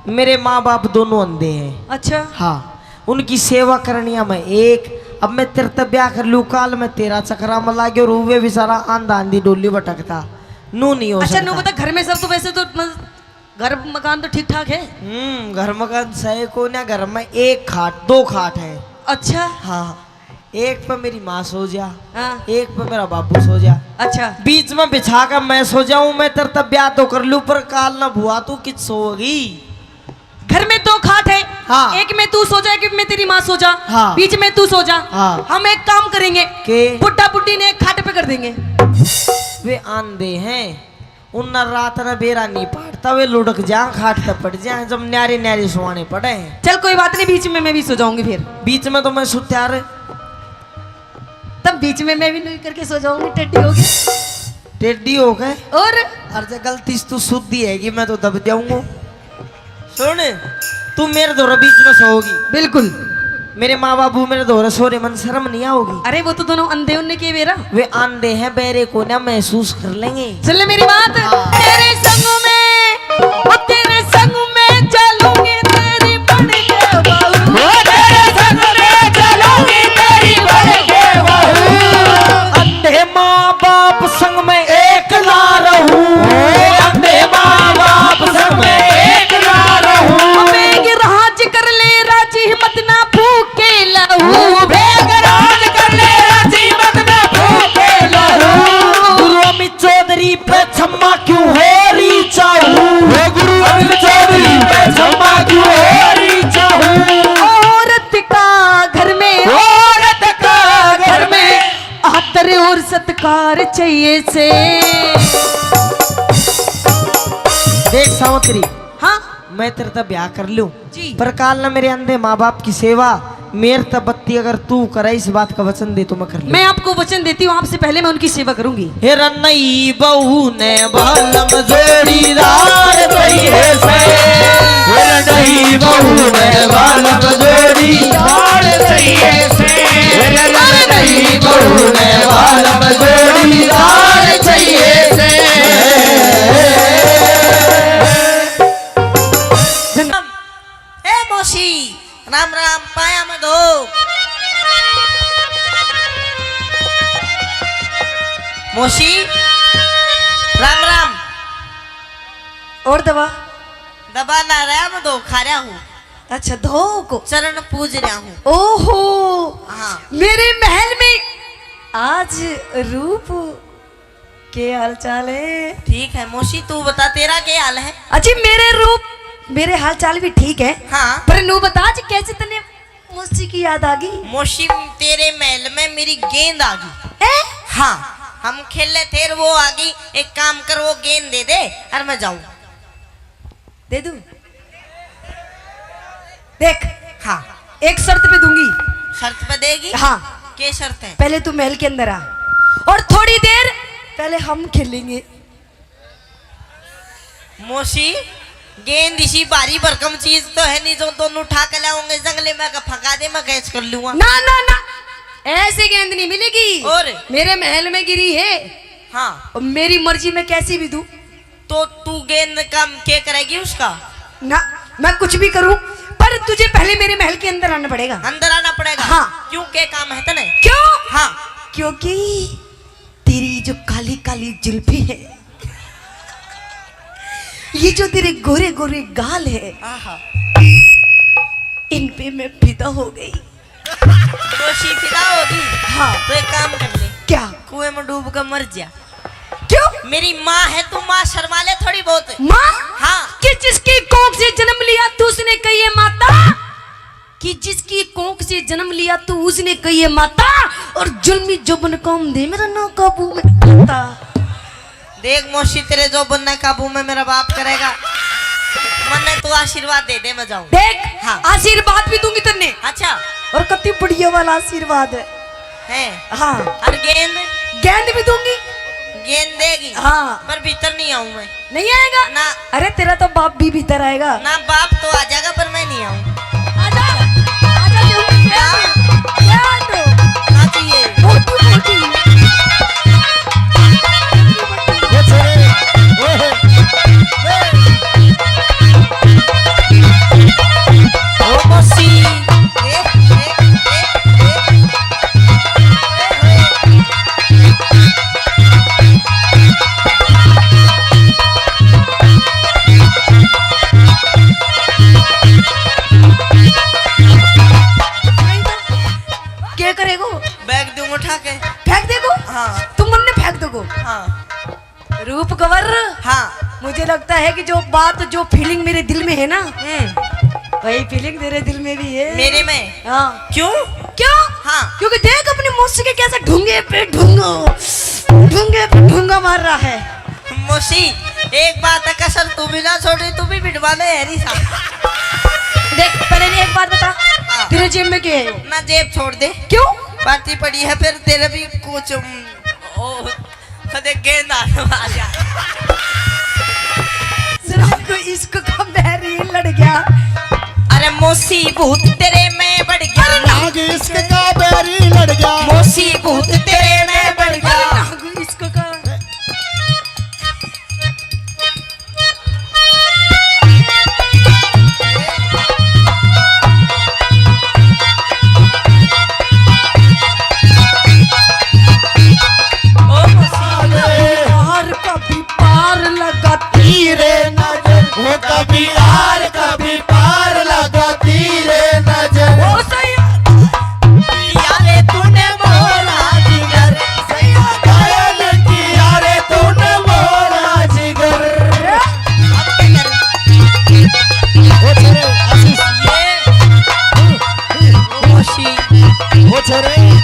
मेरे माँ बाप दोनों अंधे हैं। अच्छा। हाँ, उनकी सेवा करनिया मैं एक। अब मैं तेरे ते ब्याह कर लूँ, काल मैं तेरा चक्करा में लाग्यो, रोवे बेचारा आंधा आंधी डोली भटकता। नू नहीं हो अच्छा, सकता। नू बता, घर में सब तो वैसे तो, मतलब, घर मकान तो ठीक ठाक है? हम्म, घर मकान सही को ना, घर में एक खाट, दो खाट है। अच्छा। हाँ, एक पे मेरी माँ सो जा, हाँ। एक पे मेरा बाबू सो जा। अच्छा। बीच में बिछा कर मैं सो जाऊं, मैं तेरे तब ब्याह तो कर लूं, पर काल ना भुआ तू कित सोगी? घर में दो खाट है, हाँ। एक में तू सो जा, एक में तेरी माँ सो जा, हाँ। बीच में तू सो जा। हाँ। हम एक काम करेंगे, के? बुड्ढा बुड्ढी ने एक खाट पे कर देंगे। वे आंधे हैं, उन्ना रात ने बेरा नहीं पाड़ता, वे लुढ़क जा खाट ते पड़ जा, जब न्यारे न्यारे सुहाने पड़े हैं। चल कोई बात नहीं, बीच में मैं भी सो जाऊंगी फिर। बीच में तो मैं सुत्यार। तब बीच में मैं भी नुई करके सो जाऊंगी, टेढ़ी होके। टेढ़ी होके? और? और जे गलती से तू सुद्धी हैगी, मैं तो दब जाऊंगा। सुन, तू मेरे धोरे बीच में सोओगी। बिल्कुल। मेरे माँ बाबू मेरे धोरे सोरे, मन शर्म नहीं आओगी? अरे वो तो दोनों अंधे, उनने के बेरा? वे आंधे हैं, बहरे को ना महसूस कर लेंगे। सुन ले मेरी बात। हाँ। तेरे संग में, ओ तेरे संग में चलूंगी तेरी बन के बहू। ओ तेरे संग में चलूंगी तेरी बन के बहू। अंधे माँ बाप संग में एक ना रहूं। अंधे माँ बाप संग में एक ना रहूं। मेघराज कर ले राजी, मत ना फूके लहू। मेघराज कर ले राजी, मत ना फूके लहू। गुरु अमित चौधरी पे छम्मा क्यों हो रही चाहू? ओ गुरु अमित चौधरी पे छम्मा क्यों हो रही चाहू? औरत का घर में, औरत का घर में आदर और सत्कार चाहिए से। देख सावित्री, हाँ? मैं तेरे तै ब्याह कर लूं, जी। पर काल ना मेरे अंधे माँ बाप की सेवा, मेरे तै बत्ती अगर तू करे, इस बात का वचन दे तो मैं कर लूं। मैं आपको वचन देती हूँ, आपसे पहले मैं उनकी सेवा करूंगी। हे रनई बहू ने बालम जोड़ीदार चाहिए से। हे रनई बहू ने बालम जोड़ीदार चाहिए से। हे रनई बहू ने बालम जोड़ीदार चाहिए से। ए मौसी, राम राम, पाया में धो। मौसी, राम राम। और दबा? दबा ना रहा, मैं धो खा रहा हूँ। अच्छा, धो को? चरण पूज रहा हूँ। ओहो, हाँ। मेरे महल में आज रूप के हाल चाल है? ठीक है मौसी, तू बता, तेरा के हाल है? अजी, मेरे रूप, मेरे हाल चाल भी ठीक है। हाँ। पर नू बता, आज कैसे तन्ने मौसी की याद आ गई? मौसी, तेरे महल में मेरी गेंद आ गई। हैं? हाँ, हम खेले थे, वो आ गई। एक काम कर, वो गेंद दे दे और मैं जाऊं। दे दूं? देख, हाँ। एक शर्त पे दूंगी। शर्त पे देगी? हाँ। के शर्त है? पहले तू महल के अंदर आ और थोड़ी देर पहले हम खेलेंगे। मौसी, गेंद इसी भारी भरकम चीज तो है नहीं जो दोनों उठा के लाऊंगे, जंगले में का फंका दे, मैं कैच कर लूंगा। ना, ना, ना, ऐसी गेंद नहीं मिलेगी। और? मेरे महल में गिरी है। हाँ। और मेरी मर्जी मैं कैसी भी दूं। तो तू गेंद का क्या करेगी उसका? ना, मैं कुछ भी करूं, पर तुझे पहले मेरे महल के अंदर आना पड़ेगा। अंदर आना पड़ेगा? हाँ। क्यों, के काम है तने? क्यों? हाँ। क्योंकि तेरी जो काली काली जुल्फी है, ये जो तेरे गोरे गोरे गाल है, आहा। इन पे मैं फिदा हो गई। दोषी फिदा होगी? हाँ। तो एक काम कर ले। क्या? कुएं में डूब कर मर जा। क्यों? मेरी माँ है तू, माँ शर्मा ले थोड़ी बहुत। माँ? हाँ। कि जिसकी कोख से जन्म लिया तू, उसने कही है माता, कि जिसकी कोख से जन्म लिया तू, उसने कही है माता, और जुल्मी जोबन काम दे मेरा ना काबू में आता। देख मौसी, तेरे जोबन ना काबू में मेरा बाप करेगा, मन्ने तू आशीर्वाद दे दे, मैं जाऊं। देख, हाँ। आशीर्वाद भी दूंगी तन्ने। अच्छा। और कति बढ़िया वाला आशीर्वाद है। है? हाँ। और गेंद? गेंद भी दूंगी। गेंद देगी? हाँ। पर भीतर नहीं आऊं मैं। नहीं आएगा? ना। अरे, तेरा तो बाप भी भीतर आएगा। ना, बाप तो आ जाएगा, पर मैं नहीं आऊं। आजा, आजा, जल्दी, क्या? क्या तो? ना चाहिए। मोटू, मोटू। ये छोरे, ओए, ए। ओ मौसी। ए, ए, ए, ए। के करेगो? बैग दूंगा उठा के। फेंक देगो? हाँ। तुम मन्ने फेंक दोगो? हाँ। रूप कंवर? हाँ। मुझे लगता है कि जो बात, जो फीलिंग मेरे दिल में है ना, हम्म। वही फीलिंग तेरे दिल में भी है। मेरे में? हाँ। क्यों? क्यों? हाँ। क्योंकि देख अपनी मौसी के कैसे ढूंगे पे ढूंगा, ढूंगे पे ढूंगा मार रहा है। मौसी, एक बात है, कसर तू भी ना छोड़ रही, तू भी बिठवा ले, हैरी सा। देख, पहले नहीं, एक बात बता, हाँ। तेरे जेब में क्या है? ना, जेब छोड़ दे। क्यों? बाती पड़ी है, फिर तेरे भी कुछ, उम, ओ, कदे गेंद हाथ में आ जा। सुना को इश्क का बैरी लड़ गया। अरे मौसी भूत तेरे में बढ़ गया। नाग इश्क का बैरी लड़ गया। मौसी भूत तेरे में बढ़ गया। नाग इश्क का। ओ मौसी। पार कभी पार लगा तीरे नजर। वो कभी आर कभी पार लगा तीरे नजर। ओ सैया। यारे तूने बोला जिगर। सैया घायल किया रे तूने बोला जिगर। ओ छोरे, आशीष। ये। ओ मौसी। ओ छोरे।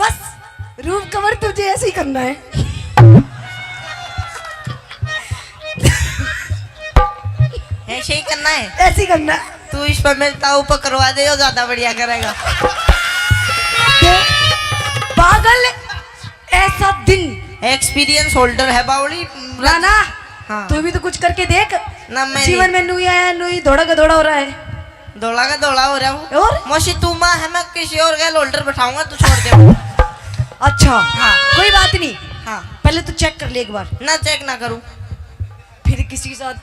बस, रूप कंवर, तुझे ऐसे ही करना है। ऐसे ही करना है? ऐसे ही करना है। तू इस पर मेरे ताऊ पर करवा दे, वो ज्यादा बढ़िया करेगा। दे, पागल, ऐसा दिन। एक्सपीरियंस होल्डर है बावली। ना, ना। हाँ। तू भी तो कुछ करके देख। ना, मैं जीवन नहीं। में नुई आया, नुई धोड़ा का धोड़ा हो रहा है। धोला का धोला हो रहा हूँ। और? मौसी, तू माँ है, मैं किसी और गैल होल्डर बैठाऊंगा, तू छोड़ दे। अच्छा। हाँ। कोई बात नहीं। हाँ। पहले तू चेक कर ले एक बार। ना, चेक ना करूँ। फिर किसी के साथ?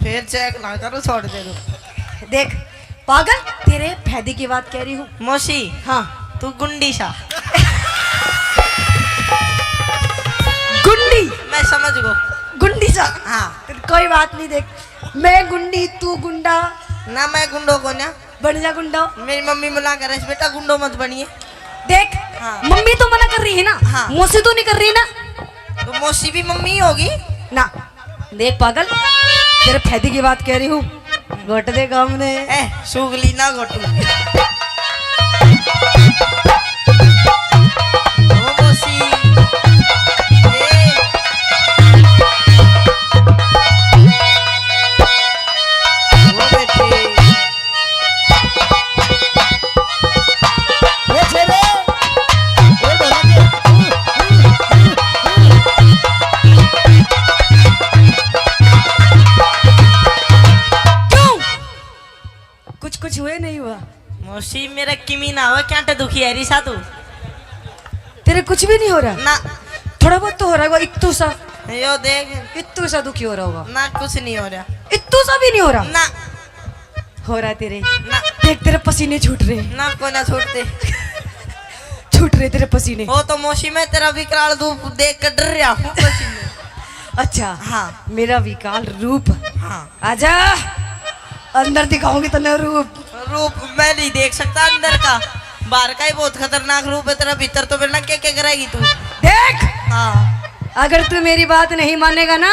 फिर चेक ना करूँ, छोड़ दे तू। देख पागल, तेरे फायदे की बात कह रही हूँ। मौसी। हाँ। तू गुंडी सा। गुंडी? मैं समझ गो। गुंडी सा? हाँ। कोई बात नहीं, देख, मैं गुंडी, तू गुंडा। ना, मैं गुंडो को ना। बन जा गुंडो। मेरी मम्मी मना करे, "बेटा, गुंडो मत बनिए।" देख, हाँ। मम्मी तो मना कर रही है ना, हाँ। मौसी तो नहीं कर रही ना। तो मौसी भी मम्मी ही होगी ना। देख पागल, तेरे फायदे की बात कह रही हूँ। घोट दे काम ने। ए, सुगली ना घोटू। ओ मौसी। ए। ओ बेटी। क्यों? कुछ कुछ हुए नहीं हुआ? मौसी, मेरा किमी ना हो, क्या टे दुखी है रिसा तू? तेरे कुछ भी नहीं हो रहा? ना। थोड़ा बहुत तो हो रहा होगा, इत्तू सा। यो देख। इत्तू सा दुखी हो रहा होगा। ना, कुछ नहीं हो रहा। इत्तू सा भी नहीं हो रहा? ना। हो रहा तेरे। ना। देख, तेरे पसीने छूट रहे। ना, कोई ना छूटते। छूट रहे तेरे पसीने। वो तो मौसी, मैं तेरा विकराल रूप देख के डर रहा हूँ पसीने। अच्छा। हाँ। मेरा विकराल रूप। हाँ। आजा, अंदर दिखाऊंगी तन्ने रूप। रूप मैं नहीं देख सकता अंदर का, बाहर का ही बहुत खतरनाक रूप है तेरा, भीतर तो फिर ना के के करेगी तू। देख, हाँ। अगर तू मेरी बात नहीं मानेगा ना,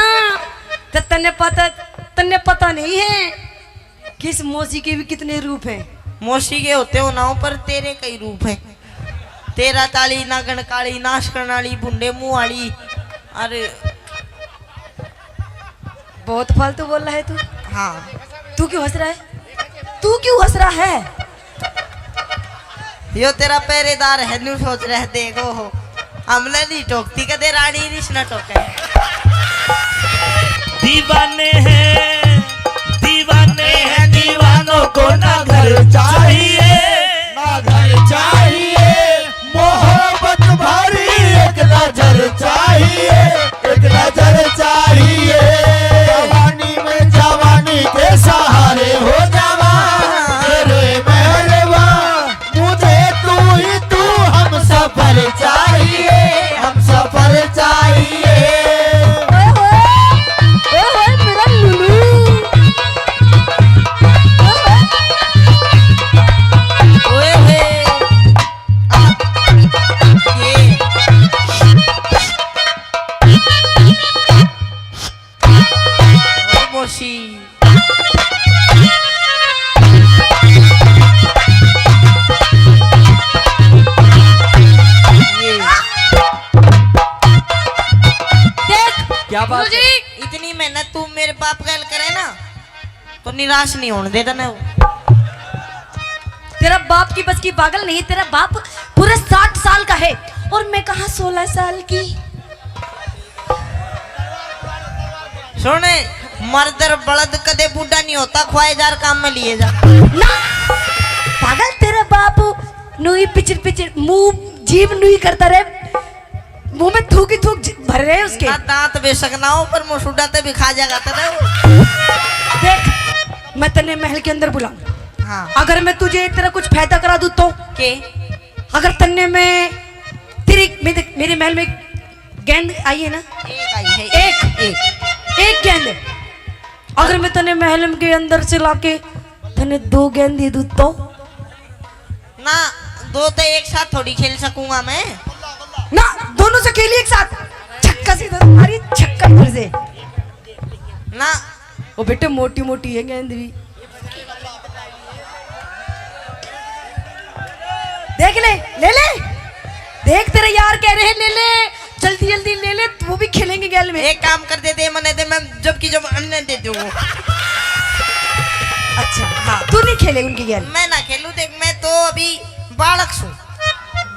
तो तन्ने पता, तन्ने पता नहीं है कि इस मौसी के भी कितने रूप हैं। मौसी के होते हो ना हो, पर तेरे कई रूप हैं। तेरा ताली, नागण काली, नाश करने वाली, भुंडे मुंह वाली। अरे, बहुत फालतू बोल रहा है तू। हाँ। तू क्यों हंस रहा है? तू क्यों हंस रहा है? यो तेरा पहरेदार है, न्यू सोच रहा है, देखो हो, हमने नहीं टोकती, कदे रानी रिस ना टोके। दीवाने हैं, दीवाने हैं, दीवानों को ना घर चाहिए, ना घर चाहिए। मोहब्बत भरी एक नजर चाहिए, एक नजर चाहिए। जवानी में जवानी के सहारे हो जावा, तेरे मेहरबा। मुझे तू ही तू हम सफर चाहिए, हम सफर चाहिए। ओए होए, ओए होए, मेरा लुलू। ओए होए। ओए होए। ये। ओ मौसी। ये। देख, क्या बात गुरु जी, है? इतनी मेहनत तू मेरे बाप गैल करे ना, तो निराश नहीं होने देता ना वो। तेरा बाप की बस की पागल नहीं, तेरा बाप पूरे साठ साल का है और मैं कहाँ सोलह साल की। सुन, मर्दर बलद कदे बूढ़ा नहीं होता, ख्वाहिजार काम में लिए जा। ना, पागल, तेरा बाप नुई पिचर पिचर, मुंह, जीभ नुई करता रहे, मुंह में थूक ही थूक ज-, भर रहे उसके। ना, दांत बेशक ना हो, पर मुंह सुडाते भी खा जाएगा तने वो। देख, मैं तन्ने महल के अंदर बुलाऊं। हाँ। अगर मैं तुझे तेरा कुछ फायदा करा दूं तो? के? अगर तन्ने मैं तेरी, मेरे, मेरे महल में गेंद आई है ना? एक आई है, एक, एक। एक गेंद। अगर मैं तन्ने महल के अंदर से लाके तन्ने दो गेंद दे दूं तो? ना, दो तो एक साथ थोड़ी खेल सकूंगा मैं। ना, दोनों से खेली एक साथ। छक्का सीधा, अरे छक्का फिर से। ना। ओ बेटे, मोटी मोटी है गेंद भी। देख ले, ले ले। देख, तेरे यार कह रहे हैं, ले ले, जल्दी जल्दी ले ले, वो भी खेलेंगे गेल में। एक काम कर दे, दे मने दे, मैं जबकि जब अन्य दे दूंगा। अच्छा, हाँ। तू नहीं खेले उनकी गेल? मैं ना खेलूं, देख, मैं तो अभी बालक सूं।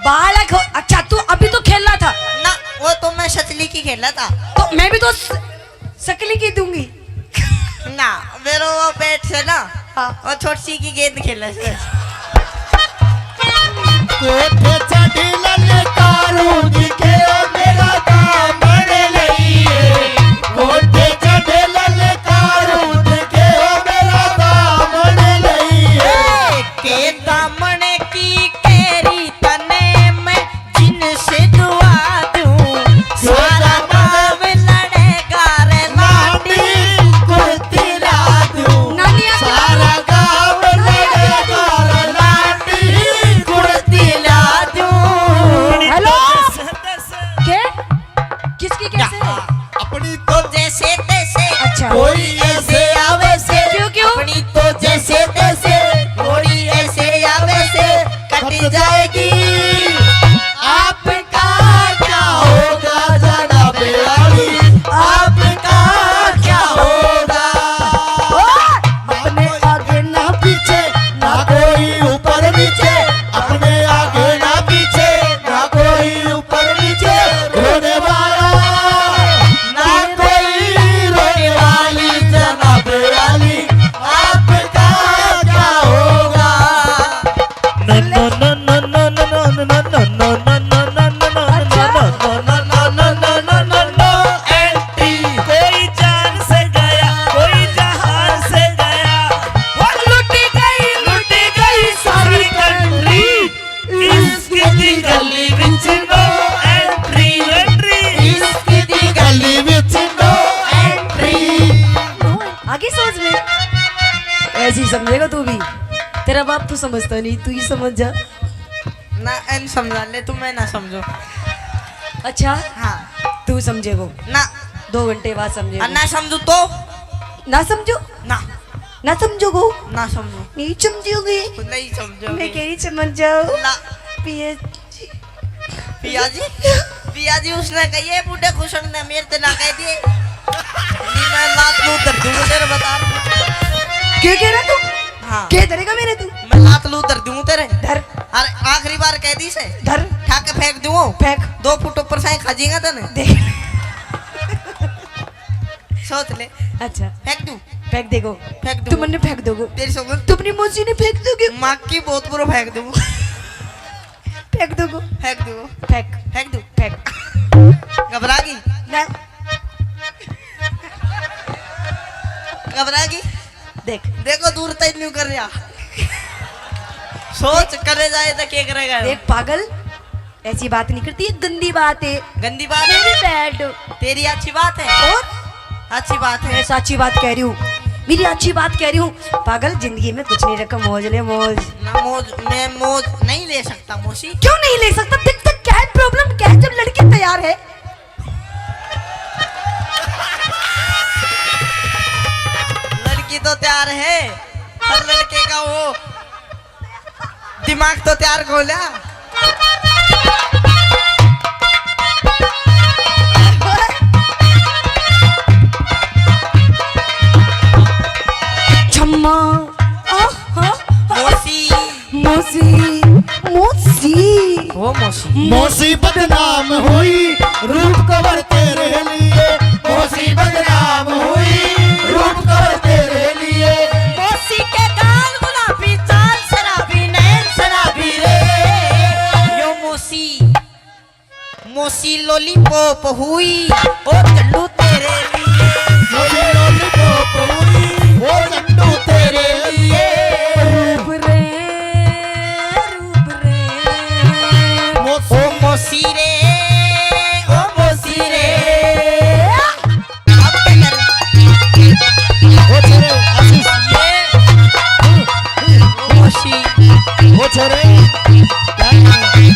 बालक हो? अच्छा, तू अभी तो खेल रहा था ना। वो तो मैं सचली की खेला था। तो मैं भी तो स-, सकली की दूंगी। ना, मेरे वो बैट से ना, हाँ। वो छोटी सी की गेंद खेले से। कोठे चढ़ी ललकारूं दिखे ओ मेरा दामन लइए। कोठे चढ़े ललकारूं दिखे ओ मेरा दामन लइए। के दामन की केरी तने मैं जिनसे दुआ दूं, सारा गाँव लड़ेगा रे लाडी कुर्ती ला दूं। नानी आ सारा गाँव लड़ेगा रे लाडी कुर्ती ला दूं। जाएगी। आपका क्या होगा जनाबे आली, आपका क्या होगा? अपने आगे ना पीछे, ना कोई ऊपर नीचे, अपने आगे ना पीछे, ना कोई ऊपर नीचे, रोने वाला ना कोई रोने वाली, जनाबे आली, आपका क्या होगा? कोई जान से गया, कोई जहान से गया, वो लुटी गई, लुटी गई सारी कंट्री। इश्क दी गली विच no entry, entry। इश्क दी गली विच no entry। आगे समझ में? ऐसी समझेगा तू भी। तेरा बाप तो समझता नहीं, तू ही समझ जा। ना, एन समझा ले तू, मैं ना समझो। अच्छा? हाँ। तू समझेगो? ना। दो घंटे बाद समझेगो? ना समझू तो? ना समझो? ना। ना समझोगो? ना समझो। नहीं समझोगे? नहीं समझोगे। मैं कह रही समझ जाओ। ना। पिया जी। पिया जी? पिया जी उसने कही, ये बूढ़े खुशक ने मेरे ते ना कह दिए। नहीं, मैं लात लूत धर दूंगा तेरे, बता। क्या कह रहा तू? हाँ। क्या धरेगा मेरे तू? मैं लात लूत धर दूंगा तेरे। धर। अरे आखिरी बार कह दी से। धर। ठा के फेंक दूंगा। फेंक। दो फुट ऊपर से खा जाएगा तने। देख। सोच ले। अच्छा। फेंक दूं? फेंक देगो। फेंक दूं। तू मन्ने फेंक दोगो। तेरी समझ। तू अपनी मौसी ने फेंक दोगे। माँ की बहुत बुरा फेंक दूं। फेंक दोगो। फेंक दूं। फेंक। फेंक दूं। फेंक। घबरा गई? ना। घबरा गई? देख। देखो दूर तक न्यू कर रहा। सोच करे जाए तो क्या करेगा? देख पागल, ऐसी बात नहीं करती, ये गंदी बात है। गंदी बात है? मेरी bad। तेरी अच्छी बात है। और? अच्छी बात है। मैं साची बात कह रही हूँ, मेरी अच्छी बात कह रही हूँ। पागल, जिंदगी में कुछ नहीं रखा, मौज ले मौज। ना मौज, मैं मौज नहीं ले सकता मौसी। क्यों नहीं ले सकता? दिक्कत क्या है, problem क्या है? जब लड़की तैयार है। लड़की तो तैयार है, पर लड़के का वो दिमाग तो तैयार को लिया। छम्मा। आहा। मौसी। मौसी। मौसी। ओ मौसी। मौसी बदनाम हुई, रूप कवर तेरे लिए। मौसी बदनाम हुई, रूप कवर तेरे लिए। मौसी के गाल गुलाबी, चाल शराबी, नैन शराबी रे। यो मौसी, मौसी lollipop हुई, ओ झंडू तेरे लिए। मौसी lollipop हुई, ओ झंडू तेरे लिए। रूप रे, रूप रे। मौसी। ओ मौसी रे, ओ मौसी रे। अब क्या करूं? वो छोरे, आशीष। ये। वो मौसी। वो छोरे। क्या करूं?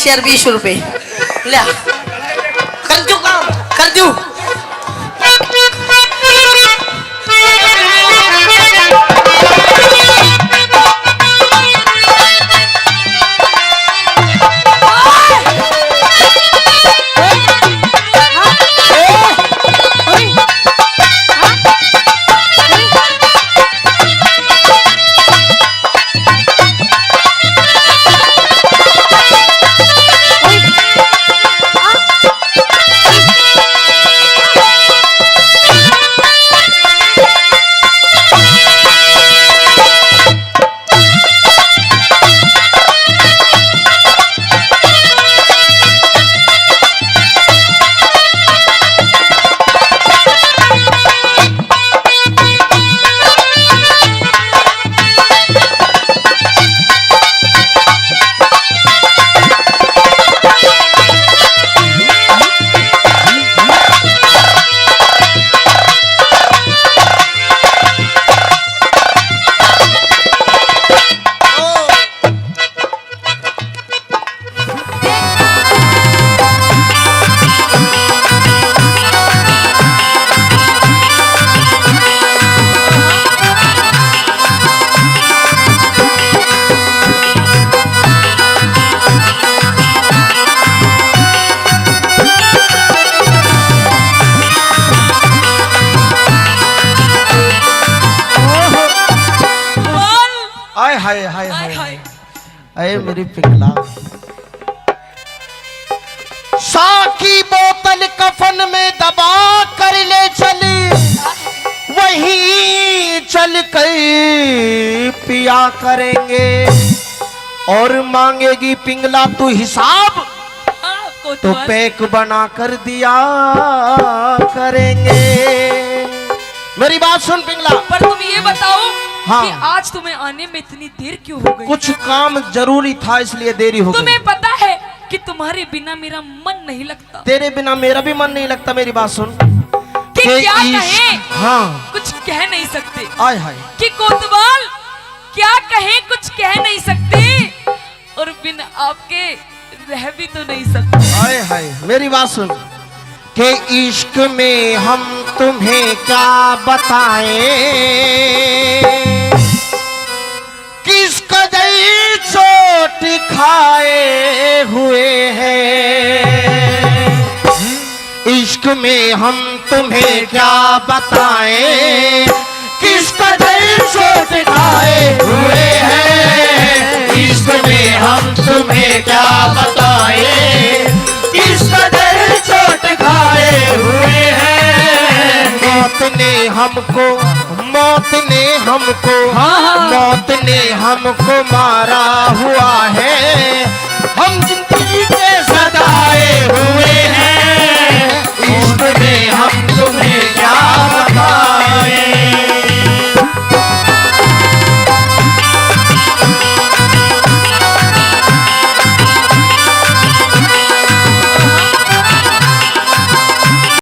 यार, बीस रुपए। ले, कर दू काम, कर दू। हाय, हाय, हाय, हाय, हाय। हाय। अरे मेरी पिंगला, सा की बोतल कफन में दबा कर ले चल, वहीं चल कर पिया करेंगे। और मांगेगी पिंगला तू हिसाब, हाँ, तो कोतवाल। पैक बना कर दिया करेंगे। मेरी बात सुन पिंगला। पर तुम ये बताओ हाँ। कि आज तुम्हें आने में इतनी देर क्यों हो गई? कुछ काम जरूरी था, इसलिए देरी हो गई। तुम्हें पता है कि तुम्हारे बिना मेरा मन नहीं लगता। तेरे बिना मेरा भी मन नहीं लगता। मेरी बात सुन। कि कि क्या इश्क कहें? हाँ। कुछ कह नहीं सकते। आय हाय। कि कोतवाल क्या कहें, कुछ कह नहीं सकते। और बिन आपके रह भी तो नहीं सकते। हाय हाय, मेरी बात सुन। कि इश्क में हम तुम्हें क्या बताएं, किस कदर चोट खाए हुए हैं। इश्क में हम तुम्हें क्या बताएं, किस कदर चोट खाए हुए हैं। इश्क में हम तुम्हें क्या बताएं, किस कदर चोट खाए हुए हैं। मौत ने हमको, मौत ने हमको, हाँ, हाँ। मौत ने हमको मारा हुआ है। हम जिंदगी के सताए हुए हैं।